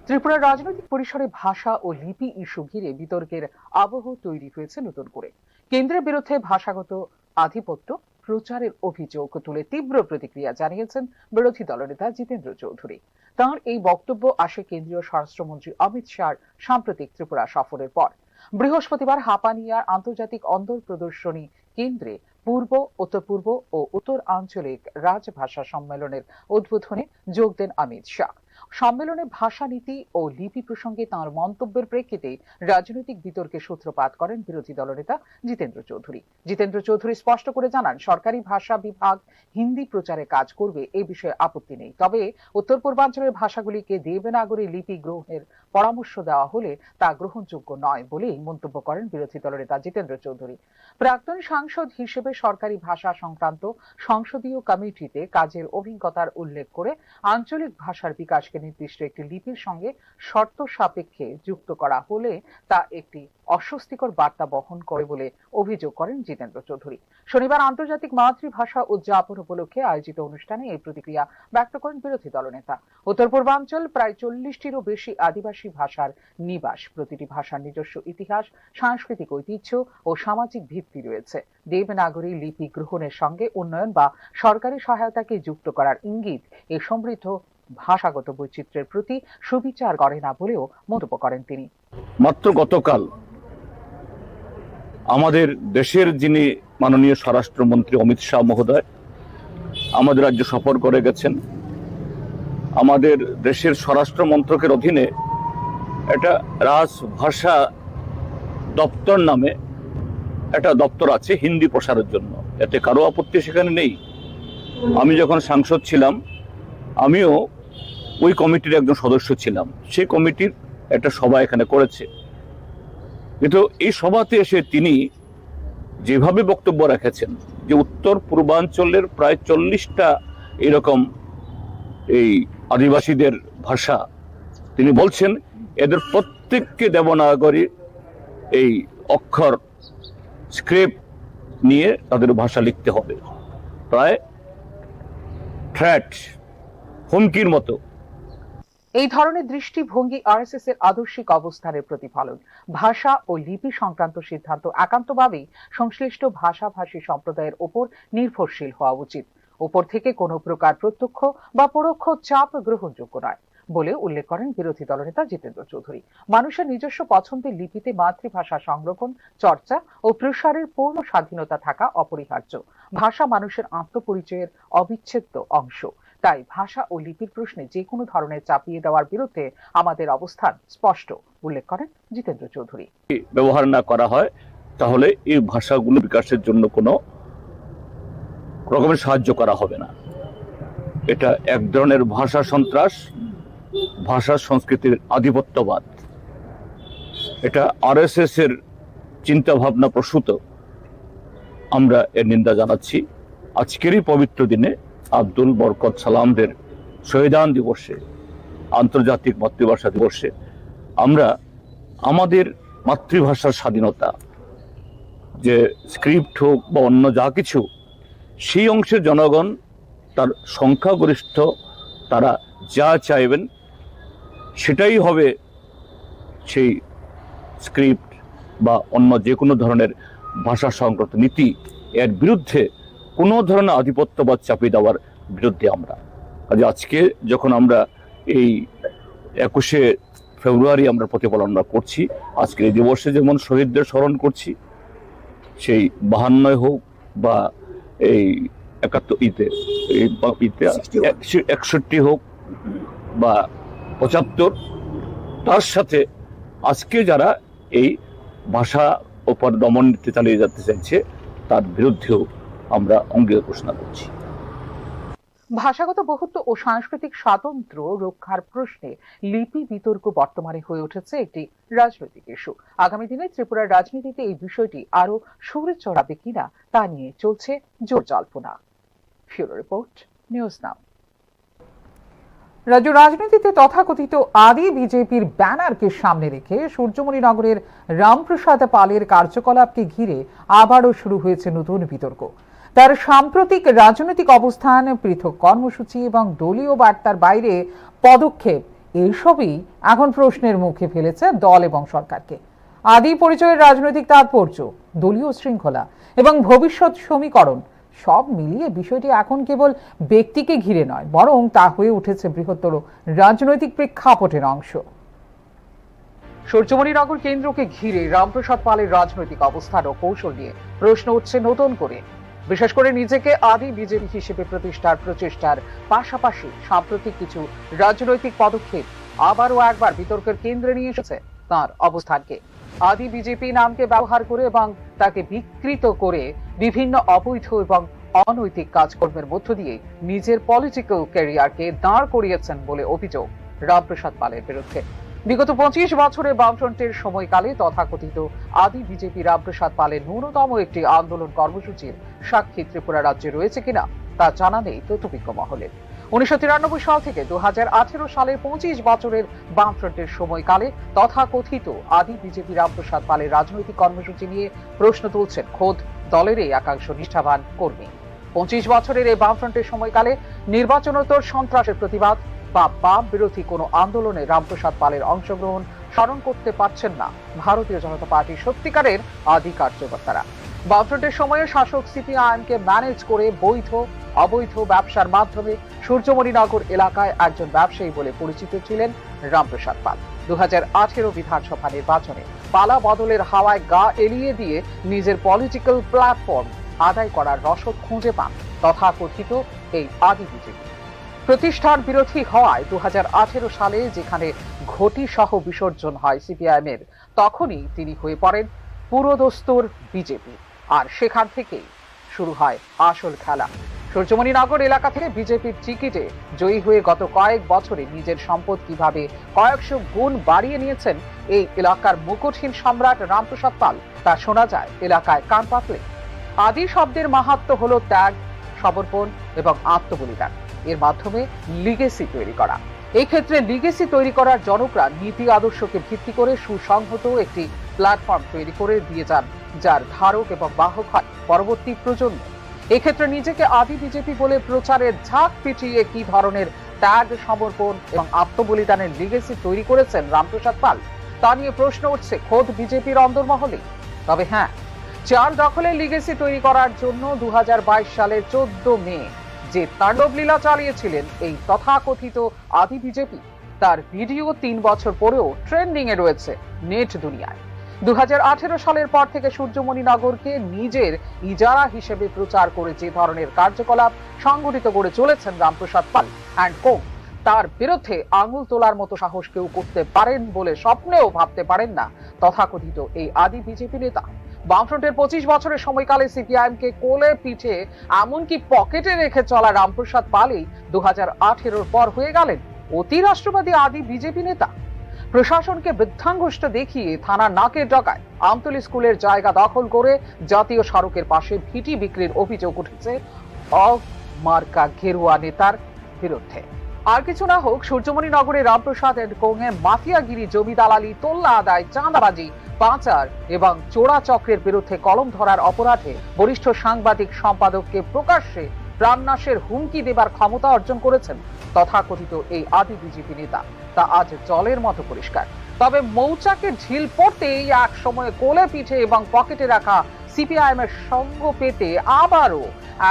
ত্রিপুরার রাজনৈতিক পরিসরে ভাষা ও লিপি ইস্যু ঘিরে বিতর্কের আবহ তৈরি হয়েছে নতুন করে। কেন্দ্রের বিরুদ্ধে ভাষাগত আধিপত্য প্রচারের অভিযোগ তুলে তীব্র প্রতিক্রিয়া জানিয়েছেন বিরোধী দলনেতা জিতেন্দ্র চৌধুরী। তাঁর এই বক্তব্য আসে কেন্দ্রীয় স্বরাষ্ট্রমন্ত্রী অমিত শাহর সাম্প্রতিক ত্রিপুরা সফরের পর। বৃহস্পতিবার হাপানিয়ার আন্তর্জাতিক অন্দর প্রদর্শনী কেন্দ্রে পূর্ব, উত্তর পূর্ব ও উত্তর আঞ্চলিক রাজভাষা সম্মেলনের উদ্বোধনে যোগ দেন অমিত শাহ। সম্মেলনে ভাষা নীতি ও লিপি প্রসঙ্গে তাঁর মন্তব্যের প্রেক্ষিতে রাজনৈতিক বিতর্কের সূত্রপাত করেন বিরোধী দলনেতা জিতেন্দ্র চৌধুরী। জিতেন্দ্র চৌধুরী স্পষ্ট করে জানান, সরকারি ভাষা বিভাগ হিন্দি প্রচারে কাজ করবে, এ বিষয়ে আপত্তি নেই। তবে উত্তর পূর্বাঞ্চলের ভাষাগুলিকে দেবনাগরী লিপি গ্রহণের পরামর্শ দেওয়া হলে তা গ্রহণযোগ্য নয় বলেই মন্তব্য করেন বিরোধী দলনেতা জিতেন্দ্র চৌধুরী। প্রাক্তন সাংসদ হিসেবে সরকারি ভাষা সংক্রান্ত সংসদীয় কমিটিতে কাজের অভিজ্ঞতার উল্লেখ করে আঞ্চলিক ভাষার বিকাশকে নির্দিষ্ট একটি লিপির সঙ্গে শর্ত সাপেক্ষে যুক্ত করা হলে তা একটি অস্বস্তিকর বার্তা বহন করে বলে অভিযোগ করেন জিতেন্দ্র চৌধুরী। শনিবার আন্তর্জাতিক মাতৃভাষা উদযাপন উপলক্ষে আয়োজিত অনুষ্ঠানে এই প্রতিক্রিয়া ব্যক্ত করেন বিরোধী দলনেতা। উত্তর পূর্বাঞ্চল প্রায় চল্লিশটিরও বেশি আদিবাসী ভাষার নিবাস। প্রতিটি ভাষার নিজস্ব ইতিহাস, সাংস্কৃতিক ঐতিহ্য ও সামাজিক ভিত্তি রয়েছে। দেবনাগরী লিপি গ্রহণের সঙ্গে উন্নয়ন বা সরকারি সহায়তাকে যুক্ত করার ইঙ্গিত এই সমৃদ্ধ ভাষাগত বৈচিত্র্যের প্রতি সুবিচার করে না বলেও মন্তব্য করেন তিনি। মাত্র গতকাল আমাদের দেশের যিনি মাননীয় স্বরাষ্ট্রমন্ত্রী অমিত শাহ মহোদয় আমাদের রাজ্য সফর করে গেছেন। আমাদের দেশের স্বরাষ্ট্র মন্ত্রকের অধীনে একটা রাজভাষা দপ্তর নামে একটা দপ্তর আছে হিন্দি প্রসারের জন্য, এতে কারো আপত্তি সেখানে নেই। আমি যখন সাংসদ ছিলাম, আমিও ওই কমিটির একজন সদস্য ছিলাম। সেই কমিটির একটা সভা এখানে করেছে, কিন্তু এই সভাতে এসে তিনি যেভাবে বক্তব্য রেখেছেন যে উত্তর পূর্বাঞ্চলের প্রায় চল্লিশটা এরকম এই আদিবাসীদের ভাষা, তিনি বলছেন এদের প্রত্যেককে দেবনাগরী এই অক্ষর স্ক্রিপ্ট নিয়ে তাদের ভাষা লিখতে হবে। প্রায় থ্রেট, হুমকির মতো। এই ধরনের দৃষ্টিভঙ্গি আরএসএস এর আদর্শিক অবস্থানের প্রতিফলন। ভাষা ও লিপি সংক্রান্ত সিদ্ধান্ত একান্তভাবেই সংশ্লিষ্ট ভাষাভাষী সম্প্রদায়ের ওপর নির্ভরশীল হওয়া উচিত। উপর থেকে কোনো প্রকার প্রত্যক্ষ বা পরোক্ষ চাপ গ্রহণযোগ্য নয় বলে উল্লেখ করেন বিরোধী দলনেতা জিতেন্দ্র চৌধুরী। মানুষের নিজস্ব পছন্দের লিপিতে মাতৃভাষা সংরক্ষণ, চর্চা ও প্রসারের পূর্ণ স্বাধীনতা থাকা অপরিহার্য। ভাষা মানুষের আত্মপরিচয়ের অবিচ্ছেদ্য অংশ। তাই ভাষা ও লিপির প্রশ্নে যে কোনো ধরনের চাপিয়ে দেওয়ার বিরুদ্ধে আমাদের অবস্থান স্পষ্ট, উল্লেখ করেন জিতেন্দ্র চৌধুরী। ব্যবহার না করা হয়, তাহলে এই ভাষাগুলো বিকাশের জন্য কোনো রকমের সাহায্য করা হবে না। এটা এক ধরনের ভাষা সন্ত্রাস, ভাষা সংস্কৃতির আধিপত্যবাদ। এটা আরএসএস এর চিন্তাভাবনা প্রসূত। আমরা এর নিন্দা জানাচ্ছি। আজকের এই পবিত্র দিনে আব্দুল বরকত সালামদের শহীদান দিবসে, আন্তর্জাতিক মাতৃভাষা দিবসে আমরা আমাদের মাতৃভাষার স্বাধীনতা, যে স্ক্রিপ্ট হোক বা অন্য যা কিছু, সেই অংশের জনগণ, তার সংখ্যাগরিষ্ঠ, তারা যা চাইবেন সেটাই হবে সেই স্ক্রিপ্ট বা অন্য যে কোনো ধরনের ভাষা সংক্রান্ত নীতি। এর বিরুদ্ধে কোনো ধরনের আধিপত্যবাদ চাপিয়ে দেওয়ার বিরুদ্ধে আমরা। কাজে আজকে যখন আমরা এই একুশে ফেব্রুয়ারি আমরা প্রতিপালন করছি, আজকের এই দিবসে যেমন শহীদদের স্মরণ করছি, সেই বাহান্নয় হোক বা এই একাত্তর ইতে, এই বা ইতে, একষট্টি হোক বা পঁচাত্তর, তার সাথে আজকে যারা এই ভাষা উপর দমন নীতি চালিয়ে যেতে চাইছে, তার বিরুদ্ধেও আমরা অঙ্গীকার ঘোষণা করছি। ভাষাগত বহুত্ব ও সাংস্কৃতিক স্বাতন্ত্র্য রক্ষার প্রশ্নে লিপি বিতর্ক বর্তমানে হয়ে উঠেছে একটি রাজনৈতিক ইস্যু। আগামী দিনে ত্রিপুরার রাজনীতিতে এই বিষয়টি আরও সুরে চড়াবে কিনা তা নিয়ে চলছে জোর জল্পনা। Bureau report, news now. রাজ্য রাজনীতিতে তথাকথিত আদি বিজেপির ব্যানারকে সামনে রেখে সূর্যমণিনগরের রামপ্রসাদ পালের কার্যকলাপকে ঘিরে আবারও শুরু হয়েছে নতুন বিতর্ক। তার সাম্প্রতিক রাজনৈতিক অবস্থান, পৃথক কর্মসূচি এবং দলীয় বার্তার বাইরে পদক্ষেপ, এইসবই এখন প্রশ্নের মুখে ফেলেছে দল এবং সরকারকে। আদি পরিচয়ের রাজনৈতিক তাৎপর্য, দলীয় শৃঙ্খলা এবং ভবিষ্যৎ সমীকরণ, সব মিলিয়ে বিষয়টি এখন কেবল ব্যক্তিকে ঘিরে নয়, বরং তা হয়ে উঠেছে বৃহত্তর রাজনৈতিক প্রেক্ষাপটের অংশ। সূর্যমণিনগর কেন্দ্রকে ঘিরে রামপ্রসাদ পালের রাজনৈতিক অবস্থান ও কৌশল নিয়ে প্রশ্ন উঠছে নতুন করে। বিশেষ করে নিজেকে আদি বিজেপি হিসেবে প্রতিষ্ঠার প্রচেষ্টার পাশাপাশি সাম্প্রতিক কিছু রাজনৈতিক পদক্ষেপ আবারও একবার বিতর্কের কেন্দ্রে নিয়ে এসেছে তার অবস্থানকে। আদি বিজেপি নামকে ব্যবহার করে এবং তাকে বিকৃত করে বিভিন্ন অবৈধ এবং অনৈতিক কাজকর্মের মধ্য দিয়ে নিজের পলিটিক্যাল ক্যারিয়ারকে দাঁড় করিয়েছেন বলে অভিযোগ রামপ্রসাদ পালের বিরুদ্ধে। বিগত পঁচিশ বছরে বামফ্রন্টের সময়কালে তথাকথিত আদি বিজেপি রামপ্রসাদ পালের ন্যূনতম একটি আন্দোলন কর্মসূচির সাক্ষী ত্রিপুরা রাজ্যে রয়েছে কিনা তা জানা নেই ততবিজ্ঞ মহলের। উনিশশো তিরানব্বই সাল থেকে দু হাজার আঠেরো সালের পঁচিশ বছরের বামফ্রন্টের সময়কালে তথাকথিত আদি বিজেপি রামপ্রসাদ পালের রাজনৈতিক কর্মসূচি নিয়ে প্রশ্ন তুলছেন খোদ দলেরই একাংশ নিষ্ঠাবান কর্মী। পঁচিশ বছরের এই বামফ্রন্টের সময়কালে নির্বাচনোত্তর সন্ত্রাসের প্রতিবাদ বা বাম বিরোধী কোনো আন্দোলনে রামপ্রসাদ পালের অংশগ্রহণ স্মরণ করতে পারছেন না ভারতীয় জনতা পার্টির সত্যিকারের আদি কার্যকর্তারা। বামফ্রন্টের সময়ে শাসক সিপিআইএমকে ম্যানেজ করে বৈধ অবৈধ ব্যবসার মাধ্যমে সূর্যমণিনগর এলাকায় একজন ব্যবসায়ী বলে পরিচিত ছিলেন রামপ্রসাদ পাল। দু হাজার আঠেরো বিধানসভা নির্বাচনে পালা বদলের হাওয়ায় গা এলিয়ে দিয়ে নিজের পলিটিক্যাল প্ল্যাটফর্ম আদায় করার রসদ খুঁজে পান তথাকথিত এই আদি বিজেপি। প্রতিষ্ঠান বিরোধী হওয়ায় দু হাজার আঠেরো সালে যেখানে ঘটি সহ বিসর্জন হয় সিপিআইএম এর, তখনই তিনি হয়ে পড়েন পুরোদস্তুর বিজেপি। আর সেখান থেকেই শুরু হয় আসল খেলা। সূর্যমণিনগর এলাকা থেকে বিজেপির টিকিটে জয়ী হয়ে গত কয়েক বছরে নিজের সম্পদ কিভাবে কয়েকশো গুণ বাড়িয়ে নিয়েছেন এই এলাকার মুকুটহীন সম্রাট রামপ্রসাদ পাল, তা শোনা যায় এলাকায় কান পাতলে। আদি শব্দের মাহাত্ম্য হলো ত্যাগ, সমর্পণ এবং আত্মবলিদান। এর মাধ্যমে লিগেসি তৈরি করা। এই ক্ষেত্রে লিগেসি তৈরি করার জনকরা নীতি আদর্শকে ভিত্তি করে সুসংহত একটি প্ল্যাটফর্ম তৈরি করে দিয়ে যান, যার ধারক এবং বাহক হয় পরবর্তী প্রজন্ম। এক্ষেত্রে নিজেকে আদি বিজেপি বলে প্রচারের ঝাঁক পিটিয়ে কি ধরনের ত্যাগ, সমর্পণ এবং আত্মবলিদানের লিগেসি তৈরি করেছেন রামপ্রসাদ পাল, তা নিয়ে প্রশ্ন উঠছে খোদ বিজেপির অন্দরমহলে। তবে হ্যাঁ, চেয়ার দখলে লিগেসি তৈরি করার জন্য দু হাজার বাইশ সালের চোদ্দ মে যে তাণ্ডবলীলা চালিয়েছিলেন এই তথাকথিত আদি বিজেপি, তার ভিডিও তিন বছর পরেও ট্রেন্ডিং এ রয়েছে নেট দুনিয়ায়। দু হাজার আঠেরো সালের পর থেকে সূর্যমণি নগরকে নিজের ইজারা হিসেবে প্রচার করে যে ধরনের কার্যকলাপ সংগঠিত করে চলেছেন রামপ্রসাদ পাল অ্যান্ড কো, তার বিরুদ্ধে আঙুল তোলার মতো সাহস কেউ করতে পারেন বলে স্বপ্নেও ভাবতে পারেন না তথাকথিত এই আদি বিজেপি নেতা। বামফ্রন্টের পঁচিশ বছরের সময়কালে সিপিআইএম কে কোলে পিঠে, এমনকি পকেটে রেখে চলা রামপ্রসাদ পালই দু হাজার আঠেরোর পর হয়ে গেলেন অতি রাষ্ট্রবাদী আদি বিজেপি নেতা। প্রশাসনকে বৃদ্ধাঙ্গুষ্ঠ দেখিয়ে থানার নাকের ডগায় আমতলী স্কুলের জায়গা দখল করে জাতীয় সড়কের পাশে ভিটি বিক্রির অভিযোগ উঠেছে অগ মার্কা গেরুয়া নেতার বিরুদ্ধে। আর কিছু না হোক, সূর্যমণি নগরে রামপ্রসাদ অ্যান্ড কোংয়ে মাফিয়াগিরি, জমি দালালি, তোল্লা আদায়, চাঁদাবাজি, পাচার এবং চোরা চক্রের বিরুদ্ধে কলম ধরার অপরাধে বরিষ্ঠ সাংবাদিক সম্পাদককে প্রকাশ্যে প্রাণনাশের হুমকি দেবার ক্ষমতা অর্জন করেছেন তথাকথিত এই আদি বিজেপি নেতা। তা আজ জলের মতো পরিষ্কার। তবে মৌচাকে ঢিল পড়তেই এক সময় কোলে পিঠে এবং পকেটে রাখা সিপিআইএম এর সঙ্গ পেতে আবারও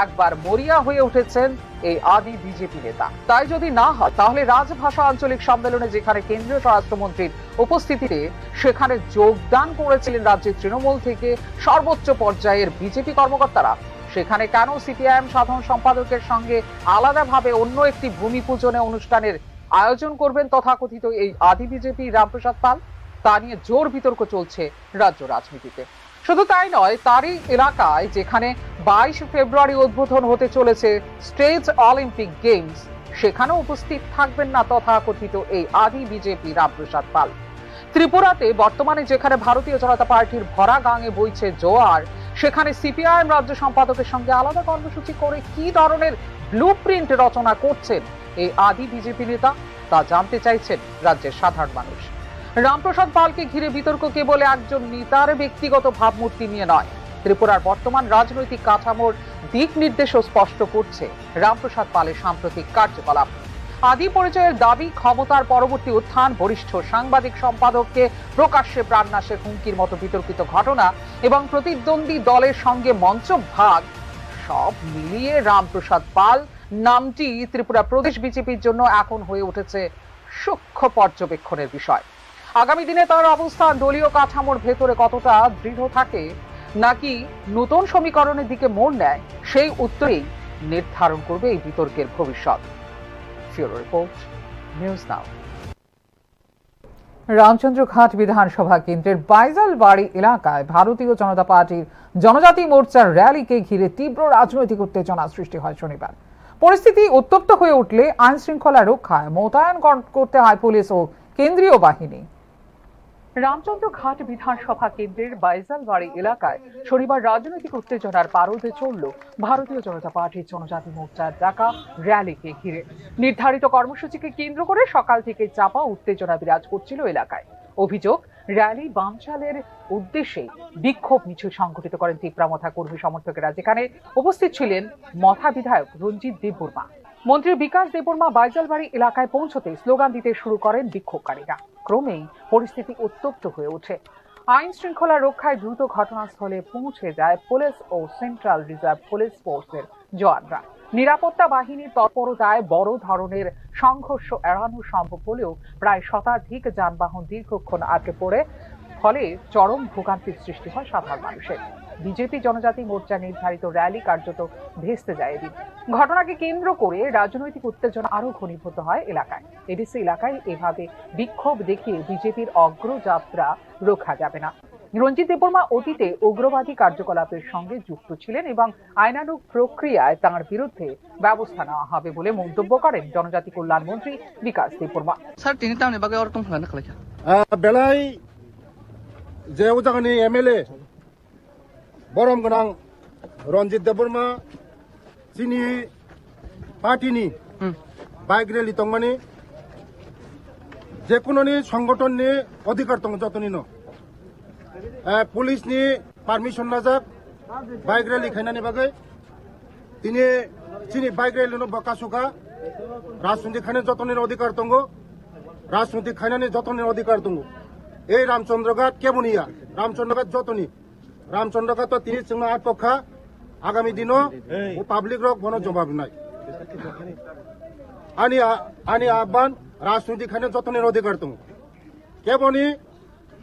একবার মরিয়া হয়ে উঠেছেন এই আদি বিজেপি নেতা। তাই যদি না হয়, তাহলে রাজভাষা আঞ্চলিক সম্মেলনে যেখানে কেন্দ্রীয় স্বরাষ্ট্রমন্ত্রীর উপস্থিতিতে সেখানে যোগদান করেছিলেন রাজ্যের তৃণমূল থেকে সর্বোচ্চ পর্যায়ের বিজেপি কর্মকর্তারা, সেখানে কেন সিপিআইএম সাধারণ সম্পাদকের সঙ্গে আলাদাভাবে অন্য একটি ভূমি পূজনে অনুষ্ঠানের আয়োজন করবেন তথাকথিত এই আদি বিজেপি রামপ্রসাদ পাল, তা নিয়ে জোর বিতর্ক চলছে রাজ্য রাজনীতিতে। শুধু তাই নয়, তারই এলাকায় যেখানে বাইশ ফেব্রুয়ারি উদ্বোধন হতে চলেছে স্টেজ অলিম্পিক গেমস, সেখানেও উপস্থিত থাকবেন না তথাকথিত এই আদি বিজেপি রামপ্রসাদ পাল। ত্রিপুরাতে বর্তমানে যেখানে ভারতীয় জনতা পার্টির ভরা গাঙে বইছে জোয়ার, সেখানে সিপিআইএম রাজ্য সম্পাদকের সঙ্গে আলাদা কর্মসূচি করে কি ধরনের ব্লুপ্রিন্ট রচনা করছেন এই আদি বিজেপি নেতা, তা জানতে চাইছেন রাজ্যের সাধারণ মানুষ। রামপ্রসাদ পালকে ঘিরে বিতর্ক কেবল একজন নেতার ব্যক্তিগত ভাবমূর্তি নিয়ে নয়, ত্রিপুরার বর্তমান রাজনৈতিক কাঠামোর দিক নির্দেশও স্পষ্ট করছে রামপ্রসাদ পালের সাম্প্রতিক কার্যকলাপ। আদি পরিচয়ের দাবি, ক্ষমতার পরবর্তী উত্থান, বরিষ্ঠ সাংবাদিক সম্পাদককে প্রকাশ্যে প্রাণনাশের হুমকির মতো বিতর্কিত ঘটনা এবং প্রতিদ্বন্দ্বী দলের সঙ্গে মঞ্চ ভাগ, সব মিলিয়ে রামপ্রসাদ পাল নামটি ত্রিপুরা প্রদেশ বিজেপির জন্য এখন হয়ে উঠেছে সূক্ষ্ম পর্যবেক্ষণের বিষয়। আগামী দিনে তার অবস্থান দলীয় কাঠামোর ভেতরে কতটা দৃঢ় থাকে, নাকি নতুন সমীকরণের দিকে মোড় নেয়, সেই উত্তরেই নির্ধারণ করবে এই বিতর্কের ভবিষ্যৎ। ফিউরো রিপোর্ট, নিউজ নাও। রামচন্দ্রঘাট বিধানসভা কেন্দ্রের বাইজালবাড়ি এলাকায় ভারতীয় জনতা পার্টির জনজাতি মোর্চার র‍্যালিকে ঘিরে তীব্র রাজনৈতিক উত্তেজনা সৃষ্টি হয় শনিবার। পরিস্থিতি উত্তপ্ত হয়ে উঠলে আইন শৃঙ্খলা রক্ষায় মোতায়েন কর-, করতে হয় পুলিশ ও কেন্দ্রীয় বাহিনী। রামচন্দ্রঘাট বিধানসভা কেন্দ্রের বাইজালবাড়ি এলাকায় শনিবার রাজনৈতিক উত্তেজনার পারদ চড়ল ভারতীয় জনতা পার্টির জনজাতি মোর্চার ডাকা র‍্যালিকে ঘিরে। নির্ধারিত কর্মসূচিকে কেন্দ্র করে সকাল থেকে চাপা উত্তেজনা বিরাজ করছিল এলাকায়। অভিযোগ, র‍্যালি বানচালের উদ্দেশ্যে বিক্ষোভ মিছিল সংঘটিত করেন তিপ্রা মথা কর্মী সমর্থকেরা, যেখানে উপস্থিত ছিলেন মথা বিধায়ক রঞ্জিত দেববর্মা। মন্ত্রী বিকাশ দেববর্মা বাইজালবাড়ি এলাকায় পৌঁছতে স্লোগান দিতে শুরু করেন বিক্ষোভকারীরা। ক্রমেই পরিস্থিতি উত্তপ্ত হয়ে ওঠে। আইন শৃঙ্খলা রক্ষায় দ্রুত ঘটনাস্থলে পৌঁছে যায় পুলিশ ও সেন্ট্রাল রিজার্ভ পুলিশ ফোর্সের জওয়ানরা। নিরাপত্তা বাহিনীর তৎপরতায় বড় ধরনের সংঘর্ষ এড়ানো সম্ভব হলেও প্রায় শতাধিক যানবাহন দীর্ঘক্ষণ আটকে পড়ে, ফলে চরম ভোগান্তির সৃষ্টি হয় সাধারণ মানুষের। বিজেপি জনজাতি মোর্চা নির্ধারিত র‍্যালি কার্যত ভেস্তে যায় এদিন। ঘটনাকে কেন্দ্র করে রাজনৈতিক উত্তেজনা আরও ঘনীভূত হয় এলাকায়। এডিসি এলাকায় এভাবে বিক্ষোভ দেখিয়ে বিজেপির অগ্রযাত্রা রোখা যাবে না। রঞ্জিত দেববর্মা অতীতে উগ্রবাদী কার্যকলাপের সঙ্গে যুক্ত ছিলেন এবং আইনানুগ প্রক্রিয়ায় তাঁর বিরুদ্ধে ব্যবস্থা নেওয়া হবে বলে মন্তব্য করেন জনজাতি কল্যাণ মন্ত্রী বিকাশ দেববর্মা। স্যার, তিনি তো আমি বাগে ওর তুমি ফেলানো খেলা। Ah, belai je o jagani M L A, borom gwnang Ranjit Debbarma, chini party ni Hmm. bike rally tongmani, jekunoni songgoton ni odhikar tongo jotoni no. Eh, police ni permission najak bike rally khainani bagwi. Tini chini bike rally no bo kasuka. Rajniti khainani jotoni odhikar tongo. Rajniti khainani jotoni odhikar tongo. Ei Ramchandra Ghat keboni ya? Ramchandra Ghat jotoni. Ramchandra Ghat to tini chwngno atok kha. Agami dino o public rok bono jobab rinai. Ani a-, ani aban rajniti khainani jotoni odhikar tongo. Keboni,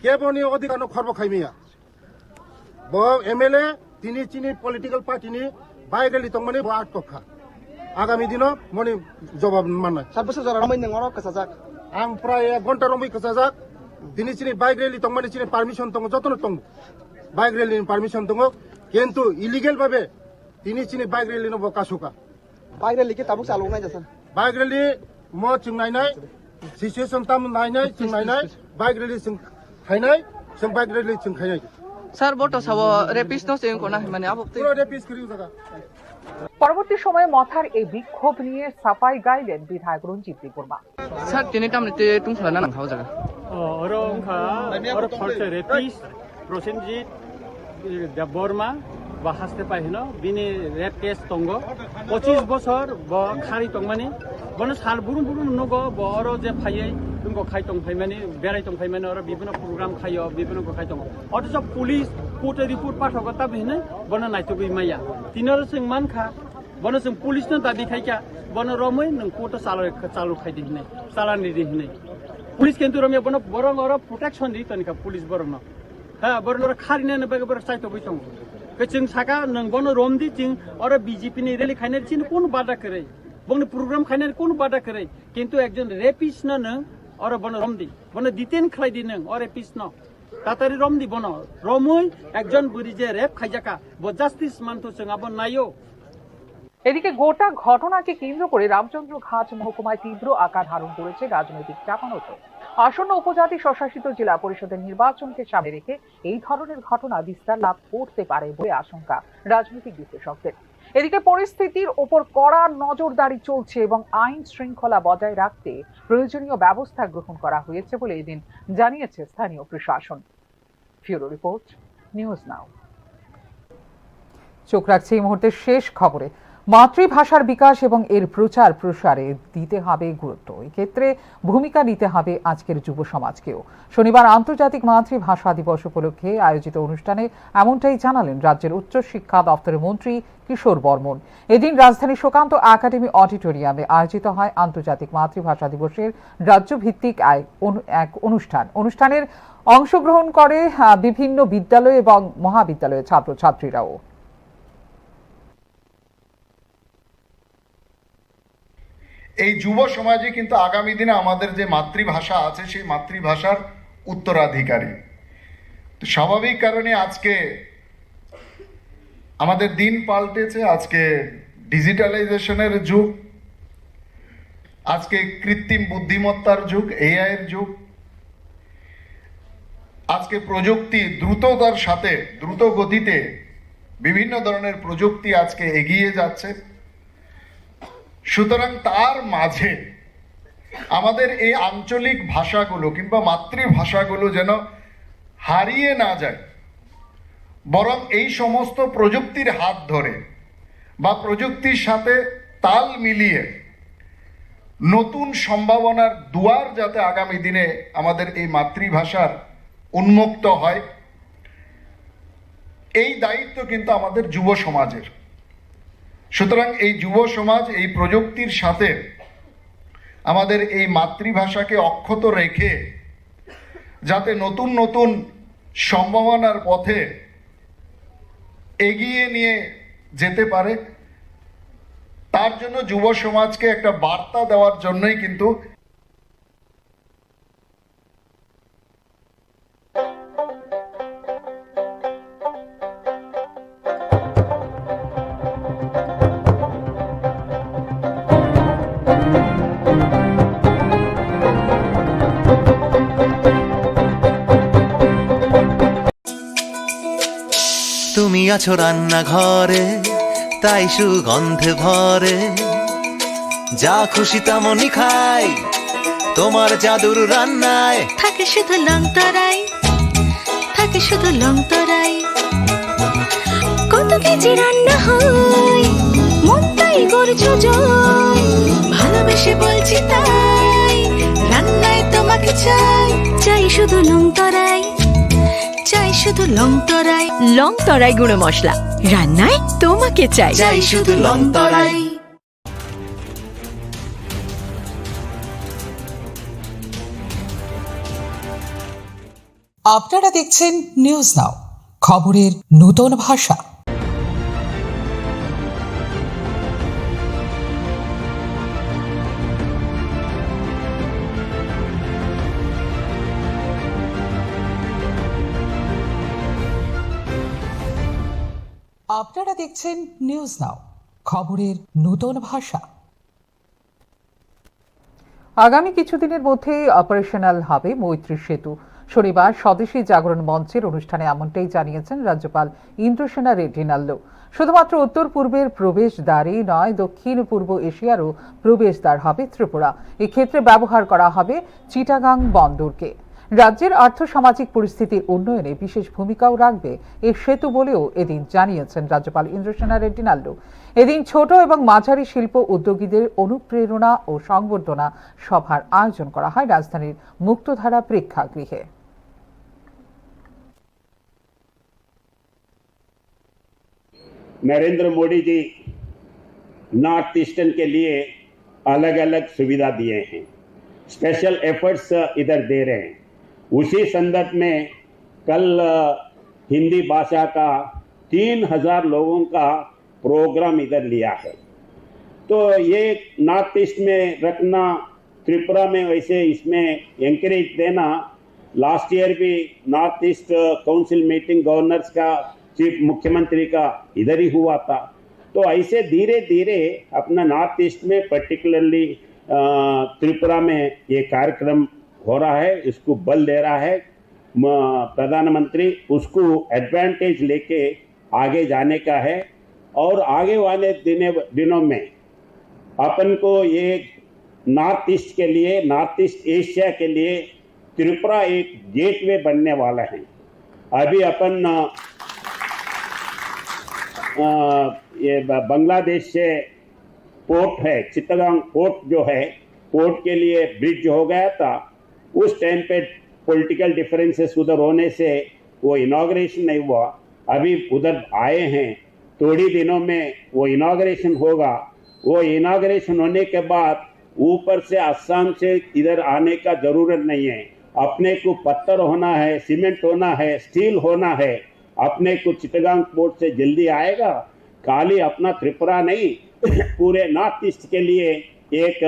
keboni odhikar no khorbo khaimiya. Bo M L A tini chini political party ni bike rally tongmani bo atok kha. Agami dino moni jobab mannai. Sat bosor jora romwi nwng oro kwchajak. Ang prai ek ghonta romwi kwchajak. Tini chini bike rally tongmani chini permission tongo, jotono tongo. Bike rally ni permission tongo. Kintu illegal babe tini chini bike rally no bo kasuka. Bike rally khe tabuk chalok nai jasa. Bike rally mo chwng nainai, situation tam nainai, chwng nainai, bike rally chwng khainai, chwng bike rally chwng khainai. Sir, bo to sabo rapist no se ko na himani abo twi. Puro rapist kiri jaga. পরবর্তী সময়ে মথার এই বিক্ষোভ নিয়ে সাফাই গাইলেন বিধায়ক Ranjit Debbarma. Sir, tini tamni te tung khwlana nang kha o jaga. O, oro wngkha, oro khoroksa rapist. Prosenjit, eh, Debbarma, bo haste pai hino, bini rape case tongo. Pochis bosor bo khari tongmani. Bono sal burum burum nugo, bo oro je phaiwi, tungko khai tong phaimani, berai tong phaimani, oro bibino program khaio, bibino ko khai tongo. Othocho police court-o report pathogo, tabi hinwi bono naitugwi maya. Tini oro chwng mankha, bono chwng police no dabi khaikha, bono romwi nwng court-o chalo, chalo khaidi hinwi, chalani di hinwi. Police kintu romya bono borok oro protection di tonikha police borokno. Ha, borok oro kharinani bagwi borok chaitogwi tongo. Khe chwng saka, "Nwng bono romdi, chwng oro B J P ni rally khainani chini kunu bada kwrwi, bongni program khainani kunu bada kwrwi, kintu ekjon rapist no nwng oro bono romdi, bono detain khlaidi nwng o rapist no, tatari romdi bono, romwi ekjon bwrwi je rape khaijakha, bo justice manthu chwng abo naio." এদিকে গোটা ঘটনাকে কেন্দ্র করে রামচন্দ্রঘাট মহকুমায় তীব্র আকার ধারণ করেছে রাজনৈতিক চাপানোতর। আসন্ন উপজাতি স্বশাসিত জেলা পরিষদের নির্বাচনকে সামনে রেখে এই ধরনের ঘটনা বিস্তার লাভ করতে পারে বলে আশঙ্কা রাজনৈতিক বিশ্লেষকদের। এদিকে পরিস্থিতির ওপর কড়া নজরদারি চলছে এবং আইন শৃঙ্খলা বজায় রাখতে প্রয়োজনীয় ব্যবস্থা গ্রহণ করা হয়েছে বলে এদিন জানিয়েছে স্থানীয় প্রশাসন। ফিউরো রিপোর্ট, নিউজ নাও। চোখ রাখছি এই মুহূর্তে শেষ খবরে। মাতৃভাষার বিকাশ এবং এর প্রচার প্রসারে দিতে হবে গুরুত্ব। এক্ষেত্রে ভূমিকা নিতে হবে আজকের যুব সমাজকেও। শনিবার আন্তর্জাতিক মাতৃভাষা দিবস উপলক্ষে আয়োজিত অনুষ্ঠানে এমনটাই জানালেন রাজ্যের উচ্চ শিক্ষা দপ্তরের মন্ত্রী কিশোর বর্মন। এদিন রাজধানীর সুকান্ত একাডেমি অডিটোরিয়ামে আয়োজিত হয় আন্তর্জাতিক মাতৃভাষা দিবসের রাজ্যভিত্তিক আয় অনু-, এক অনুষ্ঠান। অনুষ্ঠানের অংশগ্রহণ করে, আহ, বিভিন্ন বিদ্যালয় এবং মহাবিদ্যালয়ের ছাত্রছাত্রীরাও। এই যুব সমাজই কিন্তু আগামী দিনে আমাদের যে মাতৃভাষা আছে, সেই মাতৃভাষার উত্তরাধিকারী। তো স্বাভাবিক কারণে আজকে আমাদের দিন পাল্টেছে, আজকে ডিজিটালাইজেশনের যুগ, আজকে কৃত্রিম বুদ্ধিমত্তার যুগ, এআই এর যুগ। আজকে প্রযুক্তি দ্রুততার সাথে, দ্রুত গতিতে বিভিন্ন ধরনের প্রযুক্তি আজকে এগিয়ে যাচ্ছে। সুতরাং তার মাঝে আমাদের এই আঞ্চলিক ভাষাগুলো কিংবা মাতৃভাষাগুলো যেন হারিয়ে না যায়, বরং এই সমস্ত প্রযুক্তির হাত ধরে বা প্রযুক্তির সাথে তাল মিলিয়ে নতুন সম্ভাবনার দুয়ার যাতে আগামী দিনে আমাদের এই মাতৃভাষার উন্মুক্ত হয়, এই দায়িত্ব কিন্তু আমাদের যুব সমাজের। সুতরাং এই যুব সমাজ এই প্রযুক্তির সাথে আমাদের এই মাতৃভাষাকে অক্ষত রেখে যাতে নতুন নতুন সম্ভাবনার পথে এগিয়ে নিয়ে যেতে পারে, তার জন্য যুব সমাজকে একটা বার্তা দেওয়ার জন্যই কিন্তু তুমি আছো রান্নাঘরে, তাই সুগন্ধে ভরে। যা খুশি তেমনই খাই, তোমার জাদুর রান্নায়। থাকে শুধু লং তরাই, থাকে শুধু লং তরাই। কত কেজি রান্না হয়, মন তাই করছো জয়। ভালোবেসে বলছি তাই, রান্নায় তোমাকে চাই। চাই শুধু লং তরাই, চাই শুধু লং তরাই। লং তরাই গুঁড়ো মশলা, রান্নায় তোমাকে চাই। চাই শুধু লং তরাই। আপনারা দেখছেন নিউজ নাও, খবরের নতুন ভাষা। আপনারা দেখছেন নিউজ নাও, খবরের নতুন ভাষা। আগামী কিছুদিনের মধ্যেই অপারেশনাল হবে মৈত্রী সেতু। শনিবার স্বদেশী জাগরণ মঞ্চের অনুষ্ঠানে এমনটাই জানিয়েছেন রাজ্যপাল ইন্দ্রসেনা রেড্ডি নাল্লু। শুধুমাত্র উত্তর পূর্বের প্রবেশদ্বারই নয়, দক্ষিণ পূর্ব এশিয়ারও প্রবেশদ্বার হবে ত্রিপুরা। এক্ষেত্রে ব্যবহার করা হবে চিটাগাং বন্দরকে। রাজ্যের আর্থ সামাজিক পরিস্থিতির উন্নয়নে বিশেষ ভূমিকাও রাখবে এই সেতু বলেও এদিন জানিয়েছেন রাজ্যপাল ইন্দ্রসেনা রেড্ডি নাল্লু। এদিন ছোট এবং মাঝারি শিল্প উদ্যোগীদের অনুপ্রেরণা ও সংবর্ধনা সভার আয়োজন করা হয় রাজধানীর মুক্তধারা প্রেক্ষাগৃহে। नरेंद्र मोदी जी नॉर्थ ईस्टर्न के लिए अलग-अलग सुविधा दिए हैं, स्पेशल एफर्ट्स इधर दे रहे हैं। उसी संदर्भ में कल, अ, हिंदी भाषा का तीन हज़ार लोगों का प्रोग्राम इधर लिया है। तो ये नॉर्थ ईस्ट में रखना, त्रिपुरा में वैसे इसमें एनकरेज देना, लास्ट ईयर भी north east council meeting governors का, चीफ मुख्यमंत्री का इधर ही हुआ था। तो ऐसे धीरे-धीरे अपना नॉर्थ ईस्ट में, पर्टिकुलरली, अ, त्रिपुरा में ये कार्यक्रम हो रहा है, इसको बल दे रहा है। म-, प्रधानमंत्री उसको एडवांटेज लेके आगे जाने का है। और आगे वाले दिने दिनों में अपन को ये नॉर्थ ईस्ट के लिए, नॉर्थ ईस्ट एशिया के लिए त्रिपुरा एक गेटवे बनने वाला है। अभी अपन अ, अ, ये ब- बांग्लादेश से पोर्ट है, चित्तगांग पोर्ट जो है, पोर्ट के लिए ब्रिज हो गया था। उस टाइम पे पॉलिटिकल डिफरेंसेस उधर होने से वो इनॉग्रेशन नहीं हुआ। अभी उधर आए हैं, थोड़ी दिनों में वो इनॉग्रेशन होगा। वो इनॉग्रेशन होने के बाद ऊपर से, असम से इधर आने का जरूरत नहीं है। अपने को पत्थर होना है, सीमेंट होना है, स्टील होना है। अपने को चिटगांग पोर्ट से जल्दी आएगा। खाली अपना त्रिपुरा नहीं, पूरे नॉर्थ ईस्ट के लिए एक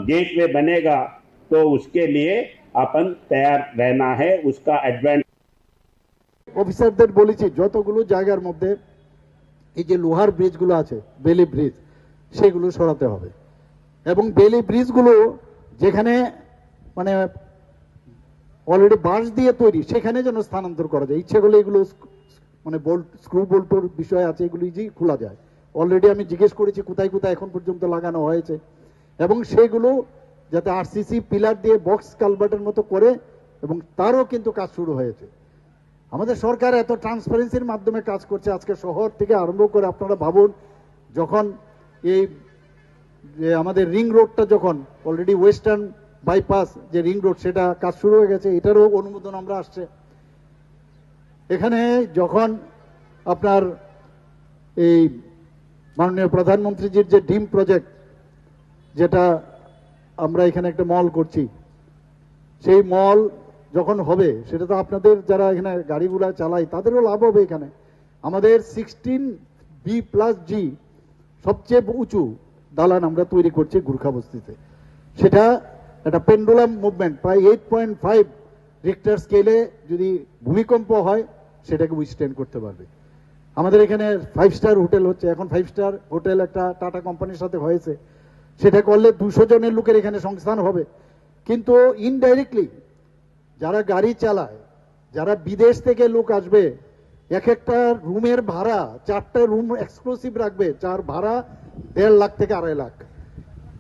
गेटवे बनेगा। तो उसके लिए अपन तैयार रहना है, उसका एडवांस। অফিসারদের বলেছি, যতগুলো জায়গার মধ্যে এই যে লোহার ব্রিজগুলো আছে, বেলি ব্রিজ, সেগুলো সরাতে হবে। এবং বেলি ব্রিজগুলো যেখানে মানে অলরেডি বাঁশ দিয়ে তৈরি, সেখানে যেন স্থানান্তর করা যায়। ইচ্ছে করলে এগুলো স্ক- মানে বোল্ট, স্ক্রু বোল্টর বিষয় আছে, এগুলো ইজিলি খোলা যায়। অলরেডি আমি জিজ্ঞেস করেছি কোথায় কোথায় এখন পর্যন্ত লাগানো হয়েছে, এবং সেগুলো যাতে আরসিসি পিলার দিয়ে বক্স কালভার্টের মতো করে, এবং তারও কিন্তু কাজ শুরু হয়েছে। আমাদের সরকার এত ট্রান্সপারেন্সির মাধ্যমে কাজ করছে। আজকে শহর থেকে আরম্ভ করে আপনারা ভাবুন, যখন এই যে আমাদের রিং রোডটা, যখন অলরেডি ওয়েস্টার্ন বাইপাস যে রিং রোড, সেটা কাজ শুরু হয়ে গেছে, এটারও অনুমোদন আমরা আসছে। এখানে যখন আপনার এই মাননীয় প্রধানমন্ত্রীজির যে ডিম প্রজেক্ট, যেটা আমরা এখানে একটা মল করছি, সেই মল যখন হবে, সেটা তো আপনাদের যারা এখানে গাড়িগুলা চালাই, তাদেরও লাভ হবে। এখানে আমাদের সিক্সটিন বি প্লাস জি সবচেয়ে উঁচু দালান আমরা তৈরি করছি গুর্খা বস্তিতে। সেটা একটা পেন্ডুলাম মুভমেন্ট, প্রায় এইট পয়েন্ট ফাইভ রিক্টার স্কেলে যদি ভূমিকম্প হয়, সেটাকে উইথস্ট্যান্ড করতে পারবে। আমাদের এখানে ফাইভ স্টার হোটেল হচ্ছে, এখন ফাইভ স্টার হোটেল একটা টাটা কোম্পানির সাথে হয়েছে, সেটা করলে দুশো জনের লোকের এখানে সংস্থান হবে। কিন্তু ইনডাইরেক্টলি যারা গাড়ি চালায়, যারা বিদেশ থেকে লোক আসবে, এক একটা রুমের ভাড়া, চারটা রুম এক্সক্লুসিভ রাখবে, যার ভাড়া দেড় লাখ থেকে আড়াই লাখ।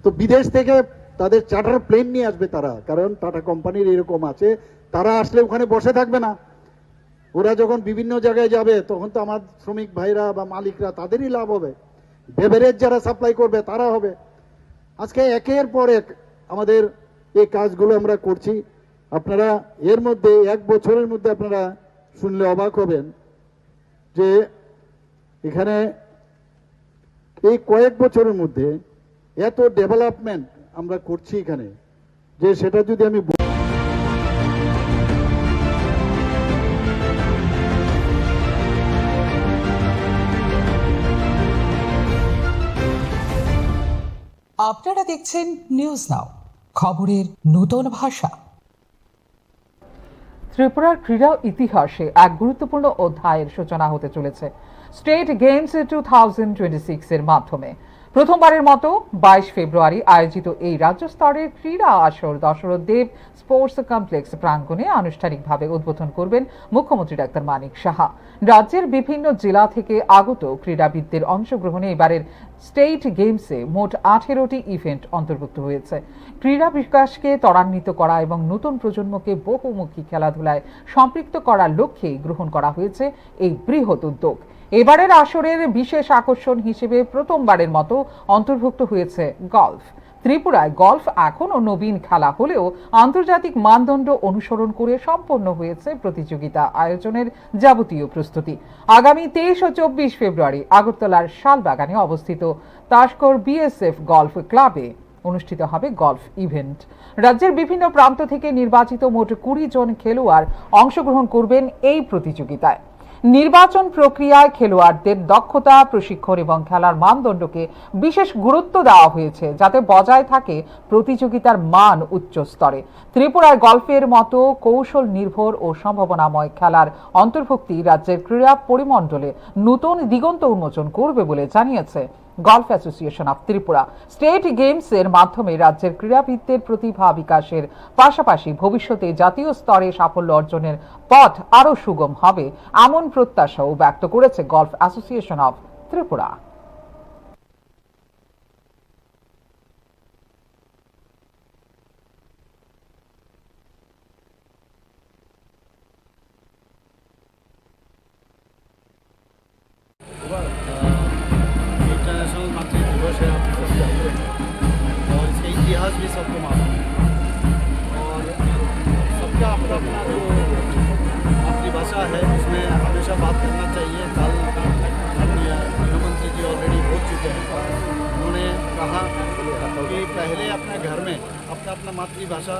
তো বিদেশ থেকে তাদের চার্টার প্লেন নিয়ে আসবে তারা, কারণ টাটা কোম্পানির এরকম আছে। তারা আসলে ওখানে বসে থাকবে না, ওরা যখন বিভিন্ন জায়গায় যাবে, তখন তো আমার শ্রমিক ভাইরা বা মালিকরা, তাদেরই লাভ হবে। বেভারেজ যারা সাপ্লাই করবে, তারা হবে। আজকে একের পর এক আমাদের এই কাজগুলো আমরা করছি। আপনারা এর মধ্যে, এক বছরের মধ্যে আপনারা শুনলে অবাক হবেন যে এখানে এই কয়েক বছরের মধ্যে এত ডেভেলপমেন্ট আমরা করছি এখানে, যে সেটা যদি আমি ব- আপনারা দেখছেন নিউজ নাও, খবরের নূতন ভাষা। ত্রিপুরার ক্রীড়া ইতিহাসে এক গুরুত্বপূর্ণ অধ্যায়ের সূচনা হতে চলেছে state games two thousand twenty six এর মাধ্যমে। প্রথমবারের মতো বাইশ ফেব্রুয়ারি আয়োজিত এই রাজ্য স্তরের ক্রীড়া আসর দশরথ দেব স্পোর্টস কমপ্লেক্স প্রাঙ্গণে আনুষ্ঠানিকভাবে উদ্বোধন করবেন মুখ্যমন্ত্রী ডাক্তার মানিক সাহা। রাজ্যের বিভিন্ন জেলা থেকে আগত ক্রীড়াবিদদের অংশগ্রহণে এবারের স্টেট গেমসে মোট আঠেরোটি ইভেন্ট অন্তর্ভুক্ত হয়েছে। ক্রীড়া বিকাশকে ত্বরান্বিত করা এবং নতুন প্রজন্মকে বহুমুখী খেলাধুলায় সম্পৃক্ত করার লক্ষ্যেই গ্রহণ করা হয়েছে এই বৃহৎ উদ্যোগ। এবারের আসরের বিশেষ আকর্ষণ হিসেবে প্রথমবারের মতো অন্তর্ভুক্ত হয়েছে গলফ। ত্রিপুরায় গলফ এখনও নবীন খেলা হলেও আন্তর্জাতিক মানদণ্ড অনুসরণ করে সম্পন্ন হয়েছে প্রতিযোগিতা আয়োজনের যাবতীয় প্রস্তুতি। আগামী তেইশ ও চব্বিশ ফেব্রুয়ারি আগরতলার শালবাগানে অবস্থিত তাস্কর বিএসএফ গলফ ক্লাবে অনুষ্ঠিত হবে গলফ ইভেন্ট। রাজ্যের বিভিন্ন প্রান্ত থেকে নির্বাচিত মোট কুড়ি জন খেলোয়াড় অংশগ্রহণ করবেন এই প্রতিযোগিতায়। নির্বাচন প্রক্রিয়ায় খেলোয়াড়দের দক্ষতা, প্রশিক্ষণ এবং খেলার মানদণ্ডকে বিশেষ গুরুত্ব দেওয়া হয়েছে, যাতে বজায় থাকে প্রতিযোগিতার মান উচ্চ স্তরে। ত্রিপুরায় গলফের মতো কৌশল নির্ভর ও সম্ভাবনাময় খেলার অন্তর্ভুক্তি রাজ্যের ক্রীড়া পরিমণ্ডলে নতুন দিগন্ত উন্মোচন করবে বলে জানিয়েছে golf association of Tripura. State games এর মাধ্যমে রাজ্যের ক্রীড়াবিদদের প্রতিভা বিকাশের পাশাপাশি ভবিষ্যতে জাতীয় স্তরে সাফল্য অর্জনের পথ আরও সুগম হবে, এমন প্রত্যাশাও ব্যক্ত করেছে গলফ অ্যাসোসিয়েশন অফ Tripura. सुबह, अ, इंटरनेशनल मातृ दिवस है, आप सबको, और इसका इतिहास भी सबको मालूम है। और सबका अपना अपना जो मातृभाषा है, उसमें हमेशा बात करना चाहिए। कल गृहमंत्री जी ऑलरेडी बोल चुके हैं, उन्होंने कहा कि पहले अपने घर में अपना अपना मातृभाषा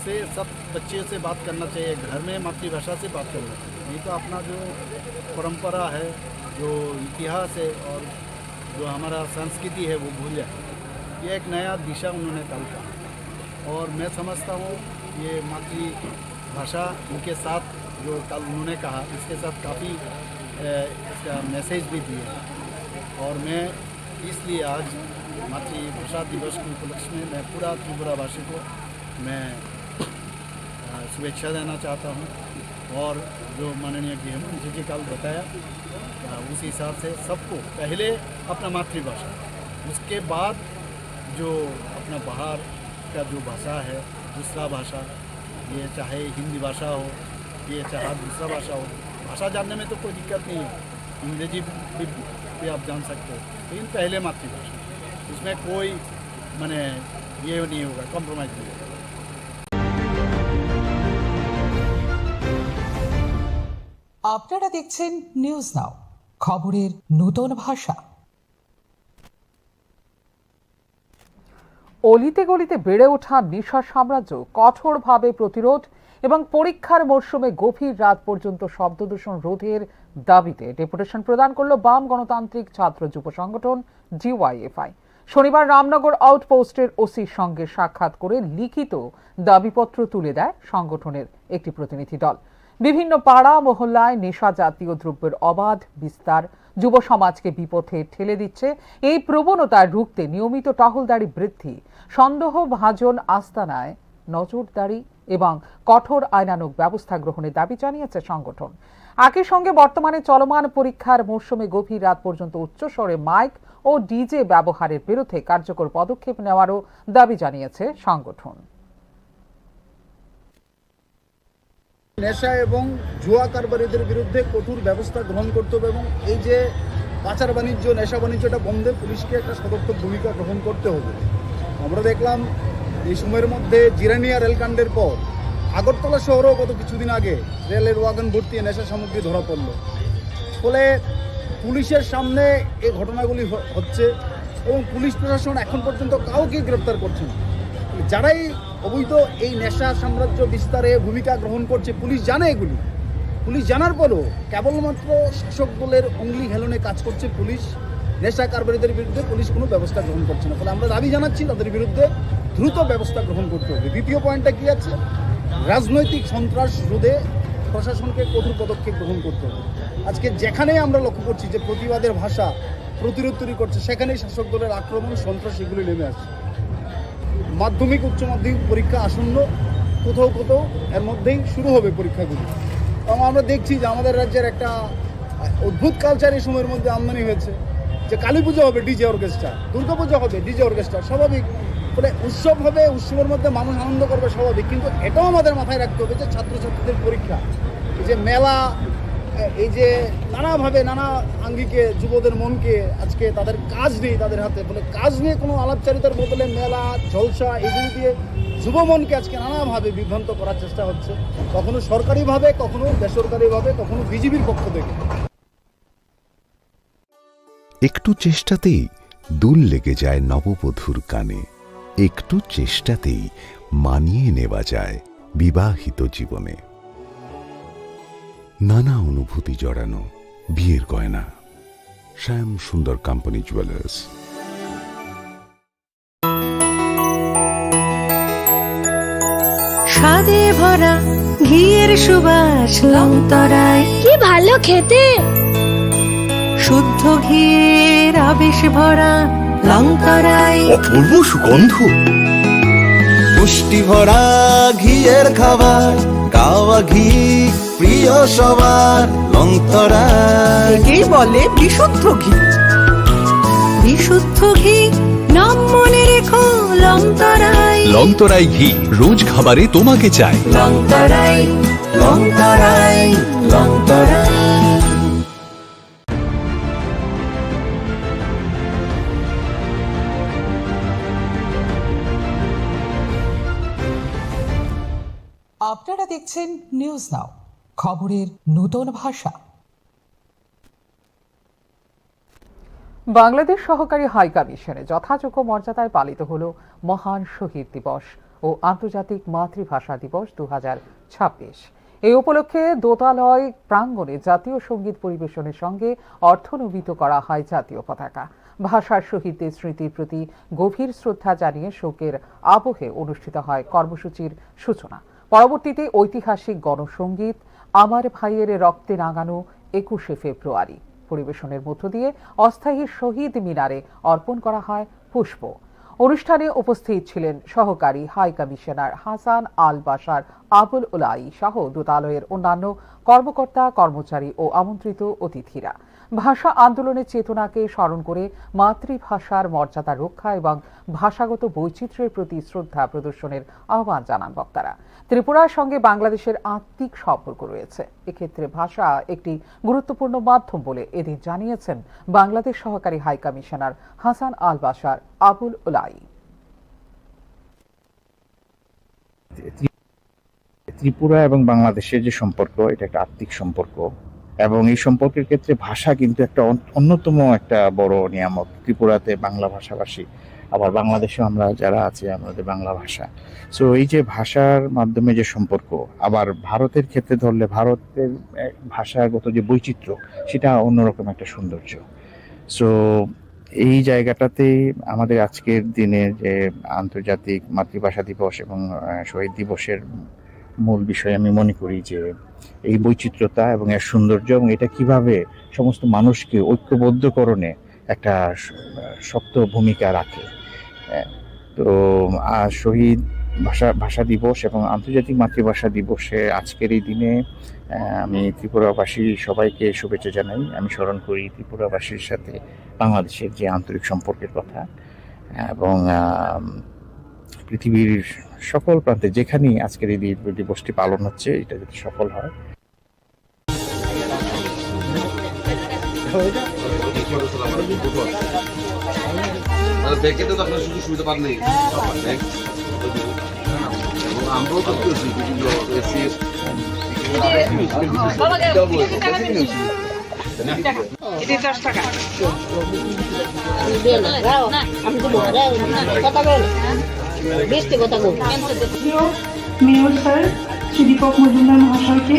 से सब बच्चे से बात करना चाहिए, घर में मातृभाषा से बात करना चाहिए। नहीं तो अपना जो परंपरा है, जो इतिहास है और जो हमारा संस्कृति है, वो भूल जाए। ये एक नया दिशा उन्होंने कल कहा और मैं समझता हूँ ये मातृभाषा इनके साथ जो कल उन्होंने कहा, इसके साथ काफ़ी, अ, इसका मैसेज भी दिए हैं। और मैं इसलिए आज मातृभाषा दिवस के उपलक्ष्य में मैं पूरा त्रिपुरावासी को मैं, अ, शुभेच्छा देना चाहता हूँ। और जो माननीय गृह मंत्री जी कल बताया, अ, उस हिसाब से सबको पहले अपना मातृभाषा, उसके बाद जो अपना बाहर का जो भाषा है, दूसरा भाषा, ये चाहे हिंदी भाषा हो, ये चाहे दूसरा भाषा हो, भाषा जानने में तो कोई दिक्कत नहीं है। अंग्रेजी भी, भी आप जान सकते हो, लेकिन पहले मातृभाषा, इसमें कोई, माने, ये नहीं होगा, कॉम्प्रोमाइज नहीं होगा। আপনারা দেখছেন নিউজ নাও, খবরের নতুন ভাষা। অলিতে গলিতে বেড়ে ওঠা নেশা সাম্রাজ্য কঠোরভাবে প্রতিরোধ এবং পরীক্ষার মরশুমে গভীর রাত পর্যন্ত শব্দ দূষণ রোধের দাবিতে ডেপুটেশন প্রদান করল বাম গণতান্ত্রিক ছাত্র যুব সংগঠন ডিওয়াইএফআই। শনিবার রামনগর আউটপোস্টের ওসির সঙ্গে সাক্ষাৎ করে লিখিত দাবিপত্র তুলে দেয় সংগঠনের একটি প্রতিনিধি দল। বিভিন্ন পাড়া মহল্লায় নেশা জাতীয় দ্রব্যের অবাধ বিস্তার যুব সমাজকে বিপথে ঠেলে দিচ্ছে। এই প্রবণতা রুখতে নিয়মিত টহলদারি বৃদ্ধি, সন্দেহভাজন আস্তানায় নজরদারি এবং কঠোর আইনানুগ ব্যবস্থা গ্রহণের দাবি জানিয়েছে সংগঠন। একই সঙ্গে বর্তমানে চলমান পরীক্ষার মৌসুমে গভীর রাত পর্যন্ত উচ্চস্বরে মাইক ও ডিজে ব্যবহারের বিরুদ্ধে কার্যকর পদক্ষেপ নেওয়ারও দাবি জানিয়েছে সংগঠন। নেশা এবং জুয়া কারবারিদের বিরুদ্ধে কঠোর ব্যবস্থা গ্রহণ করতে হবে এবং এই যে পাচার বাণিজ্য, নেশা বাণিজ্যটা বন্ধে পুলিশকে একটা সদর্থক ভূমিকা গ্রহণ করতে হবে। আমরা দেখলাম এই সময়ের মধ্যে জিরানিয়া রেলকাণ্ডের পর আগরতলা শহরেও গত কিছুদিন আগে রেলের ওয়াগন ভর্তি নেশা সামগ্রী ধরা পড়ল। ফলে পুলিশের সামনে এই ঘটনাগুলি হ-, হচ্ছে এবং পুলিশ প্রশাসন এখন পর্যন্ত কাউকে গ্রেপ্তার করছে না। যারাই অবৈধ এই নেশা সাম্রাজ্য বিস্তারে ভূমিকা গ্রহণ করছে, পুলিশ জানে এগুলি। পুলিশ জানার পরও কেবলমাত্র শাসক দলের অঙ্গলি হেলনে কাজ করছে পুলিশ। নেশা কারবারিদের বিরুদ্ধে পুলিশ কোনো ব্যবস্থা গ্রহণ করছে না। ফলে আমরা দাবি জানাচ্ছি তাদের বিরুদ্ধে দ্রুত ব্যবস্থা গ্রহণ করতে হবে। দ্বিতীয় পয়েন্টটা কি আছে? রাজনৈতিক সন্ত্রাস রোধে প্রশাসনকে কঠোর পদক্ষেপ গ্রহণ করতে হবে। আজকে যেখানেই আমরা লক্ষ্য করছি যে প্রতিবাদের ভাষা প্রতিরোধ তৈরি করছে, সেখানেই শাসক দলের আক্রমণ, সন্ত্রাস এগুলি নেমে আসছে। মাধ্যমিক, উচ্চ মাধ্যমিক পরীক্ষা আসন্ন, কোথাও কোথাও এর মধ্যেই শুরু হবে পরীক্ষাগুলি। এবং আমরা দেখছি যে আমাদের রাজ্যের একটা অদ্ভুত কালচার এই সময়ের মধ্যে আমদানি হয়েছে, যে কালী পুজো হবে ডিজে অর্কেস্ট্রা, দুর্গা পুজো হবে ডিজে অর্কেস্ট্রা, স্বাভাবিক। মানে উৎসব হবে, উৎসবের মধ্যে মানুষ আনন্দ করবে, স্বাভাবিক, কিন্তু এটাও আমাদের মাথায় রাখতে হবে যে ছাত্রছাত্রীদের পরীক্ষা, এই যে মেলা, এই যে নানাভাবে নানা আঙ্গিকে যুবদের মনকে আজকে তাদের কাজ নেই তাদের হাতে, ফলে কাজ নিয়ে কোনো আলাপচারিতার বদলে মেলা, জলসা এগুলো দিয়ে যুব মনকে আজকে নানাভাবে বিভ্রান্ত করার চেষ্টা হচ্ছে, কখনো সরকারিভাবে, কখনো বেসরকারিভাবে, কখনো বিজিবির পক্ষ থেকে। একটু চেষ্টাতেই দুল লেগে যায় নববধূর কানে, একটু চেষ্টাতেই মানিয়ে নেওয়া যায় বিবাহিত জীবনে। নানা অনুভূতি জড়ানো বিয়ের গয়না। শ্যাম সুন্দর কোম্পানি জুয়েলার্স। স্বাদে ভরা ঘিয়ের সুবাস লংতরায়। কি ভালো খেতে! শুদ্ধ ঘিয়ের আবেশ ভরা লংতরায়। অপূর্ব সুগন্ধ। পুষ্টি ভরা ঘিয়ের খাবার, কাওয়া ঘি। প্রিয় সবার লংতরাই। একেই বলে বিশুদ্ধ ঘি। বিশুদ্ধ ঘি, নাম মনে রেখো লংতরাই। লংতরাই ঘি, রোজ খাবারে তোমাকে চাই। লংতরাই, লংতরাই, লংতরাই। আপনারা দেখছেন নিউজ নাও, খবরের নূতন ভাষা। বাংলাদেশ সহকারী হাই কমিশনে যথাযোগ্য মর্যাদায় পালিত হলো মহান শহীদ দিবস ও আন্তর্জাতিক মাতৃভাষা দিবস দু হাজার ছাব্বিশ। এই উপলক্ষে দোতালয় প্রাঙ্গণে জাতীয় সঙ্গীত পরিবেশনের সঙ্গে অর্থনমিত করা হয় জাতীয় পতাকা। ভাষার শহীদদের স্মৃতির প্রতি গভীর শ্রদ্ধা জানিয়ে শোকের আবহে অনুষ্ঠিত হয় কর্মসূচির সূচনা। পরবর্তীতে ঐতিহাসিক গণসঙ্গীত আমার ভাইয়ের রক্তে রাঙানো একুশে ফেব্রুয়ারি পরিবেশনের মধ্য দিয়ে অস্থায়ী শহীদ মিনারে অর্পণ করা হয় পুষ্প। অনুষ্ঠানে উপস্থিত ছিলেন সহকারী হাই কমিশনার হাসান আল বাশার আবুল উলাই সহ দূতালয়ের অন্যান্য কর্মকর্তা, কর্মচারী ও আমন্ত্রিত অতিথিরা। ভাষা আন্দোলনের চেতনাকে স্মরণ করে মাতৃভাষার মর্যাদা রক্ষা এবং ভাষাগত বৈচিত্র্যের প্রতি শ্রদ্ধা প্রদর্শনের আহ্বান জানান বক্তারা। ত্রিপুরার সঙ্গে বাংলাদেশের আত্মিক সম্পর্ক রয়েছে। এক্ষেত্রে ভাষা একটি গুরুত্বপূর্ণ মাধ্যম বলে এদিন জানিয়েছেন বাংলাদেশ সহকারী হাই কমিশনার হাসান আল বাশার আবুল উলাই। ত্রিপুরা এবং বাংলাদেশের যে সম্পর্ক, এটা একটা আত্মিক সম্পর্ক, এবং এই সম্পর্কের ক্ষেত্রে ভাষা কিন্তু একটা অন-, অন্যতম একটা বড় নিয়ামক। ত্রিপুরাতে বাংলা ভাষাভাষী, আবার বাংলাদেশেও আমরা যারা আছি, আমাদের বাংলা ভাষা। সো এই যে ভাষার মাধ্যমে যে সম্পর্ক, আবার ভারতের ক্ষেত্রে ধরলে ভারতের, এ, ভাষাগত যে বৈচিত্র্য, সেটা অন্যরকম একটা সৌন্দর্য। সো এই জায়গাটাতে আমাদের আজকের দিনে যে আন্তর্জাতিক মাতৃভাষা দিবস এবং, আহ, শহীদ দিবসের মূল বিষয় আমি মনে করি যে এই বৈচিত্র্যতা এবং এর সৌন্দর্য এবং এটা কিভাবে সমস্ত মানুষকে ঐক্যবদ্ধকরণে একটা স-, শক্ত ভূমিকা রাখে। আহ, তো, আহ, শহীদ ভাষা, ভাষা দিবস এবং আন্তর্জাতিক মাতৃভাষা দিবসে আজকের এই দিনে, আহ, আমি ত্রিপুরাবাসী সবাইকে শুভেচ্ছা জানাই। আমি স্মরণ করি ত্রিপুরাবাসীর সাথে বাংলাদেশের যে আন্তরিক সম্পর্কের কথা এবং, আহ, পৃথিবীর সকল প্রান্তে যেখানেই আজকের এই দি-, দিবসটি পালন হচ্ছে, এটা যাতে সফল হয়। আর ব্যাংকে তো আপনার সুযোগ সুবিধা পাননি। ব্যাংক। এবং আমরাও তো করেছি বিভিন্ন এসসি, এসটি। বাবা, এটা দশ টাকা। আমি দেবো, দাও, আমি দেবো, দাও। বিশ টাকা দাও। প্রিয় মেয়র স্যার শ্রী দীপক মজুমদার মহাশয়কে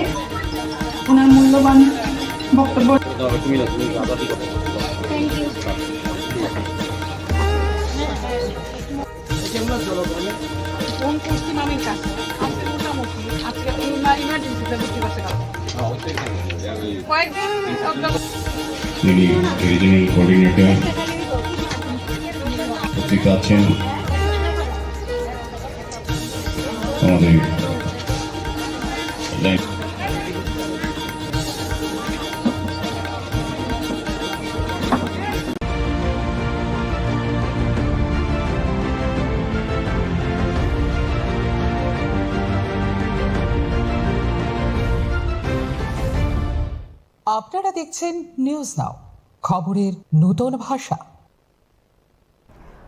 ওনার মূল্যবান বক্তব্য। কোন পশ্চিম আমির কাছে আজকে মোটামুটি আজকে ইমার্জেন্সিতে ভর্তি করতে পারবো। কয়েকদিন তিনি রিজিওনাল কোঅর্ডিনেটর উপস্থিত আছেন। আমাদের আপনারা দেখছেন নিউজ নাও, খবরের নূতন ভাষা।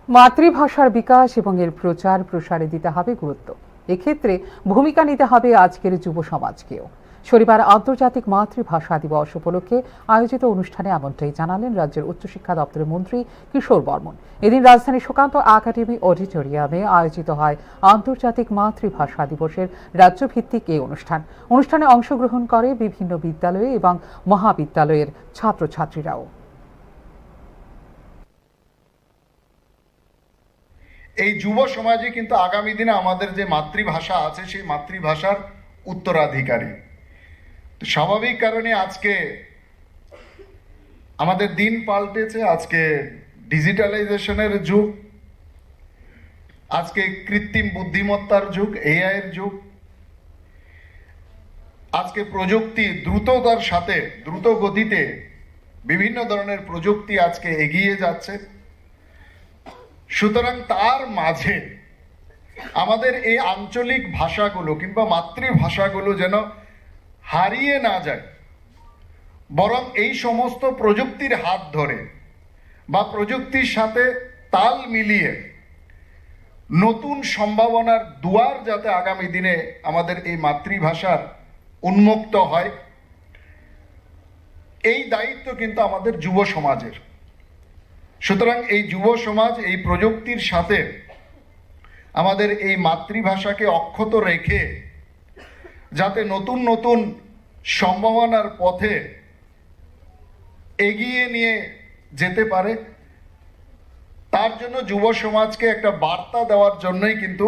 মাতৃভাষার বিকাশ এবং এর প্রচার প্রসারে দিতে হবে গুরুত্ব। এক্ষেত্রে ভূমিকা নিতে হবে আজকের যুব সমাজকেও। শনিবার আন্তর্জাতিক মাতৃভাষা দিবস উপলক্ষে আয়োজিত অনুষ্ঠানে এমনটাই জানালেন রাজ্যের উচ্চশিক্ষা দপ্তরের মন্ত্রী কিশোর বর্মন। এদিন রাজধানীর সুকান্ত একাডেমি অডিটোরিয়ামে আয়োজিত হয় আন্তর্জাতিক মাতৃভাষা দিবসের রাজ্যভিত্তিক এই অনুষ্ঠান। অনুষ্ঠানে অংশগ্রহণ করে বিভিন্ন বিদ্যালয় এবং মহাবিদ্যালয়ের ছাত্রছাত্রীরাও। এই যুব সমাজই কিন্তু আগামী দিনে আমাদের যে মাতৃভাষা আছে, সেই মাতৃভাষার উত্তরাধিকারী। তো স্বাভাবিক কারণে আজকে আমাদের দিন পাল্টেছে, আজকে ডিজিটালাইজেশনের যুগ, আজকে কৃত্রিম বুদ্ধিমত্তার যুগ, এআই এর যুগ। আজকে প্রযুক্তি দ্রুততার সাথে, দ্রুত গতিতে বিভিন্ন ধরনের প্রযুক্তি আজকে এগিয়ে যাচ্ছে। সুতরাং তার মাঝে আমাদের এই আঞ্চলিক ভাষাগুলো কিংবা মাতৃভাষাগুলো যেন হারিয়ে না যায়, বরং এই সমস্ত প্রযুক্তির হাত ধরে বা প্রযুক্তির সাথে তাল মিলিয়ে নতুন সম্ভাবনার দুয়ার যাতে আগামী দিনে আমাদের এই মাতৃভাষার উন্মুক্ত হয়, এই দায়িত্ব কিন্তু আমাদের যুব সমাজের। সুতরাং এই যুব সমাজ এই প্রযুক্তির সাথে আমাদের এই মাতৃভাষাকে অক্ষত রেখে যাতে নতুন নতুন সম্ভাবনার পথে এগিয়ে নিয়ে যেতে পারে, তার জন্য যুব সমাজকে একটা বার্তা দেওয়ার জন্যই কিন্তু।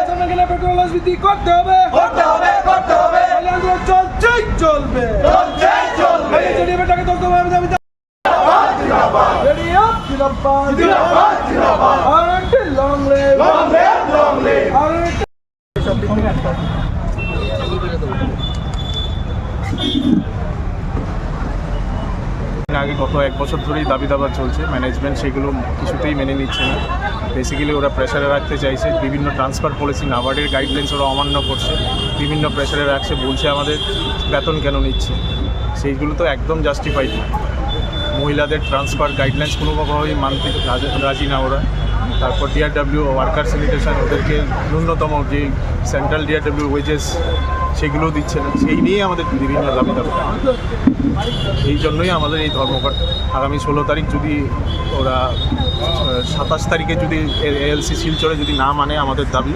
জনগণের পেট্রোল রাজনীতি করতে হবে। করতে হবে, করতে হবে। তাহলে আন্দোলন চলছেই চলবে। চলছেই চলবে। এই জেডি বেটাকে দশ দফা দাবি দাও। জিন্দাবাদ, জিন্দাবাদ। রেডিও জিন্দাবাদ। জিন্দাবাদ, জিন্দাবাদ। আর একটা long live. Long live, long live. আর একটা আগে গত এক বছর ধরেই দাবি দাবা চলছে, ম্যানেজমেন্ট সেগুলো কিছুতেই মেনে নিচ্ছে না। বেসিক্যালি ওরা প্রেশারে রাখতে চাইছে, বিভিন্ন ট্রান্সফার পলিসি, নাবার্ডের গাইডলাইন্স ওরা অমান্য করছে, বিভিন্ন প্রেশারে রাখছে, বলছে আমাদের বেতন কেন নিচ্ছে, সেইগুলো তো একদম জাস্টিফাইড না। মহিলাদের ট্রান্সফার গাইডলাইন্স কোনোভাবেই মানতে রাজি, রাজি না ওরা। তারপর ডিআরডব্লিউ ওয়ার্কার স্যানিটেশন, ওদেরকে ন্যূনতম যে সেন্ট্রাল ডিআরডব্লিউ ওয়েজেস সেগুলো দিচ্ছে না, সেই নিয়েই আমাদের বিভিন্ন দাবি দাবা। এই জন্যই আমাদের এই ধর্মঘট। আগামী ষোলো তারিখ যদি ওরা, আহ, সাতাশ তারিখে যদি এএলসি শিলচরে যদি না মানে আমাদের দাবি,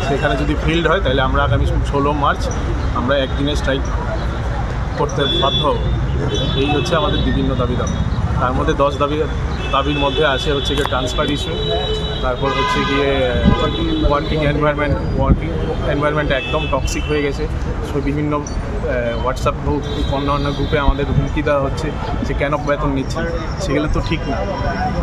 সেখানে যদি ফিল্ড হয়, তাহলে আমরা আগামী ষোলো মার্চ আমরা একদিনে স্ট্রাইক করতে বাধ্য হব। এই হচ্ছে আমাদের বিভিন্ন দাবি দাবা। তার মধ্যে দশ দাবি, দাবির মধ্যে আছে হচ্ছে গিয়ে ট্রান্সফার ইস্যু, তারপর হচ্ছে গিয়ে ওয়ার্কিং এনভায়রনমেন্ট, ওয়ার্কিং এনভায়রনমেন্ট একদম টক্সিক হয়ে গেছে। সো বিভিন্ন, আহ, হোয়াটসঅ্যাপ গ্রুপ, অন্য অন্য গ্রুপে আমাদের হুমকি দেওয়া হচ্ছে যে কেন বেতন নিচ্ছে, সেগুলো তো ঠিক না।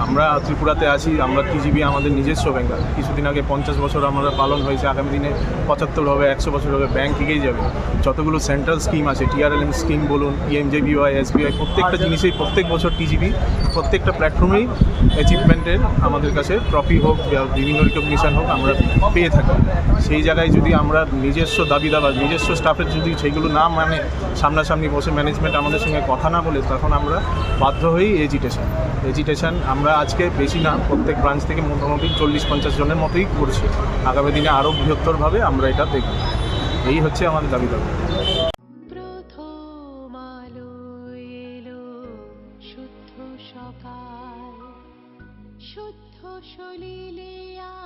আমরা ত্রিপুরাতে আছি, আমরা টিজিভি আমাদের নিজস্ব ব্যাংক। কিছুদিন আগে পঞ্চাশ বছর আমরা পালন হয়েছে, আগামী দিনে পঁচাত্তর হবে, একশো বছর হবে, ব্যাংক এগিয়ে যাবে। যতগুলো সেন্ট্রাল স্কিম আছে, টিআরএলএম স্কিম বলুন, পিএমজেবিওয়াই, এসবিআই, প্রত্যেকটা জিনিসেই প্রত্যেক বছর টিজিভি প্রত্যেকটা প্ল্যাটফর্মেই অ্যাচিভমেন্টের আমাদের কাছে ট্রফি হোক বা বিভিন্ন রিকগনিশন হোক, আমরা পেয়ে থাকি। সেই জায়গায় যদি আমরা নিজস্ব দাবি দাবা, নিজস্ব স্টাফের যদি সেগুলো না মানে, সামনাসামনি বসে ম্যানেজমেন্ট আমাদের সঙ্গে কথা না বলে, তখন আমরা বাধ্য হই এজিটেশন। এজিটেশন আমরা আজকে বেশি না, প্রত্যেক ব্রাঞ্চ থেকে মোটামুটি চল্লিশ পঞ্চাশ জনের মতোই করছি। আগামী দিনে আরও বৃহত্তরভাবে আমরা এটা দেখব। এই হচ্ছে আমাদের দাবি দাবা। প্রথম আলো এলো শুদ্ধ সকাল, শুদ্ধ সলিলে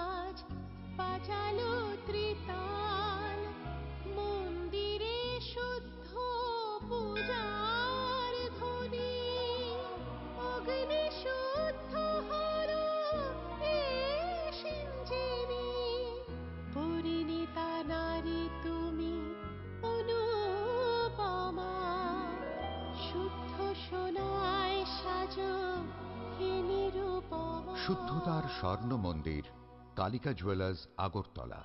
আজ বাজালো ত্রিতাল। মন্দিরে শুদ্ধ পূজার ধ্বনি, অগ্নি শুদ্ধ হলো এ সিঞ্জিনী। পরিণীতা নারী তুমি অনুপমা, শুদ্ধ সোনায় সাজো হে নিরুপমা। শুদ্ধতার স্বর্ণ মন্দির, কালিকা জুয়েলার্স, আগরতলা।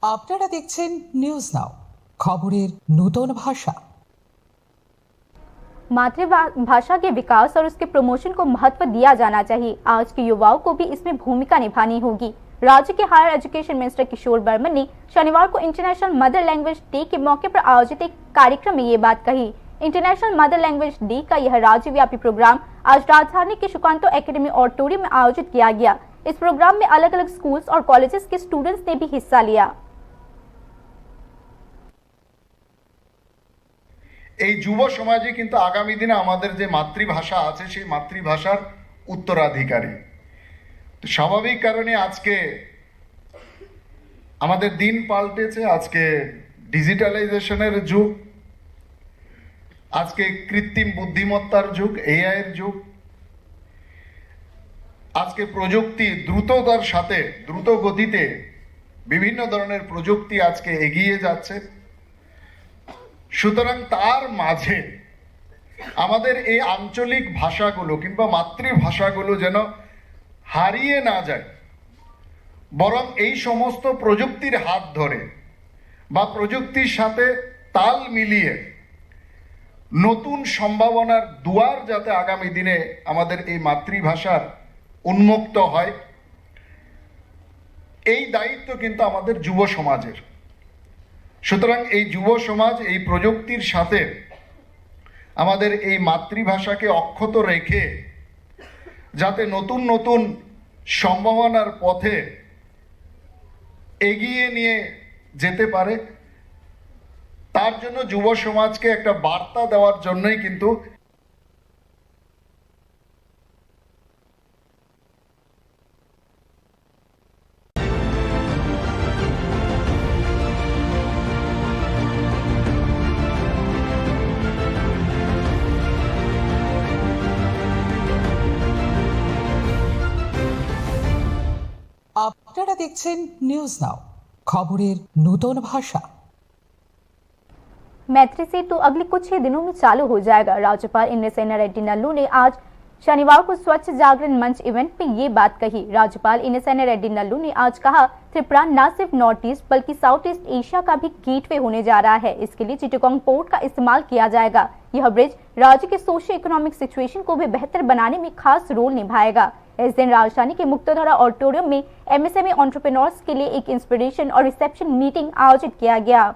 আপনারা দেখছেন নিউজ নাও, খবরের নূতন ভাষা। मातृभा-, भाषा के विकास और उसके प्रमोशन को महत्व दिया जाना चाहिए। आज के युवाओं को भी इसमें भूमिका निभानी होगी। राज्य के हायर एजुकेशन मिनिस्टर किशोर वर्मन ने शनिवार को इंटरनेशनल मदर लैंग्वेज डे के मौके पर आयोजित एक कार्यक्रम में ये बात कही। इंटरनेशनल मदर लैंग्वेज डे का यह राज्यव्यापी प्रोग्राम आज राजधानी के सुकांतो एकेडमी ऑडिटोरियम में आयोजित किया गया। इस प्रोग्राम में अलग-अलग स्कूल्स और कॉलेजेस के स्टूडेंट्स ने भी हिस्सा लिया। এই যুব সমাজই কিন্তু আগামী দিনে আমাদের যে মাতৃভাষা আছে, সেই মাতৃভাষার উত্তরাধিকারী। তো স্বাভাবিক কারণে আজকে আমাদের দিন পাল্টেছে। আজকে ডিজিটালাইজেশনের যুগ, আজকে কৃত্রিম বুদ্ধিমত্তার যুগ, এআই এর যুগ। আজকে প্রযুক্তি দ্রুততার সাথে, দ্রুত গতিতে বিভিন্ন ধরনের প্রযুক্তি আজকে এগিয়ে যাচ্ছে। সুতরাং তার মাঝে আমাদের এই আঞ্চলিক ভাষাগুলো কিংবা মাতৃভাষাগুলো যেন হারিয়ে না যায়, বরং এই সমস্ত প্রযুক্তির হাত ধরে বা প্রযুক্তির সাথে তাল মিলিয়ে নতুন সম্ভাবনার দুয়ার যাতে আগামী দিনে আমাদের এই মাতৃভাষার উন্মুক্ত হয়, এই দায়িত্ব কিন্তু আমাদের যুব সমাজের। সুতরাং এই যুব সমাজ এই প্রযুক্তির সাথে আমাদের এই মাতৃভাষাকে অক্ষত রেখে যাতে নতুন নতুন সম্ভাবনার পথে এগিয়ে নিয়ে যেতে পারে, তার জন্য যুব সমাজকে একটা বার্তা দেওয়ার জন্যই কিন্তু আপনারা দেখছেন নিউজ নাও, খবরের নূতন ভাষা। मैत्री सेतु अगले कुछ ही दिनों में चालू हो जाएगा। राज्यपाल इंद्रसेना रेड्डी नल्लू ने आज शनिवार को स्वच्छ जागरण मंच इवेंट में ये बात कही। राज्यपाल इंद्रसेना रेड्डी नल्लू ने आज कहा, त्रिपुरा न सिर्फ नॉर्थ ईस्ट बल्कि साउथ ईस्ट एशिया का भी गेटवे होने जा रहा है। इसके लिए चिटगांग पोर्ट का इस्तेमाल किया जाएगा। यह ब्रिज राज्य के सोशियो इकोनॉमिक सिचुएशन को भी बेहतर बनाने में खास रोल निभाएगा। इस दिन राजधानी के मुक्तधारा ऑडिटोरियम में एमएसएमई एंटरप्रेन्योर्स के लिए एक इंस्पिरेशन और रिसेप्शन मीटिंग आयोजित किया गया।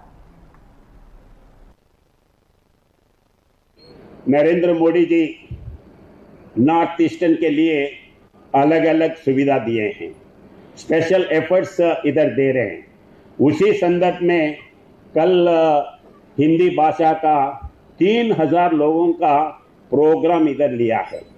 नरेंद्र मोदी जी नॉर्थ ईस्टर्न के लिए अलग-अलग सुविधा दिए हैं, स्पेशल एफर्ट्स इधर दे रहे हैं। उसी संदर्भ में कल, अ, हिंदी भाषा का तीन हज़ार लोगों का प्रोग्राम इधर लिया है।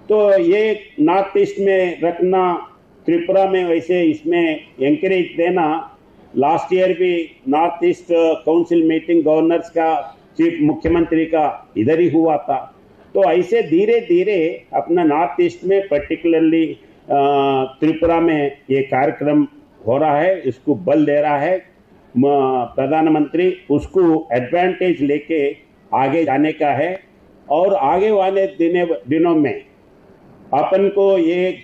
तो ये नॉर्थ ईस्ट में रखना, त्रिपुरा में वैसे इसमें एंकरेज देना, लास्ट ईयर भी north east council meeting governors का, चीफ मुख्यमंत्री का इधर ही हुआ था। तो ऐसे धीरे-धीरे अपना नॉर्थ ईस्ट में पर्टिकुलरली, अ, त्रिपुरा में ये कार्यक्रम हो रहा है, इसको बल दे रहा है। म-, प्रधानमंत्री उसको एडवांटेज लेके आगे जाने का है और आगे वाले दिने, दिनों में अपन को ये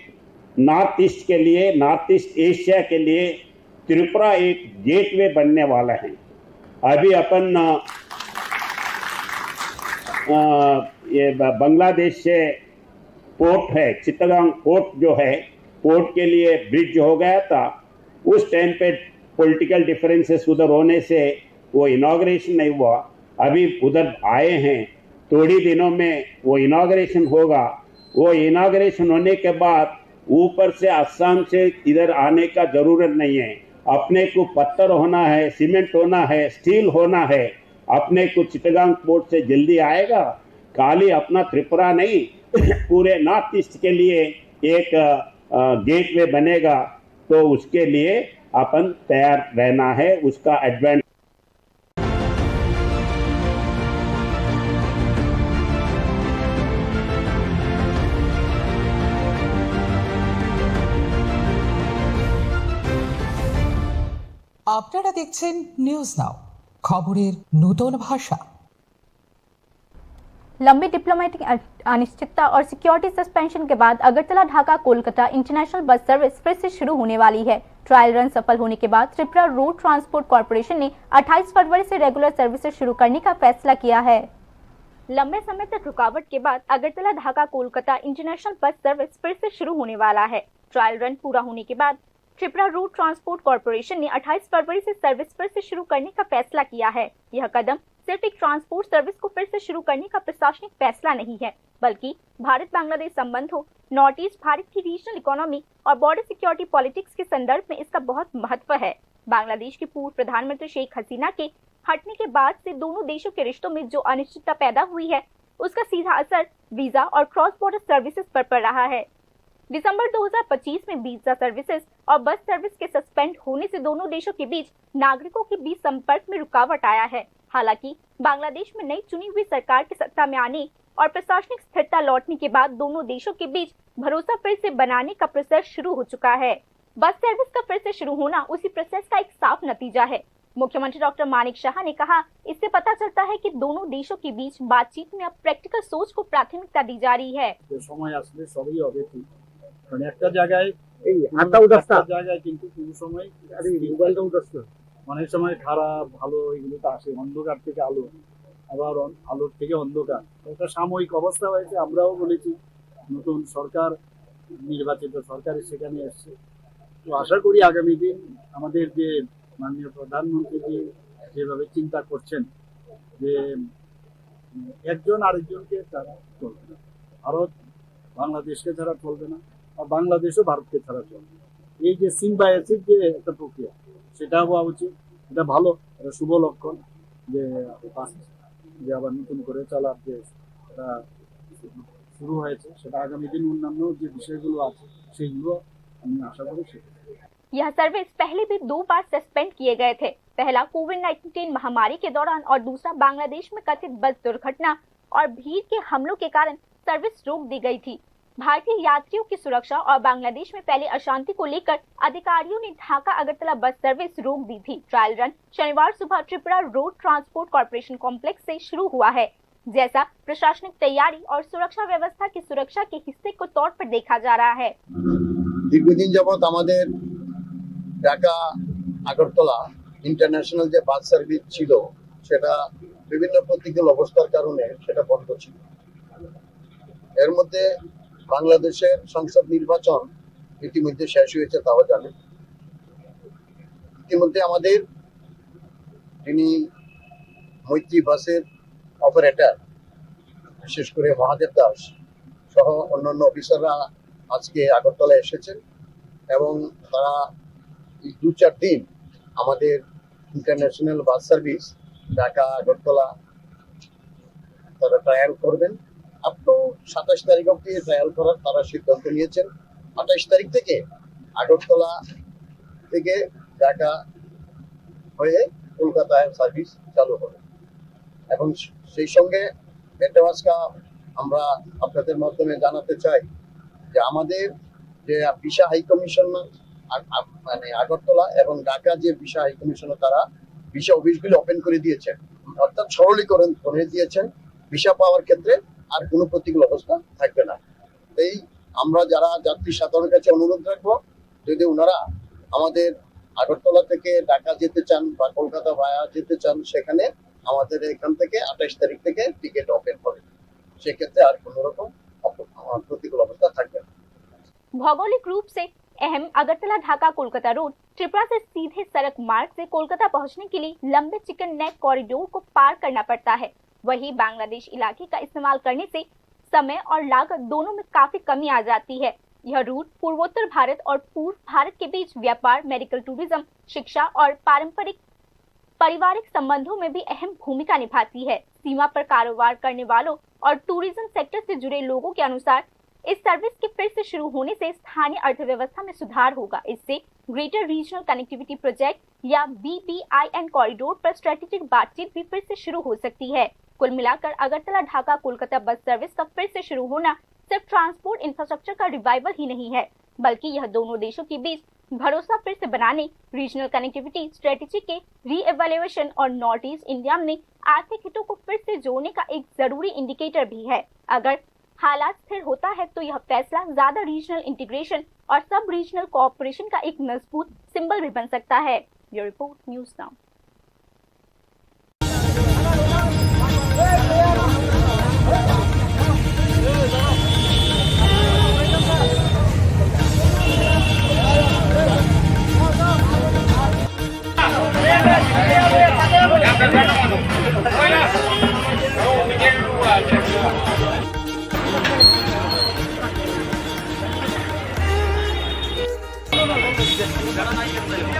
नॉर्थ ईस्ट के लिए, नॉर्थ ईस्ट एशिया के लिए त्रिपुरा एक गेटवे बनने वाला है। अभी अपन, अ, अ, ये ब-, बांग्लादेश से पोर्ट है, चित्तगांग पोर्ट जो है, पोर्ट के लिए ब्रिज हो गया था। उस टाइम पे पॉलिटिकल डिफरेंसेस उधर होने से वो इनॉग्रेशन नहीं हुआ। अभी उधर आए हैं, थोड़ी दिनों में वो इनॉग्रेशन होगा। वो इनॉग्रेशन होने के बाद ऊपर से, असम से इधर आने का जरूरत नहीं है। अपने को पत्थर होना है, सीमेंट होना है, स्टील होना है। अपने को चिटगांग पोर्ट से जल्दी आएगा। खाली अपना त्रिपुरा नहीं, पूरे नॉर्थ ईस्ट के लिए एक, अ, गेटवे बनेगा। तो उसके लिए अपन तैयार रहना है, उसका एडवांस আপনারা দেখছেন নিউজ নাও, খবরের নূতন ভাষা। लंबी डिप्लोमेटिक अन-, अनिश्चितता और सिक्योरिटी सस्पेंशन के बाद अगरतला ढाका कोलकाता इंटरनेशनल बस सर्विस फिर से शुरू होने वाली है। ट्रायल रन सफल होने के बाद त्रिपुरा रोड ट्रांसपोर्ट कॉरपोरेशन ने अट्ठाईस फरवरी से रेगुलर सर्विसेज शुरू करने का फैसला किया है। लंबे समय तक रुकावट के बाद अगरतला ढाका कोलकाता इंटरनेशनल बस सर्विस फिर से शुरू होने वाला है। ट्रायल रन पूरा होने के बाद त्रिपुरा रोड ट्रांसपोर्ट कॉरपोरेशन ने अट्ठाईस फरवरी से सर्विस फिर से शुरू करने का फैसला किया है। यह कदम सिर्फ एक ट्रांसपोर्ट सर्विस को फिर से शुरू करने का प्रशासनिक फैसला नहीं है, बल्कि भारत बांग्लादेश संबंधों, नॉर्थ ईस्ट भारत की रीजनल इकोनॉमी और बॉर्डर सिक्योरिटी पॉलिटिक्स के संदर्भ में इसका बहुत महत्व है। बांग्लादेश के पूर्व प्रधानमंत्री शेख हसीना के हटने के बाद से दोनों देशों के रिश्तों में जो अनिश्चितता पैदा हुई है, उसका सीधा असर वीजा और क्रॉस बॉर्डर सर्विसेज पर पड़ रहा है। दिसंबर दो हज़ार पच्चीस में वीजा सर्विसेज और बस सर्विस के सस्पेंड होने से दोनों देशों के बीच नागरिकों के बीच संपर्क में रुकावट आया है। हालांकि बांग्लादेश में नई चुनी हुई सरकार के सत्ता में आने और प्रशासनिक स्थिरता लौटने के बाद दोनों देशों के बीच भरोसा फिर से बनाने का प्रोसेस शुरू हो चुका है। बस सर्विस का फिर से शुरू होना उसी प्रोसेस का एक साफ नतीजा है। मुख्यमंत्री डॉक्टर मानिक साहा ने कहा, इससे पता चलता है कि दोनों देशों के बीच बातचीत में अब प्रैक्टिकल सोच को प्राथमिकता दी जा रही है। যে সময় আসলে সবই হবে ঠিক। কারণ একটা জায়গায় এই হাতটা উঠাস না। একটা জায়গায় কিন্তু কোনো সময় আরে মোবাইলটা উঠাস না। অনেক সময় খারাপ, ভালো এগুলো তো আসে, অন্ধকার থেকে আলো, আবার অন-, আলোর থেকে অন্ধকার। একটা সাময়িক অবস্থা হয়েছে, আমরাও বলেছি নতুন সরকার, নির্বাচিত সরকার সেখানে এসছে। তো আশা করি আগামী দিন আমাদের যে মাননীয় প্রধানমন্ত্রীজি যেভাবে চিন্তা করছেন যে, উম, একজন আরেকজনকে ছাড়া চলবে না, ভারত বাংলাদেশকে ছাড়া চলবে না, আর বাংলাদেশও ভারতকে ছাড়া চলবে না। এই যে সিম্বায়োসিস যে একটা প্রক্রিয়া, সেটা হওয়া উচিত। এটা ভালো, এটা শুভ লক্ষণ যে, যে আবার নতুন করে চলার যে একটা শুরু হয়েছে, সেটা আগামী দিন অন্যান্য যে বিষয়গুলো আছে, সেগুলো আমি আশা করি সেটা। यह सर्विस पहले भी दो बार सस्पेंड किए गए थे। पहला कोविड नाइनटीन महामारी के दौरान और दूसरा बांग्लादेश में कथित बस दुर्घटना और भीड़ के हमलों के कारण सर्विस रोक दी गई थी। भारतीय यात्रियों की सुरक्षा और बांग्लादेश में फैली अशांति को लेकर अधिकारियों ने ढाका अगरतला बस सर्विस रोक दी थी। ट्रायल रन शनिवार सुबह Tripura road transport corporation complex से शुरू हुआ है, जैसा प्रशासनिक तैयारी और सुरक्षा व्यवस्था की सुरक्षा के हिस्से को तौर पर देखा जा रहा है। দীর্ঘদিন যাবৎ আমাদের ঢাকা আগরতলা ইন্টারন্যাশনাল যে বাস সার্ভিস ছিল, সেটা বিভিন্ন প্রতিকূল অবস্থার কারণে সেটা বন্ধ ছিল। এর মধ্যে বাংলাদেশের সংসদ নির্বাচন ইতিমধ্যে শেষ হয়েছে, তাও জানেন। ইতিমধ্যে আমাদের যিনি মৈত্রী বাসের অপারেটর, বিশেষ করে মহাদেব দাস সহ অন্যান্য অফিসাররা আজকে আগরতলা এসেছেন এবং তারা এই দু চার দিন আমাদের ইন্টারন্যাশনাল বাস সার্ভিস ঢাকা আগরতলা তারা ট্রায়াল করবেন। আপ টু সাতাশ তারিখ অবধি ট্রায়াল করার তারা সিদ্ধান্ত নিয়েছেন। আঠাশ তারিখ থেকে আগরতলা থেকে ঢাকা হয়ে কলকাতায় সার্ভিস চালু হবে। এবং সেই সঙ্গে এটাও আজকে আমরা আপনাদের মাধ্যমে জানাতে চাই যে আমাদের যে ভিসা হাই কমিশন আ-, আ-, মানে আগরতলা এবং ঢাকা যে ভিসা হাই কমিশনে তারা ভিসা অফিসগুলি ওপেন করে দিয়েছেন, অর্থাৎ সরলীকরণ করে দিয়েছেন। ভিসা পাওয়ার ক্ষেত্রে আর কোনো প্রতিকূল অবস্থা থাকবে না। এই আমরা যারা যাত্রী সাধারণের কাছে অনুরোধ রাখবো, যদি ওনারা আমাদের আগরতলা থেকে ঢাকা যেতে চান বা কলকাতা ভায়া যেতে চান, সেখানে আমাদের এখান থেকে আঠাশ তারিখ থেকে টিকিট ওপেন হবে। সেক্ষেত্রে আর কোনো রকম অপ-, আহ, প্রতিকূল অবস্থা থাকবে না। भौगोलिक रूप से अहम अगरतला ढाका कोलकाता रोड त्रिपुरा से सीधे सड़क मार्ग से कोलकाता पहुंचने के लिए लंबे चिकन नेक कॉरिडोर को पार करना पड़ता है। वहीं बांग्लादेश इलाके का इस्तेमाल करने से समय और लागत दोनों में काफी कमी आ जाती है। यह रूट पूर्वोत्तर भारत और पूर्व भारत के बीच व्यापार, मेडिकल टूरिज्म, शिक्षा और पारंपरिक पारिवारिक संबंधों में भी अहम भूमिका निभाती है। सीमा पर कारोबार करने वालों और टूरिज्म सेक्टर से जुड़े लोगों के अनुसार, इस सर्विस के फिर से शुरू होने से स्थानीय अर्थव्यवस्था में सुधार होगा। इससे ग्रेटर रीजनल कनेक्टिविटी प्रोजेक्ट या बीबीआईएन कॉरिडोर पर स्ट्रेटेजिक बातचीत भी फिर से शुरू हो सकती है। कुल मिलाकर अगरतला ढाका कोलकाता बस सर्विस का फिर से शुरू होना सिर्फ ट्रांसपोर्ट इंफ्रास्ट्रक्चर का रिवाइवल ही नहीं है, बल्कि यह दोनों देशों के बीच भरोसा फिर से बनाने, रीजनल कनेक्टिविटी स्ट्रेटजी के रीइवैल्यूएशन और नॉर्थ ईस्ट इंडिया में आर्थिक हितों को फिर से जोड़ने का एक जरूरी इंडिकेटर भी है। अगर हालात स्थिर होता है तो यह फैसला ज्यादा रीजनल इंटीग्रेशन और सब रीजनल कोऑपरेशन का एक मजबूत सिंबल भी बन सकता है। Bureau report, news now.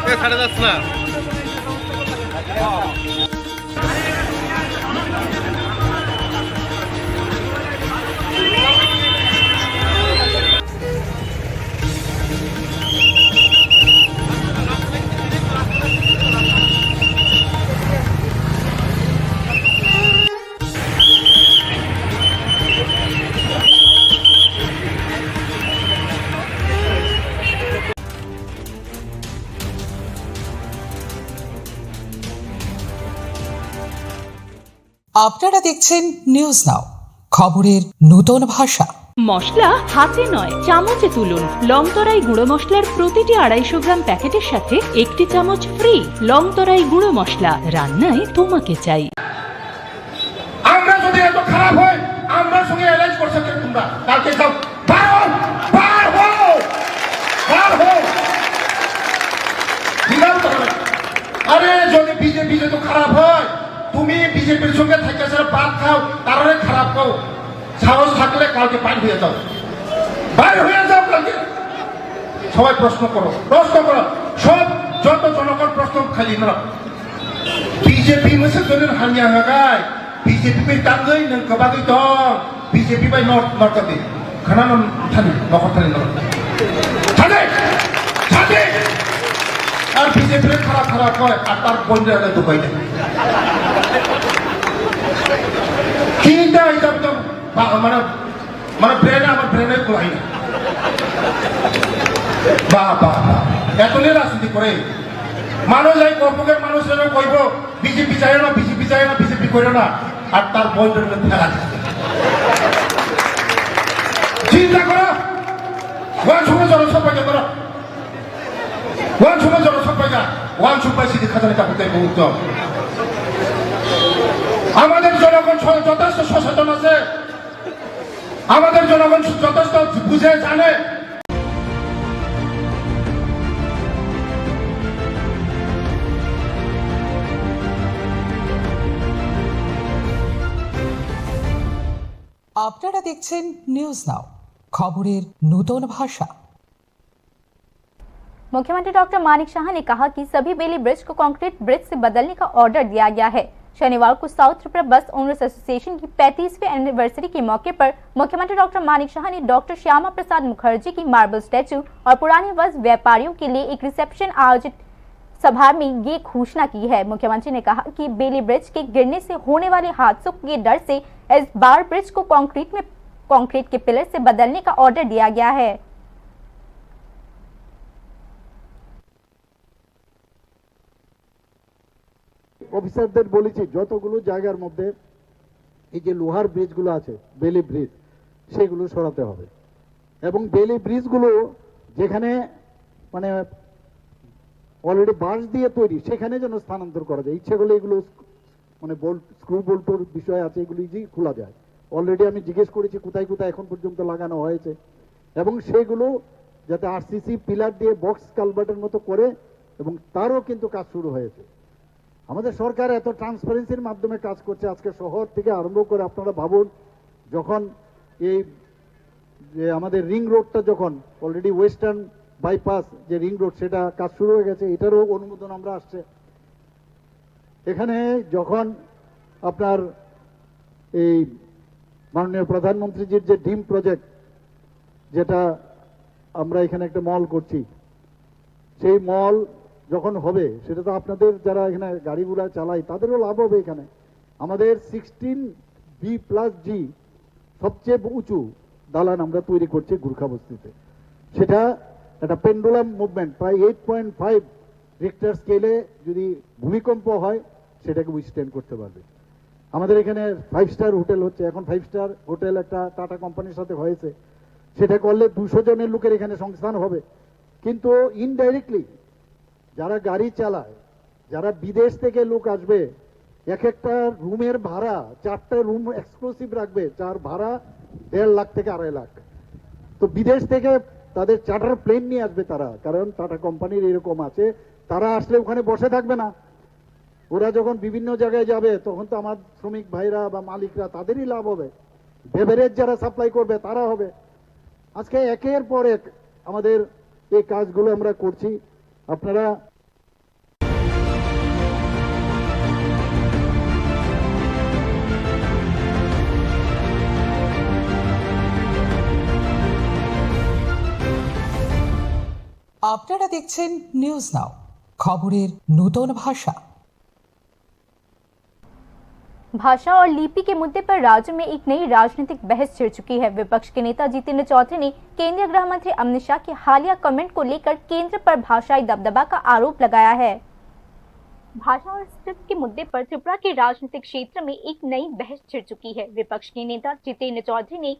এ, ছাড়ে যাস না। আপনারা দেখছেন নিউজ নাও, খবরের নূতন ভাষা। মশলা হাতে নয়, চামচে তুলুন। লংতরাই গুঁড়ো মশলার প্রতিটি আড়াইশো গ্রাম প্যাকেটের সাথে একটি চামচ ফ্রি। লংতরাই গুঁড়ো মশলা, রান্নায় তোমাকে চাই। আমরা যদি এত খারাপ হই, আমরার সঙ্গে অ্যালায়েন্স করছো কেন তোমরা? কালকে যাও, বার হও, বার হও, বার হও। বিধান তো হবে। আরে, যদি বিজেপি যদি খারাপ হয়, তুমি বিজেপির সঙ্গে থেকে সেটা ভাত খাও, তারপরে খারাপ খাও। সাহস থাকলে কালকে বাইর হয়ে যাও, বাইর হয়ে যাও কালকে। সবাই প্রশ্ন করো, প্রশ্ন করো, সব যত জনগণ প্রশ্ন খালি না। BJP mosok tongwi hamya hwnkhe, B J P bai tangwi nwng kwbagwi tong, B J P bai nor-, norjak di. Khana no thani, nokhor thani nor. Thani! Thani! Ar B J P le khara khara koi, ar tar bondera le dubai de. Kinta hitab to ba-, mane Mane brain আমার brain এ কুলাই না। বাহ, বাহ, বাহ। এত নিয়ে রাজনীতি করে। মানুষ এই কর্পোরেট মানুষ যেন কইব, "বিজেপি চাই না, বিজেপি চাই না, বিজেপি করে না।" আর তার বয়ফ্রেন্ড ফেলা দিচ্ছে। চিন্তা করো। ওয়ান সময় জনসভা করো। ওয়ান সময় জনসভা যা। ওয়ান সময় সিটি খাজানি কাপড় তাই মুহূর্ত। আমাদের জনগণ স-, যথেষ্ট সচেতন আছে। আমাদের জনগণ যথেষ্ট বুঝে জানে। আপনারা দেখছেন নিউজ নাও, খবরের নূতন ভাষা। मुख्यमंत्री डॉक्टर मानिक शाह ने कहा कि सभी बेली ब्रिज को कंक्रीट ब्रिज से बदलने का ऑर्डर दिया गया है। शनिवार को साउथ त्रिपुरा बस ओनर्स एसोसिएशन की पैंतीसवीं एनिवर्सरी के मौके पर मुख्यमंत्री डॉक्टर मानिक शाह ने डॉक्टर श्यामा प्रसाद मुखर्जी की मार्बल स्टैचू और पुरानी वस्त्र व्यापारियों के लिए एक रिसेप्शन आयोजित सभा में ये घोषणा की है। मुख्यमंत्री ने कहा कि बेली ब्रिज के गिरने से होने वाले हादसों के डर से इस बार ब्रिज को कंक्रीट में, कंक्रीट के पिलर से बदलने का ऑर्डर दिया गया है। অফিসারদের বলেছি, যতগুলো জায়গার মধ্যে এই যে লোহার ব্রিজগুলো আছে, বেলি ব্রিজ, সেগুলো সরাতে হবে। এবং বেলি ব্রিজগুলো যেখানে, মানে, অলরেডি বাঁশ দিয়ে তৈরি, সেখানে যেন স্থানান্তর করা যায়। ইচ্ছে করলে এগুলো মানে বোল্ট, স্ক্রু বোল্টর বিষয় আছে, এগুলো ইজিলি খোলা যায়। অলরেডি আমি জিজ্ঞেস করেছি কোথায় কোথায় এখন পর্যন্ত লাগানো হয়েছে, এবং সেগুলো যাতে আরসিসি পিলার দিয়ে বক্স কালভার্টের মতো করে, এবং তারও কিন্তু কাজ শুরু হয়েছে। আমাদের সরকার এত ট্রান্সপারেন্সির মাধ্যমে কাজ করছে। আজকে শহর থেকে আরম্ভ করে আপনারা ভাবুন, যখন এই যে আমাদের রিং রোডটা, যখন অলরেডি ওয়েস্টার্ন বাইপাস যে রিং রোড, সেটা কাজ শুরু হয়ে গেছে, এটারও অনুমোদন আমরা আসছে। এখানে যখন আপনার এই মাননীয় প্রধানমন্ত্রীজির যে ড্রিম প্রজেক্ট, যেটা আমরা এখানে একটা মল করছি, সেই মল যখন হবে, সেটা তো আপনাদের যারা এখানে গাড়ি ঘোড়া চালাই, তাদেরও লাভ হবে এখানে। আমাদের সিক্সটিন বি প্লাস জি সবচেয়ে উঁচু দালান আমরা তৈরি করছি গুর্খা বস্তিতে। সেটা একটা পেন্ডুলাম মুভমেন্ট, প্রায় এইট পয়েন্ট ফাইভ রিক্টার স্কেলে যদি ভূমিকম্প হয়, সেটাকে উইথস্ট্যান্ড করতে পারবে। আমাদের এখানে ফাইভ স্টার হোটেল হচ্ছে, এখন ফাইভ স্টার হোটেল একটা টাটা কোম্পানির সাথে হয়েছে। সেটা করলে দুশো জনের লোকের এখানে সংস্থান হবে। কিন্তু ইনডাইরেক্টলি যারা গাড়ি চালায়, যারা বিদেশ থেকে লোক আসবে, এক একটা রুমের ভাড়া, চারটা রুম এক্সক্লুসিভ রাখবে, যার ভাড়া দেড় লাখ থেকে আড়াই লাখ। তো বিদেশ থেকে তাদের চার্টার প্লেন নিয়ে আসবে তারা, কারণ টাটা কোম্পানির এরকম আছে। তারা আসলে ওখানে বসে থাকবে না, ওরা যখন বিভিন্ন জায়গায় যাবে, তখন তো আমার শ্রমিক ভাইরা বা মালিকরা, তাদেরই লাভ হবে, বেভারেজ যারা সাপ্লাই করবে, তারা হবে। আজকে একের পর এক আমাদের এই কাজগুলো আমরা করছি। আপনারা আপনারা দেখছেন নিউজ নাও, খবরের নূতন ভাষা। भाषा और लिपि के मुद्दे पर राज्य में एक नई राजनीतिक बहस छिड़ चुकी है। विपक्ष के नेता जितेंद्र चौधरी ने केंद्रीय गृह मंत्री अमित शाह के हालिया कमेंट को लेकर केंद्र पर भाषाई दबदबा का आरोप लगाया है। भाषा और स्क्रिप्ट के मुद्दे पर त्रिपुरा के राजनीतिक क्षेत्र में एक नई बहस छिड़ चुकी है। विपक्ष के नेता जितेंद्र चौधरी ने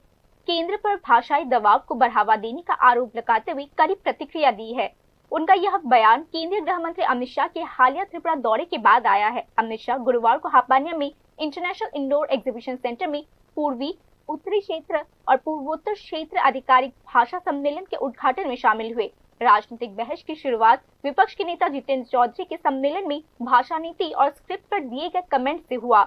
केंद्र पर भाषाई दबाव को बढ़ावा देने का आरोप लगाते हुए कड़ी प्रतिक्रिया दी है। उनका यह बयान केंद्रीय गृह मंत्री अमित शाह के हालिया त्रिपुरा दौरे के बाद आया है। अमित शाह गुरुवार को हापानिया में इंटरनेशनल इंडोर एग्जीबिशन सेंटर में पूर्वी, उत्तरी क्षेत्र और पूर्वोत्तर क्षेत्र आधिकारिक भाषा सम्मेलन के उद्घाटन में शामिल हुए। राजनीतिक बहस की शुरुआत विपक्ष के नेता जितेंद्र चौधरी के सम्मेलन में भाषा नीति और स्क्रिप्ट पर दिए गए कमेंट से हुआ।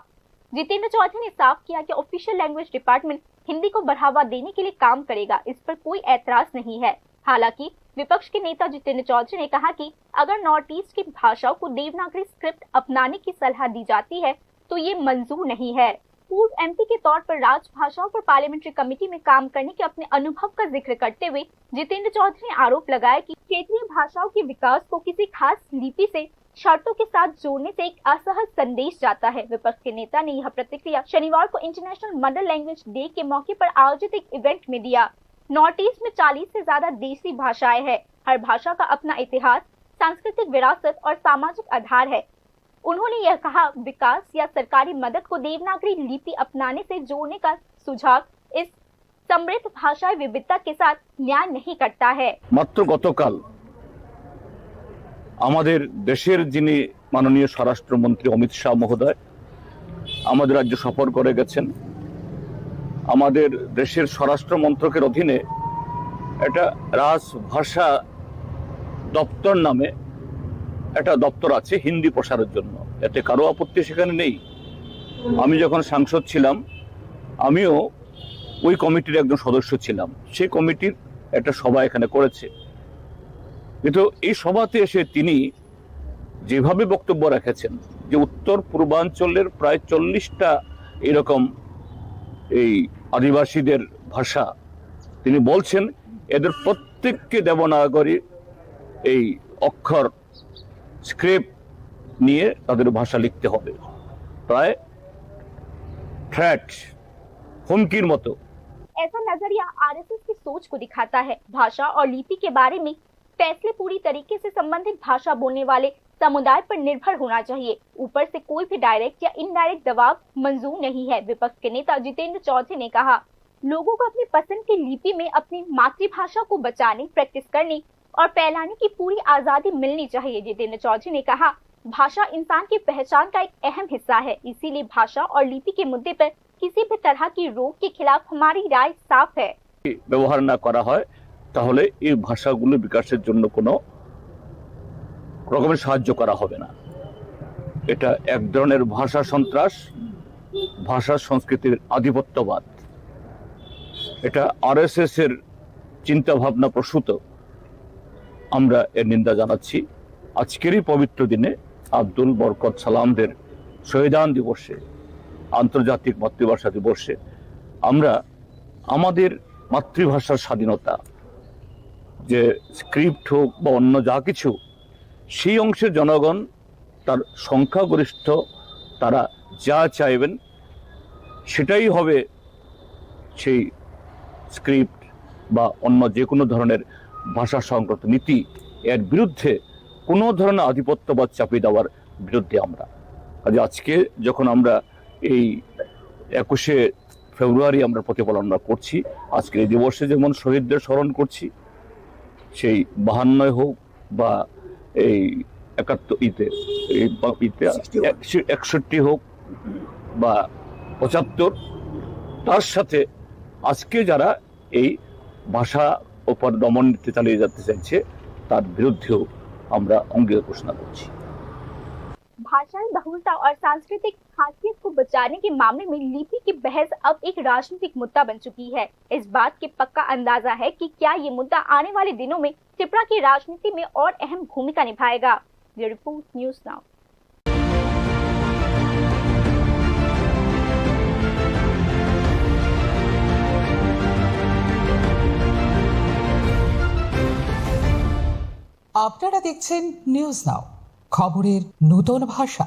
जितेंद्र चौधरी ने साफ किया कि ऑफिशियल लैंग्वेज डिपार्टमेंट हिंदी को बढ़ावा देने के लिए काम करेगा, इस पर कोई ऐतराज नहीं है। हालांकि विपक्ष के नेता जितेंद्र चौधरी ने कहा कि अगर नॉर्थ ईस्ट की भाषाओं को देवनागरी स्क्रिप्ट अपनाने की सलाह दी जाती है तो ये मंजूर नहीं है। पूर्व एमपी के तौर पर राजभाषाओं पर पार्लियामेंट्री कमेटी में काम करने के अपने अनुभव का जिक्र करते हुए जितेंद्र चौधरी ने आरोप लगाया कि क्षेत्रीय भाषाओं के विकास को किसी खास लिपि से शर्तों के साथ जोड़ने से एक असहज संदेश जाता है। विपक्ष के नेता ने यह प्रतिक्रिया शनिवार को इंटरनेशनल मदर लैंग्वेज डे के मौके पर आयोजित एक इवेंट में दिया। नॉर्थ ईस्ट में चालीस से ज्यादा देसी भाषाएं हैं। हर भाषा का अपना इतिहास, सांस्कृतिक विरासत और सामाजिक आधार है। उन्होंने यह कहा, विकास या सरकारी मदद को देवनागरी लिपि अपनाने से जोड़ने का सुझाव इस समृद्ध भाषाई विविधता के साथ न्याय नहीं करता है। মাত্র গতকাল আমাদের দেশের যিনি মাননীয় স্বরাষ্ট্রমন্ত্রী অমিত শাহ মহোদয় আমাদের রাজ্য সফর করে গেছেন। আমাদের দেশের স্বরাষ্ট্র মন্ত্রকের অধীনে একটা রাজভাষা দপ্তর নামে একটা দপ্তর আছে হিন্দি প্রসারের জন্য, এতে কারো আপত্তি সেখানে নেই। আমি যখন সাংসদ ছিলাম, আমিও ওই কমিটির একজন সদস্য ছিলাম। সেই কমিটির একটা সভা এখানে করেছে। কিন্তু এই সভাতে এসে তিনি যেভাবে বক্তব্য রেখেছেন, যে উত্তর পূর্বাঞ্চলের প্রায় চল্লিশটা এরকম এই আদিবাসীদের ভাষা, তিনি বলছেন এদের প্রত্যেককে দেবনাগরী এই অক্ষর স্ক্রিপ্ট নিয়ে তাদের ভাষা লিখতে হবে। প্রায় থ্রেট, হুমকির মতো। ऐसा नजरिया आरएसएस की सोच को दिखाता है। भाषा और लिपि के बारे में फैसले पूरी तरीके से संबंधित भाषा बोलने वाले समुदाय पर निर्भर होना चाहिए। ऊपर से कोई भी डायरेक्ट या इनडायरेक्ट दबाव मंजूर नहीं है। विपक्ष के नेता जितेंद्र चौधरी ने कहा, लोगों को अपनी पसंद की लिपि में अपनी मातृभाषा को बचाने, प्रैक्टिस करने और फैलाने की पूरी आजादी मिलनी चाहिए। जितेंद्र चौधरी ने कहा, भाषा इंसान की पहचान का एक अहम हिस्सा है, इसीलिए भाषा और लिपि के मुद्दे पर किसी भी तरह की रोक के खिलाफ हमारी राय साफ है। ব্যবহার না করা হয়, তাহলে এই ভাষাগুলো বিকাশের জন্য কোনো রকমের সাহায্য করা হবে না। এটা এক ধরনের ভাষা সন্ত্রাস, ভাষা সংস্কৃতির আধিপত্যবাদ। এটা আরএসএস এর চিন্তাভাবনা প্রসূত। আমরা এর নিন্দা জানাচ্ছি। আজকের এই পবিত্র দিনে আব্দুল বরকত সালামদের শহীদান দিবসে, আন্তর্জাতিক মাতৃভাষা দিবসে আমরা আমাদের মাতৃভাষার স্বাধীনতা, যে স্ক্রিপ্ট হোক বা অন্য যা কিছু, সেই অংশের জনগণ তার সংখ্যাগরিষ্ঠ, তারা যা চাইবেন সেটাই হবে সেই স্ক্রিপ্ট বা অন্য যে কোনো ধরনের ভাষা সংক্রান্ত নীতি, এর বিরুদ্ধে কোনো ধরনের আধিপত্যবাদ চাপিয়ে দেওয়ার বিরুদ্ধে আমরা। কাজে আজকে যখন আমরা এই একুশে ফেব্রুয়ারি আমরা প্রতিপালন আমরা করছি, আজকের এই দিবসে যেমন শহীদদের স্মরণ করছি, সেই বাহান্নয় হোক বা এই একাত্তর ইতে, এই বা ইতে একষট্টি হোক বা পঁচাত্তর, তার সাথে আজকে যারা এই ভাষা উপর দমন নীতি চালিয়ে যেতে চাইছে, তার বিরুদ্ধেও আমরা অঙ্গীকার ঘোষণা করছি। भाषाई बहुलता और सांस्कृतिक खासियत को बचाने के मामले में लिपि की बहस अब एक राजनीतिक मुद्दा बन चुकी है। इस बात के पक्का अंदाजा है कि क्या ये मुद्दा आने वाले दिनों में त्रिपुरा की राजनीति में और अहम भूमिका निभाएगा। Bureau report, news now. আপনারা দেখছেন নিউজ নাও, খবরের নূতন ভাষা।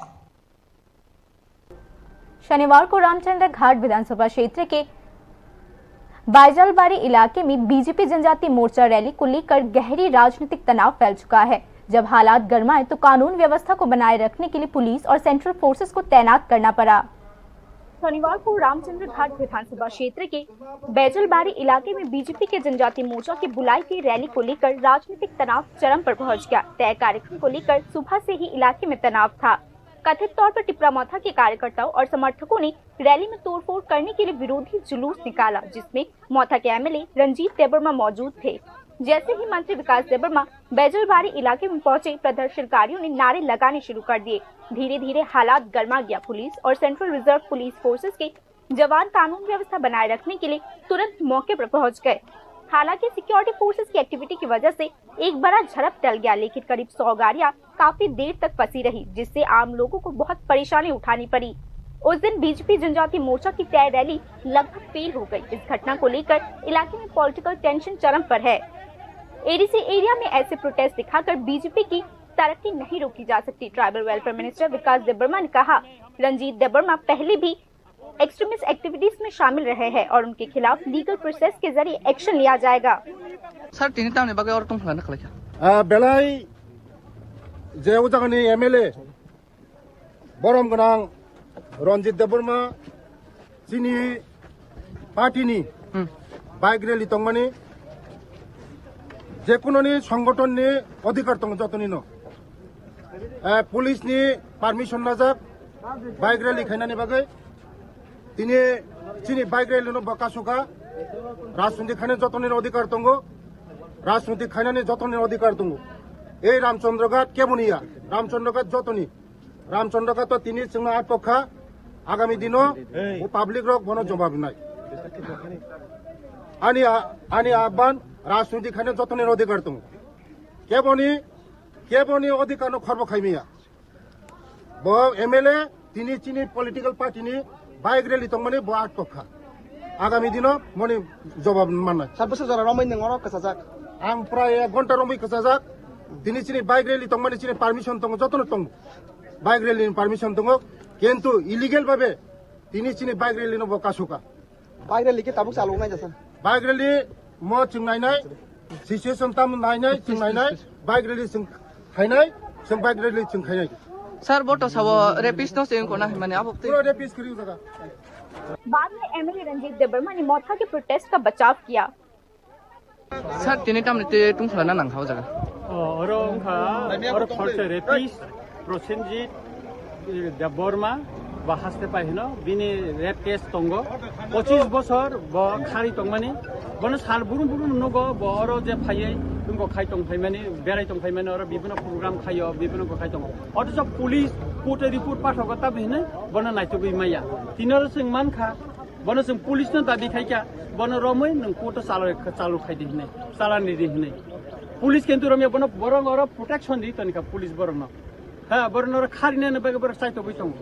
शनिवार को रामचंद्र घाट विधानसभा क्षेत्र के बैजलबारी इलाके में बीजेपी जनजाति मोर्चा रैली को लेकर गहरी राजनीतिक तनाव फैल चुका है। जब हालात गर्माए तो कानून व्यवस्था को बनाए रखने के लिए पुलिस और सेंट्रल फोर्सेस को तैनात करना पड़ा। शनिवार को रामचंद्र घाट विधानसभा क्षेत्र के बैजलबारी इलाके में बीजेपी के जनजाति मोर्चा की बुलाई गई रैली को लेकर राजनीतिक तनाव चरम पर पहुंच गया। तय कार्यक्रम को लेकर सुबह से ही इलाके में तनाव था। कथित तौर पर टिपरा मोथा के कार्यकर्ताओं और समर्थकों ने रैली में तोड़फोड़ करने के लिए विरोधी जुलूस निकाला, जिसमें मोथा के एमएलए रंजीत देबबर्मा मौजूद थे। जैसे ही मंत्री विकास देबबर्मा बैजलबारी इलाके में पहुंचे, प्रदर्शनकारियों ने नारे लगाने शुरू कर दिए। धीरे धीरे हालात गर्मा गया। पुलिस और सेंट्रल रिजर्व पुलिस फोर्सेस के जवान कानून व्यवस्था बनाए रखने के लिए तुरंत मौके पर पहुंच गए। हालांकि सिक्योरिटी फोर्सेस की एक्टिविटी की वजह से एक बड़ा झड़प टल गया, लेकिन करीब सौ गाड़ियां काफी देर तक फंसी रही, जिससे आम लोगों को बहुत परेशानी उठानी पड़ी। उस दिन बीजेपी जनजाति मोर्चा की तय रैली लगभग फेल हो गई। इस घटना को लेकर इलाके में पॉलिटिकल टेंशन चरम पर है। एडीसी एरिया में ऐसे प्रोटेस्ट दिखाकर बीजेपी की तरक्की नहीं रोकी जा सकती। ट्राइबल वेलफेयर मिनिस्टर विकास देबबर्मा ने कहा, रंजीत देबबर्मा पहले भी एक्सट्रीमिस्ट एक्टिविटीज में शामिल रहे हैं और उनके खिलाफ लीगल प्रोसेस के जरिए एक्शन लिया जाएगा। Sir, tini tamni bagwi oro tongthokna khlai kha? Ah, belai je o jagani M L A borom gwnang Ranjit Debbarma chini party ni bike rally tongmani, je kunoni songothon ni odhikar tongo jotoni no. Eh, police ni permission najak bike rally khainani bagwi. Tini chini bike rally no bo kasukha. Rajniti khaina jotoni odhikar tongo. Rajniti khainani jotoni odhikar tongo. Ei Ramchandra Ghat keboni ya? Ramchandra Ghat jotoni. Ramchandra Ghat to tini chwngno atok kha. Agami dino o public rok bono jobab nai. Ani a-, ani aban rajniti khaina jotoni odhikar tongo. Keboni, keboni odhikar no khorbo khaimiya. Bo M L A tini chini political party ni bike rally tongmani bo atok kha. Agami dino moni jobab mannai. Sir, bwswk jora romwi nwng oro kwchajak? Ang prai ek ghonta romwi kwchajak. Tini chini bike rally tongmani chini permission tongo, jotono tongo. Bike rally ni permission tongo. Kintu illegal babe tini chini bike rally no bo kasukha. Bike rally khe tabuk chalok nai jasa? Bike rally mo chwng nainai, situation tam nainai, chwng nainai, bike rally chwng khainai, chwng bike rally chwng khainai. Sir, bo to sabo rapist no se wngkona hwnmani abo twi. Puro rapist kwrwi jaga. बाद में एमएलए रंजीत देबबर्मा ने मोथा के प्रोटेस्ट का बचाव किया। Sir, tini tamni twi tungthla na nang hao jaga? O, oro wngkha, oro thorse rapist, Prosenjit, eh, Debbarma, ba haste pai hino, bini rape case tongo. Pochis bosor bo khari tongmani. Bono sal burum burum nugo, bo oro je phaiwi, wngkha khai tong phaimani, berai tong phaimani, oro bibino program khaio, bibino ko khai tongo. Othocho police court-o report pathogo tabi hinwi, bono naitugwi maya. Tini oro chwng mankha, Bono chwng police no dabi khai kha, bono romwi nwng court o chalo, chalo khai di hinwi, chalani di hinwi. Police kintu romya bono borok oro protection di toni kha police borok no. Ha, borok no oro kharinani bagwi borok chaitogwi tongo.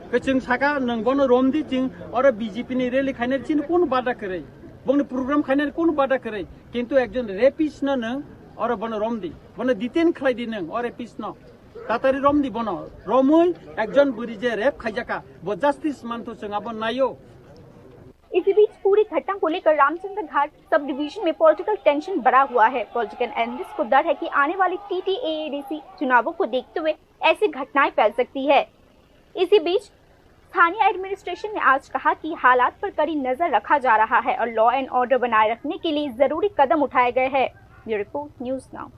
Khe chwng saka nwng bono rom di, chwng oro B J P ni rally khainani chini kunu bada kwrwi. Bongni program khainani kunu bada kwrwi. Kintu ekjon rapist no nwng oro bono rom di. Bono detain khlai di nwng o rapist no. Tatari romdi bono. Romwi ekjon bwrwi je rape khaijaka, bo justice manthu chwng abo naio. इसी बीच पूरी घटना को लेकर रामचंद्र घाट sub division में political tension बढ़ा हुआ है। Political analyst को डर है कि आने वाले टीटीएएडीसी चुनावों को देखते हुए ऐसी घटनाएं फैल सकती है। इसी बीच स्थानीय एडमिनिस्ट्रेशन ने आज कहा कि हालात पर कड़ी नजर रखा जा रहा है और लॉ एंड ऑर्डर बनाए रखने के लिए जरूरी कदम उठाए गए हैं। Bureau report, news now.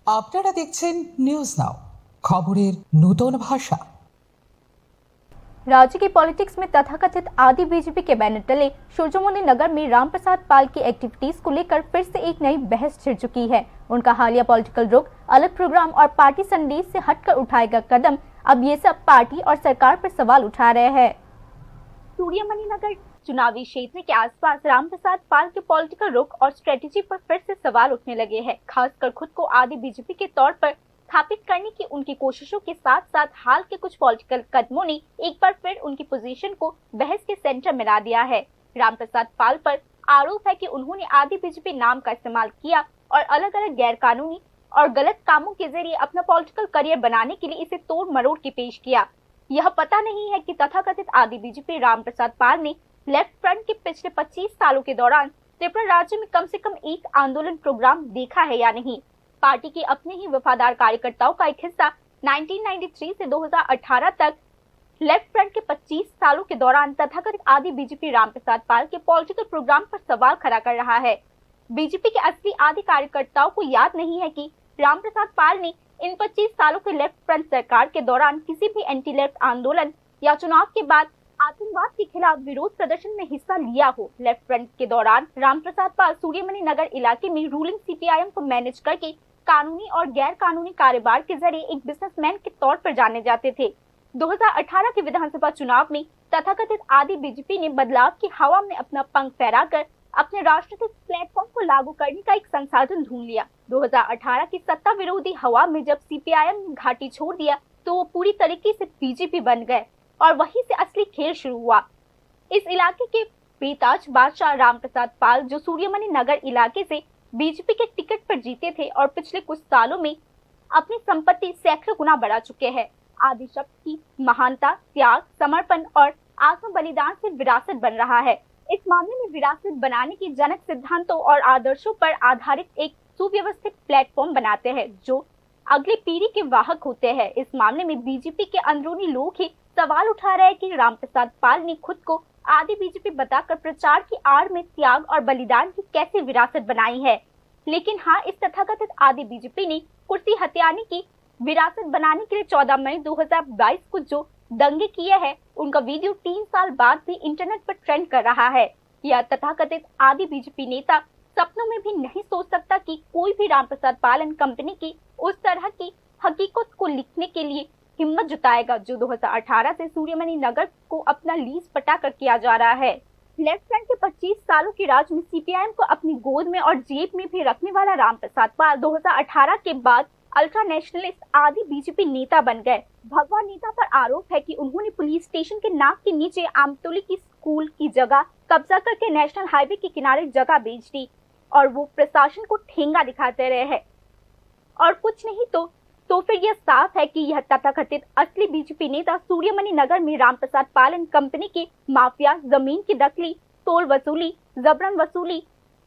আপনারা দেখছেন নিউজ নাও, খবরের নূতন ভাষা। राज्य की पॉलिटिक्स में तथाकथित आदि बीजेपी के बैनर तले सूर्यमुनि नगर में रामप्रसाद पाल की एक्टिविटीज को लेकर फिर से एक नई बहस छिड़ चुकी है। उनका हालिया पॉलिटिकल रुख, अलग प्रोग्राम और पार्टी संदेश से हटकर उठाए गए कदम, अब ये सब पार्टी और सरकार पर सवाल उठा रहे हैं। सूर्यमणि नगर चुनावी क्षेत्र के आसपास रामप्रसाद पाल के पॉलिटिकल रुख और स्ट्रेटजी पर फिर से सवाल उठने लगे हैं, खासकर खुद को आदि बीजेपी के तौर पर स्थापित करने की उनकी कोशिशों के साथ साथ हाल के कुछ पॉलिटिकल कदमों ने एक बार फिर उनकी पोजीशन को बहस के सेंटर में ला दिया है। रामप्रसाद पाल पर आरोप है कि उन्होंने आदि बीजेपी नाम का इस्तेमाल किया और अलग-अलग गैर कानूनी और गलत कामों के जरिए अपना पॉलिटिकल करियर बनाने के लिए इसे तोड़ मरोड़ के पेश किया। यह पता नहीं है कि तथाकथित आदि बीजेपी रामप्रसाद पाल ने लेफ्ट फ्रंट के पिछले पच्चीस सालों के दौरान त्रिपुरा राज्य में कम से कम एक आंदोलन प्रोग्राम देखा है या नहीं। पार्टी के अपने ही वफादार कार्यकर्ताओं का एक हिस्सा नाइनटीन नाइंटी थ्री से दो हज़ार अठारह तक लेफ्ट फ्रंट के पच्चीस सालों के दौरान तथाकथित आदि बीजेपी रामप्रसाद पाल के पॉलिटिकल प्रोग्राम पर सवाल खड़ा कर रहा है। बीजेपी के असली आदि कार्यकर्ताओं को याद नहीं है कि रामप्रसाद पाल ने इन पच्चीस सालों के लेफ्ट फ्रंट सरकार के दौरान किसी भी एंटी लेफ्ट आंदोलन या चुनाव के बाद आतंकवाद के खिलाफ विरोध प्रदर्शन में हिस्सा लिया हो। लेफ्ट फ्रंट के दौरान रामप्रसाद पाल सूर्यमणि नगर इलाके में रूलिंग सीपीआईएम को मैनेज करके कानूनी और गैर कानूनी कारोबार के जरिए एक बिजनेसमैन के तौर पर जाने जाते थे। दो हज़ार अठारह के विधानसभा चुनाव में तथाकथित आदि बीजेपी ने बदलाव की हवा में अपना पंख फहराकर अपने राजनीतिक प्लेटफॉर्म को लागू करने का एक संसाधन ढूंढ लिया। दो हज़ार अठारह की सत्ता विरोधी हवा में जब सीपीआईएम ने घाटी छोड़ दिया, तो वो पूरी तरीके से बीजेपी बन गए और वहीं से असली खेल शुरू हुआ। इस इलाके के बेताज बादशाह रामप्रसाद पाल, जो सूर्यमणि नगर इलाके से बीजेपी के टिकट पर जीते थे और पिछले कुछ सालों में अपनी संपत्ति सैकड़ों गुना बढ़ा चुके हैं, आदि शब्द की महानता, त्याग, समर्पण और आत्म बलिदान से विरासत बन रहा है। इस मामले में विरासत बनाने के जनक सिद्धांतों और आदर्शों पर आधारित एक सुव्यवस्थित प्लेटफॉर्म बनाते हैं, जो अगली पीढ़ी के वाहक होते हैं। इस मामले में बीजेपी के अंदरूनी लोग ही सवाल उठा रहे हैं कि रामप्रसाद पाल ने खुद को आदि बीजेपी बताकर प्रचार की आड़ में त्याग और बलिदान की कैसे विरासत बनाई है। लेकिन हाँ, इस तथाकथित आदि बीजेपी ने कुर्सी हथियाने की विरासत बनाने के लिए चौदह मई दो हज़ार बाईस को जो दंगे किए हैं, उनका वीडियो तीन साल बाद भी इंटरनेट पर ट्रेंड कर रहा है। यह तथाकथित आदि बीजेपी नेता सपनों में भी नहीं सोच सकता कि कोई भी रामप्रसाद पाल एंड कंपनी की उस तरह की हकीकत को लिखने के लिए हिम्मत जुटाएगा, जो दो हज़ार अठारह से सूर्यमणि नगर को अपना लीज पटा कर किया जा रहा है। लेफ्ट फ्रंट के पच्चीस सालों के राज में सीपीआईएम को अपनी गोद में और जेब में भी रखने वाला रामप्रसाद पाल दो हज़ार अठारह के बाद अल्ट्रा नेशनलिस्ट आदि बीजेपी नेता बन गए। भगवा नेता पर आरोप है कि उन्होंने पुलिस स्टेशन के नाक के नीचे आमतौली की स्कूल की जगह कब्जा करके नेशनल हाईवे के किनारे जगह बेच दी और वो प्रशासन को ठेंगा दिखाते रहे हैं। और कुछ नहीं तो, तो फिर यह साफ है कि यह तथाकथित असली बीजेपी नेता सूर्यमणि नगर में रामप्रसाद पाल एंड कंपनी के माफिया, जमीन की दखली, टोल वसूली, जबरन वसूली,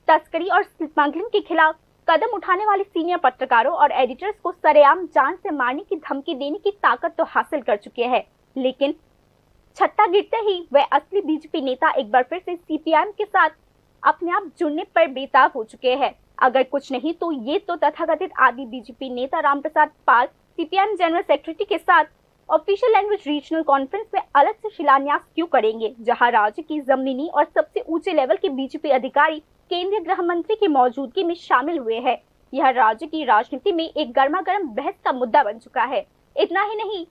तस्करी और स्मगलिंग के खिलाफ कदम उठाने वाले सीनियर पत्रकारों और एडिटर्स को सरेआम जान से मारने की धमकी देने की ताकत तो हासिल कर चुके हैं, लेकिन छत्ता गिरते ही वह असली बीजेपी नेता एक बार फिर से सीपीआईएम के साथ अपने आप जुड़ने पर बेताब हो चुके हैं। अगर कुछ नहीं तो ये तो तथाकथित आदि बीजेपी नेता रामप्रसाद पाल सीपीआईएम जनरल सेक्रेटरी के साथ ऑफिशियल लैंग्वेज रीजनल कॉन्फ्रेंस में अलग से शिलान्यास क्यों करेंगे, जहां राज्य की जमीनी और सबसे ऊंचे लेवल के बीजेपी अधिकारी केंद्रीय गृह मंत्री की मौजूदगी में शामिल हुए हैं। यह राज्य की राजनीति में एक गर्मा गर्म बहस का मुद्दा बन चुका है। इतना ही नहीं,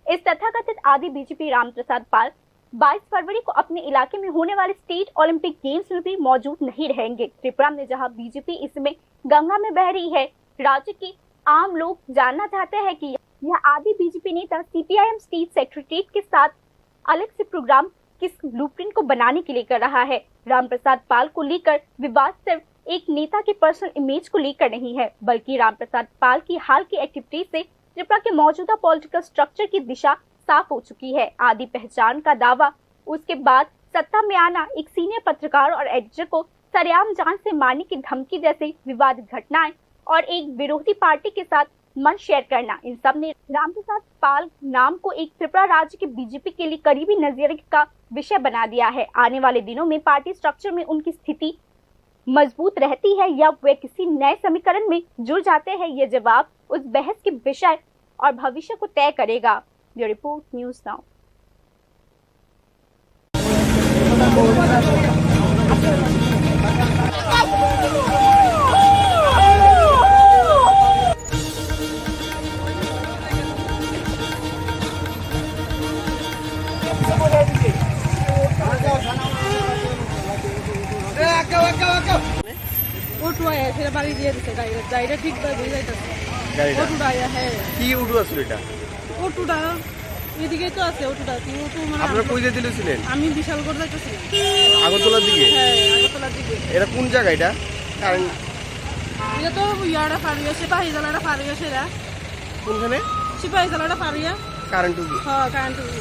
इस तथाकथित आदि बीजेपी रामप्रसाद पाल बाईस फरवरी को अपने इलाके में होने वाले स्टेट ओलंपिक गेम्स में भी मौजूद नहीं रहेंगे। त्रिपुरा में जहां बीजेपी इस समय गंगा में बह रही है, राज्य के आम लोग जानना चाहते हैं कि यह आदि बीजेपी नेता सीपीआईएम स्टेट सेक्रेटरीट के साथ अलग से प्रोग्राम किस ब्लूप्रिंट को बनाने के लिए कर रहा है। रामप्रसाद पाल को लेकर विवाद सिर्फ एक नेता के पर्सनल इमेज को लेकर नहीं है, बल्कि रामप्रसाद पाल की हाल की एक्टिविटी से त्रिपुरा के मौजूदा पॉलिटिकल स्ट्रक्चर की दिशा साफ हो चुकी है। आदि पहचान का दावा, उसके बाद सत्ता में आना, एक सीनियर पत्रकार और एडिटर को सरेआम जान से मारने की धमकी जैसी विवादित घटनाएं और एक विरोधी पार्टी के साथ मंच शेयर करना, इन सब ने रामप्रसाद पाल नाम को एक त्रिपुरा राज्य के बीजेपी के लिए करीबी नजरिए का विषय बना दिया है। आने वाले दिनों में पार्टी स्ट्रक्चर में उनकी स्थिति मजबूत रहती है या वे किसी नए समीकरण में जुड़ जाते हैं, ये जवाब उस बहस के विषय और भविष्य को तय करेगा। Bureau report, news now. Auto আয়া, সেটা বাড়ি দিয়ে দিছে ডাইরেক্ট, ডাইরেক্ট ঠিক বাড়ি যাইতেছে। গাড়িটা? অটোটা আয়া, হ্যাঁ। কি অটো আছিল এটা? অটোটা এদিকে তো আছে, অটোটা। কি অটো মানে আপনারা আমরা কই যাইতে লইছিলেন? আমি বিশালগড় যাইতেছি। আগরতলার দিকে? হ্যাঁ, আগরতলার দিকে। এটা কোন জায়গা এটা? কারণ এটা তো ইয়ারা ফারিয়া, সিপাহী জালারা ফারিয়া সেরা। কোনখানে? সিপাহী জালারা ফারিয়া। কারেন্ট উঠে? হ্যাঁ, কারেন্ট উঠে।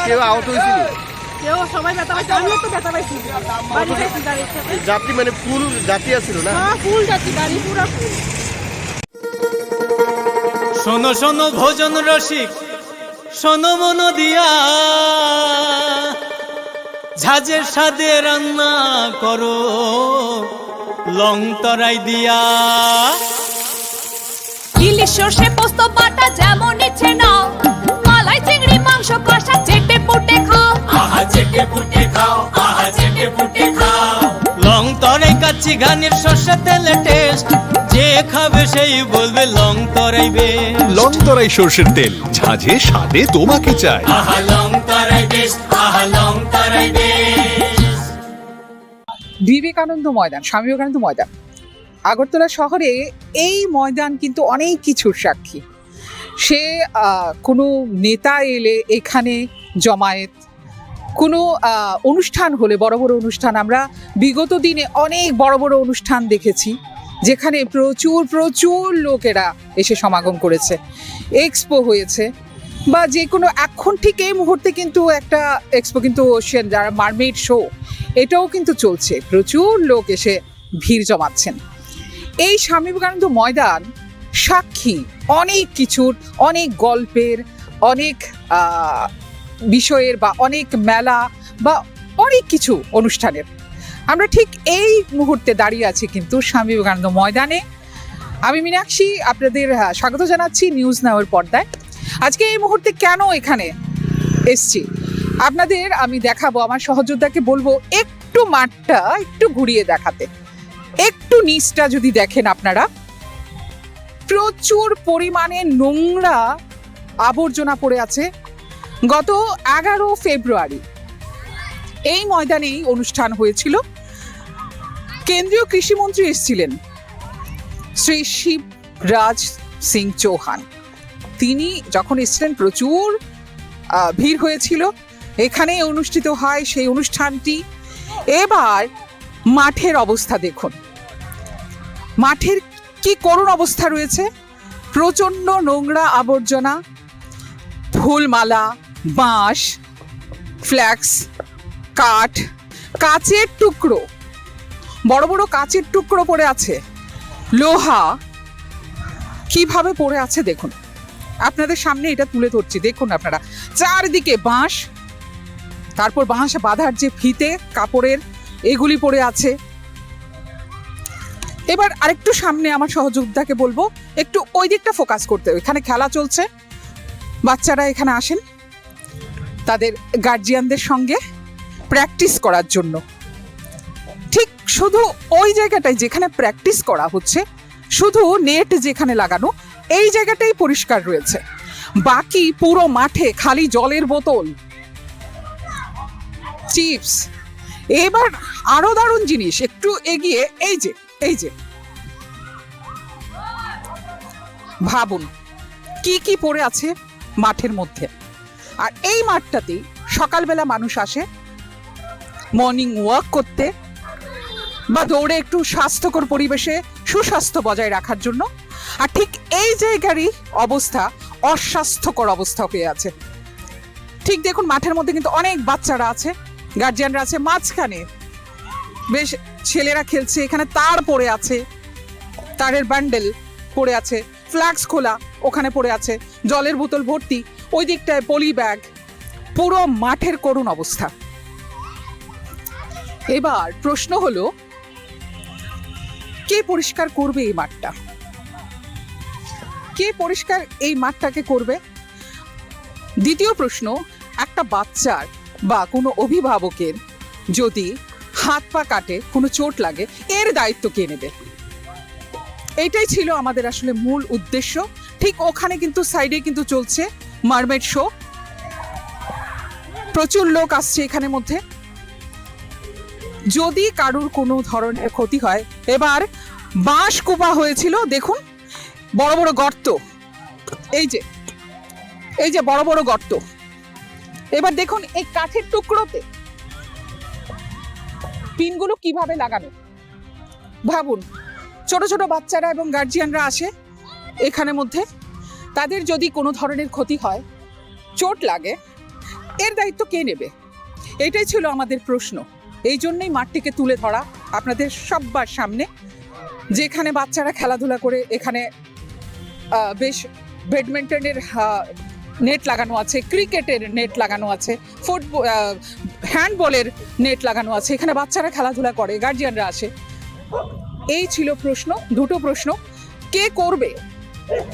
কেউ আহত হয়েছিল? কেউ, সবাই ব্যথা পাইছে, আমিও তো ব্যথা পাইছি। বাড়ি গেছি গাড়ির সাথে। যাত্রী মানে ফুল যাত্রী আছিল না? হ্যাঁ, ফুল যাত্রী, গাড়ি পুরা ফুল। শোনো শোনো ভোজন রসিক, শোনো মন দিয়া, ঝাঁঝের স্বাদে রান্না করো লং তরাই দিয়া। ইলিশ সর্ষে পোস্ত বাটা যেমন ইচ্ছে নাও, মালাই চিংড়ি মাংস কষা চেটে পুটে খাও। আহা চেটে পুটে খাও, আহা চেটে পুটে খাও। লং তরাই কাচ্চি ঘানির সর্ষে তেলে টেস্ট, যে খাবে সেই বলবে লং তরাই বেস্ট। লং তরাই সর্ষের তেল, ঝাঁঝে স্বাদে তোমাকে চাই। আহা লং তরাই বেস্ট, আহা লং তরাই বেস্ট। বিবেকানন্দ ময়দান, স্বামী বিবেকানন্দ ময়দান, আগরতলা শহরে এই ময়দান কিন্তু অনেক কিছুর সাক্ষী। সে, আহ, কোনো নেতা এলে এখানে জমায়েত, কোনো, আহ, অনুষ্ঠান হলে, বড় বড় অনুষ্ঠান, আমরা বিগত দিনে অনেক বড় বড় অনুষ্ঠান দেখেছি, যেখানে প্রচুর, প্রচুর লোকেরা এসে সমাগম করেছে, এক্সপো হয়েছে, বা যে কোনো, এখন ঠিক এই মুহূর্তে কিন্তু একটা এক্সপো কিন্তু ওশিয়ান, যারা মারমেইড শো, এটাও কিন্তু চলছে, প্রচুর লোক এসে ভিড় জমাচ্ছেন। এই স্বামী বিবেকানন্দ ময়দান সাক্ষী অনেক কিছুর, অনেক গল্পের, অনেক, আহ, বিষয়ের বা অনেক মেলা বা অনেক কিছু অনুষ্ঠানের। আমরা ঠিক এই মুহূর্তে দাঁড়িয়ে আছি কিন্তু স্বামী বিবেকানন্দ ময়দানে। আমি মীনাক্ষী, আপনাদের, আহ, স্বাগত জানাচ্ছি নিউজ নাওয়ের পর্দায়। আজকে এই মুহূর্তে কেন এখানে এসছি, আপনাদের আমি দেখাবো। আমার সহযোদ্ধাকে বলবো একটু মাঠটা একটু ঘুরিয়ে দেখাতে। একটু নিচটা যদি দেখেন আপনারা, প্রচুর পরিমাণে নোংরা আবর্জনা পড়ে আছে। গত এগারো ফেব্রুয়ারি এই ময়দানেই অনুষ্ঠান হয়েছিল। কেন্দ্রীয় কৃষিমন্ত্রী এসেছিলেন, শ্রী শিবরাজ সিং চৌহান। তিনি যখন এসেছিলেন, প্রচুর, আহ, ভিড় হয়েছিল। এখানেই অনুষ্ঠিত হয় সেই অনুষ্ঠানটি। এবার মাঠের অবস্থা দেখুন, মাঠের কি করুণ অবস্থা রয়েছে। প্রচণ্ড নোংরা আবর্জনা, ফুলমালা, বাঁশ, ফ্ল্যাক্স, কাঠ, কাচের টুকরো, বড় বড় কাচের টুকরো পড়ে আছে, লোহা কিভাবে পড়ে আছে দেখুন। আপনাদের সামনে এটা তুলে ধরছি, দেখুন আপনারা, চারদিকে বাঁশ, তারপর বাঁশ বাঁধার যে ফিতে কাপড়ের, এগুলি পড়ে আছে। এবার আরেকটু সামনে আমার সহযোদ্ধাকে বলবো একটু ওই দিকটা ফোকাস করতে, এখানে খেলা চলছে, বাচ্চারা এখানে আসেন তাদের গার্জিয়ানদের সঙ্গে প্র্যাকটিস করার জন্য। ঠিক শুধু ওই জায়গাটায় যেখানে প্র্যাকটিস করা হচ্ছে, শুধু নেট যেখানে লাগানো, এই জায়গাটাই পরিষ্কার রয়েছে, বাকি পুরো মাঠে খালি জলের বোতল, চিপস। এবার আরো দারুণ জিনিস, একটু এগিয়ে এই যে, এই যে, ভাবুন কি কি পড়ে আছে মাঠের মধ্যে। আর এই মাঠটাতেই সকালবেলা মানুষ আসে মর্নিং ওয়াক করতে, বা দৌড়ে একটু স্বাস্থ্যকর পরিবেশে সুস্বাস্থ্য বজায় রাখার জন্য। আর ঠিক এই জায়গারই অবস্থা অস্বাস্থ্যকর অবস্থা হয়ে আছে। ঠিক দেখুন, মাঠের মধ্যে কিন্তু অনেক বাচ্চারা আছে, গার্জিয়ানরা আছে, মাঝখানে বেশ ছেলেরা খেলছে, এখানে তার পড়ে আছে, তারের বান্ডেল পড়ে আছে, ফ্লাক্স খোলা ওখানে পড়ে আছে, জলের বোতল ভর্তি, ওই দিকটায় পলি ব্যাগ, পুরো মাঠের করুণ অবস্থা। এবার প্রশ্ন হলো, কে পরিষ্কার করবে এই মাঠটা? কে পরিষ্কার এই মাঠটাকে করবে? দ্বিতীয় প্রশ্ন, একটা বাচ্চার বা কোনো অভিভাবকের যদি হাত পা কাটে, কোনো চোট লাগে, এর দায়িত্ব কে নেবে? এটাই ছিল আমাদের আসলে মূল উদ্দেশ্য। ঠিক ওখানে কিন্তু সাইডে কিন্তু চলছে মারমেড শো, প্রচুর লোক আসছে এখানে মধ্যে। যদি কারুর কোনো ধরনের ক্ষতি হয়, এবার বাঁশ কোপা হয়েছিল, দেখুন বড় বড় গর্ত, এই যে, এই যে বড় বড় গর্ত। এবার দেখুন এই কাঠের টুকরোতে পিনগুলো কিভাবে লাগানো। ভাবুন, ছোট ছোট বাচ্চারা এবং গার্জিয়ানরা আসে এখানে মধ্যে, তাদের যদি কোনো ধরনের ক্ষতি হয়, চোট লাগে, এর দায়িত্ব কে নেবে? এটাই ছিল আমাদের প্রশ্ন। এই জন্যই মাঠটিকে তুলে ধরা আপনাদের সবার সামনে, যেখানে বাচ্চারা খেলাধুলা করে, এখানে আহ, বেশ ব্যাডমিন্টনের, আহ, নেট লাগানো আছে, ক্রিকেটের নেট লাগানো আছে, ফুটবল, আহ, হ্যান্ডবলের নেট লাগানো আছে, এখানে বাচ্চারা খেলাধুলা করে, গার্জিয়ানরা আসে। এই ছিল প্রশ্ন, দুটো প্রশ্ন, কে করবে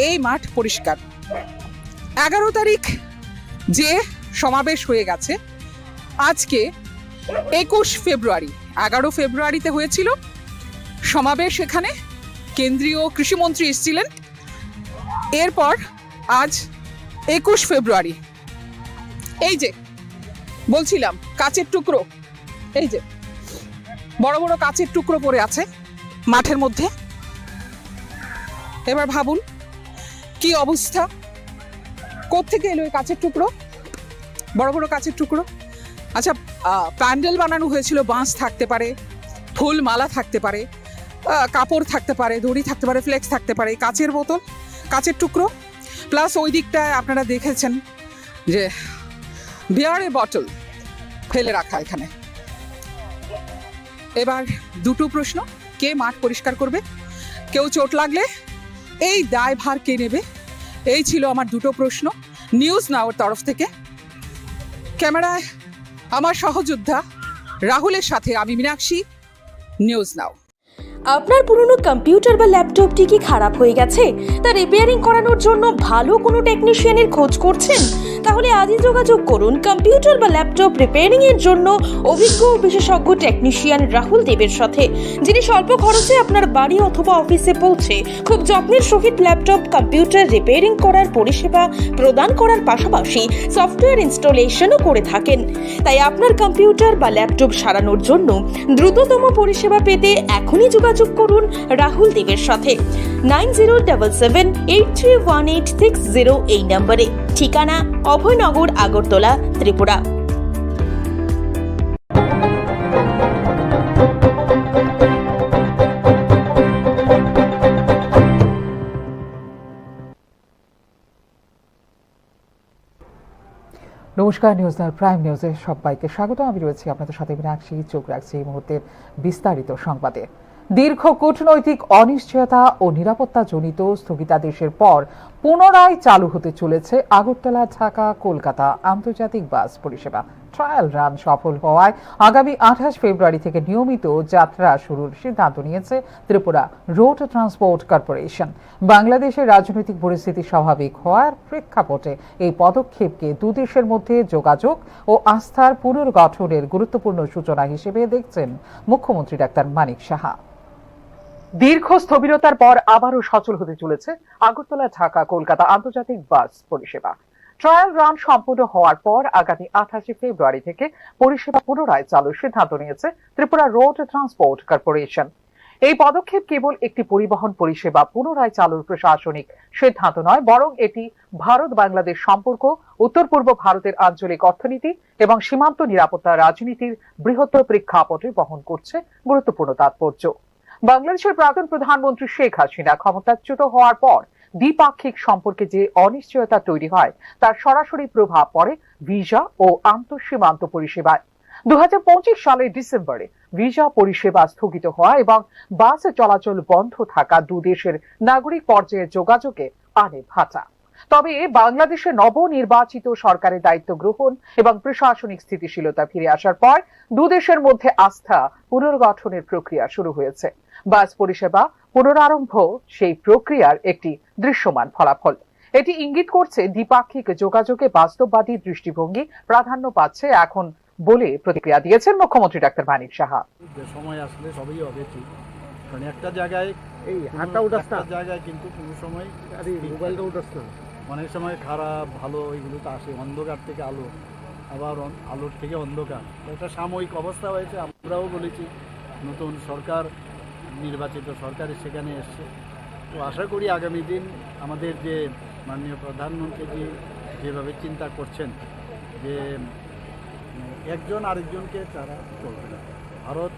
এই মাঠ পরিষ্কার? এগারো তারিখ যে সমাবেশ হয়ে গেছে, আজকে একুশ ফেব্রুয়ারি, এগারো ফেব্রুয়ারিতে হয়েছিল সমাবেশ, এখানে কেন্দ্রীয় কৃষিমন্ত্রী এসেছিলেন। এরপর আজ একুশ ফেব্রুয়ারি, এই যে বলছিলাম কাচের টুকরো, এই যে বড় বড় কাচের টুকরো পড়ে আছে মাঠের মধ্যে। এবার ভাবুন কি অবস্থা, কোত্থেকে এলো এই কাচের টুকরো, বড় বড় কাচের টুকরো। আচ্ছা, আহ, প্যান্ডেল বানানো হয়েছিল, বাঁশ থাকতে পারে, ফুল মালা থাকতে পারে, আহ, কাপড় থাকতে পারে, দড়ি থাকতে পারে, ফ্লেক্স থাকতে পারে, কাচের বোতল, কাচের টুকরো, প্লাস ওই দিকটায় আপনারা দেখেছেন যে বিয়ারের বটল ফেলে রাখা এখানে। এবার দুটো প্রশ্ন, কে মাঠ পরিষ্কার করবে, কেউ চোট লাগলে এই দায়ভার কে নেবে? এই ছিল আমার দুটো প্রশ্ন নিউজ নাওর তরফ থেকে। ক্যামেরায় আমার সহযোদ্ধা রাহুলের সাথে আমি মীনাক্ষী, নিউজ নাও। আপনার পুরনো কম্পিউটার বা ল্যাপটপটি কি খারাপ হয়ে গেছে? তা রিপেয়ারিং করানোর জন্য ভালো কোনো টেকনিশিয়ানের খোঁজ করছেন? তাহলে আজই যোগাযোগ করুন কম্পিউটার বা ল্যাপটপ রিপেয়ারিং এর জন্য অভিজ্ঞ ও বিশেষজ্ঞ টেকনিশিয়ান রাহুল দেবের সাথে, যিনি স্বল্প খরচে আপনার বাড়ি অথবা অফিসে পৌঁছে খুব যত্নের সহিত ল্যাপটপ, কম্পিউটার রিপেয়ারিং করার পরিষেবা প্রদান করার পাশাপাশি সফটওয়্যার ইনস্টলেশনও করে থাকেন। তাই আপনার কম্পিউটার বা ল্যাপটপ সারানোর জন্য দ্রুততম পরিষেবা পেতে এখনই যোগাযোগ করুন রাহুল দেবের সাথে nine zero double seven eight three one eight six zero এই নম্বরে। ঠিকানা অভয়নগর, আগরতলা, ত্রিপুরা। নমস্কার, নিউজ নাও প্রাইম নিউজে সবাইকে স্বাগত। আমি রয়েছি আপনাদের সাথে মীনাক্ষী। চোখ রাখছি এই মুহূর্তের বিস্তারিত সংবাদে। দীর্ঘ কূটনৈতিক অনিশ্চয়তা ও নিরাপত্তাজনিত স্থগিতাদেশের পর পুনরায় চালু হতে চলেছে আগরতলা ঢাকা কলকাতা আন্তর্জাতিক বাস পরিষেবা। ট্রায়াল রান সফল হওয়ায় আগামী আঠাশ ফেব্রুয়ারি থেকে নিয়মিত যাত্রা শুরুর সিদ্ধান্ত নিয়েছে ত্রিপুরা রোড ট্রান্সপোর্ট কর্পোরেশন। বাংলাদেশের রাজনৈতিক পরিস্থিতি স্বাভাবিক হওয়ার প্রেক্ষাপটে এই পদক্ষেপকে দুদেশের মধ্যে যোগাযোগ ও আস্থার পুনর্গঠনের গুরুত্বপূর্ণ সূচনা হিসেবে দেখছেন মুখ্যমন্ত্রী ডাক্তার মানিক সাহা। দীর্ঘ স্থবিরতার পর আবারও সচল হতে চলেছে আগরতলা ঢাকা কলকাতা আন্তর্জাতিক বাস পরিষেবা। ট্রায়াল রান সম্পূর্ণ হওয়ার পর আগামী আঠাশে ফেব্রুয়ারি থেকে পরিষেবা পুনরায় চালুর সিদ্ধান্ত নিয়েছে ত্রিপুরা রোড ট্রান্সপোর্ট কর্পোরেশন। এই পদক্ষেপ কেবল একটি পরিবহন পরিষেবা পুনরায় চালুর প্রশাসনিক সিদ্ধান্ত নয়, বরং এটি ভারত বাংলাদেশ সম্পর্ক, উত্তর পূর্ব ভারতের আঞ্চলিক অর্থনীতি এবং সীমান্ত নিরাপত্তা রাজনীতির বৃহত্তর প্রেক্ষাপটে বহন করছে গুরুত্বপূর্ণ তাৎপর্য। বাংলাদেশের প্রাক্তন প্রধানমন্ত্রী শেখ হাসিনা ক্ষমতাচ্যুত হওয়ার পর দ্বিপাক্ষিক সম্পর্কে যে অনিশ্চয়তা তৈরি হয়, তার সরাসরি প্রভাব পড়ে ভিসা ও আন্তঃসীমান্ত পরিষেবায়। দু হাজার পঁচিশ সালের ডিসেম্বরে ভিসা পরিষেবা স্থগিত হওয়া এবং বাস চলাচল বন্ধ থাকা দু দেশের নাগরিক পর্যায়ে যোগাযোগে আনে ভাটা। তবে বাংলাদেশে নবনির্বাচিত সরকারের দায়িত্ব গ্রহণ এবং প্রশাসনিক স্থিতিশীলতা ফিরে আসার পর দু দেশের মধ্যে আস্থা পুনর্গঠনের প্রক্রিয়া শুরু হয়েছে। বাস পরিষেবা পুনরারম্ভ সেই প্রক্রিয়ার একটি দৃশ্যমান ফলাফল। এটি ইঙ্গিত করছে দ্বিপাক্ষিক যোগাযোগে বাস্তববাদী দৃষ্টিভঙ্গি প্রাধান্য পাচ্ছে এখন বলে প্রতিক্রিয়া দিয়েছেন মুখ্যমন্ত্রী ডাক্তার মানিক সাহা। যে সময় আসলে সবই হবে ঠিক, কারণ একটা জায়গায় এই হাতটা উঠাস না। একটা জায়গায় কিন্তু কোনো সময় আরে মোবাইলটা উঠাস না। অনেক সময় খারাপ ভালো এগুলো তো আসে, অন্ধকার থেকে আলো, আবার অন- আলোর থেকে অন্ধকার, একটা সাময়িক অবস্থা হয়েছে। আমরাও বলেছি নতুন সরকার, নির্বাচিত সরকার সেখানে এসছে। তো আশা করি আগামী দিন আমাদের যে মাননীয় প্রধানমন্ত্রীজি যেভাবে চিন্তা করছেন যে উম, একজন আরেকজনকে ছাড়া চলবে না, ভারত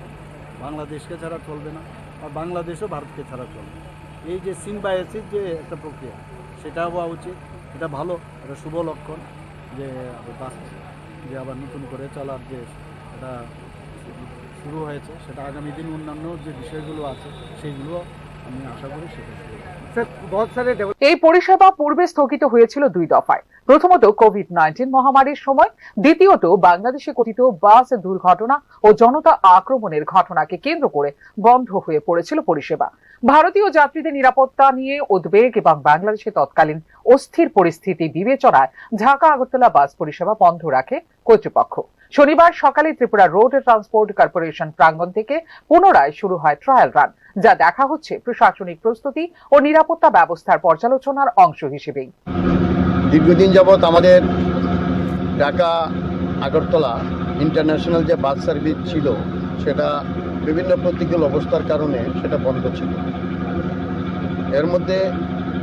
বাংলাদেশকে ছাড়া চলবে না, আর বাংলাদেশও ভারতকে ছাড়া চলবে না। এই যে সিম্বায়োসিস যে একটা প্রক্রিয়া, সেটা হওয়া উচিত। এটা ভালো, এটা শুভ লক্ষণ যে আবার বাঁচছে, যে আবার নতুন করে চলার যে এটা শুরু হয়েছে, সেটা আগামী দিন অন্যান্য যে বিষয়গুলো আছে সেইগুলো আমি আশা করি সেটা শুরু হবে। सर, बहुत सारे डेवलप এই পরিষেবা পূর্বে স্থগিত হয়েছিল দুই দফায়। প্রথমত কোভিড নাইন্টিন মহামারীর সময়, দ্বিতীয়ত বাংলাদেশে কথিত বাস দুর্ঘটনা ও জনতা আক্রমণের ঘটনাকে কেন্দ্র করে বন্ধ হয়ে পড়েছিল পরিষেবা। ভারতীয় যাত্রীদের নিরাপত্তা নিয়ে উদ্বেগ এবং বাংলাদেশে তৎকালীন অস্থির পরিস্থিতি বিবেচনায় ঢাকা আগরতলা বাস পরিষেবা বন্ধ রাখে কর্তৃপক্ষ। শনিবার সকালে ত্রিপুরা রোড ট্রান্সপোর্ট কর্পোরেশন প্রাঙ্গণ থেকে পুনরায় শুরু হয় ট্রায়াল রান, যা দেখা হচ্ছে প্রশাসনিক প্রস্তুতি ও নিরাপত্তা ব্যবস্থার পর্যালোচনার অংশ হিসেবেই। দীর্ঘদিন যাবৎ আমাদের ঢাকা আগরতলা ইন্টারন্যাশনাল যে বাস সার্ভিস ছিল, সেটা বিভিন্ন প্রতিকূল অবস্থার কারণে সেটা বন্ধ ছিল। এর মধ্যে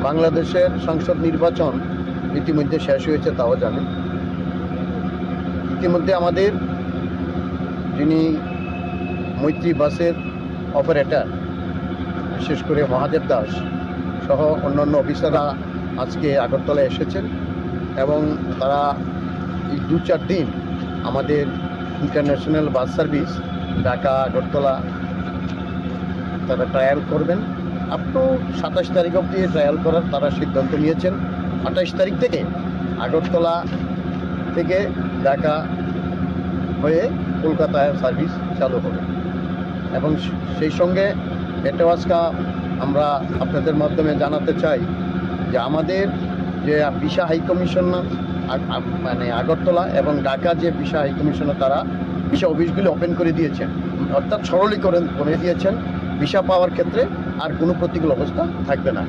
বাংলাদেশের সংসদ নির্বাচন ইতিমধ্যে শেষ হয়েছে, তাও জানেন। ইতিমধ্যে আমাদের যিনি মৈত্রী বাসের অপারেটর, বিশেষ করে মহাদেব দাস সহ অন্যান্য অফিসাররা আজকে আগরতলা এসেছেন এবং তারা এই দু চার দিন আমাদের ইন্টারন্যাশনাল বাস সার্ভিস ঢাকা আগরতলা তারা ট্রায়াল করবেন। আপ টু সাতাশ তারিখ অবধি ট্রায়াল করার তারা সিদ্ধান্ত নিয়েছেন। আঠাশ তারিখ থেকে আগরতলা থেকে ঢাকা হয়ে কলকাতায় সার্ভিস চালু হবে। এবং সেই সঙ্গে এটাও আজকে আমরা আপনাদের মাধ্যমে জানাতে চাই যে আমাদের যে ভিসা হাই কমিশনার আগ- আগ- মানে আগরতলা এবং ঢাকা যে ভিসা হাই কমিশনার, তারা ভিসা অফিসগুলি ওপেন করে দিয়েছেন, অর্থাৎ সরলীকরণ করে দিয়েছেন। ভিসা পাওয়ার ক্ষেত্রে আর কোনো প্রতিকূল অবস্থা থাকবে না।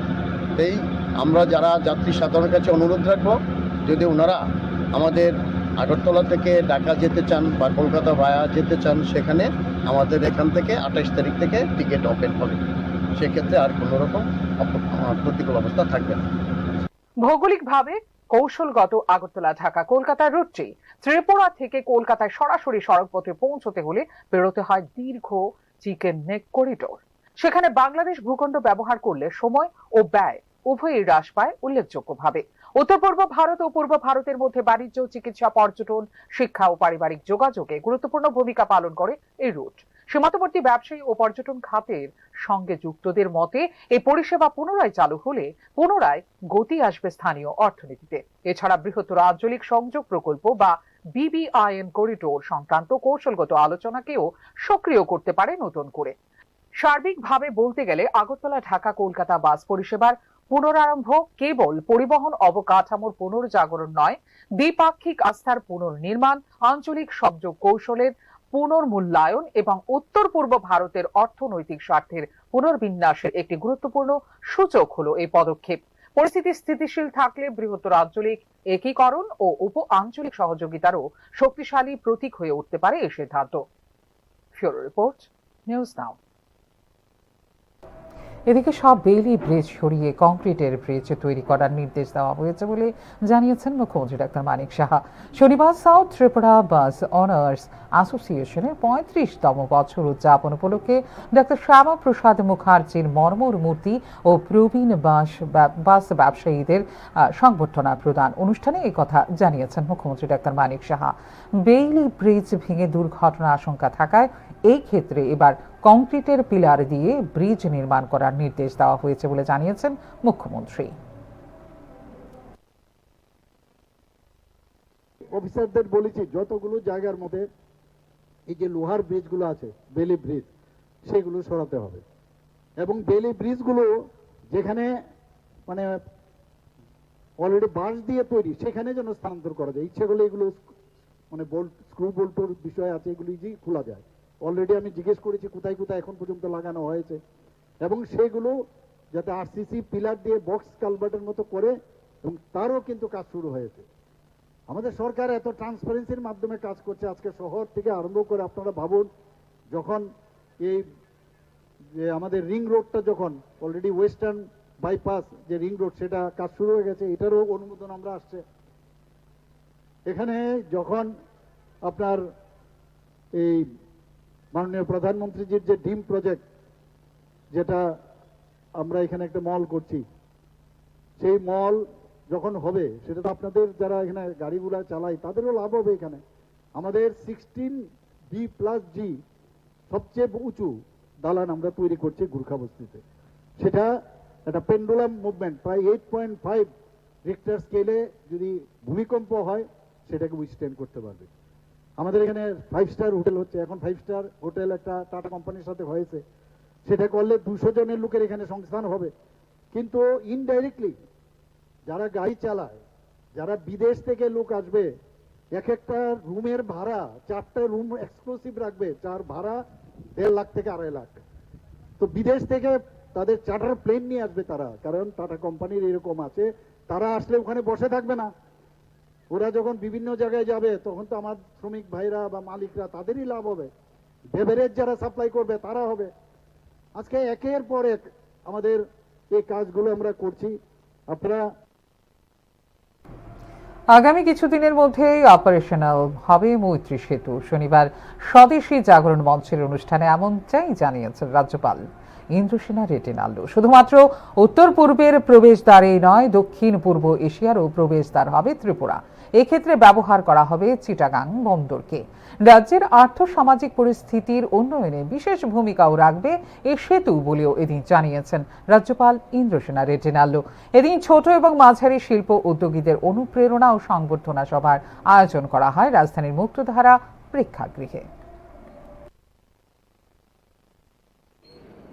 তাই আমরা যারা যাত্রী সাধারণের কাছে অনুরোধ রাখবো, যদি ওনারা আমাদের আগরতলা থেকে ঢাকা যেতে চান বা কলকাতা ভায়া যেতে চান, সেখানে আমাদের এখান থেকে আঠাশ তারিখ থেকে টিকিট ওপেন হবে। সেক্ষেত্রে আর কোনো রকম অপ- আহ, প্রতিকূল অবস্থা থাকবে না। ভৌগোলিকভাবে কৌশলগত আগরতলা ঢাকা কলকাতা রুটটি ত্রিপুরা থেকে কলকাতায় সরাসরি সড়কপথে পৌঁছতে হলে পেরোতে হয় দীর্ঘ চিকেন নেক করিডোর। সেখানে বাংলাদেশ ভূখণ্ড ব্যবহার করলে সময় ও ব্যয় উভয়ই হ্রাস পায় উল্লেখযোগ্যভাবে। উত্তর পূর্ব ভারত ও পূর্ব ভারতের মধ্যে বাণিজ্য, চিকিৎসা, পর্যটন, শিক্ষা ও পারিবারিক যোগাযোগে গুরুত্বপূর্ণ ভূমিকা পালন করে এই রুট। সীমান্তবর্তী ব্যবসায়ী ও পর্যটন খাতের সঙ্গে যুক্তদের মতে, এই পরিষেবা পুনরায় চালু হলে পুনরায় গতি আসবে স্থানীয় অর্থনীতিতে। এছাড়া বৃহত্তর আঞ্চলিক সংযোগ প্রকল্প বা বিবিআইএন করিডোর সংক্রান্ত কৌশলগত আলোচনাকেও সক্রিয় করতে পারে নতুন করে। সার্বিকভাবে বলতে গেলে আগরতলা ঢাকা কলকাতা বাস পরিষেবার পুনরারম্ভ কেবল পরিবহন অবকাঠামোর পুনর্জাগরণ নয়, দ্বিপাক্ষিক আস্থার পুনর্নির্মাণ, আঞ্চলিক সংযোগ কৌশলের পুনর্মূল্যায়ন এবং উত্তর পূর্ব ভারতের অর্থনৈতিক স্বার্থের পুনর্বিন্যাসের একটি গুরুত্বপূর্ণ সূচক হলো এই পদক্ষেপ। পরিস্থিতি স্থিতিশীল থাকলে বৃহত্তর আঞ্চলিক একীকরণ ও উপ আঞ্চলিক সহযোগিতারও শক্তিশালী প্রতীক হয়ে উঠতে পারে এই সিদ্ধান্ত। ফিউরো রিপোর্ট, নিউজ নাও। এদিকে সব বেইলি ব্রিজ সরিয়ে কংক্রিটের ব্রিজ তৈরি করার নির্দেশ দেওয়া হয়েছে বলে জানিয়েছেন মুখ্যমন্ত্রী ডাক্তার মানিক সাহা। শনিবার সাউথ ত্রিপুরা বাস অনার্স অ্যাসোসিয়েশনের পঁয়ত্রিশতম বছর উদযাপন উপলক্ষে ডাক্তার শ্যামা প্রসাদ মুখার্জির মর্মর মূর্তি ও প্রবীণ বাস ব্যব- বাস ব্যবসায়ীদের আহ, সংবর্ধনা প্রদান অনুষ্ঠানে এই কথা জানিয়েছেন মুখ্যমন্ত্রী ডাক্তার মানিক সাহা। বেইলি ব্রিজ ভেঙে দুর্ঘটনা আশঙ্কা থাকায় এই ক্ষেত্রে এবার কংক্রিটের পিলার দিয়ে ব্রিজ নির্মাণ করার নির্দেশ দেওয়া হয়েছে বলে জানিয়েছেন মুখ্যমন্ত্রী। অফিসারদের বলেছি, যতগুলো জায়গার মধ্যে এই যে লোহার ব্রিজগুলো আছে, বেইলি ব্রিজ, সেগুলো সরাতে হবে। এবং বেইলি ব্রিজগুলো যেখানে মানে অলরেডি বাঁশ দিয়ে তৈরি, সেখানে যেন স্থানান্তর করা যায়। ইচ্ছে করলে এগুলো মানে বোল্ট, স্ক্রু বোল্টর বিষয় আছে, এগুলো ইজিলি খোলা যায়। অলরেডি আমি জিজ্ঞেস করেছি কোথায় কোথায় এখন পর্যন্ত লাগানো হয়েছে, এবং সেগুলো যাতে আরসিসি পিলার দিয়ে বক্স কালভার্টের মতো করে, এবং তারও কিন্তু কাজ শুরু হয়েছে। আমাদের সরকার এত ট্রান্সপারেন্সির মাধ্যমে কাজ করছে, আজকে শহর থেকে আরম্ভ করে আপনারা ভাবুন, যখন এই যে আমাদের রিং রোডটা যখন অলরেডি ওয়েস্টার্ন বাইপাস যে রিং রোড, সেটা কাজ শুরু হয়ে গেছে, এটারও অনুমোদন আমরা আসছে। এখানে যখন আপনার এই মাননীয় প্রধানমন্ত্রীজির যে ডিম প্রজেক্ট, যেটা আমরা এখানে একটা মল করছি, সেই মল যখন হবে, সেটা তো আপনাদের যারা এখানে গাড়িগুলা চালাই, তাদেরও লাভ হবে। এখানে আমাদের সিক্সটিন বি প্লাস জি সবচেয়ে উঁচু দালান আমরা তৈরি করছি গুর্খা বস্তিতে। সেটা একটা পেন্ডুলাম মুভমেন্ট, প্রায় এইট পয়েন্ট ফাইভ রিক্টার স্কেলে যদি ভূমিকম্প হয়, সেটাকে উইথস্ট্যান্ড করতে পারবে। আমাদের এখানে ফাইভ স্টার হোটেল হচ্ছে, এখন ফাইভ স্টার হোটেল একটা টাটা কোম্পানির সাথে হয়েছে, সেটা করলে দুশো জনের লোকের এখানে সংস্থান হবে। কিন্তু ইনডাইরেক্টলি যারা গাড়ি চালায়, যারা বিদেশ থেকে লোক আসবে, এক একটা রুমের ভাড়া, চারটা রুম এক্সক্লুসিভ রাখবে, যার ভাড়া দেড় লাখ থেকে আড়াই লাখ। তো বিদেশ থেকে তাদের চার্টার প্লেন নিয়ে আসবে তারা, কারণ টাটা কোম্পানির এরকম আছে, তারা আসলে ওখানে বসে থাকবে না। ওরা যখন বিভিন্ন জায়গায় যাবে, তখন তো আমার শ্রমিক ভাইরা বা মালিকরা, তাদেরই লাভ হবে। বেভারেজ যারা সাপ্লাই করবে, তারা হবে। আজকে একের পর এক আমাদের এই কাজগুলো আমরা করছি। আপনারা আগামী কিছুদিনের মধ্যেই অপারেশনাল হবে মৈত্রী সেতু। শনিবার স্বদেশী জাগরণ মঞ্চের অনুষ্ঠানে এমনটাই জানিয়েছেন রাজ্যপাল ইন্দ্রসেনা রেড্ডি নাল্লু। শুধুমাত্র উত্তর পূর্বের প্রবেশদ্বারেই নয়, দক্ষিণ পূর্ব এশিয়ারও প্রবেশদ্বার হবে ত্রিপুরা। এক্ষেত্রে ব্যবহার করা হবে চিটাগাং বন্দরকে। রাজ্যের আর্থ সামাজিক পরিস্থিতির উন্নয়নে বিশেষ ভূমিকাও রাখবে এ সেতু বলেও এদিন জানিয়েছেন রাজ্যপাল ইন্দ্রসেনা রেড্ডি নাল্লু। এদিন ছোট এবং মাঝারি শিল্প উদ্যোগীদের অনুপ্রেরণা ও সংবর্ধনা সভার আয়োজন করা হয় রাজধানীর মুক্তধারা প্রেক্ষাগৃহে।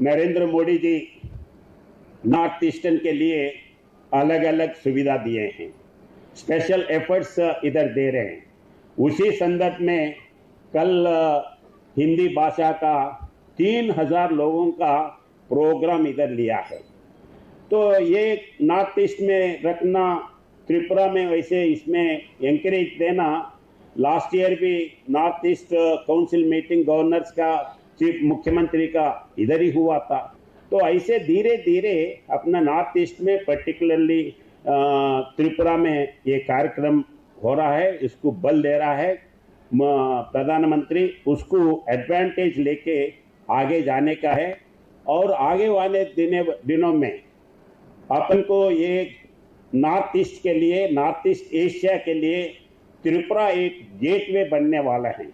नरेंद्र मोदी जी नॉर्थ ईस्टर्न के लिए अलग अलग सुविधा दिए हैं, स्पेशल एफर्ट्स इधर दे रहे हैं। उसी संदर्भ में कल हिंदी भाषा का तीन हज़ार लोगों का प्रोग्राम इधर लिया है। तो ये नॉर्थ ईस्ट में रखना, त्रिपुरा में वैसे इसमें एंकरेज देना। लास्ट ईयर भी north east council meeting governors का, चीफ मुख्यमंत्री का इधर ही हुआ था। तो ऐसे धीरे धीरे अपना नॉर्थ ईस्ट में पर्टिकुलरली त्रिपुरा में ये कार्यक्रम हो रहा है, इसको बल दे रहा है प्रधानमंत्री, उसको एडवांटेज लेके आगे जाने का है। और आगे वाले दिने दिनों में अपन को ये नॉर्थ ईस्ट के लिए, नॉर्थ ईस्ट एशिया के लिए त्रिपुरा एक गेटवे बनने वाला है।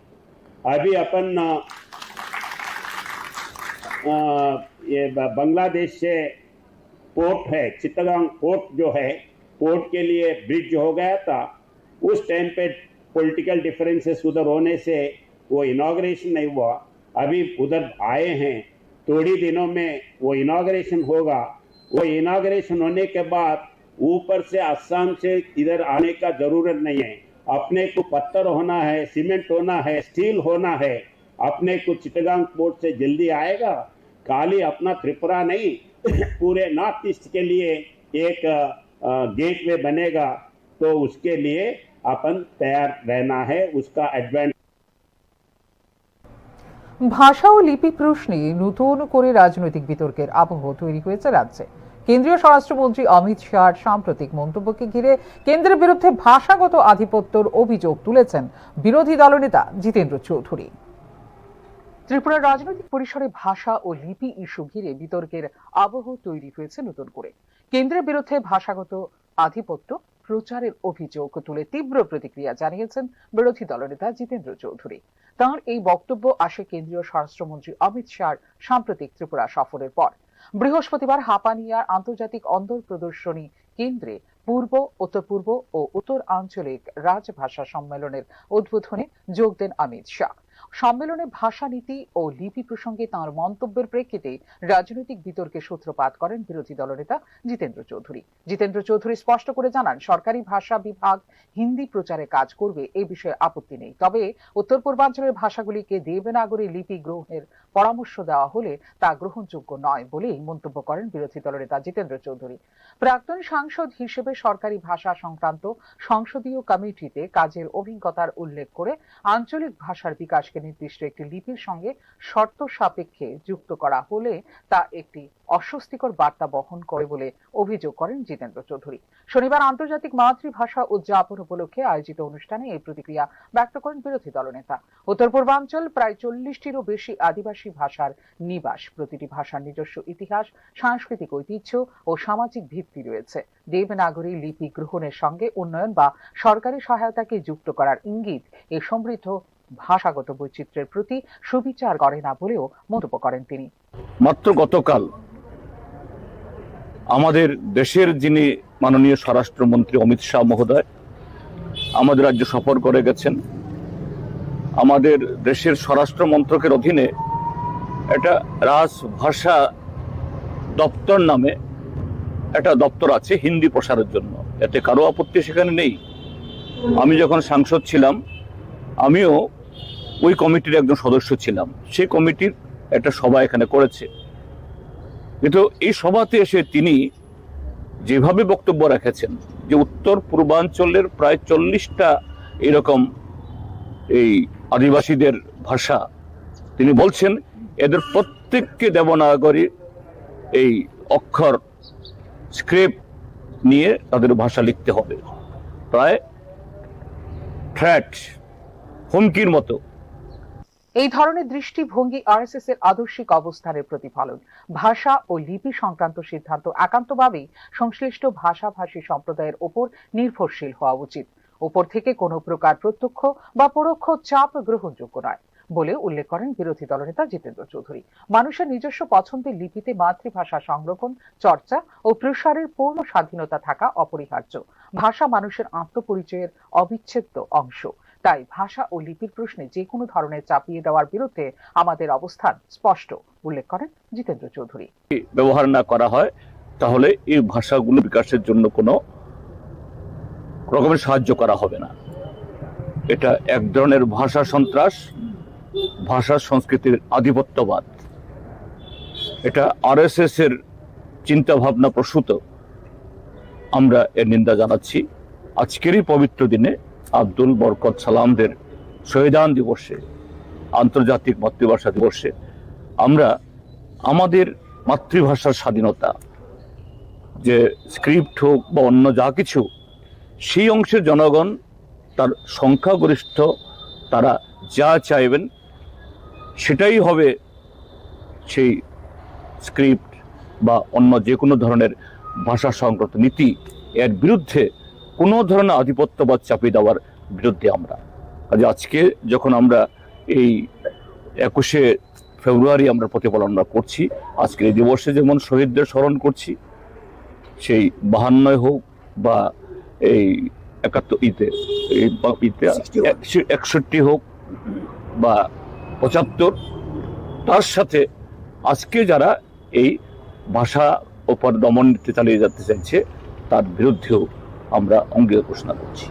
अभी अपन अ, अ, ये बांग्लादेश से पोर्ट है, चित्तगांग पोर्ट जो है, पोर्ट के लिए ब्रिज हो गया था। उस टाइम पे पॉलिटिकल डिफरेंसेस उधर होने से वो इनॉग्रेशन नहीं हुआ। अभी उधर आए हैं, थोड़ी दिनों में वो इनॉग्रेशन होगा। वो इनॉग्रेशन होने के बाद ऊपर से, असम से इधर आने का जरूरत नहीं है। अपने को पत्थर होना है, सीमेंट होना है, स्टील होना है, अपने को चिटगांग पोर्ट से जल्दी आएगा। खाली अपना त्रिपुरा नहीं, पूरे नॉर्थ ईस्ट के लिए एक गेटवे बनेगा। तो उसके लिए अपन तैयार रहना है, उसका एडवांटेज। ভাষা ও লিপি প্রশ্নে নতুন করে রাজনৈতিক বিতর্কের আবহ তৈরি হয়েছে রাজ্যে। কেন্দ্রীয় স্বরাষ্ট্রমন্ত্রী অমিত শাহর সাম্প্রতিক মন্তব্যকে ঘিরে কেন্দ্রের বিরুদ্ধে ভাষাগত আধিপত্যর অভিযোগ তুলেছেন বিরোধী দলনেতা জিতেন্দ্র চৌধুরী। ত্রিপুরার রাজনৈতিক পরিসরে ভাষা ও লিপি ইস্যু ঘিরে বিতর্কের আবহ তৈরি হয়েছে নতুন করে। কেন্দ্রের বিরুদ্ধে ভাষাগত আধিপত্য প্রচারের অভিযোগ তুলে তীব্র প্রতিক্রিয়া জানিয়েছেন বিরোধী দলনেতা জিতেন্দ্র চৌধুরী। তাঁর এই বক্তব্য আসে কেন্দ্রীয় স্বরাষ্ট্রমন্ত্রী অমিত শাহর সাম্প্রতিক ত্রিপুরা সফরের পর। বৃহস্পতিবার হাপানিয়ার আন্তর্জাতিক অন্দর প্রদর্শনী কেন্দ্রে পূর্ব, উত্তর পূর্ব ও উত্তর আঞ্চলিক রাজভাষা সম্মেলনের উদ্বোধনে যোগ দেন অমিত শাহ। সম্মেলনে ভাষা নীতি ও লিপি প্রসঙ্গে তাঁর মন্তব্যের প্রেক্ষিতে রাজনৈতিক বিতর্কের সূত্রপাত করেন বিরোধী দলনেতা জিতেন্দ্র চৌধুরী। জিতেন্দ্র চৌধুরী স্পষ্ট করে জানান, সরকারি ভাষা বিভাগ হিন্দি প্রচারে কাজ করবে, এ বিষয়ে আপত্তি নেই। তবে উত্তর পূর্বাঞ্চলের ভাষাগুলিকে দেবনাগরী লিপি গ্রহণের পরামর্শ দেওয়া হলে তা গ্রহণযোগ্য নয় বলেই মন্তব্য করেন বিরোধী দলনেতা জিতেন্দ্র চৌধুরী। প্রাক্তন সাংসদ হিসেবে সরকারি ভাষা সংক্রান্ত সংসদীয় কমিটিতে কাজের অভিজ্ঞতার উল্লেখ করে আঞ্চলিক ভাষার বিকাশকে নির্দিষ্ট একটি লিপির সঙ্গে শর্ত সাপেক্ষে যুক্ত করা হলে তা একটি অস্বস্তিকর বার্তা বহন করে বলে অভিযোগ করেন জিতেন্দ্র চৌধুরী। শনিবার আন্তর্জাতিক মাতৃভাষা উদযাপন উপলক্ষে আয়োজিত অনুষ্ঠানে এই প্রতিক্রিয়া ব্যক্ত করেন বিরোধী দলনেতা। উত্তর পূর্বাঞ্চল প্রায় চল্লিশটিরও বেশি আদিবাসী ভাষার নিবাস। প্রতিটি ভাষার নিজস্ব ইতিহাস, সাংস্কৃতিক ঐতিহ্য ও সামাজিক ভিত্তি রয়েছে। দেবনাগরী লিপি গ্রহণের সঙ্গে উন্নয়ন বা সরকারি সহায়তাকে যুক্ত করার ইঙ্গিত এ সমৃদ্ধ ভাষাগত বৈচিত্র্যের প্রতি সুবিচার করে না বলেও মন্তব্য করেন তিনি। মাত্র গতকাল আমাদের দেশের যিনি মাননীয় স্বরাষ্ট্রমন্ত্রী অমিত শাহ মহোদয় আমাদের রাজ্য সফর করে গেছেন। আমাদের দেশের স্বরাষ্ট্র মন্ত্রকের অধীনে একটা রাজভাষা দপ্তর নামে একটা দপ্তর আছে হিন্দি প্রসারের জন্য, এতে কারো আপত্তি সেখানে নেই। আমি যখন সাংসদ ছিলাম, আমিও ওই কমিটির একজন সদস্য ছিলাম। সেই কমিটির একটা সভা এখানে করেছে, কিন্তু এই সভাতে এসে তিনি যেভাবে বক্তব্য রেখেছেন যে উত্তর পূর্বাঞ্চলের প্রায় চল্লিশটা এরকম এই আদিবাসীদের ভাষা, তিনি বলছেন এদের প্রত্যেককে দেবনাগরী এই অক্ষর স্ক্রিপ্ট নিয়ে তাদের ভাষা লিখতে হবে। প্রায় থ্রেট, হুমকির মতো। এই ধরনের দৃষ্টিভঙ্গি আরএসএস এর আদর্শিক অবস্থানের প্রতিফলন। ভাষা ও লিপি সংক্রান্ত সিদ্ধান্ত একান্তভাবেই সংশ্লিষ্ট ভাষাভাষী সম্প্রদায়ের ওপর নির্ভরশীল হওয়া উচিত। উপর থেকে কোনো প্রকার প্রত্যক্ষ বা পরোক্ষ চাপ গ্রহণযোগ্য নয় বলে উল্লেখ করেন বিরোধী দলনেতা জিতেন্দ্র চৌধুরী। মানুষের নিজস্ব পছন্দের লিপিতে মাতৃভাষা সংরক্ষণ, চর্চা ও প্রসারের পূর্ণ স্বাধীনতা থাকা অপরিহার্য। ভাষা মানুষের আত্মপরিচয়ের অবিচ্ছেদ্য অংশ। তাই ভাষা ও লিপির প্রশ্নে যে কোনো ধরনের চাপিয়ে দেওয়ার বিরুদ্ধে আমাদের অবস্থান স্পষ্ট, উল্লেখ করেন জিতেন্দ্র চৌধুরী। ব্যবহার না করা হয়, তাহলে এই ভাষাগুলো বিকাশের জন্য কোনো রকমের সাহায্য করা হবে না। এটা এক ধরনের ভাষা সন্ত্রাস, ভাষা সংস্কৃতির আধিপত্যবাদ। এটা আরএসএস এর চিন্তাভাবনা প্রসূত। আমরা এর নিন্দা জানাচ্ছি। আজকের এই পবিত্র দিনে আব্দুল বরকত সালামদের শহীদান দিবসে, আন্তর্জাতিক মাতৃভাষা দিবসে আমরা আমাদের মাতৃভাষার স্বাধীনতা, যে স্ক্রিপ্ট হোক বা অন্য যা কিছু, সেই অংশের জনগণ, তার সংখ্যাগরিষ্ঠ, তারা যা চাইবেন সেটাই হবে সেই স্ক্রিপ্ট বা অন্য যে কোনো ধরনের ভাষা সংক্রান্ত নীতি। এর বিরুদ্ধে কোনো ধরনের আধিপত্যবাদ চাপিয়ে দেওয়ার বিরুদ্ধে আমরা। কাজে আজকে যখন আমরা এই একুশে ফেব্রুয়ারি আমরা প্রতিপালন আমরা করছি, আজকের এই দিবসে যেমন শহীদদের স্মরণ করছি, সেই বাহান্নয় হোক বা এই একাত্তর ইতে, এই বা ইতে, একষট্টি হোক বা পঁচাত্তর, তার সাথে আজকে যারা এই ভাষা উপর দমন নীতি চালিয়ে যেতে চাইছে, তার বিরুদ্ধেও আমরা অঙ্গীকার ঘোষণা করছি।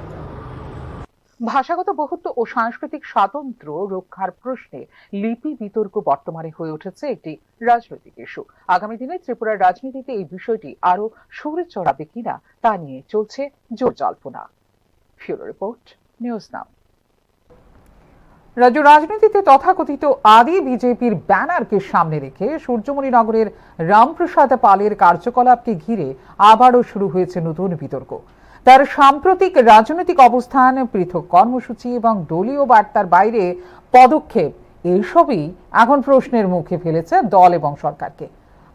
ভাষাগত বহুত্ব ও সাংস্কৃতিক স্বাতন্ত্র্য রক্ষার প্রশ্নে লিপি বিতর্ক বর্তমানে হয়ে উঠেছে একটি রাজনৈতিক ইস্যু। আগামী দিনে ত্রিপুরার রাজনীতিতে এই বিষয়টি আরও সুরে চড়াবে কিনা তা নিয়ে চলছে জোর জল্পনা। Bureau report, news now. রাজ্য রাজনীতিতে তথাকথিত আদি বিজেপির ব্যানারকে সামনে রেখে সূর্যমণিনগরের রামপ্রসাদ পালের কার্যকলাপকে ঘিরে আবারও শুরু হয়েছে নতুন বিতর্ক। তার সাম্প্রতিক রাজনৈতিক অবস্থান, পৃথক কর্মসূচি এবং দলীয় বার্তার বাইরে পদক্ষেপ, এইসবই এখন প্রশ্নের মুখে ফেলেছে দল এবং সরকারকে।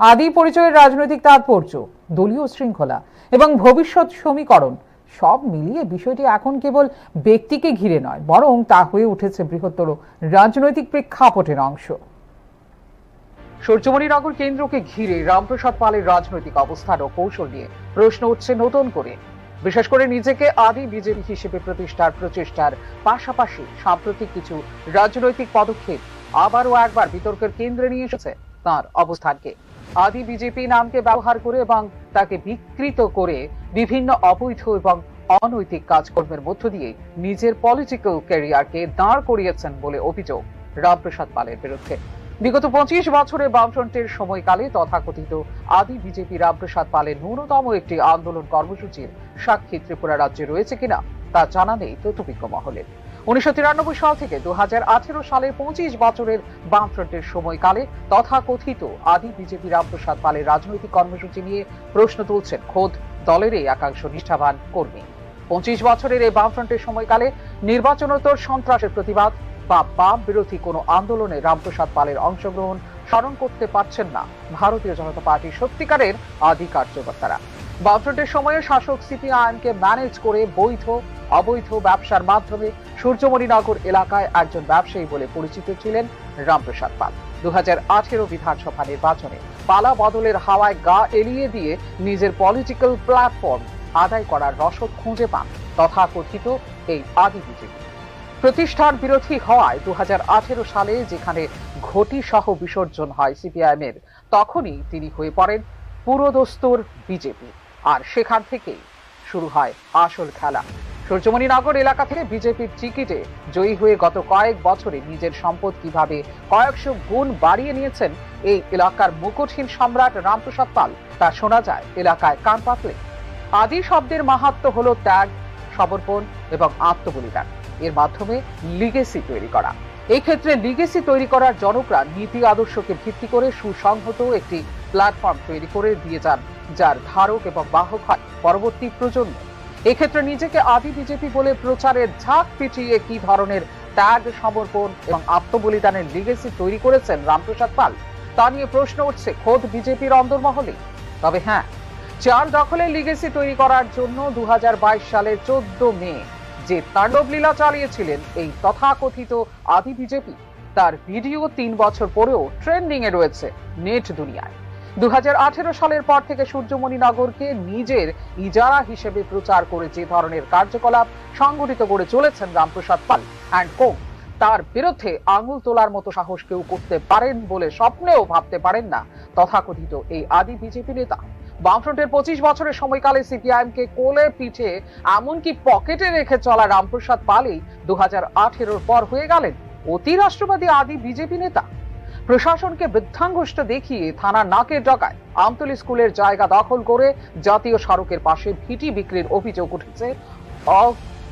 আদি পরিচয়ের রাজনৈতিক তাৎপর্য, দলীয় শৃঙ্খলা এবং ভবিষ্যৎ সমীকরণ, সব মিলিয়ে বিষয়টি এখন কেবল ব্যক্তিকে ঘিরে নয়, বরং তা হয়ে উঠেছে বৃহত্তর রাজনৈতিক প্রেক্ষাপটের অংশ। সূর্যমণিনগর কেন্দ্রকে ঘিরে রামপ্রসাদ পালের রাজনৈতিক অবস্থান ও কৌশল নিয়ে প্রশ্ন উঠছে নতুন করে। বিশেষ করে নিজেকে আদি বিজেপি হিসেবে প্রতিষ্ঠার প্রচেষ্টার পাশাপাশি সাম্প্রতিক কিছু রাজনৈতিক পদক্ষেপ আবারও একবার বিতর্কের কেন্দ্রে নিয়ে এসেছে তার অবস্থানকে। আদি বিজেপি নামকে ব্যবহার করে এবং তাকে বিকৃত করে বিভিন্ন অবৈধ এবং অনৈতিক কাজকর্মের মধ্য দিয়ে নিজের পলিটিক্যাল ক্যারিয়ারকে দাঁড় করিয়েছেন বলে অভিযোগ রামপ্রসাদ পালের বিরুদ্ধে। বিগত পঁচিশ বছরে বামফ্রন্টের সময়কালে তথাকথিত আদি বিজেপি রামপ্রসাদ পালের ন্যূনতম একটি আন্দোলন কর্মসূচির সাক্ষী ত্রিপুরা রাজ্যে রয়েছে কিনা তা জানা নেই তথ্যবিজ্ঞ মহলের। উনিশশো তিরানব্বই সাল থেকে দু হাজার আঠেরো সালের পঁচিশ বছরের বামফ্রন্টের সময়কালে তথাকথিত আদি বিজেপি রামপ্রসাদ পালের রাজনৈতিক কর্মসূচি নিয়ে প্রশ্ন তুলছেন খোদ দলেরই একাংশ নিষ্ঠাবান কর্মী। পঁচিশ বছরের এই বামফ্রন্টের সময়কালে নির্বাচনোত্তর সন্ত্রাসের প্রতিবাদ বা বাম বিরোধী কোনো আন্দোলনে রামপ্রসাদ পালের অংশগ্রহণ স্মরণ করতে পারছেন না ভারতীয় জনতা পার্টির সত্যিকারের আদি কার্যকর্তারা। বামফ্রন্টের সময়ে শাসক সিপিআইএমকে ম্যানেজ করে বৈধ অবৈধ ব্যবসার মাধ্যমে সূর্যমণিনগর এলাকায় একজন ব্যবসায়ী বলে পরিচিত ছিলেন রামপ্রসাদ পাল। দু হাজার আঠেরো বিধানসভা নির্বাচনে পালা বদলের হাওয়ায় গা এলিয়ে দিয়ে নিজের পলিটিক্যাল প্ল্যাটফর্ম আদায় করার রসদ খুঁজে পান তথাকথিত এই আদি বিজেপি। প্রতিষ্ঠান বিরোধী হওয়ায় দু হাজার আঠেরো সালে যেখানে ঘটি সহ বিসর্জন হয় সিপিআইএম এর, তখনই তিনি হয়ে পড়েন পুরোদস্তুর বিজেপি। আর সেখান থেকেই শুরু হয় আসল খেলা। সূর্যমণিনগর এলাকা থেকে বিজেপির টিকিটে জয়ী হয়ে গত কয়েক বছরে নিজের সম্পদ কিভাবে কয়েকশো গুণ বাড়িয়ে নিয়েছেন এই এলাকার মুকুটহীন সম্রাট রামপ্রসাদ পাল, তা শোনা যায় এলাকায় কান পাতলে। আদি শব্দের মাহাত্ম্য হলো ত্যাগ, সমর্পণ এবং আত্মবলিদান। এর মাধ্যমে লিগেসি তৈরি করা। এই ক্ষেত্রে লিগেসি তৈরি করার জনপ্রাণ নীতি আদর্শকে ভিত্তি করে সুসংহত একটি প্ল্যাটফর্ম তৈরি করে দিয়ে যান, যার ধারক এবং বাহক হয় পরবর্তী প্রজন্ম। এক্ষেত্রে নিজেকে আদি বিজেপি বলে প্রচারের ঝাঁক পিটিয়ে কি ধরনের ত্যাগ, সমর্পণ এবং আত্মবলিদানের লিগেসি তৈরি করেছেন রামপ্রসাদ পাল, তা নিয়ে প্রশ্ন উঠছে খোদ বিজেপির অন্দরমহলে। তবে হ্যাঁ, চেয়ার দখলের লিগেসি তৈরি করার জন্য দু হাজার বাইশ সালের চোদ্দ মে যে তাণ্ডব লীলা চালিয়েছিলেন এই তথাকথিত আদি বিজেপি, তার ভিডিও তিন বছর পরেও ট্রেন্ডিং এ রয়েছে নেট দুনিয়ায়। দু হাজার আঠেরো সালের পর থেকে সূর্যমণি নগরকে নিজের ইজারা হিসেবে প্রচার করে যে ধরনের কার্যকলাপ সংগঠিত করে চলেছেন রামপ্রসাদ পাল অ্যান্ড কো, তার বিরুদ্ধে আঙুল তোলার মতো সাহস কেউ করতে পারেন বলে স্বপ্নেও ভাবতে পারেন না তথাকথিত এই আদি বিজেপি নেতা। বামফ্রন্টের পঁচিশ বছরের সময়কালে সিপিআইএম কে কোলে পিঠে, এমনকি পকেটে রেখে চলা রামপ্রসাদ পালই দু হাজার আঠেরোর পর হয়ে গেলেন অতি রাষ্ট্রবাদী আদি বিজেপি নেতা। প্রশাসনকে বৃদ্ধাঙ্গুষ্ঠ দেখিয়ে থানার নাকের ডগায় আমতলী স্কুলের জায়গা দখল করে জাতীয় সড়কের পাশে ভিটি বিক্রির অভিযোগ উঠেছে অ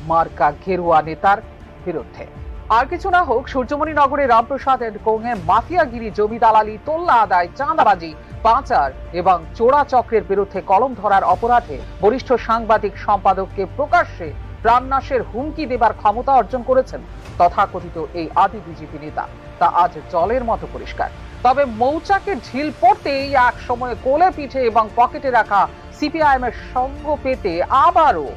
মার্কা গেরুয়া নেতার বিরুদ্ধে। আর কিছু না হোক, সূর্যমণি নগরে রামপ্রসাদ অ্যান্ড কোংয়ে মাফিয়াগিরি, জমি দালালি, তোল্লা আদায়, চাঁদাবাজি, পাচার এবং চোরা চক্রের বিরুদ্ধে কলম ধরার অপরাধে বরিষ্ঠ সাংবাদিক সম্পাদককে প্রকাশ্যে প্রাণনাশের হুমকি দেবার ক্ষমতা অর্জন করেছেন তথাকথিত এই আদি বিজেপি নেতা। তা আজ জলের মতো পরিষ্কার। তবে মৌচাকে ঢিল পড়তেই এক সময় কোলে পিঠে এবং পকেটে রাখা সিপিআইএম এর সঙ্গ পেতে আবারও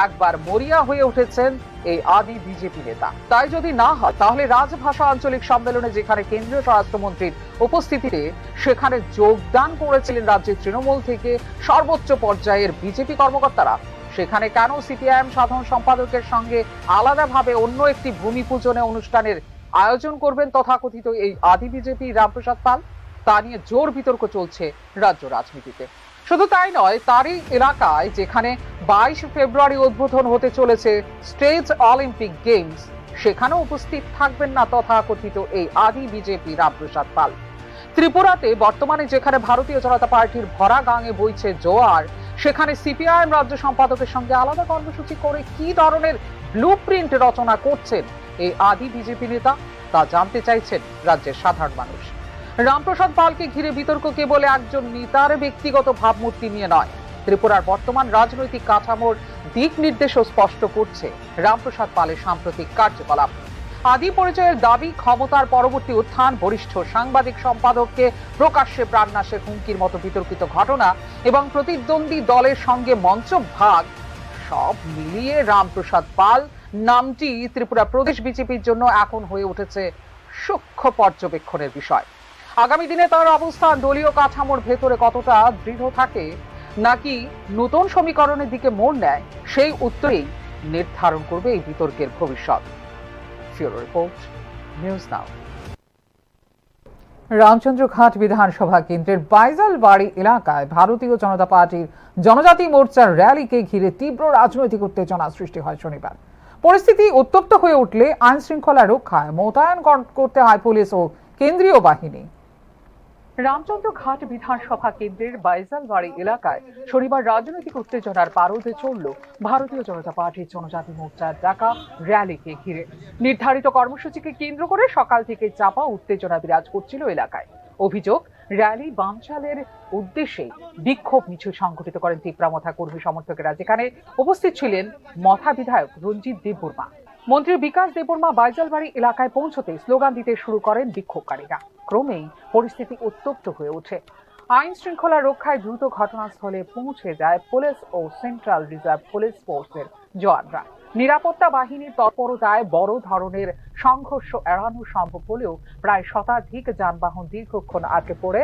একবার মরিয়া হয়ে উঠেছেন এই আদি বিজেপি নেতা। তাই যদি না হয়, তাহলে রাজভাষা আঞ্চলিক সম্মেলনে যেখানে কেন্দ্রীয় স্বরাষ্ট্রমন্ত্রীর উপস্থিতিতে সেখানে যোগদান করেছিলেন রাজ্যের তৃণমূল থেকে সর্বোচ্চ পর্যায়ের বিজেপি কর্মকর্তারা, সেখানে কেন সিপিআইএম সাধারণ সম্পাদকের সঙ্গে আলাদাভাবে অন্য একটি ভূমি পূজনে অনুষ্ঠানের আয়োজন করবেন তথাকথিত এই আদি বিজেপি রামপ্রসাদ পাল, তা নিয়ে জোর বিতর্ক চলছে রাজ্য রাজনীতিতে। শুধু তাই নয়, তারই এলাকায় যেখানে বাইশ ফেব্রুয়ারি উদ্বোধন হতে চলেছে স্টেজ অলিম্পিক গেমস, সেখানেও উপস্থিত থাকবেন না তথাকথিত এই আদি বিজেপি রামপ্রসাদ পাল। ত্রিপুরাতে বর্তমানে যেখানে ভারতীয় জনতা পার্টির ভরা গাঙে বইছে জোয়ার, সেখানে সিপিআইএম রাজ্য সম্পাদকের সঙ্গে আলাদা কর্মসূচি করে কি ধরনের ব্লুপ্রিন্ট রচনা করছেন এই আদি বিজেপি নেতা, তা জানতে চাইছেন রাজ্যের সাধারণ মানুষ। রামপ্রসাদ পালকে ঘিরে বিতর্ক কেবল একজন নেতার ব্যক্তিগত ভাবমূর্তি নিয়ে নয়, ত্রিপুরার বর্তমান রাজনৈতিক কাঠামোর দিক নির্দেশও স্পষ্ট করছে রামপ্রসাদ পালের সাম্প্রতিক কার্যকলাপ। আদি পরিচয়ের দাবি, ক্ষমতার পরবর্তী উত্থান, বরিষ্ঠ সাংবাদিক সম্পাদককে প্রকাশ্যে প্রাণনাশের হুমকির মতো বিতর্কিত ঘটনা এবং প্রতিদ্বন্দ্বী দলের সঙ্গে মঞ্চ ভাগ, সব মিলিয়ে রামপ্রসাদ পাল নামটি ত্রিপুরা প্রদেশ বিজেপির জন্য এখন হয়ে উঠেছে সূক্ষ্ম পর্যবেক্ষণের বিষয়। আগামী দিনে তার অবস্থান দলীয় কাঠামোর ভেতরে কতটা দৃঢ় থাকে, নাকি নতুন সমীকরণের দিকে মোড় নেয়, সেই উত্তরেই নির্ধারণ করবে এই বিতর্কের ভবিষ্যৎ। ফিউরো রিপোর্ট, নিউজ নাও। রামচন্দ্রঘাট বিধানসভা কেন্দ্রের বাইজালবাড়ি এলাকায় ভারতীয় জনতা পার্টির জনজাতি মোর্চার র‍্যালিকে ঘিরে তীব্র রাজনৈতিক উত্তেজনা সৃষ্টি হয় শনিবার। পরিস্থিতি উত্তপ্ত হয়ে উঠলে আইন শৃঙ্খলা রক্ষায় মোতায়েন কর-, করতে হয় পুলিশ ও কেন্দ্রীয় বাহিনী। রামচন্দ্রঘাট বিধানসভা কেন্দ্রের বাইজালবাড়ি এলাকায় শনিবার রাজনৈতিক উত্তেজনার পারদে চড়ল ভারতীয় জনতা পার্টির জনজাতি মোর্চার ডাকা র‍্যালিকে ঘিরে। নির্ধারিত কর্মসূচিকে কেন্দ্র করে সকাল থেকে চাপা উত্তেজনা বিরাজ করছিল এলাকায়। অভিযোগ, র‍্যালি বানচালের উদ্দেশ্যে বিক্ষোভ মিছিল সংঘটিত করেন তিপ্রা মথা কর্মী সমর্থকেরা, যেখানে উপস্থিত ছিলেন মথা বিধায়ক রঞ্জিত দেববর্মা। মন্ত্রী বিকাশ দেববর্মা বাইজালবাড়ি এলাকায় পৌঁছতে স্লোগান দিতে শুরু করেন বিক্ষোভকারীরা। ক্রমেই পরিস্থিতি উত্তপ্ত হয়ে ওঠে। আইন শৃঙ্খলা রক্ষায় দ্রুত ঘটনাস্থলে পৌঁছে যায় পুলিশ ও সেন্ট্রাল রিজার্ভ পুলিশ ফোর্সের জওয়ানরা। নিরাপত্তা বাহিনীর তৎপরতায় বড় ধরনের সংঘর্ষ এড়ানো সম্ভব হলেও প্রায় শতাধিক যানবাহন দীর্ঘক্ষণ আটকে পড়ে,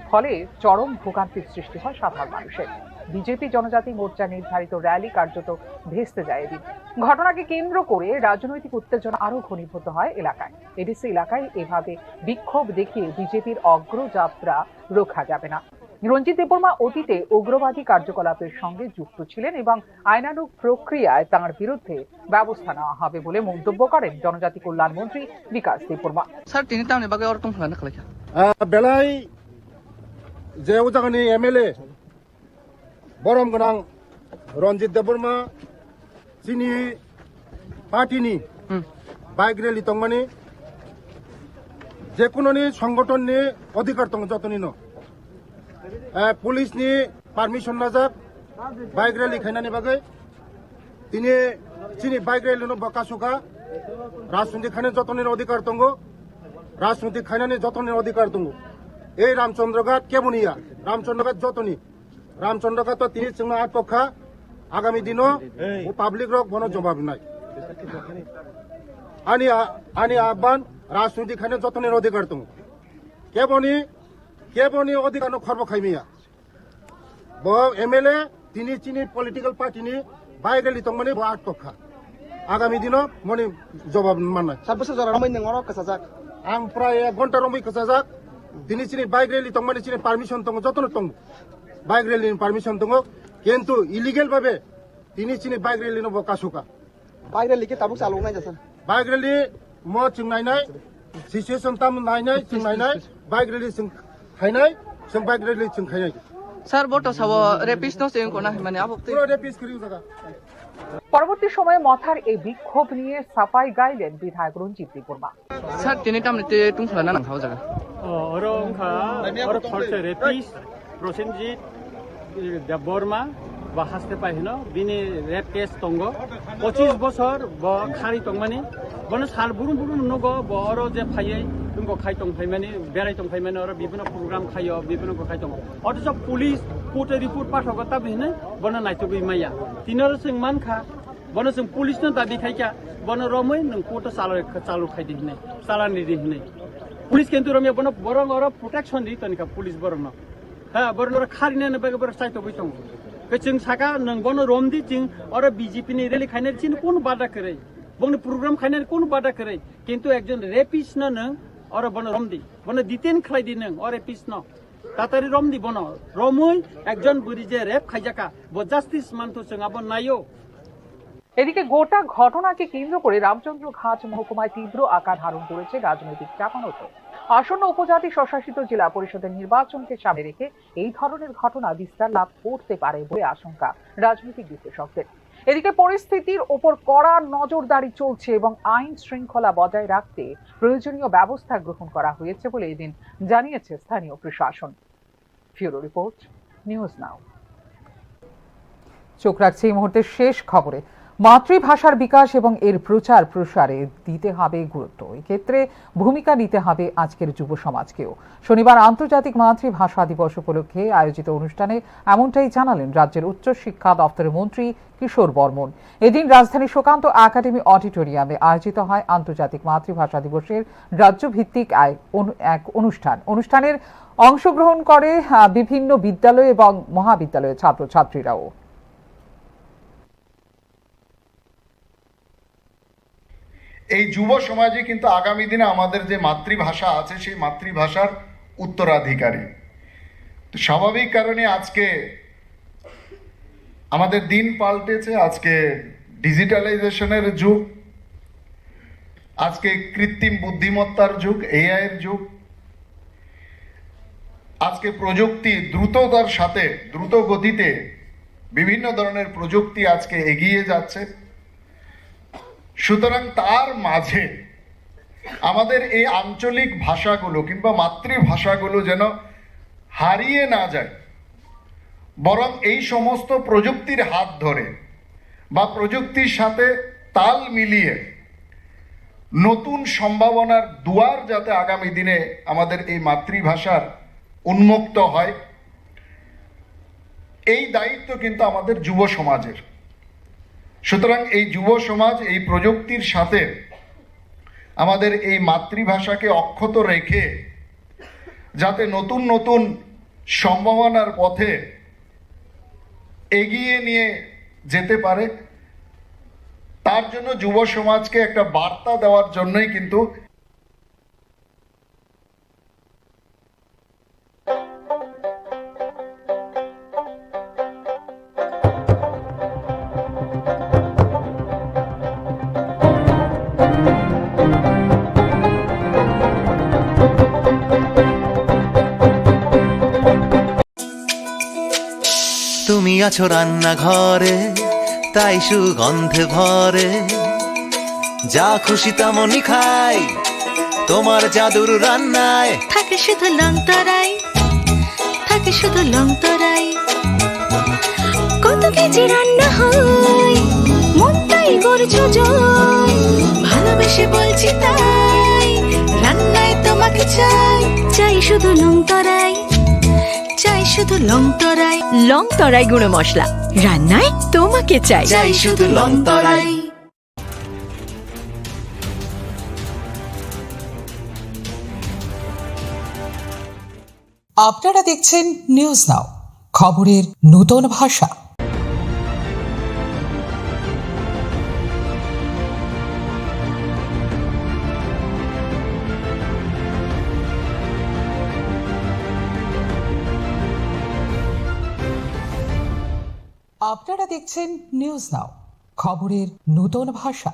ফলে চরম ভোগান্তির সৃষ্টি হয় সাধারণ মানুষের। বিজেপি জনজাতি মোর্চা নির্ধারিত র‍্যালি কার্যত ভেস্তে যায় এদিন। ঘটনাকে কেন্দ্র করে রাজনৈতিক উত্তেজনা আরও ঘনীভূত হয় এলাকায়। এডিসি এলাকায় এভাবে বিক্ষোভ দেখিয়ে বিজেপির অগ্রযাত্রা রোখা যাবে না। রঞ্জিত দেববর্মা অতীতে উগ্রবাদী কার্যকলাপের সঙ্গে যুক্ত ছিলেন এবং আইনানুগ প্রক্রিয়ায় তাঁর বিরুদ্ধে ব্যবস্থা নেওয়া হবে বলে মন্তব্য করেন জনজাতি কল্যাণ মন্ত্রী বিকাশ Debbarma. Sir, tini tamni bagwi oro tongphla na khlaikha? Ah, belai je o jagani M L A borom gwnang Ranjit Debbarma chini party ni Hmm. bike rally tongmani, jekunoni songgothon ni odhikar tongo jotonino. Eh, police ni permission najak bike rally khainani bagwi. Tini chini bike rally no bo kasuka. Rajniti khainani jotonino odhikar tongo. Rajniti khainani jotonino odhikar tongo. Ei Ramchandra Ghat keboni ya? Ramchandra Ghat jotoni. Ramchandra Ghat to tini chwngno atok kha. Agami dino o public rok bono jobab nai. Ani a-, ani ahban rajniti khainani jotonino odhikar tongo. Keboni, keboni odhikar no khorbo khaimiya. Bo M L A tini chini political party ni bike rally tongmani bo atok kha. Agami dino moni jobab mannai. Sat bosor jora romwi nwng oro kwchajak. Ang prai ek ghonta romwi kwchajak. Tini chini bike rally tongmani chini permission tongo, jotono tongo. Bike rally ni permission tongo. Kintu illegal babe tini chini bike rally no bo kasuka. Bike rally khe tabuk chalok nai jasa. Bike rally mo chwng nainai, situation tam nainai, chwng nainai, bike rally chwng khainai, chwng bike rally chwng khainai. Sir, bo to sabo rapist no se wngkona hwnmani abo twi. Puro rapist kwrwi jaga. পরবর্তী সময়ে মথার এই বিক্ষোভ নিয়ে সাফাই গাইলেন বিধায়ক Ranjit Debbarma. Sir, tini tamni twi tungphla na nang kha o jaga? O, oro wngkha, oro thorse rapist. Prosenjit, eh, Debbarma, bo haste pai hino, bini rape case tongo. Pochis bosor bo khari tongmani, bono sal burung burung nugo, bo oro je phaiwi, tungko khai tong phaimani, berai tong phaimani, oro bibino program khaio, bibino ko khai tongo. Othocho police court-o report pathogo, tabhi hinwi bono naitugwi maya. Tini oro chwng mankha, bono chwng police no dabi khaikha, bono romwi nwng court-o chalo, chalo khaidi hinwi, chalani di hinwi. Police kintu romya bono borok oro protection di tonikha police borokno. Ha, borok oro kharinani bagwi borok chaitogwi tongo. Khe chwng saka, nwng bono romdi, chwng oro B J P ni rally khainani chini kunu bada kwrwi. Bongni program khainani kunu bada kwrwi. Kintu ekjon rapist no nwng oro bono romdi. Bono detain khlaidi nwng, o rapist no. Tatari romdi bono. Romwi ekjon bwrwi je rape khaijakha, bo justice manthu chwng abo naio. এদিকে গোটা ঘটনাকে কেন্দ্র করে রামচন্দ্রঘাট মহকুমায় তীব্র আকার ধারণ করেছে রাজনৈতিক চাপানোতর। আসন্ন উপজাতি স্বশাসিত জেলা পরিষদের নির্বাচনকে সামনে রেখে এই ধরনের ঘটনা বিস্তার লাভ করতে পারে বলে আশঙ্কা রাজনৈতিক বিশ্লেষকদের। এদিকে পরিস্থিতির ওপর কড়া নজরদারি চলছে এবং আইন শৃঙ্খলা বজায় রাখতে প্রয়োজনীয় ব্যবস্থা গ্রহণ করা হয়েছে বলে এদিন জানিয়েছে স্থানীয় প্রশাসন। ফিউরো রিপোর্ট, নিউজ নাও। চোখ রাখছি এই মুহূর্তে শেষ খবরে। মাতৃভাষার বিকাশ এবং এর প্রচার প্রসারে দিতে হবে গুরুত্ব। এক্ষেত্রে ভূমিকা নিতে হবে আজকের যুব সমাজকেও। শনিবার আন্তর্জাতিক মাতৃভাষা দিবস উপলক্ষে আয়োজিত অনুষ্ঠানে এমনটাই জানালেন রাজ্যের উচ্চ শিক্ষা দপ্তরের মন্ত্রী কিশোর বর্মন। এদিন রাজধানী সুকান্ত একাডেমি অডিটোরিয়ামে আয়োজিত হয় আন্তর্জাতিক মাতৃভাষা দিবসের রাজ্যভিত্তিক আয় অনু-, এক অনুষ্ঠান। অনুষ্ঠানের অংশগ্রহণ করে, আহ, বিভিন্ন বিদ্যালয় এবং মহাবিদ্যালয়ের ছাত্রছাত্রীরাও। এই যুব সমাজই কিন্তু আগামী দিনে আমাদের যে মাতৃভাষা আছে, সেই মাতৃভাষার উত্তরাধিকারী। তো স্বাভাবিক কারণে আজকে আমাদের দিন পাল্টেছে, আজকে ডিজিটালাইজেশনের যুগ, আজকে কৃত্রিম বুদ্ধিমত্তার যুগ, এআই এর যুগ। আজকে প্রযুক্তি দ্রুততার সাথে, দ্রুত গতিতে বিভিন্ন ধরনের প্রযুক্তি আজকে এগিয়ে যাচ্ছে। সুতরাং তার মাঝে আমাদের এই আঞ্চলিক ভাষাগুলো কিংবা মাতৃভাষাগুলো যেন হারিয়ে না যায়, বরং এই সমস্ত প্রযুক্তির হাত ধরে বা প্রযুক্তির সাথে তাল মিলিয়ে নতুন সম্ভাবনার দুয়ার যাতে আগামী দিনে আমাদের এই মাতৃভাষার উন্মুক্ত হয়, এই দায়িত্ব কিন্তু আমাদের যুব সমাজের। সুতরাং এই যুব সমাজ এই প্রযুক্তির সাথে আমাদের এই মাতৃভাষাকে অক্ষত রেখে যাতে নতুন নতুন সম্ভাবনার পথে এগিয়ে নিয়ে যেতে পারে, তার জন্য যুব সমাজকে একটা বার্তা দেওয়ার জন্যই কিন্তু তুমি আছো রান্নাঘরে, তাই সুগন্ধে ভরে। যা খুশি তেমনই খাই, তোমার জাদুর রান্নায়। থাকে শুধু লং তরাই, থাকে শুধু লং তরাই। কত কেজি রান্না হয়, মনটাই করছো জয়। ভালোবেসে বলছি তাই, রান্নায় তোমাকে চাই। চাই শুধু লং তরাই, চাই শুধু লং তরাই। লং তরাই গুঁড়ো মশলা, রান্নায় তোমাকে চাই। চাই শুধু লং তরাই। আপনারা দেখছেন নিউজ নাও, খবরের নতুন ভাষা। আপনারা দেখছেন নিউজ নাও, খবরের নতুন ভাষা।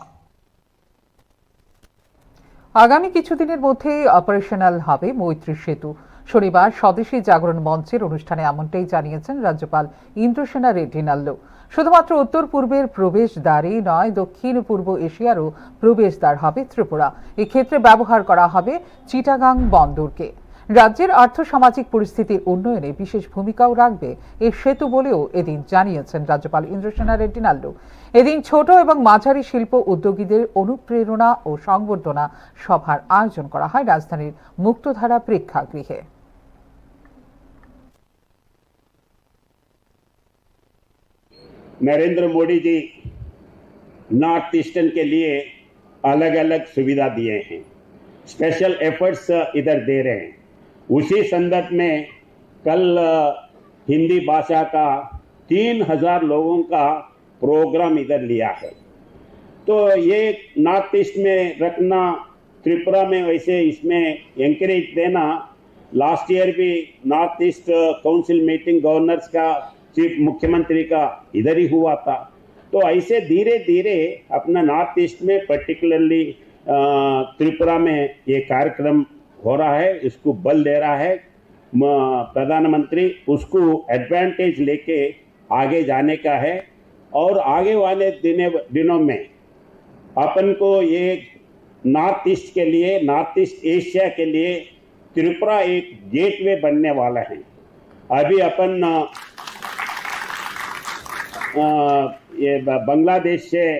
আগামী কিছুদিনের মধ্যেই অপারেশনাল হবে মৈত্রী সেতু। শনিবার স্বদেশী জাগরণ মঞ্চের অনুষ্ঠানে এমনটাই জানিয়েছেন রাজ্যপাল ইন্দ্রসেনা রেড্ডি নাল্লু। শুধুমাত্র উত্তর পূর্বের প্রবেশদ্বারই নয়, দক্ষিণ পূর্ব এশিয়ারও প্রবেশদ্বার হবে ত্রিপুরা। এক্ষেত্রে ব্যবহার করা হবে চিটাগাং বন্দরকে। রাজ্যের আর্থ সামাজিক পরিস্থিতির উন্নয়নে বিশেষ ভূমিকাও রাখবে এই সেতু বলেও এদিন জানিয়েছেন রাজ্যপাল ইন্দ্রসেনা রেড্ডি নাল্লু। এদিন ছোট এবং মাঝারি শিল্প উদ্যোগীদের অনুপ্রেরণা ও সংবর্ধনা সভার আয়োজন করা হয় রাজধানীর মুক্তধারা প্রেক্ষাগৃহে। नरेंद्र मोदी जी नॉर्थ ईस्टर्न के लिए अलग-अलग सुविधा दिए हैं, स्पेशल एफर्ट्स इधर दे रहे हैं। उसी संदर्भ में कल, अ, हिंदी भाषा का तीन हज़ार लोगों का प्रोग्राम इधर लिया है। तो ये नॉर्थ ईस्ट में रखना, त्रिपुरा में वैसे इसमें एंकरेज देना, लास्ट ईयर भी north east council meeting governors का, चीफ मुख्यमंत्री का इधर ही हुआ था। तो ऐसे धीरे-धीरे अपना नॉर्थ ईस्ट में, पर्टिकुलरली, अ, त्रिपुरा में ये कार्यक्रम हो रहा है, इसको बल दे रहा है। म-, प्रधानमंत्री उसको एडवांटेज लेके आगे जाने का है। और आगे वाले दिने दिनों में अपन को ये नॉर्थ ईस्ट के लिए, नॉर्थ ईस्ट एशिया के लिए त्रिपुरा एक गेटवे बनने वाला है। अभी अपन अ, अ, ये ब- बांग्लादेश से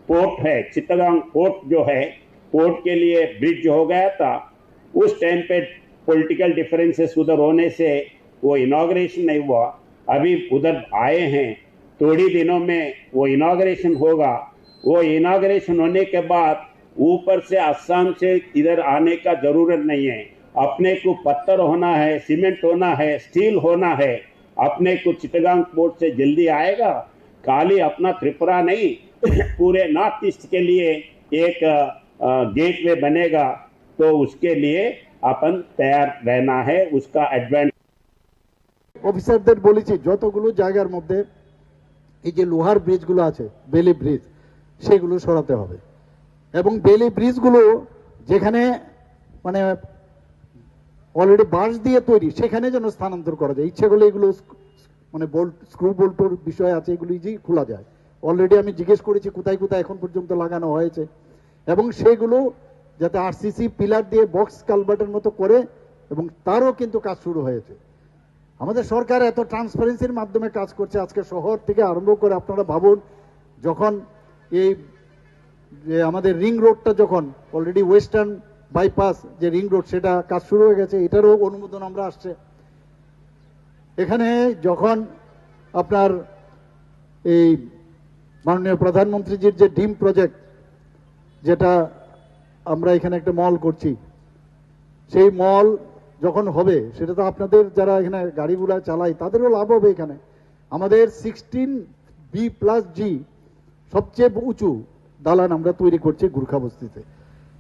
पोर्ट है, चित्तगांग पोर्ट जो है, पोर्ट के लिए ब्रिज हो गया था। उस टाइम पे पॉलिटिकल डिफरेंसेस उधर होने से वो इनॉग्रेशन नहीं हुआ। अभी उधर आए हैं, थोड़ी दिनों में वो इनॉग्रेशन होगा। वो इनॉग्रेशन होने के बाद ऊपर से, असम से इधर आने का जरूरत नहीं है। अपने को पत्थर होना है, सीमेंट होना है, स्टील होना है। अपने को चिटगांग पोर्ट से जल्दी आएगा। खाली अपना त्रिपुरा नहीं, पूरे नॉर्थ ईस्ट के लिए एक गेटवे बनेगा। तो उसके लिए अपन तैयार रहना है, उसका एडवांस। অফিসারদের বলেছি, যতগুলো জায়গার মধ্যে এই যে লোহার ব্রিজগুলো আছে, বেলি ব্রিজ, সেগুলো সরাতে হবে। এবং বেলি ব্রিজগুলো যেখানে মানে অলরেডি বাঁশ দিয়ে তৈরি, সেখানে যেন স্থানান্তর করা যায়। ইচ্ছে করলে এগুলো স্ক- মানে বোল্ট, স্ক্রু বোল্টর বিষয় আছে, এগুলো ইজিলি খোলা যায়। অলরেডি আমি জিজ্ঞেস করেছি কোথায় কোথায় এখন পর্যন্ত লাগানো হয়েছে, এবং সেগুলো যাতে আরসিসি পিলার দিয়ে বক্স কালভার্টের মতো করে, এবং তারও কিন্তু কাজ শুরু হয়েছে। আমাদের সরকার এত ট্রান্সপারেন্সির মাধ্যমে কাজ করছে। আজকে শহর থেকে আরম্ভ করে আপনারা ভাবুন, যখন এই যে আমাদের রিং রোডটা, যখন অলরেডি ওয়েস্টার্ন বাইপাস যে রিং রোড, সেটা কাজ শুরু হয়ে গেছে, এটারও অনুমোদন আমরা আসছে। এখানে যখন আপনার এই মাননীয় প্রধানমন্ত্রীজির যে ডিম প্রজেক্ট, যেটা আমরা এখানে একটা মল করছি, সেই মল যখন হবে, সেটা তো আপনাদের যারা এখানে গাড়ি ঘোড়া চালায়, তাদেরও লাভ হবে। এখানে আমাদের সিক্সটিন বি প্লাস জি সবচেয়ে উঁচু দালান আমরা তৈরি করছি গুর্খা বস্তিতে।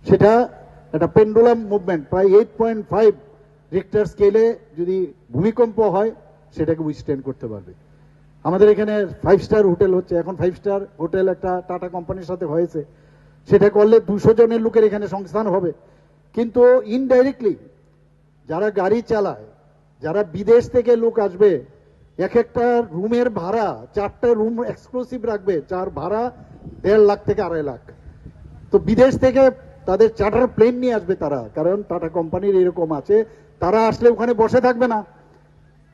সেটা একটা পেন্ডুলাম মুভমেন্ট, প্রায় এইট পয়েন্ট ফাইভ রিক্টার স্কেলে যদি ভূমিকম্প হয়, সেটাকে উইথস্ট্যান্ড করতে পারবে। আমাদের এখানে ফাইভ স্টার হোটেল হচ্ছে, এখন ফাইভ স্টার হোটেল একটা টাটা কোম্পানির সাথে হয়েছে, সেটা করলে দুশো জনের লোকের এখানে সংস্থান হবে। কিন্তু ইনডাইরেক্টলি যারা গাড়ি চালায়, যারা বিদেশ থেকে লোক আসবে, এক একটা রুমের ভাড়া, চারটে রুম এক্সক্লুসিভ রাখবে, যার ভাড়া দেড় লাখ থেকে আড়াই লাখ। তো বিদেশ থেকে তাদের চার্টার প্লেন নিয়ে আসবে তারা, কারণ টাটা কোম্পানির এরকম আছে, তারা আসলে ওখানে বসে থাকবে না।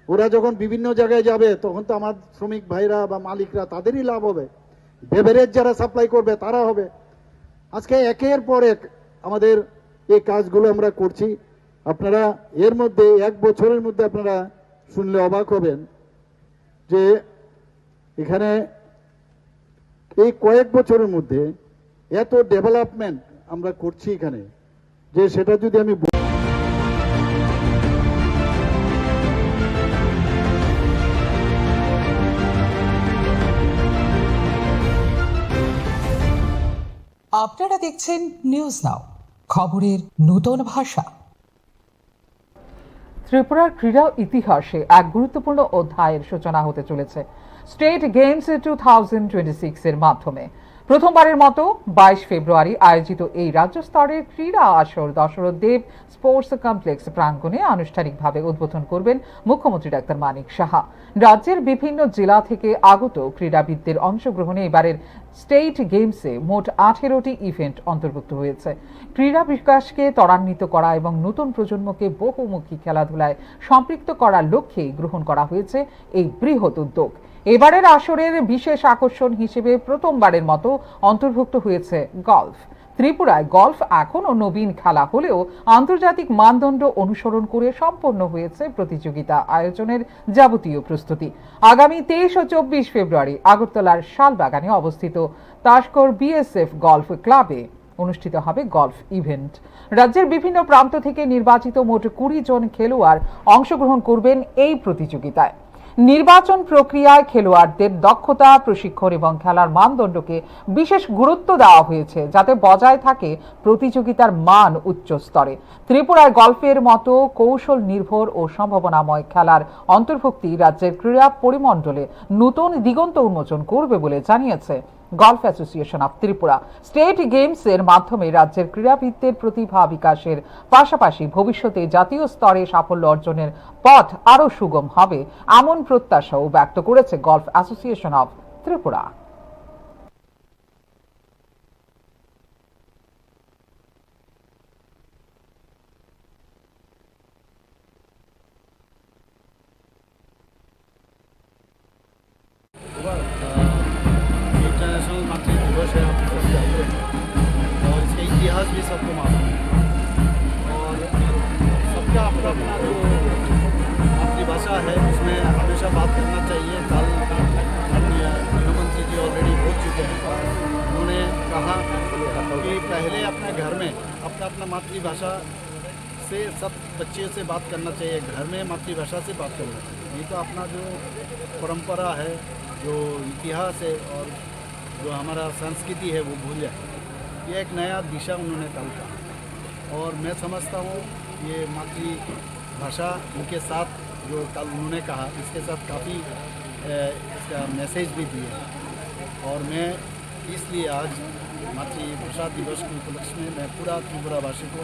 ওরা যখন বিভিন্ন জায়গায় যাবে, তখন তো আমার শ্রমিক ভাইরা বা মালিকরা, তাদেরই লাভ হবে। বেভারেজ যারা সাপ্লাই করবে, তারা হবে। আজকে একের পর এক আমাদের এই কাজগুলো আমরা করছি। আপনারা এর মধ্যে, এক বছরের মধ্যে আপনারা শুনলে অবাক হবেন যে এখানে এই কয়েক বছরের মধ্যে এত ডেভেলপমেন্ট আমরা করছি এখানে, যে সেটা যদি আমি ব- আপনারা দেখছেন নিউজ নাও, খবরের নূতন ভাষা। ত্রিপুরার ক্রীড়া ইতিহাসে এক গুরুত্বপূর্ণ অধ্যায়ের সূচনা হতে চলেছে state games two thousand twenty six এর মাধ্যমে। প্রথমবারের মতো বাইশ ফেব্রুয়ারি আয়োজিত এই রাজ্য স্তরের ক্রীড়া আসর দশরথ দেব স্পোর্টস কমপ্লেক্স প্রাঙ্গণে আনুষ্ঠানিকভাবে উদ্বোধন করবেন মুখ্যমন্ত্রী ডাক্তার মানিক সাহা। রাজ্যের বিভিন্ন জেলা থেকে আগত ক্রীড়াবিদদের অংশগ্রহণে এবারের স্টেট গেমসে মোট আঠেরোটি ইভেন্ট অন্তর্ভুক্ত হয়েছে। ক্রীড়া বিকাশকে ত্বরান্বিত করা এবং নতুন প্রজন্মকে বহুমুখী খেলাধুলায় সম্পৃক্ত করার লক্ষ্যেই গ্রহণ করা হয়েছে এই বৃহৎ উদ্যোগ। এবারের আসরের বিশেষ আকর্ষণ হিসেবে প্রথমবারের মতো অন্তর্ভুক্ত হয়েছে গলফ। ত্রিপুরায় গলফ এখনও নবীন খেলা হলেও আন্তর্জাতিক মানদণ্ড অনুসরণ করে সম্পন্ন হয়েছে প্রতিযোগিতা আয়োজনের যাবতীয় প্রস্তুতি। আগামী তেইশ ও চব্বিশ ফেব্রুয়ারি আগরতলার শালবাগানে অবস্থিত তাস্কর বিএসএফ গলফ ক্লাবে অনুষ্ঠিত হবে গলফ ইভেন্ট। রাজ্যের বিভিন্ন প্রান্ত থেকে নির্বাচিত মোট কুড়ি জন খেলোয়াড় অংশগ্রহণ করবেন এই প্রতিযোগিতায়। নির্বাচন প্রক্রিয়ায় খেলোয়াড়দের দক্ষতা, প্রশিক্ষণ এবং খেলার মানদণ্ডকে বিশেষ গুরুত্ব দেওয়া হয়েছে, যাতে বজায় থাকে প্রতিযোগিতার মান উচ্চ স্তরে। ত্রিপুরায় গলফের মতো কৌশল নির্ভর ও সম্ভাবনাময় খেলার অন্তর্ভুক্তি রাজ্যের ক্রীড়া পরিমণ্ডলে নতুন দিগন্ত উন্মোচন করবে বলে জানিয়েছে golf association of Tripura. State games এর মাধ্যমে রাজ্যের ক্রীড়াবিদদের প্রতিভা বিকাশের পাশাপাশি ভবিষ্যতে জাতীয় স্তরে সাফল্য অর্জনের পথ আরও সুগম হবে, এমন প্রত্যাশাও ব্যক্ত করেছে golf association of Tripura. International मातृ दिवस है, आप सब जानते हैं, और इसका इतिहास भी सबको मालूम है। और सबका अपना अपना जो मातृभाषा है, उसमें हमेशा बात करना चाहिए। कल माननीय गृह मंत्री जी ऑलरेडी बोल चुके हैं, उन्होंने कहा कि पहले अपने घर में अपना अपना मातृभाषा से सब बच्चे से बात करना चाहिए, घर में मातृभाषा से बात करना चाहिए। नहीं तो अपना जो परंपरा है, जो इतिहास है और जो हमारा संस्कृति है, वो भूल जाए। ये एक नया दिशा उन्होंने कल कहा और मैं समझता हूँ ये मातृभाषा इनके साथ जो कल उन्होंने कहा, इसके साथ काफ़ी, अ, इसका मैसेज भी दिए हैं। और मैं इसलिए आज मातृभाषा दिवस के उपलक्ष्य में मैं पूरा त्रिपुरावासी को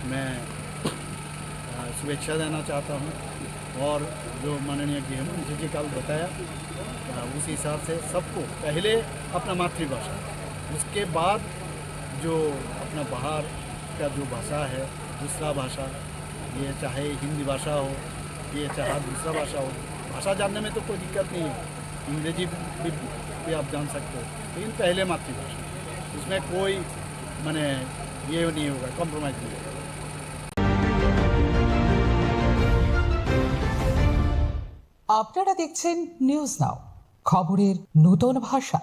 मैं, अ, शुभेच्छा देना चाहता हूँ। और जो माननीय गृह मंत्री जी कल बताया, अ, उस हिसाब से सबको पहले अपना मातृभाषा, उसके बाद जो अपना बाहर का जो भाषा है, दूसरा भाषा, ये चाहे हिंदी भाषा हो, ये चाहे दूसरा भाषा हो, भाषा जानने में तो कोई दिक्कत नहीं है। अंग्रेजी भी, भी, भी आप जान सकते हो, लेकिन पहले मातृभाषा, उसमें कोई, माने, ये नहीं होगा, कॉम्प्रोमाइज नहीं होगा। আপনারা দেখছেন নিউজ নাও, খবরের নতুন ভাষা।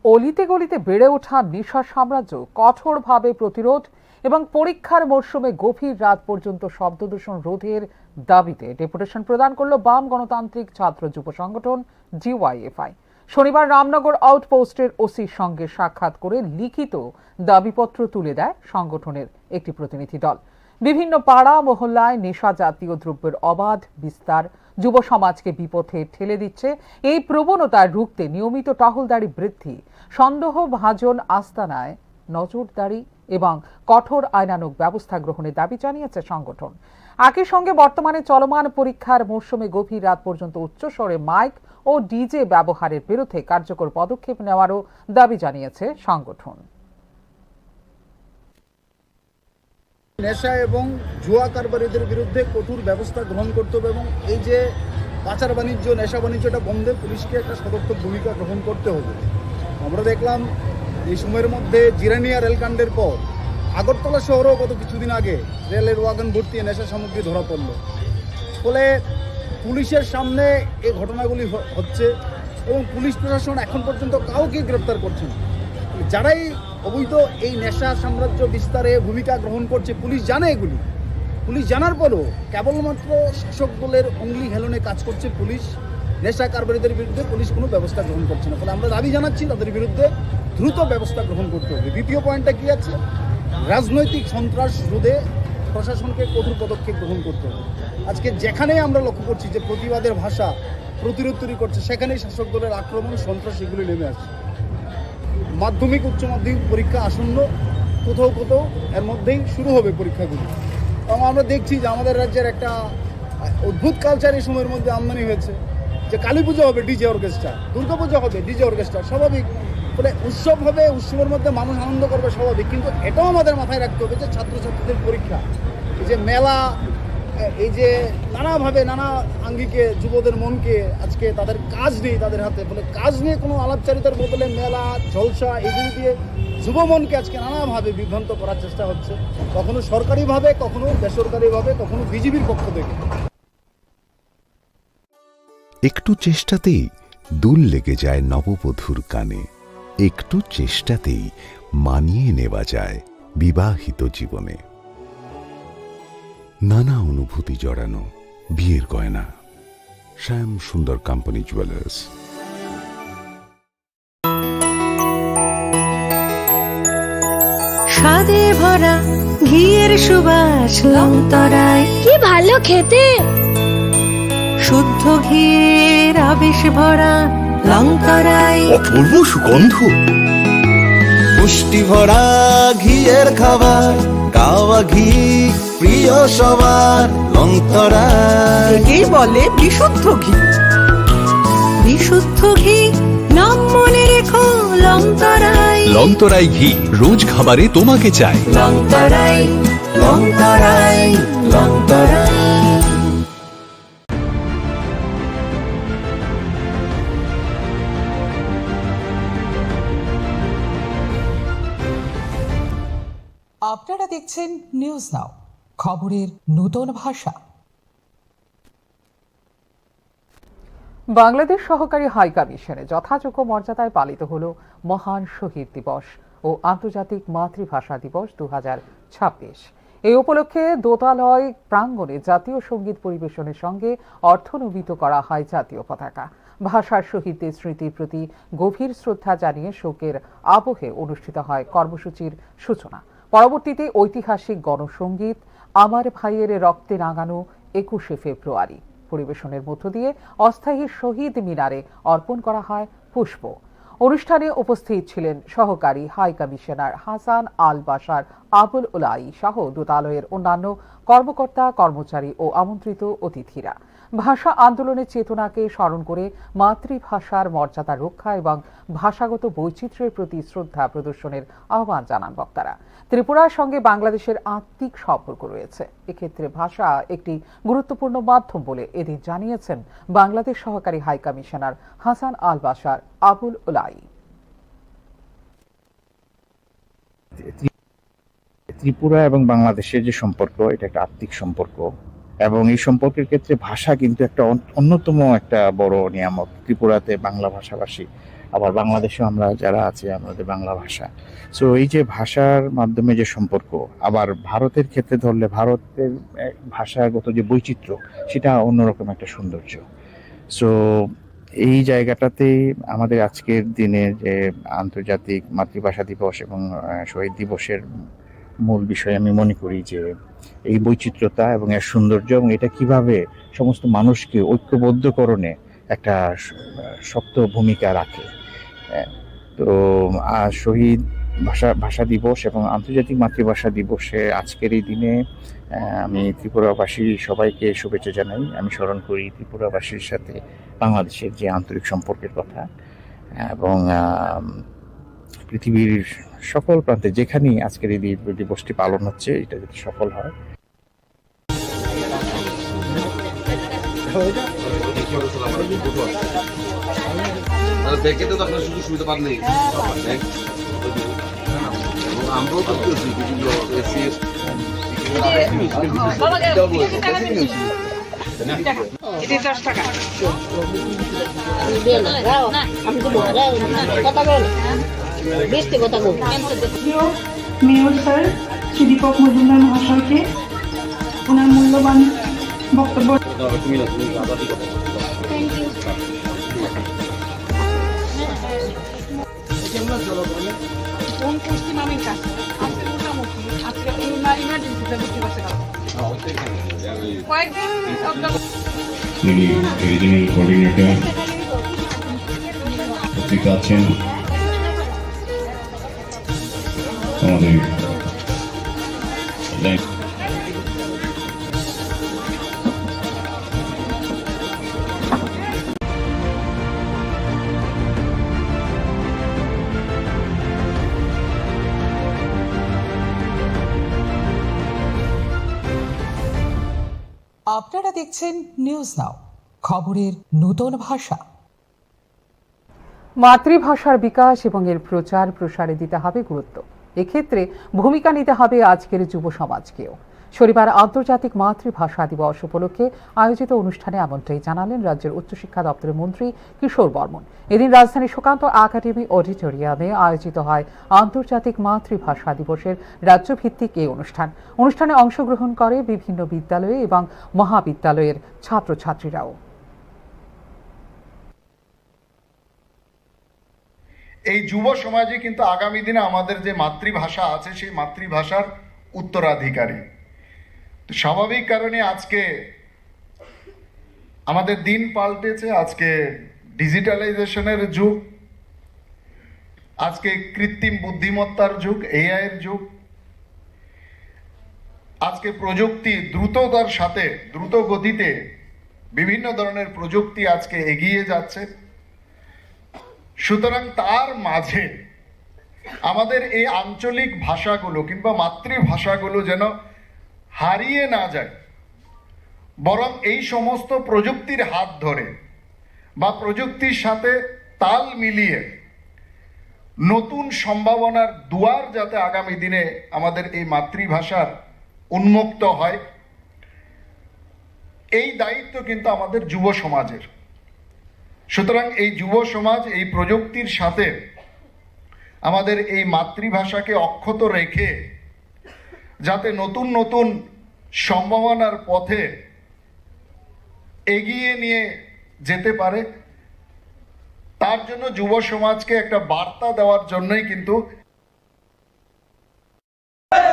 অলিতে গলিতে বেড়ে ওঠা নেশা সাম্রাজ্য কঠোরভাবে প্রতিরোধ এবং পরীক্ষার মরশুমে গভীর রাত পর্যন্ত শব্দ দূষণ রোধের দাবিতে ডেপুটেশন প্রদান করল বাম গণতান্ত্রিক ছাত্র যুব সংগঠন ডিওয়াইএফআই। শনিবার রামনগর আউটপোস্টের ওসির সঙ্গে সাক্ষাৎ করে লিখিত দাবিপত্র তুলে দেয় সংগঠনের একটি প্রতিনিধি দল। বিভিন্ন পাড়া মহল্লায় নেশা জাতীয় দ্রব্যের অবাধ বিস্তার যুব সমাজকে বিপথে ঠেলে দিচ্ছে। এই প্রবণতা রুখতে নিয়মিত টহলদারি বৃদ্ধি, সন্দেহভাজন আস্তানায় নজরদারি এবং কঠোর আইনানুগ ব্যবস্থা গ্রহণের দাবি জানিয়েছে সংগঠন। একই সঙ্গে বর্তমানে চলমান পরীক্ষার মরশুমে গভীর রাত পর্যন্ত উচ্চস্বরে মাইক ও ডিজে ব্যবহারের বিরুদ্ধে কার্যকর পদক্ষেপ নেওয়ারও দাবি জানিয়েছে সংগঠন। নেশা এবং জুয়া কারবারিদের বিরুদ্ধে কঠোর ব্যবস্থা গ্রহণ করতে হবে এবং এই যে পাচার বাণিজ্য, নেশা বাণিজ্যটা বন্ধে পুলিশকে একটা সদর্থক ভূমিকা গ্রহণ করতে হবে। আমরা দেখলাম এই সময়ের মধ্যে জিরানিয়া রেলকাণ্ডের পর আগরতলা শহরেও গত কিছুদিন আগে রেলের ওয়াগন ভর্তি নেশা সামগ্রী ধরা পড়ল। ফলে পুলিশের সামনে এই ঘটনাগুলি হ-, হচ্ছে এবং পুলিশ প্রশাসন এখন পর্যন্ত কাউকে গ্রেপ্তার করছে না। যারাই অবৈধ এই নেশা সাম্রাজ্য বিস্তারে ভূমিকা গ্রহণ করছে, পুলিশ জানে এগুলি। পুলিশ জানার পরও কেবলমাত্র শাসক দলের অঙ্গলি হেলনে কাজ করছে পুলিশ। নেশা কারবারিদের বিরুদ্ধে পুলিশ কোনো ব্যবস্থা গ্রহণ করছে না। ফলে আমরা দাবি জানাচ্ছি তাদের বিরুদ্ধে দ্রুত ব্যবস্থা গ্রহণ করতে হবে। দ্বিতীয় পয়েন্টটা কি আছে? রাজনৈতিক সন্ত্রাস রোধে প্রশাসনকে কঠোর পদক্ষেপ গ্রহণ করতে হবে। আজকে যেখানেই আমরা লক্ষ্য করছি যে প্রতিবাদের ভাষা প্রতিরোধ তৈরি করছে, সেখানেই শাসক দলের আক্রমণ, সন্ত্রাস এগুলি নেমে আসছে। মাধ্যমিক, উচ্চ মাধ্যমিক পরীক্ষা আসন্ন, কোথাও কোথাও এর মধ্যেই শুরু হবে পরীক্ষাগুলি। এবং আমরা দেখছি যে আমাদের রাজ্যের একটা অদ্ভুত কালচার এই সময়ের মধ্যে আমদানি হয়েছে, যে কালী পুজো হবে ডিজে অর্কেস্ট্রা, দুর্গা পুজো হবে ডিজে অর্কেস্ট্রা, স্বাভাবিক। ফলে উৎসব হবে, উৎসবের মধ্যে মানুষ আনন্দ করবে, স্বাভাবিক। কিন্তু এটাও আমাদের মাথায় রাখতে হবে যে ছাত্রছাত্রীদের পরীক্ষা, এই যে মেলা, এই যে নানাভাবে নানা আঙ্গিকে যুবদের মনকে আজকে তাদের কাজ নেই তাদের হাতে, ফলে কাজ নিয়ে কোনো আলাপচারিতার বদলে মেলা, জলসা এগুলি দিয়ে যুব মনকে আজকে নানাভাবে বিভ্রান্ত করার চেষ্টা হচ্ছে, কখনো সরকারিভাবে, কখনো বেসরকারিভাবে, কখনো বিজিবির পক্ষ থেকে। একটু চেষ্টাতেই দুল লেগে যায় নববধূর কানে, একটু চেষ্টাতেই মানিয়ে নেওয়া যায় বিবাহিত জীবনে। নানা অনুভূতি জড়ানো বিয়ের গয়না। শ্যাম সুন্দর কোম্পানি জুয়েলার্স। স্বাদে ভরা ঘিয়ের সুবাস লংতরায়। কি ভালো খেতে! শুদ্ধ ঘিয়ের আবেশ ভরা লংতরায়। অপূর্ব সুগন্ধ। পুষ্টি ভরা ঘিয়ের খাবার, কা ঘি প্রিয় সবার লংতরাই। একেই বলে বিশুদ্ধ ঘি। বিশুদ্ধ ঘি, নাম মনে রেখো, লংতরাই। লংতরাই ঘি, রোজ খাবারে তোমাকে চাই। লংতরাই, লংতরাই, লংতরাই। আপনারা দেখছেন নিউজ নাও, খবরের নূতন ভাষা। বাংলাদেশ সহকারী হাই কমিশনে যথাযোগ্য মর্যাদায় পালিত হলো মহান শহীদ দিবস ও আন্তর্জাতিক মাতৃভাষা দিবস দু হাজার ছাব্বিশ। এই উপলক্ষে দোতালয় প্রাঙ্গণে জাতীয় সঙ্গীত পরিবেশনের সঙ্গে অর্থনমিত করা হয় জাতীয় পতাকা। ভাষার শহীদদের স্মৃতির প্রতি গভীর শ্রদ্ধা জানিয়ে শোকের আবহে অনুষ্ঠিত হয় কর্মসূচির সূচনা। পরবর্তীতে ঐতিহাসিক গণসঙ্গীত আমার ভাইয়ের রক্তে রাঙানো একুশে ফেব্রুয়ারি পরিবেশনের মধ্য দিয়ে অস্থায়ী শহীদ মিনারে অর্পণ করা হয় পুষ্প। অনুষ্ঠানে উপস্থিত ছিলেন সহকারী হাই কমিশনার হাসান আল বাশার আবুল উলাই সহ দূতালয়ের অন্যান্য কর্মকর্তা, কর্মচারী ও আমন্ত্রিত অতিথিরা। ভাষা আন্দোলনের চেতনাকে স্মরণ করে মাতৃভাষার মর্যাদা রক্ষা এবং ভাষাগত বৈচিত্র্যের প্রতি শ্রদ্ধা প্রদর্শনের আহ্বান জানান বক্তারা। ত্রিপুরার সঙ্গে বাংলাদেশের আত্মিক সম্পর্ক রয়েছে, এক্ষেত্রে ভাষা একটি গুরুত্বপূর্ণ মাধ্যম বলে এদিন জানিয়েছেন বাংলাদেশ সহকারী হাই কমিশনার হাসান আল বাশার আবুল উলাই। ত্রিপুরা এবং বাংলাদেশের যে সম্পর্ক, এটা একটা আত্মিক সম্পর্ক, এবং এই সম্পর্কের ক্ষেত্রে ভাষা কিন্তু একটা অন-, অন্যতম একটা বড় নিয়ামক। ত্রিপুরাতে বাংলা ভাষাভাষী, আবার বাংলাদেশেও আমরা যারা আছি, আমাদের বাংলা ভাষা। সো এই যে ভাষার মাধ্যমে যে সম্পর্ক, আবার ভারতের ক্ষেত্রে ধরলে ভারতের, এ, ভাষাগত যে বৈচিত্র্য, সেটা অন্যরকম একটা সৌন্দর্য। সো এই জায়গাটাতেই আমাদের আজকের দিনে যে আন্তর্জাতিক মাতৃভাষা দিবস এবং, আহ, শহীদ দিবসের মূল বিষয় আমি মনে করি যে এই বৈচিত্র্যতা এবং এর সৌন্দর্য এবং এটা কিভাবে সমস্ত মানুষকে ঐক্যবদ্ধকরণে একটা শ-, শক্ত ভূমিকা রাখে। আহ, তো, আহ, শহীদ ভাষা, ভাষা দিবস এবং আন্তর্জাতিক মাতৃভাষা দিবসে আজকের এই দিনে, আহ, আমি ত্রিপুরাবাসী সবাইকে শুভেচ্ছা জানাই। আমি স্মরণ করি ত্রিপুরাবাসীর সাথে বাংলাদেশের যে আন্তরিক সম্পর্কের কথা এবং, আহ, পৃথিবীর সকল প্রান্তে যেখানেই আজকের এই দি-, দিবসটি পালন হচ্ছে, এটা যাতে সফল হয়। তাহলে ব্যাংকে তো আপনার সুযোগ সুবিধা পাননি। ব্যাংক, এবং আমরাও তো করেছি বিভিন্ন এসসি, এসটি। বাবা, এটা দশ টাকা। কথা বল। বেশি কথা বল। প্রিয় মেয়র স্যার শ্রী দীপক মজুমদার মহাশয়কে ওনার মূল্যবান বক্তব্য। কোন পশ্চিম আমির কাছে? আজকে মোটামুটি, আজকে ইমার্জেন্সিতে বুঝতে পারছে না। কয়েকদিন অবজার্ভ তিনি রিজিওনাল কোঅর্ডিনেটর উপস্থিত আছেন। আমাদের আপনারা দেখছেন নিউজ নাও, খবরের নূতন ভাষা। মাতৃভাষার বিকাশ এবং এর প্রচার প্রসারে দিতে হবে গুরুত্ব। এক্ষেত্রে ভূমিকা নিতে হবে আজকের যুব সমাজকেও। শনিবার আন্তর্জাতিক মাতৃভাষা দিবস উপলক্ষে আয়োজিত অনুষ্ঠানে এমনটাই জানালেন রাজ্যের উচ্চশিক্ষা দপ্তরের মন্ত্রী কিশোর বর্মন। এদিন রাজধানীর সুকান্ত একাডেমি অডিটোরিয়ামে আয়োজিত হয় আন্তর্জাতিক মাতৃভাষা দিবসের রাজ্যভিত্তিক এই অনুষ্ঠান। অনুষ্ঠানে অংশগ্রহণ করে বিভিন্ন বিদ্যালয় এবং মহাবিদ্যালয়ের ছাত্রছাত্রীরাও। এই যুব সমাজই কিন্তু আগামী দিনে আমাদের যে মাতৃভাষা আছে, সেই মাতৃভাষার উত্তরাধিকারী। তো স্বাভাবিক কারণে আজকে আমাদের দিন পাল্টেছে, আজকে ডিজিটালাইজেশনের যুগ, আজকে কৃত্রিম বুদ্ধিমত্তার যুগ, এআই এর যুগ। আজকে প্রযুক্তি দ্রুততার সাথে, দ্রুত গতিতে বিভিন্ন ধরনের প্রযুক্তি আজকে এগিয়ে যাচ্ছে। সুতরাং তার মাঝে আমাদের এই আঞ্চলিক ভাষাগুলো কিংবা মাতৃভাষাগুলো যেন হারিয়ে না যায়, বরং এই সমস্ত প্রযুক্তির হাত ধরে বা প্রযুক্তির সাথে তাল মিলিয়ে নতুন সম্ভাবনার দুয়ার যাতে আগামী দিনে আমাদের এই মাতৃভাষার উন্মুক্ত হয়, এই দায়িত্ব কিন্তু আমাদের যুব সমাজের। সুতরাং এই যুব সমাজ এই প্রযুক্তির সাথে আমাদের এই মাতৃভাষাকে অক্ষত রেখে যাতে নতুন নতুন সম্ভাবনার পথে এগিয়ে নিয়ে যেতে পারে, তার জন্য যুব সমাজকে একটা বার্তা দেওয়ার জন্যই কিন্তু।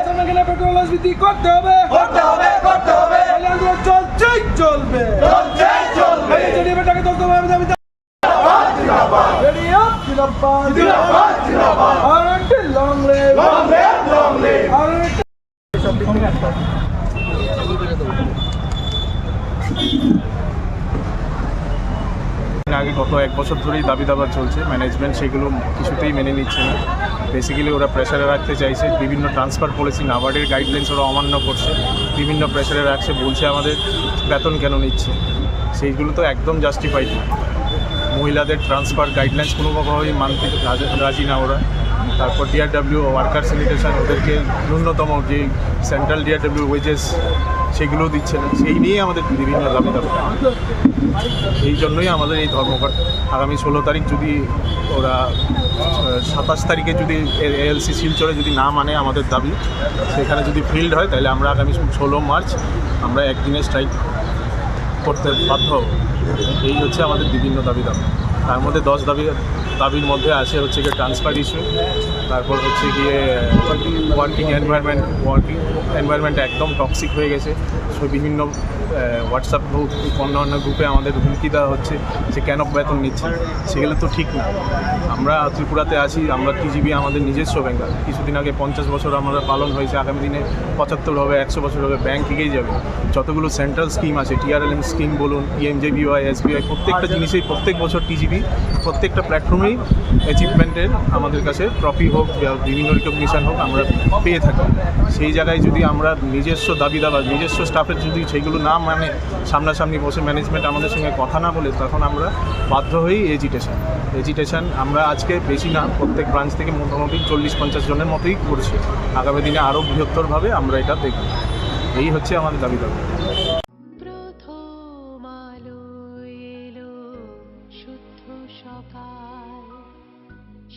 জনগণের পেট্রোল রাজনীতি করতে হবে। করতে হবে, করতে হবে। আন্দোলন চলছেই চলবে। চলছেই চলবে। এই জেডি বেটাকে দশ দফা দাবি। জিন্দাবাদ, জিন্দাবাদ। রেডিও জিন্দাবাদ। জিন্দাবাদ, জিন্দাবাদ। আর একটা long live. Long live, long live. আর একটা আগে গত এক বছর ধরেই দাবি দাবা চলছে, ম্যানেজমেন্ট সেগুলো কিছুতেই মেনে নিচ্ছে না। বেসিক্যালি ওরা প্রেশারে রাখতে চাইছে, বিভিন্ন ট্রান্সফার পলিসি, নাবার্ডের গাইডলাইন্স ওরা অমান্য করছে, বিভিন্ন প্রেশারে রাখছে, বলছে আমাদের বেতন কেন নিচ্ছে, সেইগুলো তো একদম জাস্টিফাইড না। মহিলাদের ট্রান্সফার গাইডলাইন্স কোনোভাবেই মানতে রাজি, রাজি না ওরা। তারপর ডিআরডব্লিউ ওয়ার্কার স্যানিটেশন, ওদেরকে ন্যূনতম যে সেন্ট্রাল ডিআরডব্লিউ ওয়েজেস, সেগুলো দিচ্ছে না। সেই নিয়েই আমাদের বিভিন্ন দাবি দাবা। এই জন্যই আমাদের এই ধর্মঘট। আগামী ষোলো তারিখ যদি ওরা, আহ, সাতাশ তারিখে যদি এএলসি শিলচরে যদি না মানে আমাদের দাবি, সেখানে যদি ফিল্ড হয়, তাহলে আমরা আগামী ষোলো মার্চ আমরা একদিনে স্ট্রাইক করতে বাধ্য হব। এই হচ্ছে আমাদের বিভিন্ন দাবি দাবা। তার মধ্যে দশ দাবি, দাবির মধ্যে আছে হচ্ছে গিয়ে ট্রান্সফার ইস্যু, তারপর হচ্ছে গিয়ে ওয়ার্কিং এনভায়রনমেন্ট, ওয়ার্কিং এনভায়রনমেন্ট একদম টক্সিক হয়ে গেছে। সো বিভিন্ন, আহ, হোয়াটসঅ্যাপ গ্রুপ, অন্যান্য গ্রুপে আমাদের হুমকি দেওয়া হচ্ছে যে কেন বেতন নিচ্ছে, সেগুলো তো ঠিক না। আমরা ত্রিপুরাতে আছি, আমরা টিজিভি আমাদের নিজস্ব ব্যাংক। কিছুদিন আগে পঞ্চাশ বছর আমরা পালন হয়েছে, আগামী দিনে পঁচাত্তর হবে, একশো বছর হবে, ব্যাংক এগিয়ে যাবে। যতগুলো সেন্ট্রাল স্কিম আছে, টিআরএলএম স্কিম বলুন, পিএমজেবিওয়াই, এসবিআই, প্রত্যেকটা জিনিসেই প্রত্যেক বছর টিজিভি প্রত্যেকটা প্ল্যাটফর্মেই অ্যাচিভমেন্টের আমাদের কাছে ট্রফি হোক বা বিভিন্ন রিকগনিশন হোক, আমরা পেয়ে থাকি। সেই জায়গায় যদি আমরা নিজস্ব দাবি দাবা, নিজস্ব স্টাফের যদি সেইগুলো না মানে, সামনাসামনি বসে ম্যানেজমেন্ট আমাদের সঙ্গে কথা না বলে, তখন আমরা বাধ্য হই এজিটেশন। এজিটেশন আমরা আজকে বেশি না, প্রত্যেক ব্রাঞ্চ থেকে মোটামুটি চল্লিশ পঞ্চাশ জনের মতোই করছি। আগামী দিনে আরও বৃহত্তরভাবে আমরা এটা দেখব। এই হচ্ছে আমাদের দাবি দাবা। প্রথম আলো এলো শুদ্ধ সকাল,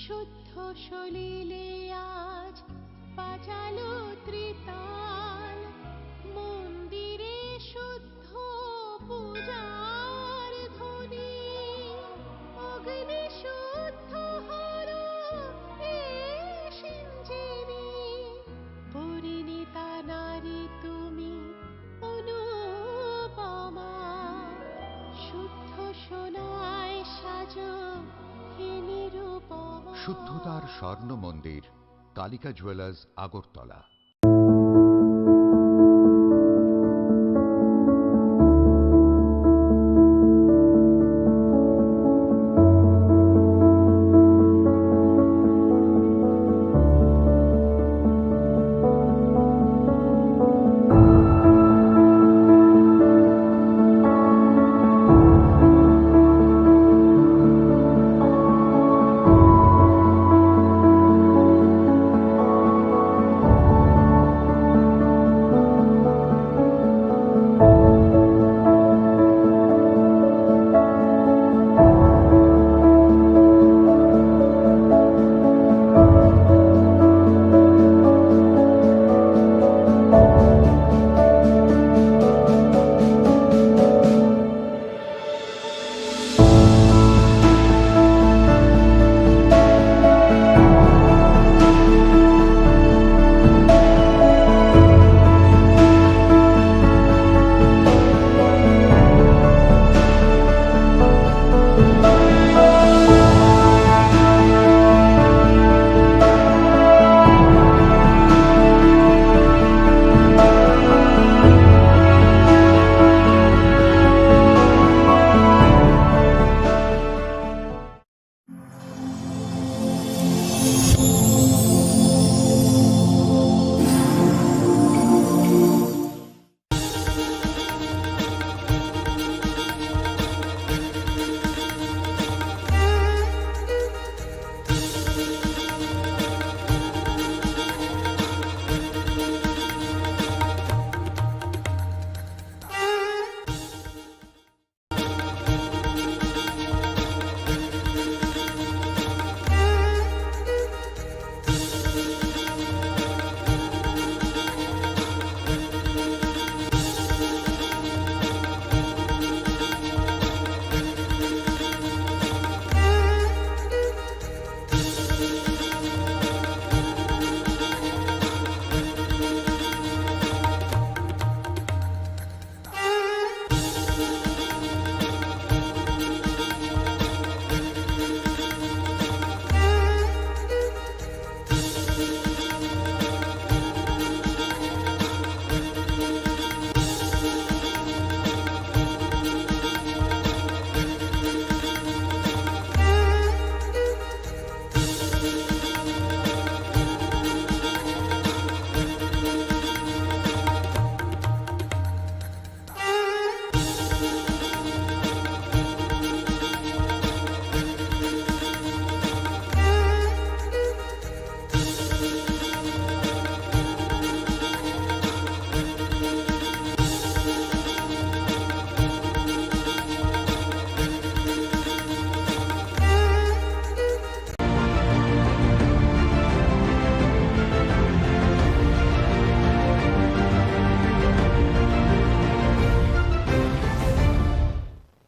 শুদ্ধ সলিলে আজ বাজালো ত্রিতাল। মন্দিরে শুদ্ধ পূজার ধ্বনি, অগ্নি শুদ্ধ হলো এ সিঞ্জিনী। পরিণীতা নারী তুমি অনুপমা, শুদ্ধ সোনায় সাজো হে নিরুপমা। শুদ্ধতার স্বর্ণ মন্দির, কালিকা জুয়েলার্স, আগরতলা।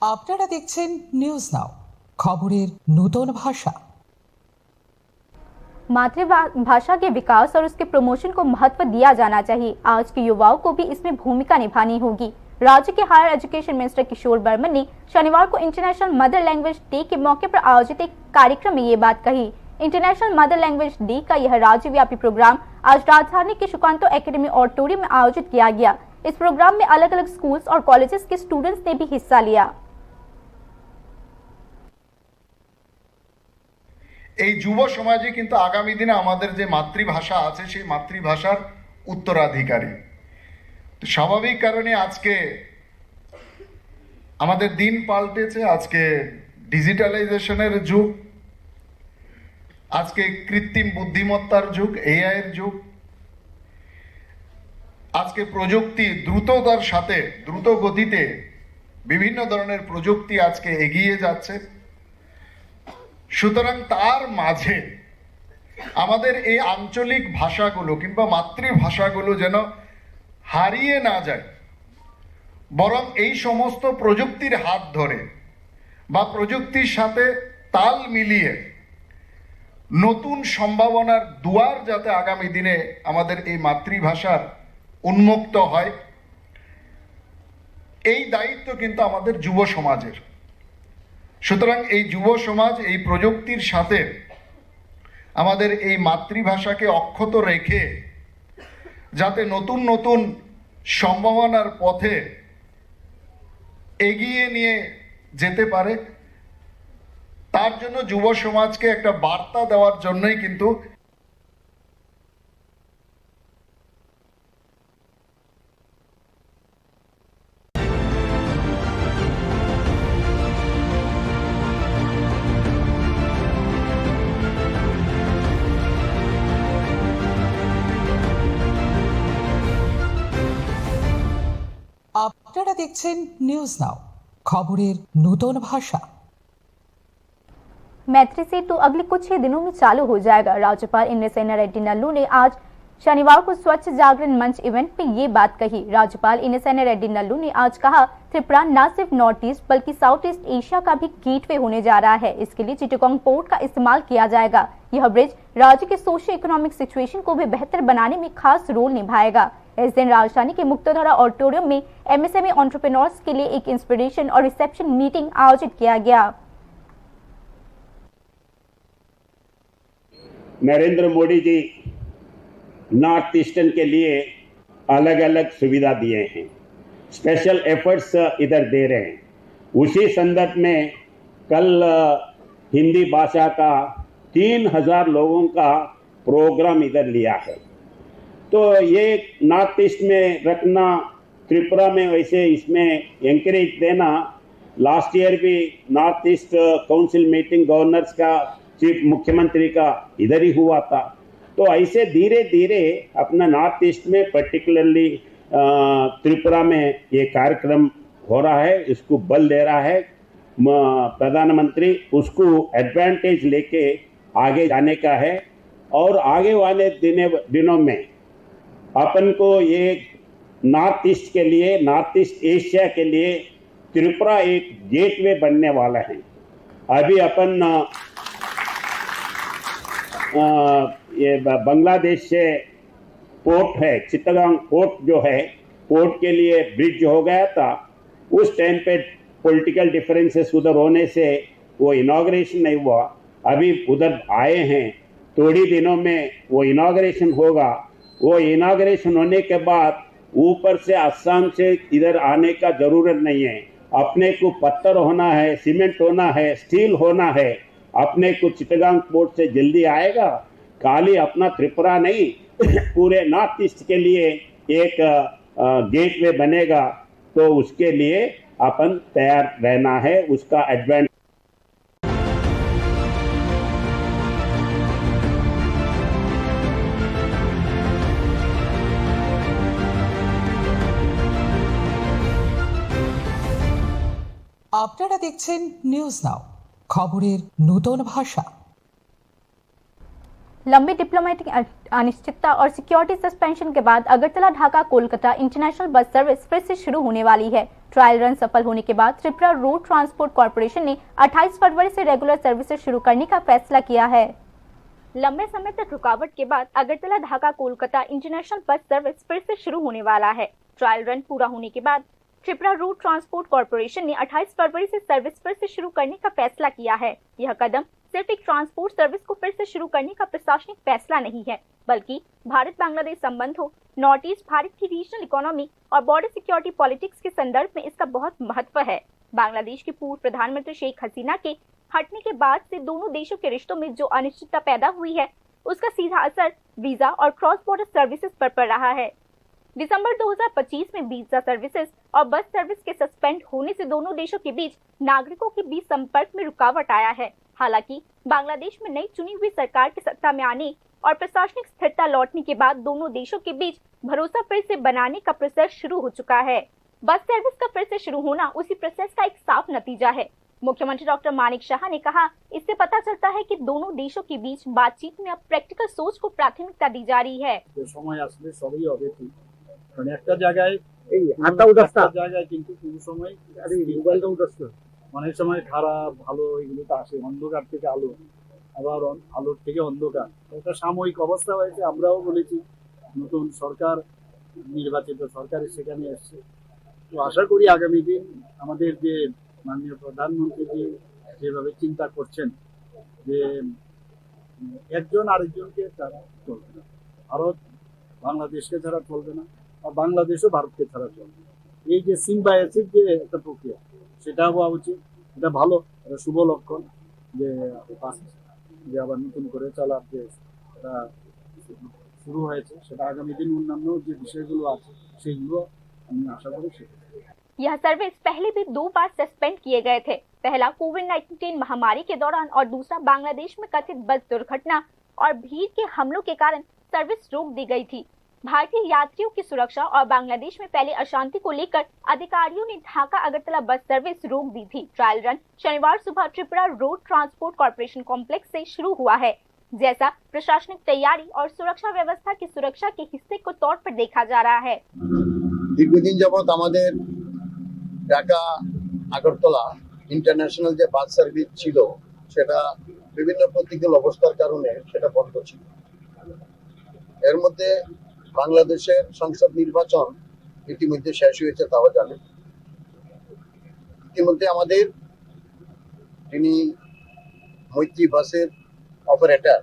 আপনারা দেখছেন নিউজ নাও, খবরের নূতন ভাষা। मातृभा-, भाषा के विकास और उसके प्रमोशन को महत्व दिया जाना चाहिए। आज के युवाओं को भी इसमें भूमिका निभानी होगी। राज्य के हायर एजुकेशन मिनिस्टर किशोर वर्मा ने शनिवार को इंटरनेशनल मदर लैंग्वेज डे के मौके पर आयोजित एक कार्यक्रम में ये बात कही। इंटरनेशनल मदर लैंग्वेज डे का यह राज्यव्यापी प्रोग्राम आज राजधानी के सुकांतो एकेडमी ऑडिटोरियम में आयोजित किया गया। इस प्रोग्राम में अलग-अलग स्कूल्स और कॉलेजेस के स्टूडेंट्स ने भी हिस्सा लिया। এই যুব সমাজই কিন্তু আগামী দিনে আমাদের যে মাতৃভাষা আছে, সেই মাতৃভাষার উত্তরাধিকারী। তো স্বাভাবিক কারণে আজকে আমাদের দিন পাল্টেছে। আজকে ডিজিটালাইজেশনের যুগ, আজকে কৃত্রিম বুদ্ধিমত্তার যুগ, এআই এর যুগ। আজকে প্রযুক্তি দ্রুততার সাথে, দ্রুত গতিতে বিভিন্ন ধরনের প্রযুক্তি আজকে এগিয়ে যাচ্ছে। সুতরাং তার মাঝে আমাদের এই আঞ্চলিক ভাষাগুলো কিংবা মাতৃভাষাগুলো যেন হারিয়ে না যায়, বরং এই সমস্ত প্রযুক্তির হাত ধরে বা প্রযুক্তির সাথে তাল মিলিয়ে নতুন সম্ভাবনার দুয়ার যাতে আগামী দিনে আমাদের এই মাতৃভাষার উন্মুক্ত হয়, এই দায়িত্ব কিন্তু আমাদের যুব সমাজের। সুতরাং এই যুব সমাজ এই প্রযুক্তির সাথে আমাদের এই মাতৃভাষাকে অক্ষত রেখে যাতে নতুন নতুন সম্ভাবনার পথে এগিয়ে নিয়ে যেতে পারে, তার জন্য যুব সমাজকে একটা বার্তা দেওয়ার জন্যই কিন্তু আপনারা দেখছেন নিউজ নাও, খবরের নূতন ভাষা। मैत्री सेतु अगले कुछ ही दिनों में चालू हो जाएगा। राज्यपाल इंद्रसेना रेड्डी नल्लू ने आज शनिवार को स्वच्छ जागरण मंच इवेंट में ये बात कही। राज्यपाल इंद्रसेना रेड्डी नल्लू ने आज कहा, त्रिपुरा न सिर्फ नॉर्थ ईस्ट बल्कि साउथ ईस्ट एशिया का भी गेटवे होने जा रहा है। इसके लिए चिटगांग पोर्ट का इस्तेमाल किया जाएगा। यह ब्रिज राज्य के सोशियो इकोनॉमिक सिचुएशन को भी बेहतर बनाने में खास रोल निभाएगा। इस दिन राजधानी के मुक्तधारा ऑडिटोरियम में एमएसएमई एंटरप्रेन्योर्स के लिए एक इंस्पिरेशन और रिसेप्शन मीटिंग आयोजित किया गया। नरेंद्र मोदी जी नॉर्थ ईस्टर्न के लिए अलग-अलग सुविधा दिए हैं, स्पेशल एफर्ट्स इधर दे रहे हैं। उसी संदर्भ में कल, अ, हिंदी भाषा का तीन हज़ार लोगों का प्रोग्राम इधर लिया है। तो ये नॉर्थ ईस्ट में रखना, त्रिपुरा में वैसे इसमें एनकरेज देना, लास्ट ईयर भी north east council meeting governors का, चीफ मुख्यमंत्री का इधर ही हुआ था। तो ऐसे धीरे-धीरे अपना नॉर्थ ईस्ट में पर्टिकुलरली, अ, त्रिपुरा में ये कार्यक्रम हो रहा है, इसको बल दे रहा है। म-, प्रधानमंत्री उसको एडवांटेज लेके आगे जाने का है और आगे वाले दिने, दिनों में अपन को ये नॉर्थ ईस्ट के लिए, नॉर्थ ईस्ट एशिया के लिए त्रिपुरा एक गेटवे बनने वाला है। अभी अपन, अ, अ, ये ब-, बांग्लादेश से पोर्ट है, चित्तगांग पोर्ट जो है, पोर्ट के लिए ब्रिज हो गया था। उस टाइम पे पॉलिटिकल डिफरेंसेस उधर होने से वो इनॉग्रेशन नहीं हुआ। अभी उधर आए हैं, थोड़ी दिनों में वो इनॉग्रेशन होगा। वो इनॉग्रेशन होने के बाद ऊपर से, असम से इधर आने का जरूरत नहीं है। अपने को पत्थर होना है, सीमेंट होना है, स्टील होना है। अपने को चिटगांग पोर्ट से जल्दी आएगा। खाली अपना त्रिपुरा नहीं, पूरे नॉर्थ ईस्ट के लिए एक, अ, गेटवे बनेगा, तो उसके लिए अपन तैयार रहना है, उसका एडवांस আপনারা দেখছেন নিউজ নাও, খবরের নূতন ভাষা। लंबी डिप्लोमेटिक अ-, अनिश्चितता और सिक्योरिटी सस्पेंशन के बाद अगरतला ढाका कोलकाता इंटरनेशनल बस सर्विस फिर से शुरू होने वाली है। ट्रायल रन सफल होने के बाद त्रिपुरा रोड ट्रांसपोर्ट कॉरपोरेशन ने अट्ठाईस फरवरी से रेगुलर सर्विसेज शुरू करने का फैसला किया है। लंबे समय तक रुकावट के बाद अगरतला ढाका कोलकाता इंटरनेशनल बस सर्विस फिर से शुरू होने वाला है। ट्रायल रन पूरा होने के बाद त्रिपुरा रोड ट्रांसपोर्ट कॉरपोरेशन ने अट्ठाईस फरवरी से सर्विस फिर से शुरू करने का फैसला किया है। यह कदम सिर्फ एक ट्रांसपोर्ट सर्विस को फिर से शुरू करने का प्रशासनिक फैसला नहीं है, बल्कि भारत बांग्लादेश संबंधों, नॉर्थ ईस्ट, भारत की रीजनल इकोनॉमी और बॉर्डर सिक्योरिटी पॉलिटिक्स के संदर्भ में इसका बहुत महत्व है। बांग्लादेश की पूर्व प्रधानमंत्री शेख हसीना के हटने के बाद से दोनों देशों के रिश्तों में जो अनिश्चितता पैदा हुई है, उसका सीधा असर वीजा और क्रॉस बॉर्डर सर्विसेज पर पड़ रहा है। दिसंबर दो हज़ार पच्चीस में वीजा सर्विसेज और बस सर्विस के सस्पेंड होने से दोनों देशों के बीच नागरिकों के बीच संपर्क में रुकावट आया है। हालांकि बांग्लादेश में नई चुनी हुई सरकार के सत्ता में आने और प्रशासनिक स्थिरता लौटने के बाद दोनों देशों के बीच भरोसा फिर से बनाने का प्रोसेस शुरू हो चुका है। बस सर्विस का फिर से शुरू होना उसी प्रोसेस का एक साफ नतीजा है। मुख्यमंत्री डॉक्टर मानिक साहा ने कहा, इससे पता चलता है कि दोनों देशों के बीच बातचीत में अब प्रैक्टिकल सोच को प्राथमिकता दी जा रही है। যে সময় আসলে সবই হবে ঠিক। মানে একটা জায়গায় এই আটা উদাস্তা। একটা জায়গায় কিন্তু কোনো সময় আরে মোবাইলটা উদাস্তা। অনেক সময় খারাপ, ভালো এগুলো তো আসে, অন্ধকার থেকে আলো, আবার অন-, আলোর থেকে অন্ধকার। এটা সাময়িক অবস্থা হয়েছে, আমরাও বলেছি নতুন সরকার, নির্বাচিত সরকার সেখানে এসছে। তো আশা করি আগামী দিন আমাদের যে মাননীয় প্রধানমন্ত্রী যে যেভাবে চিন্তা করছেন যে, উম, একজন আরেকজনকে ছাড়া চলবে না, ভারত বাংলাদেশকে ছাড়া চলবে না, আর বাংলাদেশও ভারতকে ছাড়া চলবে না। এই যে সিম্বায়োসিস যে একটা প্রক্রিয়া, সেটা হওয়া উচিত। এটা ভালো, এটা শুভ লক্ষণ যে, যে আবার নতুন করে চলার যে একটা শুরু হয়েছে, সেটা আগামী দিন অন্যান্য যে বিষয়গুলো আছে, সেগুলো আমি আশা করি শেষ হবে। यह सर्विस पहले भी दो बार सस्पेंड किए गए थे। पहला कोविड नाइनटीन महामारी के दौरान और दूसरा बांग्लादेश में कथित बस दुर्घटना और भीड़ के हमलों के कारण सर्विस रोक दी गई थी। भारतीय यात्रियों की सुरक्षा और बांग्लादेश में फैली अशांति को लेकर अधिकारियों ने ढाका अगरतला बस सर्विस रोक दी थी। ट्रायल रन शनिवार सुबह Tripura road transport corporation complex से शुरू हुआ है, जैसा प्रशासनिक तैयारी और सुरक्षा व्यवस्था की सुरक्षा के हिस्से को तौर पर देखा जा रहा है। দীর্ঘদিন যাবৎ আমাদের ঢাকা আগরতলা ইন্টারন্যাশনাল যে বাস সার্ভিস ছিল, সেটা বিভিন্ন প্রতিকূল অবস্থার কারণে সেটা বন্ধ ছিল। এর মধ্যে বাংলাদেশের সংসদ নির্বাচন ইতিমধ্যে শেষ হয়েছে, তাও জানেন। ইতিমধ্যে আমাদের যিনি মৈত্রী বাসের অপারেটর,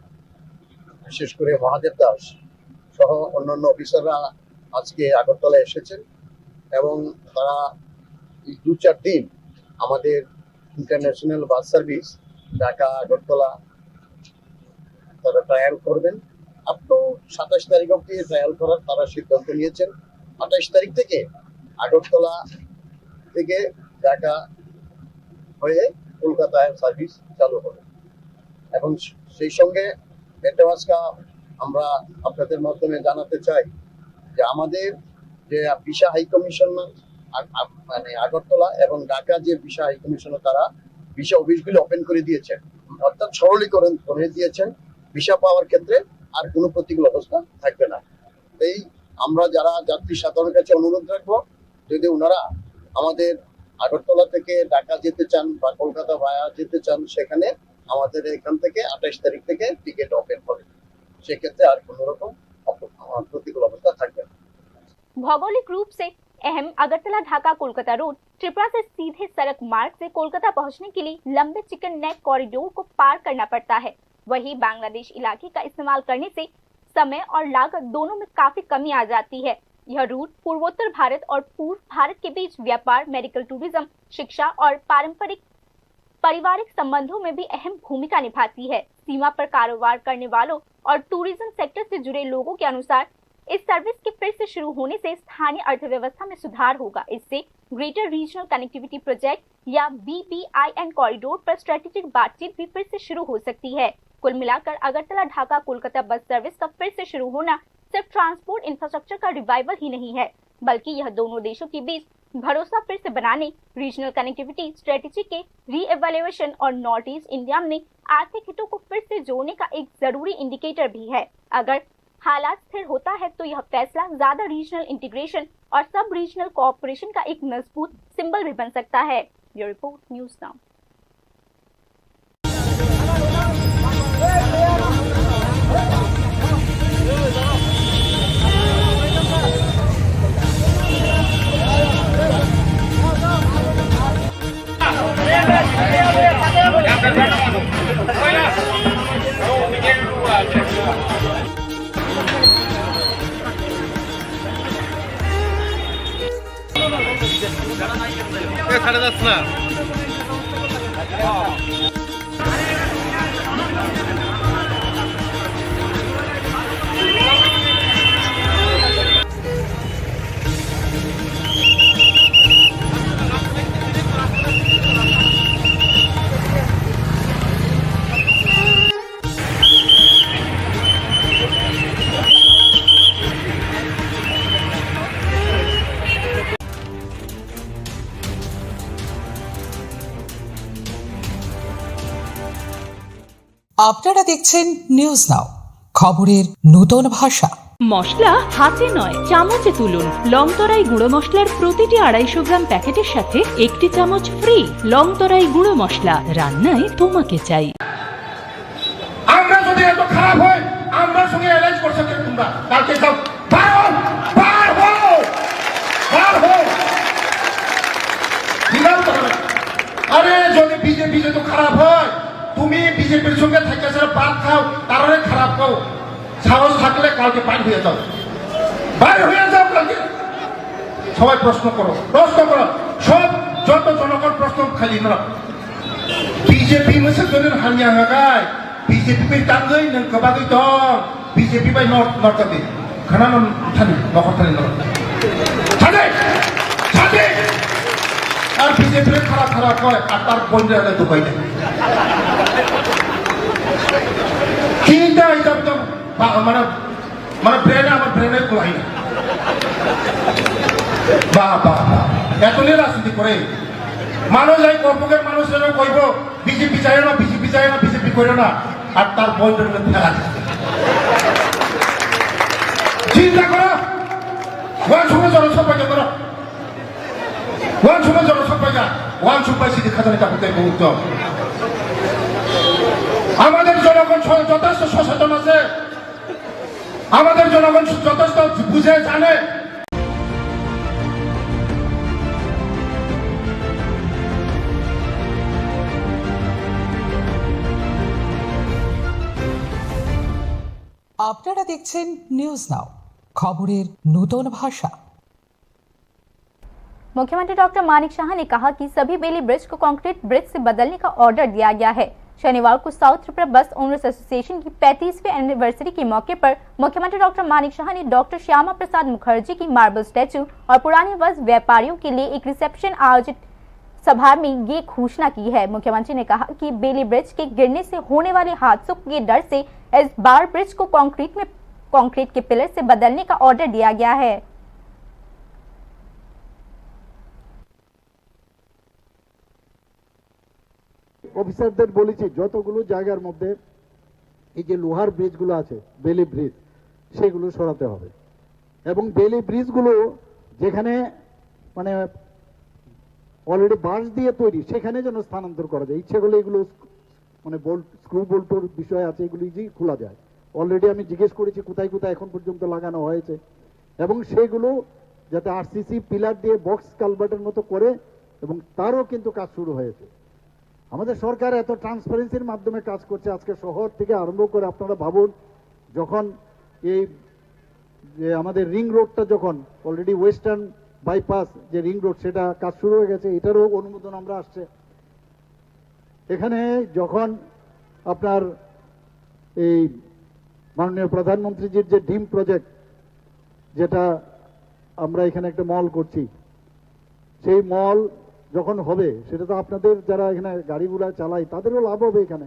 বিশেষ করে মহাদেব দাস সহ অন্যান্য অফিসাররা আজকে আগরতলা এসেছেন এবং তারা এই দু চার দিন আমাদের ইন্টারন্যাশনাল বাস সার্ভিস ঢাকা আগরতলা তারা ট্রায়াল করবেন। আপ টু সাতাশ তারিখ অবধি ট্রায়াল করার তারা সিদ্ধান্ত নিয়েছেন। আঠাশ তারিখ থেকে আগরতলা থেকে ঢাকা হয়ে কলকাতায় সার্ভিস চালু হবে। এবং সেই সঙ্গে এটাও আজকে আমরা আপনাদের মাধ্যমে জানাতে চাই যে আমাদের যে ভিসা হাই কমিশনার আ-, আ-, মানে আগরতলা এবং ঢাকা যে ভিসা হাই কমিশনার, তারা ভিসা অফিসগুলি ওপেন করে দিয়েছেন, অর্থাৎ সরলীকরণ করে দিয়েছেন। ভিসা পাওয়ার ক্ষেত্রে আর কোনো প্রতিকূল অবস্থা থাকবে না। এই আমরা যারা যাত্রী সাধারণের কাছে অনুরোধ রাখবো, যদি ওনারা আমাদের আগরতলা থেকে ঢাকা যেতে চান বা কলকাতা ভায়া যেতে চান, সেখানে আমাদের এখান থেকে আঠাশ তারিখ থেকে টিকিট ওপেন হবে, সেক্ষেত্রে আর কোনো রকম অপ-, আহ, প্রতিকূল অবস্থা থাকবে না। भौगोलिक रूप से अहम अगरतला ढाका कोलकाता रोड त्रिपुरा से सीधे सड़क मार्ग से कोलकाता पहुंचने के लिए लंबे चिकन नेक कॉरिडोर को पार करना पड़ता है। वहीं बांग्लादेश इलाके का इस्तेमाल करने से समय और लागत दोनों में काफी कमी आ जाती है। यह रूट पूर्वोत्तर भारत और पूर्व भारत के बीच व्यापार, मेडिकल टूरिज्म, शिक्षा और पारंपरिक पारिवारिक संबंधों में भी अहम भूमिका निभाती है। सीमा पर कारोबार करने वालों और टूरिज्म सेक्टर से जुड़े लोगों के अनुसार, इस सर्विस के फिर से शुरू होने से स्थानीय अर्थव्यवस्था में सुधार होगा। इससे ग्रेटर रीजनल कनेक्टिविटी प्रोजेक्ट या बीबीआईएन कॉरिडोर पर स्ट्रेटेजिक बातचीत भी फिर से शुरू हो सकती है। कुल मिलाकर अगरतला ढाका कोलकाता बस सर्विस का फिर से शुरू होना सिर्फ ट्रांसपोर्ट इंफ्रास्ट्रक्चर का रिवाइवल ही नहीं है, बल्कि यह दोनों देशों के बीच भरोसा फिर से बनाने, रीजनल कनेक्टिविटी स्ट्रेटेजी के रीएवैल्यूएशन और नॉर्थ ईस्ट इंडिया में आर्थिक हितों को फिर से जोड़ने का एक जरूरी इंडिकेटर भी है। अगर हालात स्थिर होता है तो यह फैसला ज्यादा रीजनल इंटीग्रेशन और सब रीजनल कोऑपरेशन का एक मजबूत सिंबल भी बन सकता है। Bureau report, news now. এ, ছাড়ে যাস না। আপনারা দেখছেন নিউজ নাও, খবরের নূতন ভাষা। মশলা হাতে নয়, চামচে তুলুন। লংতরাই গুঁড়ো মশলার প্রতিটি আড়াইশো গ্রাম প্যাকেটের সাথে একটি চামচ ফ্রি। লংতরাই গুঁড়ো মশলা, রান্নায় তোমাকে চাই। আমরা যদি এত খারাপ হই, আমরার সঙ্গে অ্যালায়েন্স করছো কেন তোমরা? কালকে যাও, বার হও, বার হও, বার হও। বিরাট কথা। আরে, যদি বিজেপি যদি খারাপ হয়, তুমি বিজেপির সঙ্গে থেকে সেটা বাদ খাও, তারপরে খারাপ খাও। সাহস থাকলে কালকে বাইর হয়ে যাও, বাইর হয়ে যাও কালকে। সবাই প্রশ্ন করো, প্রশ্ন করো, সব যত জনগণ প্রশ্ন খালি না। BJP masa joni hamya hagai, BJP bai tangwi nwng kwbagwi tong, BJP bai nor nor jati, khana no thani, nokhor thani nor. Thani, thani. Ar BJP bai khara khara koi, ar tar boin re dubai de. Kinta itam tam, ba, mana Mane brain, amar brain-e kwlai na. Ba, ba, ba. এতনি রাজনীতি করে। মানুষ এই কর্পোরেট মানুষ যেন কইব, "বিজেপি চাইও না, বিজেপি চাইও না, বিজেপি করো না।" আর তার বয়ফ্রেন্ড ফেলা দিচ্ছে। চিন্তা করো। ওয়ান সময় জনসভা করো। ওয়ান সময় জনসভা যা। ওয়ান সময় সিটি খাজানি তা করতে মুহূর্ত। আমাদের জনগণ স-, যথেষ্ট সচেতন আছে। আমাদের জনগণ যথেষ্ট বুঝে জানে। আপনারা দেখছেন নিউজ নাও, খবরের নতুন ভাষা। मुख्यमंत्री डॉक्टर मानिक शाह ने कहा कि सभी बेली ब्रिज को कंक्रीट ब्रिज से बदलने का ऑर्डर दिया गया है। शनिवार को साउथ त्रिपुरा बस ओनर्स एसोसिएशन की पैंतीसवीं एनिवर्सरी के मौके पर मुख्यमंत्री डॉक्टर मानिक शाह ने डॉक्टर श्यामा प्रसाद मुखर्जी की मार्बल स्टैचू और पुराने वस्त्र व्यापारियों के लिए एक रिसेप्शन आयोजित सभा में ये घोषणा की है। मुख्यमंत्री ने कहा कि बेली ब्रिज के गिरने से होने वाले हादसों के डर से इस बार ब्रिज को कंक्रीट में, कंक्रीट के पिलर से बदलने का ऑर्डर दिया गया है। অফিসারদের বলেছি, যতগুলো জায়গার মধ্যে এই যে লোহার ব্রিজগুলো আছে, বেলি ব্রিজ, সেগুলো সরাতে হবে। এবং বেলি ব্রিজগুলো যেখানে, মানে, অলরেডি বাঁশ দিয়ে তৈরি, সেখানে যেন স্থানান্তর করা যায়। ইচ্ছে করলে এগুলো, মানে, বোল্ট, স্ক্রু বোল্টর বিষয় আছে, এগুলো ইজিলি খোলা যায়। অলরেডি আমি জিজ্ঞেস করেছি কোথায় কোথায় এখন পর্যন্ত লাগানো হয়েছে, এবং সেগুলো যাতে আরসিসি পিলার দিয়ে বক্স কালভার্টের মতো করে, এবং তারও কিন্তু কাজ শুরু হয়েছে। আমাদের সরকার এত ট্রান্সপারেন্সির মাধ্যমে কাজ করছে। আজকে শহর থেকে আরম্ভ করে আপনারা ভাবুন, যখন এই যে আমাদের রিং রোডটা, যখন অলরেডি ওয়েস্টার্ন বাইপাস যে রিং রোড, সেটা কাজ শুরু হয়ে গেছে, এটারও অনুমোদন আমরা আসছে। এখানে যখন আপনার এই মাননীয় প্রধানমন্ত্রীজির যে ড্রিম প্রজেক্ট, যেটা আমরা এখানে একটা মল করছি, সেই মল যখন হবে, সেটা তো আপনাদের যারা এখানে গাড়ি ঘোড়া চালায়, তাদেরও লাভ হবে এখানে।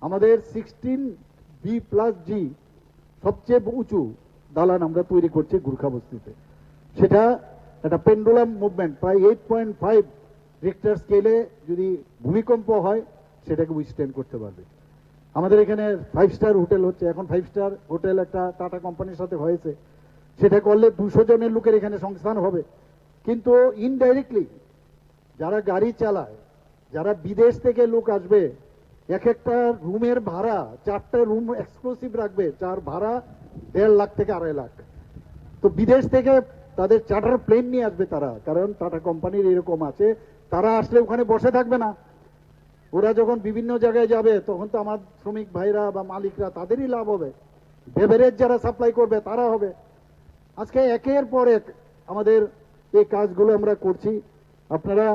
আমাদের সিক্সটিন বি প্লাস জি সবচেয়ে উঁচু দালান আমরা তৈরি করছি গুর্খা বস্তিতে। সেটা একটা পেন্ডুলাম মুভমেন্ট, প্রায় এইট পয়েন্ট ফাইভ রিক্টার স্কেলে যদি ভূমিকম্প হয়, সেটাকে উইথস্ট্যান্ড করতে পারবে। আমাদের এখানে ফাইভ স্টার হোটেল হচ্ছে, এখন ফাইভ স্টার হোটেল একটা টাটা কোম্পানির সাথে হয়েছে, সেটা করলে দুশো জনের লোকের এখানে সংস্থান হবে। কিন্তু ইনডাইরেক্টলি যারা গাড়ি চালায়, যারা বিদেশ থেকে লোক আসবে, এক একটা রুমের ভাড়া, চারটা রুম এক্সক্লুসিভ রাখবে, যার ভাড়া দেড় লাখ থেকে আড়াই লাখ। তো বিদেশ থেকে তাদের চার্টার প্লেন নিয়ে আসবে তারা, কারণ টাটা কোম্পানির এরকম আছে। তারা আসলে ওখানে বসে থাকবে না, ওরা যখন বিভিন্ন জায়গায় যাবে, তখন তো আমার শ্রমিক ভাইরা বা মালিকরা, তাদেরই লাভ হবে। বেভারেজ যারা সাপ্লাই করবে, তারা হবে। আজকে একের পর এক আমাদের এই কাজগুলো আমরা করছি। আপনারা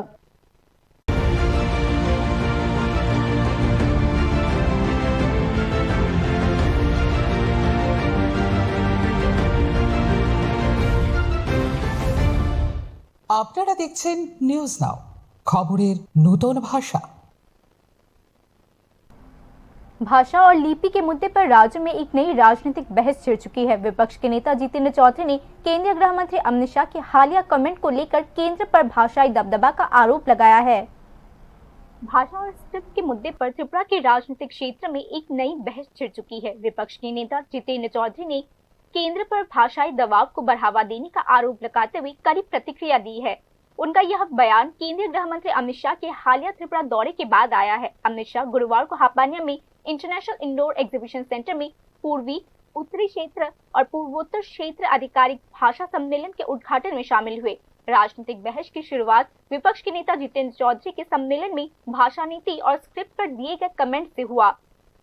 আপনারা দেখছেন নিউজ নাও, খবরের নতুন ভাষা। भाषा और लिपि के मुद्दे पर राज्य में एक नई राजनीतिक बहस छिड़ चुकी है। विपक्ष के नेता जितेंद्र चौधरी ने केंद्रीय गृह मंत्री अमित शाह के हालिया कमेंट को लेकर केंद्र पर भाषाई दबदबा का आरोप लगाया है। भाषा और स्क्रिप्ट के मुद्दे पर त्रिपुरा के राजनीतिक क्षेत्र में एक नई बहस छिड़ चुकी है। विपक्ष के नेता जितेंद्र चौधरी ने केंद्र पर भाषाई दबाव को बढ़ावा देने का आरोप लगाते हुए कड़ी प्रतिक्रिया दी है। उनका यह बयान केंद्रीय गृह मंत्री अमित शाह के हालिया त्रिपुरा दौरे के बाद आया है। अमित शाह गुरुवार को हापानिया में इंटरनेशनल इंडोर एग्जीबिशन सेंटर में पूर्वी, उत्तरी क्षेत्र और पूर्वोत्तर क्षेत्र आधिकारिक भाषा सम्मेलन के उद्घाटन में शामिल हुए। राजनीतिक बहस की शुरुआत विपक्ष के नेता जितेंद्र चौधरी के सम्मेलन में भाषा नीति और स्क्रिप्ट पर दिए गए कमेंट से हुआ।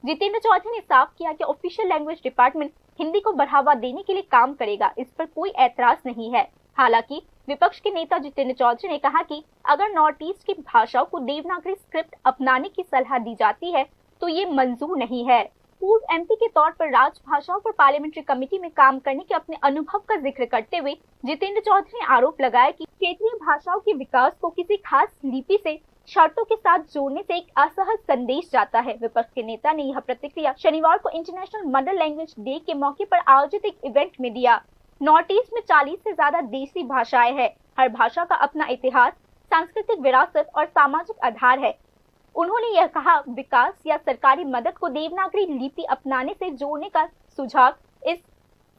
जितेंद्र चौधरी ने साफ किया कि ऑफिशियल लैंग्वेज डिपार्टमेंट हिंदी को बढ़ावा देने के लिए काम करेगा, इस पर कोई ऐतराज नहीं है। हालांकि विपक्ष के नेता जितेंद्र चौधरी ने कहा कि अगर नॉर्थ ईस्ट की भाषाओं को देवनागरी स्क्रिप्ट अपनाने की सलाह दी जाती है तो ये मंजूर नहीं है। पूर्व एमपी के तौर पर राजभाषाओं पर पार्लियामेंट्री कमेटी में काम करने के अपने अनुभव का जिक्र करते हुए जितेंद्र चौधरी ने आरोप लगाया कि क्षेत्रीय भाषाओं के विकास को किसी खास लिपि से शर्तों के साथ जोड़ने से एक असहज संदेश जाता है। विपक्ष के नेता ने यह प्रतिक्रिया शनिवार को इंटरनेशनल मदर लैंग्वेज डे के मौके पर आयोजित एक इवेंट में दिया। नॉर्थ ईस्ट में चालीस से ज्यादा देसी भाषाएं हैं। हर भाषा का अपना इतिहास, सांस्कृतिक विरासत और सामाजिक आधार है। उन्होंने यह कहा, विकास या सरकारी मदद को देवनागरी लिपि अपनाने से जोड़ने का सुझाव इस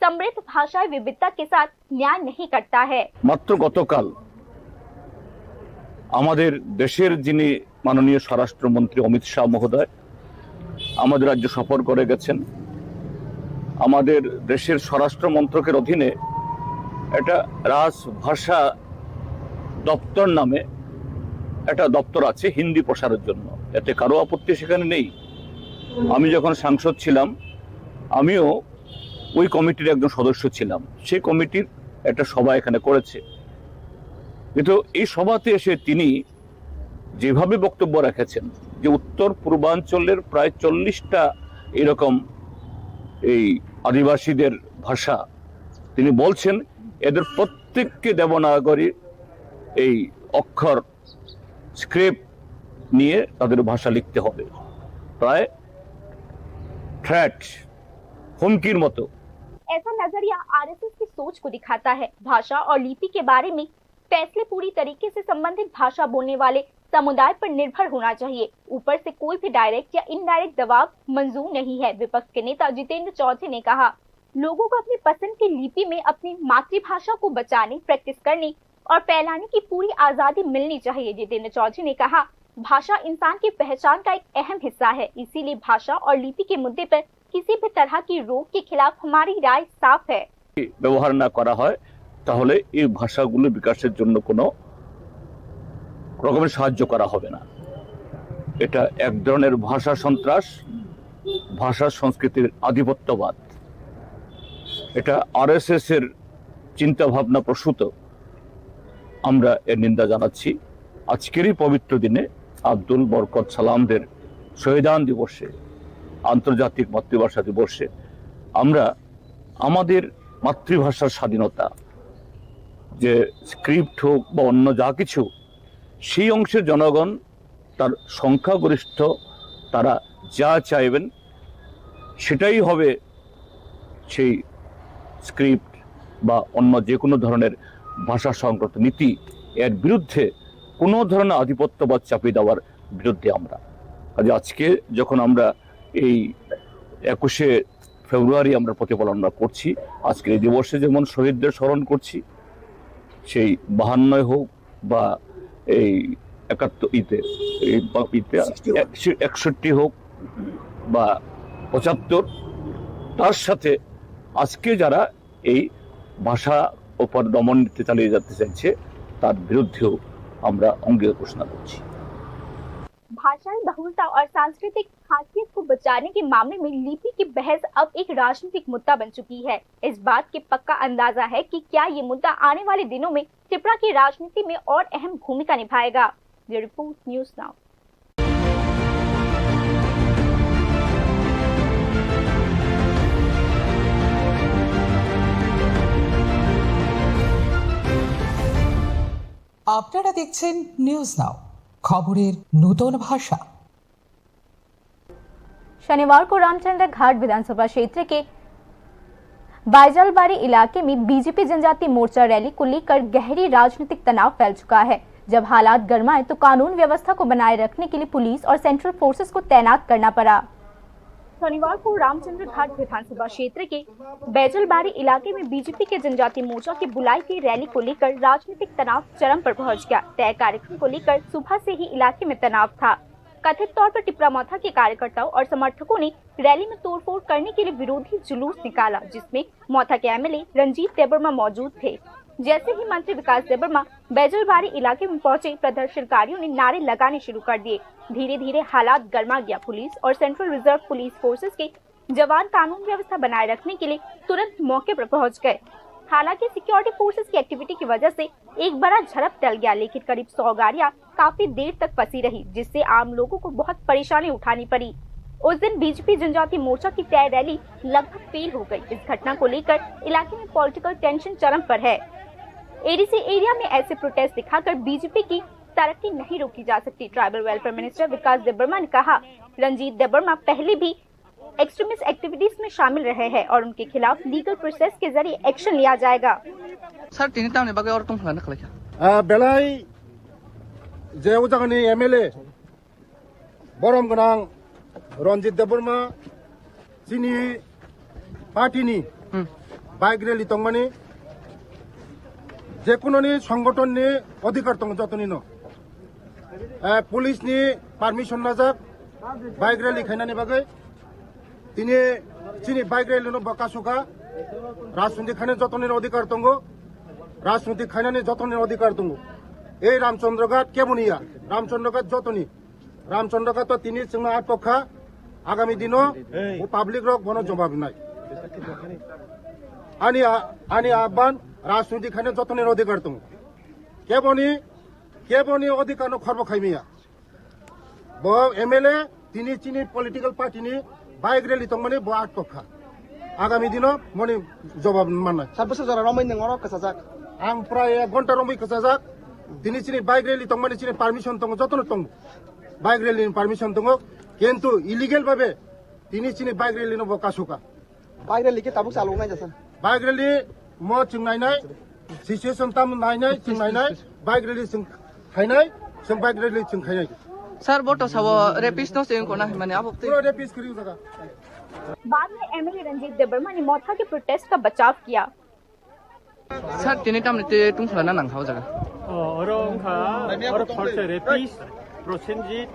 समृद्ध भाषाई विविधता के साथ न्याय नहीं करता है। মাত্র গতকাল আমাদের দেশের যিনি মাননীয় স্বরাষ্ট্রমন্ত্রী অমিত শাহ মহোদয় আমাদের রাজ্য সফর করে গেছেন। আমাদের দেশের স্বরাষ্ট্র মন্ত্রকের অধীনে একটা রাজভাষা দপ্তর নামে একটা দপ্তর আছে হিন্দি প্রসারের জন্য, এতে কারো আপত্তি সেখানে নেই। আমি যখন সাংসদ ছিলাম, আমিও ওই কমিটির একজন সদস্য ছিলাম। সেই কমিটির একটা সভা এখানে করেছে। কিন্তু এই সভাতে এসে তিনি যেভাবে বক্তব্য রেখেছেন যে উত্তর পূর্বাঞ্চলের প্রায় চল্লিশটা এরকম এই আদিবাসীদের ভাষা, তিনি বলছেন এদের প্রত্যেককে দেবনাগরী এই অক্ষর স্ক্রিপ্ট নিয়ে তাদের ভাষা লিখতে হবে। প্রায় থ্রেট, হুমকির মতো। ऐसा नजरिया आरएसएस की सोच को दिखाता है। भाषा और लिपि के बारे में फैसले पूरी तरीके से संबंधित भाषा बोलने वाले समुदाय पर निर्भर होना चाहिए। ऊपर से कोई भी डायरेक्ट या इनडायरेक्ट दबाव मंजूर नहीं है। विपक्ष के नेता जितेंद्र चौधरी ने कहा, लोगों को अपनी पसंद की लिपि में अपनी मातृभाषा को बचाने, प्रैक्टिस करने और फैलाने की पूरी आजादी मिलनी चाहिए। जितेंद्र चौधरी ने कहा, भाषा इंसान की पहचान का एक अहम हिस्सा है, इसीलिए भाषा और लिपि के मुद्दे पर किसी भी तरह की रोक के खिलाफ हमारी राय साफ है। ব্যবহার না করা হয়, তাহলে এই ভাষাগুলো বিকাশের জন্য কোনো রকমের সাহায্য করা হবে না। এটা এক ধরনের ভাষা সন্ত্রাস, ভাষা সংস্কৃতির আধিপত্যবাদ। এটা আরএসএস এর চিন্তাভাবনা প্রসূত। আমরা এর নিন্দা জানাচ্ছি। আজকের এই পবিত্র দিনে আব্দুল বরকত সালামদের শহীদান দিবসে, আন্তর্জাতিক মাতৃভাষা দিবসে আমরা আমাদের মাতৃভাষার স্বাধীনতা, যে স্ক্রিপ্ট হোক বা অন্য যা কিছু, সেই অংশের জনগণ, তার সংখ্যাগরিষ্ঠ, তারা যা চাইবেন সেটাই হবে সেই স্ক্রিপ্ট বা অন্য যে কোনো ধরনের ভাষা সংক্রান্ত নীতি। এর বিরুদ্ধে কোনো ধরনের আধিপত্যবাদ চাপিয়ে দেওয়ার বিরুদ্ধে আমরা। কাজে আজকে যখন আমরা এই একুশে ফেব্রুয়ারি আমরা প্রতিপালন করছি। আজকের এই দিবসে যেমন শহীদদের স্মরণ করছি, সেই বাহান্নয় হোক বা এই একাত্তর ইতে, এই বা ইতে একশো-, একষট্টি হোক বা পঁচাত্তর, তার সাথে আজকে যারা এই ভাষা উপর দমন নীতি চালিয়ে যেতে চাইছে, তার বিরুদ্ধেও আমরা অঙ্গীকার ঘোষণা করছি। भाषाई बहुलता और सांस्कृतिक खासियत को बचाने के मामले में लिपि की बहस अब एक राजनीतिक मुद्दा बन चुकी है। इस बात के पक्का अंदाजा है कि क्या ये मुद्दा आने वाले दिनों में त्रिपुरा की राजनीति में और अहम भूमिका निभाएगा। Bureau report, news now. আপনারা দেখছেন নিউজ নাও, খবরের নূতন ভাষা। शनिवार को रामचंद्र घाट विधानसभा क्षेत्र के बैजलबारी इलाके में बीजेपी जनजाति मोर्चा रैली को लेकर गहरी राजनीतिक तनाव फैल चुका है। जब हालात गर्माए तो कानून व्यवस्था को बनाए रखने के लिए पुलिस और सेंट्रल फोर्सेस को तैनात करना पड़ा। शनिवार को रामचंद्र घाट विधानसभा क्षेत्र के बैजलबारी इलाके में बीजेपी के जनजाति मोर्चा की बुलाई गई रैली को लेकर राजनीतिक तनाव चरम पर पहुंच गया। तय कार्यक्रम को लेकर सुबह से ही इलाके में तनाव था। कथित तौर पर टिपरा मोथा के कार्यकर्ताओं और समर्थकों ने रैली में तोड़फोड़ करने के लिए विरोधी जुलूस निकाला, जिसमें मोथा के एमएलए रंजीत देबबर्मा मौजूद थे। जैसे ही मंत्री विकास देबबर्मा बैजलबारी इलाके में पहुंचे, प्रदर्शनकारियों ने नारे लगाने शुरू कर दिए। धीरे धीरे हालात गर्मा गया। पुलिस और सेंट्रल रिजर्व पुलिस फोर्सेस के जवान कानून व्यवस्था बनाए रखने के लिए तुरंत मौके पर पहुंच गए। हालांकि सिक्योरिटी फोर्सेस की एक्टिविटी की वजह से एक बड़ा झड़प टल गया, लेकिन करीब सौ गाड़ियां काफी देर तक फंसी रही, जिससे आम लोगों को बहुत परेशानी उठानी पड़ी। उस दिन बीजेपी जनजाति मोर्चा की तय रैली लगभग फेल हो गई। इस घटना को लेकर इलाके में पॉलिटिकल टेंशन चरम पर है। एडीसी एरिया में ऐसे प्रोटेस्ट दिखाकर बीजेपी की तरक्की नहीं रोकी जा सकती। ट्राइबल वेलफेयर मिनिस्टर विकास देबबर्मा ने कहा, रंजीत देबबर्मा पहले भी एक्सट्रीमिस्ट एक्टिविटीज में शामिल रहे हैं और उनके खिलाफ लीगल प्रोसेस के जरिए एक्शन लिया जाएगा। Sir, tini tamni bagwi oro tongthokna khlaikha? Ah, belai je o jagani M L A borom gwnang Ranjit Debbarma chini party ni Hmm. bike rally tongmani, jekunoni songotonni odhikar tongo jotonino. Eh, police ni permission najak bike rally khainani bagwi. Tini chini bike rally no bo kasukha. Rajniti khainani jotonino odhikar tongo. Rajniti khainani jotonino odhikar tongo. Ei Ramchandra Ghat keboni ya? Ramchandra Ghat jotoni. Ramchandra Ghat to tini chwngno atok kha. Agami dino bo public rok bono jobab rinai. Ani a-, ani ahban, rajniti khainani jotonino odhikar tongo. Keboni, keboni odhikar no khorbo khaimaya. Bo M L A tini chini political party ni bike rally tongmani bo atok kha. Agami dino moni jobab mannai. Sir, bwswk jora romwi nwng oro kwchajak? Ang prai ek ghonta romwi kwchajak. Tini chini bike rally tongmani chini permission tongo, jotono tongo. Bike rally ni permission tongo. Kintu illegal babe tini chini bike rally no bo kasukha. Bike rally khe tabuk chaloknai jasa? Bike rally mo chwng nainai, situation tam nainai, chwng nainai, bike rally chwng khainai, chwng bike rally chwng khainai. Sir, bo to sabo rapist no se ko na himani abo twi. Pura rapist kiri jaga. बाद में एमएलए रंजीत देबबर्मा ने मोथा के प्रोटेस्ट का बचाव किया। Sir, tini tamni twi tongthokna nang kha o jaga? O, oro wngkha, oro khorsa rapist, Prosenjit,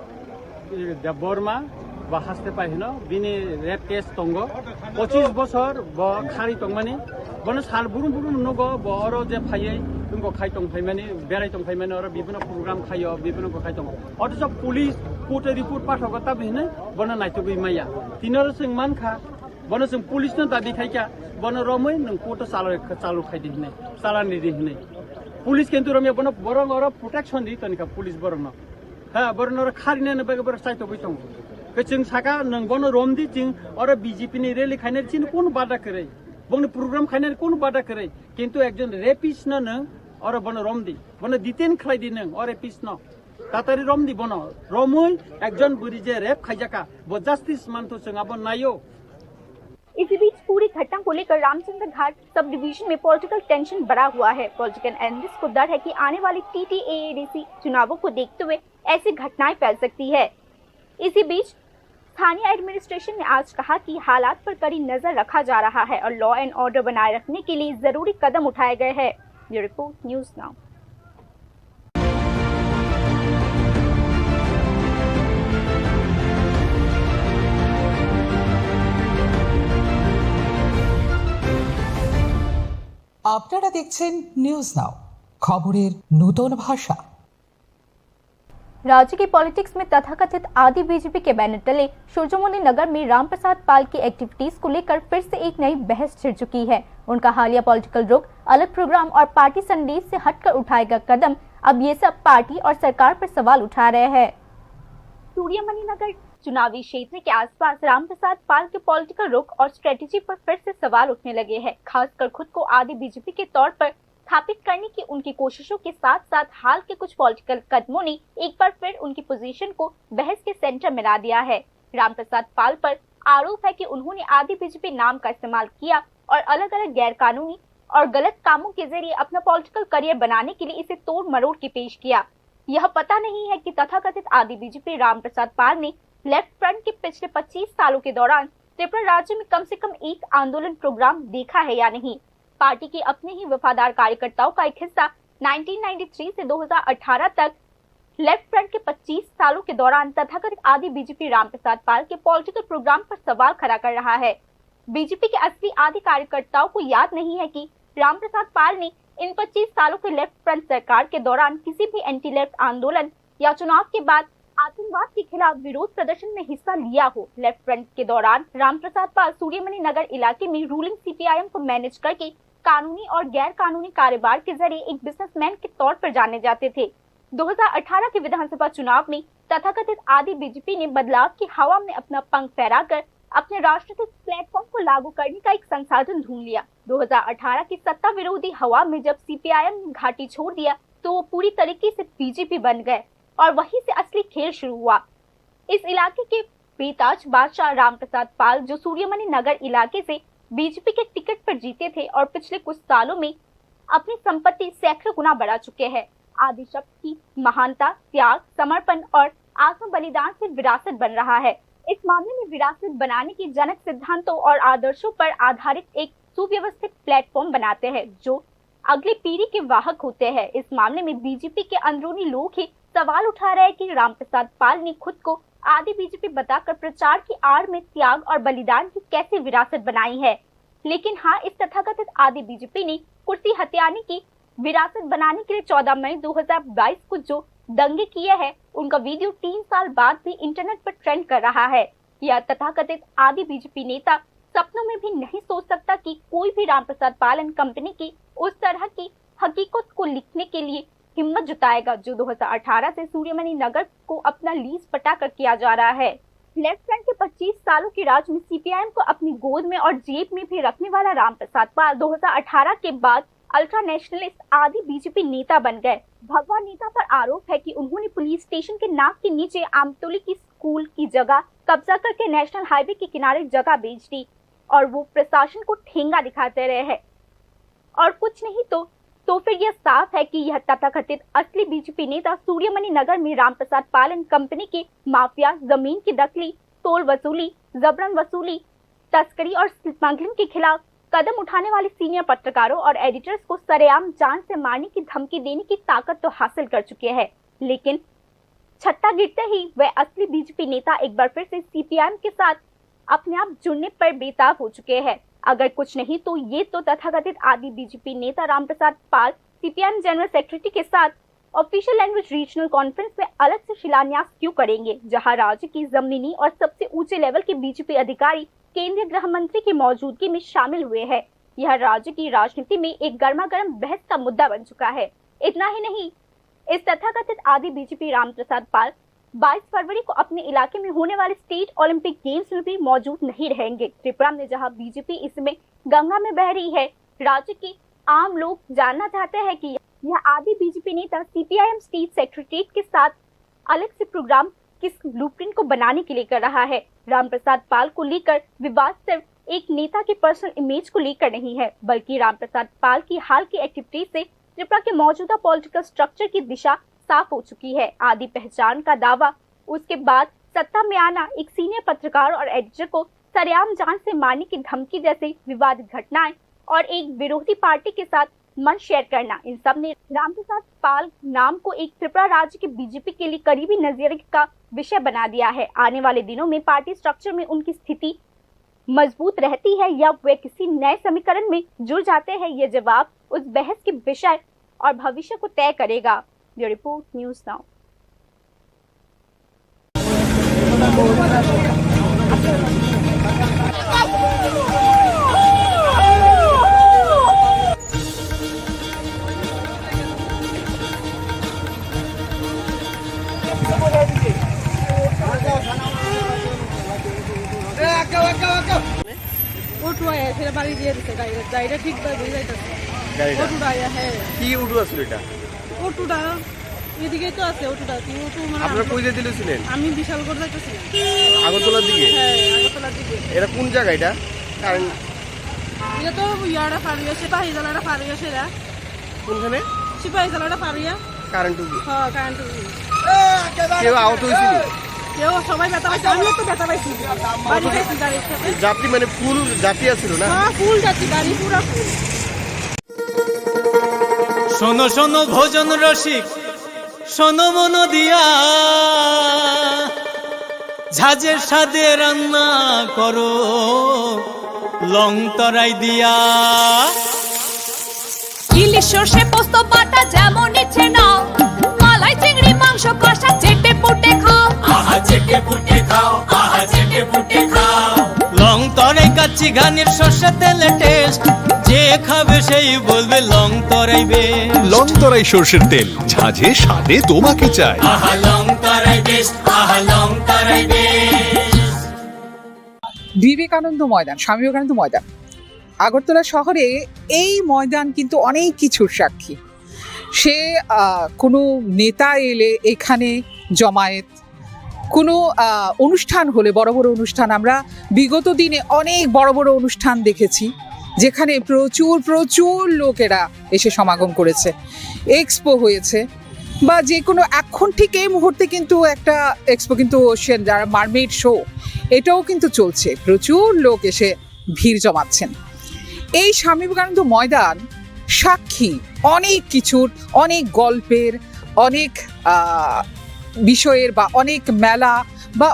eh, Debbarma, bo haste pai hino, bini rape case tongo. Pochis bosor bo khari tongmani. Bono sal burum burum nugo, bo oro je phaiwi, wngkha khai tong phaimani, berai tong phaimani, oro bibino program khaio, bibino wngkha khai tongo. Othocho police court-o report pathogo, tabi hinwi bono naitugwi maya. Tini oro chwng mankha, Bono chwng police no dabi khaikha, bono romwi nwng court o chalok, chalok khai di hinwi, chalani di hinwi. Police kintu romya bono borok oro protection di tonikha police borok no. Ha, borok no oro kharinani bagwi borok chaitogwi tongo. Khe chwng saka nwng bono romdi, chwng oro B J P ni rally khainani chini kunu bada kwrwi. Bongni program khainani kunu bada kwrwi. Kintu ekjon rapist no nwng oro bono romdi. Bono detain khlai di nwng o rapist no. Tatari romdi bono, romwi ekjon bwrwi je rape khaijakha, bo justice manthu chwng abo naio. इसी बीच पूरी घटना को लेकर रामचंद्र घाट sub division में political tension बढ़ा हुआ है। Political analyst को डर है कि आने वाले टीटीएएडीसी चुनावों को देखते हुए ऐसी घटनाएं फैल सकती है। इसी बीच स्थानीय एडमिनिस्ट्रेशन ने आज कहा कि हालात पर कड़ी नजर रखा जा रहा है और लॉ एंड ऑर्डर बनाए रखने के लिए जरूरी कदम उठाए गए हैं। Bureau report, news now. আপনারা দেখছেন নিউজ নাও, খবরের নূতন ভাষা। राज्य की पॉलिटिक्स में तथाकथित आदि बीजेपी के बैनर तले सूर्यमुनि नगर में रामप्रसाद पाल की एक्टिविटीज को लेकर फिर से एक नई बहस छिड़ चुकी है। उनका हालिया पॉलिटिकल रुख, अलग प्रोग्राम और पार्टी संदेश से हटकर उठाए गए कदम, अब ये सब पार्टी और सरकार पर सवाल उठा रहे हैं। सूर्यमणि नगर चुनावी क्षेत्र के आसपास रामप्रसाद पाल के पॉलिटिकल रुख और स्ट्रेटजी पर फिर से सवाल उठने लगे हैं, खासकर खुद को आदि बीजेपी के तौर पर स्थापित करने की उनकी कोशिशों के साथ साथ हाल के कुछ पॉलिटिकल कदमों ने एक बार फिर उनकी पोजीशन को बहस के सेंटर में ला दिया है। रामप्रसाद पाल पर आरोप है कि उन्होंने आदि बीजेपी नाम का इस्तेमाल किया और अलग-अलग गैर कानूनी और गलत कामों के जरिए अपना पॉलिटिकल करियर बनाने के लिए इसे तोड़ मरोड़ के पेश किया। यह पता नहीं है कि तथाकथित आदि बीजेपी रामप्रसाद पाल ने लेफ्ट फ्रंट के पिछले पच्चीस सालों के दौरान त्रिपुरा राज्य में कम से कम एक आंदोलन प्रोग्राम देखा है या नहीं। पार्टी के अपने ही वफादार कार्यकर्ताओं का एक हिस्सा नाइनटीन नाइंटी थ्री से दो हज़ार अठारह तक लेफ्ट फ्रंट के पच्चीस सालों के दौरान तथाकथित आदि बीजेपी रामप्रसाद पाल के पॉलिटिकल प्रोग्राम पर सवाल खड़ा कर रहा है। बीजेपी के असली आदि कार्यकर्ताओं को याद नहीं है कि रामप्रसाद पाल ने इन पच्चीस सालों के लेफ्ट फ्रंट सरकार के दौरान किसी भी एंटी लेफ्ट आंदोलन या चुनाव के बाद आतंकवाद के खिलाफ विरोध प्रदर्शन में हिस्सा लिया हो। लेफ्ट फ्रंट के दौरान रामप्रसाद पाल सूर्यमणि नगर इलाके में रूलिंग सीपीआईएम को मैनेज करके कानूनी और गैर कानूनी कारोबार के जरिए एक बिजनेसमैन के तौर पर जाने जाते थे। दो हज़ार अठारह के विधानसभा चुनाव में तथाकथित आदि बीजेपी ने बदलाव की हवा में अपना पंख फहराकर अपने राजनीतिक प्लेटफॉर्म को लागू करने का एक संसाधन ढूंढ लिया। दो हज़ार अठारह की सत्ता विरोधी हवा में जब सीपीआईएम ने घाटी छोड़ दिया, तो वो पूरी तरीके से बीजेपी बन गए और वहीं से असली खेल शुरू हुआ। इस इलाके के बेताज बादशाह रामप्रसाद पाल, जो सूर्यमणि नगर इलाके से बीजेपी के टिकट पर जीते थे और पिछले कुछ सालों में अपनी संपत्ति सैकड़ों गुना बढ़ा चुके हैं, आदि शब्द की महानता, त्याग, समर्पण और आत्म बलिदान से विरासत बन रहा है। इस मामले में विरासत बनाने के जनक सिद्धांतों और आदर्शों पर आधारित एक सुव्यवस्थित प्लेटफॉर्म बनाते हैं, जो अगली पीढ़ी के वाहक होते हैं। इस मामले में बीजेपी के अंदरूनी लोग ही सवाल उठा रहे हैं कि रामप्रसाद पाल ने खुद को आदि बीजेपी बताकर प्रचार की आड़ में त्याग और बलिदान की कैसे विरासत बनाई है। लेकिन हाँ, इस तथाकथित आदि बीजेपी ने कुर्सी हथियाने की विरासत बनाने के लिए चौदह मई दो हज़ार बाईस को जो दंगे किए हैं, उनका वीडियो तीन साल बाद भी इंटरनेट पर ट्रेंड कर रहा है। यह तथाकथित आदि बीजेपी नेता सपनों में भी नहीं सोच सकता कि कोई भी रामप्रसाद पाल एंड कंपनी की उस तरह की हकीकत को लिखने के लिए हिम्मत जुटाएगा, जो दो हज़ार अठारह से सूर्यमणि नगर को अपना लीज पटा कर किया जा रहा है। लेफ्ट फ्रंट के पच्चीस सालों के राज में सीपीआईएम को अपनी गोद में और जेब में भी रखने वाला रामप्रसाद पाल दो हज़ार अठारह के बाद अल्ट्रा नेशनलिस्ट आदि बीजेपी नेता बन गए। भगवा नेता पर आरोप है कि उन्होंने पुलिस स्टेशन के नाक के नीचे आमतौली की स्कूल की जगह कब्जा करके नेशनल हाईवे के किनारे जगह बेच दी और वो प्रशासन को ठेंगा दिखाते रहे हैं। और कुछ नहीं तो, तो फिर यह साफ है कि यह तथाकथित असली बीजेपी नेता सूर्यमणि नगर में रामप्रसाद पाल एंड कंपनी के माफिया, जमीन की दखली, टोल वसूली, जबरन वसूली, तस्करी और स्मगलिंग के खिलाफ कदम उठाने वाले सीनियर पत्रकारों और एडिटर्स को सरेआम जान से मारने की धमकी देने की ताकत तो हासिल कर चुके हैं, लेकिन छत्ता गिरते ही वह असली बीजेपी नेता एक बार फिर से सीपीआईएम के साथ अपने आप जुड़ने पर बेताब हो चुके हैं। अगर कुछ नहीं तो ये तो तथाकथित आदि बीजेपी नेता रामप्रसाद पाल सीपीआईएम जनरल सेक्रेटरी के साथ ऑफिशियल लैंग्वेज रीजनल कॉन्फ्रेंस में अलग से शिलान्यास क्यों करेंगे, जहां राज्य की जमीनी और सबसे ऊंचे लेवल के बीजेपी अधिकारी केंद्रीय गृह मंत्री की मौजूदगी में शामिल हुए हैं। यह राज्य की राजनीति में एक गर्मा गर्म बहस का मुद्दा बन चुका है। इतना ही नहीं, इस तथाकथित आदि बीजेपी रामप्रसाद पाल बाईस फरवरी को अपने इलाके में होने वाले स्टेट ओलंपिक गेम्स में भी मौजूद नहीं रहेंगे। त्रिपुरा में जहां बीजेपी इस समय गंगा में बह रही है, राज्य के आम लोग जानना चाहते हैं कि यह आदि बीजेपी नेता सीपीआईएम स्टेट सेक्रेटरीट के साथ अलग से प्रोग्राम किस ब्लूप्रिंट को बनाने के लिए कर रहा है। रामप्रसाद पाल को लेकर विवाद सिर्फ एक नेता के पर्सनल इमेज को लेकर नहीं है, बल्कि रामप्रसाद पाल की हाल की एक्टिविटीज से त्रिपुरा के मौजूदा पॉलिटिकल स्ट्रक्चर की दिशा साफ हो चुकी है। आदि पहचान का दावा उसके बाद सत्ता में आना, एक सीनियर पत्रकार और एडिटर को सरेआम जान से मारने की धमकी जैसी विवादित घटनाएं और एक विरोधी पार्टी के साथ मंच शेयर करना, इन सब ने रामप्रसाद पाल नाम को एक त्रिपुरा राज्य के बीजेपी के लिए करीबी नजरिए का विषय बना दिया है। आने वाले दिनों में पार्टी स्ट्रक्चर में उनकी स्थिति मजबूत रहती है या वे किसी नए समीकरण में जुड़ जाते हैं, ये जवाब उस बहस के विषय और भविष्य को तय करेगा। Bureau report, news now. Auto আয়া, সেটা বাড়ি দিয়ে দিছে, ডাইরেক্ট, ডাইরেক্ট ঠিক বাড়ি যাইতেছে। গাড়িটা? অটোটা আয়া, হ্যাঁ। কি অটো আছিল এটা? অটোটা এদিকেই তো আছে, অটোটা। কি অটো মানে আপনারা আমরা কই যেতে ছিলেন? আমি বিশালগড় যাইতেছিলাম। আগরতলার দিকে? হ্যাঁ, আগরতলার দিকে। এটা কোন জায়গা এটা? কারণ এটা তো ইয়ারা পার হইয়া, সিপাহী জেলারা পার হইয়া সেরা। কোনখানে? সিপাহী জেলারা পার হইয়া। কারেন্ট উঠে? হ্যাঁ, কারেন্ট উঠে। কেউ আহত হয়েছিল? কেউ, সবাই ব্যথা পাইছে, আমিও তো ব্যথা পাইছি। বাড়ি গেছি গাড়ির সাথে। যাত্রী মানে ফুল যাত্রী আছিল না? হ্যাঁ, ফুল যাত্রী, গাড়ি পুরা ফুল। শোনো শোনো ভোজন রসিক, শোনো মন দিয়া, ঝাঁঝের স্বাদে রান্না করো লং তরাই দিয়া। ইলিশ সর্ষে পোস্ত বাটা যেমন ইচ্ছে নাও, মালাই চিংড়ি মাংস কষা চেটে পুটে খাও। আহা চেটে পুটে খাও, আহা চেটে পুটে খাও। লং তরাই কাচ্চি ঘানির সর্ষে তেলে টেস্ট, যে খাবে সেই বলবে লং তরাই বেস্ট। লং তরাই সর্ষের তেল, ঝাঁঝে স্বাদে তোমাকে চাই। আহা লং তরাই বেস্ট, আহা লং তরাই বেস্ট। বিবেকানন্দ ময়দান, স্বামী বিবেকানন্দ ময়দান, আগরতলা শহরে এই ময়দান কিন্তু অনেক কিছুর সাক্ষী। সে, আহ, কোনো নেতা এলে এখানে জমায়েত, কোনো, আহ, অনুষ্ঠান হলে, বড় বড় অনুষ্ঠান, আমরা বিগত দিনে অনেক বড় বড় অনুষ্ঠান দেখেছি, যেখানে প্রচুর, প্রচুর লোকেরা এসে সমাগম করেছে, এক্সপো হয়েছে, বা যে কোনো, এখন ঠিক এই মুহূর্তে কিন্তু একটা এক্সপো কিন্তু ওশিয়ান, যারা মারমেড শো, এটাও কিন্তু চলছে, প্রচুর লোক এসে ভিড় জমাচ্ছেন। এই স্বামী বিবেকানন্দ ময়দান সাক্ষী অনেক কিছুর, অনেক গল্পের, অনেক, আহ, বিষয়ের বা অনেক মেলা বা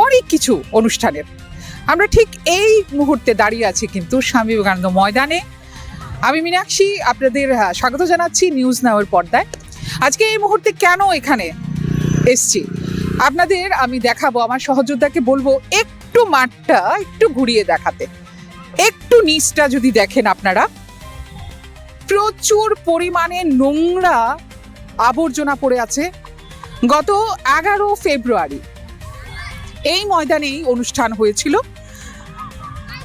অনেক কিছু অনুষ্ঠানের। আমরা ঠিক এই মুহূর্তে দাঁড়িয়ে আছি কিন্তু স্বামী বিবেকানন্দ ময়দানে। আমি মীনাক্ষী, আপনাদের, আহ, স্বাগত জানাচ্ছি নিউজ নাওয়ের পর্দায়। আজকে এই মুহূর্তে কেন এখানে এসছি আপনাদের আমি দেখাবো। আমার সহযোদ্ধাকে বলবো একটু মাঠটা একটু ঘুরিয়ে দেখাতে। একটু নিচটা যদি দেখেন আপনারা, প্রচুর পরিমাণে নোংরা আবর্জনা পড়ে আছে। গত এগারো ফেব্রুয়ারি এই ময়দানেই অনুষ্ঠান হয়েছিল।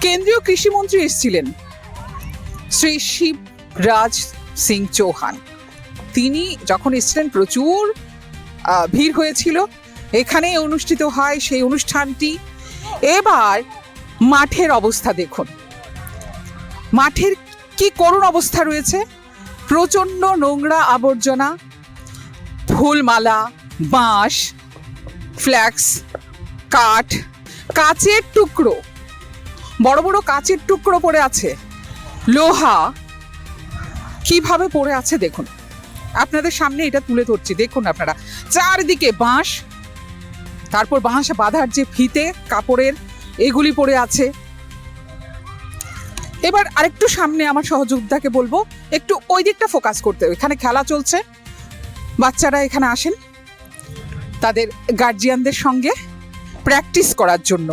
কেন্দ্রীয় কৃষিমন্ত্রী এসেছিলেন শ্রী শিবরাজ সিং চৌহান। তিনি যখন এসেছিলেন, প্রচুর, আহ, ভিড় হয়েছিল। এখানেই অনুষ্ঠিত হয় সেই অনুষ্ঠানটি। এবার মাঠের অবস্থা দেখুন, মাঠের কি করুণ অবস্থা রয়েছে। প্রচণ্ড নোংরা আবর্জনা, ফুলমালা, বাঁশ, ফ্ল্যাক্স, কাঠ, কাচের টুকরো, বড় বড় কাচের টুকরো পড়ে আছে, লোহা কিভাবে পড়ে আছে দেখুন। আপনাদের সামনে এটা তুলে ধরছি, দেখুন আপনারা, চারিদিকে বাঁশ, তারপর বাঁশ বাঁধার যে ফিতে কাপড়ের, এগুলি পড়ে আছে। এবার আরেকটু সামনে আমার সহযোদ্ধাকে বলবো একটু ওই দিকটা ফোকাস করতে, এখানে খেলা চলছে, বাচ্চারা এখানে আসেন তাদের গার্জিয়ানদের সঙ্গে প্র্যাকটিস করার জন্য।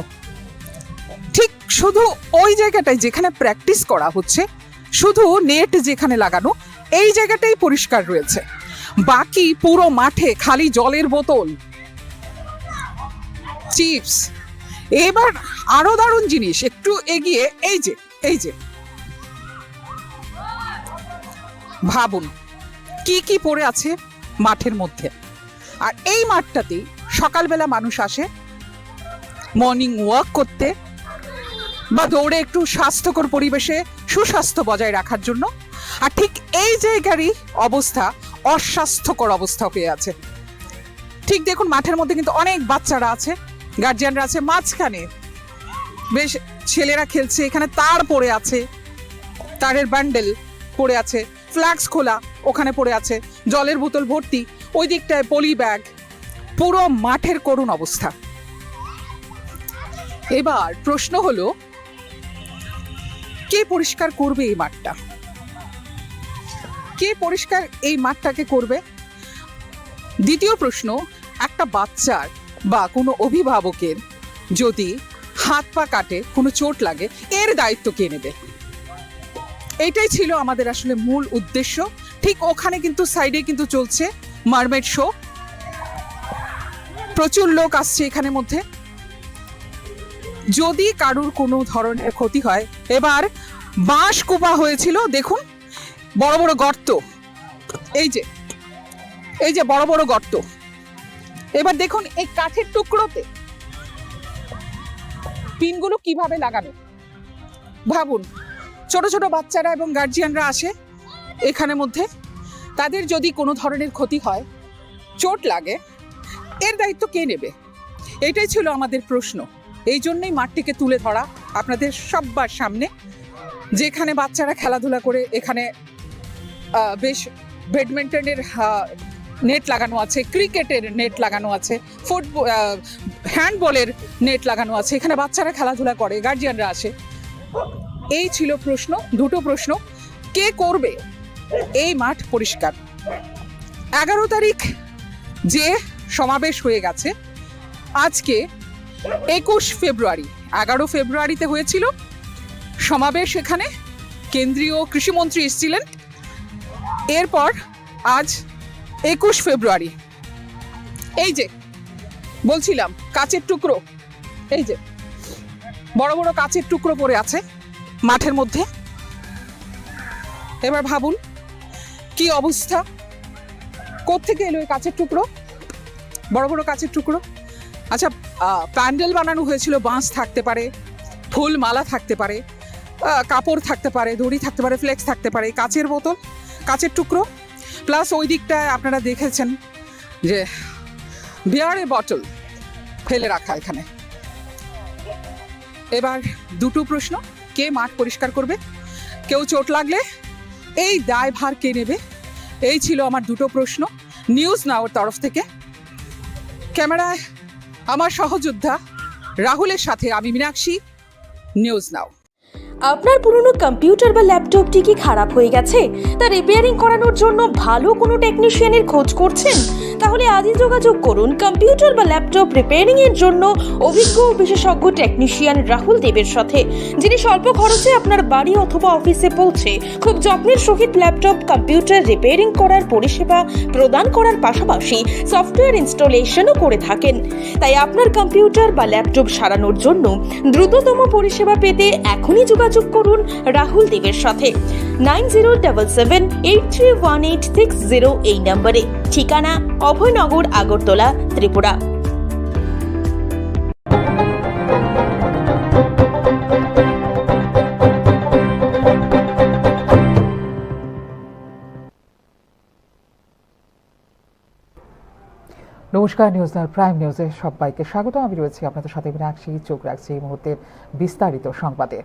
ঠিক শুধু ওই জায়গাটায় যেখানে প্র্যাকটিস করা হচ্ছে, শুধু নেট যেখানে লাগানো, এই জায়গাটাই পরিষ্কার রয়েছে, বাকি পুরো মাঠে খালি জলের বোতল, চিপস। এবার আরো দারুণ জিনিস, একটু এগিয়ে, এই যে, এই যে, ভাবুন কি কি পড়ে আছে মাঠের মধ্যে। আর এই মাঠটাতেই সকালবেলা মানুষ আসে মর্নিং ওয়াক করতে বা দৌড়ে একটু স্বাস্থ্যকর পরিবেশে সুস্বাস্থ্য বজায় রাখার জন্য। আর ঠিক এই জায়গারই অবস্থা অস্বাস্থ্যকর অবস্থা হয়ে আছে। ঠিক দেখুন, মাঠের মধ্যে কিন্তু অনেক বাচ্চারা আছে, গার্জিয়ানরা আছে মাঝখানে, বেশ ছেলেরা খেলছে, এখানে তার পড়ে আছে, তারের বান্ডেল পড়ে আছে, ফ্ল্যাক্স খোলা ওখানে পড়ে আছে, জলের বোতল ভর্তি, ওই দিকটায় পলি ব্যাগ, পুরো মাঠের করুণ অবস্থা। এবার প্রশ্ন হলো, কে পরিষ্কার করবে এই মাঠটা? কে পরিষ্কার এই মাঠটাকে করবে? দ্বিতীয় প্রশ্ন, একটা বাচ্চার বা কোনো অভিভাবকের যদি হাত পা কাটে, কোনো চোট লাগে, এর দায়িত্ব কে নেবে? এটাই ছিল আমাদের আসলে মূল উদ্দেশ্য। ঠিক ওখানে কিন্তু সাইডে কিন্তু চলছে মারমেড শো, প্রচুর লোক আসছে এখানে মধ্যে। যদি কারুর কোনো ধরনের ক্ষতি হয়, এবার বাঁশ কোপা হয়েছিল, দেখুন বড় বড় গর্ত, এই যে, এই যে বড় বড় গর্ত। এবার দেখুন এই কাঠের টুকরোতে পিনগুলো কিভাবে লাগানো। ভাবুন, ছোট ছোট বাচ্চারা এবং গার্জিয়ানরা আসে এখানে মধ্যে, তাদের যদি কোনো ধরনের ক্ষতি হয়, চোট লাগে, এর দায়িত্ব কে নেবে? এটাই ছিল আমাদের প্রশ্ন। এই জন্যই মাঠটিকে তুলে ধরা আপনাদের সব্বার সামনে, যেখানে বাচ্চারা খেলাধুলা করে, এখানে আহ, বেশ ব্যাডমিন্টনের, আহ, নেট লাগানো আছে, ক্রিকেটের নেট লাগানো আছে, ফুটবল, আহ, হ্যান্ডবলের নেট লাগানো আছে, এখানে বাচ্চারা খেলাধুলা করে, গার্জিয়ানরা আসে। এই ছিল প্রশ্ন, দুটো প্রশ্ন, কে করবে এই মাঠ পরিষ্কার? এগারো তারিখ যে সমাবেশ হয়ে গেছে, আজকে একুশ ফেব্রুয়ারি, এগারো ফেব্রুয়ারিতে হয়েছিল সমাবেশ, এখানে কেন্দ্রীয় কৃষিমন্ত্রী এসেছিলেন। এরপর আজ একুশ ফেব্রুয়ারি, এই যে বলছিলাম কাচের টুকরো, এই যে বড় বড় কাচের টুকরো পড়ে আছে মাঠের মধ্যে। এবার ভাবুন কি অবস্থা, কোত্থেকে এলো এই কাচের টুকরো, বড় বড় কাচের টুকরো। আচ্ছা, আহ, প্যান্ডেল বানানো হয়েছিল, বাঁশ থাকতে পারে, ফুল মালা থাকতে পারে, আহ, কাপড় থাকতে পারে, দড়ি থাকতে পারে, ফ্লেক্স থাকতে পারে, কাচের বোতল, কাচের টুকরো, প্লাস ওই দিকটায় আপনারা দেখেছেন যে বিয়ারের বটল ফেলে রাখা এখানে। এবার দুটো প্রশ্ন, কে মাঠ পরিষ্কার করবে, কেউ চোট লাগলে এই দায়ভার কে নেবে? এই ছিল আমার দুটো প্রশ্ন নিউজ নাওর তরফ থেকে। ক্যামেরায় আমার সহযোদ্ধা রাহুলের সাথে আমি মীনাক্ষী, নিউজ নাও। আপনার পুরনো কম্পিউটার বা ল্যাপটপটি কি খারাপ হয়ে গেছে? তা রিপেয়ারিং করানোর জন্য ভালো কোনো টেকনিশিয়ানের খোঁজ করছেন? তাহলে আজই যোগাযোগ করুন কম্পিউটার বা ল্যাপটপ রিপেয়ারিং এর জন্য অভিজ্ঞ ও বিশেষজ্ঞ টেকনিশিয়ান রাহুল দেবের সাথে, যিনি স্বল্প খরচে আপনার বাড়ি অথবা অফিসে পৌঁছে খুব যত্নের সহিত ল্যাপটপ কম্পিউটার রিপেয়ারিং করার পরিষেবা প্রদান করার পাশাপাশি সফটওয়্যার ইনস্টলেশনও করে থাকেন। তাই আপনার কম্পিউটার বা ল্যাপটপ সারানোর জন্য দ্রুততম পরিষেবা পেতে এখনই যোগাযোগ করুন রাহুল দেবের সাথে nine zero double seven eight three one eight six zero এই নম্বরে। ঠিকানা অভয়নগর, আগরতলা, ত্রিপুরা। নমস্কার, নিউজ নাওর প্রাইম নিউজে সবাইকে স্বাগত। আমি রয়েছি আপনাদের সাথে মীনাক্ষী। চোখ রাখছি এই মুহূর্তের বিস্তারিত সংবাদে।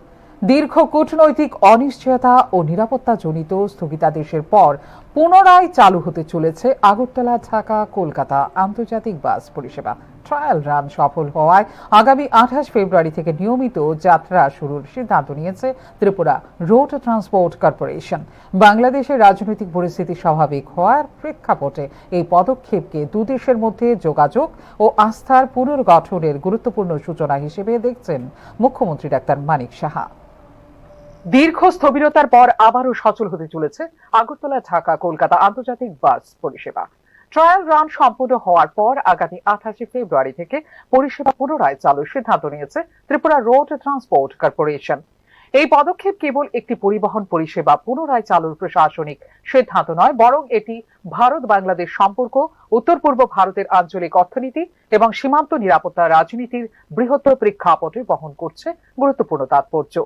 দীর্ঘ কূটনৈতিক অনিশ্চয়তা ও নিরাপত্তাজনিত স্থগিতাদেশের পর পুনরায় চালু হতে চলেছে আগরতলা ঢাকা কলকাতা আন্তর্জাতিক বাস পরিষেবা। ট্রায়াল রান সফল হওয়ায় আগামী আঠাশ ফেব্রুয়ারি থেকে নিয়মিত যাত্রা শুরুর সিদ্ধান্ত নিয়েছে ত্রিপুরা রোড ট্রান্সপোর্ট কর্পোরেশন। বাংলাদেশের রাজনৈতিক পরিস্থিতি স্বাভাবিক হওয়ার প্রেক্ষাপটে এই পদক্ষেপকে দুদেশের মধ্যে যোগাযোগ ও আস্থার পুনর্গঠনের গুরুত্বপূর্ণ সূচনা হিসেবে দেখছেন মুখ্যমন্ত্রী ডাক্তার মানিক সাহা। দীর্ঘ স্থবিরতার পর আবারও সচল হতে চলেছে আগরতলা ঢাকা কলকাতা আন্তর্জাতিক বাস পরিষেবা। ট্রায়াল রান সম্পূর্ণ হওয়ার পর আগামী আঠাশে ফেব্রুয়ারি থেকে পরিষেবা পুনরায় চালুর সিদ্ধান্ত নিয়েছে ত্রিপুরা রোড ট্রান্সপোর্ট কর্পোরেশন। এই পদক্ষেপ কেবল একটি পরিবহন পরিষেবা পুনরায় চালুর প্রশাসনিক সিদ্ধান্ত নয়, বরং এটি ভারত বাংলাদেশ সম্পর্ক, উত্তর পূর্ব ভারতের আঞ্চলিক অর্থনীতি এবং সীমান্ত নিরাপত্তা রাজনীতির বৃহত্তর প্রেক্ষাপটে বহন করছে গুরুত্বপূর্ণ তাৎপর্য।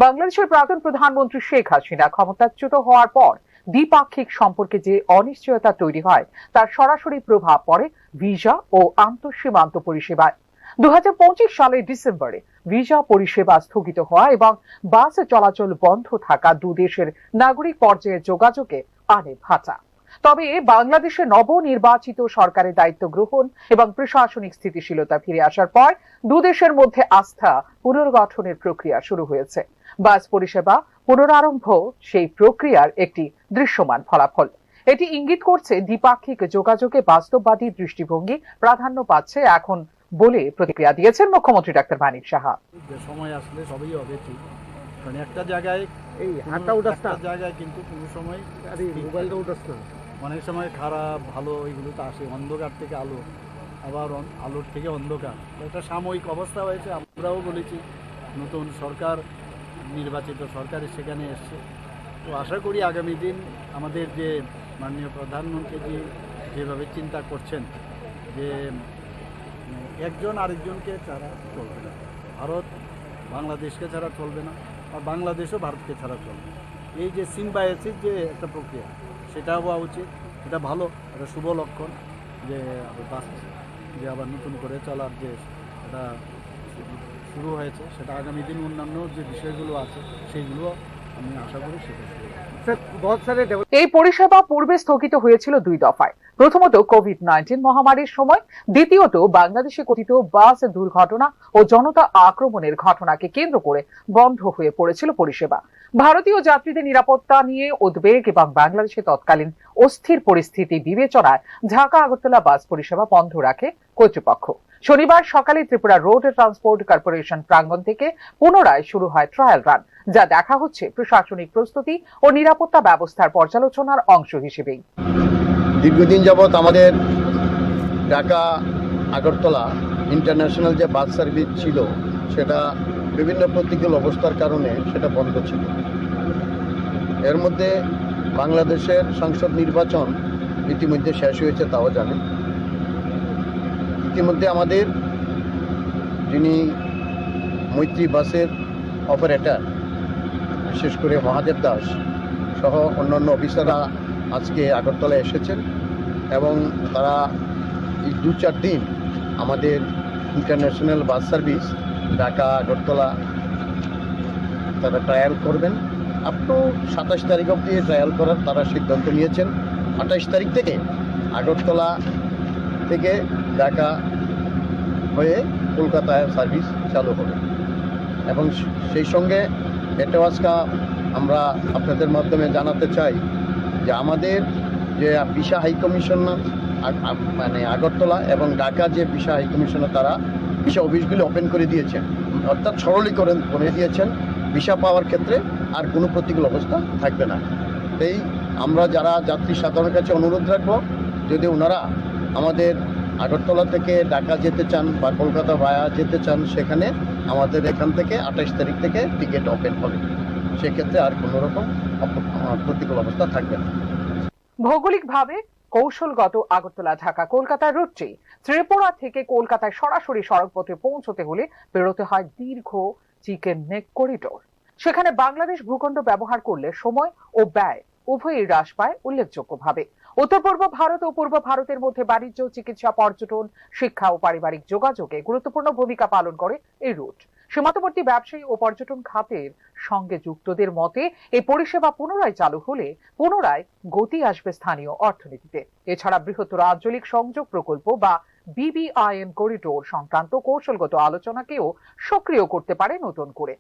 বাংলাদেশের প্রাক্তন প্রধানমন্ত্রী শেখ হাসিনা ক্ষমতাচ্যুত হওয়ার পর দ্বিপাক্ষিক সম্পর্কে যে অনিশ্চয়তা তৈরি হয়, তার সরাসরি প্রভাব পড়ে ভিসা ও আন্তঃসীমান্ত পরিষেবায়। দু হাজার পঁচিশ সালের ডিসেম্বরে ভিসা পরিষেবা স্থগিত হওয়া এবং বাস চলাচল বন্ধ থাকা দু দেশের নাগরিক পর্যায়ে যোগাযোগে আনে ভাটা। তবে বাংলাদেশে নবনির্বাচিত সরকারের দায়িত্ব গ্রহণ এবং প্রশাসনিক স্থিতিশীলতা ফিরে আসার পর দু দেশের মধ্যে আস্থা পুনর্গঠনের প্রক্রিয়া শুরু হয়েছে। বাস পরিষেবা পুনরারম্ভ সেই প্রক্রিয়ার একটি দৃশ্যমান ফলাফল। এটি ইঙ্গিত করছে দ্বিপাক্ষিক যোগাযোগে বাস্তববাদী দৃষ্টিভঙ্গি প্রাধান্য পাচ্ছে এখন বলে প্রতিক্রিয়া দিয়েছেন মুখ্যমন্ত্রী ডাক্তার মানিক সাহা। যে সময় আসলে সবই হবে ঠিক, কারণ একটা জায়গায় এই কোনো হাতটা উঠাস না। একটা জায়গায় কিন্তু কোনো সময় আরে, ঠিক মোবাইলটা থাকে। উঠাস না। অনেক সময় খারাপ ভালো এগুলো তো আসে, অন্ধকার থেকে আলো, আবার অন-, আলোর থেকে অন্ধকার, তো একটা সাময়িক অবস্থা হয়েছে। আমরাও বলেছি নতুন সরকার, নির্বাচিত সরকার সেখানে এসছে। তো আশা করি আগামী দিন আমাদের যে মাননীয় প্রধানমন্ত্রীজি যেভাবে চিন্তা করছেন যে, উম, একজন আরেকজনকে ছাড়া চলবে না, ভারত বাংলাদেশকে ছাড়া চলবে না, আর বাংলাদেশও ভারতকে ছাড়া চলবে না। এই যে সিম্বায়োসিস যে একটা প্রক্রিয়া, সেটা হওয়া উচিত, এটা ভালো, এটা শুভ লক্ষণ যে আবার বাস, যে আবার নতুন করে চলার যে এটা শুরু হয়েছে, সেটা আগামী দিন অন্যান্য যে বিষয়গুলো আছে সেইগুলো আমি আশা করি সেটা শুরু হবে। স্যার, বহুত সারে ডেভেলপ এই পরিষেবা পূর্বে স্থগিত হয়েছিল দুই দফায়। প্রথমত কোভিড নাইন্টিন মহামারীর সময়, দ্বিতীয়ত বাংলাদেশে কথিত বাস দুর্ঘটনা ও জনতা আক্রমণের ঘটনাকে কেন্দ্র করে বন্ধ হয়ে পড়েছিল পরিষেবা। ভারতীয় যাত্রীদের নিরাপত্তা নিয়ে উদ্বেগ এবং বাংলাদেশে তৎকালীন অস্থির পরিস্থিতি বিবেচনায় ঢাকা আগরতলা বাস পরিষেবা বন্ধ রাখে কর্তৃপক্ষ। শনিবার সকালে ত্রিপুরা রোড ট্রান্সপোর্ট কর্পোরেশন প্রাঙ্গণ থেকে পুনরায় শুরু হয় ট্রায়াল রান, যা দেখা হচ্ছে প্রশাসনিক প্রস্তুতি ও নিরাপত্তা ব্যবস্থার পর্যালোচনার অংশ হিসেবেই। দীর্ঘদিন যাবৎ আমাদের ঢাকা আগরতলা ইন্টারন্যাশনাল যে বাস সার্ভিস ছিল, সেটা বিভিন্ন প্রতিকূল অবস্থার কারণে সেটা বন্ধ ছিল। এর মধ্যে বাংলাদেশের সংসদ নির্বাচন ইতিমধ্যে শেষ হয়েছে, তাও জানেন। ইতিমধ্যে আমাদের যিনি মৈত্রী বাসের অপারেটর, বিশেষ করে মহাদেব দাস সহ অন্যান্য অফিসাররা আজকে আগরতলা এসেছেন এবং তারা এই দু চার দিন আমাদের ইন্টারন্যাশনাল বাস সার্ভিস ঢাকা আগরতলা তারা ট্রায়াল করবেন। আপ টু সাতাশ তারিখ অবধি ট্রায়াল করার তারা সিদ্ধান্ত নিয়েছেন। আঠাশ তারিখ থেকে আগরতলা থেকে ঢাকা হয়ে কলকাতায় সার্ভিস চালু হবে। এবং সেই সঙ্গে এটাও আজকে আমরা আপনাদের মাধ্যমে জানাতে চাই যে আমাদের যে ভিসা হাই কমিশনার আগ-, আগ-, মানে আগরতলা এবং ঢাকা যে ভিসা হাই কমিশনার, তারা ভিসা অফিসগুলি ওপেন করে দিয়েছেন, অর্থাৎ সরলীকরণ করে দিয়েছেন। ভিসা পাওয়ার ক্ষেত্রে আর কোনো প্রতিকূল অবস্থা থাকবে না। এই আমরা যারা যাত্রী সাধারণের কাছে অনুরোধ রাখবো, যদি ওনারা আমাদের আগরতলা থেকে ঢাকা যেতে চান বা কলকাতা ভায়া যেতে চান, সেখানে আমাদের এখান থেকে আঠাশ তারিখ থেকে টিকিট ওপেন হবে। সেক্ষেত্রে আর কোনো রকম অপ-, আহ, প্রতিকূল অবস্থা থাকবে না। ভৌগোলিকভাবে কৌশলগত আগরতলা ঢাকা কলকাতা রুটটি ত্রিপুরা থেকে কলকাতায় সরাসরি সড়কপথে পৌঁছতে হলে পেরোতে হয় দীর্ঘ চিকেন নেক করিডোর। সেখানে বাংলাদেশ ভূখণ্ড ব্যবহার করলে সময় ও ব্যয় উভয়ই হ্রাস পায় উল্লেখযোগ্যভাবে। উত্তর পূর্ব ভারত ও পূর্ব ভারতের মধ্যে বাণিজ্য, চিকিৎসা, পর্যটন, শিক্ষা ও পারিবারিক যোগাযোগে গুরুত্বপূর্ণ ভূমিকা পালন করে এই রুট। সীমান্তবর্তী ব্যবসায়ী ও পর্যটন খাতের সঙ্গে যুক্তদের মতে, এই পরিষেবা পুনরায় চালু হলে পুনরায় গতি আসবে স্থানীয় অর্থনীতিতে। এছাড়া বৃহত্তর আঞ্চলিক সংযোগ প্রকল্প বা বিবিআইএন করিডোর সংক্রান্ত কৌশলগত আলোচনাকেও সক্রিয় করতে পারে নতুন করে।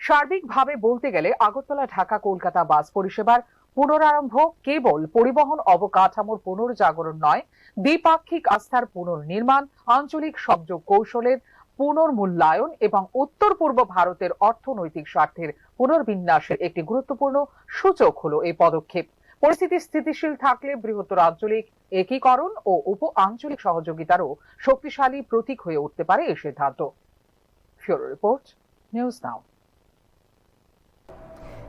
সার্বিকভাবে বলতে গেলে আগরতলা ঢাকা কলকাতা বাস পরিষেবার পুনরারম্ভ কেবল পরিবহন অবকাঠামোর পুনর্জাগরণ নয়, দ্বিপাক্ষিক আস্থার পুনর্নির্মাণ, আঞ্চলিক সংযোগ কৌশলের পুনর্মূল্যায়ন এবং উত্তর পূর্ব ভারতের অর্থনৈতিক স্বার্থের পুনর্বিন্যাসের একটি গুরুত্বপূর্ণ সূচক হলো এই পদক্ষেপ। পরিস্থিতি স্থিতিশীল থাকলে বৃহত্তর আঞ্চলিক একীকরণ ও উপ আঞ্চলিক সহযোগিতারও শক্তিশালী প্রতীক হয়ে উঠতে পারে এই সিদ্ধান্ত। ফিউরো রিপোর্ট, নিউজ নাও।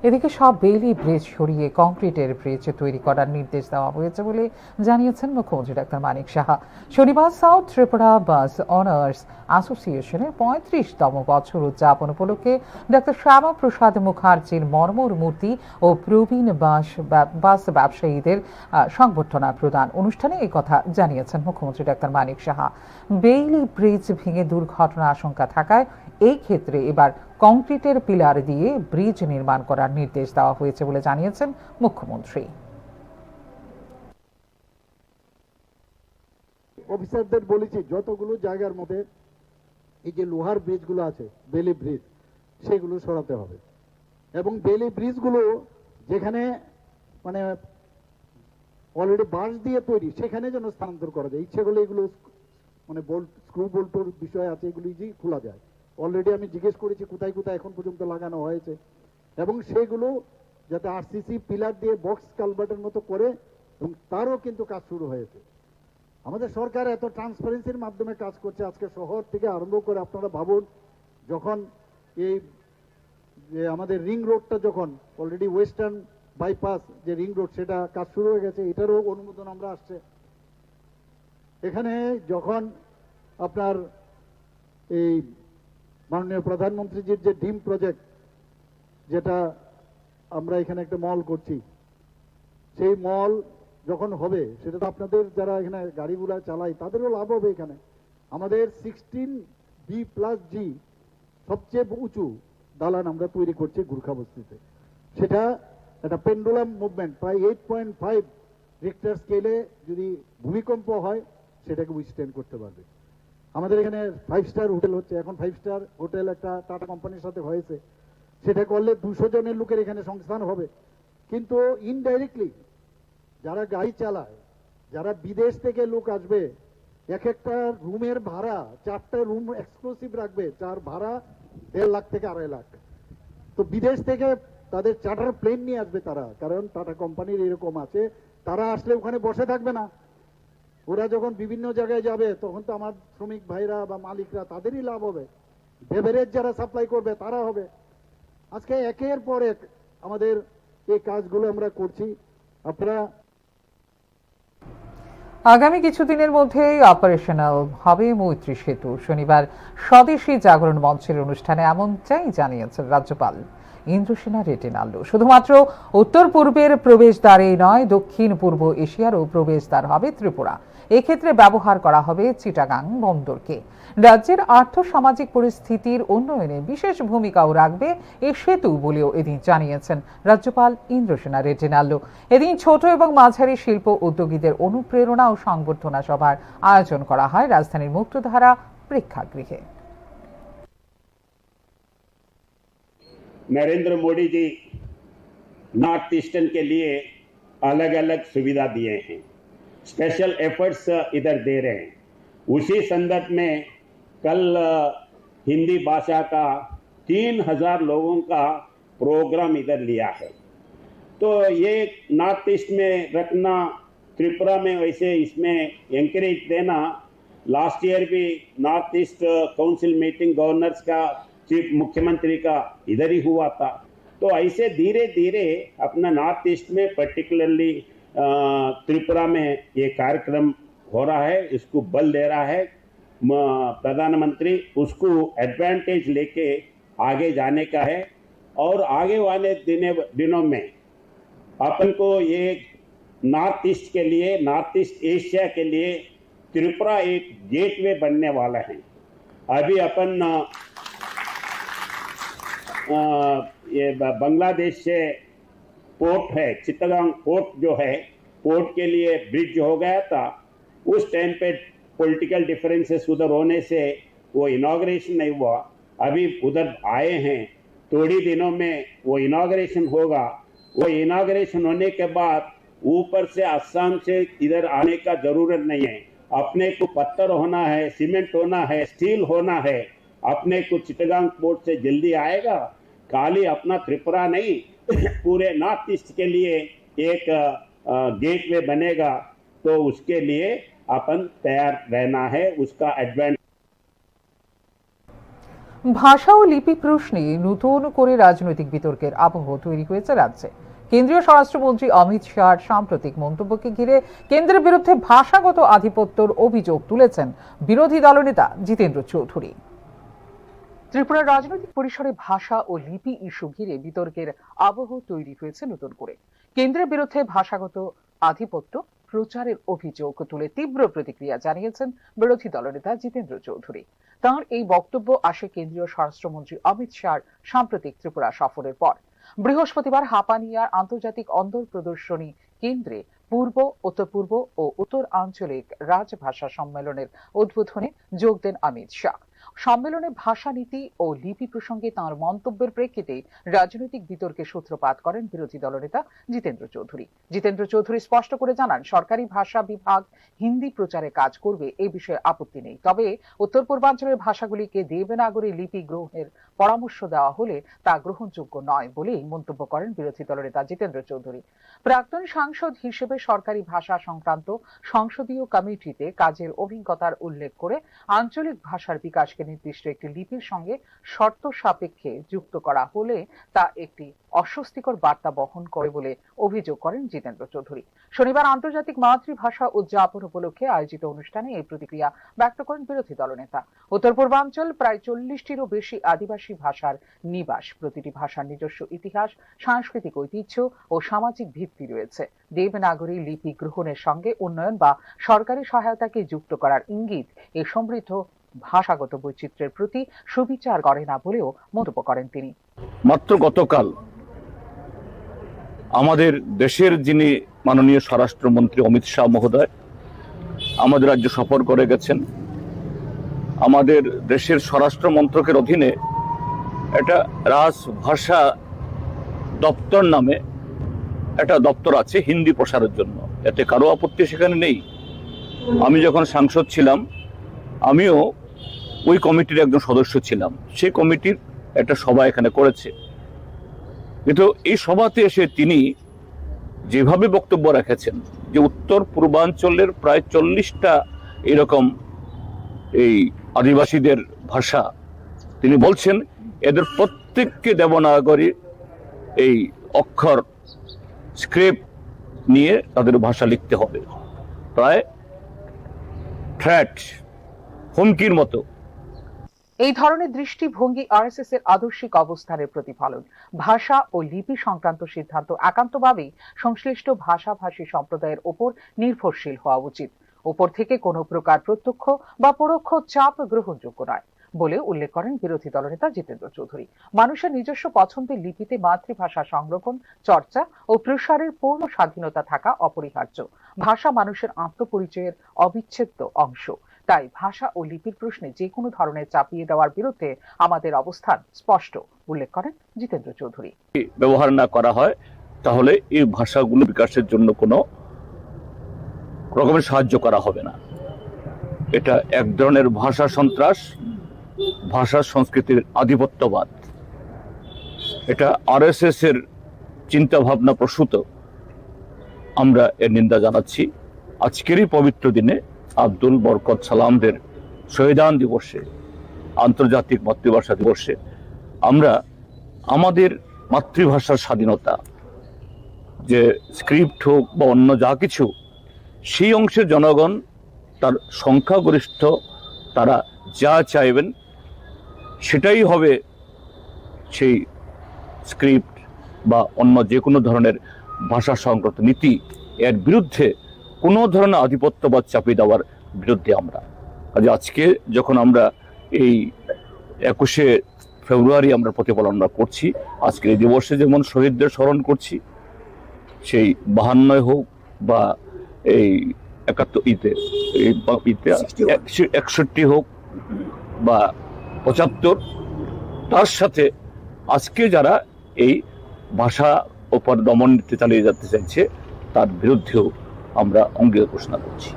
এদিকে সব বেইলি ব্রিজ সরিয়ে কংক্রিটের ব্রিজ তৈরি করার নির্দেশ দেওয়া হয়েছে বলে জানিয়েছেন মুখ্যমন্ত্রী ডাক্তার মানিক সাহা। শনিবার সাউথ ত্রিপুরা বাস অনার্স অ্যাসোসিয়েশনের পঁয়ত্রিশতম বছর উদযাপন উপলক্ষে ডাক্তার শ্যামা প্রসাদ মুখার্জির মর্মর মূর্তি ও প্রবীণ বাস ব্যব- বাস ব্যবসায়ীদের আহ, সংবর্ধনা প্রদান অনুষ্ঠানে এই কথা জানিয়েছেন মুখ্যমন্ত্রী ডাক্তার মানিক সাহা। বেইলি ব্রিজ ভেঙে দুর্ঘটনা আশঙ্কা থাকায় এই ক্ষেত্রে এবার কংক্রিটের পিলার দিয়ে ব্রিজ নির্মাণ করার নির্দেশ দেওয়া হয়েছে বলে জানিয়েছেন মুখ্যমন্ত্রী। অফিসারদের বলেছি, যতগুলো জায়গার মধ্যে এই যে লোহার ব্রিজগুলো আছে, বেইলি ব্রিজ, সেগুলো সরাতে হবে। এবং বেইলি ব্রিজগুলো যেখানে মানে অলরেডি বাঁশ দিয়ে তৈরি, সেখানে যেন স্থানান্তর করা যায়। ইচ্ছে করলে এগুলো মানে বোল্ট, স্ক্রু বোল্টর বিষয় আছে, এগুলো ইজিলি খোলা যায়। অলরেডি আমি জিজ্ঞেস করেছি কোথায় কোথায় এখন পর্যন্ত লাগানো হয়েছে, এবং সেগুলো যাতে আরসিসি পিলার দিয়ে বক্স কালভার্টের মতো করে, এবং তারও কিন্তু কাজ শুরু হয়েছে। আমাদের সরকার এত ট্রান্সপারেন্সির মাধ্যমে কাজ করছে, আজকে শহর থেকে আরম্ভ করে আপনারা ভাবুন, যখন এই যে আমাদের রিং রোডটা যখন অলরেডি ওয়েস্টার্ন বাইপাস যে রিং রোড, সেটা কাজ শুরু হয়ে গেছে, এটারও অনুমোদন আমরা আসছে। এখানে যখন আপনার এই মাননীয় প্রধানমন্ত্রীজির যে ডিম প্রজেক্ট, যেটা আমরা এখানে একটা মল করছি, সেই মল যখন হবে, সেটা তো আপনাদের যারা এখানে গাড়িগুলা চালাই, তাদেরও লাভ হবে। এখানে আমাদের সিক্সটিন বি প্লাস জি সবচেয়ে উঁচু দালান আমরা তৈরি করছি গুর্খা বস্তিতে। সেটা একটা পেন্ডুলাম মুভমেন্ট, প্রায় এইট পয়েন্ট ফাইভ রিক্টার স্কেলে যদি ভূমিকম্প হয়, সেটাকে উইথস্ট্যান্ড করতে পারবে। আমাদের এখানে ফাইভ স্টার হোটেল হচ্ছে, এখন ফাইভ স্টার হোটেল একটা টাটা কোম্পানির সাথে হয়েছে, সেটা করলে দুশো জনের লোকের এখানে সংস্থান হবে। কিন্তু ইনডাইরেক্টলি যারা গাড়ি চালায়, যারা বিদেশ থেকে লোক আসবে, এক একটা রুমের ভাড়া, চারটা রুম এক্সক্লুসিভ রাখবে, যার ভাড়া দেড় লাখ থেকে আড়াই লাখ। তো বিদেশ থেকে তাদের চার্টার প্লেন নিয়ে আসবে তারা, কারণ টাটা কোম্পানির এরকম আছে, তারা আসলে ওখানে বসে থাকবে না। ওরা যখন বিভিন্ন জায়গায় যাবে, তখন তো আমার শ্রমিক ভাইরা বা মালিকরা, তাদেরই লাভ হবে। বেভারেজ যারা সাপ্লাই করবে, তারা হবে। আজকে একের পর এক আমাদের এই কাজগুলো আমরা করছি। আপনারা আগামী কিছুদিনের মধ্যেই অপারেশনাল হবে মৈত্রী সেতু। শনিবার স্বদেশী জাগরণ মঞ্চের অনুষ্ঠানে এমনটাই জানিয়েছেন রাজ্যপাল ইন্দ্রসেনা রেড্ডি নাল্লু। শুধুমাত্র উত্তর পূর্বের প্রবেশদ্বারেই নয়, দক্ষিণ পূর্ব এশিয়ারও প্রবেশদ্বার হবে ত্রিপুরা। এক্ষেত্রে ব্যবহার করা হবে চিটাগাং বন্দরকে। রাজ্যের আর্থ সামাজিক পরিস্থিতির উন্নয়নে বিশেষ ভূমিকাও রাখবে এ সেতু বলেও এদিন জানিয়েছেন রাজ্যপাল ইন্দ্রসেনা রেড্ডি নাল্লু। এদিন ছোট এবং মাঝারি শিল্প উদ্যোগীদের অনুপ্রেরণা ও সংবর্ধনা সভার আয়োজন করা হয় রাজধানীর মুক্তধারা প্রেক্ষাগৃহে। नरेंद्र मोदी जी नॉर्थ ईस्टर्न के लिए अलग अलग सुविधा दिए हैं, स्पेशल एफर्ट्स इधर दे रहे हैं। उसी संदर्भ में कल हिंदी भाषा का तीन हज़ार लोगों का प्रोग्राम इधर लिया है। तो ये नॉर्थ ईस्ट में रखना, त्रिपुरा में वैसे इसमें एंकरेज देना। लास्ट ईयर भी north east council meeting governors का, चीफ मुख्यमंत्री का इधर ही हुआ था। तो ऐसे धीरे धीरे अपना नॉर्थ ईस्ट में पर्टिकुलरली त्रिपुरा में ये कार्यक्रम हो रहा है, इसको बल दे रहा है प्रधानमंत्री, उसको एडवांटेज लेके आगे जाने का है। और आगे वाले दिने दिनों में अपन को ये नॉर्थ ईस्ट के लिए, नॉर्थ ईस्ट एशिया के लिए त्रिपुरा एक गेटवे बनने वाला है। अभी अपन अ, अ, ये ब- बांग्लादेश से पोर्ट है, चित्तगांग पोर्ट जो है, पोर्ट के लिए ब्रिज हो गया था। उस टाइम पे पॉलिटिकल डिफरेंसेस उधर होने से वो इनॉग्रेशन नहीं हुआ। अभी उधर आए हैं, थोड़ी दिनों में वो इनॉग्रेशन होगा। वो इनॉग्रेशन होने के बाद ऊपर से असम से इधर आने का जरूरत नहीं है। अपने को पत्थर होना है, सीमेंट होना है, स्टील होना है। अपने को चिटगांग पोर्ट से जल्दी आएगा। खाली अपना त्रिपुरा नहीं, पूरे नॉर्थ ईस्ट के लिए एक गेटवे बनेगा। तो उसके लिए अपन तैयार रहना है, उसका एडवांटेज। ভাষা ও লিপি প্রশ্নে নতুন করে রাজনৈতিক বিতর্কের আবহ তৈরি হয়েছে রাজ্যে। কেন্দ্রীয় স্বরাষ্ট্রমন্ত্রী অমিত শাহর সাম্প্রতিক মন্তব্যকে ঘিরে কেন্দ্রের বিরুদ্ধে ভাষাগত আধিপত্যর অভিযোগ তুলেছেন বিরোধী দলনেতা জিতেন্দ্র চৌধুরী। ত্রিপুরার রাজনৈতিক পরিসরে ভাষা ও লিপি ইস্যু ঘিরে বিতর্কের আবহ তৈরি হয়েছে নতুন করে। কেন্দ্রের বিরুদ্ধে ভাষাগত আধিপত্য প্রচারের অভিযোগ তুলে তীব্র প্রতিক্রিয়া জানিয়েছেন বিরোধী দলনেতা জিতেন্দ্র চৌধুরী। তাঁর এই বক্তব্য আসে কেন্দ্রীয় স্বরাষ্ট্রমন্ত্রী অমিত শাহর সাম্প্রতিক ত্রিপুরা সফরের পর। বৃহস্পতিবার হাপানিয়ার আন্তর্জাতিক অন্দর প্রদর্শনী কেন্দ্রে পূর্ব, উত্তর পূর্ব ও উত্তর আঞ্চলিক রাজভাষা সম্মেলনের উদ্বোধনে যোগ দেন অমিত শাহ। সম্মেলনে ভাষা নীতি ও লিপি প্রসঙ্গে তাঁর মন্তব্যের প্রেক্ষিতে রাজনৈতিক বিতর্কের সূত্রপাত করেন বিরোধী দলনেতা জিতেন্দ্র চৌধুরী। জিতেন্দ্র চৌধুরী স্পষ্ট করে জানান, সরকারি ভাষা বিভাগ হিন্দি প্রচারে কাজ করবে, এ বিষয়ে আপত্তি নেই। তবে উত্তর পূর্বাঞ্চলের ভাষাগুলিকে দেবনাগরী লিপি গ্রহণের পরামর্শ দেওয়া হলে তা গ্রহণযোগ্য নয় বলেই মন্তব্য করেন বিরোধী দলনেতা জিতেন্দ্র চৌধুরী। প্রাক্তন সাংসদ হিসেবে সরকারি ভাষা সংক্রান্ত সংসদীয় কমিটিতে কাজের অভিজ্ঞতার উল্লেখ করে আঞ্চলিক ভাষার বিকাশকে নির্দিষ্ট একটি লিপির সঙ্গে শর্ত সাপেক্ষে যুক্ত করা হলে তা একটি অস্বস্তিকর বার্তা বহন করে বলে অভিযোগ করেন জিতেন্দ্র চৌধুরী। শনিবার আন্তর্জাতিক মাতৃভাষা উদযাপন উপলক্ষে আয়োজিত অনুষ্ঠানে এই প্রতিক্রিয়া ব্যক্ত করেন বিরোধী দলনেতা। উত্তর পূর্বাঞ্চল প্রায় চল্লিশটিরও বেশি আদিবাসী ভাষার নিবাস। প্রতিটি ভাষার নিজস্ব ইতিহাস, সাংস্কৃতিক ঐতিহ্য ও সামাজিক ভিত্তি রয়েছে। দেবনাগরী লিপি গ্রহণের সঙ্গে উন্নয়ন বা সরকারি সহায়তাকে যুক্ত করার ইঙ্গিত এই সমৃদ্ধ ভাষাগত বৈচিত্র্যের প্রতি সুবিচার করে না বলেও মন্তব্য করেন তিনি। মাত্র গতকাল আমাদের দেশের যিনি মাননীয় স্বরাষ্ট্রমন্ত্রী অমিত শাহ মহোদয় আমাদের রাজ্য সফর করে গেছেন। আমাদের দেশের স্বরাষ্ট্র মন্ত্রকের অধীনে একটা রাজভাষা দপ্তর নামে একটা দপ্তর আছে হিন্দি প্রসারের জন্য, এতে কারো আপত্তি সেখানে নেই। আমি যখন সাংসদ ছিলাম, আমিও ওই কমিটির একজন সদস্য ছিলাম। সেই কমিটির একটা সভা এখানে করেছে। কিন্তু এই সভাতে এসে তিনি যেভাবে বক্তব্য রেখেছেন যে উত্তর পূর্বাঞ্চলের প্রায় চল্লিশটা এরকম এই আদিবাসীদের ভাষা, তিনি বলছেন এদের প্রত্যেককে দেবনাগরী এই অক্ষর স্ক্রিপ্ট নিয়ে তাদের ভাষা লিখতে হবে, প্রায় থ্রেট, হুমকির মতো। এই ধরনের দৃষ্টিভঙ্গি আরএসএস এর আদর্শিক অবস্থানের প্রতিফলন। ভাষা ও লিপি সংক্রান্ত সিদ্ধান্ত একান্তভাবেই সংশ্লিষ্ট ভাষাভাষী সম্প্রদায়ের ওপর নির্ভরশীল হওয়া উচিত। উপর থেকে কোনো প্রকার প্রত্যক্ষ বা পরোক্ষ চাপ গ্রহণযোগ্য নয় বলে উল্লেখ করেন বিরোধী দলনেতা জিতেন্দ্র চৌধুরী। মানুষের নিজস্ব পছন্দের লিপিতে মাতৃভাষা সংরক্ষণ, চর্চা ও প্রসারের পূর্ণ স্বাধীনতা থাকা অপরিহার্য। ভাষা মানুষের আত্মপরিচয়ের অবিচ্ছেদ্য অংশ। তাই ভাষা ও লিপির প্রশ্নে যে কোনো ধরনের চাপিয়ে দেওয়ার বিরুদ্ধে আমাদের অবস্থান স্পষ্ট, উল্লেখ করেন জিতেন্দ্র চৌধুরী। ব্যবহার না করা হয়, তাহলে এই ভাষাগুলো বিকাশের জন্য কোনো রকমের সাহায্য করা হবে না। এটা এক ধরনের ভাষা সন্ত্রাস, ভাষা সংস্কৃতির আধিপত্যবাদ। এটা আরএসএস এর চিন্তাভাবনা প্রসূত। আমরা এর নিন্দা জানাচ্ছি। আজকের এই পবিত্র দিনে আব্দুল বরকত সালামদের শহীদান দিবসে, আন্তর্জাতিক মাতৃভাষা দিবসে আমরা আমাদের মাতৃভাষার স্বাধীনতা, যে স্ক্রিপ্ট হোক বা অন্য যা কিছু, সেই অংশের জনগণ, তার সংখ্যাগরিষ্ঠ, তারা যা চাইবেন সেটাই হবে সেই স্ক্রিপ্ট বা অন্য যে কোনো ধরনের ভাষা সংক্রান্ত নীতি। এর বিরুদ্ধে কোনো ধরনের আধিপত্যবাদ চাপিয়ে দেওয়ার বিরুদ্ধে আমরা। কাজে আজকে যখন আমরা এই একুশে ফেব্রুয়ারি আমরা প্রতিপালন আমরা করছি, আজকের এই দিবসে যেমন শহীদদের স্মরণ করছি, সেই বাহান্নয় হোক বা এই একাত্তর ইতে, এই বা ইতে, একষট্টি হোক বা পঁচাত্তর, তার সাথে আজকে যারা এই ভাষা উপর দমন নীতি চালিয়ে যেতে চাইছে, তার বিরুদ্ধেও আমরা অঙ্গীকার ঘোষণা করছি।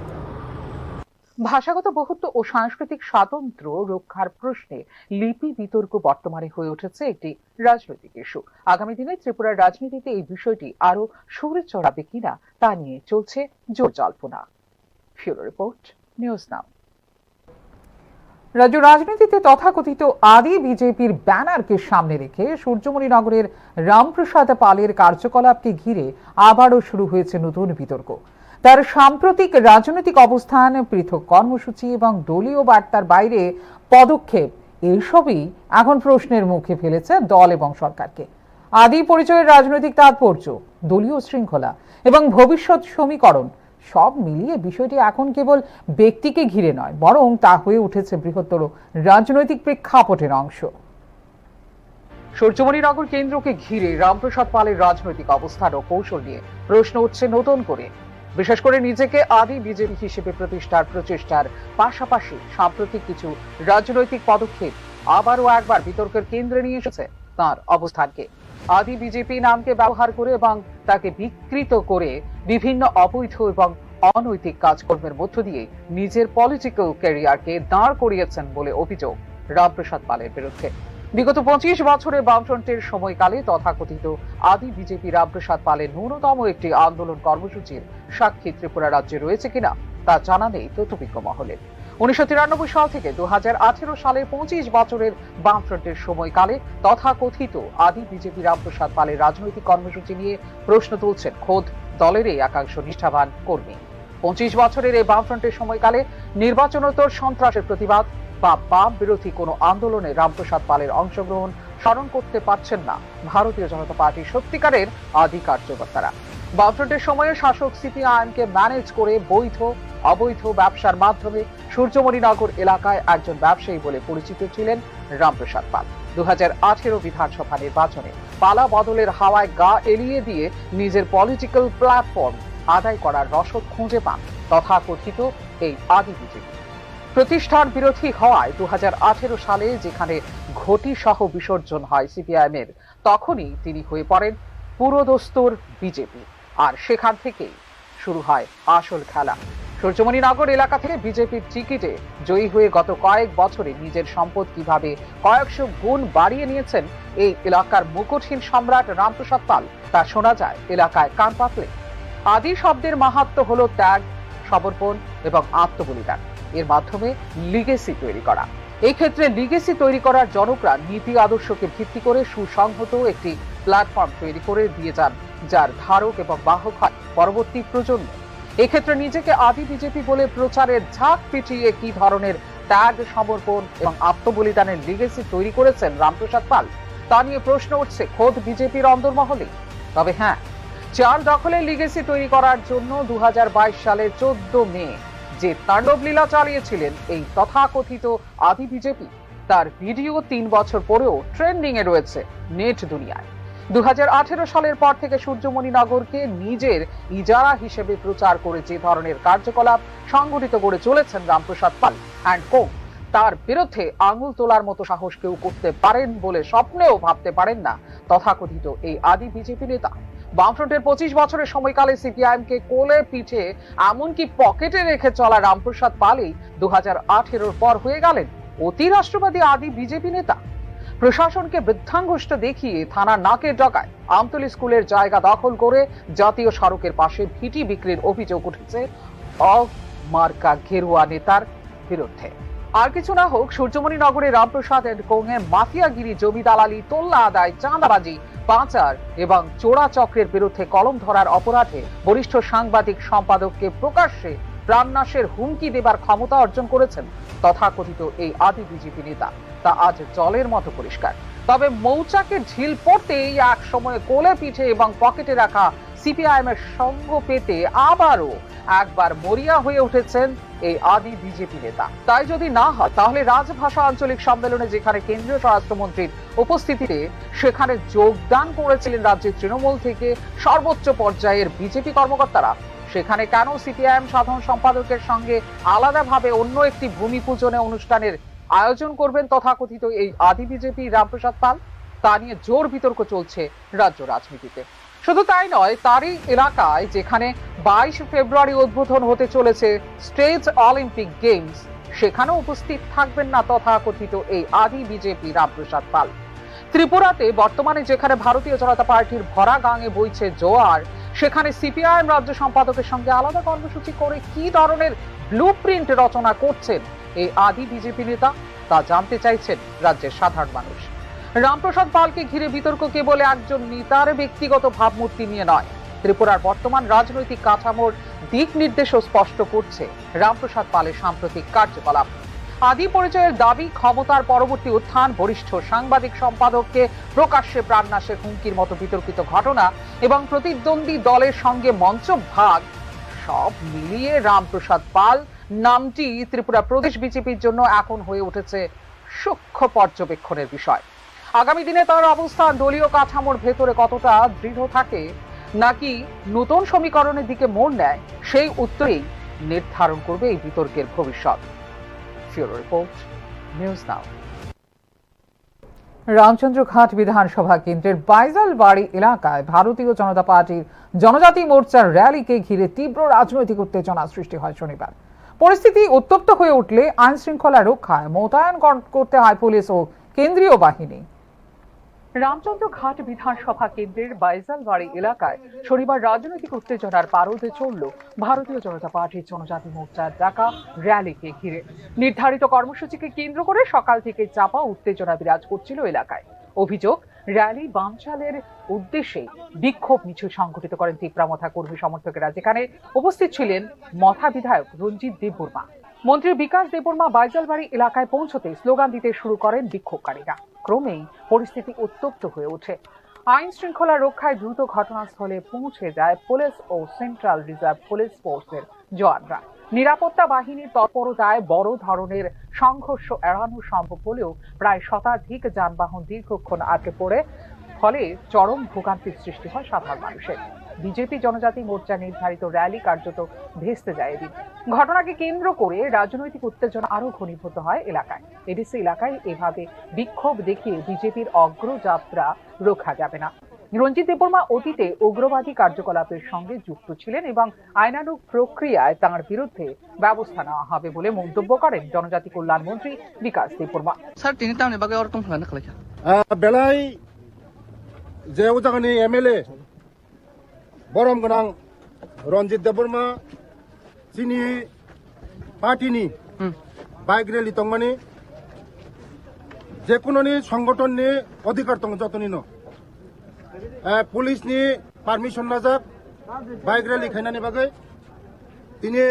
ভাষাগত বহুত্ব ও সাংস্কৃতিক স্বাতন্ত্র্য রক্ষার প্রশ্নে লিপি বিতর্ক বর্তমানে হয়ে উঠেছে একটি রাজনৈতিক ইস্যু। আগামী দিনে ত্রিপুরার রাজনীতিতে এই বিষয়টি আরও সুরে চড়াবে কিনা তা নিয়ে চলছে জোর জল্পনা। Bureau report, news now. রাজ্য রাজনীতিতে তথাকথিত আদি বিজেপির ব্যানারকে সামনে রেখে সূর্যমণিনগরের রামপ্রসাদ পালের কার্যকলাপকে ঘিরে আবারও শুরু হয়েছে নতুন বিতর্ক। তার সাম্প্রতিক রাজনৈতিক অবস্থান, পৃথক কর্মসূচি এবং দলীয় বার্তার বাইরে পদক্ষেপ, এসবই এখন প্রশ্নের মুখে ফেলেছে দল এবং সরকারকে। আদি পরিচয়ের রাজনৈতিক তাৎপর্য, দলীয় শৃঙ্খলা এবং ভবিষ্যৎ সমীকরণ, সব মিলিয়ে বিষয়টি এখন কেবল ব্যক্তিকে ঘিরে নয়, বরং তা হয়ে উঠেছে বৃহত্তর রাজনৈতিক প্রেক্ষাপটের অংশ। সূর্যমণিনগর কেন্দ্রকে ঘিরে রামপ্রসাদ পালের রাজনৈতিক অবস্থান ও কৌশল নিয়ে প্রশ্ন উঠছে নতুন করে। বিশেষ করে নিজেকে আদি বিজেপি হিসেবে প্রতিষ্ঠার প্রচেষ্টার পাশাপাশি সাম্প্রতিক কিছু রাজনৈতিক পদক্ষেপ আবারও একবার বিতর্কের কেন্দ্রে নিয়ে এসেছে তার অবস্থানকে। আদি বিজেপি নামকে ব্যবহার করে এবং তাকে বিকৃত করে বিভিন্ন অবৈধ এবং অনৈতিক কাজকর্মের মধ্য দিয়ে নিজের পলিটিক্যাল ক্যারিয়ারকে দাঁড় করিয়েছেন বলে অভিযোগ রামপ্রসাদ পালের বিরুদ্ধে। বিগত পঁচিশ বছরে বামফ্রন্টের সময়কালে তথাকথিত আদি বিজেপি রামপ্রসাদ পালের ন্যূনতম একটি আন্দোলন কর্মসূচির সাক্ষী ত্রিপুরা রাজ্যে রয়েছে কিনা তা জানা নেই তদবিজ্ঞ মহলের। উনিশশো তিরানব্বই সাল থেকে দু হাজার আঠেরো সালে পঁচিশ বছরের বামফ্রন্টের সময়কালে তথাকথিত আদি বিজেপি রামপ্রসাদ পালের রাজনৈতিক কর্মসূচি নিয়ে প্রশ্ন তুলছেন খোদ দলেরই একাংশ নিষ্ঠাবান কর্মী। পঁচিশ বছরের এই বামফ্রন্টের সময়কালে নির্বাচনোত্তর সন্ত্রাসের প্রতিবাদ বা বাম বিরোধী কোনো আন্দোলনে রামপ্রসাদ পালের অংশগ্রহণ স্মরণ করতে পারছেন না ভারতীয় জনতা পার্টির সত্যিকারের আদি কার্যকর্তারা। বামফ্রন্টের সময়ে শাসক সিপিআইএমকে ম্যানেজ করে বৈধ অবৈধ ব্যবসার মাধ্যমে সূর্যমণিনগর এলাকায় একজন ব্যবসায়ী বলে পরিচিত ছিলেন রামপ্রসাদ পাল। দু হাজার আঠেরো বিধানসভা নির্বাচনে পালা বদলের হাওয়ায় গা এলিয়ে দিয়ে নিজের পলিটিক্যাল প্ল্যাটফর্ম আদায় করার রসদ খুঁজে পান তথাকথিত এই আদি বিজেপি। প্রতিষ্ঠান বিরোধী হওয়ায় দু হাজার আঠেরো সালে যেখানে ঘটি সহ বিসর্জন হয় সিপিআইএম এর, তখনই তিনি হয়ে পড়েন পুরোদস্তুর বিজেপি। আর সেখান থেকেই শুরু হয় আসল খেলা। সূর্যমণিনগর এলাকা থেকে বিজেপির টিকিটে জয়ী হয়ে গত কয়েক বছরে নিজের সম্পদ কিভাবে কয়েকশো গুণ বাড়িয়ে নিয়েছেন এই এলাকার মুকুটহীন সম্রাট রামপ্রসাদ পাল, তা শোনা যায় এলাকায় কান পাতলে। আদি শব্দের মাহাত্ম্য হলো ত্যাগ, সমর্পণ এবং আত্মবলিদান। এর মাধ্যমে লিগেসি তৈরি করা। এই ক্ষেত্রে লিগেসি তৈরি করার জনকরা নীতি আদর্শকে ভিত্তি করে সুসংহত একটি প্ল্যাটফর্ম তৈরি করে দিয়ে যান, যার ধারক এবং বাহক হয় পরবর্তী প্রজন্ম। এক্ষেত্রে নিজেকে আদি বিজেপি বলে প্রচারের ঝাঁক পিটিয়ে কি ধরনের ত্যাগ, সমর্পণ এবং আত্মবলিদানের লিগেসি তৈরি করেছেন রামপ্রসাদ পাল, তা নিয়ে প্রশ্ন উঠছে খোদ বিজেপির অন্দরমহলে। তবে হ্যাঁ, চেয়ার দখলের লিগেসি তৈরি করার জন্য দু হাজার বাইশ সালে চোদ্দ মে যে তাণ্ডবলীলা চালিয়েছিলেন এই তথাকথিত আদি বিজেপি, তার ভিডিও তিন বছর পরেও ট্রেন্ডিং এ রয়েছে নেট দুনিয়ায়। দু হাজার আঠেরো সালের পর থেকে সূর্যমণি নগরকে নিজের ইজারা হিসেবে প্রচার করে যে ধরনের কার্যকলাপ সংগঠিত করে চলেছেন রামপ্রসাদ পাল অ্যান্ড কো, তার বিরুদ্ধে আঙুল তোলার মতো সাহস কেউ করতে পারেন বলে স্বপ্নেও ভাবতে পারেন না তথাকথিত এই আদি বিজেপি নেতা। বামফ্রন্টের পঁচিশ বছরের সময়কালে সিপিআইএম কে কোলে পিঠে, এমনকি পকেটে রেখে চলা রামপ্রসাদ পালই দু হাজার আঠেরোর পর হয়ে গেলেন অতি রাষ্ট্রবাদী আদি বিজেপি নেতা। প্রশাসনকে বৃদ্ধাঙ্গুষ্ঠ দেখিয়ে থানার নাকের ডগায় আমতলী স্কুলের জায়গা দখল করে জাতীয় সড়কের পাশে ভিটি বিক্রির অভিযোগ উঠেছে অ মার্কা গেরুয়া নেতার বিরুদ্ধে। আর কিছু না হোক, সূর্যমণি নগরে রামপ্রসাদ অ্যান্ড কোংয়ে মাফিয়াগিরি, জমি দালালি, তোল্লা আদায়, চাঁদাবাজি, পাচার এবং চোরা চক্রের বিরুদ্ধে কলম ধরার অপরাধে বরিষ্ঠ সাংবাদিক সম্পাদককে প্রকাশ্যে প্রাণনাশের হুমকি দেবার ক্ষমতা অর্জন করেছেন তথাকথিত এই আদি বিজেপি নেতা। তা আজ জলের মতো পরিষ্কার। তবে মৌচাকে ঢিল পড়তেই এক সময় কোলে পিঠে এবং পকেটে রাখা সিপিআইএম এর সঙ্গ পেতে আবারও একবার মরিয়া হয়ে উঠেছেন এই আদি বিজেপি নেতা। তাই যদি না হয়, তাহলে রাজভাষা আঞ্চলিক সম্মেলনে যেখানে কেন্দ্রীয় স্বরাষ্ট্রমন্ত্রীর উপস্থিতিতে সেখানে যোগদান করেছিলেন রাজ্যের তৃণমূল থেকে সর্বোচ্চ পর্যায়ের বিজেপি কর্মকর্তারা, সেখানে কেন সিপিআইএম সাধারণ সম্পাদকের সঙ্গে আলাদাভাবে অন্য একটি ভূমি পূজনে অনুষ্ঠানের আয়োজন করবেন তথাকথিত এই আদি বিজেপি রামপ্রসাদ পাল? তা নিয়ে জোর বিতর্ক চলছে রাজ্য রাজনীতিতে। শুধু তাই নয়, তারই এলাকায় যেখানে বাইশ ফেব্রুয়ারি উদ্বোধন হতে চলেছে স্টেট অলিম্পিক গেমস, সেখানেও উপস্থিত থাকবেন না তথাকথিত এই আদি বিজেপি রামপ্রসাদ পাল। ত্রিপুরাতে বর্তমানে যেখানে ভারতীয় জনতা পার্টির ভরা গাঙে বইছে জোয়ার, সেখানে সিপিআইএম রাজ্য সম্পাদকের সঙ্গে আলাদা কর্মসূচি করে কি ধরনের ব্লুপ্রিন্ট রচনা করছেন এই আদি বিজেপি নেতা, তা জানতে চাইছেন রাজ্যের সাধারণ মানুষ। রামপ্রসাদ পালকে ঘিরে বিতর্ক কেবল একজন নেতার ব্যক্তিগত ভাবমূর্তি নিয়ে নয়, ত্রিপুরার বর্তমান রাজনৈতিক কাঠামোর দিক নির্দেশও স্পষ্ট করছে রামপ্রসাদ পালের সাম্প্রতিক কার্যকলাপ। আদি পরিচয়ের দাবি, ক্ষমতার পরবর্তী উত্থান, বরিষ্ঠ সাংবাদিক সম্পাদককে প্রকাশ্যে প্রাণনাশের হুমকির মতো বিতর্কিত ঘটনা এবং প্রতিদ্বন্দ্বী দলের সঙ্গে মঞ্চ ভাগ, সব মিলিয়ে রামপ্রসাদ পাল নামটি ত্রিপুরা প্রদেশ বিজেপির জন্য এখন হয়ে উঠেছে সূক্ষ্ম পর্যবেক্ষণের বিষয়। আগামী দিনে তার অবস্থান দলীয় কাঠামোর ভেতরে কতটা দৃঢ় থাকে, নাকি নতুন সমীকরণের দিকে মোড় নেয়, সেই উত্তরেই নির্ধারণ করবে এই বিতর্কের ভবিষ্যৎ। ফিউরো রিপোর্ট, নিউজ নাও। রামচন্দ্রঘাট বিধানসভা কেন্দ্রের বাইজালবাড়ি এলাকায় ভারতীয় জনতা পার্টির জনজাতি মোর্চার র‍্যালিকে ঘিরে তীব্র রাজনৈতিক উত্তেজনা সৃষ্টি হয় শনিবার। পরিস্থিতি উত্তপ্ত হয়ে উঠলে আইন শৃঙ্খলা রক্ষায় মোতায়েন কর-, করতে হয় পুলিশ ও কেন্দ্রীয় বাহিনী। রামচন্দ্রঘাট বিধানসভা কেন্দ্রের বাইজালবাড়ি এলাকায় শনিবার রাজনৈতিক উত্তেজনার পারদে চড়ল ভারতীয় জনতা পার্টির জনজাতি মোর্চার ডাকা র‍্যালিকে ঘিরে। নির্ধারিত কর্মসূচিকে কেন্দ্র করে সকাল থেকে চাপা উত্তেজনা বিরাজ করছিল এলাকায়। অভিযোগ, র‍্যালি বানচালের উদ্দেশ্যে বিক্ষোভ মিছিল সংঘটিত করেন তিপ্রা মথা কর্মী সমর্থকেরা, যেখানে উপস্থিত ছিলেন মথা বিধায়ক রঞ্জিত দেববর্মা। মন্ত্রী বিকাশ দেববর্মা বাইজালবাড়ি এলাকায় পৌঁছতে স্লোগান দিতে শুরু করেন বিক্ষোভকারীরা। ক্রমেই পরিস্থিতি উত্তপ্ত হয়ে ওঠে। আইন শৃঙ্খলা রক্ষায় দ্রুত ঘটনাস্থলে পৌঁছে যায় পুলিশ ও সেন্ট্রাল রিজার্ভ পুলিশ ফোর্সের জওয়ানরা। নিরাপত্তা বাহিনীর তৎপরতায় বড় ধরনের সংঘর্ষ এড়ানো সম্ভব হলেও প্রায় শতাধিক যানবাহন দীর্ঘক্ষণ আটকে পড়ে, ফলে চরম ভোগান্তির সৃষ্টি হয় সাধারণ মানুষের। বিজেপি জনজাতি মোর্চা নির্ধারিত র‍্যালি কার্যত ভেস্তে যায় এদিন। ঘটনাকে কেন্দ্র করে রাজনৈতিক উত্তেজনা আরও ঘনীভূত হয় এলাকায়। এডিসি এলাকায় এভাবে বিক্ষোভ দেখিয়ে বিজেপির অগ্রযাত্রা রোখা যাবে না। রঞ্জিত দেববর্মা অতীতে উগ্রবাদী কার্যকলাপের সঙ্গে যুক্ত ছিলেন এবং আইনানুগ প্রক্রিয়ায় তাঁর বিরুদ্ধে ব্যবস্থা নেওয়া হবে বলে মন্তব্য করেন জনজাতি কল্যাণ মন্ত্রী বিকাশ Debbarma. Sir, tini tamni bagwi oro tongphla na khlaikha? Ah, belai je o jagani M L A borom gwnang Ranjit Debbarma chini party ni Hmm. bike rally tongmani, jekunoni songgothon ni odhikar tongo jotoni no. Eh, police ni permission najak bike rally khainani bagwi. Tini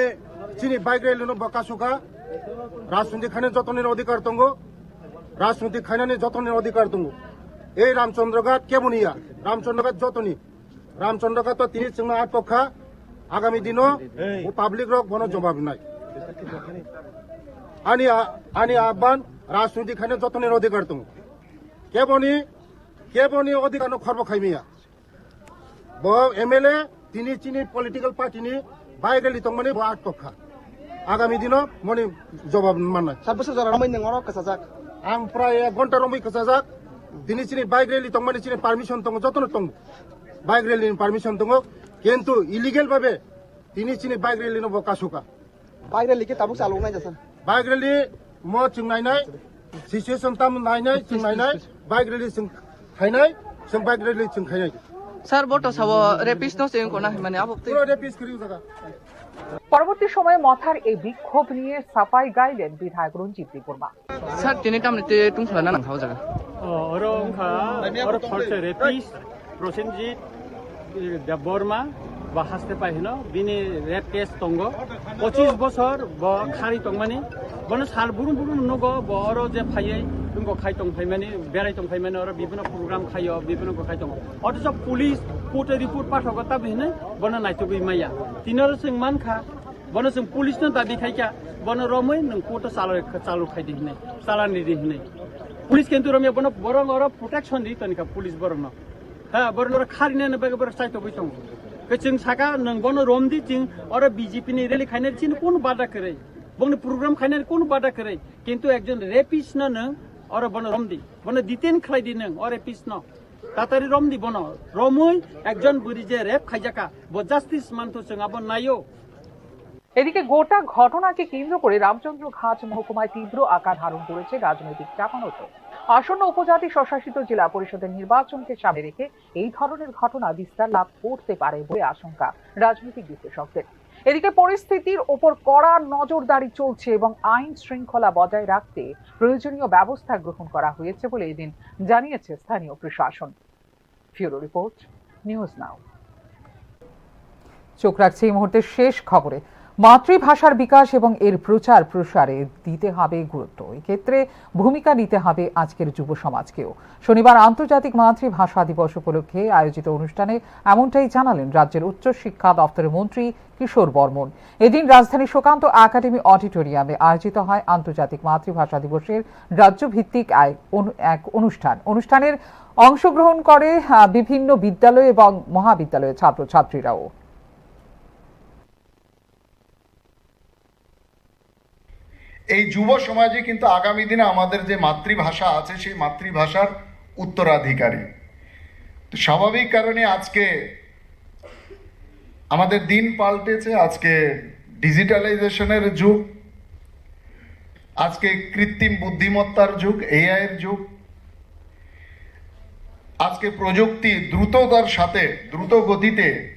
chini bike rally no bo kasukha. Rajniti khainani jotoni odhikar tongo. Rajniti khainani jotoni odhikar tongo. Ei Ramchandra Ghat keboni ya. Ramchandra Ghat jotoni. Ramchandra Ghat to tini chwngno atok kha. Agami dino bo public rok bono jobab nai. Ani a-, ani aban rajniti khainani jotoni odhikar tongo. Keboni, keboni odhikar no khorbo khaimiya. Bo M L A tini chini political party ni bike rally tongmani bo atok kha. Agami dino moni jobab mannai. Sar bwswk jora romwi nwng oro kwchajak? Ang prai ek ghonta romwi kwchajak. Tini chini bike rally tongmani chini permission tongo, jotono tongo. Bike rally ni permission tongo. Kintu illegal babe tini chini bike rally no bo kasukha. Bike rally khe tabuk chalok nai jasa? Bike rally mo chwng nainai, situation tam nainai, chwng nainai, bike rally chwng khainai, chwng bike rally chwng khainai. Sir, bo to sabo rapist no se wngkona hwnmani abo twi. Puro rapist kwrwi jaga. পরবর্তী সময়ে মথার এই বিক্ষোভ নিয়ে সাফাই গাইলেন বিধায়ক Ranjit Debbarma. Sir, tini tamni twi tungphla na nang kha o jaga? O, oro wngkha, oro thorse rapist. Prosenjit, eh, Debbarma, bo haste pai hino, bini rape case tongo. Pochis bosor bo khari tongmani, bono sal burum burum nugo, bo oro je phaiwi, wngkha khai tong phaimani, berai tong phaimani, oro bibino program khaio, bibino bo khai tongo. Othocho police court-o report pathogo, tabi hino bono naitugwi maya. Tini oro chwng mankha, bono chwng police no dabi khaikha, bono romwi nwng court-o chalo, chalo khaidi hinwi, chalani di hinwi. Police kintu romya bono borok oro protection di tonikha police borokno. Ha, borok norok kharinani bagwi borok chaitogwi tongo. Khe chwng saka, nwng bono romdi, chwng oro B J P ni rally khainani chini kunu bada kwrwi. Bongni program khainani kunu bada kwrwi. Kintu ekjon rapist no nwng oro bono romdi. Bono detain khlaidi nwng, o rapist no. Tatari romdi bono. Romwi ekjon bwrwi je rape khaijakha, bo justice manthu chwng abo naio. এদিকে গোটা ঘটনাকে কেন্দ্র করে রামচন্দ্রঘাট মহকুমায় তীব্র আকার ধারণ করেছে রাজনৈতিক চাপানোতর। আসন্ন উপজাতি স্বশাসিত জেলা পরিষদের নির্বাচনকে সামনে রেখে এই ধরনের ঘটনা বিস্তার লাভ করতে পারে বলে আশঙ্কা রাজনৈতিক বিশ্লেষকদের। এদিকে পরিস্থিতির ওপর কড়া নজরদারি চলছে এবং আইন শৃঙ্খলা বজায় রাখতে প্রয়োজনীয় ব্যবস্থা গ্রহণ করা হয়েছে বলে এদিন জানিয়েছে স্থানীয় প্রশাসন। ফিউরো রিপোর্ট, নিউজ নাও। চোখ রাখছি এই মুহূর্তে শেষ খবরে। মাতৃভাষার বিকাশ এবং এর প্রচার প্রসারে দিতে হবে গুরুত্ব। এক্ষেত্রে ভূমিকা নিতে হবে আজকের যুব সমাজকেও। শনিবার আন্তর্জাতিক মাতৃভাষা দিবস উপলক্ষে আয়োজিত অনুষ্ঠানে এমনটাই জানালেন রাজ্যের উচ্চ শিক্ষা দপ্তরের মন্ত্রী কিশোর বর্মন। এদিন রাজধানীর সুকান্ত একাডেমি অডিটোরিয়ামে আয়োজিত হয় আন্তর্জাতিক মাতৃভাষা দিবসের রাজ্যভিত্তিক আয়-, অনু-, এক অনুষ্ঠান। অনুষ্ঠানের অংশগ্রহণ করে, আহ, বিভিন্ন বিদ্যালয় এবং মহাবিদ্যালয়ের ছাত্রছাত্রীরাও। এই যুব সমাজই কিন্তু আগামী দিনে আমাদের যে মাতৃভাষা আছে, সেই মাতৃভাষার উত্তরাধিকারী। তো স্বাভাবিক কারণে আজকে আমাদের দিন পাল্টেছে, আজকে ডিজিটালাইজেশনের যুগ, আজকে কৃত্রিম বুদ্ধিমত্তার যুগ, এআই এর যুগ। আজকে প্রযুক্তি দ্রুততার সাথে, দ্রুত গতিতে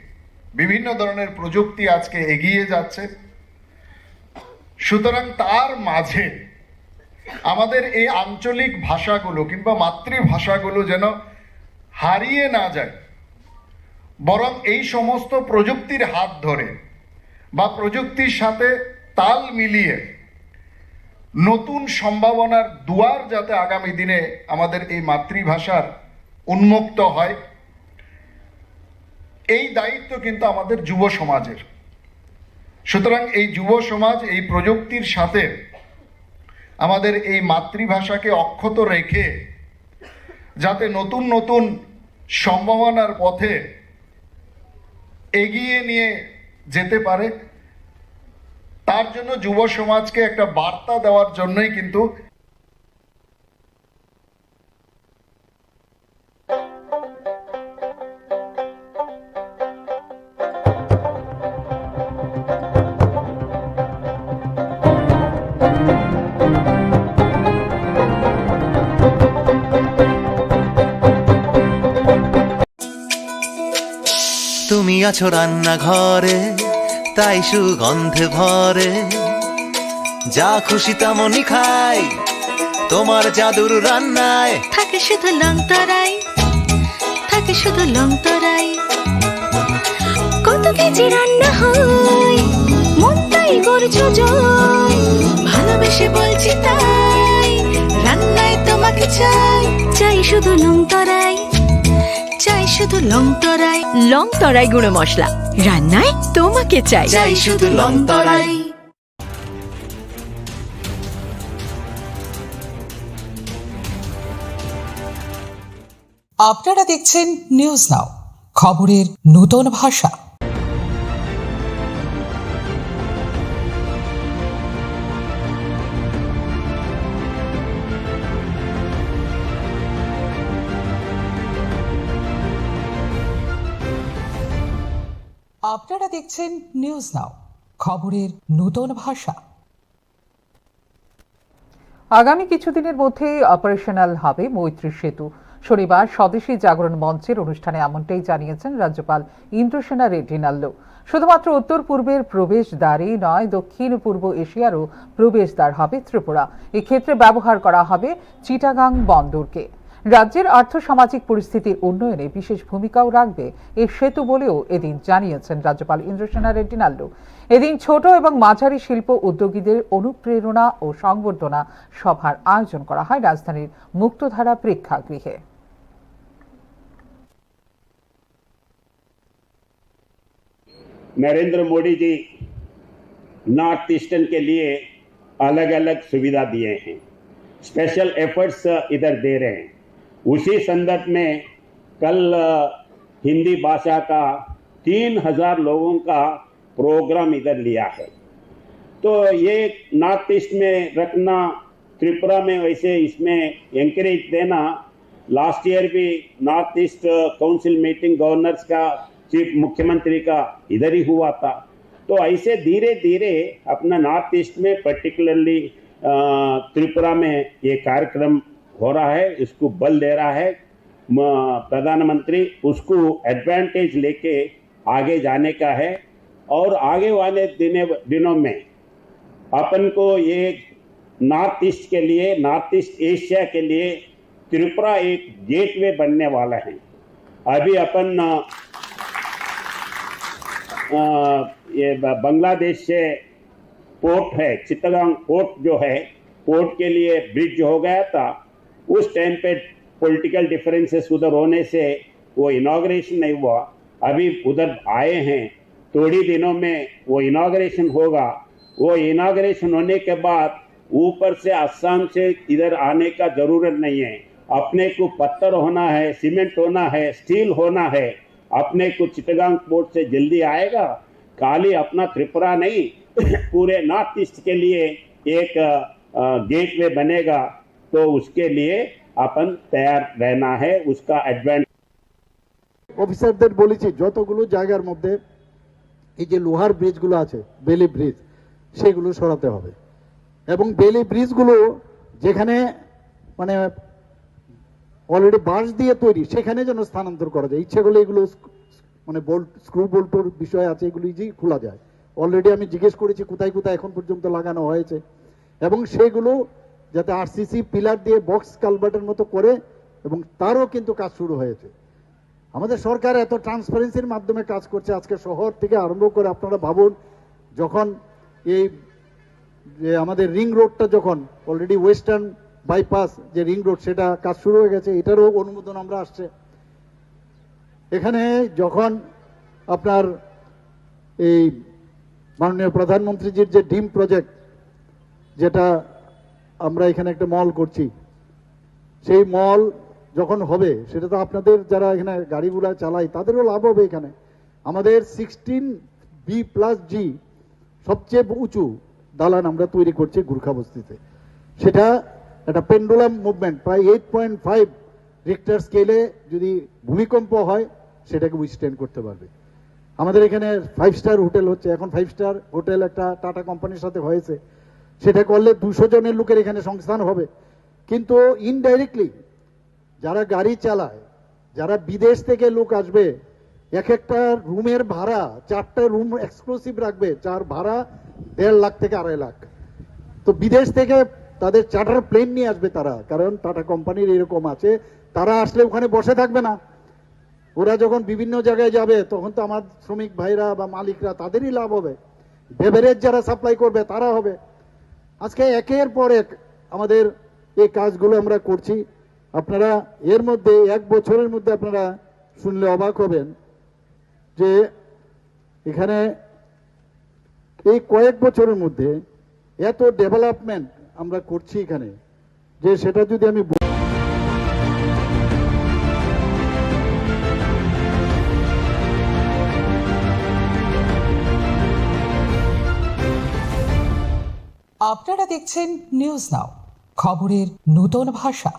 বিভিন্ন ধরনের প্রযুক্তি আজকে এগিয়ে যাচ্ছে। সুতরাং তার মাঝে আমাদের এই আঞ্চলিক ভাষাগুলো কিংবা মাতৃভাষাগুলো যেন হারিয়ে না যায়, বরং এই সমস্ত প্রযুক্তির হাত ধরে বা প্রযুক্তির সাথে তাল মিলিয়ে নতুন সম্ভাবনার দুয়ার যাতে আগামী দিনে আমাদের এই মাতৃভাষার উন্মুক্ত হয়, এই দায়িত্ব কিন্তু আমাদের যুব সমাজের। সুতরাং এই যুব সমাজ এই প্রযুক্তির সাথে আমাদের এই মাতৃভাষাকে অক্ষত রেখে যাতে নতুন নতুন সম্ভাবনার পথে এগিয়ে নিয়ে যেতে পারে, তার জন্য যুব সমাজকে একটা বার্তা দেওয়ার জন্যই কিন্তু তুমি আছো রান্নাঘরে, তাই সুগন্ধে ভরে। যা খুশি তেমনই খাই, তোমার জাদুর রান্নায়। থাকে শুধু লং তরাই, থাকে শুধু লং তরাই। কত কেজি রান্না হয়, মনটাই করছো জয়। ভালোবেসে বলছি তাই, রান্নায় তোমাকে চাই। চাই শুধু লং তরাই, চাই শুধু লং তরাই। লং তরাই গুঁড়ো মশলা, রান্নায় তোমাকে চাই। চাই শুধু লং তরাই। আপনারা দেখছেন নিউজ নাও, খবরের নতুন ভাষা। আপনারা দেখছেন নিউজ নাও, খবরের নতুন ভাষা। আগামী কিছুদিনের মধ্যেই অপারেশনাল হবে মৈত্রী সেতু। শনিবার স্বদেশী জাগরণ মঞ্চের অনুষ্ঠানে এমনটাই জানিয়েছেন রাজ্যপাল ইন্দ্রসেনা রেড্ডি নাল্লু। শুধুমাত্র উত্তর পূর্বের প্রবেশদ্বারই নয়, দক্ষিণ পূর্ব এশিয়ারও প্রবেশদ্বার হবে ত্রিপুরা। এক্ষেত্রে ব্যবহার করা হবে চিটাগাং বন্দরকে। রাজ্যের আর্থ সামাজিক পরিস্থিতির উন্নয়নে বিশেষ ভূমিকাও রাখবে এই সেতু বলেও এদিন জানিয়েছেন রাজ্যপাল ইন্দ্রসেনা রেড্ডি নাল্লু। এদিন ছোট এবং মাঝারি শিল্প উদ্যোগীদের অনুপ্রেরণা ও সংবর্ধনা সভার আয়োজন করা হয় রাজধানীর মুক্তধারা প্রেক্ষাগৃহে। नरेंद्र मोदी जी नॉर्थ ईस्टर्न के लिए अलग-अलग सुविधा दिए हैं, स्पेशल एफर्ट्स इधर दे रहे हैं। उसी संदर्भ में कल, अ, हिंदी भाषा का तीन हज़ार लोगों का प्रोग्राम इधर लिया है। तो ये नॉर्थ ईस्ट में रखना, त्रिपुरा में वैसे इसमें एंकरेज देना, लास्ट ईयर भी north east council meeting governors का, चीफ मुख्यमंत्री का इधर ही हुआ था। तो ऐसे धीरे-धीरे अपना नॉर्थ ईस्ट में, पर्टिकुलरली, अ, त्रिपुरा में ये कार्यक्रम हो रहा है, इसको बल दे रहा है। म-, प्रधानमंत्री उसको एडवांटेज लेके आगे जाने का है। और आगे वाले दिने दिनों में अपन को ये नॉर्थ ईस्ट के लिए, नॉर्थ ईस्ट एशिया के लिए त्रिपुरा एक गेटवे बनने वाला है। अभी अपन अ, अ, ये ब- बांग्लादेश से पोर्ट है, चित्तगांग पोर्ट जो है, पोर्ट के लिए ब्रिज हो गया था। उस टाइम पे पॉलिटिकल डिफरेंसेस उधर होने से वो इनॉग्रेशन नहीं हुआ। अभी उधर आए हैं, थोड़ी दिनों में वो इनॉग्रेशन होगा। वो इनॉग्रेशन होने के बाद ऊपर से, असम से इधर आने का जरूरत नहीं है। अपने को पत्थर होना है, सीमेंट होना है, स्टील होना है। अपने को चिटगांग पोर्ट से जल्दी आएगा। खाली अपना त्रिपुरा नहीं, पूरे नॉर्थ ईस्ट के लिए एक गेटवे बनेगा। तो उसके लिए अपन तैयार रहना है, उसका एडवांटेज। অফিসারদের বলেছি, যতগুলো জায়গার মধ্যে এই যে লোহার ব্রিজগুলো আছে, বেলি ব্রিজ, সেগুলো সরাতে হবে। এবং বেলি ব্রিজগুলো যেখানে মানে অলরেডি বাঁশ দিয়ে তৈরি, সেখানে যেন স্থানান্তর করা যায়। ইচ্ছে করলে এগুলো স্ক- মানে বোল্ট, স্ক্রু বোল্টর বিষয় আছে, এগুলো ইজিলি খোলা যায়। অলরেডি আমি জিজ্ঞেস করেছি কোথায় কোথায় এখন পর্যন্ত লাগানো হয়েছে, এবং সেগুলো যাতে আরসিসি পিলার দিয়ে বক্স কালভার্টের মতো করে, এবং তারও কিন্তু কাজ শুরু হয়েছে। আমাদের সরকার এত ট্রান্সপারেন্সির মাধ্যমে কাজ করছে। আজকে শহর থেকে আরম্ভ করে আপনারা ভাবুন, যখন এই যে আমাদের রিং রোডটা যখন অলরেডি ওয়েস্টার্ন বাইপাস যে রিং রোড, সেটা কাজ শুরু হয়ে গেছে, এটারও অনুমোদন আমরা আসছে। এখানে যখন আপনার এই মাননীয় প্রধানমন্ত্রীজির যে ডিম প্রজেক্ট, যেটা আমরা এখানে একটা মল করছি, সেই মল যখন হবে, সেটা তো আপনাদের যারা এখানে গাড়িগুলা চালাই, তাদেরও লাভ হবে। এখানে আমাদের সিক্সটিন বি প্লাস জি সবচেয়ে উঁচু দালান আমরা তৈরি করছি গুর্খা বস্তিতে। সেটা একটা পেন্ডুলাম মুভমেন্ট, প্রায় এইট পয়েন্ট ফাইভ রিক্টার স্কেলে যদি ভূমিকম্প হয়, সেটাকে উইথস্ট্যান্ড করতে পারবে। আমাদের এখানে ফাইভ স্টার হোটেল হচ্ছে, এখন ফাইভ স্টার হোটেল একটা টাটা কোম্পানির সাথে হয়েছে, সেটা করলে দুশো জনের লোকের এখানে সংস্থান হবে। কিন্তু ইনডাইরেক্টলি যারা গাড়ি চালায়, যারা বিদেশ থেকে লোক আসবে, এক একটা রুমের ভাড়া, চারটা রুম এক্সক্লুসিভ রাখবে, যার ভাড়া দেড় লাখ থেকে আড়াই লাখ। তো বিদেশ থেকে তাদের চার্টার প্লেন নিয়ে আসবে তারা, কারণ টাটা কোম্পানির এরকম আছে, তারা আসলে ওখানে বসে থাকবে না। ওরা যখন বিভিন্ন জায়গায় যাবে, তখন তো আমার শ্রমিক ভাইরা বা মালিকরা, তাদেরই লাভ হবে। বেভারেজ যারা সাপ্লাই করবে, তারা হবে। আজকে একের পর এক আমাদের এই কাজগুলো আমরা করছি। আপনারা এর মধ্যে, এক বছরের মধ্যে আপনারা শুনলে অবাক হবেন যে এখানে এই কয়েক বছরের মধ্যে এত ডেভেলপমেন্ট আমরা করছি এখানে, যে সেটা যদি আমি ব- আপনারা দেখছেন নিউজ নাও, খবরের নূতন ভাষা।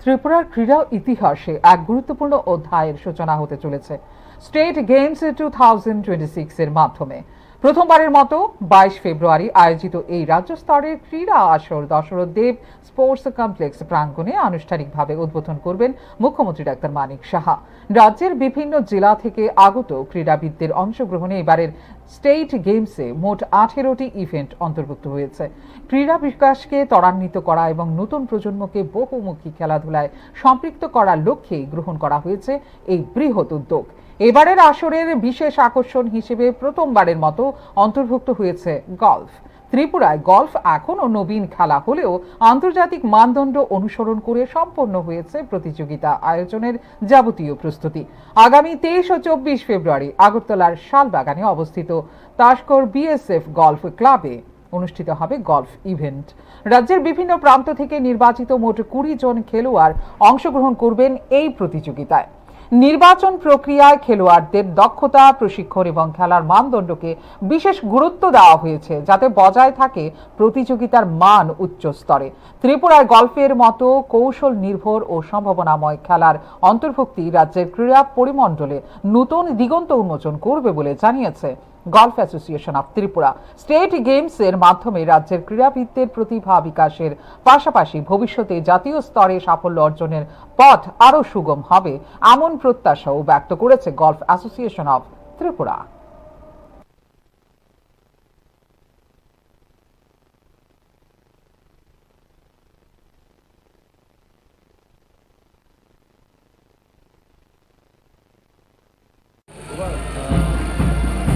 ত্রিপুরার ক্রীড়া ইতিহাসে এক গুরুত্বপূর্ণ অধ্যায়ের সূচনা হতে চলেছে state games two thousand twenty six এর মাধ্যমে। প্রথমবারের মতো বাইশ ফেব্রুয়ারি আয়োজিত এই রাজ্য স্তরের ক্রীড়া আসর দশরথ দেব স্পোর্টস কমপ্লেক্স প্রাঙ্গণে আনুষ্ঠানিকভাবে উদ্বোধন করবেন মুখ্যমন্ত্রী ডাক্তার মানিক সাহা। রাজ্যের বিভিন্ন জেলা থেকে আগত ক্রীড়াবিদদের অংশগ্রহণে এবারের স্টেট গেমসে মোট আঠেরোটি ইভেন্ট অন্তর্ভুক্ত হয়েছে। ক্রীড়া বিকাশকে ত্বরান্বিত করা এবং নতুন প্রজন্মকে বহুমুখী খেলাধুলায় সম্পৃক্ত করার লক্ষ্যেই গ্রহণ করা হয়েছে এই বৃহৎ উদ্যোগ। এবারের আসরের বিশেষ আকর্ষণ হিসেবে প্রথমবারের মতো অন্তর্ভুক্ত হয়েছে গলফ। ত্রিপুরায় গলফ এখনও নবীন খেলা হলেও আন্তর্জাতিক মানদণ্ড অনুসরণ করে সম্পন্ন হয়েছে প্রতিযোগিতা আয়োজনের যাবতীয় প্রস্তুতি। আগামী তেইশ ও চব্বিশ ফেব্রুয়ারি আগরতলার শালবাগানে অবস্থিত তাসকর বিএসএফ গলফ ক্লাবে অনুষ্ঠিত হবে গলফ ইভেন্ট। রাজ্যের বিভিন্ন প্রান্ত থেকে নির্বাচিত মোট কুড়ি জন খেলোয়াড় অংশগ্রহণ করবেন এই প্রতিযোগিতায়। নির্বাচন প্রক্রিয়ায় খেলোয়াড়দের দক্ষতা, প্রশিক্ষণ এবং খেলার মানদণ্ডকে বিশেষ গুরুত্ব দেওয়া হয়েছে, যাতে বজায় থাকে প্রতিযোগিতার মান উচ্চ স্তরে। ত্রিপুরায় গলফের মতো কৌশল নির্ভর ও সম্ভাবনাময় খেলার অন্তর্ভুক্তি রাজ্যের ক্রীড়া পরিমণ্ডলে নতুন দিগন্ত উন্মোচন করবে বলে জানিয়েছে golf association of Tripura. State games এর মাধ্যমে রাজ্যের ক্রীড়াবিদদের প্রতিভা বিকাশের পাশাপাশি ভবিষ্যতে জাতীয় স্তরে সাফল্য অর্জনের পথ আরও সুগম হবে, এমন প্রত্যাশাও ব্যক্ত করেছে golf association of Tripura.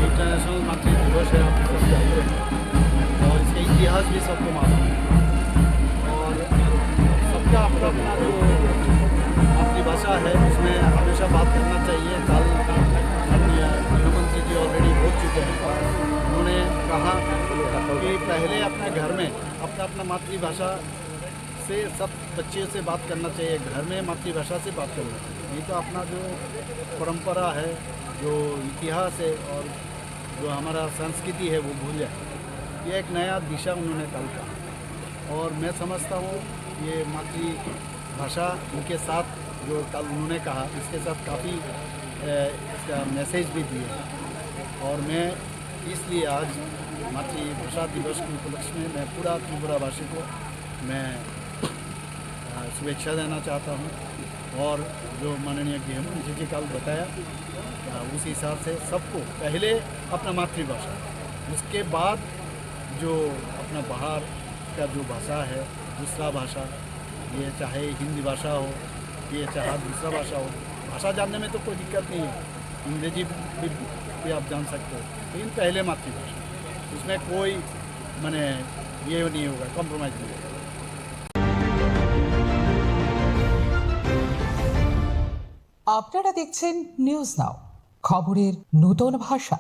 International मातृ दिवस है, आप सब जानते हैं, और इसका इतिहास भी सबको मालूम है। और सबका अपना अपना जो मातृभाषा है, उसमें हमेशा बात करना चाहिए। कल माननीय गृह मंत्री जी ऑलरेडी बोल चुके हैं, उन्होंने कहा कि पहले अपने घर में अपना अपना मातृभाषा से सब बच्चे से बात करना चाहिए, घर में मातृभाषा से बात करना चाहिए। नहीं तो अपना जो परंपरा है, जो इतिहास है और जो हमारा संस्कृति है, वो भूल जाए। ये एक नया दिशा उन्होंने कल कहा और मैं समझता हूँ ये मातृभाषा इनके साथ जो कल उन्होंने कहा, इसके साथ काफ़ी, अ, इसका मैसेज भी दिए हैं। और मैं इसलिए आज मातृभाषा दिवस के उपलक्ष्य में मैं पूरा त्रिपुरावासी को मैं, अ, शुभेच्छा देना चाहता हूँ। और जो माननीय गृह मंत्री जी कल बताया, अ, उस हिसाब से सबको पहले अपना मातृभाषा, उसके बाद जो अपना बाहर का जो भाषा है, दूसरा भाषा, ये चाहे हिंदी भाषा हो, ये चाहे दूसरा भाषा हो, भाषा जानने में तो कोई दिक्कत नहीं है, अंग्रेजी भी, भी आप जान सकते हो, लेकिन पहले मातृभाषा, उसमें कोई, माने, ये नहीं होगा, कॉम्प्रोमाइज नहीं होगा। আপনারা দেখছেন নিউজ নাও, খবরের নূতন ভাষা।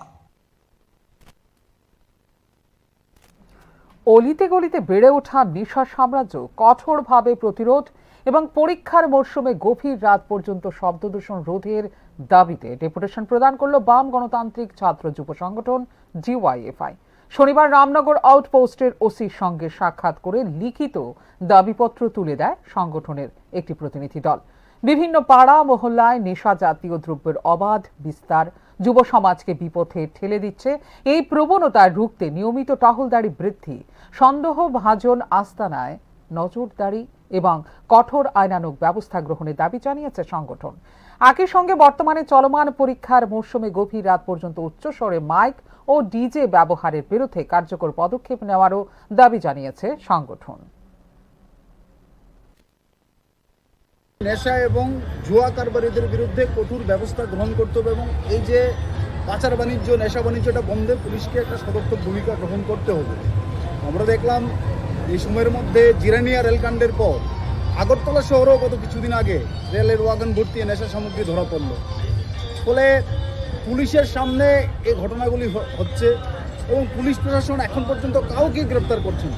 অলিতে গলিতে বেড়ে ওঠা নেশা সাম্রাজ্য কঠোরভাবে প্রতিরোধ এবং পরীক্ষার মরশুমে গভীর রাত পর্যন্ত শব্দদূষণ রোধের দাবিতে ডেপুটেশন প্রদান করল বাম গণতান্ত্রিক ছাত্র যুব সংগঠন ডিওয়াইএফআই। শনিবার রামনগর আউটপোস্টের ওসির সঙ্গে সাক্ষাৎ করে লিখিত দাবিপত্র তুলে দেয় সংগঠনের একটি প্রতিনিধি দল। বিভিন্ন পাড়া মহল্লায় নেশা জাতীয় দ্রব্যের অবাধ বিস্তার যুব সমাজকে বিপথে ঠেলে দিচ্ছে। এই প্রবণতা রুখতে নিয়মিত টহলদারি বৃদ্ধি, সন্দেহভাজন আস্তানায় নজরদারি এবং কঠোর আইনানুগ ব্যবস্থা গ্রহণের দাবি জানিয়েছে সংগঠন। একই সঙ্গে বর্তমানে চলমান পরীক্ষার মরশুমে গভীর রাত পর্যন্ত উচ্চস্বরে মাইক ও ডিজে ব্যবহারের বিরুদ্ধে কার্যকর পদক্ষেপ নেওয়ারও দাবি জানিয়েছে সংগঠন। নেশা এবং জুয়া কারবারিদের বিরুদ্ধে কঠোর ব্যবস্থা গ্রহণ করতে হবে এবং এই যে পাচার বাণিজ্য, নেশা বাণিজ্যটা বন্ধে পুলিশকে একটা সদর্থক ভূমিকা গ্রহণ করতে হবে। আমরা দেখলাম এই সময়ের মধ্যে জিরানিয়া রেলকাণ্ডের পর আগরতলা শহরেও গত কিছুদিন আগে রেলের ওয়াগন ভর্তি নেশা সামগ্রী ধরা পড়ল। ফলে পুলিশের সামনে এই ঘটনাগুলি হ-, হচ্ছে এবং পুলিশ প্রশাসন এখন পর্যন্ত কাউকে গ্রেপ্তার করছে না।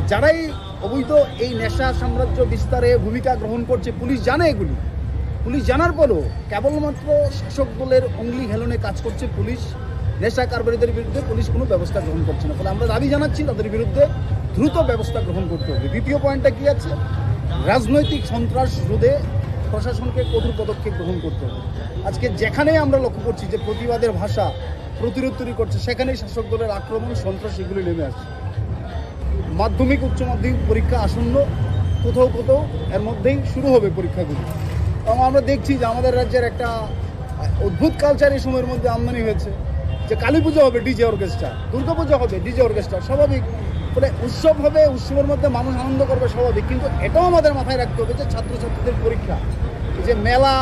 যারাই অবৈধ এই নেশা সাম্রাজ্য বিস্তারে ভূমিকা গ্রহণ করছে, পুলিশ জানে এগুলি। পুলিশ জানার পরও কেবলমাত্র শাসক দলের অঙ্গলি হেলনে কাজ করছে পুলিশ। নেশা কারবারিদের বিরুদ্ধে পুলিশ কোনো ব্যবস্থা গ্রহণ করছে না। ফলে আমরা দাবি জানাচ্ছি তাদের বিরুদ্ধে দ্রুত ব্যবস্থা গ্রহণ করতে হবে। দ্বিতীয় পয়েন্টটা কি আছে? রাজনৈতিক সন্ত্রাস রোধে প্রশাসনকে কঠোর পদক্ষেপ গ্রহণ করতে হবে। আজকে যেখানেই আমরা লক্ষ্য করছি যে প্রতিবাদের ভাষা প্রতিরোধ তৈরি করছে, সেখানেই শাসক দলের আক্রমণ, সন্ত্রাস এগুলি নেমে আসছে। মাধ্যমিক, উচ্চ মাধ্যমিক পরীক্ষা আসন্ন, কোথাও কোথাও এর মধ্যেই শুরু হবে পরীক্ষাগুলি। এবং আমরা দেখছি যে আমাদের রাজ্যের একটা অদ্ভুত কালচার এই সময়ের মধ্যে আমদানি হয়েছে, যে কালী পুজো হবে ডিজে অর্কেস্ট্রা, দুর্গা পুজো হবে ডিজে অর্কেস্ট্রা, স্বাভাবিক। ফলে উৎসব হবে, উৎসবের মধ্যে মানুষ আনন্দ করবে, স্বাভাবিক। কিন্তু এটাও আমাদের মাথায় রাখতে হবে যে ছাত্রছাত্রীদের পরীক্ষা, এই যে মেলা,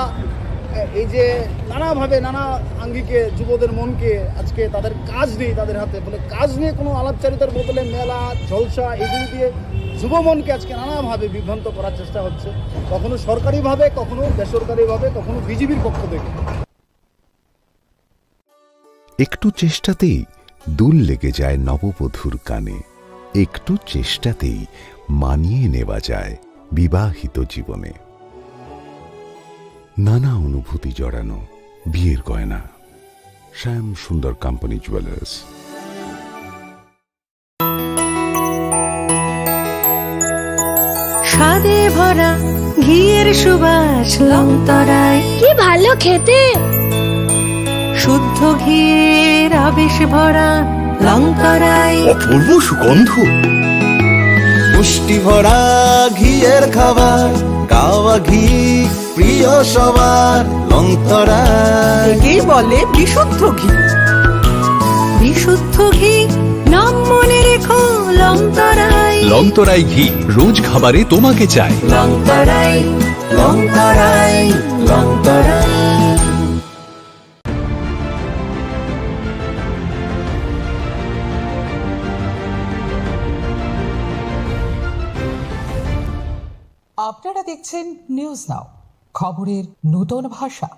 এই যে নানাভাবে নানা আঙ্গিকে যুবদের মনকে আজকে তাদের কাজ নেই তাদের হাতে, ফলে কাজ নিয়ে কোনো আলাপচারিতার বদলে মেলা, জলসা এগুলি দিয়ে যুব মনকে আজকে নানাভাবে বিভ্রান্ত করার চেষ্টা হচ্ছে, কখনো সরকারিভাবে, কখনো বেসরকারিভাবে, কখনো বিজিবির পক্ষ থেকে। একটু চেষ্টাতেই দুল লেগে যায় নববধূর কানে, একটু চেষ্টাতেই মানিয়ে নেওয়া যায় বিবাহিত জীবনে। নানা অনুভূতি জড়ানো বিয়ের গয়না। শ্যাম সুন্দর কোম্পানি জুয়েলার্স। স্বাদে ভরা ঘিয়ের সুবাস লংতরায়। কি ভালো খেতে! শুদ্ধ ঘিয়ের আবেশ ভরা লংতরায়। অপূর্ব সুগন্ধ। পুষ্টি ভরা ঘিয়ের খাবার। আওয়া ঘি প্রিয় সবার লংতরাই। একেই বলে বিশুদ্ধ ঘি। বিশুদ্ধ ঘি, নাম মনে রেখো, লংতরাই। লংতরাই ঘি, রোজ খাবারে তোমাকে চাই। লংতরাই, লংতরাই, লংতরাই। আপনারা দেখছেন নিউজ নাও, খবরের নূতন ভাষা।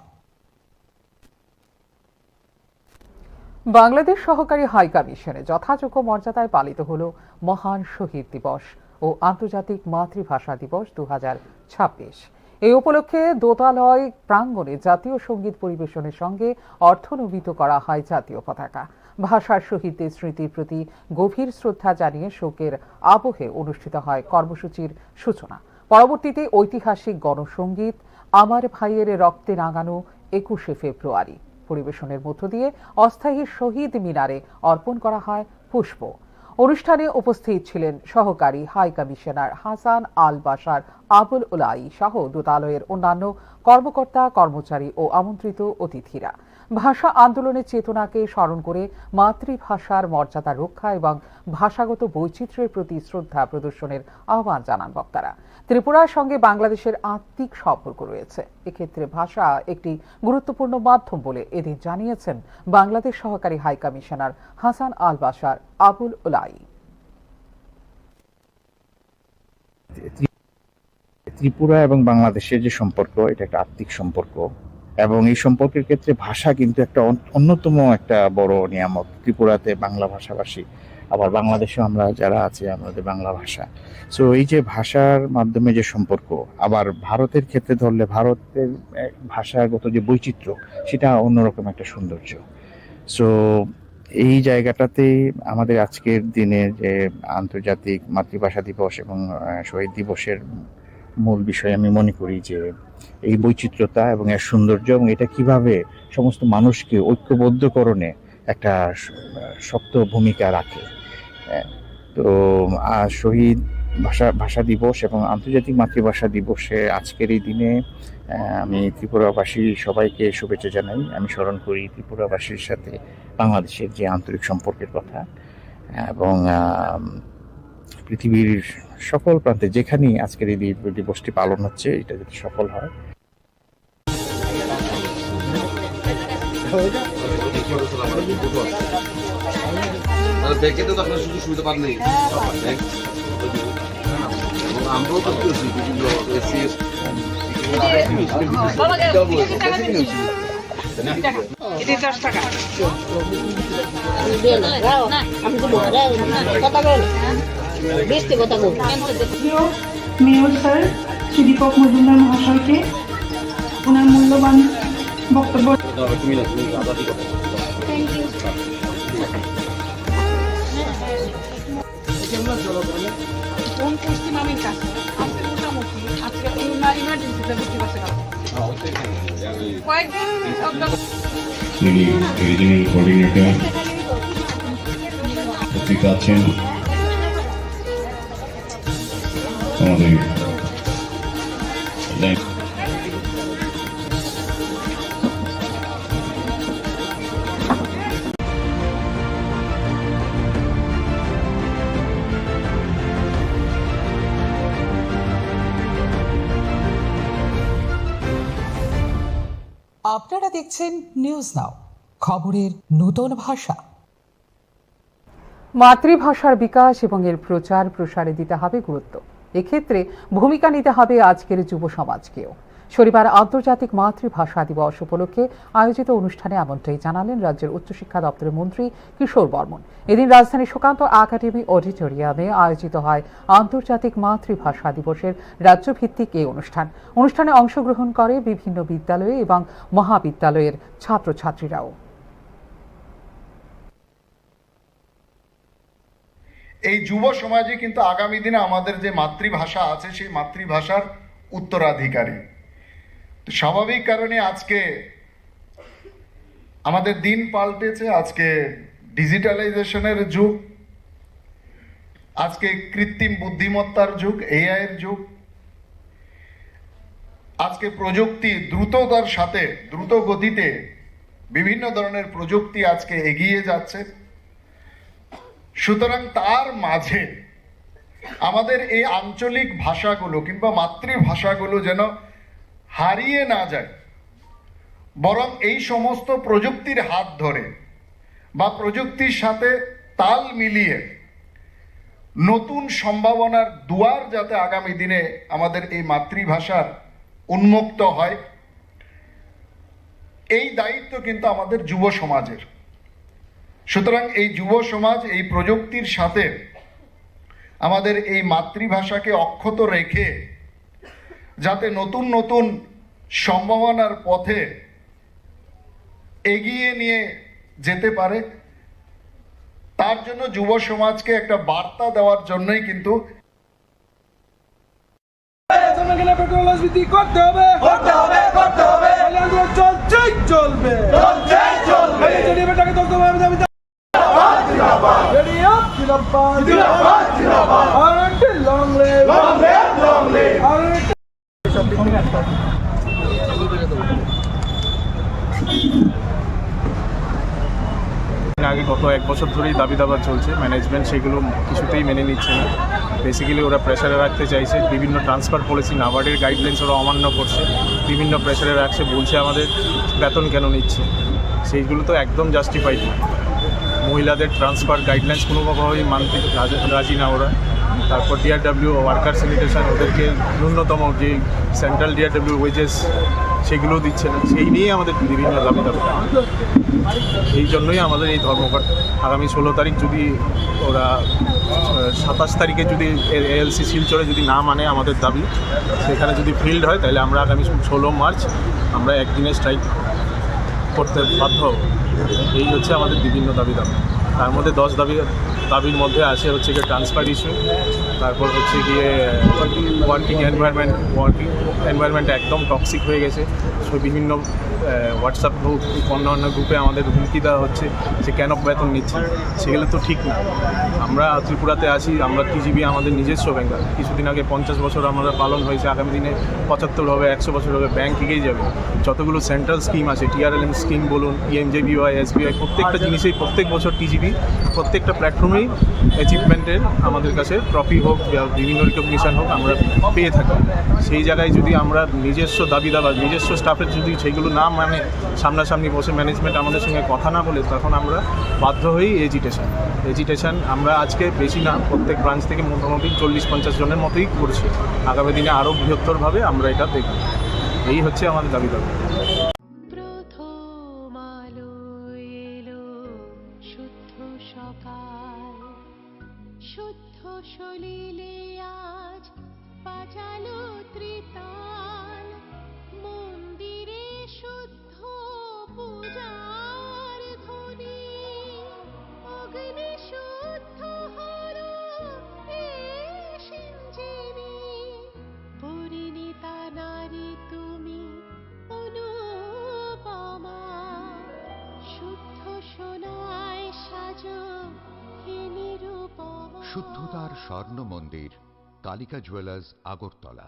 বাংলাদেশ সহকারী হাই কমিশনে যথাযোগ্য মর্যাদায় পালিত হল মহান শহীদ দিবস ও আন্তর্জাতিক মাতৃভাষা দিবস দু হাজার ছাব্বিশ। এই উপলক্ষে দোতালয় প্রাঙ্গণে জাতীয় সঙ্গীত পরিবেশনের সঙ্গে অর্থনমিত করা হয় জাতীয় পতাকা। ভাষার শহীদদের স্মৃতির প্রতি গভীর শ্রদ্ধা জানিয়ে শোকের আবহে অনুষ্ঠিত হয় কর্মসূচির সূচনা। পরবর্তীতে ঐতিহাসিক গণসঙ্গীত আমার ভাইয়ের রক্তে রাঙানো একুশে ফেব্রুয়ারি পরিবেশনের মধ্য দিয়ে অস্থায়ী শহীদ মিনারে অর্পণ করা হয় পুষ্প। অনুষ্ঠানে উপস্থিত ছিলেন সহকারী হাই কমিশনার হাসান আল বাশার আবুল উলাই সহ দূতালয়ের অন্যান্য কর্মকর্তা, কর্মচারী ও আমন্ত্রিত অতিথিরা। ভাষা আন্দোলনের চেতনাকে স্মরণ করে মাতৃভাষার মর্যাদা রক্ষা এবং ভাষাগত বৈচিত্র্যের প্রতি শ্রদ্ধা প্রদর্শনের আহ্বান জানান বক্তারা। ত্রিপুরার সঙ্গে বাংলাদেশের আত্মিক সম্পর্ক রয়েছে, এক্ষেত্রে ভাষা একটি গুরুত্বপূর্ণ মাধ্যম বলে এদিন জানিয়েছেন বাংলাদেশ সহকারী হাই কমিশনার হাসান আল বাশার আবুল উলাই। ত্রিপুরা এবং বাংলাদেশের যে সম্পর্ক, এটা একটা আত্মিক সম্পর্ক, এবং এই সম্পর্কের ক্ষেত্রে ভাষা কিন্তু একটা অন-, অন্যতম একটা বড় নিয়ামক। ত্রিপুরাতে বাংলা ভাষাভাষী, আবার বাংলাদেশেও আমরা যারা আছি, আমাদের বাংলা ভাষা। সো এই যে ভাষার মাধ্যমে যে সম্পর্ক, আবার ভারতের ক্ষেত্রে ধরলে ভারতের, আহ, ভাষাগত যে বৈচিত্র্য, সেটা অন্যরকম একটা সৌন্দর্য। সো এই জায়গাটাতে আমাদের আজকের দিনে যে আন্তর্জাতিক মাতৃভাষা দিবস এবং, আহ, শহীদ দিবসের মূল বিষয় আমি মনে করি যে এই বৈচিত্র্যতা এবং এর সৌন্দর্য এবং এটা কিভাবে সমস্ত মানুষকে ঐক্যবদ্ধকরণে একটা শ-, শক্ত ভূমিকা রাখে। আহ, তো, আহ, শহীদ ভাষা, ভাষা দিবস এবং আন্তর্জাতিক মাতৃভাষা দিবসে আজকের এই দিনে, আহ, আমি ত্রিপুরাবাসী সবাইকে শুভেচ্ছা জানাই। আমি স্মরণ করি ত্রিপুরাবাসীর সাথে বাংলাদেশের যে আন্তরিক সম্পর্কের কথা এবং, আহ, পৃথিবীর সকল প্রান্তে যেখানেই আজকের এই দি-, দিবসটি পালন হচ্ছে, এটা যাতে সফল হয়। আর ব্যাংকে তো আপনার সুযোগ সুবিধা পাননি। ব্যাংক, এবং আমরাও তো করছি বিভিন্ন এসি। কথা বল। বেশি কথা বল। প্রিয় মেয়র স্যার শ্রী দীপক মজুমদার মহাশয়কে ওনার মূল্যবান বক্তব্য। কোন পশ্চিম আমির কাছে আজকে মোটামুটি আজকে ইমার্জেন্সিতে ভর্তি করতে পারবো। কয়েকদিন অন্তত যিনি রিজিওনাল কোঅর্ডিনেটর উপস্থিত আছেন, আমাদের আপনারা দেখছেন নিউজ নাও, খবরের নূতন ভাষা। মাতৃভাষার বিকাশ এবং এর প্রচার প্রসারে দিতে হবে গুরুত্ব। এক্ষেত্রে ভূমিকা নিতে হবে আজকের যুব সমাজকেও। শনিবার আন্তর্জাতিক মাতৃভাষা দিবস উপলক্ষে আয়োজিত অনুষ্ঠানে এমনটাই জানালেন রাজ্যের উচ্চশিক্ষা দপ্তরের মন্ত্রী কিশোর বর্মন। এদিন রাজধানীর সুকান্ত একাডেমি অডিটোরিয়ামে আয়োজিত হয় আন্তর্জাতিক মাতৃভাষা দিবসের রাজ্যভিত্তিক এই অনুষ্ঠান। অনুষ্ঠানে অংশগ্রহণ করে বিভিন্ন বিদ্যালয় এবং মহাবিদ্যালয়ের ছাত্রছাত্রীরাও। এই যুব সমাজই কিন্তু আগামী দিনে আমাদের যে মাতৃভাষা আছে, সেই মাতৃভাষার উত্তরাধিকারী। তো স্বাভাবিক কারণে আজকে আমাদের দিন পাল্টেছে, আজকে ডিজিটালাইজেশনের যুগ, আজকে কৃত্রিম বুদ্ধিমত্তার যুগ, এআই এর যুগ। আজকে প্রযুক্তি দ্রুততার সাথে, দ্রুত গতিতে বিভিন্ন ধরনের প্রযুক্তি আজকে এগিয়ে যাচ্ছে। সুতরাং তার মাঝে আমাদের এই আঞ্চলিক ভাষাগুলো কিংবা মাতৃভাষাগুলো যেন হারিয়ে না যায়, বরং এই সমস্ত প্রযুক্তির হাত ধরে বা প্রযুক্তির সাথে তাল মিলিয়ে নতুন সম্ভাবনার দুয়ার যাতে আগামী দিনে আমাদের এই মাতৃভাষার উন্মুক্ত হয়, এই দায়িত্ব কিন্তু আমাদের যুব সমাজের। সুতরাং এই যুব সমাজ এই প্রযুক্তির সাথে আমাদের এই মাতৃভাষাকে অক্ষত রেখে যাতে নতুন নতুন সম্ভাবনার পথে এগিয়ে নিয়ে যেতে পারে, তার জন্য যুব সমাজকে একটা বার্তা দেওয়ার জন্যই কিন্তু। পেট্রোল রাজনীতি করতে হবে, করতে হবে, করতে হবে। আন্দোলন চলছেই চলবে, চলছেই চলবে। রেডিও জিন্দাবাদ। জিন্দাবাদ, জিন্দাবাদ। Long live, long live, long live। আগে গত এক বছর ধরেই দাবি দাবা চলছে, ম্যানেজমেন্ট সেগুলো কিছুতেই মেনে নিচ্ছে না। বেসিক্যালি ওরা প্রেশারে রাখতে চাইছে, বিভিন্ন ট্রান্সফার পলিসি, নাবার্ডের গাইডলাইন্স ওরা অমান্য করছে, বিভিন্ন প্রেশারে রাখছে, বলছে আমাদের বেতন কেন নিচ্ছে, সেইগুলো তো একদম জাস্টিফাইড না। মহিলাদের ট্রান্সফার গাইডলাইন্স কোনোভাবেই মানতে রাজি, রাজি না ওরা। তারপর ডিআরডব্লিউ ওয়ার্কার স্যানিটেশন, ওদেরকে ন্যূনতম যে সেন্ট্রাল ডিআরডব্লিউ ওয়েজেস সেগুলো দিচ্ছে না, সেই নিয়ে আমাদের বিভিন্ন দাবি দাবা। এই জন্যই আমাদের এই ধর্মঘট। আগামী ষোলো তারিখ যদি ওরা সাতাশ তারিখে যদি এএলসি শিলচরে যদি না মানে আমাদের দাবি, সেখানে যদি ফিল্ড হয়, তাহলে আমরা আগামী ষোলো মার্চ আমরা একদিনে স্ট্রাইক করতে বাধ্য হব। এই হচ্ছে আমাদের বিভিন্ন দাবি দাবা। তার মধ্যে দশ দাবি, দাবির মধ্যে আছে হচ্ছে গিয়ে ট্রান্সফার ইস্যু, তারপর হচ্ছে গিয়ে ওয়ার্কিং এনভায়রনমেন্ট, ওয়ার্কিং এনভায়রনমেন্ট একদম টক্সিক হয়ে গেছে। সো বিভিন্ন হোয়াটসঅ্যাপ গ্রুপ, অন্য অন্য গ্রুপে আমাদের হুমকি দেওয়া হচ্ছে যে কেন বেতন নিচ্ছে, সেগুলো তো ঠিক না। আমরা ত্রিপুরাতে আছি, আমরা টিজিভি আমাদের নিজস্ব ব্যাংক। কিছুদিন আগে পঞ্চাশ বছর আমরা পালন হয়েছে, আগামী দিনে পঁচাত্তর হবে, একশো বছর হবে, ব্যাংক এগিয়ে যাবে। যতগুলো সেন্ট্রাল স্কিম আছে, টিআরএলএম স্কিম বলুন, পিএমজেবিওয়াই, এসবিআই, প্রত্যেকটা জিনিসেই প্রত্যেক বছর টিজিভি প্রত্যেকটা প্ল্যাটফর্মেই অ্যাচিভমেন্টের আমাদের কাছে ট্রফি হোক বা বিভিন্ন রিকগনিশন হোক, আমরা পেয়ে থাকি। সেই জায়গায় যদি আমরা নিজস্ব দাবি দাবা, নিজস্ব স্টাফের যদি সেইগুলো না মানে, সামনাসামনি বসে ম্যানেজমেন্ট আমাদের সঙ্গে কথা না বলে, তখন আমরা বাধ্য হই এজিটেশন। এজিটেশন আমরা আজকে বেশি না, প্রত্যেক ব্রাঞ্চ থেকে মোটামুটি চল্লিশ পঞ্চাশ জনের মতোই করছি। আগামী দিনে আরও বৃহত্তরভাবে আমরা এটা দেখব। এই হচ্ছে আমাদের দাবি দাবা। প্রথম আলো এলো শুদ্ধ সকাল, শুদ্ধ সলিলে আজ বাজালো ত্রিতাল। মন্দিরে শুদ্ধ পূজার ধ্বনি, অগ্নি শুদ্ধ হলো এ সিঞ্জিনী। পরিণীতা নারী তুমি অনুপমা, শুদ্ধ সোনায় সাজো হে নিরুপমা। শুদ্ধতার স্বর্ণ মন্দির, কালিকা জুয়েলার্স, আগরতলা।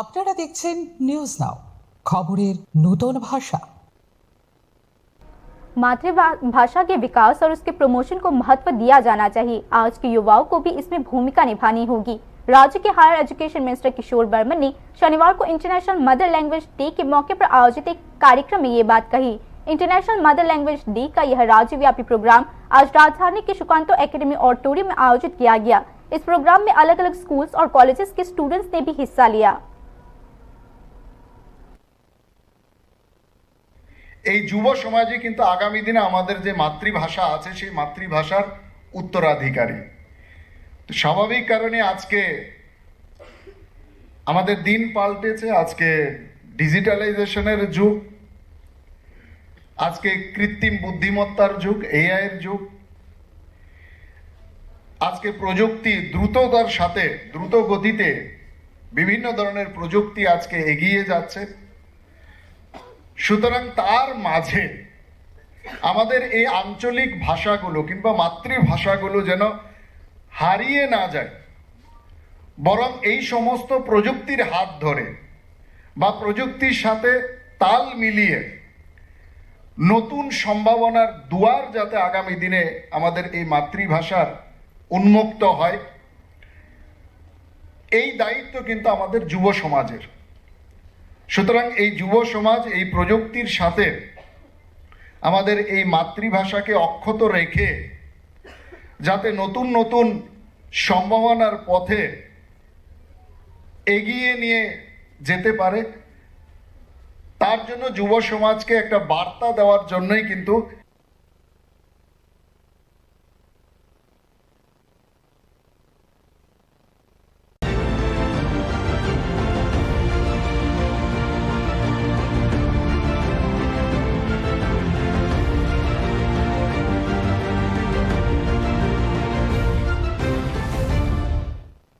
আপনারা দেখছেন নিউজ নাও, খবরের নূতন ভাষা। मातृभाषा के विकास और उसके प्रमोशन को महत्व दिया जाना चाहिए। आज के युवाओं को भी इसमें भूमिका निभानी होगी। राज्य के हायर एजुकेशन मिनिस्टर किशोर वर्मन ने शनिवार को इंटरनेशनल मदर लैंग्वेज डे के मौके पर आयोजित एक कार्यक्रम में ये बात कही। इंटरनेशनल मदर लैंग्वेज डे का यह राज्यव्यापी प्रोग्राम आज राजधानी के सुकांतो एकेडमी ऑडिटोरियम में आयोजित किया गया। इस प्रोग्राम में अलग-अलग स्कूल्स और कॉलेजेस के स्टूडेंट्स ने भी हिस्सा लिया। এই যুব সমাজই কিন্তু আগামী দিনে আমাদের যে মাতৃভাষা আছে, সেই মাতৃভাষার উত্তরাধিকারী। তো স্বাভাবিক কারণে আজকে আমাদের দিন পাল্টেছে। আজকে ডিজিটালাইজেশনের যুগ, আজকে কৃত্রিম বুদ্ধিমত্তার যুগ, এআই এর যুগ। আজকে প্রযুক্তি দ্রুততার সাথে, দ্রুত গতিতে বিভিন্ন ধরনের প্রযুক্তি আজকে এগিয়ে যাচ্ছে। সুতরাং তার মাঝে আমাদের এই আঞ্চলিক ভাষাগুলো কিংবা মাতৃভাষাগুলো যেন হারিয়ে না যায়, বরং এই সমস্ত প্রযুক্তির হাত ধরে বা প্রযুক্তির সাথে তাল মিলিয়ে নতুন সম্ভাবনার দুয়ার যাতে আগামী দিনে আমাদের এই মাতৃভাষার উন্মুক্ত হয়, এই দায়িত্ব কিন্তু আমাদের যুব সমাজের। সুতরাং এই যুব সমাজ এই প্রযুক্তির সাথে আমাদের এই মাতৃভাষাকে অক্ষত রেখে যাতে নতুন নতুন সম্ভাবনার পথে এগিয়ে নিয়ে যেতে পারে, তার জন্য যুব সমাজকে একটা বার্তা দেওয়ার জন্যই কিন্তু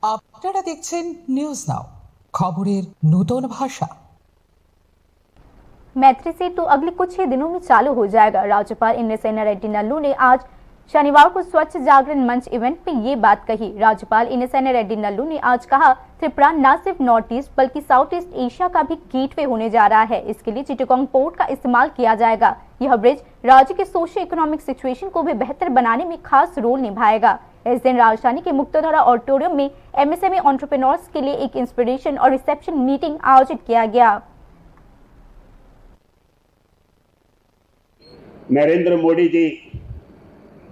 আপনারা দেখছেন নিউজ নাও, খবরের নূতন ভাষা। मैत्री सेतु अगले कुछ ही दिनों में चालू हो जाएगा। राज्यपाल इंद्रसेना रेड्डी नल्लू ने आज शनिवार को स्वच्छ जागरण मंच इवेंट में ये बात कही। राज्यपाल इंद्रसेना रेड्डी नल्लू ने आज कहा, त्रिपुरा न सिर्फ नॉर्थ ईस्ट बल्कि साउथ ईस्ट एशिया का भी गेटवे होने जा रहा है। इसके लिए चिटगांग पोर्ट का इस्तेमाल किया जाएगा। यह ब्रिज राज्य के सोशियो इकोनॉमिक सिचुएशन को भी बेहतर बनाने में खास रोल निभाएगा। इस दिन राजधानी के मुक्तधारा ऑडिटोरियम में एमएसएमई एंटरप्रेन्योर्स के लिए एक इंस्पिरेशन और रिसेप्शन मीटिंग आयोजित किया गया। नरेंद्र मोदी जी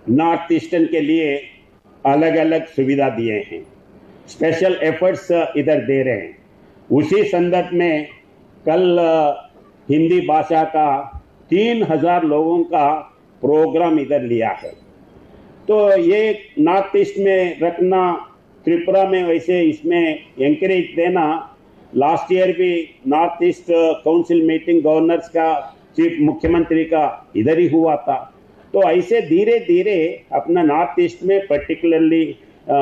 नॉर्थ ईस्टर्न के लिए अलग-अलग सुविधा दिए हैं, स्पेशल एफर्ट्स इधर दे रहे हैं। उसी संदर्भ में कल, अ, हिंदी भाषा का तीन हज़ार लोगों का प्रोग्राम इधर लिया है। तो ये नॉर्थ ईस्ट में रखना, त्रिपुरा में वैसे इसमें एंकरेज देना, लास्ट ईयर भी north east council meeting governors का, चीफ मुख्यमंत्री का इधर ही हुआ था। तो ऐसे धीरे-धीरे अपना नॉर्थ ईस्ट में पर्टिकुलरली, अ,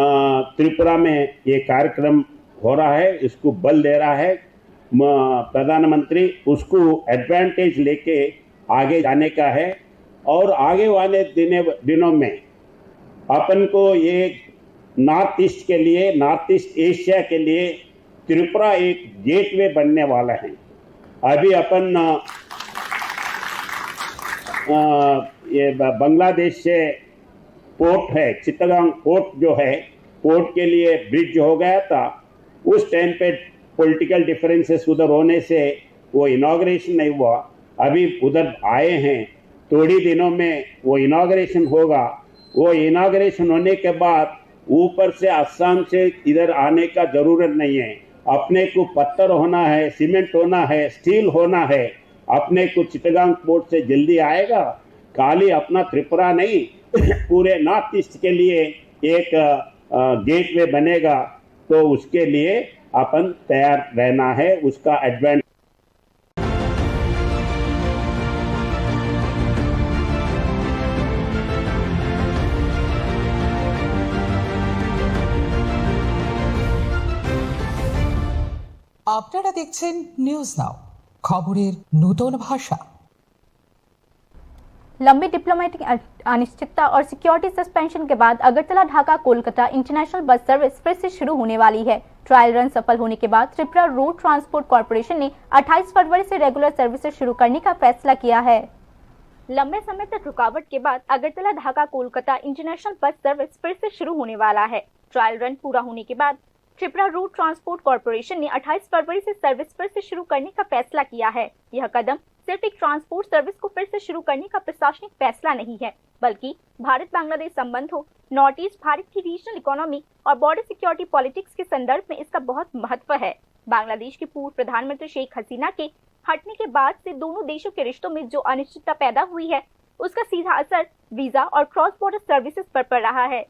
त्रिपुरा में ये कार्यक्रम हो रहा है, इसको बल दे रहा है। म-, प्रधानमंत्री उसको एडवांटेज लेके आगे जाने का है और आगे वाले दिने, दिनों में अपन को ये नॉर्थ ईस्ट के लिए, नॉर्थ ईस्ट एशिया के लिए त्रिपुरा एक गेटवे बनने वाला है। अभी अपन, अ, अ, ये ब-, बांग्लादेश से पोर्ट है, चित्तगांग पोर्ट जो है, पोर्ट के लिए ब्रिज हो गया था। उस टाइम पे पॉलिटिकल डिफरेंसेस उधर होने से वो इनॉग्रेशन नहीं हुआ। अभी उधर आए हैं, थोड़ी दिनों में वो इनॉग्रेशन होगा। वो इनॉग्रेशन होने के बाद ऊपर से, असम से इधर आने का जरूरत नहीं है। अपने को पत्थर होना है, सीमेंट होना है, स्टील होना है। अपने को चिटगांग पोर्ट से जल्दी आएगा। खाली अपना त्रिपुरा नहीं, पूरे नॉर्थ ईस्ट के लिए एक, अ, गेटवे बनेगा, तो उसके लिए अपन तैयार रहना है, उसका एडवांस। আপনারা দেখছেন নিউজ নাও, খবরের নূতন ভাষা। लंबी डिप्लोमेटिक अन-, अनिश्चितता और सिक्योरिटी सस्पेंशन के बाद अगरतला ढाका कोलकाता इंटरनेशनल बस सर्विस फिर से शुरू होने वाली है। ट्रायल रन सफल होने के बाद त्रिपुरा रोड ट्रांसपोर्ट कॉरपोरेशन ने अट्ठाईस फरवरी से रेगुलर सर्विसेज शुरू करने का फैसला किया है। लंबे समय तक रुकावट के बाद अगरतला ढाका कोलकाता इंटरनेशनल बस सर्विस फिर से शुरू होने वाला है। ट्रायल रन पूरा होने के बाद त्रिपुरा रोड ट्रांसपोर्ट कॉरपोरेशन ने अट्ठाईस फरवरी से सर्विस फिर से शुरू करने का फैसला किया है। यह कदम सिर्फ एक ट्रांसपोर्ट सर्विस को फिर से शुरू करने का प्रशासनिक फैसला नहीं है, बल्कि भारत बांग्लादेश संबंधों, नॉर्थ ईस्ट, भारत की रीजनल इकोनॉमी और बॉर्डर सिक्योरिटी पॉलिटिक्स के संदर्भ में इसका बहुत महत्व है। बांग्लादेश की पूर्व प्रधानमंत्री शेख हसीना के हटने के बाद से दोनों देशों के रिश्तों में जो अनिश्चितता पैदा हुई है, उसका सीधा असर वीजा और क्रॉस बॉर्डर सर्विसेज पर पड़ रहा है।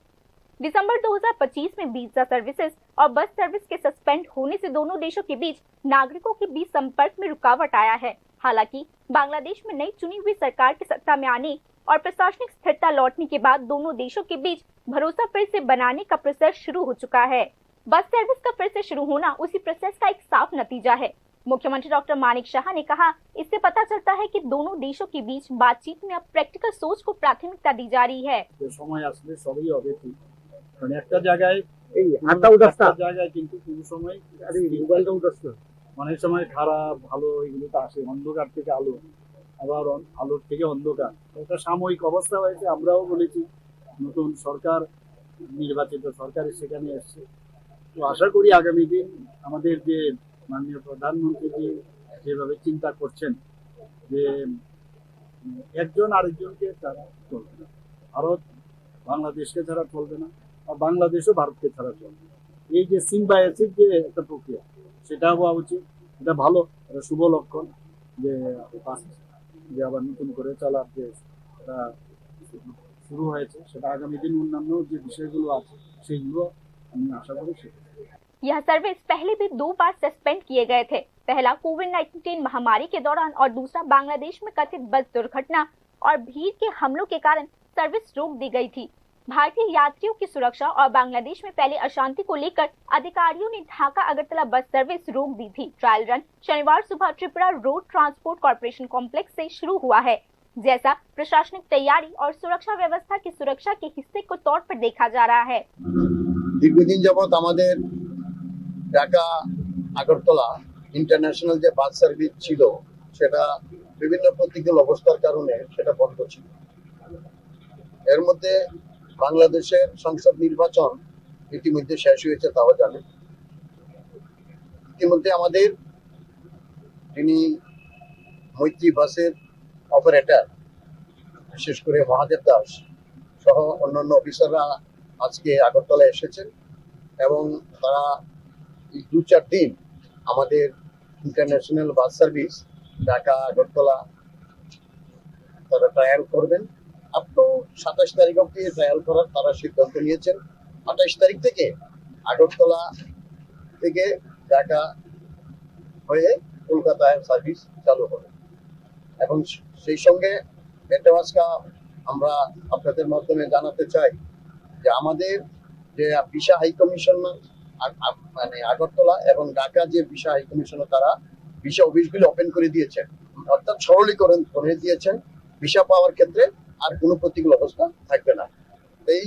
दिसंबर दो हज़ार पच्चीस में वीजा सर्विसेज और बस सर्विस के सस्पेंड होने से दोनों देशों के बीच नागरिकों के बीच संपर्क में रुकावट आया है। हालांकि बांग्लादेश में नई चुनी हुई सरकार के सत्ता में आने और प्रशासनिक स्थिरता लौटने के बाद दोनों देशों के बीच भरोसा फिर से बनाने का प्रोसेस शुरू हो चुका है। बस सर्विस का फिर से शुरू होना उसी प्रोसेस का एक साफ नतीजा है। मुख्यमंत्री डॉक्टर मानिक साहा ने कहा, इससे पता चलता है कि दोनों देशों के बीच बातचीत में अब प्रैक्टिकल सोच को प्राथमिकता दी जा रही है। যে সময় আসলে সবই হবে ঠিক, কারণ একটা জায়গায় এই হাতটা উঠাস না। একটা জায়গায় কিন্তু কোনো সময় আরে মোবাইলটা উঠাস না। অনেক সময় খারাপ ভালো এগুলো তো আসে, অন্ধকার থেকে আলো, আবার অন- আলোর থেকে অন্ধকার। এটা সাময়িক অবস্থা হয়েছে, আমরাও বলেছি নতুন সরকার, নির্বাচিত সরকার সেখানে এসছে। তো আশা করি আগামী দিন আমাদের যে মাননীয় প্রধানমন্ত্রীজি যেভাবে চিন্তা করছেন যে উম, একজন আরেকজনকে ছাড়া চলবে না, ভারত বাংলাদেশকে ছাড়া চলবে না, বা বাংলাদেশও ভারতকে ছাড়া চলবে না। এই যে সিম্বায়োসিস যে একটা প্রক্রিয়া, সেটা হওয়া উচিত। এটা ভালো, এটা শুভ লক্ষণ যে বাস যে আবার নতুন করে চলার যে এটা শুরু হয়েছে, সেটা আগামী দিন অন্যান্য যে বিষয়গুলো আছে সেগুলো আমি আশা করি সেটা यह सर्विस पहले भी दो बार सस्पेंड किए गए थे। पहला कोविड नाइनटीन महामारी के दौरान और दूसरा बांग्लादेश में कथित बस दुर्घटना और भीड़ के हमलों के कारण सर्विस रोक दी गई थी। भारतीय यात्रियों की सुरक्षा और बांग्लादेश में फैली अशांति को लेकर अधिकारियों ने ढाका अगरतला बस सर्विस रोक दी थी। ट्रायल रन शनिवार सुबह Tripura road transport corporation complex से शुरू हुआ है, जैसा प्रशासनिक तैयारी और सुरक्षा व्यवस्था की सुरक्षा के हिस्से को तौर पर देखा जा रहा है। দীর্ঘদিন যাবৎ আমাদের ঢাকা আগরতলা ইন্টারন্যাশনাল যে বাস সার্ভিস ছিল, সেটা বিভিন্ন প্রতিকূল অবস্থার কারণে সেটা বন্ধ ছিল। এর মধ্যে বাংলাদেশের সংসদ নির্বাচন ইতিমধ্যে শেষ হয়েছে, তাও জানেন। ইতিমধ্যে আমাদের যিনি মৈত্রী বাসের অপারেটর, বিশেষ করে মহাদেব দাস সহ অন্যান্য অফিসাররা আজকে আগরতলা এসেছেন এবং তারা এই দু চার দিন আমাদের ইন্টারন্যাশনাল বাস সার্ভিস ঢাকা আগরতলা তারা ট্রায়াল করবেন। আপ টু সাতাশ তারিখ অবধি ট্রায়াল করার তারা সিদ্ধান্ত নিয়েছেন। আঠাশ তারিখ থেকে আগরতলা থেকে ঢাকা হয়ে কলকাতায় সার্ভিস চালু হবে। এবং সেই সঙ্গে এটাও আজকে আমরা আপনাদের মাধ্যমে জানাতে চাই যে আমাদের যে ভিসা হাই কমিশনার আ-, আ-, মানে আগরতলা এবং ঢাকা যে ভিসা হাই কমিশনার, তারা ভিসা অফিসগুলি ওপেন করে দিয়েছেন, অর্থাৎ সরলীকরণ করে দিয়েছেন। ভিসা পাওয়ার ক্ষেত্রে আর কোনো প্রতিকূল অবস্থা থাকবে না। এই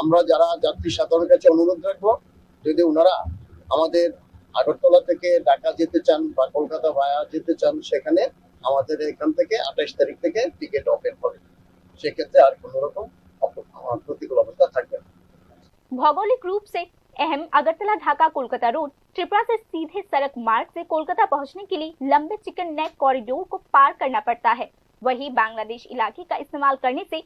আমরা যারা যাত্রী সাধারণের কাছে অনুরোধ রাখবো, যদি ওনারা আমাদের আগরতলা থেকে ঢাকা যেতে চান বা কলকাতা ভায়া যেতে চান, সেখানে আমাদের এখান থেকে আঠাশ তারিখ থেকে টিকিট ওপেন হবে। সেক্ষেত্রে আর কোনো রকম অপ-, আহ, প্রতিকূল অবস্থা থাকবে না। भौगोलिक रूप से अहम अगरतला ढाका कोलकाता रोड त्रिपुरा से सीधे सड़क मार्ग से कोलकाता पहुंचने के लिए लंबे चिकन नेक कॉरिडोर को पार करना पड़ता है। वहीं बांग्लादेश इलाके का इस्तेमाल करने से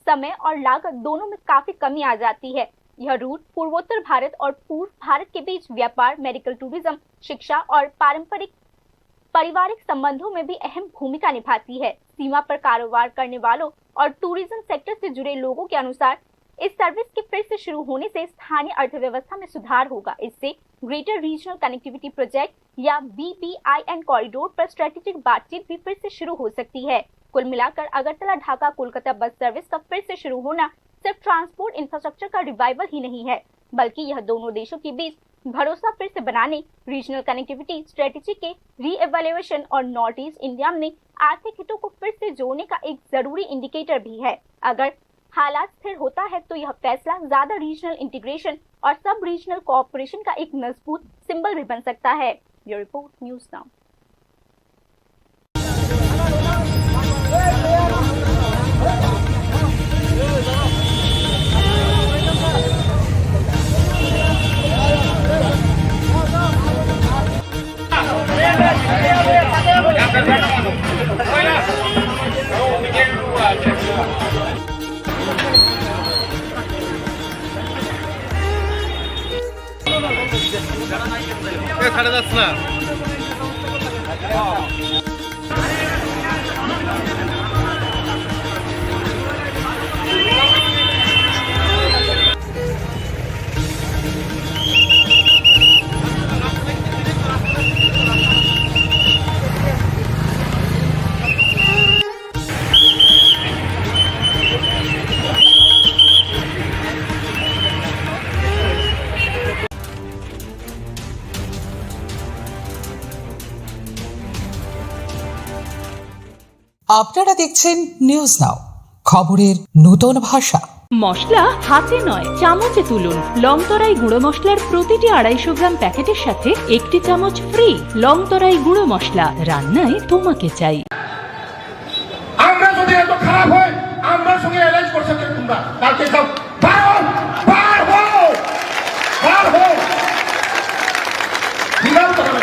समय और लागत दोनों में काफी कमी आ जाती है। यह रूट पूर्वोत्तर भारत और पूर्व भारत के बीच व्यापार, मेडिकल टूरिज्म, शिक्षा और पारंपरिक पारिवारिक संबंधों में भी अहम भूमिका निभाती है। सीमा पर कारोबार करने वालों और टूरिज्म सेक्टर से जुड़े लोगों के अनुसार, इस सर्विस के फिर से शुरू होने से स्थानीय अर्थव्यवस्था में सुधार होगा। इससे ग्रेटर रीजनल कनेक्टिविटी प्रोजेक्ट या बीबीआईएन कॉरिडोर पर स्ट्रेटेजिक बातचीत भी फिर से शुरू हो सकती है। कुल मिलाकर अगरतला ढाका कोलकाता बस सर्विस का फिर से शुरू होना सिर्फ ट्रांसपोर्ट इंफ्रास्ट्रक्चर का रिवाइवल ही नहीं है, बल्कि यह दोनों देशों के बीच भरोसा फिर से बनाने, रीजनल कनेक्टिविटी स्ट्रेटेजी के रीएवैल्यूएशन और नॉर्थ ईस्ट इंडिया में आर्थिक हितों को फिर से जोड़ने का एक जरूरी इंडिकेटर भी है। अगर हालात स्थिर होता है तो यह फैसला ज्यादा रीजनल इंटीग्रेशन और सब रीजनल कोऑपरेशन का एक मजबूत सिंबल भी बन सकता है। Bureau report, news now. এ, ছাড়ে যাচ্ছে না। আপনারা দেখছেন নিউজ নাও, খবরের নূতন ভাষা। মশলা হাতে নয়, চামচে তুলুন। লংতরাই গুঁড়ো মশলার প্রতিটি আড়াইশো গ্রাম প্যাকেটের সাথে একটি চামচ ফ্রি। লংতরাই গুঁড়ো মশলা, রান্নায় তোমাকে চাই। আমরা যদি এত খারাপ হয়, আমরা সঙ্গে অ্যালায়েন্স করছো কেন তোমরা? কালকে যাও, বার হও, বার হও, বার হও। বিরাট কথা।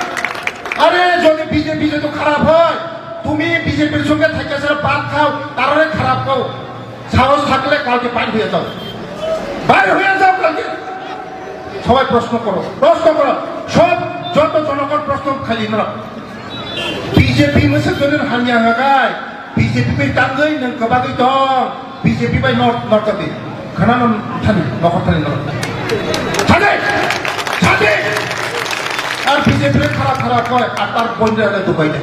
আরে, যদি বিজেপি যদি খারাপ হয়, তুমি বিজেপির সঙ্গে থেকে সেটা বাদ খাও, তারারে খারাপ খাও। সাহস থাকলে কালকে বাইর হয়ে যাও, বাইর হয়ে যাও কালকে। সবাই প্রশ্ন করো, প্রশ্ন করো, সব যত জনগণ প্রশ্ন খালি না। বিজেপি মিছিল যদি হানিয়া হাগায়, BJP bai tangwi nwng kwbagwi tong, BJP bai nor nor jati. Khana no thani, nokhor thani nor. Sadi! Sadi! Ar BJP le khara khara koi, ar tar bondra le dubai de.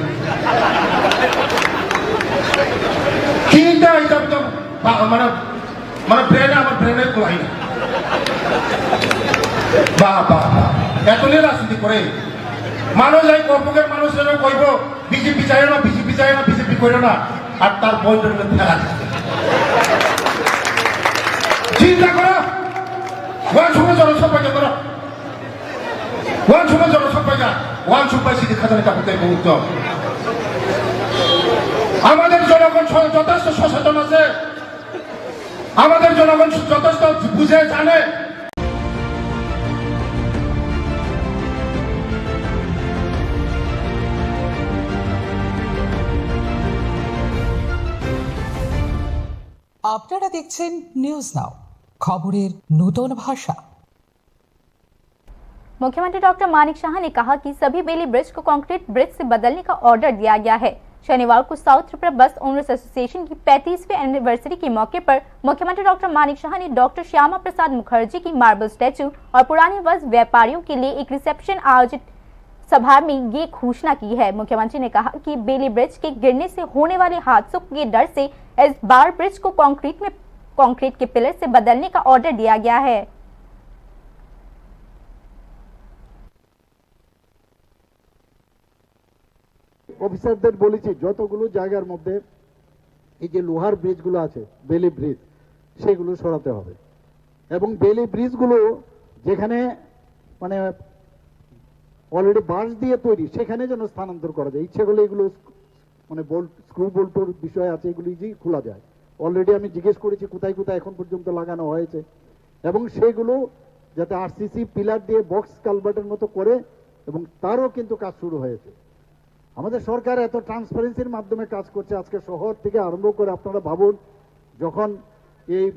Kinta itam tam, ba, mana, mana brand, amar brand e kulai. Ba, ba, ba. Etoni rajniti kore. Mano jai korpoke mano sero koibo, BJP চাইও না, বিজেপি চাইও না, বিজেপি করো না, আর তার বয়ফ্রেন্ডকে ফেলা দিচ্ছে। চিন্তা করো, ওয়ান সময় জনসভা করো, ওয়ান সময় জনসভা, ওয়ান সময় সিটি খাজানি কাপড় তাই মুহূর্ত। আমাদের জনগণ স-, যথেষ্ট সচেতন আছে, আমাদের জনগণ যথেষ্ট বুঝে জানে। আপনারা দেখছেন নিউজ নাও, খবরের নূতন ভাষা। मुख्यमंत्री डॉक्टर मानिक साहा ने कहा कि सभी बेली ब्रिज को कंक्रीट ब्रिज से बदलने का ऑर्डर दिया गया है। शनिवार को साउथ त्रिपुरा बस ओनर्स एसोसिएशन की पैंतीसवीं एनिवर्सरी के मौके पर मुख्यमंत्री डॉक्टर मानिक साहा ने डॉक्टर श्यामा प्रसाद मुखर्जी की मार्बल स्टैचू और पुराने वस्त्र व्यापारियों के लिए एक रिसेप्शन आयोजित सभा में ये घोषणा की है। मुख्यमंत्री ने कहा कि बेली ब्रिज के गिरने से होने वाले हादसों के डर से इस बार ब्रिज को कंक्रीट में, कंक्रीट के पिलर से बदलने का ऑर्डर दिया गया है। অফিসারদের বলেছি, যতগুলো জায়গার মধ্যে এই যে লোহার ব্রিজগুলো আছে, বেলি ব্রিজ, সেগুলো সরাতে হবে। এবং বেলি ব্রিজগুলো যেখানে, মানে, অলরেডি বাঁশ দিয়ে তৈরি, সেখানে যেন স্থানান্তর করা যায়। ইচ্ছে করলে এগুলো, মানে, বোল্ট, স্ক্রু বোল্টর বিষয় আছে, এগুলো ইজিলি খোলা যায়। অলরেডি আমি জিজ্ঞেস করেছি কোথায় কোথায় এখন পর্যন্ত লাগানো হয়েছে, এবং সেগুলো যাতে আরসিসি পিলার দিয়ে বক্স কালভার্টের মতো করে, এবং তারও কিন্তু কাজ শুরু হয়েছে। আমাদের সরকার এত ট্রান্সপারেন্সির মাধ্যমে কাজ করছে, আজকে শহর থেকে আরম্ভ করে আপনারা ভাবুন, যখন এই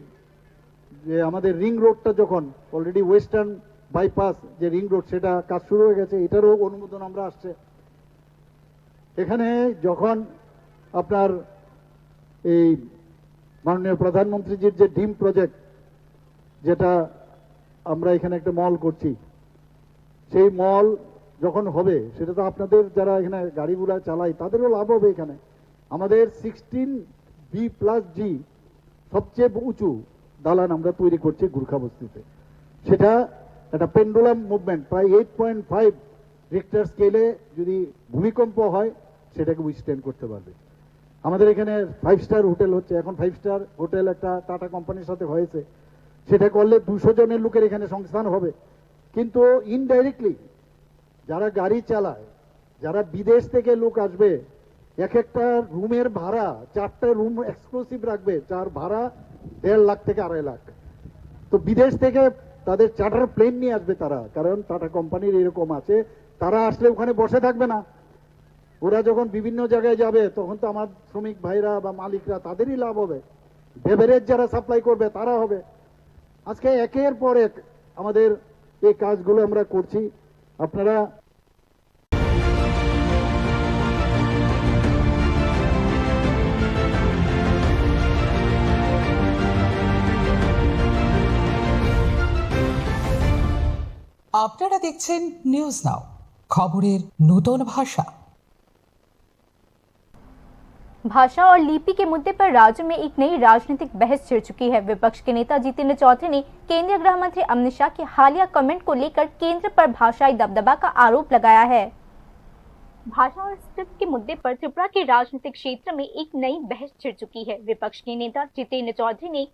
যে আমাদের রিং রোডটা, যখন অলরেডি ওয়েস্টার্ন বাইপাস যে রিং রোড, সেটা কাজ শুরু হয়ে গেছে, এটারও অনুমোদন আমরা আসছে। এখানে যখন আপনার এই মাননীয় প্রধানমন্ত্রীজির যে ডিম প্রজেক্ট, যেটা আমরা এখানে একটা মল করছি, সেই মল যখন হবে, সেটা তো আপনাদের যারা এখানে গাড়িগুলা চালাই, তাদেরও লাভ হবে এখানে। আমাদের সিক্সটিন বি প্লাস জি সবচেয়ে উঁচু দালান আমরা তৈরি করছি গুর্খা বস্তিতে। সেটা একটা পেন্ডুলাম মুভমেন্ট, প্রায় এইট পয়েন্ট ফাইভ রিক্টার স্কেলে যদি ভূমিকম্প হয়, সেটাকে উইথস্ট্যান্ড করতে পারবে। আমাদের এখানে ফাইভ স্টার হোটেল হচ্ছে, এখন ফাইভ স্টার হোটেল একটা টাটা কোম্পানির সাথে হয়েছে, সেটা করলে দুশো জনের লোকের এখানে সংস্থান হবে। কিন্তু ইনডাইরেক্টলি যারা গাড়ি চালায়, যারা বিদেশ থেকে লোক আসবে, এক একটা রুমের ভাড়া, চারটা রুম এক্সক্লুসিভ রাখবে, যার ভাড়া দেড় লাখ থেকে আড়াই লাখ। তো বিদেশ থেকে তাদের চার্টার প্লেন নিয়ে আসবে তারা, কারণ টাটা কোম্পানির এরকম আছে, তারা আসলে ওখানে বসে থাকবে না। ওরা যখন বিভিন্ন জায়গায় যাবে, তখন তো আমার শ্রমিক ভাইরা বা মালিকরা, তাদেরই লাভ হবে। বেভারেজ যারা সাপ্লাই করবে, তারা হবে। আজকে একের পর এক আমাদের এই কাজগুলো আমরা করছি। আপনারা আপনারা দেখছেন নিউজ নাও, খবরের নতুন ভাষা। भाषा और लिपि के मुद्दे पर राज्य में एक नई राजनीतिक बहस छिड़ चुकी है। विपक्ष के नेता जितेंद्र चौधरी ने केंद्रीय गृह मंत्री अमित शाह के हालिया कमेंट को लेकर केंद्र पर भाषाई दबदबा का आरोप लगाया है। भाषा और स्क्रिप्ट के मुद्दे पर त्रिपुरा के राजनीतिक क्षेत्र में एक नई बहस छिड़ चुकी है। विपक्ष के नेता जितेंद्र चौधरी ने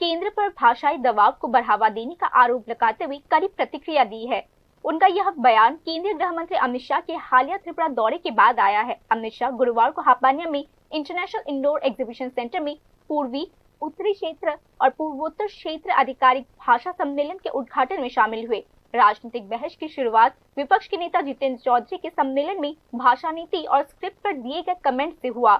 केंद्र पर भाषाई दबाव को बढ़ावा देने का आरोप लगाते हुए कड़ी प्रतिक्रिया दी है। उनका यह बयान केंद्रीय गृह मंत्री अमित शाह के हालिया त्रिपुरा दौरे के बाद आया है। अमित शाह गुरुवार को हापानिया में इंटरनेशनल इंडोर एग्जीबिशन सेंटर में पूर्वी, उत्तरी क्षेत्र और पूर्वोत्तर क्षेत्र आधिकारिक भाषा सम्मेलन के उद्घाटन में शामिल हुए। राजनीतिक बहस की शुरुआत विपक्ष के नेता जितेंद्र चौधरी के सम्मेलन में भाषा नीति और स्क्रिप्ट पर दिए गए कमेंट से हुआ।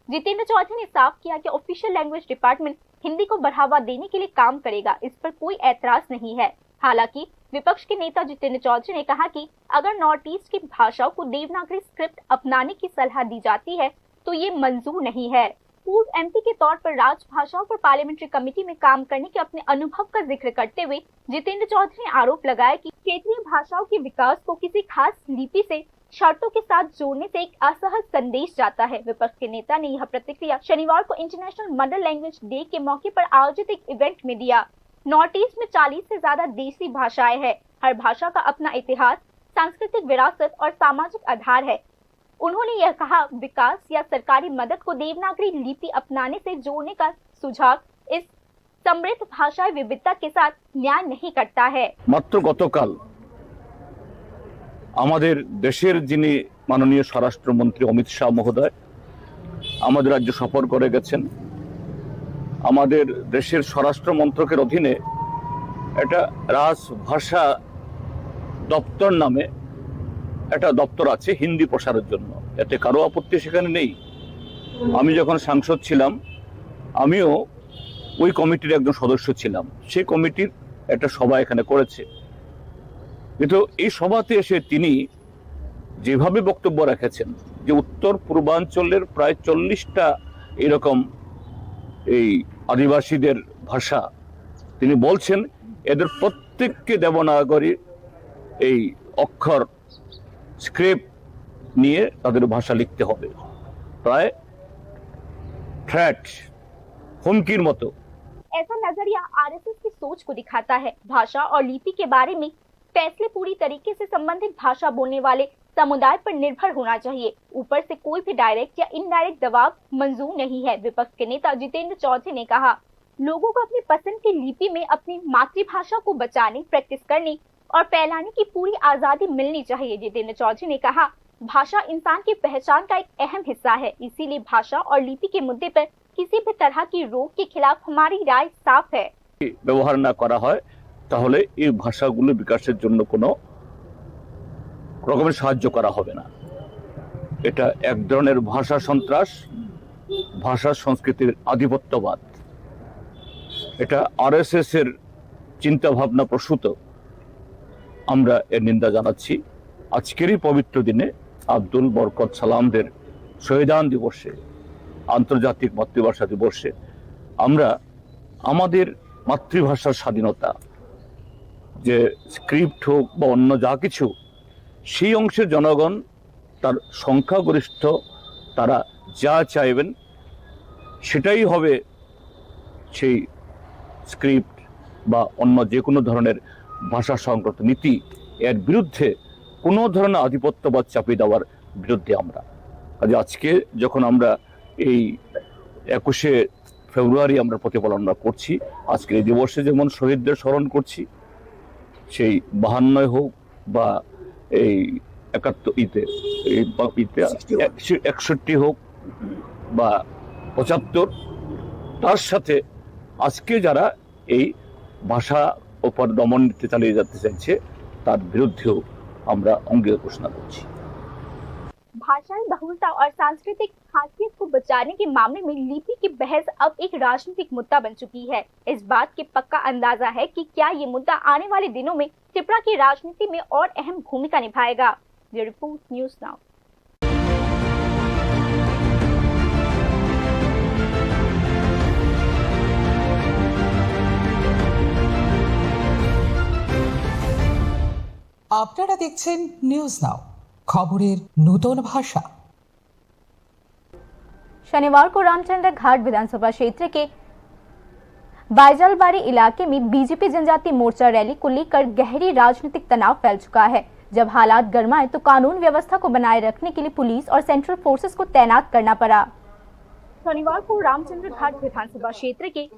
जितेंद्र चौधरी ने साफ किया कि ऑफिशियल लैंग्वेज डिपार्टमेंट हिंदी को बढ़ावा देने के लिए काम करेगा, इस पर कोई ऐतराज नहीं है। हालांकि विपक्ष के नेता जितेंद्र चौधरी ने कहा कि अगर नॉर्थ ईस्ट की भाषाओं को देवनागरी स्क्रिप्ट अपनाने की सलाह दी जाती है तो ये मंजूर नहीं है। पूर्व एमपी के तौर पर राजभाषाओं पर पार्लियामेंट्री कमेटी में काम करने के अपने अनुभव का जिक्र करते हुए जितेंद्र चौधरी ने आरोप लगाया कि क्षेत्रीय भाषाओं के विकास को किसी खास लिपि से शर्तों के साथ जोड़ने से एक असहज संदेश जाता है। विपक्ष के नेता ने यह प्रतिक्रिया शनिवार को इंटरनेशनल मदर लैंग्वेज डे के मौके पर आयोजित एक इवेंट में दिया। नॉर्थ ईस्ट में चालीस से ज्यादा देसी भाषाएं हैं। हर भाषा का अपना इतिहास, सांस्कृतिक विरासत और सामाजिक आधार है। उन्होंने यह कहा, विकास या सरकारी मदद को देवनागरी लिपि अपनाने से जोड़ने का सुझाव इस समृद्ध भाषाई विविधता के साथ न्याय नहीं करता है। মাত্র গতকাল আমাদের দেশের যিনি মাননীয় স্বরাষ্ট্রমন্ত্রী অমিত শাহ মহোদয় আমাদের রাজ্য সফর করে গেছেন। আমাদের দেশের স্বরাষ্ট্র মন্ত্রকের অধীনে একটা রাজভাষা দপ্তর নামে একটা দপ্তর আছে হিন্দি প্রসারের জন্য, এতে কারো আপত্তি সেখানে নেই। আমি যখন সাংসদ ছিলাম আমিও ওই কমিটির একজন সদস্য ছিলাম, সেই কমিটির একটা সভা এখানে করেছে। কিন্তু এই সভাতে এসে তিনি যেভাবে বক্তব্য রেখেছেন যে উত্তর পূর্বাঞ্চলের প্রায় চল্লিশটা এরকম এই আদিবাসীদের ভাষা, তিনি বলছেন এদের প্রত্যেককে দেবনাগরী এই অক্ষর স্ক্রিপ্ট নিয়ে তাদের ভাষা লিখতে হবে, প্রায় থ্রেট, হুমকির মতো। ऐसा नजरिया आरएसएस की सोच को दिखाता है। भाषा और लिपि के बारे में फैसले पूरी तरीके से संबंधित भाषा बोलने वाले समुदाय पर निर्भर होना चाहिए। ऊपर से कोई भी डायरेक्ट या इनडायरेक्ट दबाव मंजूर नहीं है। विपक्ष के नेता जितेंद्र चौधरी ने कहा, लोगों को अपनी पसंद की लिपि में अपनी मातृभाषा को बचाने, प्रैक्टिस करने और फैलाने की पूरी आजादी मिलनी चाहिए। जितेंद्र चौधरी ने कहा, भाषा इंसान की पहचान का एक अहम हिस्सा है, इसीलिए भाषा और लिपि के मुद्दे पर किसी भी तरह की रोक के खिलाफ हमारी राय साफ है। ব্যবহার না করা হয়, তাহলে এই ভাষাগুলো বিকাশের জন্য কোনো রকমের সাহায্য করা হবে না। এটা এক ধরনের ভাষা সন্ত্রাস, ভাষা সংস্কৃতির আধিপত্যবাদ। এটা আরএসএস এর চিন্তাভাবনা প্রসূত। আমরা এর নিন্দা জানাচ্ছি। আজকের এই পবিত্র দিনে আব্দুল বরকত সালামদের শহীদান দিবসে, আন্তর্জাতিক মাতৃভাষা দিবসে আমরা আমাদের মাতৃভাষার স্বাধীনতা, যে স্ক্রিপ্ট হোক বা অন্য যা কিছু, সেই অংশের জনগণ, তার সংখ্যাগরিষ্ঠ, তারা যা চাইবেন সেটাই হবে সেই স্ক্রিপ্ট বা অন্য যে কোনো ধরনের ভাষা সংক্রান্ত নীতি। এর বিরুদ্ধে কোনো ধরনের আধিপত্যবাদ চাপিয়ে দেওয়ার বিরুদ্ধে আমরা। কাজে আজকে যখন আমরা এই একুশে ফেব্রুয়ারি আমরা প্রতিপালন আমরা করছি। আজকের এই দিবসে যেমন শহীদদের স্মরণ করছি, সেই বাহান্নয় হোক বা এই একাত্তর ইতে, এই বা ইতে একষট্টি হোক বা পঁচাত্তর, তার সাথে আজকে যারা এই ভাষা উপর দমন নীতি চালিয়ে যেতে চাইছে, তার বিরুদ্ধেও আমরা অঙ্গীকার ঘোষণা করছি। भाषाई बहुलता और सांस्कृतिक खासियत को बचाने के मामले में लिपि की बहस अब एक राजनीतिक मुद्दा बन चुकी है। इस बात के पक्का अंदाजा है कि क्या ये मुद्दा आने वाले दिनों में त्रिपुरा की राजनीति में और अहम भूमिका निभाएगा। Bureau report, news now. আপনারা দেখছেন নিউজ নাও, খবরের নূতন ভাষা। शनिवार को रामचंद्र घाट विधानसभा क्षेत्र के बैजलबारी इलाके में बीजेपी जनजाति मोर्चा रैली को लेकर गहरी राजनीतिक तनाव फैल चुका है। जब हालात गर्माए तो कानून व्यवस्था को बनाए रखने के लिए पुलिस और सेंट्रल फोर्सेस को तैनात करना पड़ा। शनिवार को रामचंद्र घाट विधानसभा क्षेत्र के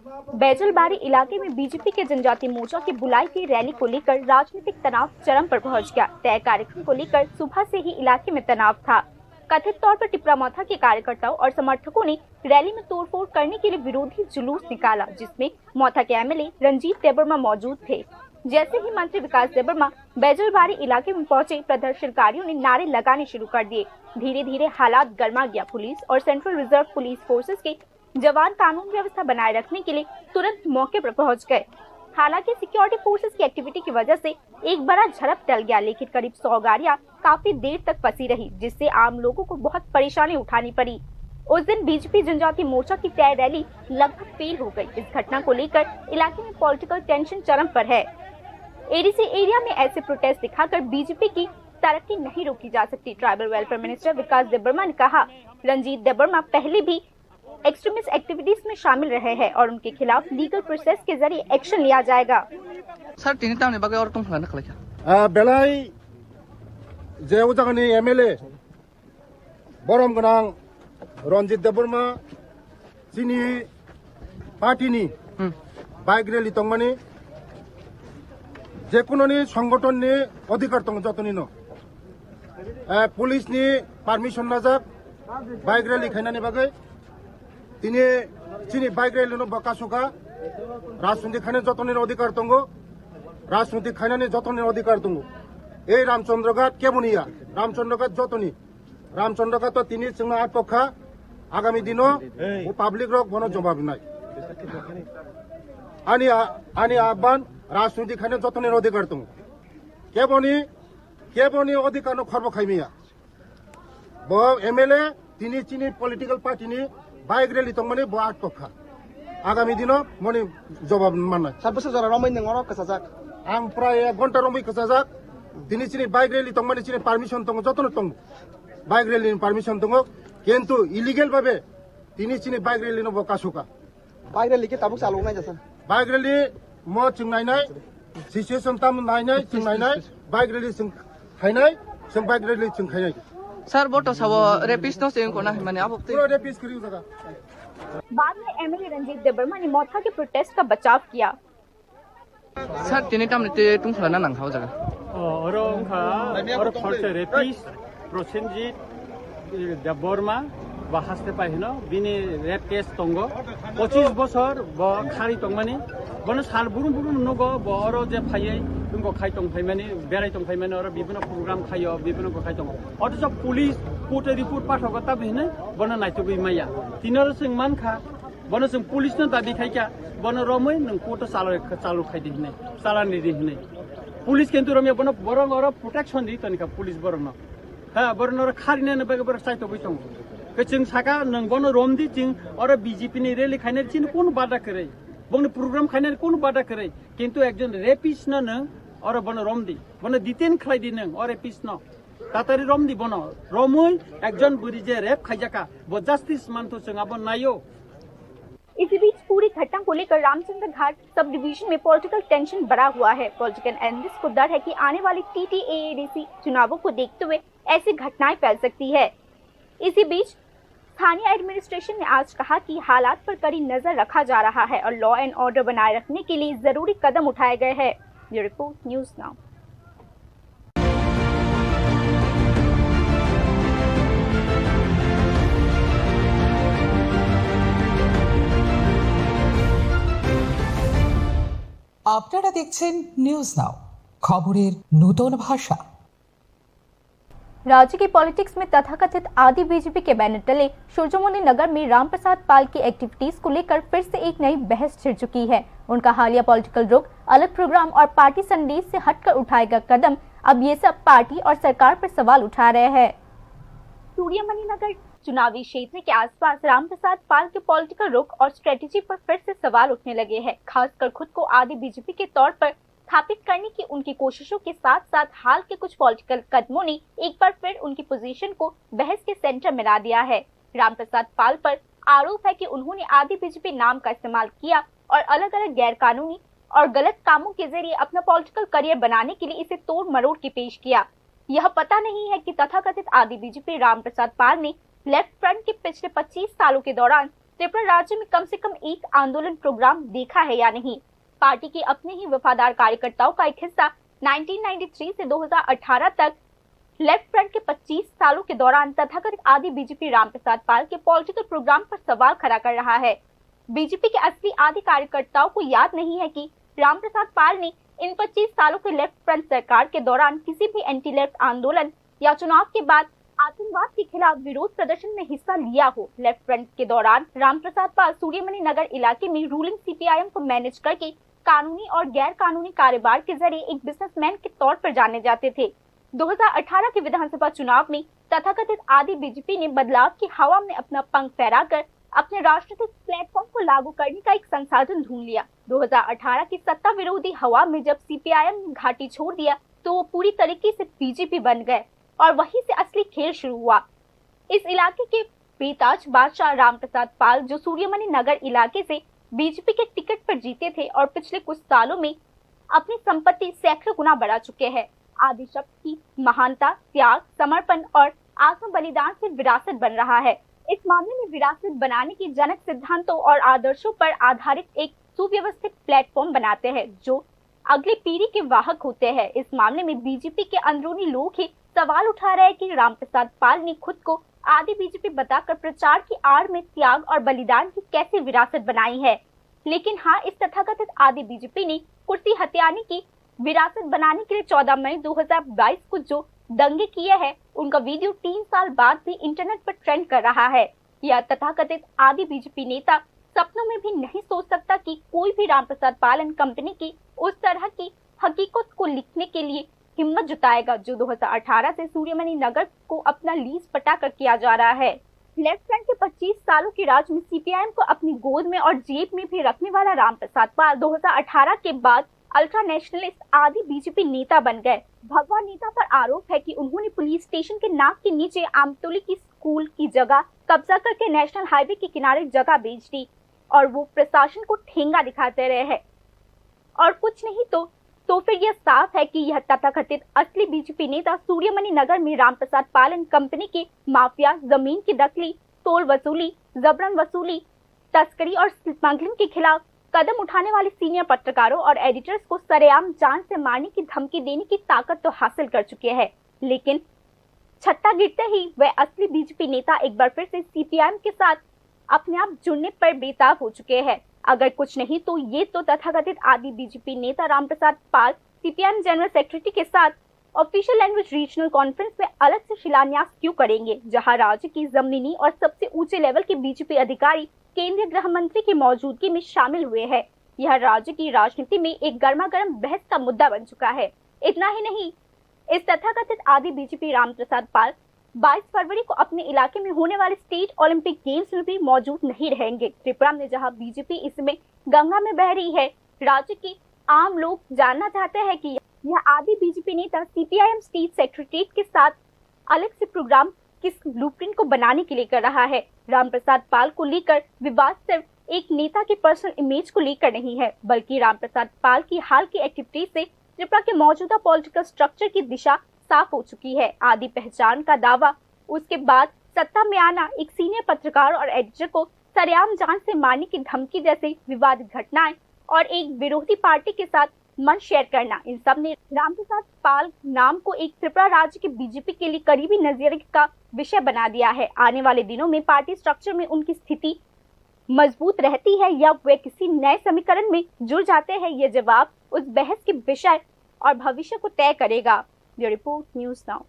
बैजलबारी इलाके में बीजेपी के जनजाति मोर्चा की बुलाई गई रैली को लेकर राजनीतिक तनाव चरम पर पहुंच गया। तय कार्यक्रम को लेकर सुबह से ही इलाके में तनाव था। कथित तौर पर टिपरा मोथा के कार्यकर्ताओं और समर्थकों ने रैली में तोड़फोड़ करने के लिए विरोधी जुलूस निकाला, जिसमें मोथा के एमएलए रंजीत देबबर्मा मौजूद थे। जैसे ही मंत्री विकास देबबर्मा बैजलबारी इलाके में पहुंचे, प्रदर्शनकारियों ने नारे लगाने शुरू कर दिए। धीरे धीरे हालात गर्मा गया। पुलिस और सेंट्रल रिजर्व पुलिस फोर्सेस के जवान कानून व्यवस्था बनाए रखने के लिए तुरंत मौके पर पहुंच गए। हालांकि सिक्योरिटी फोर्सेस की एक्टिविटी की वजह से एक बड़ा झड़प टल गया, लेकिन करीब सौ गाड़ियां काफी देर तक फंसी रही, जिससे आम लोगों को बहुत परेशानी उठानी पड़ी। उस दिन बीजेपी जनजाति मोर्चा की तय रैली लगभग फेल हो गई। इस घटना को लेकर इलाके में पॉलिटिकल टेंशन चरम पर है। एडीसी एरिया में ऐसे प्रोटेस्ट दिखाकर बीजेपी की तरक्की नहीं रोकी जा सकती। ट्राइबल वेलफेयर मिनिस्टर विकास देबबर्मा ने कहा, रंजीत देबबर्मा पहले भी एक्सट्रीमिस्ट एक्टिविटीज में शामिल रहे हैं और उनके खिलाफ लीगल प्रोसेस के जरिए एक्शन लिया जाएगा। Sir, tini tamni bagwi oro tongthokna khlaikha? Ah, belai je o jagani M L A borom gwnang Ranjit Debbarma chini party ni Hmm. bike rally tongmani, jekunoni songotonni odhikar tongo jotonino. Eh, police ni permission najak bike rally khainani bagwi. Tini chini bike rally no bo kasuka. Rajniti khainani jotonino odhikar tongo. Rajniti khainani jotonino odhikar tongo. Ei Ramchandra Ghat keboni ya? Ramchandra Ghat jotoni. Ramchandra Ghat to tini chwngno atkokha. Agami dino o public rok bono jobab rinai. Ani a-, ani ahban, rajniti khainani jotonino odhikar tongo. Keboni, keboni odhikar no khorbo khaimiya. Bo M L A tini chini political party ni bike rally tongmani bo atkokha. Agami dino moni jobab mannai. Sir, bwswk jora romwi nwng oro kwchajak? Ang prai ek ghonta romwi kwchajak. Tini chini bike rally tongmani chini permission tongo, jotono tongo. Bike rally ni permission tongo. Kintu illegal babe tini chini bike rally no bo kasuka. Bike rally khe tabuk chaloknai jasa? Bike rally mo chwng nainai, situation tam nainai, chwng nainai, bike rally chwng khainai, chwng bike rally chwng khainai. Sir, bo to sabo rapist no se wngkona hinmani abo twi. Pura rapist kwrwi o jaga. बाद में एमएलए रंजीत देबबर्मा ने मोथा के प्रोटेस्ट का बचाव किया। Sir, tini tamni twi tungphla na nangkha o jaga? O, oro wngkha, oro khoroksa rapist, Prosenjit, eh, Debbarma, bo haste pai hino, bini rape case tongo. Pochis bosor bo khari tongmani, bono sal burum burum nugo, bo oro je phaiwi, wngkha khai tong phaimani, berai tong phaimani, oro bibino program khaio, bibino wngkha khai tongo. Othocho police court-o report pathogo, tamo hinwi bono naitugwi maya. Tini oro chwng mankha, Bono chwng police no dabi khaikha, bono romwi nwng court o chalok, chalok khai di hinwi, chalani di hinwi. Police kintu romya bono borok oro protection di tonikha police borokno. Ha, borokno oro kharinani bagwi borok chaitogwi tongo. Khe chwng saka nwng bono romdi, chwng oro B J P ni rally khainani chini kunu bada kwrwi. Bongni program khainani kunu bada kwrwi. Kintu ekjon rapist no nwng oro bono romdi. Bono detain khlai di nwng o rapist no. Tatari romdi bono, romwi ekjon bwrwi je rape khaijakha, bo justice manthu chwng abo naio. इसी बीच पूरी घटना को लेकर रामचंद्र घाट sub division में political tension बढ़ा हुआ है। Political analyst को डर है कि आने वाले टीटीएएडीसी चुनावों को देखते हुए ऐसी घटनाएं फैल सकती है। इसी बीच स्थानीय एडमिनिस्ट्रेशन ने आज कहा कि हालात पर कड़ी नजर रखा जा रहा है और लॉ एंड ऑर्डर बनाए रखने के लिए जरूरी कदम उठाए गए हैं। ये रिपोर्ट न्यूज़ नाउ। আপনারা দেখছেন নিউজ নাও, খবরের নূতন ভাষা। राज्य की पॉलिटिक्स में तथाकथित आदि बीजेपी के बैनर तले सूर्यमुनि नगर में रामप्रसाद पाल की एक्टिविटीज को लेकर फिर से एक नई बहस छिड़ चुकी है। उनका हालिया पॉलिटिकल रुख, अलग प्रोग्राम और पार्टी संदेश से हटकर उठाए गए कदम, अब ये सब पार्टी और सरकार पर सवाल उठा रहे हैं। सूर्यमणि नगर चुनावी क्षेत्र के आसपास रामप्रसाद पाल के पॉलिटिकल रुख और स्ट्रेटजी पर फिर से सवाल उठने लगे हैं, खासकर खुद को आदि बीजेपी के तौर पर स्थापित करने की उनकी कोशिशों के साथ-साथ हाल के कुछ पॉलिटिकल कदमों ने एक बार फिर उनकी पोजीशन को बहस के सेंटर में ला दिया है। रामप्रसाद पाल पर आरोप है कि उन्होंने आदि बीजेपी नाम का इस्तेमाल किया और अलग-अलग गैरकानूनी और गलत कामों के जरिए अपना पॉलिटिकल करियर बनाने के लिए इसे तोड़ मरोड़ के पेश किया। यह पता नहीं है कि तथाकथित आदि बीजेपी रामप्रसाद पाल ने लेफ्ट फ्रंट के पिछले पच्चीस सालों के दौरान त्रिपुरा राज्य में कम से कम एक आंदोलन प्रोग्राम देखा है या नहीं। पार्टी के अपने ही वफादार कार्यकर्ताओं का एक हिस्सा नाइनटीन नाइंटी थ्री से दो हज़ार अठारह तक लेफ्ट फ्रंट के पच्चीस सालों के दौरान तथाकथित आदि बीजेपी रामप्रसाद पाल के पॉलिटिकल प्रोग्राम पर सवाल खड़ा कर रहा है। बीजेपी के असली आदि कार्यकर्ताओं को याद नहीं है कि रामप्रसाद पाल ने इन पच्चीस सालों के लेफ्ट फ्रंट सरकार के दौरान किसी भी एंटी लेफ्ट आंदोलन या चुनाव के बाद आतंकवाद के खिलाफ विरोध प्रदर्शन में हिस्सा लिया हो। लेफ्ट फ्रंट के दौरान रामप्रसाद पाल सूर्यमणि नगर इलाके में रूलिंग सीपीआईएम को मैनेज करके कानूनी और गैर कानूनी कारोबार के जरिए एक बिजनेसमैन के तौर पर जाने जाते थे। दो हज़ार अठारह के विधानसभा चुनाव में तथाकथित आदि बीजेपी ने बदलाव की हवा में अपना पंख फहराकर अपने राजनीतिक प्लेटफॉर्म को लागू करने का एक संसाधन ढूंढ लिया। दो हज़ार अठारह की सत्ता विरोधी हवा में जब सीपीआईएम ने घाटी छोड़ दिया, तो वो पूरी तरीके से बीजेपी बन गए और वहीं से असली खेल शुरू हुआ। इस इलाके के बेताज बादशाह रामप्रसाद पाल, जो सूर्यमणि नगर इलाके से बीजेपी के टिकट पर जीते थे और पिछले कुछ सालों में अपनी संपत्ति सैकड़ों गुना बढ़ा चुके हैं, आदि शब्द की महानता, त्याग, समर्पण और आत्म बलिदान से विरासत बन रहा है। इस मामले में विरासत बनाने के जनक सिद्धांतों और आदर्शों पर आधारित एक सुव्यवस्थित प्लेटफॉर्म बनाते हैं, जो अगली पीढ़ी के वाहक होते हैं। इस मामले में बीजेपी के अंदरूनी लोग ही सवाल उठा रहे हैं कि रामप्रसाद पाल ने खुद को आदि बीजेपी बताकर प्रचार की आड़ में त्याग और बलिदान की कैसी विरासत बनाई है। लेकिन हाँ, इस तथाकथित आदि बीजेपी ने कुर्सी हथियाने की विरासत बनाने के लिए चौदह मई दो हज़ार बाईस को जो दंगे किए हैं, उनका वीडियो तीन साल बाद भी इंटरनेट पर ट्रेंड कर रहा है। यह तथाकथित आदि बीजेपी नेता सपनों में भी नहीं सोच सकता कि कोई भी रामप्रसाद पालन कंपनी की उस तरह की हकीकत को लिखने के लिए हिम्मत जुटाएगा, जो दो हज़ार अठारह से सूर्यमणि नगर को अपना लीज पटा कर किया जा रहा है। लेफ्ट फ्रंट के पच्चीस सालों के राज में सीपीआईएम को अपनी गोद में और जेब में भी रखने वाला रामप्रसाद पाल दो हज़ार अठारह के बाद अल्ट्रा नेशनलिस्ट आदि बीजेपी नेता बन गए। भगवा नेता पर आरोप है कि उन्होंने पुलिस स्टेशन के नाक के नीचे आमतौली की स्कूल की जगह कब्जा करके नेशनल हाईवे के किनारे जगह बेच दी और वो प्रशासन को ठेंगा दिखाते रहे हैं। और कुछ नहीं तो, तो फिर यह साफ है कि यह तथाकथित असली बीजेपी नेता सूर्यमणि नगर में रामप्रसाद पालन कंपनी के माफिया, जमीन की दखली, टोल वसूली, जबरन वसूली, तस्करी और स्मगलिंग के खिलाफ कदम उठाने वाले सीनियर पत्रकारों और एडिटर्स को सरेआम जान से मारने की धमकी देने की ताकत तो हासिल कर चुके हैं, लेकिन छत्ता गिरते ही वह असली बीजेपी नेता एक बार फिर से सीपीआईएम के साथ अपने आप जुड़ने पर बेताब हो चुके हैं। अगर कुछ नहीं तो ये तो तथाकथित आदि बीजेपी नेता रामप्रसाद पाल सीपीआईएम जनरल सेक्रेटरी के साथ ऑफिशियल लैंग्वेज रीजनल कॉन्फ्रेंस में अलग से शिलान्यास क्यों करेंगे, जहां राज्य की जमीनी और सबसे ऊंचे लेवल के बीजेपी अधिकारी केंद्रीय गृह मंत्री की मौजूदगी में शामिल हुए हैं। यह राज्य की राजनीति में एक गर्मा गर्म बहस का मुद्दा बन चुका है। इतना ही नहीं, इस तथाकथित आदि बीजेपी रामप्रसाद पाल बाईस फरवरी को अपने इलाके में होने वाले स्टेट ओलंपिक गेम्स में भी मौजूद नहीं रहेंगे। त्रिपुरा में जहां बीजेपी इस समय गंगा में बह रही है, राज्य के आम लोग जानना चाहते हैं कि यह आदि बीजेपी नेता सीपीआईएम स्टेट सेक्रेटरीट के साथ अलग से प्रोग्राम किस ब्लूप्रिंट को बनाने के लिए कर रहा है। रामप्रसाद पाल को लेकर विवाद सिर्फ एक नेता की पर्सनल इमेज को लेकर नहीं है, बल्कि रामप्रसाद पाल की हाल की एक्टिविटीज से त्रिपुरा के मौजूदा पॉलिटिकल स्ट्रक्चर की दिशा साफ हो चुकी है। आदि पहचान का दावा उसके बाद सत्ता में आना, एक सीनियर पत्रकार और एडिटर को सरेआम जान से मारने की धमकी जैसी विवादित घटनाएं और एक विरोधी पार्टी के साथ मंच शेयर करना, इन सब ने रामप्रसाद पाल नाम को एक त्रिपुरा राज्य के बीजेपी के लिए करीबी नजरिए का विषय बना दिया है। आने वाले दिनों में पार्टी स्ट्रक्चर में उनकी स्थिति मजबूत रहती है या वे किसी नए समीकरण में जुड़ जाते हैं, ये जवाब उस बहस के विषय और भविष्य को तय करेगा। Bureau report, news now.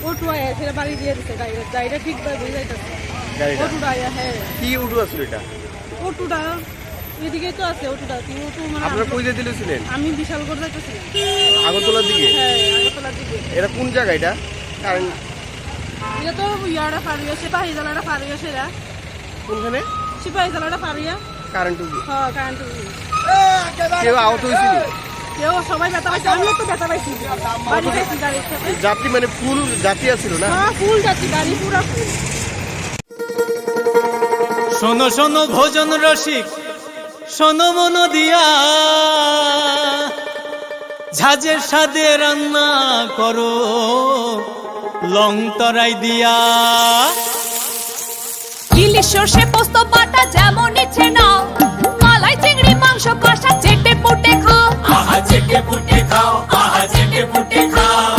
Auto আয়া, সেটা বাড়ি দিয়ে দিছে ডাইরেক্ট, ডাইরেক্ট ঠিক ভাবে বুঝাইতেছে। গাড়িটা? অটোটা আয়া, হ্যাঁ। কি অটো আছিল এটা? অটোটা এদিকে তো আছে, অটোটা। কি অটো মানে আপনারা আমরা কই যেতে ছিলেন? আমি বিশালগড় যাইতেছিলাম। আগরতলার দিকে? হ্যাঁ, আগরতলার দিকে। এটা কোন জায়গা এটা? কারণ এটা তো ইয়ারা পার হয়ে, সিপাহী জালারা পার হয়ে সেরা। কোনখানে? সিপাহী জালারা পার হয়ে। কারেন্ট উঠে? হ্যাঁ, কারেন্ট উঠে। কেউ আহত হয়েছিল? কেউ, সবাই ব্যথা পাইছে, আমিও তো ব্যথা পাইছি। বাড়ি পাইছি গাড়ির সাথে। যাত্রী মানে ফুল যাত্রী আছিল না? হ্যাঁ, ফুল যাত্রী, গাড়ি পুরা ফুল। শোনো শোনো ভোজন রসিক, শোনো মন দিয়া, ঝাঁঝের স্বাদে রান্না করো লং তরাই দিয়া। ইলিশ সর্ষে পোস্ত বাটা যেমন ইচ্ছে নাও, মালাই চিংড়ি মাংস কষা চেটে পুটে খাও। আহা চেটে পুটে খাও, আহা চেটে পুটে খাও।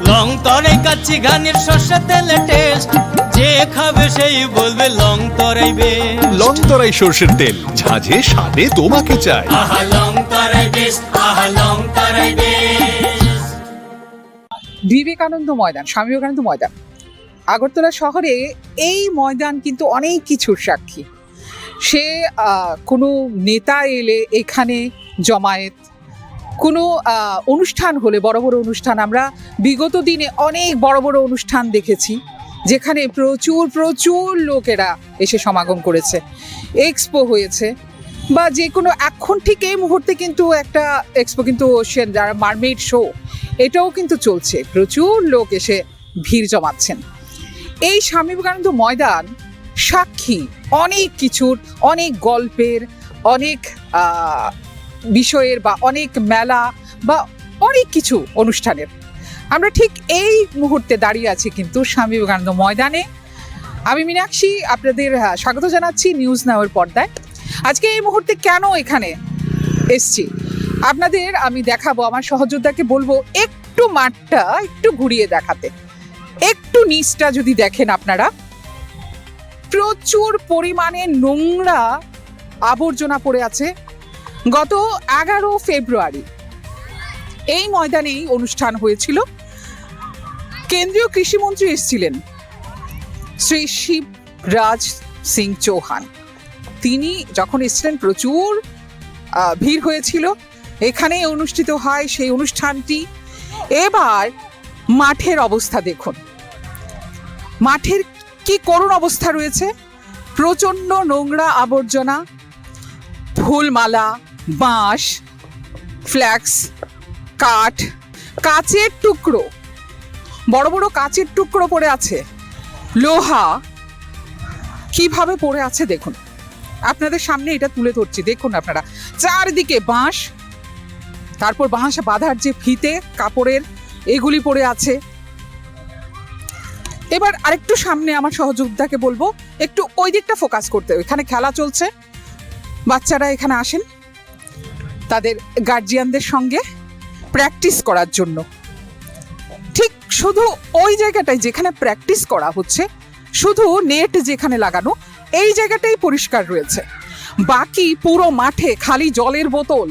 লং তরাই কাচ্চি ঘানির সর্ষে তেলে টেস্ট, যে খাবে সেই বলবে লং তরাই বেশ। লং তরাই সর্ষের তেল, ঝাঁঝে স্বাদে তোমাকে চাই। আহা লং তরাই বেশ, আহা লং তরাই বেশ। বিবেকানন্দ ময়দান, স্বামী বিবেকানন্দ ময়দান, আগরতলা শহরে এই ময়দান কিন্তু অনেক কিছুর সাক্ষী। সে, আহ, কোনো নেতা এলে এখানে জমায়েত, কোনো, আহ, অনুষ্ঠান হলে, বড় বড় অনুষ্ঠান, আমরা বিগত দিনে অনেক বড় বড় অনুষ্ঠান দেখেছি, যেখানে প্রচুর, প্রচুর লোকেরা এসে সমাগম করেছে, এক্সপো হয়েছে, বা যে কোনো, এখন ঠিক এই মুহূর্তে কিন্তু একটা এক্সপো কিন্তু ওশিয়ান, যারা মারমেইড শো, এটাও কিন্তু চলছে, প্রচুর লোক এসে ভিড় জমাচ্ছেন। এই স্বামী বিবেকানন্দ ময়দান সাক্ষী অনেক কিছুর, অনেক গল্পের, অনেক, আহ, বিষয়ের বা অনেক মেলা বা অনেক কিছু অনুষ্ঠানের। আমরা ঠিক এই মুহূর্তে দাঁড়িয়ে আছি কিন্তু স্বামী বিবেকানন্দ ময়দানে। আমি মীনাক্ষী, আপনাদের, আহ, স্বাগত জানাচ্ছি নিউজ নাওয়ের পর্দায়। আজকে এই মুহূর্তে কেন এখানে এসছি আপনাদের আমি দেখাবো। আমার সহযোদ্ধাকে বলবো একটু মাঠটা একটু ঘুরিয়ে দেখাতে। একটু নিচটা যদি দেখেন আপনারা, প্রচুর পরিমাণে নোংরা আবর্জনা পড়ে আছে। গত এগারো ফেব্রুয়ারি এই ময়দানেই অনুষ্ঠান হয়েছিল। কেন্দ্রীয় কৃষিমন্ত্রী এসেছিলেন, শ্রী শিবরাজ সিং চৌহান। তিনি যখন এসেছিলেন, প্রচুর, আহ, ভিড় হয়েছিল। এখানেই অনুষ্ঠিত হয় সেই অনুষ্ঠানটি। এবার মাঠের অবস্থা দেখুন, মাঠের কি করুণ অবস্থা রয়েছে। প্রচণ্ড নোংরা আবর্জনা, ফুলমালা, বাঁশ, ফ্ল্যাক্স, কাঠ, কাচের টুকরো, বড় বড় কাচের টুকরো পড়ে আছে, লোহা কিভাবে পড়ে আছে দেখুন। আপনাদের সামনে এটা তুলে ধরছি, দেখুন আপনারা, চারিদিকে বাঁশ, তারপর বাঁশ বাঁধার যে ফিতে কাপড়ের, এগুলি পড়ে আছে। এবার আরেকটু সামনে আমার সহযোদ্ধাকে বলবো একটু ওই দিকটা ফোকাস করতে, ওইখানে খেলা চলছে, বাচ্চারা এখানে আসেন তাদের গার্জিয়ানদের সঙ্গে প্র্যাকটিস করার জন্য। ঠিক শুধু ওই জায়গাটায় যেখানে প্র্যাকটিস করা হচ্ছে, শুধু নেট যেখানে লাগানো, এই জায়গাটাই পরিষ্কার রয়েছে, বাকি পুরো মাঠে খালি জলের বোতল,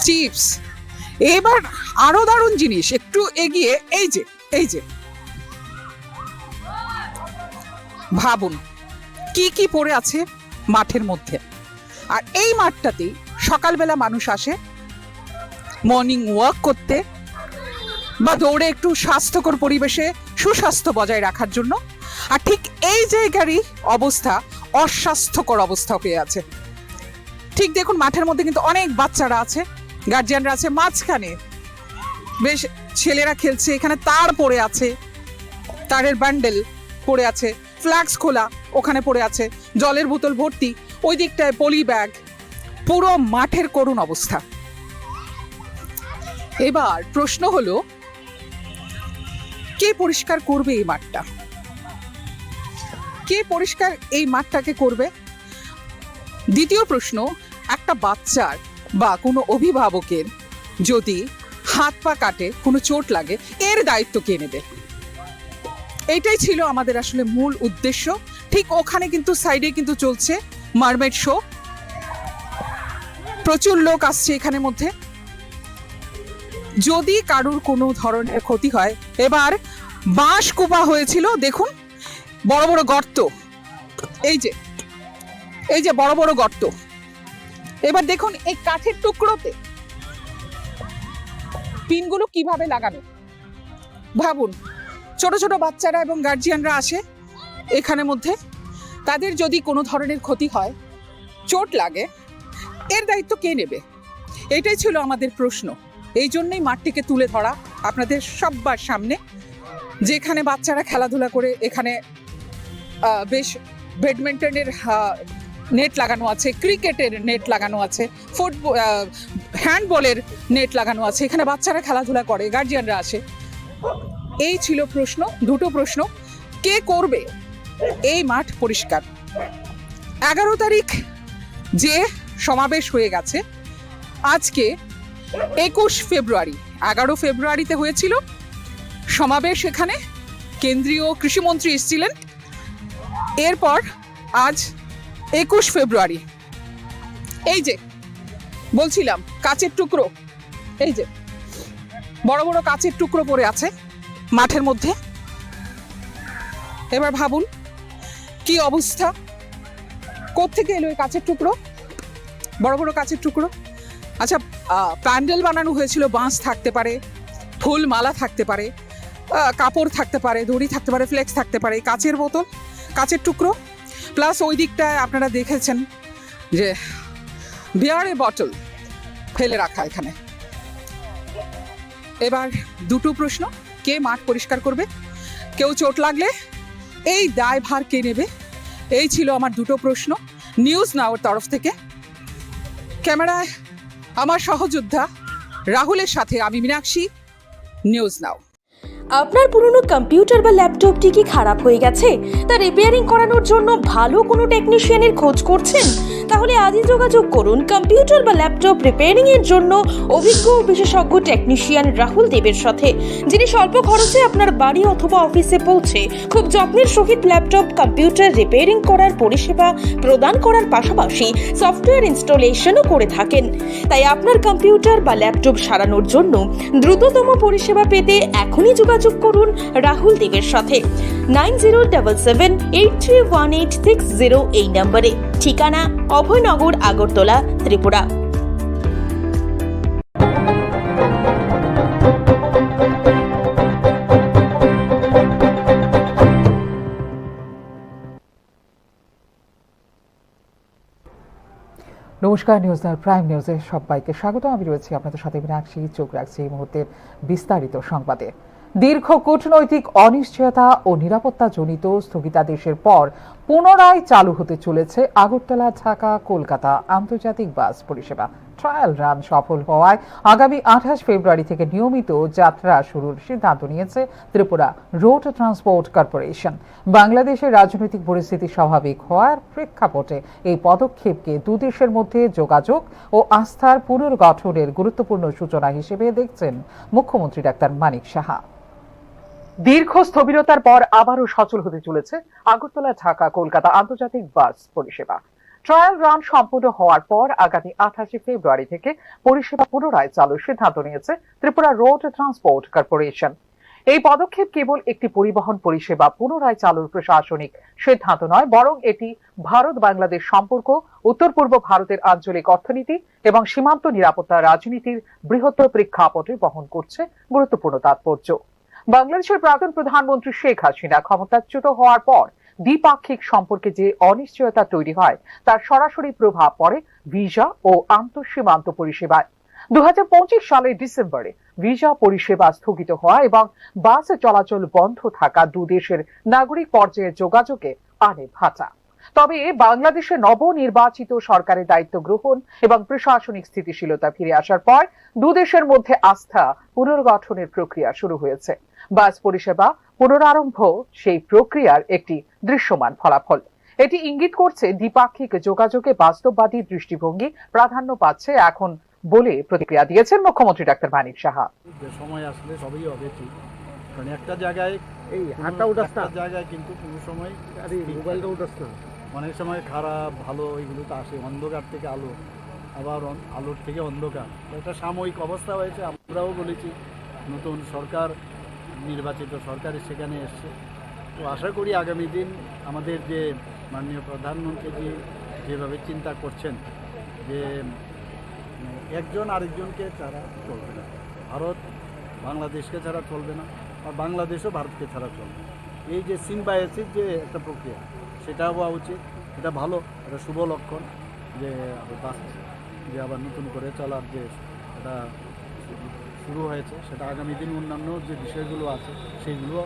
চিপস। এবার আরো দারুণ জিনিস, একটু এগিয়ে এই যে, এই যে ভাবুন কি কি পড়ে আছে মাঠের মধ্যে। আর এই মাঠটাতেই সকালবেলা মানুষ আসে মর্নিং ওয়াক করতে বা দৌড়ে একটু স্বাস্থ্যকর পরিবেশে সুস্বাস্থ্য বজায় রাখার জন্য। আর ঠিক এই জায়গারই অবস্থা অস্বাস্থ্যকর অবস্থা হয়ে আছে। ঠিক দেখুন, মাঠের মধ্যে কিন্তু অনেক বাচ্চারা আছে, গার্জিয়ানরা আছে মাঝখানে, বেশ ছেলেরা খেলছে, এখানে তার পড়ে আছে, তারের বান্ডেল পড়ে আছে, ফ্ল্যাক্স খোলা ওখানে পড়ে আছে, জলের বোতল ভর্তি, ওই দিকটায় পলি ব্যাগ, পুরো মাঠের করুণ অবস্থা। এবার প্রশ্ন হলো, কে পরিষ্কার করবে এই মাঠটা? কে পরিষ্কার এই মাঠটাকে করবে? দ্বিতীয় প্রশ্ন, একটা বাচ্চার বা কোনো অভিভাবকের যদি হাত পা কাটে, কোনো চোট লাগে, এর দায়িত্ব কে নেবে? এইটাই ছিল আমাদের আসলে মূল উদ্দেশ্য। ঠিক ওখানে কিন্তু সাইডে কিন্তু চলছে মারমেড শো, প্রচুর লোক আসছে এখানে মধ্যে। যদি কারুর কোনো ধরনের ক্ষতি হয়, এবার বাঁশ কোপা হয়েছিল, দেখুন বড় বড় গর্ত, এই যে, এই যে বড় বড় গর্ত। এবার দেখুন এই কাঠের টুকরোতে পিনগুলো কিভাবে লাগানো। ভাবুন, ছোট ছোট বাচ্চারা এবং গার্জিয়ানরা আসে এখানে মধ্যে, তাদের যদি কোনো ধরনের ক্ষতি হয়, চোট লাগে, এর দায়িত্ব কে নেবে? এটাই ছিল আমাদের প্রশ্ন। এই জন্যই মাঠটিকে তুলে ধরা আপনাদের সব্বার সামনে, যেখানে বাচ্চারা খেলাধুলা করে, এখানে আহ, বেশ ব্যাডমিন্টনের, আহ, নেট লাগানো আছে, ক্রিকেটের নেট লাগানো আছে, ফুটবল, আহ, হ্যান্ডবলের নেট লাগানো আছে। এখানে বাচ্চারা খেলাধুলা করে, গার্জিয়ানরা আসে। এই ছিল প্রশ্ন, দুটো প্রশ্ন, কে করবে এই মাঠ পরিষ্কার? এগারো তারিখ যে সমাবেশ হয়ে গেছে, আজকে একুশ ফেব্রুয়ারি, এগারো ফেব্রুয়ারিতে হয়েছিল সমাবেশ, এখানে কেন্দ্রীয় কৃষিমন্ত্রী এসেছিলেন। এরপর আজ একুশ ফেব্রুয়ারি, এই যে বলছিলাম কাচের টুকরো, এই যে বড় বড় কাচের টুকরো পড়ে আছে মাঠের মধ্যে। এবার ভাবুন কি অবস্থা, কোত্থেকে এলো এই কাচের টুকরো, বড় বড় কাচের টুকরো। আচ্ছা, আহ, প্যান্ডেল বানানো হয়েছিল, বাঁশ থাকতে পারে, ফুল মালা থাকতে পারে, আহ, কাপড় থাকতে পারে, দড়ি থাকতে পারে, ফ্লেক্স থাকতে পারে, এই কাচের বোতল, কাচের টুকরো, প্লাস ওই দিকটায় আপনারা দেখেছেন যে বিয়ারের বটল ফেলে রাখা এখানে। এবার দুটো প্রশ্ন, কে মাঠ পরিষ্কার করবে? কেউ চোট লাগলে এই দায়ভার কে নেবে? এই ছিল আমার দুটো প্রশ্ন নিউজ নাওর তরফ থেকে। ক্যামেরায় আমার সহযোদ্ধা রাহুলের সাথে আমি মীনাক্ষী, নিউজ নাও। আপনার পুরনো কম্পিউটার বা ল্যাপটপটি কি খারাপ হয়ে গেছে? তা রিপেয়ারিং করানোর জন্য ভালো কোনো টেকনিশিয়ানের খোঁজ করছেন? তাহলে আজই যোগাযোগ করুন কম্পিউটার বা ল্যাপটপ রিপেয়ারিং এর জন্য অভিজ্ঞ ও বিশেষজ্ঞ টেকনিশিয়ান রাহুল দেবের সাথে, যিনি স্বল্প খরচে আপনার বাড়ি অথবা অফিসে পৌঁছে খুব যত্নের সহিত ল্যাপটপ কম্পিউটার রিপেয়ারিং করার পরিষেবা প্রদান করার পাশাপাশি সফটওয়্যার ইনস্টলেশনও করে থাকেন। তাই আপনার কম্পিউটার বা ল্যাপটপ সারানোর জন্য দ্রুততম পরিষেবা পেতে এখনই যোগাযোগ করুন রাহুল দেবের সাথে nine zero double seven eight three one eight six zero এই নম্বরে। ঠিকানা অভয়নগর, আগরতলা, ত্রিপুরা। নমস্কার, নিউজ নাও প্রাইম নিউজে সবাইকে স্বাগত। আমি রয়েছি আপনাদের সাথে মীনাক্ষী। চোখ রাখছি এই মুহূর্তের বিস্তারিত সংবাদে। দীর্ঘ কূটনৈতিক অনিশ্চয়তা ও নিরাপত্তাজনিত স্থগিতাদেশের পর পুনরায় চালু হতে চলেছে আগরতলা ঢাকা কলকাতা আন্তর্জাতিক বাস পরিষেবা। ট্রায়াল রান সফল হওয়ায় আগামী আঠাশ ফেব্রুয়ারি থেকে নিয়মিত যাত্রা শুরুর সিদ্ধান্ত নিয়েছে ত্রিপুরা রোড ট্রান্সপোর্ট কর্পোরেশন। বাংলাদেশের রাজনৈতিক পরিস্থিতি স্বাভাবিক হওয়ার প্রেক্ষাপটে এই পদক্ষেপকে দুদেশের মধ্যে যোগাযোগ ও আস্থার পুনর্গঠনের গুরুত্বপূর্ণ সূচনা হিসেবে দেখছেন মুখ্যমন্ত্রী ডাক্তার মানিক সাহা। দীর্ঘ স্থবিরতার পর আবারও সচল হতে চলেছে আগরতলা ঢাকা কলকাতা আন্তর্জাতিক বাস পরিষেবা। ট্রায়াল রান সম্পূর্ণ হওয়ার পর আগামী আঠাশে ফেব্রুয়ারি থেকে পরিষেবা পুনরায় চালুর সিদ্ধান্ত নিয়েছে ত্রিপুরা রোড ট্রান্সপোর্ট কর্পোরেশন। এই পদক্ষেপ কেবল একটি পরিবহন পরিষেবা পুনরায় চালুর প্রশাসনিক সিদ্ধান্ত নয়, বরং এটি ভারত বাংলাদেশ সম্পর্ক, উত্তর পূর্ব ভারতের আঞ্চলিক অর্থনীতি এবং সীমান্ত নিরাপত্তা রাজনীতির বৃহত্তর প্রেক্ষাপটে বহন করছে গুরুত্বপূর্ণ তাৎপর্য। বাংলাদেশের প্রাক্তন প্রধানমন্ত্রী শেখ হাসিনা ক্ষমতাচ্যুত হওয়ার পর দ্বিপাক্ষিক সম্পর্কে যে অনিশ্চয়তা তৈরি হয়, তার সরাসরি প্রভাব পড়ে ভিসা ও আন্তঃসীমান্ত পরিষেবায়। দু হাজার পঁচিশ সালের ডিসেম্বরে ভিসা পরিষেবা স্থগিত হওয়া এবং বাস চলাচল বন্ধ থাকা দু দেশের নাগরিক পর্যায়ে যোগাযোগে আনে ভাটা। তবে বাংলাদেশে নবনির্বাচিত সরকারের দায়িত্ব গ্রহণ এবং প্রশাসনিক স্থিতিশীলতা ফিরে আসার পর দু দেশের মধ্যে আস্থা পুনর্গঠনের প্রক্রিয়া শুরু হয়েছে। বাস পরিষেবা পুনরারম্ভ সেই প্রক্রিয়ার একটি দৃশ্যমান ফলাফল। এটি ইঙ্গিত করছে দ্বিপাক্ষিক যোগাযোগে বাস্তববাদী দৃষ্টিভঙ্গি প্রাধান্য পাচ্ছে এখন বলে প্রতিক্রিয়া দিয়েছেন মুখ্যমন্ত্রী ডাক্তার মানিক সাহা। যে সময় আসলে সবই হবে ঠিক, কারণ একটা জায়গায় এই কোনো হাতটা উঠাস না। একটা জায়গায় কিন্তু কোনো সময় আরে, মোবাইলটা উঠাস না। অনেক সময় খারাপ ভালো এগুলো তো আসে, অন্ধকার থেকে আলো, আবার অন-, আলোর থেকে অন্ধকার। তো একটা সাময়িক অবস্থা হয়েছে। আমরাও বলেছি নতুন সরকার, নির্বাচিত সরকার সেখানে এসছে। তো আশা করি আগামী দিন আমাদের যে মাননীয় প্রধানমন্ত্রীজি যেভাবে চিন্তা করছেন যে, উম, একজন আরেকজনকে ছাড়া চলবে না, ভারত বাংলাদেশকে ছাড়া চলবে না, আর বাংলাদেশও ভারতকে ছাড়া চলবে না। এই যে সিম্বায়োসিস যে একটা প্রক্রিয়া, সেটা হওয়া উচিত, এটা ভালো, এটা শুভ লক্ষণ যে আবার বাস, যে আবার নতুন করে চলার যে এটা শুরু হয়েছে, সেটা আগামী দিন অন্যান্য যে বিষয়গুলো আছে সেইগুলো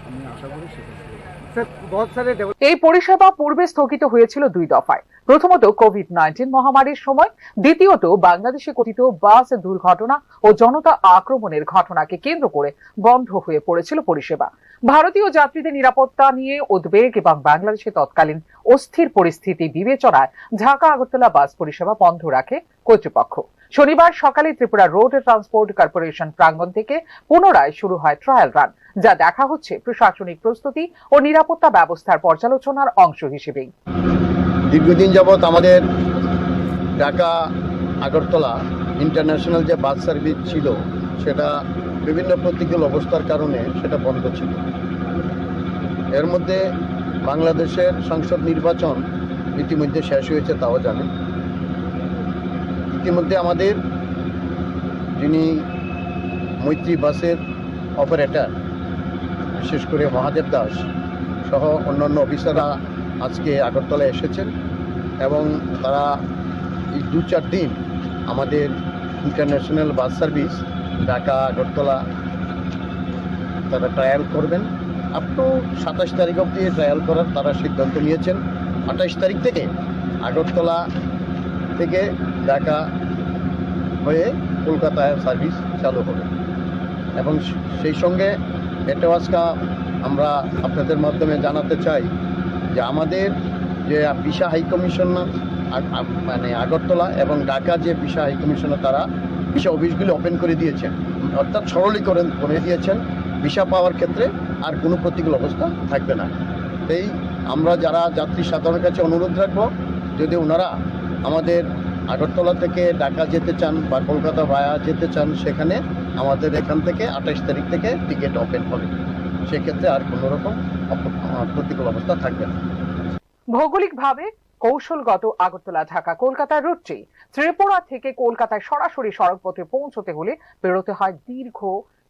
আমি আশা করি সেটা শুরু হবে। স্যার, বহুত সারে ডেভেলপ এই পরিষেবা পূর্বে স্থগিত হয়েছিল দুই দফায়। প্রথমত কোভিড নাইন্টিন মহামারীর সময়, দ্বিতীয়ত বাংলাদেশে কথিত বাস দুর্ঘটনা ও জনতা আক্রমণের ঘটনাকে কেন্দ্র করে বন্ধ হয়ে পড়েছিল পরিষেবা। ভারতীয় যাত্রীদের নিরাপত্তা নিয়ে উদ্বেগ এবং বাংলাদেশে তৎকালীন অস্থির পরিস্থিতি বিবেচনায় ঢাকা আগরতলা বাস পরিষেবা বন্ধ রাখে কর্তৃপক্ষ। শনিবার সকালে ত্রিপুরা রোড ট্রান্সপোর্ট কর্পোরেশন প্রাঙ্গণ থেকে পুনরায় শুরু হয় ট্রায়াল রান, যা দেখা হচ্ছে প্রশাসনিক প্রস্তুতি ও নিরাপত্তা ব্যবস্থার পর্যালোচনার অংশ হিসেবেই। দীর্ঘদিন যাবৎ আমাদের ঢাকা আগরতলা ইন্টারন্যাশনাল যে বাস সার্ভিস ছিল, সেটা বিভিন্ন প্রতিকূল অবস্থার কারণে সেটা বন্ধ ছিল। এর মধ্যে বাংলাদেশের সংসদ নির্বাচন ইতিমধ্যে শেষ হয়েছে, তাও জানেন। ইতিমধ্যে আমাদের যিনি মৈত্রী বাসের অপারেটর, বিশেষ করে মহাদেব দাস সহ অন্যান্য অফিসাররা আজকে আগরতলা এসেছেন এবং তারা এই দু চার দিন আমাদের ইন্টারন্যাশনাল বাস সার্ভিস ঢাকা আগরতলা তারা ট্রায়াল করবেন। আপ টু সাতাশ তারিখ অবধি ট্রায়াল করার তারা সিদ্ধান্ত নিয়েছেন। আঠাশ তারিখ থেকে আগরতলা থেকে ঢাকা হয়ে কলকাতায় সার্ভিস চালু হবে। এবং সেই সঙ্গে এটাও আজকে আমরা আপনাদের মাধ্যমে জানাতে চাই যে আমাদের যে ভিসা হাই কমিশনার আগ-, আগ-, মানে আগরতলা এবং ঢাকা যে ভিসা হাই কমিশনার, তারা ভিসা অফিসগুলি ওপেন করে দিয়েছেন, অর্থাৎ সরলীকরণ করে দিয়েছেন। ভিসা পাওয়ার ক্ষেত্রে আর কোনো প্রতিকূল অবস্থা থাকবে না। তাই আমরা যারা যাত্রী সাধারণের কাছে অনুরোধ রাখবো, যদি ওনারা আমাদের আগরতলা থেকে ঢাকা যেতে চান বা কলকাতা ভায়া যেতে চান, সেখানে আমাদের এখান থেকে আঠাশ তারিখ থেকে টিকিট ওপেন হবে। সেক্ষেত্রে আর কোনো রকম অপ-, আহ, প্রতিকূল অবস্থা থাকবে না। ভৌগোলিকভাবে কৌশলগত আগরতলা ঢাকা কলকাতা রুটটি ত্রিপুরা থেকে কলকাতায় সরাসরি সড়কপথে পৌঁছতে হলে পেরোতে হয় দীর্ঘ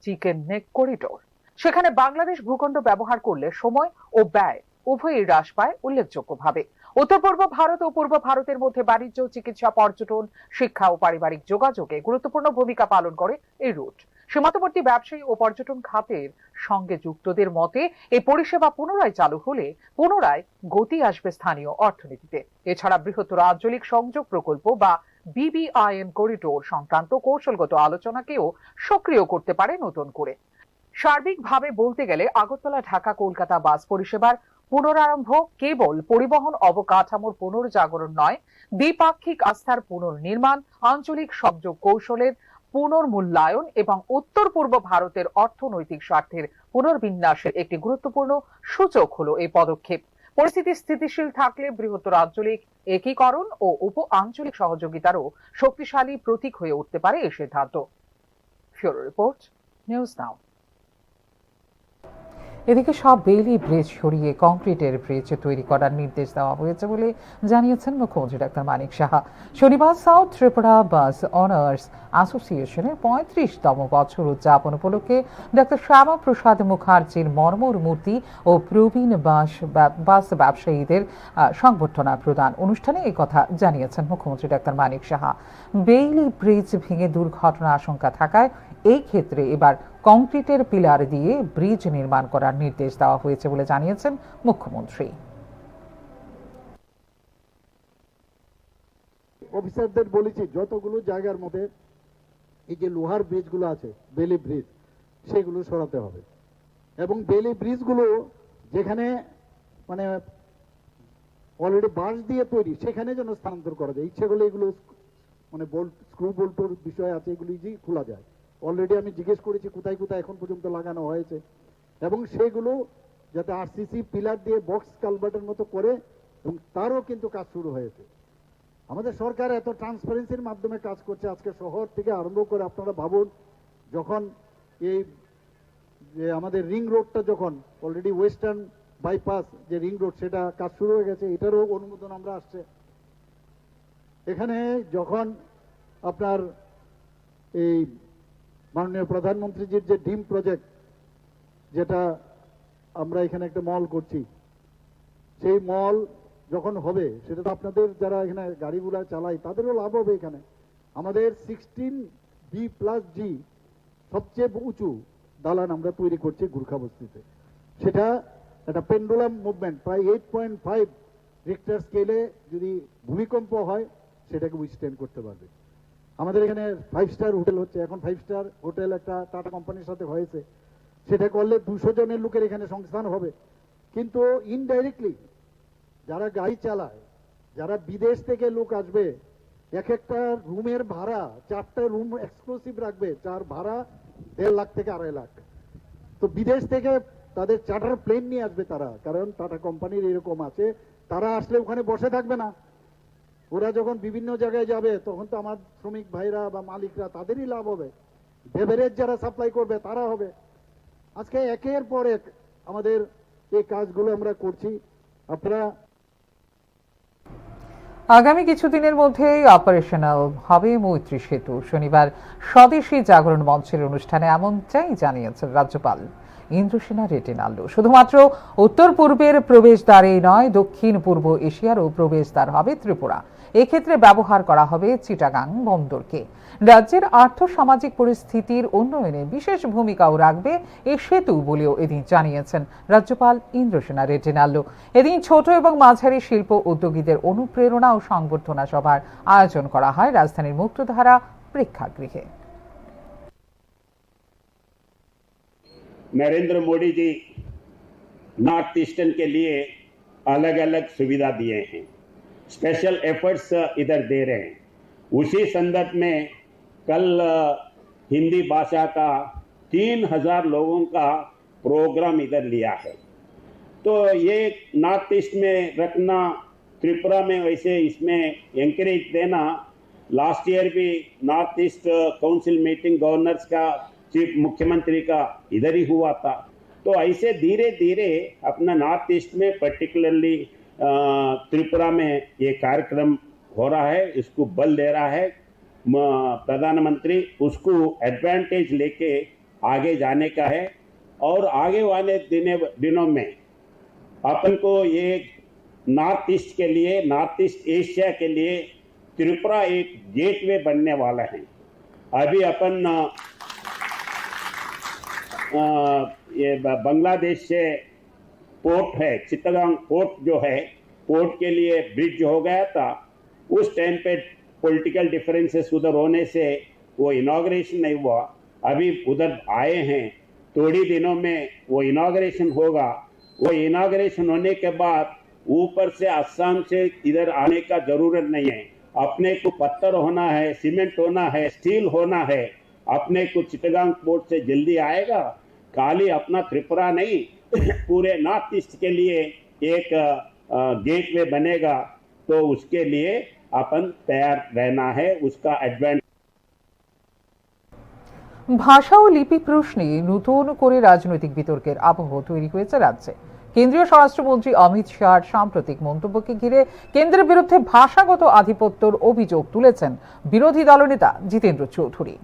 চিকেন নেক করিডোর। সেখানে বাংলাদেশ ভূখণ্ড ব্যবহার করলে সময় ও ব্যয় উভয়ই হ্রাস পায় উল্লেখযোগ্যভাবে। উত্তর পূর্ব ভারত ও পূর্ব ভারতের মধ্যে বাণিজ্য, চিকিৎসা, পর্যটন, শিক্ষা ও পারিবারিক যোগাযোগে গুরুত্বপূর্ণ ভূমিকা পালন করে এই রুট। সীমান্তবর্তী ব্যবসায়ী ও পর্যটন খাতের সঙ্গে যুক্তদের মতে, এই পরিষেবা পুনরায় চালু হলে পুনরায় গতি আসবে স্থানীয় অর্থনীতিতে। এছাড়া বৃহত্তর আঞ্চলিক সংযোগ প্রকল্প বা বিবিআইএন করিডোর সংক্রান্ত কৌশলগত আলোচনাকেও সক্রিয় করতে পারে নতুন করে। সার্বিকভাবে বলতে গেলে আগরতলা ঢাকা কলকাতা বাস পরিষেবার পুনরারম্ভ কেবল পরিবহন অবকাঠামোর পুনর্জাগরণ নয়, দ্বিপাক্ষিক আস্থার পুনর্নির্মাণ, আঞ্চলিক সংযোগ কৌশলের পুনর্মূল্যায়ন এবং উত্তর পূর্ব ভারতের অর্থনৈতিক স্বার্থের পুনর্বিন্যাসের একটি গুরুত্বপূর্ণ সূচক হলো এই পদক্ষেপ। পরিস্থিতি স্থিতিশীল থাকলে বৃহত্তর আঞ্চলিক একীকরণ ও উপ আঞ্চলিক সহযোগিতারও শক্তিশালী প্রতীক হয়ে উঠতে পারে এই সিদ্ধান্ত। ফিউরো রিপোর্ট, নিউজ নাও। এদিকে সব বেইলি ব্রিজ সরিয়ে কংক্রিটের ব্রিজ তৈরি করার নির্দেশ দেওয়া হয়েছে বলে জানিয়েছেন মুখ্যমন্ত্রী ডাক্তার মানিক সাহা। শনিবার সাউথ ত্রিপুরা বাস অনার্স অ্যাসোসিয়েশনের পঁয়ত্রিশতম বছর উদযাপন উপলক্ষে ডাক্তার শ্যামা প্রসাদ মুখার্জির মর্মর মূর্তি ও প্রবীণ বাস ব্যব- বাস ব্যবসায়ীদের আহ, সংবর্ধনা প্রদান অনুষ্ঠানে এই কথা জানিয়েছেন মুখ্যমন্ত্রী ডাক্তার মানিক সাহা। বেইলি ব্রিজ ভেঙে দুর্ঘটনা আশঙ্কা থাকায় এই ক্ষেত্রে এবার কংক্রিটের পিলার দিয়ে ব্রিজ নির্মাণ করার নির্দেশ দেওয়া হয়েছে বলে জানিয়েছেন মুখ্যমন্ত্রী। অফিসারদের বলেছি, যতগুলো জায়গার মধ্যে এই যে লোহার ব্রিজগুলো আছে, বেইলি ব্রিজ, সেগুলো সরাতে হবে। এবং বেইলি ব্রিজগুলো যেখানে মানে অলরেডি বাঁশ দিয়ে তৈরি, সেখানে যেন স্থানান্তর করা যায়। ইচ্ছে করলে এগুলো মানে বোল্ট, স্ক্রু বোল্টর বিষয় আছে, এগুলো ইজিলি খোলা যায়। অলরেডি আমি জিজ্ঞেস করেছি কোথায় কোথায় এখন পর্যন্ত লাগানো হয়েছে, এবং সেগুলো যাতে আরসিসি পিলার দিয়ে বক্স কালভার্টের মতো করে, এবং তারও কিন্তু কাজ শুরু হয়েছে। আমাদের সরকার এত ট্রান্সপারেন্সির মাধ্যমে কাজ করছে। আজকে শহর থেকে আরম্ভ করে আপনারা ভাবুন, যখন এই যে আমাদের রিং রোডটা যখন অলরেডি ওয়েস্টার্ন বাইপাস যে রিং রোড, সেটা কাজ শুরু হয়ে গেছে, এটারও অনুমোদন আমরা আসছে। এখানে যখন আপনার এই মাননীয় প্রধানমন্ত্রীজির যে ডিম প্রজেক্ট, যেটা আমরা এখানে একটা মল করছি, সেই মল যখন হবে, সেটা তো আপনাদের যারা এখানে গাড়িগুলা চালাই, তাদেরও লাভ হবে। এখানে আমাদের সিক্সটিন বি প্লাস জি সবচেয়ে উঁচু দালান আমরা তৈরি করছি গুর্খাবস্তিতে। সেটা একটা পেন্ডুলাম মুভমেন্ট, প্রায় এইট পয়েন্ট ফাইভ রিক্টার স্কেলে যদি ভূমিকম্প হয়, সেটাকে উইথস্ট্যান্ড করতে পারবে। আমাদের এখানে ফাইভ স্টার হোটেল হচ্ছে, এখন ফাইভ স্টার হোটেল একটা টাটা কোম্পানির সাথে হয়েছে, সেটা করলে দুশো জনের লোকের এখানে সংস্থান হবে। কিন্তু ইনডাইরেক্টলি যারা গাড়ি চালায়, যারা বিদেশ থেকে লোক আসবে, এক একটা রুমের ভাড়া, চারটা রুম এক্সক্লুসিভ রাখবে, যার ভাড়া দেড় লাখ থেকে আড়াই লাখ। তো বিদেশ থেকে তাদের চার্টার প্লেন নিয়ে আসবে তারা, কারণ টাটা কোম্পানির এরকম আছে, তারা আসলে ওখানে বসে থাকবে না। ওরা যখন বিভিন্ন জায়গায় যাবে, তখন তো আমার শ্রমিক ভাইরা বা মালিকরা, তাদেরই লাভ হবে। বেভারেজ যারা সাপ্লাই করবে, তারা হবে। আজকে একের পর এক আমাদের এই কাজগুলো আমরা করছি। আপনারা আগামী কিছুদিনের মধ্যেই অপারেশনাল হবে মৈত্রী সেতু। শনিবার স্বদেশী জাগরণ মঞ্চের অনুষ্ঠানে এমনটাই জানিয়েছেন রাজ্যপাল ইন্দ্রসেনা রেড্ডি নাল্লু। শুধুমাত্র উত্তর পূর্বের প্রবেশদ্বারেই নয়, দক্ষিণ পূর্ব এশিয়ারও প্রবেশদ্বার হবে ত্রিপুরা। এক্ষেত্রে ব্যবহার করা হবে চিটাগাং বন্দরকে। রাজ্যের আর্থ সামাজিক পরিস্থিতির উন্নয়নে বিশেষ ভূমিকাও রাখবে এ সেতু বলেও এদিন জানিয়েছেন রাজ্যপাল ইন্দ্রসেনা রেড্ডি নাল্লু। এদিন ছোট এবং মাঝারি শিল্প উদ্যোগীদের অনুপ্রেরণা ও সংবর্ধনা সভার আয়োজন করা হয় রাজধানীর মুক্তধারা প্রেক্ষাগৃহে। नरेंद्र मोदी जी नॉर्थ ईस्टर्न के लिए अलग अलग सुविधा दिए हैं, स्पेशल एफर्ट्स इधर दे रहे हैं। उसी संदर्भ में कल हिंदी भाषा का तीन हज़ार लोगों का प्रोग्राम इधर लिया है। तो ये नॉर्थ ईस्ट में रखना, त्रिपुरा में वैसे इसमें एंकरेज देना। लास्ट ईयर भी north east council meeting governors का, चीफ मुख्यमंत्री का इधर ही हुआ था। तो ऐसे धीरे धीरे अपना नॉर्थ ईस्ट में पर्टिकुलरली त्रिपुरा में ये कार्यक्रम हो रहा है, इसको बल दे रहा है प्रधानमंत्री, उसको एडवांटेज लेके आगे जाने का है। और आगे वाले दिने दिनों में अपन को ये नॉर्थ ईस्ट के लिए, नॉर्थ ईस्ट एशिया के लिए त्रिपुरा एक गेटवे बनने वाला है। अभी अपन अ, अ, ये ब- बांग्लादेश से पोर्ट है, चित्तगांग पोर्ट जो है, पोर्ट के लिए ब्रिज हो गया था। उस टाइम पे पॉलिटिकल डिफरेंसेस उधर होने से वो इनॉग्रेशन नहीं हुआ। अभी उधर आए हैं, थोड़ी दिनों में वो इनॉग्रेशन होगा। वो इनॉग्रेशन होने के बाद ऊपर से असम से इधर आने का जरूरत नहीं है। अपने को पत्थर होना है, सीमेंट होना है, स्टील होना है, अपने को चिटगांग पोर्ट से जल्दी आएगा। खाली अपना त्रिपुरा नहीं, पूरे नॉर्थ ईस्ट के लिए एक गेटवे बनेगा। तो उसके लिए अपन तैयार रहना है, उसका एडवांस। ভাষা ও লিপি প্রশ্নে নতুন করে রাজনৈতিক বিতর্কের আবহ তৈরি হয়েছে রাজ্যে। কেন্দ্রীয় স্বরাষ্ট্রমন্ত্রী অমিত শাহর সাম্প্রতিক মন্তব্যকে ঘিরে কেন্দ্রের বিরুদ্ধে ভাষাগত আধিপত্যর অভিযোগ তুলেছেন বিরোধী দলনেতা জিতেন্দ্র চৌধুরী।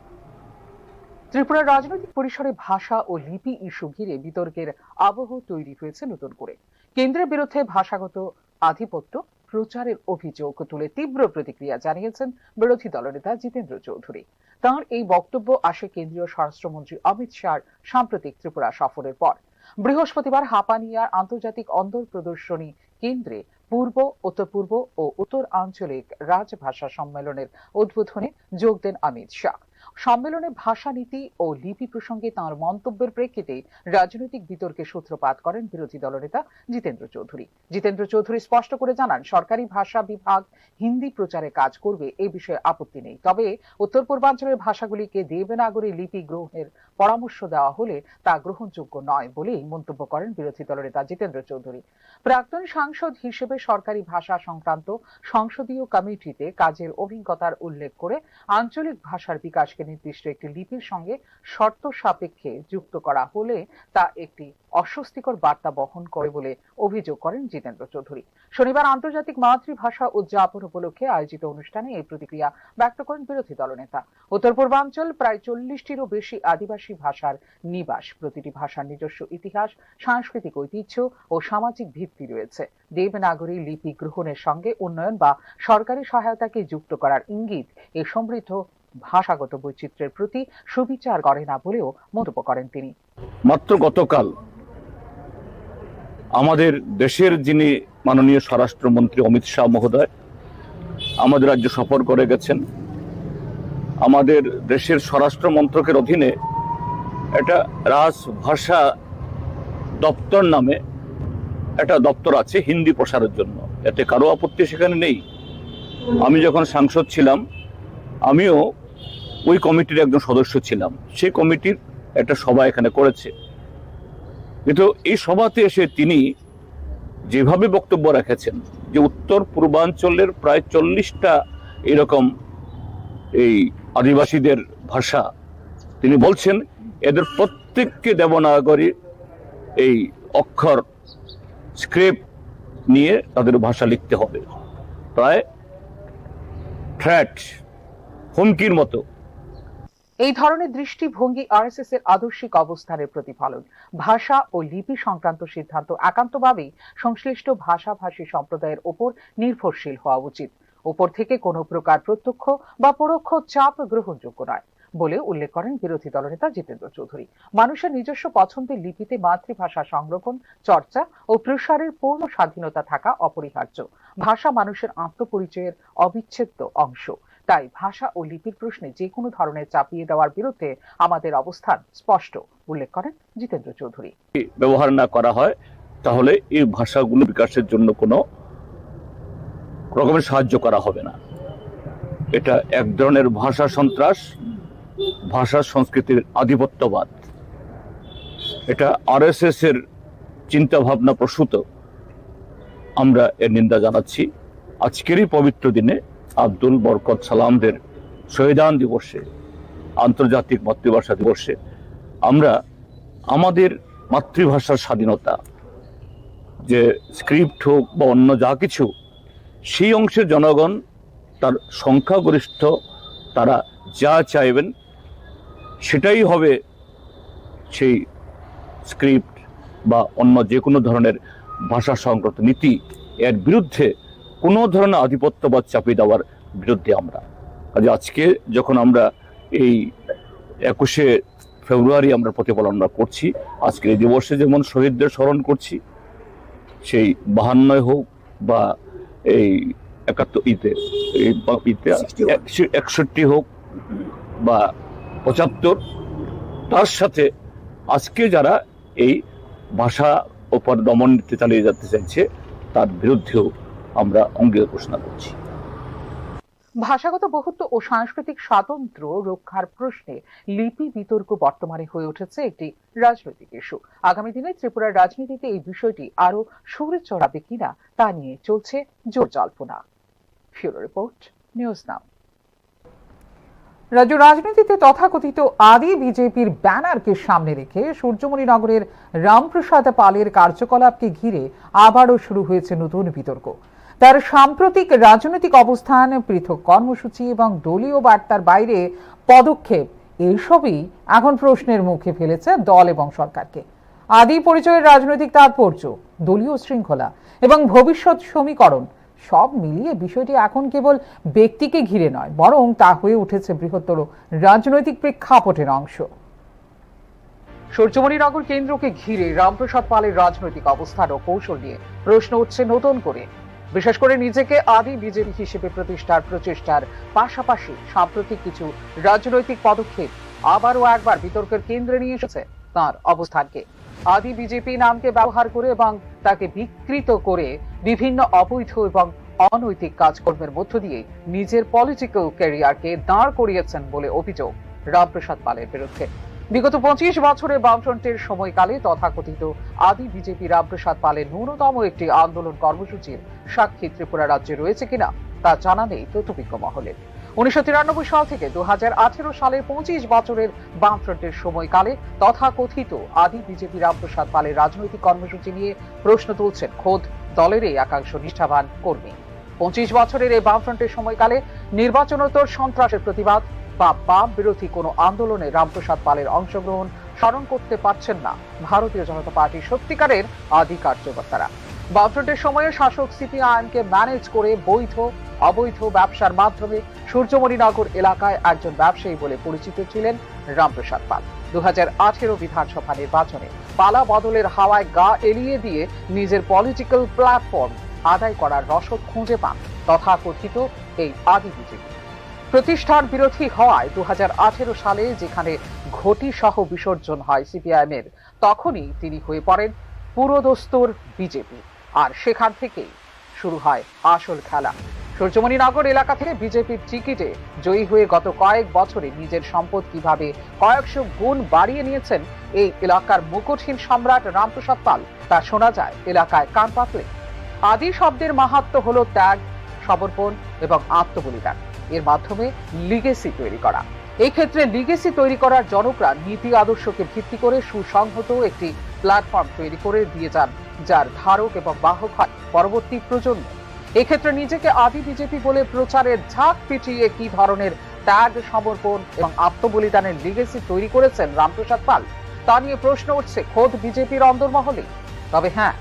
ত্রিপুরার রাজনৈতিক পরিসরে ভাষা ও লিপি ইস্যু ঘিরে বিতর্কের আবহ তৈরি হয়েছে নতুন করে। কেন্দ্রের বিরুদ্ধে ভাষাগত আধিপত্য প্রচারের অভিযোগ তুলে তীব্র প্রতিক্রিয়া জানিয়েছেন বিরোধী দলনেতা জিতেন্দ্র চৌধুরী। তাঁর এই বক্তব্য আসে কেন্দ্রীয় স্বরাষ্ট্রমন্ত্রী অমিত শাহর সাম্প্রতিক ত্রিপুরা সফরের পর। বৃহস্পতিবার হাপানিয়ার আন্তর্জাতিক অন্দর প্রদর্শনী কেন্দ্রে পূর্ব, উত্তর পূর্ব ও উত্তর আঞ্চলিক রাজভাষা সম্মেলনের উদ্বোধনে যোগ দেন অমিত শাহ। সম্মেলনে ভাষা নীতি ও লিপি প্রসঙ্গে তাঁর মন্তব্যের প্রেক্ষিতে রাজনৈতিক বিতর্কের সূত্রপাত করেন বিরোধী দলনেতা জিতেন্দ্র চৌধুরী। জিতেন্দ্র চৌধুরী স্পষ্ট করে জানান, সরকারি ভাষা বিভাগ হিন্দি প্রচারে কাজ করবে, এ বিষয়ে আপত্তি নেই। তবে উত্তর পূর্বাঞ্চলের ভাষাগুলিকে দেবনাগরী লিপি গ্রহণের পরামর্শ দেওয়া হলে তা গ্রহণযোগ্য নয় বলেই মন্তব্য করেন বিরোধী দলনেতা জিতেন্দ্র চৌধুরী। প্রাক্তন সাংসদ হিসেবে সরকারি ভাষা সংক্রান্ত সংসদীয় কমিটিতে কাজের অভিজ্ঞতার উল্লেখ করে আঞ্চলিক ভাষার বিকাশকে নির্দিষ্ট একটি লিপির সঙ্গে শর্ত সাপেক্ষে যুক্ত করা হলে তা একটি অস্বস্তিকর বার্তা বহন করে বলে অভিযোগ করেন জিতেন্দ্র চৌধুরী। শনিবার আন্তর্জাতিক মাতৃভাষা উদযাপন উপলক্ষে আয়োজিত অনুষ্ঠানে এই প্রতিক্রিয়া ব্যক্ত করেন বিরোধী দলনেতা। উত্তর পূর্বাঞ্চল প্রায় চল্লিশটিরও বেশি আদিবাসী ভাষার নিবাস। প্রতিটি ভাষার নিজস্ব ইতিহাস, সাংস্কৃতিক ঐতিহ্য ও সামাজিক ভিত্তি রয়েছে। দেবনাগরী লিপি গ্রহণের সঙ্গে উন্নয়ন বা সরকারি সহায়তাকে যুক্ত করার ইঙ্গিত এই সমৃদ্ধ ভাষাগত বৈচিত্র্যের প্রতি সুবিচার করে না বলেও মন্তব্য করেন তিনি। মাত্র গতকাল আমাদের দেশের যিনি মাননীয় স্বরাষ্ট্রমন্ত্রী অমিত শাহ মহোদয় আমাদের রাজ্য সফর করে গেছেন। আমাদের দেশের স্বরাষ্ট্র মন্ত্রকের অধীনে একটা রাজভাষা দপ্তর নামে একটা দপ্তর আছে হিন্দি প্রসারের জন্য, এতে কারো আপত্তি সেখানে নেই। আমি যখন সাংসদ ছিলাম, আমিও ওই কমিটির একজন সদস্য ছিলাম। সেই কমিটির একটা সভা এখানে করেছে। কিন্তু এই সভাতে এসে তিনি যেভাবে বক্তব্য রেখেছেন যে উত্তর পূর্বাঞ্চলের প্রায় চল্লিশটা এরকম এই আদিবাসীদের ভাষা, তিনি বলছেন এদের প্রত্যেককে দেবনাগরী এই অক্ষর স্ক্রিপ্ট নিয়ে তাদের ভাষা লিখতে হবে। প্রায় থ্রেট, হুমকির মতো। এই ধরনের দৃষ্টিভঙ্গি আরএসএস এর আদর্শিক অবস্থানের প্রতিফলন। ভাষা ও লিপি সংক্রান্ত সিদ্ধান্ত একান্তভাবেই সংশ্লিষ্ট ভাষাভাষী সম্প্রদায়ের ওপর নির্ভরশীল হওয়া উচিত। উপর থেকে কোনো প্রকার প্রত্যক্ষ বা পরোক্ষ চাপ গ্রহণযোগ্য নয় বলে উল্লেখ করেন বিরোধী দলনেতা জিতেন্দ্র চৌধুরী। মানুষের নিজস্ব পছন্দের লিপিতে মাতৃভাষা সংরক্ষণ, চর্চা ও প্রসারের পূর্ণ স্বাধীনতা থাকা অপরিহার্য। ভাষা মানুষের আত্মপরিচয়ের অবিচ্ছেদ্য অংশ। তাই ভাষা ও লিপির প্রশ্নে যে কোনো ধরনের চাপিয়ে দেওয়ার বিরুদ্ধে আমাদের অবস্থান স্পষ্ট, উল্লেখ করেন জিতেন্দ্র চৌধুরী। ব্যবহার না করা হয় তাহলে এই ভাষাগুলো বিকাশের জন্য কোনো রকমের সাহায্য করা হবে না। এটা এক ধরনের ভাষা সন্ত্রাস, ভাষা সংস্কৃতির আধিপত্যবাদ। এটা আরএসএস এর চিন্তাভাবনা প্রসূত। আমরা এর নিন্দা জানাচ্ছি। আজকের এই পবিত্র দিনে আব্দুল বরকত সালামদের শহীদান দিবসে, আন্তর্জাতিক মাতৃভাষা দিবসে আমরা আমাদের মাতৃভাষার স্বাধীনতা, যে স্ক্রিপ্ট হোক বা অন্য যা কিছু, সেই অংশের জনগণ, তার সংখ্যাগরিষ্ঠ, তারা যা চাইবেন সেটাই হবে সেই স্ক্রিপ্ট বা অন্য যে কোনো ধরনের ভাষা সংক্রান্ত নীতি। এর বিরুদ্ধে কোনো ধরনের আধিপত্যবাদ চাপিয়ে দেওয়ার বিরুদ্ধে আমরা। কাজে আজকে যখন আমরা এই একুশে ফেব্রুয়ারি আমরা প্রতিপালন আমরা করছি, আজকের এই দিবসে যেমন শহীদদের স্মরণ করছি, সেই বাহান্নয় হোক বা এই একাত্তর ইতে, এই বা ইতে, একষট্টি হোক বা পঁচাত্তর, তার সাথে আজকে যারা এই ভাষা উপর দমন নীতি চালিয়ে যেতে চাইছে, তার বিরুদ্ধেও আমরা অঙ্গীকার ঘোষণা করছি। ভাষাগত বহুত্ব ও সাংস্কৃতিক স্বাতন্ত্র্য রক্ষার প্রশ্নে লিপি বিতর্ক বর্তমানে হয়ে উঠেছে একটি রাজনৈতিক ইস্যু। আগামী দিনে ত্রিপুরার রাজনীতিতে এই বিষয়টি আরও সুরে চড়াবে কিনা তা নিয়ে চলছে জোর জল্পনা। Bureau report, news now. রাজ্য রাজনীতিতে তথাকথিত আদি বিজেপির ব্যানারকে সামনে রেখে সূর্যমণিনগরের রামপ্রসাদ পালের কার্যকলাপকে ঘিরে আবারও শুরু হয়েছে নতুন বিতর্ক। তার সাম্প্রতিক রাজনৈতিক অবস্থান, পৃথক কর্মসূচি এবং দলীয় বার্তার বাইরে পদক্ষেপ, এসবই এখন প্রশ্নের মুখে ফেলেছে দল এবং সরকারকে। আদি পরিচয়ের রাজনৈতিক তাৎপর্য, দলীয় শৃঙ্খলা এবং ভবিষ্যৎ সমীকরণ, সব মিলিয়ে বিষয়টি এখন কেবল ব্যক্তিকে ঘিরে নয়, বরং তা হয়ে উঠেছে বৃহত্তর রাজনৈতিক প্রেক্ষাপটের অংশ। সূর্যমণিনগর কেন্দ্রকে ঘিরে রামপ্রসাদ পালের রাজনৈতিক অবস্থান ও কৌশল নিয়ে প্রশ্ন উঠছে নতুন করে। বিশেষ করে নিজেকে আদি বিজেপি হিসেবে প্রতিষ্ঠার প্রচেষ্টার পাশাপাশি সাম্প্রতিক কিছু রাজনৈতিক পদক্ষেপ আবারও একবার বিতর্কের কেন্দ্রে নিয়ে এসেছে তাঁর অবস্থানকে। আদি বিজেপি নামকে ব্যবহার করে এবং তাকে বিকৃত করে বিভিন্ন অবৈধ এবং অনৈতিক কাজকর্মের মধ্য দিয়ে নিজের পলিটিক্যাল ক্যারিয়ারকে দাঁড় করিয়েছেন বলে অভিযোগ রামপ্রসাদ পালের বিরুদ্ধে। বিগত পঁচিশ বছরে বামফ্রন্টের সময়কালে তথাকথিত আদি বিজেপি রামপ্রসাদ পালের ন্যূনতম একটি আন্দোলন কর্মসূচির সাক্ষী ত্রিপুরা রাজ্যে রয়েছে কিনা তা জানা নেই ততবিজ্ঞ মহলের। উনিশশো তিরানব্বই সাল থেকে দু হাজার আঠেরো সালের পঁচিশ বছরের বামফ্রন্টের সময়কালে তথাকথিত আদি বিজেপি রামপ্রসাদ পালের রাজনৈতিক কর্মসূচি নিয়ে প্রশ্ন তুলছেন খোদ দলের এই একাংশ নিষ্ঠাবান কর্মী। পঁচিশ বছরের এই বামফ্রন্টের সময়কালে নির্বাচনোত্তর সন্ত্রাসের প্রতিবাদ বা বাম বিরোধী কোনো আন্দোলনে রামপ্রসাদ পালের অংশগ্রহণ স্মরণ করতে পারছেন না ভারতীয় জনতা পার্টির সত্যিকারের আদি কার্যকর্তারা। বামফ্রন্টের সময়ে শাসক সিপিআইএমকে ম্যানেজ করে বৈধ অবৈধ ব্যবসার মাধ্যমে সূর্যমণিনগর এলাকায় একজন ব্যবসায়ী বলে পরিচিত ছিলেন রামপ্রসাদ পাল। দু হাজার আঠেরো বিধানসভা নির্বাচনে পালা বদলের হাওয়ায় গা এলিয়ে দিয়ে নিজের পলিটিক্যাল প্ল্যাটফর্ম আদায় করার রসদ খুঁজে পান তথাকথিত এই আদি বিজেপি। প্রতিষ্ঠান বিরোধী হওয়ায় দু হাজার আঠেরো সালে যেখানে ঘটি সহ বিসর্জন হয় সিপিআইএম এর, তখনই তিনি হয়ে পড়েন পুরোদস্তুর বিজেপি। আর সেখান থেকেই শুরু হয় আসল খেলা। সূর্যমণিনগর এলাকা থেকে বিজেপির টিকিটে জয়ী হয়ে গত কয়েক বছরে নিজের সম্পদ কিভাবে কয়েকশো গুণ বাড়িয়ে নিয়েছেন এই এলাকার মুকুটহীন সম্রাট রামপ্রসাদ পাল, তা শোনা যায় এলাকায় কান পাতলে। আদি শব্দের মাহাত্ম্য হলো ত্যাগ, সমর্পণ এবং আত্মবলিদান। এর মাধ্যমে লিগেসি তৈরি করা। এই ক্ষেত্রে লিগেসি তৈরি করার জনকরা নীতি আদর্শকে ভিত্তি করে সুসংহত একটি প্ল্যাটফর্ম তৈরি করে দিয়ে যান, যার ধারক এবং বাহক হয় পরবর্তী প্রজন্ম। এক্ষেত্রে নিজেকে আদি বিজেপি বলে প্রচারের ঝাঁক পিটিয়ে কি ধরনের ত্যাগ, সমর্পণ এবং আত্মবলিদানের লিগেসি তৈরি করেছেন রামপ্রসাদ পাল, তা নিয়ে প্রশ্ন উঠছে খোদ বিজেপির অন্দরমহলে। তবে হ্যাঁ,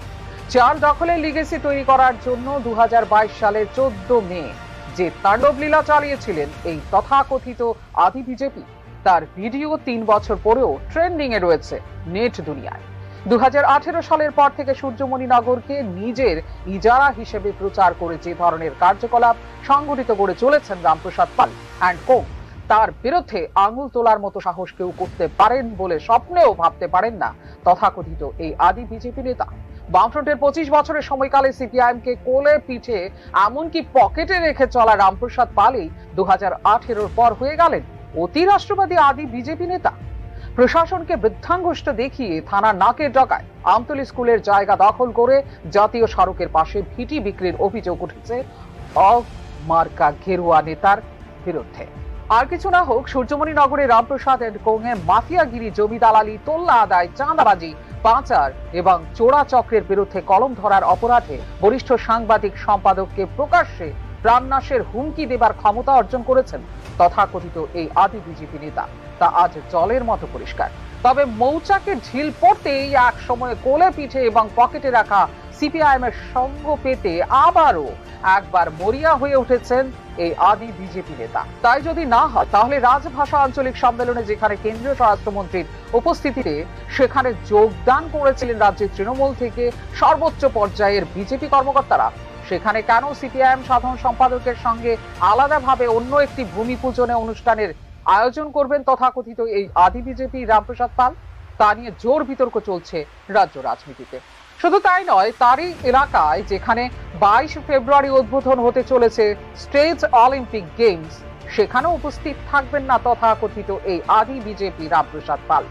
চেয়ার দখলের লিগেসি তৈরি করার জন্য দু হাজার বাইশ সালের চোদ্দ মে যে তাণ্ডবলীলা চালিয়েছিলেন এই তথাকথিত আদি বিজেপি, তার ভিডিও তিন বছর পরেও ট্রেন্ডিং এ রয়েছে নেট দুনিয়ায়। দু হাজার আঠেরো সালের পর থেকে সূর্যমণি নগরকে নিজের ইজারা হিসেবে প্রচার করে যে ধরনের কার্যকলাপ সংগঠিত করে চলেছেন রামপ্রসাদ পাল অ্যান্ড কো, তার বিরুদ্ধে আঙুল তোলার মতো সাহস কেউ করতে পারেন বলে স্বপ্নেও ভাবতে পারেন না তথাকথিত এই আদি বিজেপি নেতা। বামফ্রন্টের পঁচিশ বছরের সময়কালে সিপিআইএম কে কোলে পিঠে, এমনকি পকেটে রেখে চলা রামপ্রসাদ পালই দু হাজার আঠেরোর পর হয়ে গেলেন অতি রাষ্ট্রবাদী আদি বিজেপি নেতা। প্রশাসনকে বৃদ্ধাঙ্গুষ্ঠ দেখিয়ে থানার নাকের ডগায় আমতলী স্কুলের জায়গা দখল করে জাতীয় সড়কের পাশে ভিটি বিক্রির অভিযোগ উঠেছে অ মার্কা গেরুয়া নেতার বিরুদ্ধে। আর কিছু না হোক, সূর্যমণি নগরে রামপ্রসাদ অ্যান্ড কোংয়ে মাফিয়াগিরি, জমি দালালি, তোল্লা আদায়, চাঁদাবাজি, পাচার এবং চোরা চক্রের বিরুদ্ধে কলম ধরার অপরাধে বরিষ্ঠ সাংবাদিক সম্পাদককে প্রকাশ্যে প্রাণনাশের হুমকি দেবার ক্ষমতা অর্জন করেছেন তথাকথিত এই আদি বিজেপি নেতা। তা আজ জলের মতো পরিষ্কার। তবে মৌচাকে ঢিল পড়তেই এক সময় কোলে পিঠে এবং পকেটে রাখা সিপিআইএম এর সঙ্গ পেতে আবারও একবার মরিয়া হয়ে উঠেছেন এই আদি বিজেপি নেতা। তাই যদি না হয়, তাহলে রাজভাষা আঞ্চলিক সম্মেলনে যেখানে কেন্দ্রীয় স্বরাষ্ট্রমন্ত্রীর উপস্থিতিতে সেখানে যোগদান করেছিলেন রাজ্যের তৃণমূল থেকে সর্বোচ্চ পর্যায়ের বিজেপি কর্মকর্তারা, সেখানে কেন সিপিআইএম সাধারণ সম্পাদকের সঙ্গে আলাদাভাবে অন্য একটি ভূমি পূজনে অনুষ্ঠানের আয়োজন করবেন তথাকথিত এই আদি বিজেপি রামপ্রসাদ পাল, তা নিয়ে জোর বিতর্ক চলছে রাজ্য রাজনীতিতে। শুধু তাই নয়, তারই এলাকায় যেখানে বাইশ ফেব্রুয়ারি উদ্বোধন হতে চলেছে স্টেজ অলিম্পিক গেমস, সেখানেও উপস্থিত থাকবেন না তথাকথিত এই আদি বিজেপি রামপ্রসাদ পাল।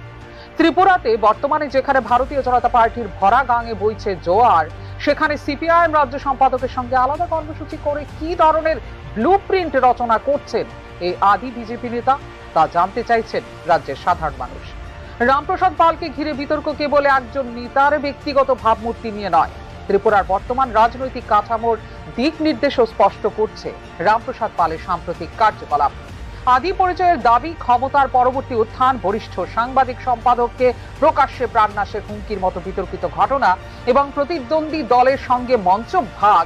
ত্রিপুরাতে বর্তমানে যেখানে ভারতীয় জনতা পার্টির ভরা গাঙে বইছে জোয়ার, সেখানে সিপিআইএম রাজ্য সম্পাদকের সঙ্গে আলাদা কর্মসূচি করে কি ধরনের ব্লুপ্রিন্ট রচনা করছেন এই আদি বিজেপি নেতা, তা জানতে চাইছেন রাজ্যের সাধারণ মানুষ। রামপ্রসাদ পালকে ঘিরে বিতর্ক কেবল একজন নেতার ব্যক্তিগত ভাবমূর্তি নিয়ে নয়, ত্রিপুরার বর্তমান রাজনৈতিক কাঠামোর দিক নির্দেশও স্পষ্ট করছে রামপ্রসাদ পালের সাম্প্রতিক কার্যকলাপ। আদি পরিচয়ের দাবি, ক্ষমতার পরবর্তী উত্থান, বরিষ্ঠ সাংবাদিক সম্পাদককে প্রকাশ্যে প্রাণনাশের হুমকির মতো বিতর্কিত ঘটনা এবং প্রতিদ্বন্দ্বী দলের সঙ্গে মঞ্চ ভাগ,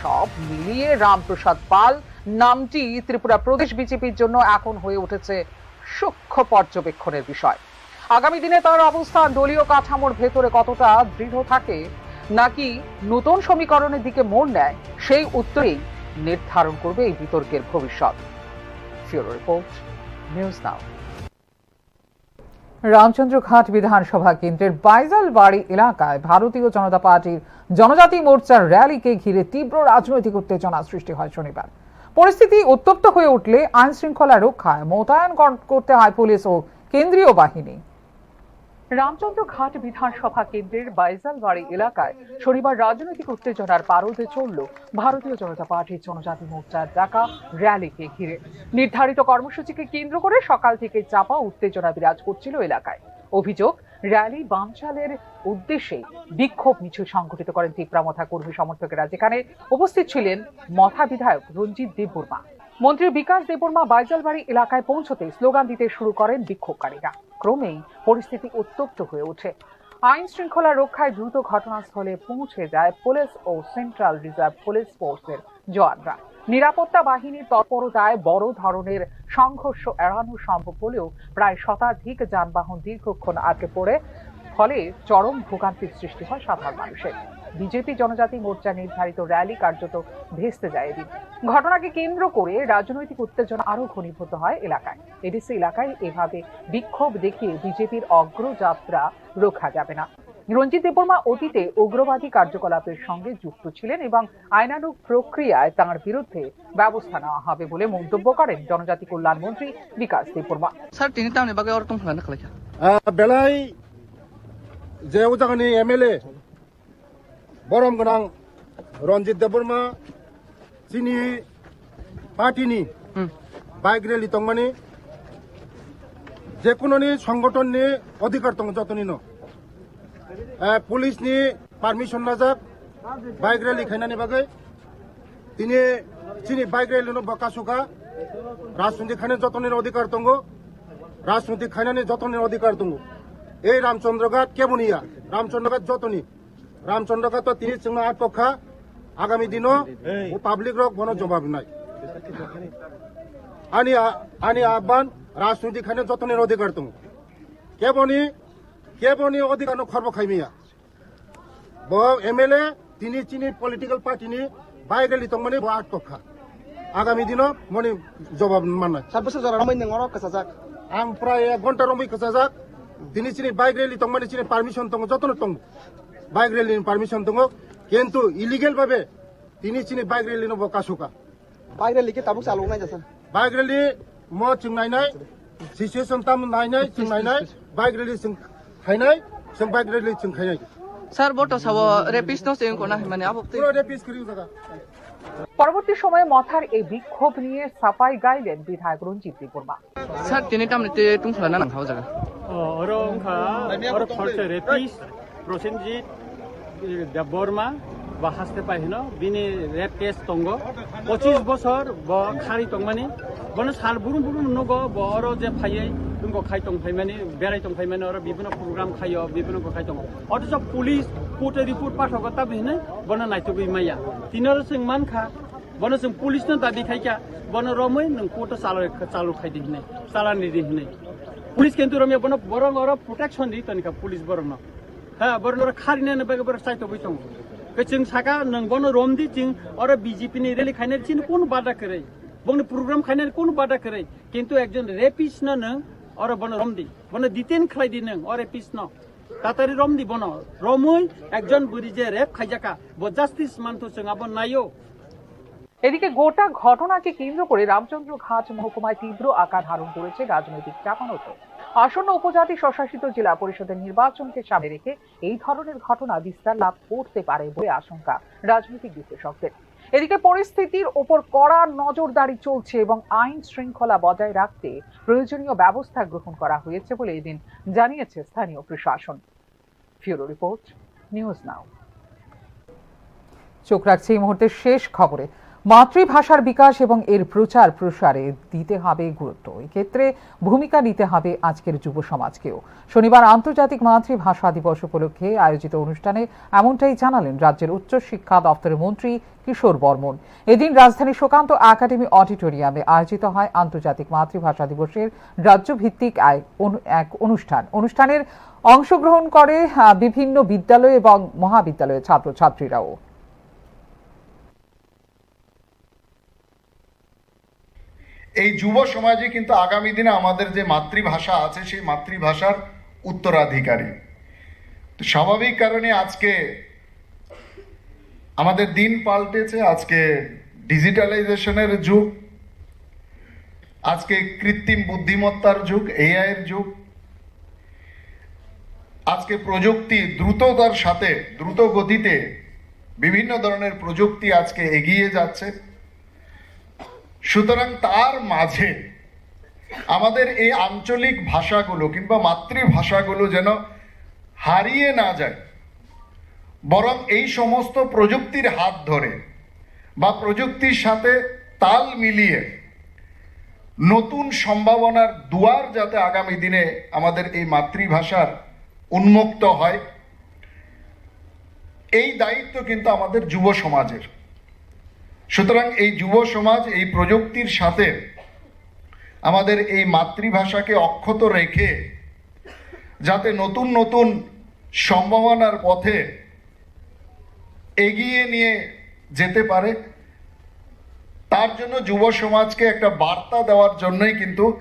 সব মিলিয়ে রামপ্রসাদ পাল নামটি ত্রিপুরা প্রদেশ বিজেপির জন্য এখন হয়ে উঠেছে সূক্ষ্ম পর্যবেক্ষণের বিষয়। আগামী দিনে তার অবস্থান দলীয় কাঠামোর ভেতরে কতটা দৃঢ় থাকে, নাকি নতুন সমীকরণের দিকে মোড় নেয়, সেই উত্তরেই নির্ধারণ করবে এই বিতর্কের ভবিষ্যৎ। ফিউরো রিপোর্ট, নিউজ নাও। রামচন্দ্রঘাট বিধানসভা কেন্দ্রের বাইজালবাড়ি এলাকায় ভারতীয় জনতা পার্টির জনজাতি মোর্চার র‍্যালিকে ঘিরে তীব্র রাজনৈতিক উত্তেজনা সৃষ্টি হয় শনিবার। পরিস্থিতি উত্তপ্ত হয়ে উঠলে আইন শৃঙ্খলা রক্ষায় মোতায়েন কর-, করতে হয় পুলিশ ও কেন্দ্রীয় বাহিনী। রামচন্দ্রঘাট বিধানসভা কেন্দ্রের বাইজালবাড়ি এলাকায় শনিবার রাজনৈতিক উত্তেজনার পারদ চড়ল ভারতীয় জনতা পার্টির জনজাতি মোর্চার ডাকা র‍্যালিকে ঘিরে। নির্ধারিত কর্মসূচিকে কেন্দ্র করে সকাল থেকে চাপা উত্তেজনা বিরাজ করছিল এলাকায়। অভিযোগ, র‍্যালি বানচালের উদ্দেশ্যে বিক্ষোভ মিছিল সংঘটিত করেন তিপ্রা মথা কর্মী সমর্থকেরা, যেখানে উপস্থিত ছিলেন মথা বিধায়ক রঞ্জিত দেববর্মা। মন্ত্রী বিকাশ দেববর্মা বাইজালবাড়ি এলাকায় পৌঁছতে স্লোগান দিতে শুরু করেন বিক্ষোভকারীরা। ক্রমেই পরিস্থিতি উত্তপ্ত হয়ে ওঠে। আইন শৃঙ্খলা রক্ষায় দ্রুত ঘটনাস্থলে পৌঁছে যায় পুলিশ ও সেন্ট্রাল রিজার্ভ পুলিশ ফোর্সের জওয়ানরা। নিরাপত্তা বাহিনীর তৎপরতায় বড় ধরনের সংঘর্ষ এড়ানো সম্ভব হলেও প্রায় শতাধিক যানবাহন দীর্ঘক্ষণ আটকে পড়ে, ফলে চরম ভোগান্তির সৃষ্টি হয় সাধারণ মানুষের। বিজেপি জনজাতি মোর্চা নির্ধারিত র‍্যালি কার্যত ভেস্তে যায় এদিন। ঘটনাকে কেন্দ্র করে রাজনৈতিক উত্তেজনা আরও ঘনীভূত হয় এলাকায়। এডিসি এলাকায় এভাবে বিক্ষোভ দেখিয়ে বিজেপির অগ্রযাত্রা রোখা যাবে না। রঞ্জিত দেববর্মা অতীতে উগ্রবাদী কার্যকলাপের সঙ্গে যুক্ত ছিলেন এবং আইনানুগ প্রক্রিয়ায় তাঁর বিরুদ্ধে ব্যবস্থা নেওয়া হবে বলে মন্তব্য করেন জনজাতি কল্যাণ মন্ত্রী বিকাশ Debbarma. Sir, tini tamni bagwi oro tongthokna khlaikha? Ah, belai je o jagani M L A borom gwnang Ranjit Debbarma chini party ni Hmm. bike rally tongmani, je kunoni songgoton ni odhikar tongo jotoni no. Eh, police ni permission najak bike rally khainani bagwi. Tini chini bike rally no bo kasukha. Rajniti khainani jotoni odhikar tongo. Rajniti khainani jotoni odhikar tongo. Ei Ramchandra Ghat keboni ya? Ramchandra Ghat jotoni. Ramchandra Ghat to tini chwngno atok kha. Agami dino o public rok bono jobab nai. Ani a-, ani aban rajniti khainani jotoni odhikar tongo. Keboni, keboni odhikar no khorbo khaimiya. Bo M L A tini chini political party ni bike rally tongmani bo atok kha. Agami dino moni jobab mannai. Sir, bwswk jora romwi nwng oro kwchajak? Ang prai ek ghonta romwi kwchajak. Tini chini bike rally tongmani chini permission tongo, jotono tongo. Bike rally ni permission tongo. Kintu illegal babe tini chini bike rally no bo kasukha. Bike rally khe tabuk chalok nai jasa? Bike rally mo chwng nainai, situation tam nainai, chwng nainai, bike rally chwng khainai, chwng bike rally chwng khainai. Sir, bo to sabo rapist no se wngkona hwnmani abo twi. Puro rapist kwrwi jaga. পরবর্তী সময়ে মথার এই বিক্ষোভ নিয়ে সাফাই গাইলেন বিধায়ক Ranjit Debbarma. Sir, tini tamni twi tungthokna nang kha o jaga? O, oro wngkha, oro khorsa rapist. Prosenjit, eh, Debbarma, bo haste pai hino, bini rape case tongo, pochis bosor bo khari tongmani, bono sal burum burum nugo, bo oro je phaiwi, wngkha khai tong phaimani, berai tong phaimani, oro bibino program khaio, bibino bo khai tongo. Othocho police court-o report pathogo, tabi hinwi bono naitugwi maya. Tini oro chwng mankha, bono chwng police-no dabi khaikha, bono romwi nwng court-o chalo, chalo khaidi hinwi, chalani di hinwi. Police kintu romya bono borok oro protection di tonikha police borokno. Ha, borok oro kharinani bagwi borok chaitogwi tongo. Khe chwng saka, nwng bono romdi, chwng oro B J P ni rally khainani chini kunu bada kwrwi. Bongni program khainani kunu bada kwrwi. Kintu ekjon rapist no nwng oro bono romdi. Bono detain khlaidi nwng, o rapist no. Tatari romdi bono. Romwi ekjon bwrwi je rape khaijakha, bo justice manthu chwng abo naio. এদিকে গোটা ঘটনাকে কেন্দ্র করে রামচন্দ্রঘাট মহকুমায় তীব্র আকার ধারণ করেছে রাজনৈতিক চাপানোতর। আসন্ন উপজাতি স্বশাসিত জেলা পরিষদের নির্বাচনকে সামনে রেখে এই ধরনের ঘটনা বিস্তার লাভ করতে পারে বলে আশঙ্কা রাজনৈতিক বিশ্লেষকদের। এদিকে পরিস্থিতির ওপর কড়া নজরদারি চলছে এবং আইন শৃঙ্খলা বজায় রাখতে প্রয়োজনীয় ব্যবস্থা গ্রহণ করা হয়েছে বলে এদিন জানিয়েছে স্থানীয় প্রশাসন। ফিউরো রিপোর্ট, নিউজ নাও। চোখ রাখছি এই মুহূর্তে শেষ খবরে। মাতৃভাষার বিকাশ এবং এর প্রচার প্রসারে দিতে হবে গুরুত্ব। এক্ষেত্রে ভূমিকা নিতে হবে আজকের যুব সমাজকেও। শনিবার আন্তর্জাতিক মাতৃভাষা দিবস উপলক্ষে আয়োজিত অনুষ্ঠানে এমনটাই জানালেন রাজ্যের উচ্চ শিক্ষা দপ্তরের মন্ত্রী কিশোর বর্মন। এদিন রাজধানীর সুকান্ত একাডেমি অডিটোরিয়ামে আয়োজিত হয় আন্তর্জাতিক মাতৃভাষা দিবসের রাজ্যভিত্তিক আয়-, অনু-, এক অনুষ্ঠান। অনুষ্ঠানের অংশগ্রহণ করে, আহ, বিভিন্ন বিদ্যালয় এবং মহাবিদ্যালয়ের ছাত্রছাত্রীরাও। এই যুব সমাজই কিন্তু আগামী দিনে আমাদের যে মাতৃভাষা আছে, সেই মাতৃভাষার উত্তরাধিকারী। তো স্বাভাবিক কারণে আজকে আমাদের দিন পাল্টেছে, আজকে ডিজিটালাইজেশনের যুগ, আজকে কৃত্রিম বুদ্ধিমত্তার যুগ, এআই এর যুগ। আজকে প্রযুক্তি দ্রুততার সাথে, দ্রুত গতিতে বিভিন্ন ধরনের প্রযুক্তি আজকে এগিয়ে যাচ্ছে। সুতরাং তার মাঝে আমাদের এই আঞ্চলিক ভাষাগুলো কিংবা মাতৃভাষাগুলো যেন হারিয়ে না যায়, বরং এই সমস্ত প্রযুক্তির হাত ধরে বা প্রযুক্তির সাথে তাল মিলিয়ে নতুন সম্ভাবনার দুয়ার যাতে আগামী দিনে আমাদের এই মাতৃভাষার উন্মুক্ত হয়, এই দায়িত্ব কিন্তু আমাদের যুব সমাজের। সুতরাং এই যুব সমাজ এই প্রযুক্তির সাথে আমাদের এই মাতৃভাষাকে অক্ষত রেখে যাতে নতুন নতুন সম্ভাবনার পথে এগিয়ে নিয়ে যেতে পারে, তার জন্য যুব সমাজকে একটা বার্তা দেওয়ার জন্যই কিন্তু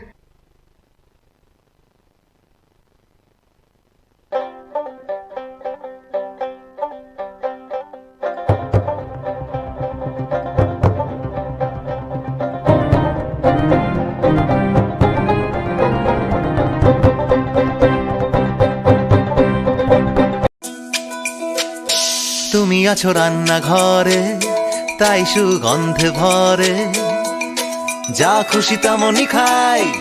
তুমি আছো রান্নাঘরে, তাই সুগন্ধে ভরে। যা খুশি তেমনই খাই,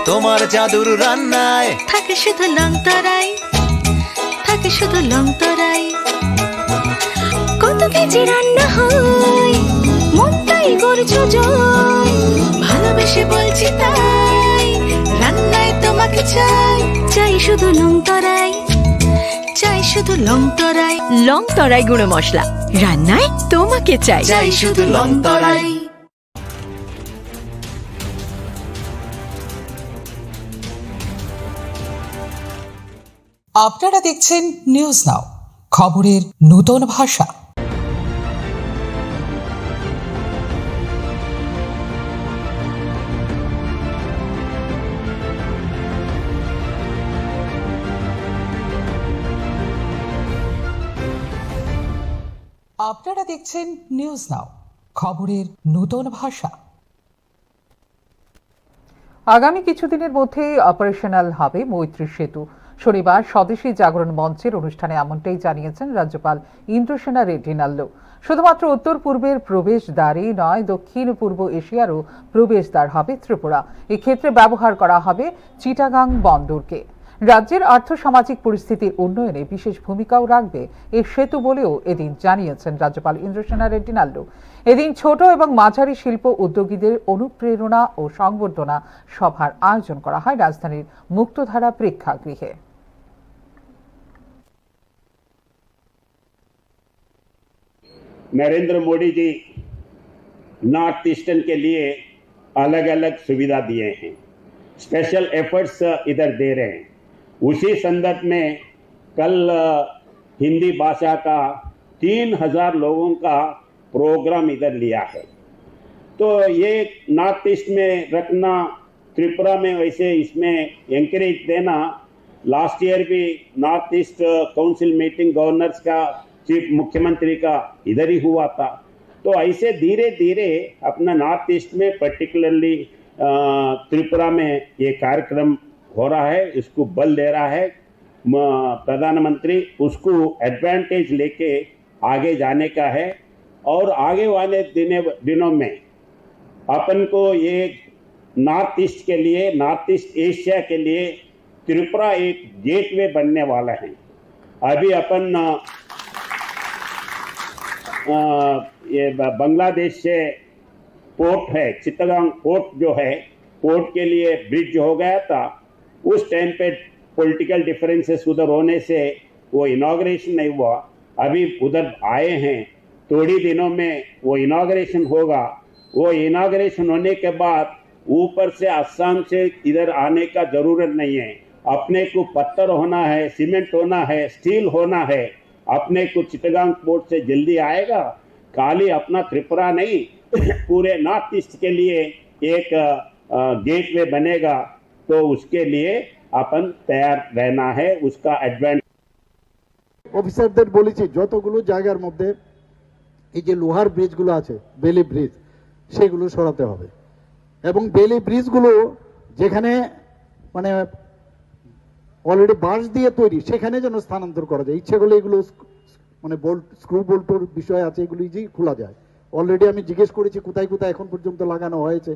তোমার জাদুর রান্নায়। থাকে শুধু লং তরাই, থাকে শুধু লং তরাই। কত কেজি রান্না হয়, মনটাই করছো জয়। ভালোবেসে বলছি তাই, রান্নায় তোমাকে চাই। চাই শুধু লং তরাই, চাই শুধু লং তরাই। লং তরাই গুঁড়ো মশলা, রান্নায় তোমাকে চাই। চাই শুধু লং তরাই। আপনারা দেখছেন নিউজ নাও, খবরের নতুন ভাষা। আপনারা দেখছেন নিউজ নাও, খবরের নতুন ভাষা। আগামী কিছুদিনের মধ্যেই অপারেশনাল হবে মৈত্রী সেতু। শনিবার স্বদেশী জাগরণ মঞ্চের অনুষ্ঠানে এমনটাই জানিয়েছেন রাজ্যপাল ইন্দ্রসেনা রেড্ডি নাল্লু। শুধুমাত্র উত্তর পূর্বের প্রবেশদ্বারই নয়, দক্ষিণ পূর্ব এশিয়ারও প্রবেশদ্বার হবে ত্রিপুরা। এক্ষেত্রে ব্যবহার করা হবে চিটাগাং বন্দরকে। রাজ্যের আর্থ সামাজিক পরিস্থিতির উন্নয়নে বিশেষ ভূমিকাও রাখবে এই সেতু বলেও এদিন জানিয়েছেন রাজ্যপাল ইন্দ্রসেনা রেড্ডি নাল্লু। এদিন ছোট এবং মাঝারি শিল্প উদ্যোগীদের অনুপ্রেরণা ও সংবর্ধনা সভার আয়োজন করা হয় রাজধানীর মুক্তধারা প্রেক্ষাগৃহে। नरेंद्र मोदी जी नॉर्थ ईस्टर्न के लिए अलग-अलग सुविधा दिए हैं, स्पेशल एफर्ट्स इधर दे रहे हैं। उसी संदर्भ में कल, अ, हिंदी भाषा का तीन हज़ार लोगों का प्रोग्राम इधर लिया है। तो ये नॉर्थ ईस्ट में रखना, त्रिपुरा में वैसे इसमें एंकरेज देना, लास्ट ईयर भी north east council meeting governors का, चीफ मुख्यमंत्री का इधर ही हुआ था। तो ऐसे धीरे-धीरे अपना नॉर्थ ईस्ट में पर्टिकुलरली, अ, त्रिपुरा में ये कार्यक्रम हो रहा है, इसको बल दे रहा है। म-, प्रधानमंत्री उसको एडवांटेज लेके आगे जाने का है। और आगे वाले दिने दिनों में अपन को ये नॉर्थ ईस्ट के लिए, नॉर्थ ईस्ट एशिया के लिए त्रिपुरा एक गेटवे बनने वाला है। अभी अपन अ, अ, ये ब- बांग्लादेश से पोर्ट है, चित्तगांग पोर्ट जो है, पोर्ट के लिए ब्रिज हो गया था। उस टाइम पे पॉलिटिकल डिफरेंसेस उधर होने से वो इनॉग्रेशन नहीं हुआ। अभी उधर आए हैं, थोड़ी दिनों में वो इनॉग्रेशन होगा। वो इनॉग्रेशन होने के बाद ऊपर से, असम से इधर आने का जरूरत नहीं है। अपने को पत्थर होना है, सीमेंट होना है, स्टील होना है। अपने को चिटगांग पोर्ट से जल्दी आएगा। खाली अपना त्रिपुरा नहीं, पूरे नॉर्थ ईस्ट के लिए एक गेटवे बनेगा। तो उसके लिए अपन तैयार रहना है, उसका एडवांटेज। অফিসারদের বলেছি, যতগুলো জায়গার মধ্যে এই যে লোহার ব্রিজগুলো আছে, বেলি ব্রিজ, সেগুলো সরাতে হবে। এবং বেলি ব্রিজগুলো যেখানে মানে অলরেডি বাঁশ দিয়ে তৈরি, সেখানে যেন স্থানান্তর করা যায়। ইচ্ছে করলে এগুলো স্ক- মানে বোল্ট, স্ক্রু বোল্টর বিষয় আছে, এগুলো ইজিলি খোলা যায়। অলরেডি আমি জিজ্ঞেস করেছি কোথায় কোথায় এখন পর্যন্ত লাগানো হয়েছে,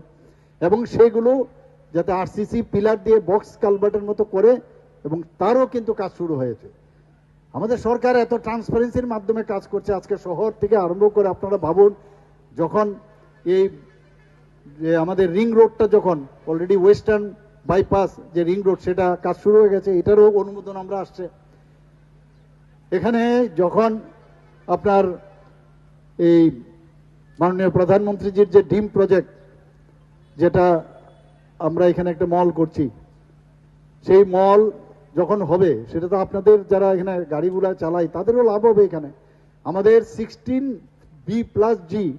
এবং সেগুলো যাতে আরসিসি পিলার দিয়ে বক্স কালভার্টের মতো করে, এবং তারও কিন্তু কাজ শুরু হয়েছে। আমাদের সরকার এত ট্রান্সপারেন্সির মাধ্যমে কাজ করছে, আজকে শহর থেকে আরম্ভ করে আপনারা ভাবুন, যখন এই যে আমাদের রিং রোডটা যখন অলরেডি ওয়েস্টার্ন বাইপাস যে রিং রোড, সেটা কাজ শুরু হয়ে গেছে, এটারও অনুমোদন আমরা আসছে। এখানে যখন আপনার এই মাননীয় প্রধানমন্ত্রীজির যে ডিম প্রজেক্ট, যেটা আমরা এখানে একটা মল করছি, সেই মল যখন হবে, সেটা তো আপনাদের যারা এখানে গাড়িগুলা চালাই, তাদেরও লাভ হবে। এখানে আমাদের সিক্সটিন বি প্লাস জি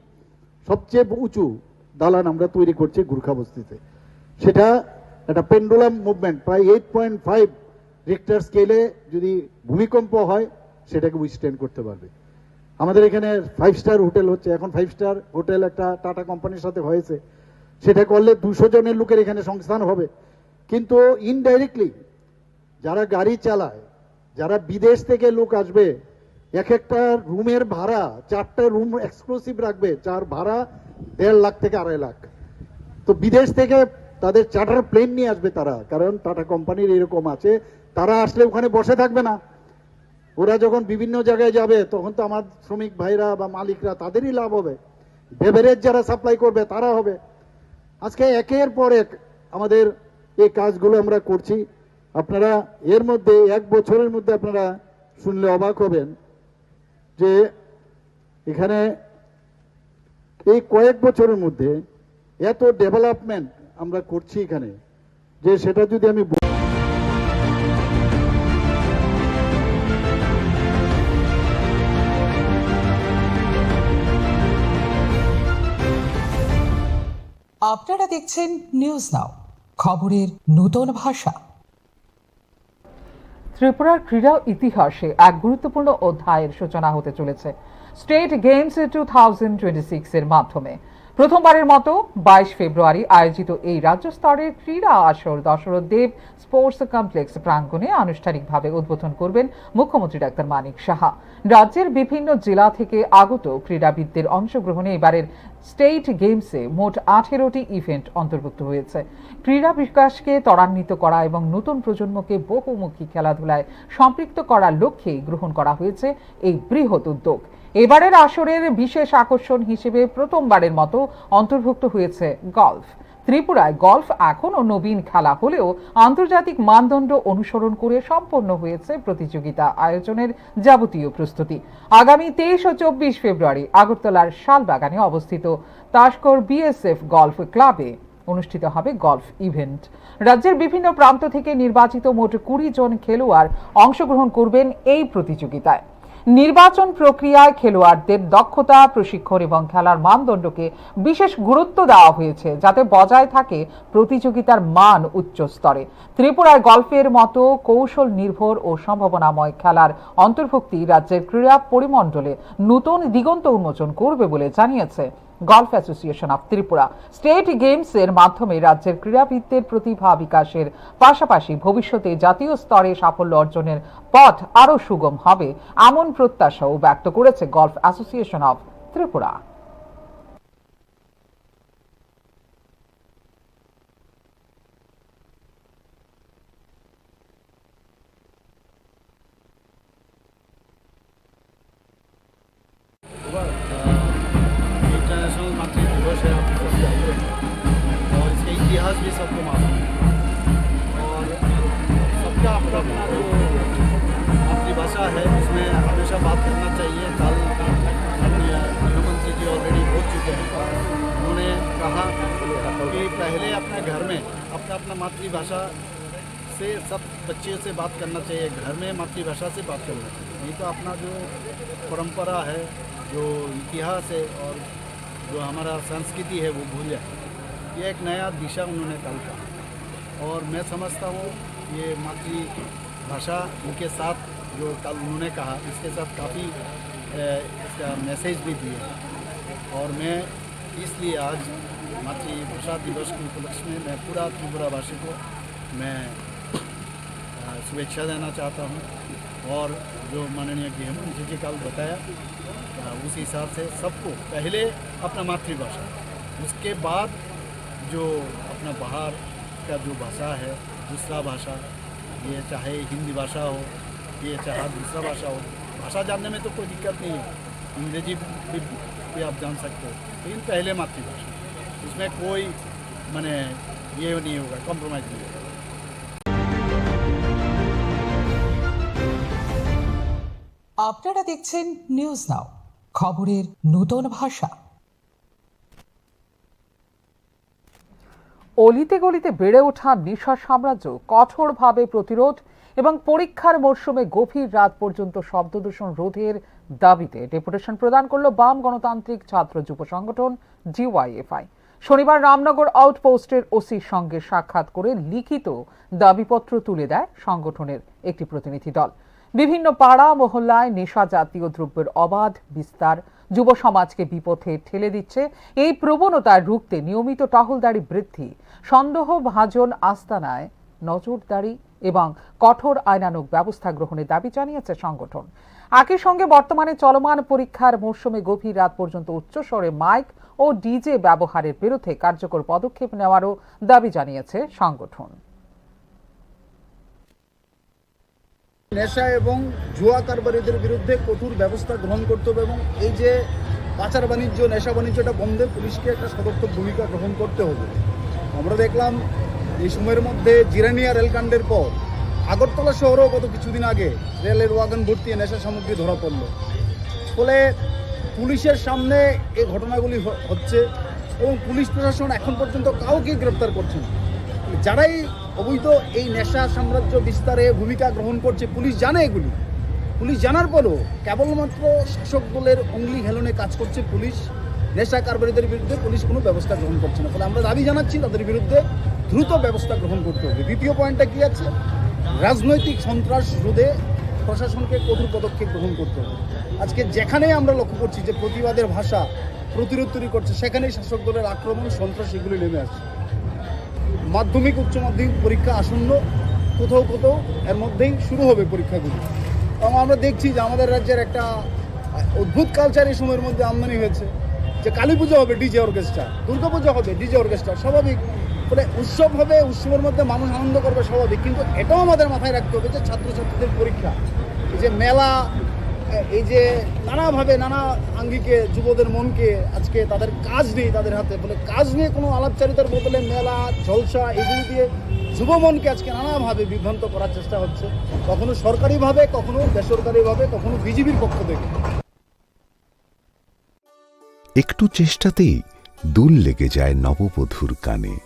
সবচেয়ে উঁচু দালান আমরা তৈরি করছি গুর্খা বস্তিতে। সেটা একটা পেন্ডুলাম মুভমেন্ট, প্রায় এইট পয়েন্ট ফাইভ রিক্টার স্কেলে যদি ভূমিকম্প হয়, সেটাকে উইথস্ট্যান্ড করতে পারবে। আমাদের এখানে ফাইভ স্টার হোটেল হচ্ছে, এখন ফাইভ স্টার হোটেল একটা টাটা কোম্পানির সাথে হয়েছে, সেটা করলে দুশো জনের লোকের এখানে সংস্থান হবে। কিন্তু ইনডাইরেক্টলি যারা গাড়ি চালায়, যারা বিদেশ থেকে লোক আসবে, এক একটা রুমের ভাড়া, চারটা রুম এক্সক্লুসিভ রাখবে, যার ভাড়া দেড় লাখ থেকে আড়াই লাখ। তো বিদেশ থেকে তাদের চার্টার প্লেন নিয়ে আসবে তারা, কারণ টাটা কোম্পানির এরকম আছে, তারা আসলে ওখানে বসে থাকবে না। ওরা যখন বিভিন্ন জায়গায় যাবে, তখন তো আমার শ্রমিক ভাইরা বা মালিকরা, তাদেরই লাভ হবে। বেভারেজ যারা সাপ্লাই করবে, তারা হবে। আজকে একের পর এক আমাদের এই কাজগুলো আমরা করছি। আপনারা এর মধ্যে, এক বছরের মধ্যে আপনারা শুনলে অবাক হবেন যে এখানে এই কয়েক বছরের মধ্যে এত ডেভেলপমেন্ট আমরা করছি এখানে, যে সেটা যদি আমি ব- আপনারা দেখছেন নিউজ নাও, খবরের নূতন ভাষা। ত্রিপুরার ক্রীড়া ইতিহাসে এক গুরুত্বপূর্ণ অধ্যায়ের সূচনা হতে চলেছে state games two thousand twenty six এর মাধ্যমে। প্রথমবারের মতো বাইশ ফেব্রুয়ারি আয়োজিত এই রাজ্য স্তরের ক্রীড়া আসর দশরথ দেব স্পোর্টস কমপ্লেক্স প্রাঙ্গণে আনুষ্ঠানিকভাবে উদ্বোধন করবেন মুখ্যমন্ত্রী ডাক্তার মানিক সাহা। রাজ্যের বিভিন্ন জেলা থেকে আগত ক্রীড়াবিদদের অংশগ্রহণে এবারের স্টেট গেমসে মোট আঠেরোটি ইভেন্ট অন্তর্ভুক্ত হয়েছে। ক্রীড়া বিকাশকে ত্বরান্বিত করা এবং নতুন প্রজন্মকে বহুমুখী খেলাধুলায় সম্পৃক্ত করার লক্ষ্যেই গ্রহণ করা হয়েছে এই বৃহৎ উদ্যোগ। এবারের আসরের বিশেষ আকর্ষণ হিসেবে প্রথমবারের মতো অন্তর্ভুক্ত হয়েছে গলফ। ত্রিপুরায় গলফ এখনও নবীন খেলা হলেও আন্তর্জাতিক মানদণ্ড অনুসরণ করে সম্পন্ন হয়েছে প্রতিযোগিতা আয়োজনের যাবতীয় প্রস্তুতি। আগামী তেইশ ও চব্বিশ ফেব্রুয়ারি আগরতলার শালবাগানে অবস্থিত তাসকর বিএসএফ গলফ ক্লাবে অনুষ্ঠিত হবে গলফ ইভেন্ট। রাজ্যের বিভিন্ন প্রান্ত থেকে নির্বাচিত মোট কুড়ি জন খেলোয়াড় অংশগ্রহণ করবেন এই প্রতিযোগিতায়। নির্বাচন প্রক্রিয়ায় খেলোয়াড়দের দক্ষতা, প্রশিক্ষণ এবং খেলার মানদণ্ডকে বিশেষ গুরুত্ব দেওয়া হয়েছে, যাতে বজায় থাকে প্রতিযোগিতার মান উচ্চ স্তরে। ত্রিপুরায় গলফের মতো কৌশল নির্ভর ও সম্ভাবনাময় খেলার অন্তর্ভুক্তি রাজ্যের ক্রীড়া পরিমণ্ডলে নতুন দিগন্ত উন্মোচন করবে বলে জানিয়েছে golf association of Tripura. State games এর মাধ্যমে রাজ্যের ক্রীড়াবিদদের প্রতিভা বিকাশের পাশাপাশি ভবিষ্যতে জাতীয় স্তরে সাফল্য অর্জনের পথ আরও সুগম হবে, এমন প্রত্যাশাও ব্যক্ত করেছে গলফ অ্যাসোসিয়েশন অফ Tripura. सुबह, अ, इंटरनेशनल मातृ दिवस है आप सबके लिए। और इसका इतिहास भी सबको मालूम है। और सबका अपना अपना जो मातृभाषा है, उसमें हमेशा बात करना चाहिए। कल माननीय गृह मंत्री जी already बोल चुके हैं। उन्होंने कहा कि पहले अपने घर में अपना अपना मातृभाषा से सब बच्चे से बात करना चाहिए, घर में मातृभाषा से बात करना चाहिए। नहीं तो अपना जो परंपरा है, जो इतिहास है और जो हमारा संस्कृति है, वो भूल जाए। ये एक नया दिशा उन्होंने कल कहा और मैं समझता हूँ ये मातृभाषा इनके साथ जो कल उन्होंने कहा, इसके साथ काफ़ी, अ, इसका मैसेज भी दिए और मैं इसलिए आज मातृभाषा दिवस के उपलक्ष्य में मैं पूरा त्रिपुरावासी को मैं, अ, शुभेच्छा देना चाहता हूँ। और जो माननीय गृह मंत्री जी कल बताया, अ, उस हिसाब से सबको पहले अपना मातृभाषा, उसके बाद जो अपना बाहर का जो भाषा है, दूसरा भाषा, ये चाहे हिंदी भाषा हो, ये चाहे दूसरा भाषा हो, भाषा जानने में तो कोई दिक्कत नहीं है, अंग्रेजी भी, भी आप जान सकते हो, लेकिन पहले मातृभाषा, इसमें कोई, माने, ये नहीं होगा, कॉम्प्रोमाइज नहीं होगा। আপনারা দেখছেন নিউজ নাও, খবরের নতুন ভাষা। অলিতে গলিতে বেড়ে ওঠা নেশা সাম্রাজ্য কঠোরভাবে প্রতিরোধ এবং পরীক্ষার মরশুমে গভীর রাত পর্যন্ত শব্দদূষণ রোধের দাবিতে ডেপুটেশন প্রদান করল বাম গণতান্ত্রিক ছাত্র যুব সংগঠন ডিওয়াইএফআই। শনিবার রামনগর আউটপোস্টের ওসির সঙ্গে সাক্ষাৎ করে লিখিত দাবিপত্র তুলে দেয় সংগঠনের একটি প্রতিনিধি দল। বিভিন্ন পাড়া মহল্লায় নেশা জাতীয় দ্রব্যের অবাধ বিস্তার যুব সমাজকে বিপথে ঠেলে দিচ্ছে। এই প্রবণতা রুখতে নিয়মিত টহলদারি বৃদ্ধি, সন্দেহভাজন আস্তানায় নজরদারি এবং কঠোর আইনানুগ ব্যবস্থা গ্রহণের দাবি জানিয়েছে সংগঠন। একই সঙ্গে বর্তমানে চলমান পরীক্ষার মরশুমে গভীর রাত পর্যন্ত উচ্চস্বরে মাইক ও ডিজে ব্যবহারের বিরুদ্ধে কার্যকর পদক্ষেপ নেওয়ারও দাবি জানিয়েছে সংগঠন। নেশা এবং জুয়া কারবারিদের বিরুদ্ধে কঠোর ব্যবস্থা গ্রহণ করতে হবে এবং এই যে পাচার বাণিজ্য, নেশা বাণিজ্যটা বন্ধে পুলিশকে একটা সদর্থক ভূমিকা গ্রহণ করতে হবে। আমরা দেখলাম এই সময়ের মধ্যে জিরানিয়া রেলকাণ্ডের পর আগরতলা শহরেও গত কিছুদিন আগে রেলের ওয়াগন ভর্তি নেশা সামগ্রী ধরা পড়ল। ফলে পুলিশের সামনে এই ঘটনাগুলি হ-, হচ্ছে এবং পুলিশ প্রশাসন এখন পর্যন্ত কাউকে গ্রেপ্তার করছে না। যারাই অবৈধ এই নেশা সাম্রাজ্য বিস্তারে ভূমিকা গ্রহণ করছে, পুলিশ জানে এগুলি। পুলিশ জানার পরও কেবলমাত্র শাসক দলের অঙ্গলি হেলনে কাজ করছে পুলিশ। নেশা কারবারিদের বিরুদ্ধে পুলিশ কোনো ব্যবস্থা গ্রহণ করছে না। ফলে আমরা দাবি জানাচ্ছি তাদের বিরুদ্ধে দ্রুত ব্যবস্থা গ্রহণ করতে হবে। দ্বিতীয় পয়েন্টটা কি আছে? রাজনৈতিক সন্ত্রাস রোধে প্রশাসনকে কঠোর পদক্ষেপ গ্রহণ করতে হবে। আজকে যেখানেই আমরা লক্ষ্য করছি যে প্রতিবাদের ভাষা প্রতিরোধ তৈরি করছে, সেখানেই শাসক দলের আক্রমণ, সন্ত্রাস এগুলি নেমে আসছে। মাধ্যমিক, উচ্চ মাধ্যমিক পরীক্ষা আসন্ন, কোথাও কোথাও এর মধ্যেই শুরু হবে পরীক্ষাগুলি। এবং আমরা দেখছি যে আমাদের রাজ্যের একটা অদ্ভুত কালচার এই সময়ের মধ্যে আমদানি হয়েছে যে কালী পুজো হবে ডিজে অর্কেস্ট্রা, দুর্গা পুজো হবে ডিজে অর্কেস্ট্রা, স্বাভাবিক। ফলে উৎসব হবে, উৎসবের মধ্যে মানুষ আনন্দ করবে, স্বাভাবিক। কিন্তু এটাও আমাদের মাথায় রাখতে হবে যে ছাত্রছাত্রীদের পরীক্ষা, এই যে মেলা, এই যে নানাভাবে নানা আঙ্গিকে যুবদের মনকে আজকে তাদের কাজ নেই তাদের হাতে, ফলে কাজ নিয়ে কোনো আলাপচারিতার বদলে মেলা, জলসা এগুলি দিয়ে যুব মনকে আজকে নানাভাবে বিভ্রান্ত করার চেষ্টা হচ্ছে, কখনো সরকারিভাবে, কখনো বেসরকারিভাবে, কখনো বিজিবির পক্ষ থেকে। একটু চেষ্টাতেই দুল লেগে যায় নববধূর কানে,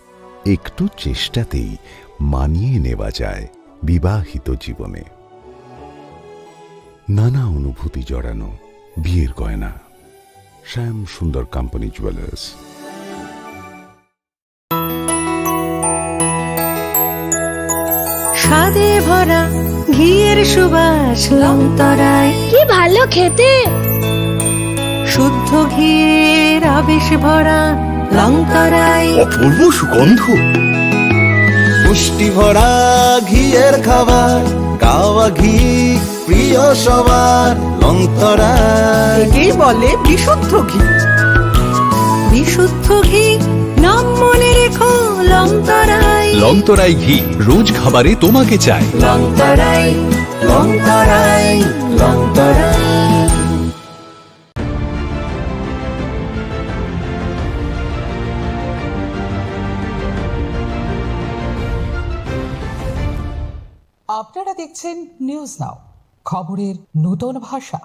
একটু চেষ্টাতেই মানিয়ে নেওয়া যায় বিবাহিত জীবনে। নানা অনুভূতি জড়ানো বিয়ের গয়না। শ্যাম সুন্দর কোম্পানি জুয়েলার্স। স্বাদে ভরা ঘিয়ের সুবাস লংতরায়। কি ভালো খেতে! শুদ্ধ ঘিয়ের আবেশ ভরা লংতরায়। অপূর্ব সুগন্ধ। পুষ্টি ভরা ঘিয়ের খাবার, গাওয়া ঘি। প্রিয় সবার লংতরাই। একেই বলে বিশুদ্ধ ঘি। বিশুদ্ধ ঘি, নাম মনে রেখো, লংতরাই। লংতরাই ঘি, রোজ খাবারে তোমাকে চাই। লংতরাই, লংতরাই, লংতরাই। আপনারা দেখছেন নিউজ নাও, খবরের নূতন ভাষা।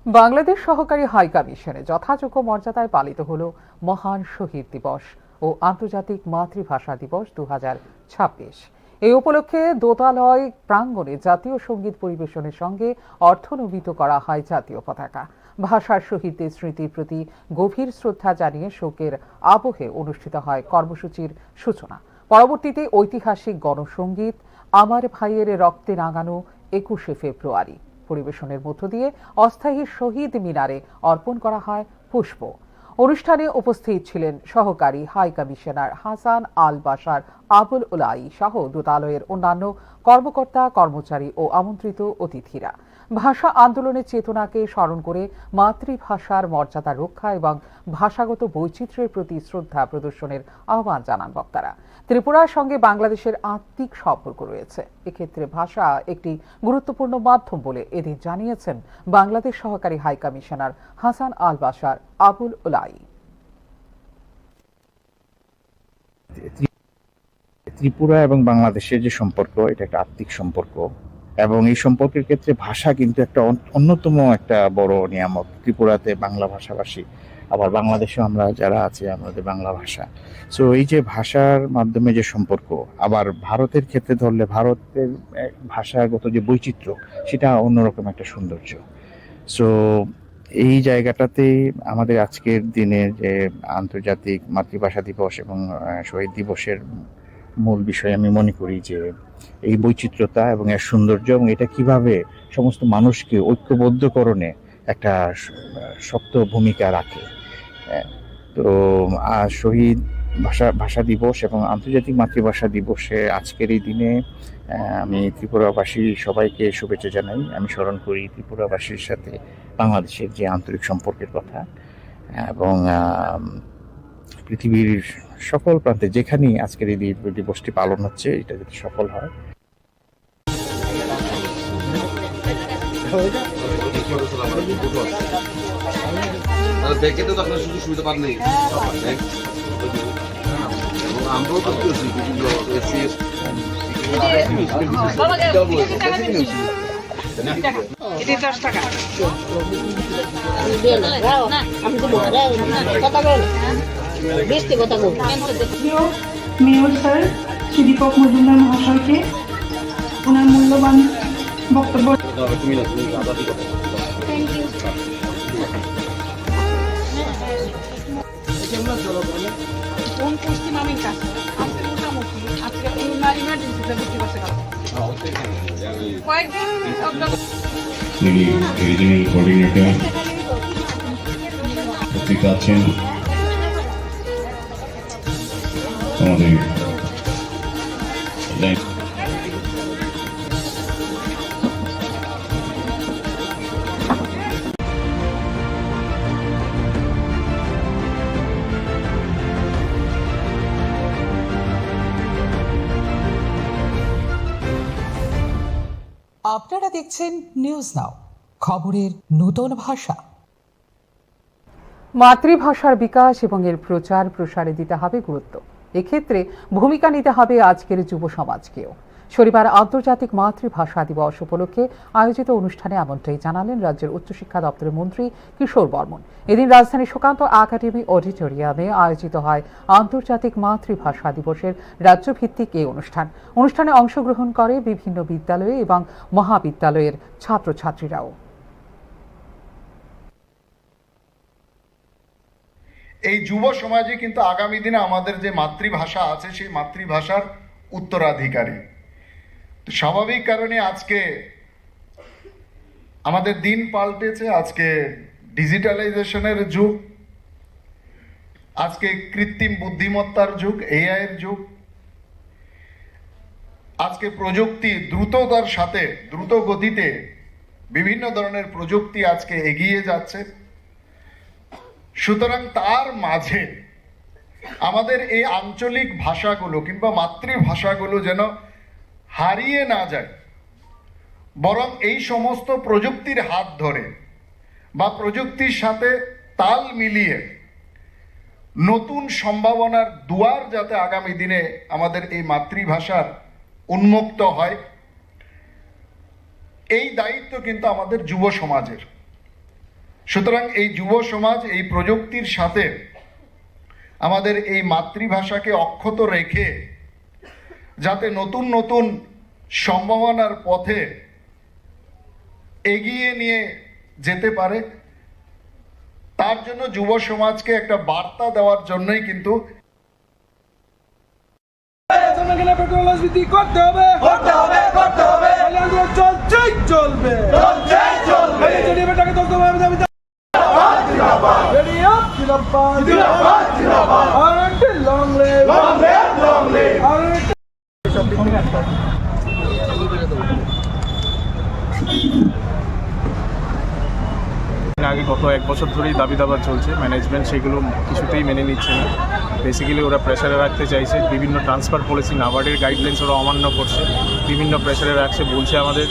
বাংলাদেশ সহকারী হাই কমিশনে যথাযোগ্য মর্যাদায় পালিত হল মহান শহীদ দিবস ও আন্তর্জাতিক মাতৃভাষা দিবস দু হাজার ছাব্বিশ। এই উপলক্ষে দোতালয় প্রাঙ্গণে জাতীয় সঙ্গীত পরিবেশনের সঙ্গে অর্থনমিত করা হয় জাতীয় পতাকা। ভাষার শহীদদের স্মৃতির প্রতি গভীর শ্রদ্ধা জানিয়ে শোকের আবহে অনুষ্ঠিত হয় কর্মসূচির সূচনা। পরবর্তীতে ঐতিহাসিক গণসঙ্গীত আমার ভাইয়ের রক্তে রাঙানো একুশে ফেব্রুয়ারি পরিবেশনের মধ্য দিয়ে অস্থায়ী শহীদ মিনারে অর্পণ করা হয় পুষ্প। অনুষ্ঠানে উপস্থিত ছিলেন সহকারী হাই কমিশনার হাসান আল বাশার আবুল উলাই সহ দূতালয়ের অন্যান্য কর্মকর্তা, কর্মচারী ও আমন্ত্রিত অতিথিরা। ভাষা আন্দোলনের চেতনাকে স্মরণ করে মাতৃভাষার মর্যাদা রক্ষা এবং ভাষাগত বৈচিত্র্যের প্রতি শ্রদ্ধা প্রদর্শনের আহ্বান জানান বক্তারা। ত্রিপুরার সঙ্গে বাংলাদেশের আত্মিক সম্পর্ক রয়েছে। এক্ষেত্রে ভাষা একটি গুরুত্বপূর্ণ মাধ্যম বলে এদিন জানিয়েছেন বাংলাদেশ সহকারী হাই কমিশনার হাসান আল বাশার আবুল উলাই। ত্রিপুরা এবং বাংলাদেশের যে সম্পর্ক, এটা একটা আত্মিক সম্পর্ক, এবং এই সম্পর্কের ক্ষেত্রে ভাষা কিন্তু একটা অন-, অন্যতম একটা বড় নিয়ামক। ত্রিপুরাতে বাংলা ভাষাভাষী, আবার বাংলাদেশেও আমরা যারা আছি, আমাদের বাংলা ভাষা। সো এই যে ভাষার মাধ্যমে যে সম্পর্ক, আবার ভারতের ক্ষেত্রে ধরলে ভারতের, এ, ভাষাগত যে বৈচিত্র্য, সেটা অন্যরকম একটা সৌন্দর্য। সো এই জায়গাটাতে আমাদের আজকের দিনে যে আন্তর্জাতিক মাতৃভাষা দিবস এবং, আহ, শহীদ দিবসের মূল বিষয় আমি মনে করি যে এই বৈচিত্র্যতা এবং এর সৌন্দর্য এবং এটা কিভাবে সমস্ত মানুষকে ঐক্যবদ্ধকরণে একটা স-, শক্ত ভূমিকা রাখে। আহ, তো, আহ, শহীদ ভাষা, ভাষা দিবস এবং আন্তর্জাতিক মাতৃভাষা দিবসে আজকের এই দিনে, আহ, আমি ত্রিপুরাবাসী সবাইকে শুভেচ্ছা জানাই। আমি স্মরণ করি ত্রিপুরাবাসীর সাথে বাংলাদেশের যে আন্তরিক সম্পর্কের কথা এবং, আহ, পৃথিবীর সকল প্রান্তে যেখানেই আজকের এই দি-, দিবসটি পালন হচ্ছে, এটা যাতে সফল হয়। আর ব্যাংকে তো আপনার সুযোগ সুবিধা পাননি। ব্যাংক, এবং আমরাও তো করছি বিভিন্ন এসসি, এসটি। এটা দশ টাকা। প্রিয় মেয়র স্যার শ্রী দীপক মজুমদার মহাশয়কে ওনার মূল্যবান বক্তব্য। কোন পশ্চিম আমেরিকা? আজকে মোটামুটি, আজকে এই না ইমার্জেন্সিতে ভর্তি করছে কালকে। কয়েকদিন অগ্র- তিনি রিজিওনাল কোঅর্ডিনেটর উপস্থিত আছেন। আমাদের আপনারা দেখছেন নিউজ নাও, খবরের নূতন ভাষা। মাতৃভাষার বিকাশ এবং এর প্রচার প্রসারে দিতে হবে গুরুত্ব। এক্ষেত্রে ভূমিকা নিতে হবে আজকের যুব সমাজকেও। শনিবার আন্তর্জাতিক মাতৃভাষা দিবস উপলক্ষে আয়োজিত অনুষ্ঠানে এমনটাই জানালেন রাজ্যের উচ্চশিক্ষা দপ্তরের মন্ত্রী কিশোর বর্মন। এদিন রাজধানীর সুকান্ত একাডেমি অডিটোরিয়ামে আয়োজিত হয় আন্তর্জাতিক মাতৃভাষা দিবসের রাজ্যভিত্তিক এই অনুষ্ঠান। অনুষ্ঠানে অংশগ্রহণ করে বিভিন্ন বিদ্যালয় এবং মহাবিদ্যালয়ের ছাত্রছাত্রীরাও। এই যুব সমাজই কিন্তু আগামী দিনে আমাদের যে মাতৃভাষা আছে, সেই মাতৃভাষার উত্তরাধিকারী। তো স্বাভাবিক কারণে আজকে আমাদের দিন পাল্টেছে, আজকে ডিজিটালাইজেশনের যুগ, আজকে কৃত্রিম বুদ্ধিমত্তার যুগ, এআই এর যুগ। আজকে প্রযুক্তি দ্রুততার সাথে, দ্রুত গতিতে বিভিন্ন ধরনের প্রযুক্তি আজকে এগিয়ে যাচ্ছে। সুতরাং তার মাঝে আমাদের এই আঞ্চলিক ভাষাগুলো কিংবা মাতৃভাষাগুলো যেন হারিয়ে না যায়, বরং এই সমস্ত প্রযুক্তির হাত ধরে বা প্রযুক্তির সাথে তাল মিলিয়ে নতুন সম্ভাবনার দুয়ার যাতে আগামী দিনে আমাদের এই মাতৃভাষার উন্মুক্ত হয়, এই দায়িত্ব কিন্তু আমাদের যুব সমাজের। সুতরাং এই যুব সমাজ এই প্রযুক্তির সাথে আমাদের এই মাতৃভাষাকে অক্ষত রেখে যাতে নতুন নতুন সম্ভাবনার পথে এগিয়ে নিয়ে যেতে পারে, তার জন্য যুব সমাজকে একটা বার্তা দেওয়ার জন্যই কিন্তু। পেট্রোল রাজনীতি করতে হবে, করতে হবে, করতে হবে। আন্দোলন চলছেই চলবে, চলছেই চলবে। রেডিও জিন্দাবাদ। জিন্দাবাদ, জিন্দাবাদ। Long live, long live। আগে গত এক বছর ধরেই দাবি দাবা চলছে, ম্যানেজমেন্ট সেগুলো কিছুতেই মেনে নিচ্ছে না। বেসিক্যালি ওরা প্রেশারে রাখতে চাইছে, বিভিন্ন ট্রান্সফার পলিসি, নাবার্ডের গাইডলাইন্স ওরা অমান্য করছে, বিভিন্ন প্রেশারে রাখছে, বলছে আমাদের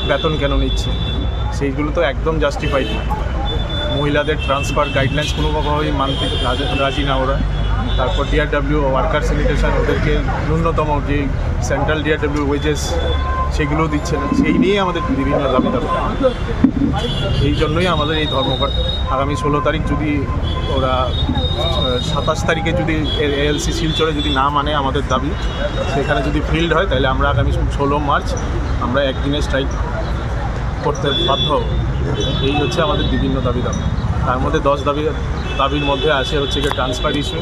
বেতন কেন নিচ্ছে, সেইগুলো তো একদম জাস্টিফাইড না। মহিলাদের ট্রান্সফার গাইডলাইন্স কোনোভাবেই মানতে রাজি, রাজি না ওরা। তারপর ডিআরডব্লিউ ওয়ার্কার স্যানিটেশন, ওদেরকে ন্যূনতম যে সেন্ট্রাল ডিআরডব্লিউ ওয়েজেস সেগুলো দিচ্ছে না, সেই নিয়ে আমাদের বিভিন্ন দাবি দাবা। এই জন্যই আমাদের এই ধর্মঘট। আগামী ষোলো তারিখ যদি ওরা সাতাশ তারিখে যদি এএলসি শিলচরে যদি না মানে আমাদের দাবি, সেখানে যদি ফিল্ড হয়, তাহলে আমরা আগামী ষোলো মার্চ আমরা একদিনে স্ট্রাইক করতে বাধ্য হব। এই হচ্ছে আমাদের বিভিন্ন দাবি দাবা। তার মধ্যে দশ দাবি, দাবির মধ্যে আছে হচ্ছে গিয়ে ট্রান্সফার ইস্যু,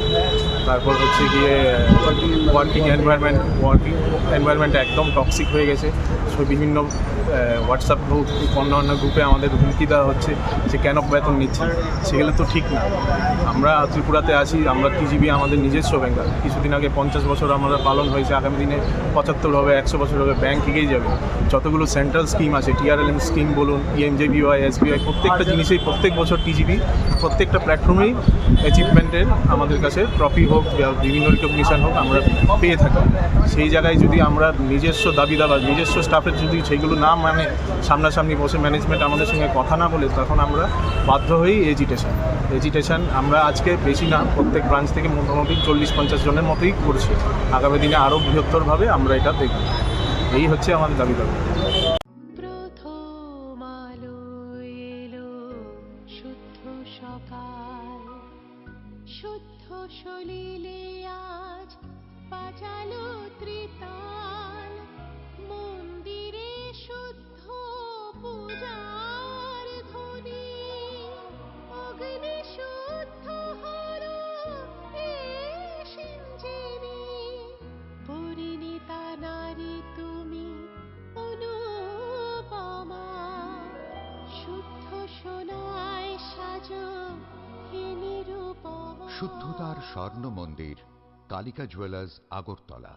তারপর হচ্ছে গিয়ে ওয়ার্কিং এনভায়রনমেন্ট, ওয়ার্কিং এনভায়রনমেন্ট একদম টক্সিক হয়ে গেছে। সো বিভিন্ন হোয়াটসঅ্যাপ গ্রুপ, অন্য অন্য গ্রুপে আমাদের হুমকি দেওয়া হচ্ছে যে কেন বেতন নিচ্ছে, সেগুলো তো ঠিক না। আমরা ত্রিপুরাতে আছি, আমরা টিজিবি আমাদের নিজস্ব ব্যাংক। কিছুদিন আগে পঞ্চাশ বছর আমরা পালন হয়েছে, আগামী দিনে পঁচাত্তর হবে, একশো বছর হবে, ব্যাংক এগিয়ে যাবে। যতগুলো সেন্ট্রাল স্কিম আছে, টিআরএলএম স্কিম বলুন, পিএমজেবিওয়াই, এসবিআই, প্রত্যেকটা জিনিসেই প্রত্যেক বছর টিজিবি প্রত্যেকটা প্ল্যাটফর্মেই অ্যাচিভমেন্টের আমাদের কাছে ট্রফি হোক বা বিভিন্ন রিকগনিশন হোক, আমরা পেয়ে থাকি। সেই জায়গায় যদি আমরা নিজস্ব দাবি দাবা, নিজস্ব স্টাফের যদি সেইগুলো না মানে, সামনাসামনি বসে ম্যানেজমেন্ট আমাদের সঙ্গে কথা না বলে, তখন আমরা বাধ্য হই এজিটেশন। এজিটেশন আমরা আজকে বেশি না, প্রত্যেক ব্রাঞ্চ থেকে মোটামুটি চল্লিশ পঞ্চাশ জনের মতোই করছি। আগামী দিনে আরও বৃহত্তরভাবে আমরা এটা দেখব। এই হচ্ছে আমাদের দাবি দাবা। প্রথম আলো এলো শুদ্ধ সকাল, শুদ্ধ সলিলে আজ বাজালো ত্রিতাল। মন্দিরে শুদ্ধ পূজার ধ্বনি, অগ্নি শুদ্ধ হলো এ সিঞ্জিনী। পরিণীতা নারী তুমি অনুপমা, শুদ্ধ সোনায় সাজো হে নিরুপমা। শুদ্ধতার স্বর্ণ মন্দির, কালিকা জুয়েলার্স, আগরতলা।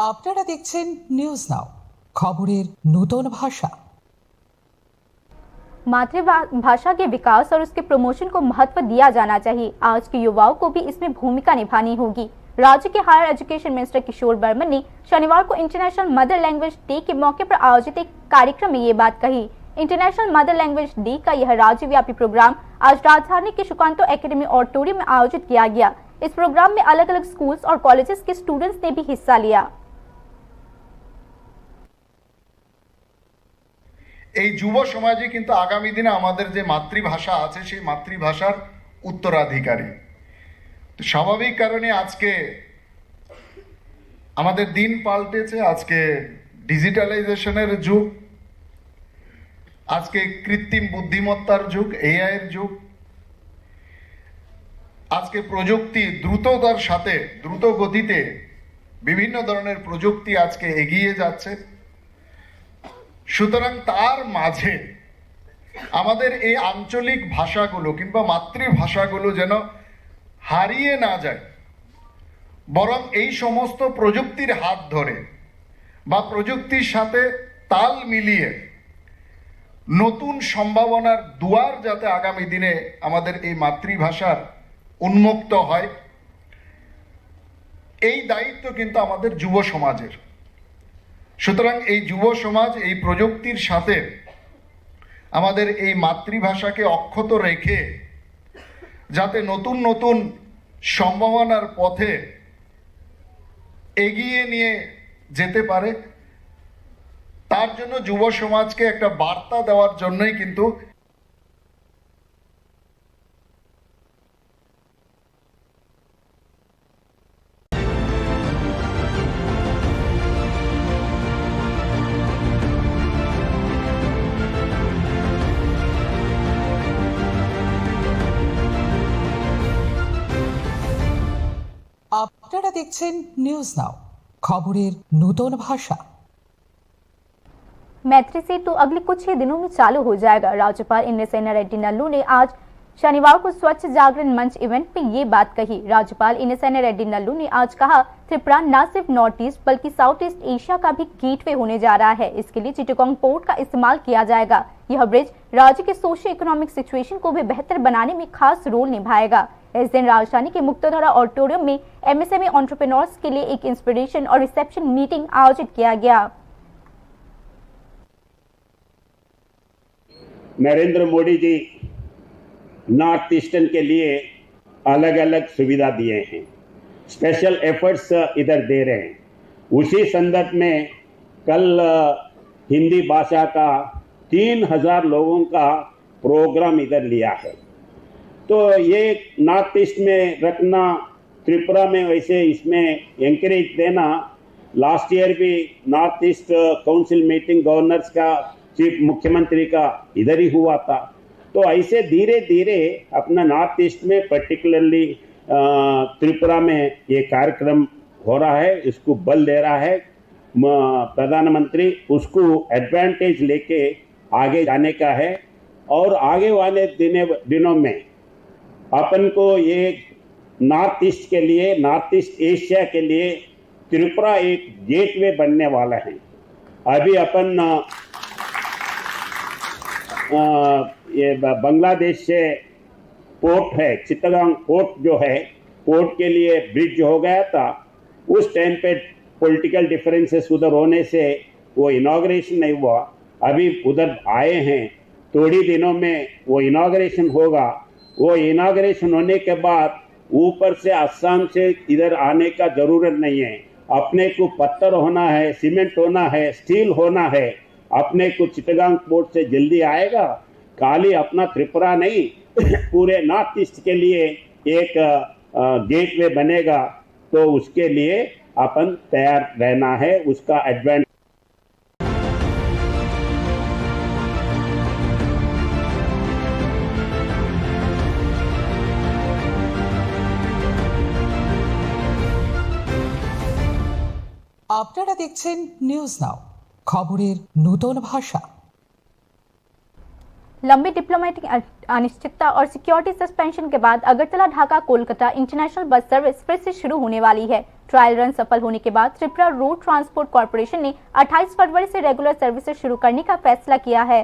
আপনারা দেখছেন নিউজ নাও, খবরের নূতন ভাষা। मातृभाषा के विकास और उसके प्रमोशन को महत्व दिया जाना चाहिए। आज के युवाओं को भी इसमें भूमिका निभानी होगी। राज्य के हायर एजुकेशन मिनिस्टर किशोर बर्मन ने शनिवार को इंटरनेशनल मदर लैंग्वेज डे के मौके पर आयोजित एक कार्यक्रम में ये बात कही। इंटरनेशनल मदर लैंग्वेज डे का यह राज्यव्यापी प्रोग्राम आज राजधानी के सुकांतो एकेडमी ऑडिटोरियम में आयोजित किया गया। इस प्रोग्राम में अलग-अलग स्कूल्स और कॉलेजेस के स्टूडेंट्स ने भी हिस्सा लिया। এই যুব সমাজই কিন্তু আগামী দিনে আমাদের যে মাতৃভাষা আছে, সেই মাতৃভাষার উত্তরাধিকারী। তো স্বাভাবিক কারণে আজকে আমাদের দিন পাল্টেছে, আজকে ডিজিটালাইজেশনের যুগ, আজকে কৃত্রিম বুদ্ধিমত্তার যুগ, এআই এর যুগ। আজকে প্রযুক্তি দ্রুততার সাথে, দ্রুত গতিতে বিভিন্ন ধরনের প্রযুক্তি আজকে এগিয়ে যাচ্ছে। সুতরাং তার মাঝে আমাদের এই আঞ্চলিক ভাষাগুলো কিংবা মাতৃভাষাগুলো যেন হারিয়ে না যায়, বরং এই সমস্ত প্রযুক্তির হাত ধরে বা প্রযুক্তির সাথে তাল মিলিয়ে নতুন সম্ভাবনার দুয়ার যাতে আগামী দিনে আমাদের এই মাতৃভাষার উন্মুক্ত হয়, এই দায়িত্ব কিন্তু আমাদের যুব সমাজের। সুতরাং এই যুব সমাজ এই প্রযুক্তির সাথে আমাদের এই মাতৃভাষাকে অক্ষত রেখে যাতে নতুন নতুন সম্ভাবনার পথে এগিয়ে নিয়ে যেতে পারে, তার জন্য যুব সমাজকে একটা বার্তা দেওয়ার জন্যই কিন্তু আপনারা দেখছেন নিউজ নাও, খবরের নূতন ভাষা। मैत्री सेतु अगले कुछ ही दिनों में चालू हो जाएगा। राज्यपाल इंद्रसेना रेड्डी नल्लू ने आज शनिवार को स्वच्छ जागरण मंच इवेंट में ये बात कही। राज्यपाल इंद्रसेना रेड्डी नल्लू ने आज कहा, त्रिपुरा न सिर्फ नॉर्थ ईस्ट बल्कि साउथ ईस्ट एशिया का भी गेटवे होने जा रहा है। इसके लिए चिटगांग पोर्ट का इस्तेमाल किया जाएगा। यह ब्रिज राज्य के सोशियो इकोनॉमिक सिचुएशन को भी बेहतर बनाने में खास रोल निभाएगा। इस दिन राजधानी के मुक्तधारा ऑडिटोरियम में एमएसएमई एंटरप्रेन्योर्स के लिए एक इंस्पिरेशन और रिसेप्शन मीटिंग आयोजित किया गया। नरेंद्र मोदी जी नॉर्थ ईस्टर्न के लिए अलग-अलग सुविधा दिए हैं, स्पेशल एफर्ट्स इधर दे रहे हैं। उसी संदर्भ में कल, अ, हिंदी भाषा का तीन हज़ार लोगों का प्रोग्राम इधर लिया है। तो ये नॉर्थ ईस्ट में रखना, त्रिपुरा में वैसे इसमें एंकरेज देना, लास्ट ईयर भी north east council meeting governors का, चीफ मुख्यमंत्री का इधर ही हुआ था। तो ऐसे धीरे-धीरे अपना नॉर्थ ईस्ट में पर्टिकुलरली, अ, त्रिपुरा में ये कार्यक्रम हो रहा है, इसको बल दे रहा है। म-, प्रधानमंत्री उसको एडवांटेज लेके आगे जाने का है और आगे वाले दिने, दिनों में अपन को ये नॉर्थ ईस्ट के लिए, नॉर्थ ईस्ट एशिया के लिए त्रिपुरा एक गेटवे बनने वाला है। अभी अपन, अ, अ, ये ब-, बांग्लादेश से पोर्ट है, चित्तगांग पोर्ट जो है, पोर्ट के लिए ब्रिज हो गया था। उस टाइम पे पॉलिटिकल डिफरेंसेस उधर होने से वो इनॉग्रेशन नहीं हुआ। अभी उधर आए हैं, थोड़ी दिनों में वो इनॉग्रेशन होगा। वो इनॉग्रेशन होने के बाद ऊपर से, असम से इधर आने का जरूरत नहीं है। अपने को पत्थर होना है, सीमेंट होना है, स्टील होना है। अपने को चिटगांग पोर्ट से जल्दी आएगा। खाली अपना त्रिपुरा नहीं, पूरे नॉर्थ ईस्ट के लिए एक, अ, गेटवे बनेगा, तो उसके लिए अपन तैयार रहना है, उसका एडवांटेज। আপনারা দেখছেন নিউজ নাও, খবরের নূতন ভাষা। लंबी डिप्लोमेटिक अन-, अनिश्चितता और सिक्योरिटी सस्पेंशन के बाद अगरतला ढाका कोलकाता इंटरनेशनल बस सर्विस फिर से शुरू होने वाली है। ट्रायल रन सफल होने के बाद त्रिपुरा रोड ट्रांसपोर्ट कॉरपोरेशन ने अट्ठाईस फरवरी से रेगुलर सर्विसेज शुरू करने का फैसला किया है।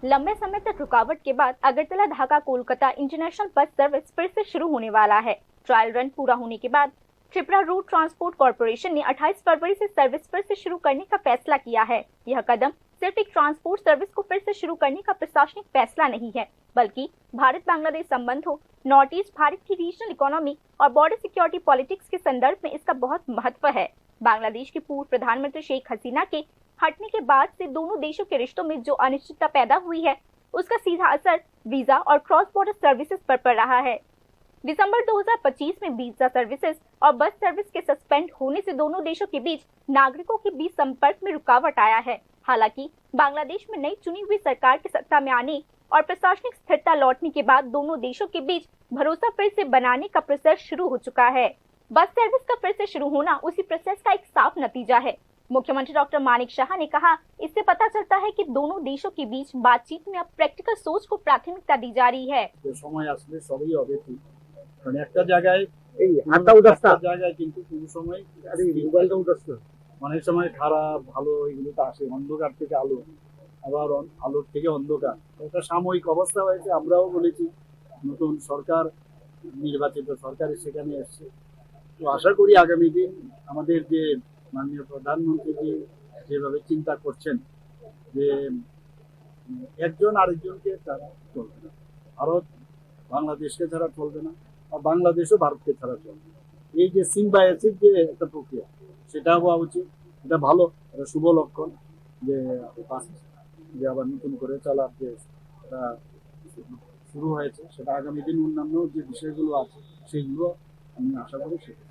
लंबे समय तक रुकावट के बाद अगरतला ढाका कोलकाता इंटरनेशनल बस सर्विस फिर से शुरू होने वाला है। ट्रायल रन पूरा होने के बाद त्रिपुरा रोड ट्रांसपोर्ट कॉरपोरेशन ने अट्ठाईस फरवरी से सर्विस फिर से शुरू करने का फैसला किया है। यह कदम सिर्फ एक ट्रांसपोर्ट सर्विस को फिर से शुरू करने का प्रशासनिक फैसला नहीं है, बल्कि भारत बांग्लादेश संबंधों, नॉर्थ ईस्ट भारत की रीजनल इकोनॉमी और बॉर्डर सिक्योरिटी पॉलिटिक्स के संदर्भ में इसका बहुत महत्व है। बांग्लादेश की पूर्व प्रधानमंत्री शेख हसीना के हटने के बाद से दोनों देशों के रिश्तों में जो अनिश्चितता पैदा हुई है, उसका सीधा असर वीजा और क्रॉस बॉर्डर सर्विसेज पर पड़ रहा है। दिसंबर दो हज़ार पच्चीस में वीजा सर्विसेज और बस सर्विस के सस्पेंड होने से दोनों देशों के बीच नागरिकों के बीच संपर्क में रुकावट आया है। हालांकि बांग्लादेश में नई चुनी हुई सरकार के सत्ता में आने और प्रशासनिक स्थिरता लौटने के बाद दोनों देशों के बीच भरोसा फिर से बनाने का प्रोसेस शुरू हो चुका है। बस सर्विस का फिर से शुरू होना उसी प्रोसेस का एक साफ नतीजा है। मुख्यमंत्री डॉक्टर मानिक साहा ने कहा, इससे पता चलता है कि दोनों देशों के बीच बातचीत में अब प्रैक्टिकल सोच को प्राथमिकता दी जा रही है। যে সময় আসলে সবই হবে ঠিক, কারণ একটা জায়গায় এই আটটা উদাস্তা। একটা জায়গায় কিন্তু কোনো সময় আরে মোবাইলটা উদাস্তা। অনেক সময় খারাপ ভালো এগুলো তো আসে, অন্ধকার থেকে আলো, আবার অন- আলোর থেকে অন্ধকার। একটা সাময়িক অবস্থা হয়েছে, আমরাও বলেছি নতুন সরকার, নির্বাচিত সরকার সেখানে এসছে। তো আশা করি আগামী দিন আমাদের যে মাননীয় প্রধানমন্ত্রী যে যেভাবে চিন্তা করছেন যে উম, একজন আরেকজনকে ছাড়া চলবে না, ভারত বাংলাদেশকে ছাড়া চলবে না, বা বাংলাদেশও ভারতকে ছাড়া চলবে না। এই যে সিম্বায়োসিস যে একটা প্রক্রিয়া, সেটা হওয়া উচিত। এটা ভালো, এটা শুভ লক্ষণ যে বাস যে আবার নতুন করে চলার যে একটা শুরু হয়েছে, সেটা আগামী দিন অন্যান্য যে বিষয়গুলো আছে সেগুলো আমি আশা করি সেটা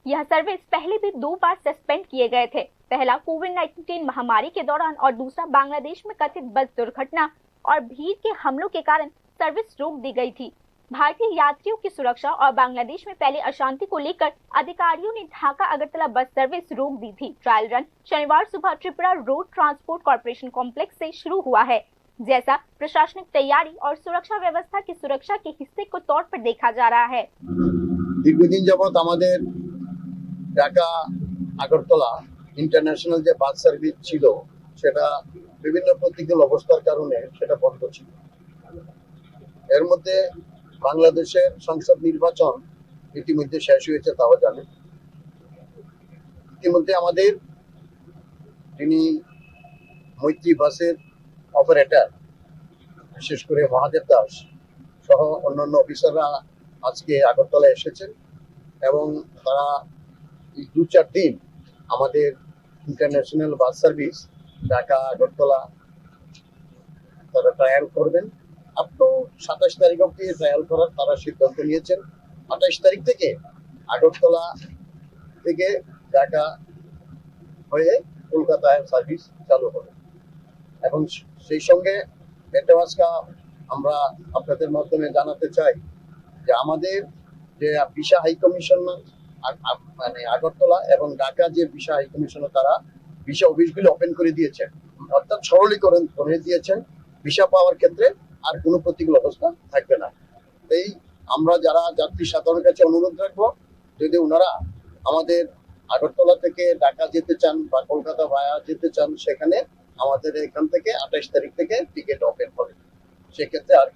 यह सर्विस पहले भी दो बार सस्पेंड किए गए थे। पहला कोविड नाइन्टीन महामारी के दौरान और दूसरा बांग्लादेश में कथित बस दुर्घटना और भीड़ के हमलों के कारण सर्विस रोक दी गई थी। भारतीय यात्रियों की सुरक्षा और बांग्लादेश में फैली अशांति को लेकर अधिकारियों ने ढाका अगरतला बस सर्विस रोक दी थी। ट्रायल रन शनिवार सुबह Tripura road transport corporation complex से शुरू हुआ है, जैसा प्रशासनिक तैयारी और सुरक्षा व्यवस्था की सुरक्षा के हिस्से को तौर पर देखा जा रहा है। দীর্ঘদিন যাবৎ আমাদের ঢাকা আগরতলা ইন্টারন্যাশনাল যে বাস সার্ভিস ছিল, সেটা বিভিন্ন প্রতিকূল অবস্থার কারণে সেটা বন্ধ ছিল। এর মধ্যে বাংলাদেশের সংসদ নির্বাচন ইতিমধ্যে শেষ হয়েছে, তাও জানেন। ইতিমধ্যে আমাদের যিনি মৈত্রী বাসের অপারেটর, বিশেষ করে মহাদেব দাস সহ অন্যান্য অফিসাররা আজকে আগরতলা এসেছেন এবং তারা এই দু চার দিন আমাদের ইন্টারন্যাশনাল বাস সার্ভিস ঢাকা আগরতলা তারা ট্রায়াল করবেন। আপ টু সাতাশ তারিখ অবধি ট্রায়াল করার তারা সিদ্ধান্ত নিয়েছেন। আঠাশ তারিখ থেকে আগরতলা থেকে ঢাকা হয়ে কলকাতায় সার্ভিস চালু হবে। এবং সেই সঙ্গে এটাও আজকে আমরা আপনাদের মাধ্যমে জানাতে চাই যে আমাদের যে ভিসা হাই কমিশন মানে আগরতলা এবং ঢাকা যে ভিসা হাই কমিশনে তারা ভিসা অফিসগুলি ওপেন করে দিয়েছেন, অর্থাৎ সরলীকরণ করে দিয়েছেন। ভিসা পাওয়ার ক্ষেত্রে আর কোনো প্রতিকূল অবস্থা থাকবে না। এই আমরা যারা যাত্রী সাধারণের কাছে অনুরোধ রাখবো, যদি ওনারা আমাদের আগরতলা থেকে ঢাকা যেতে চান বা কলকাতা ভায়া যেতে চান, সেখানে আমাদের এখান থেকে আঠাশ তারিখ থেকে টিকিট ওপেন হবে। সেক্ষেত্রে আর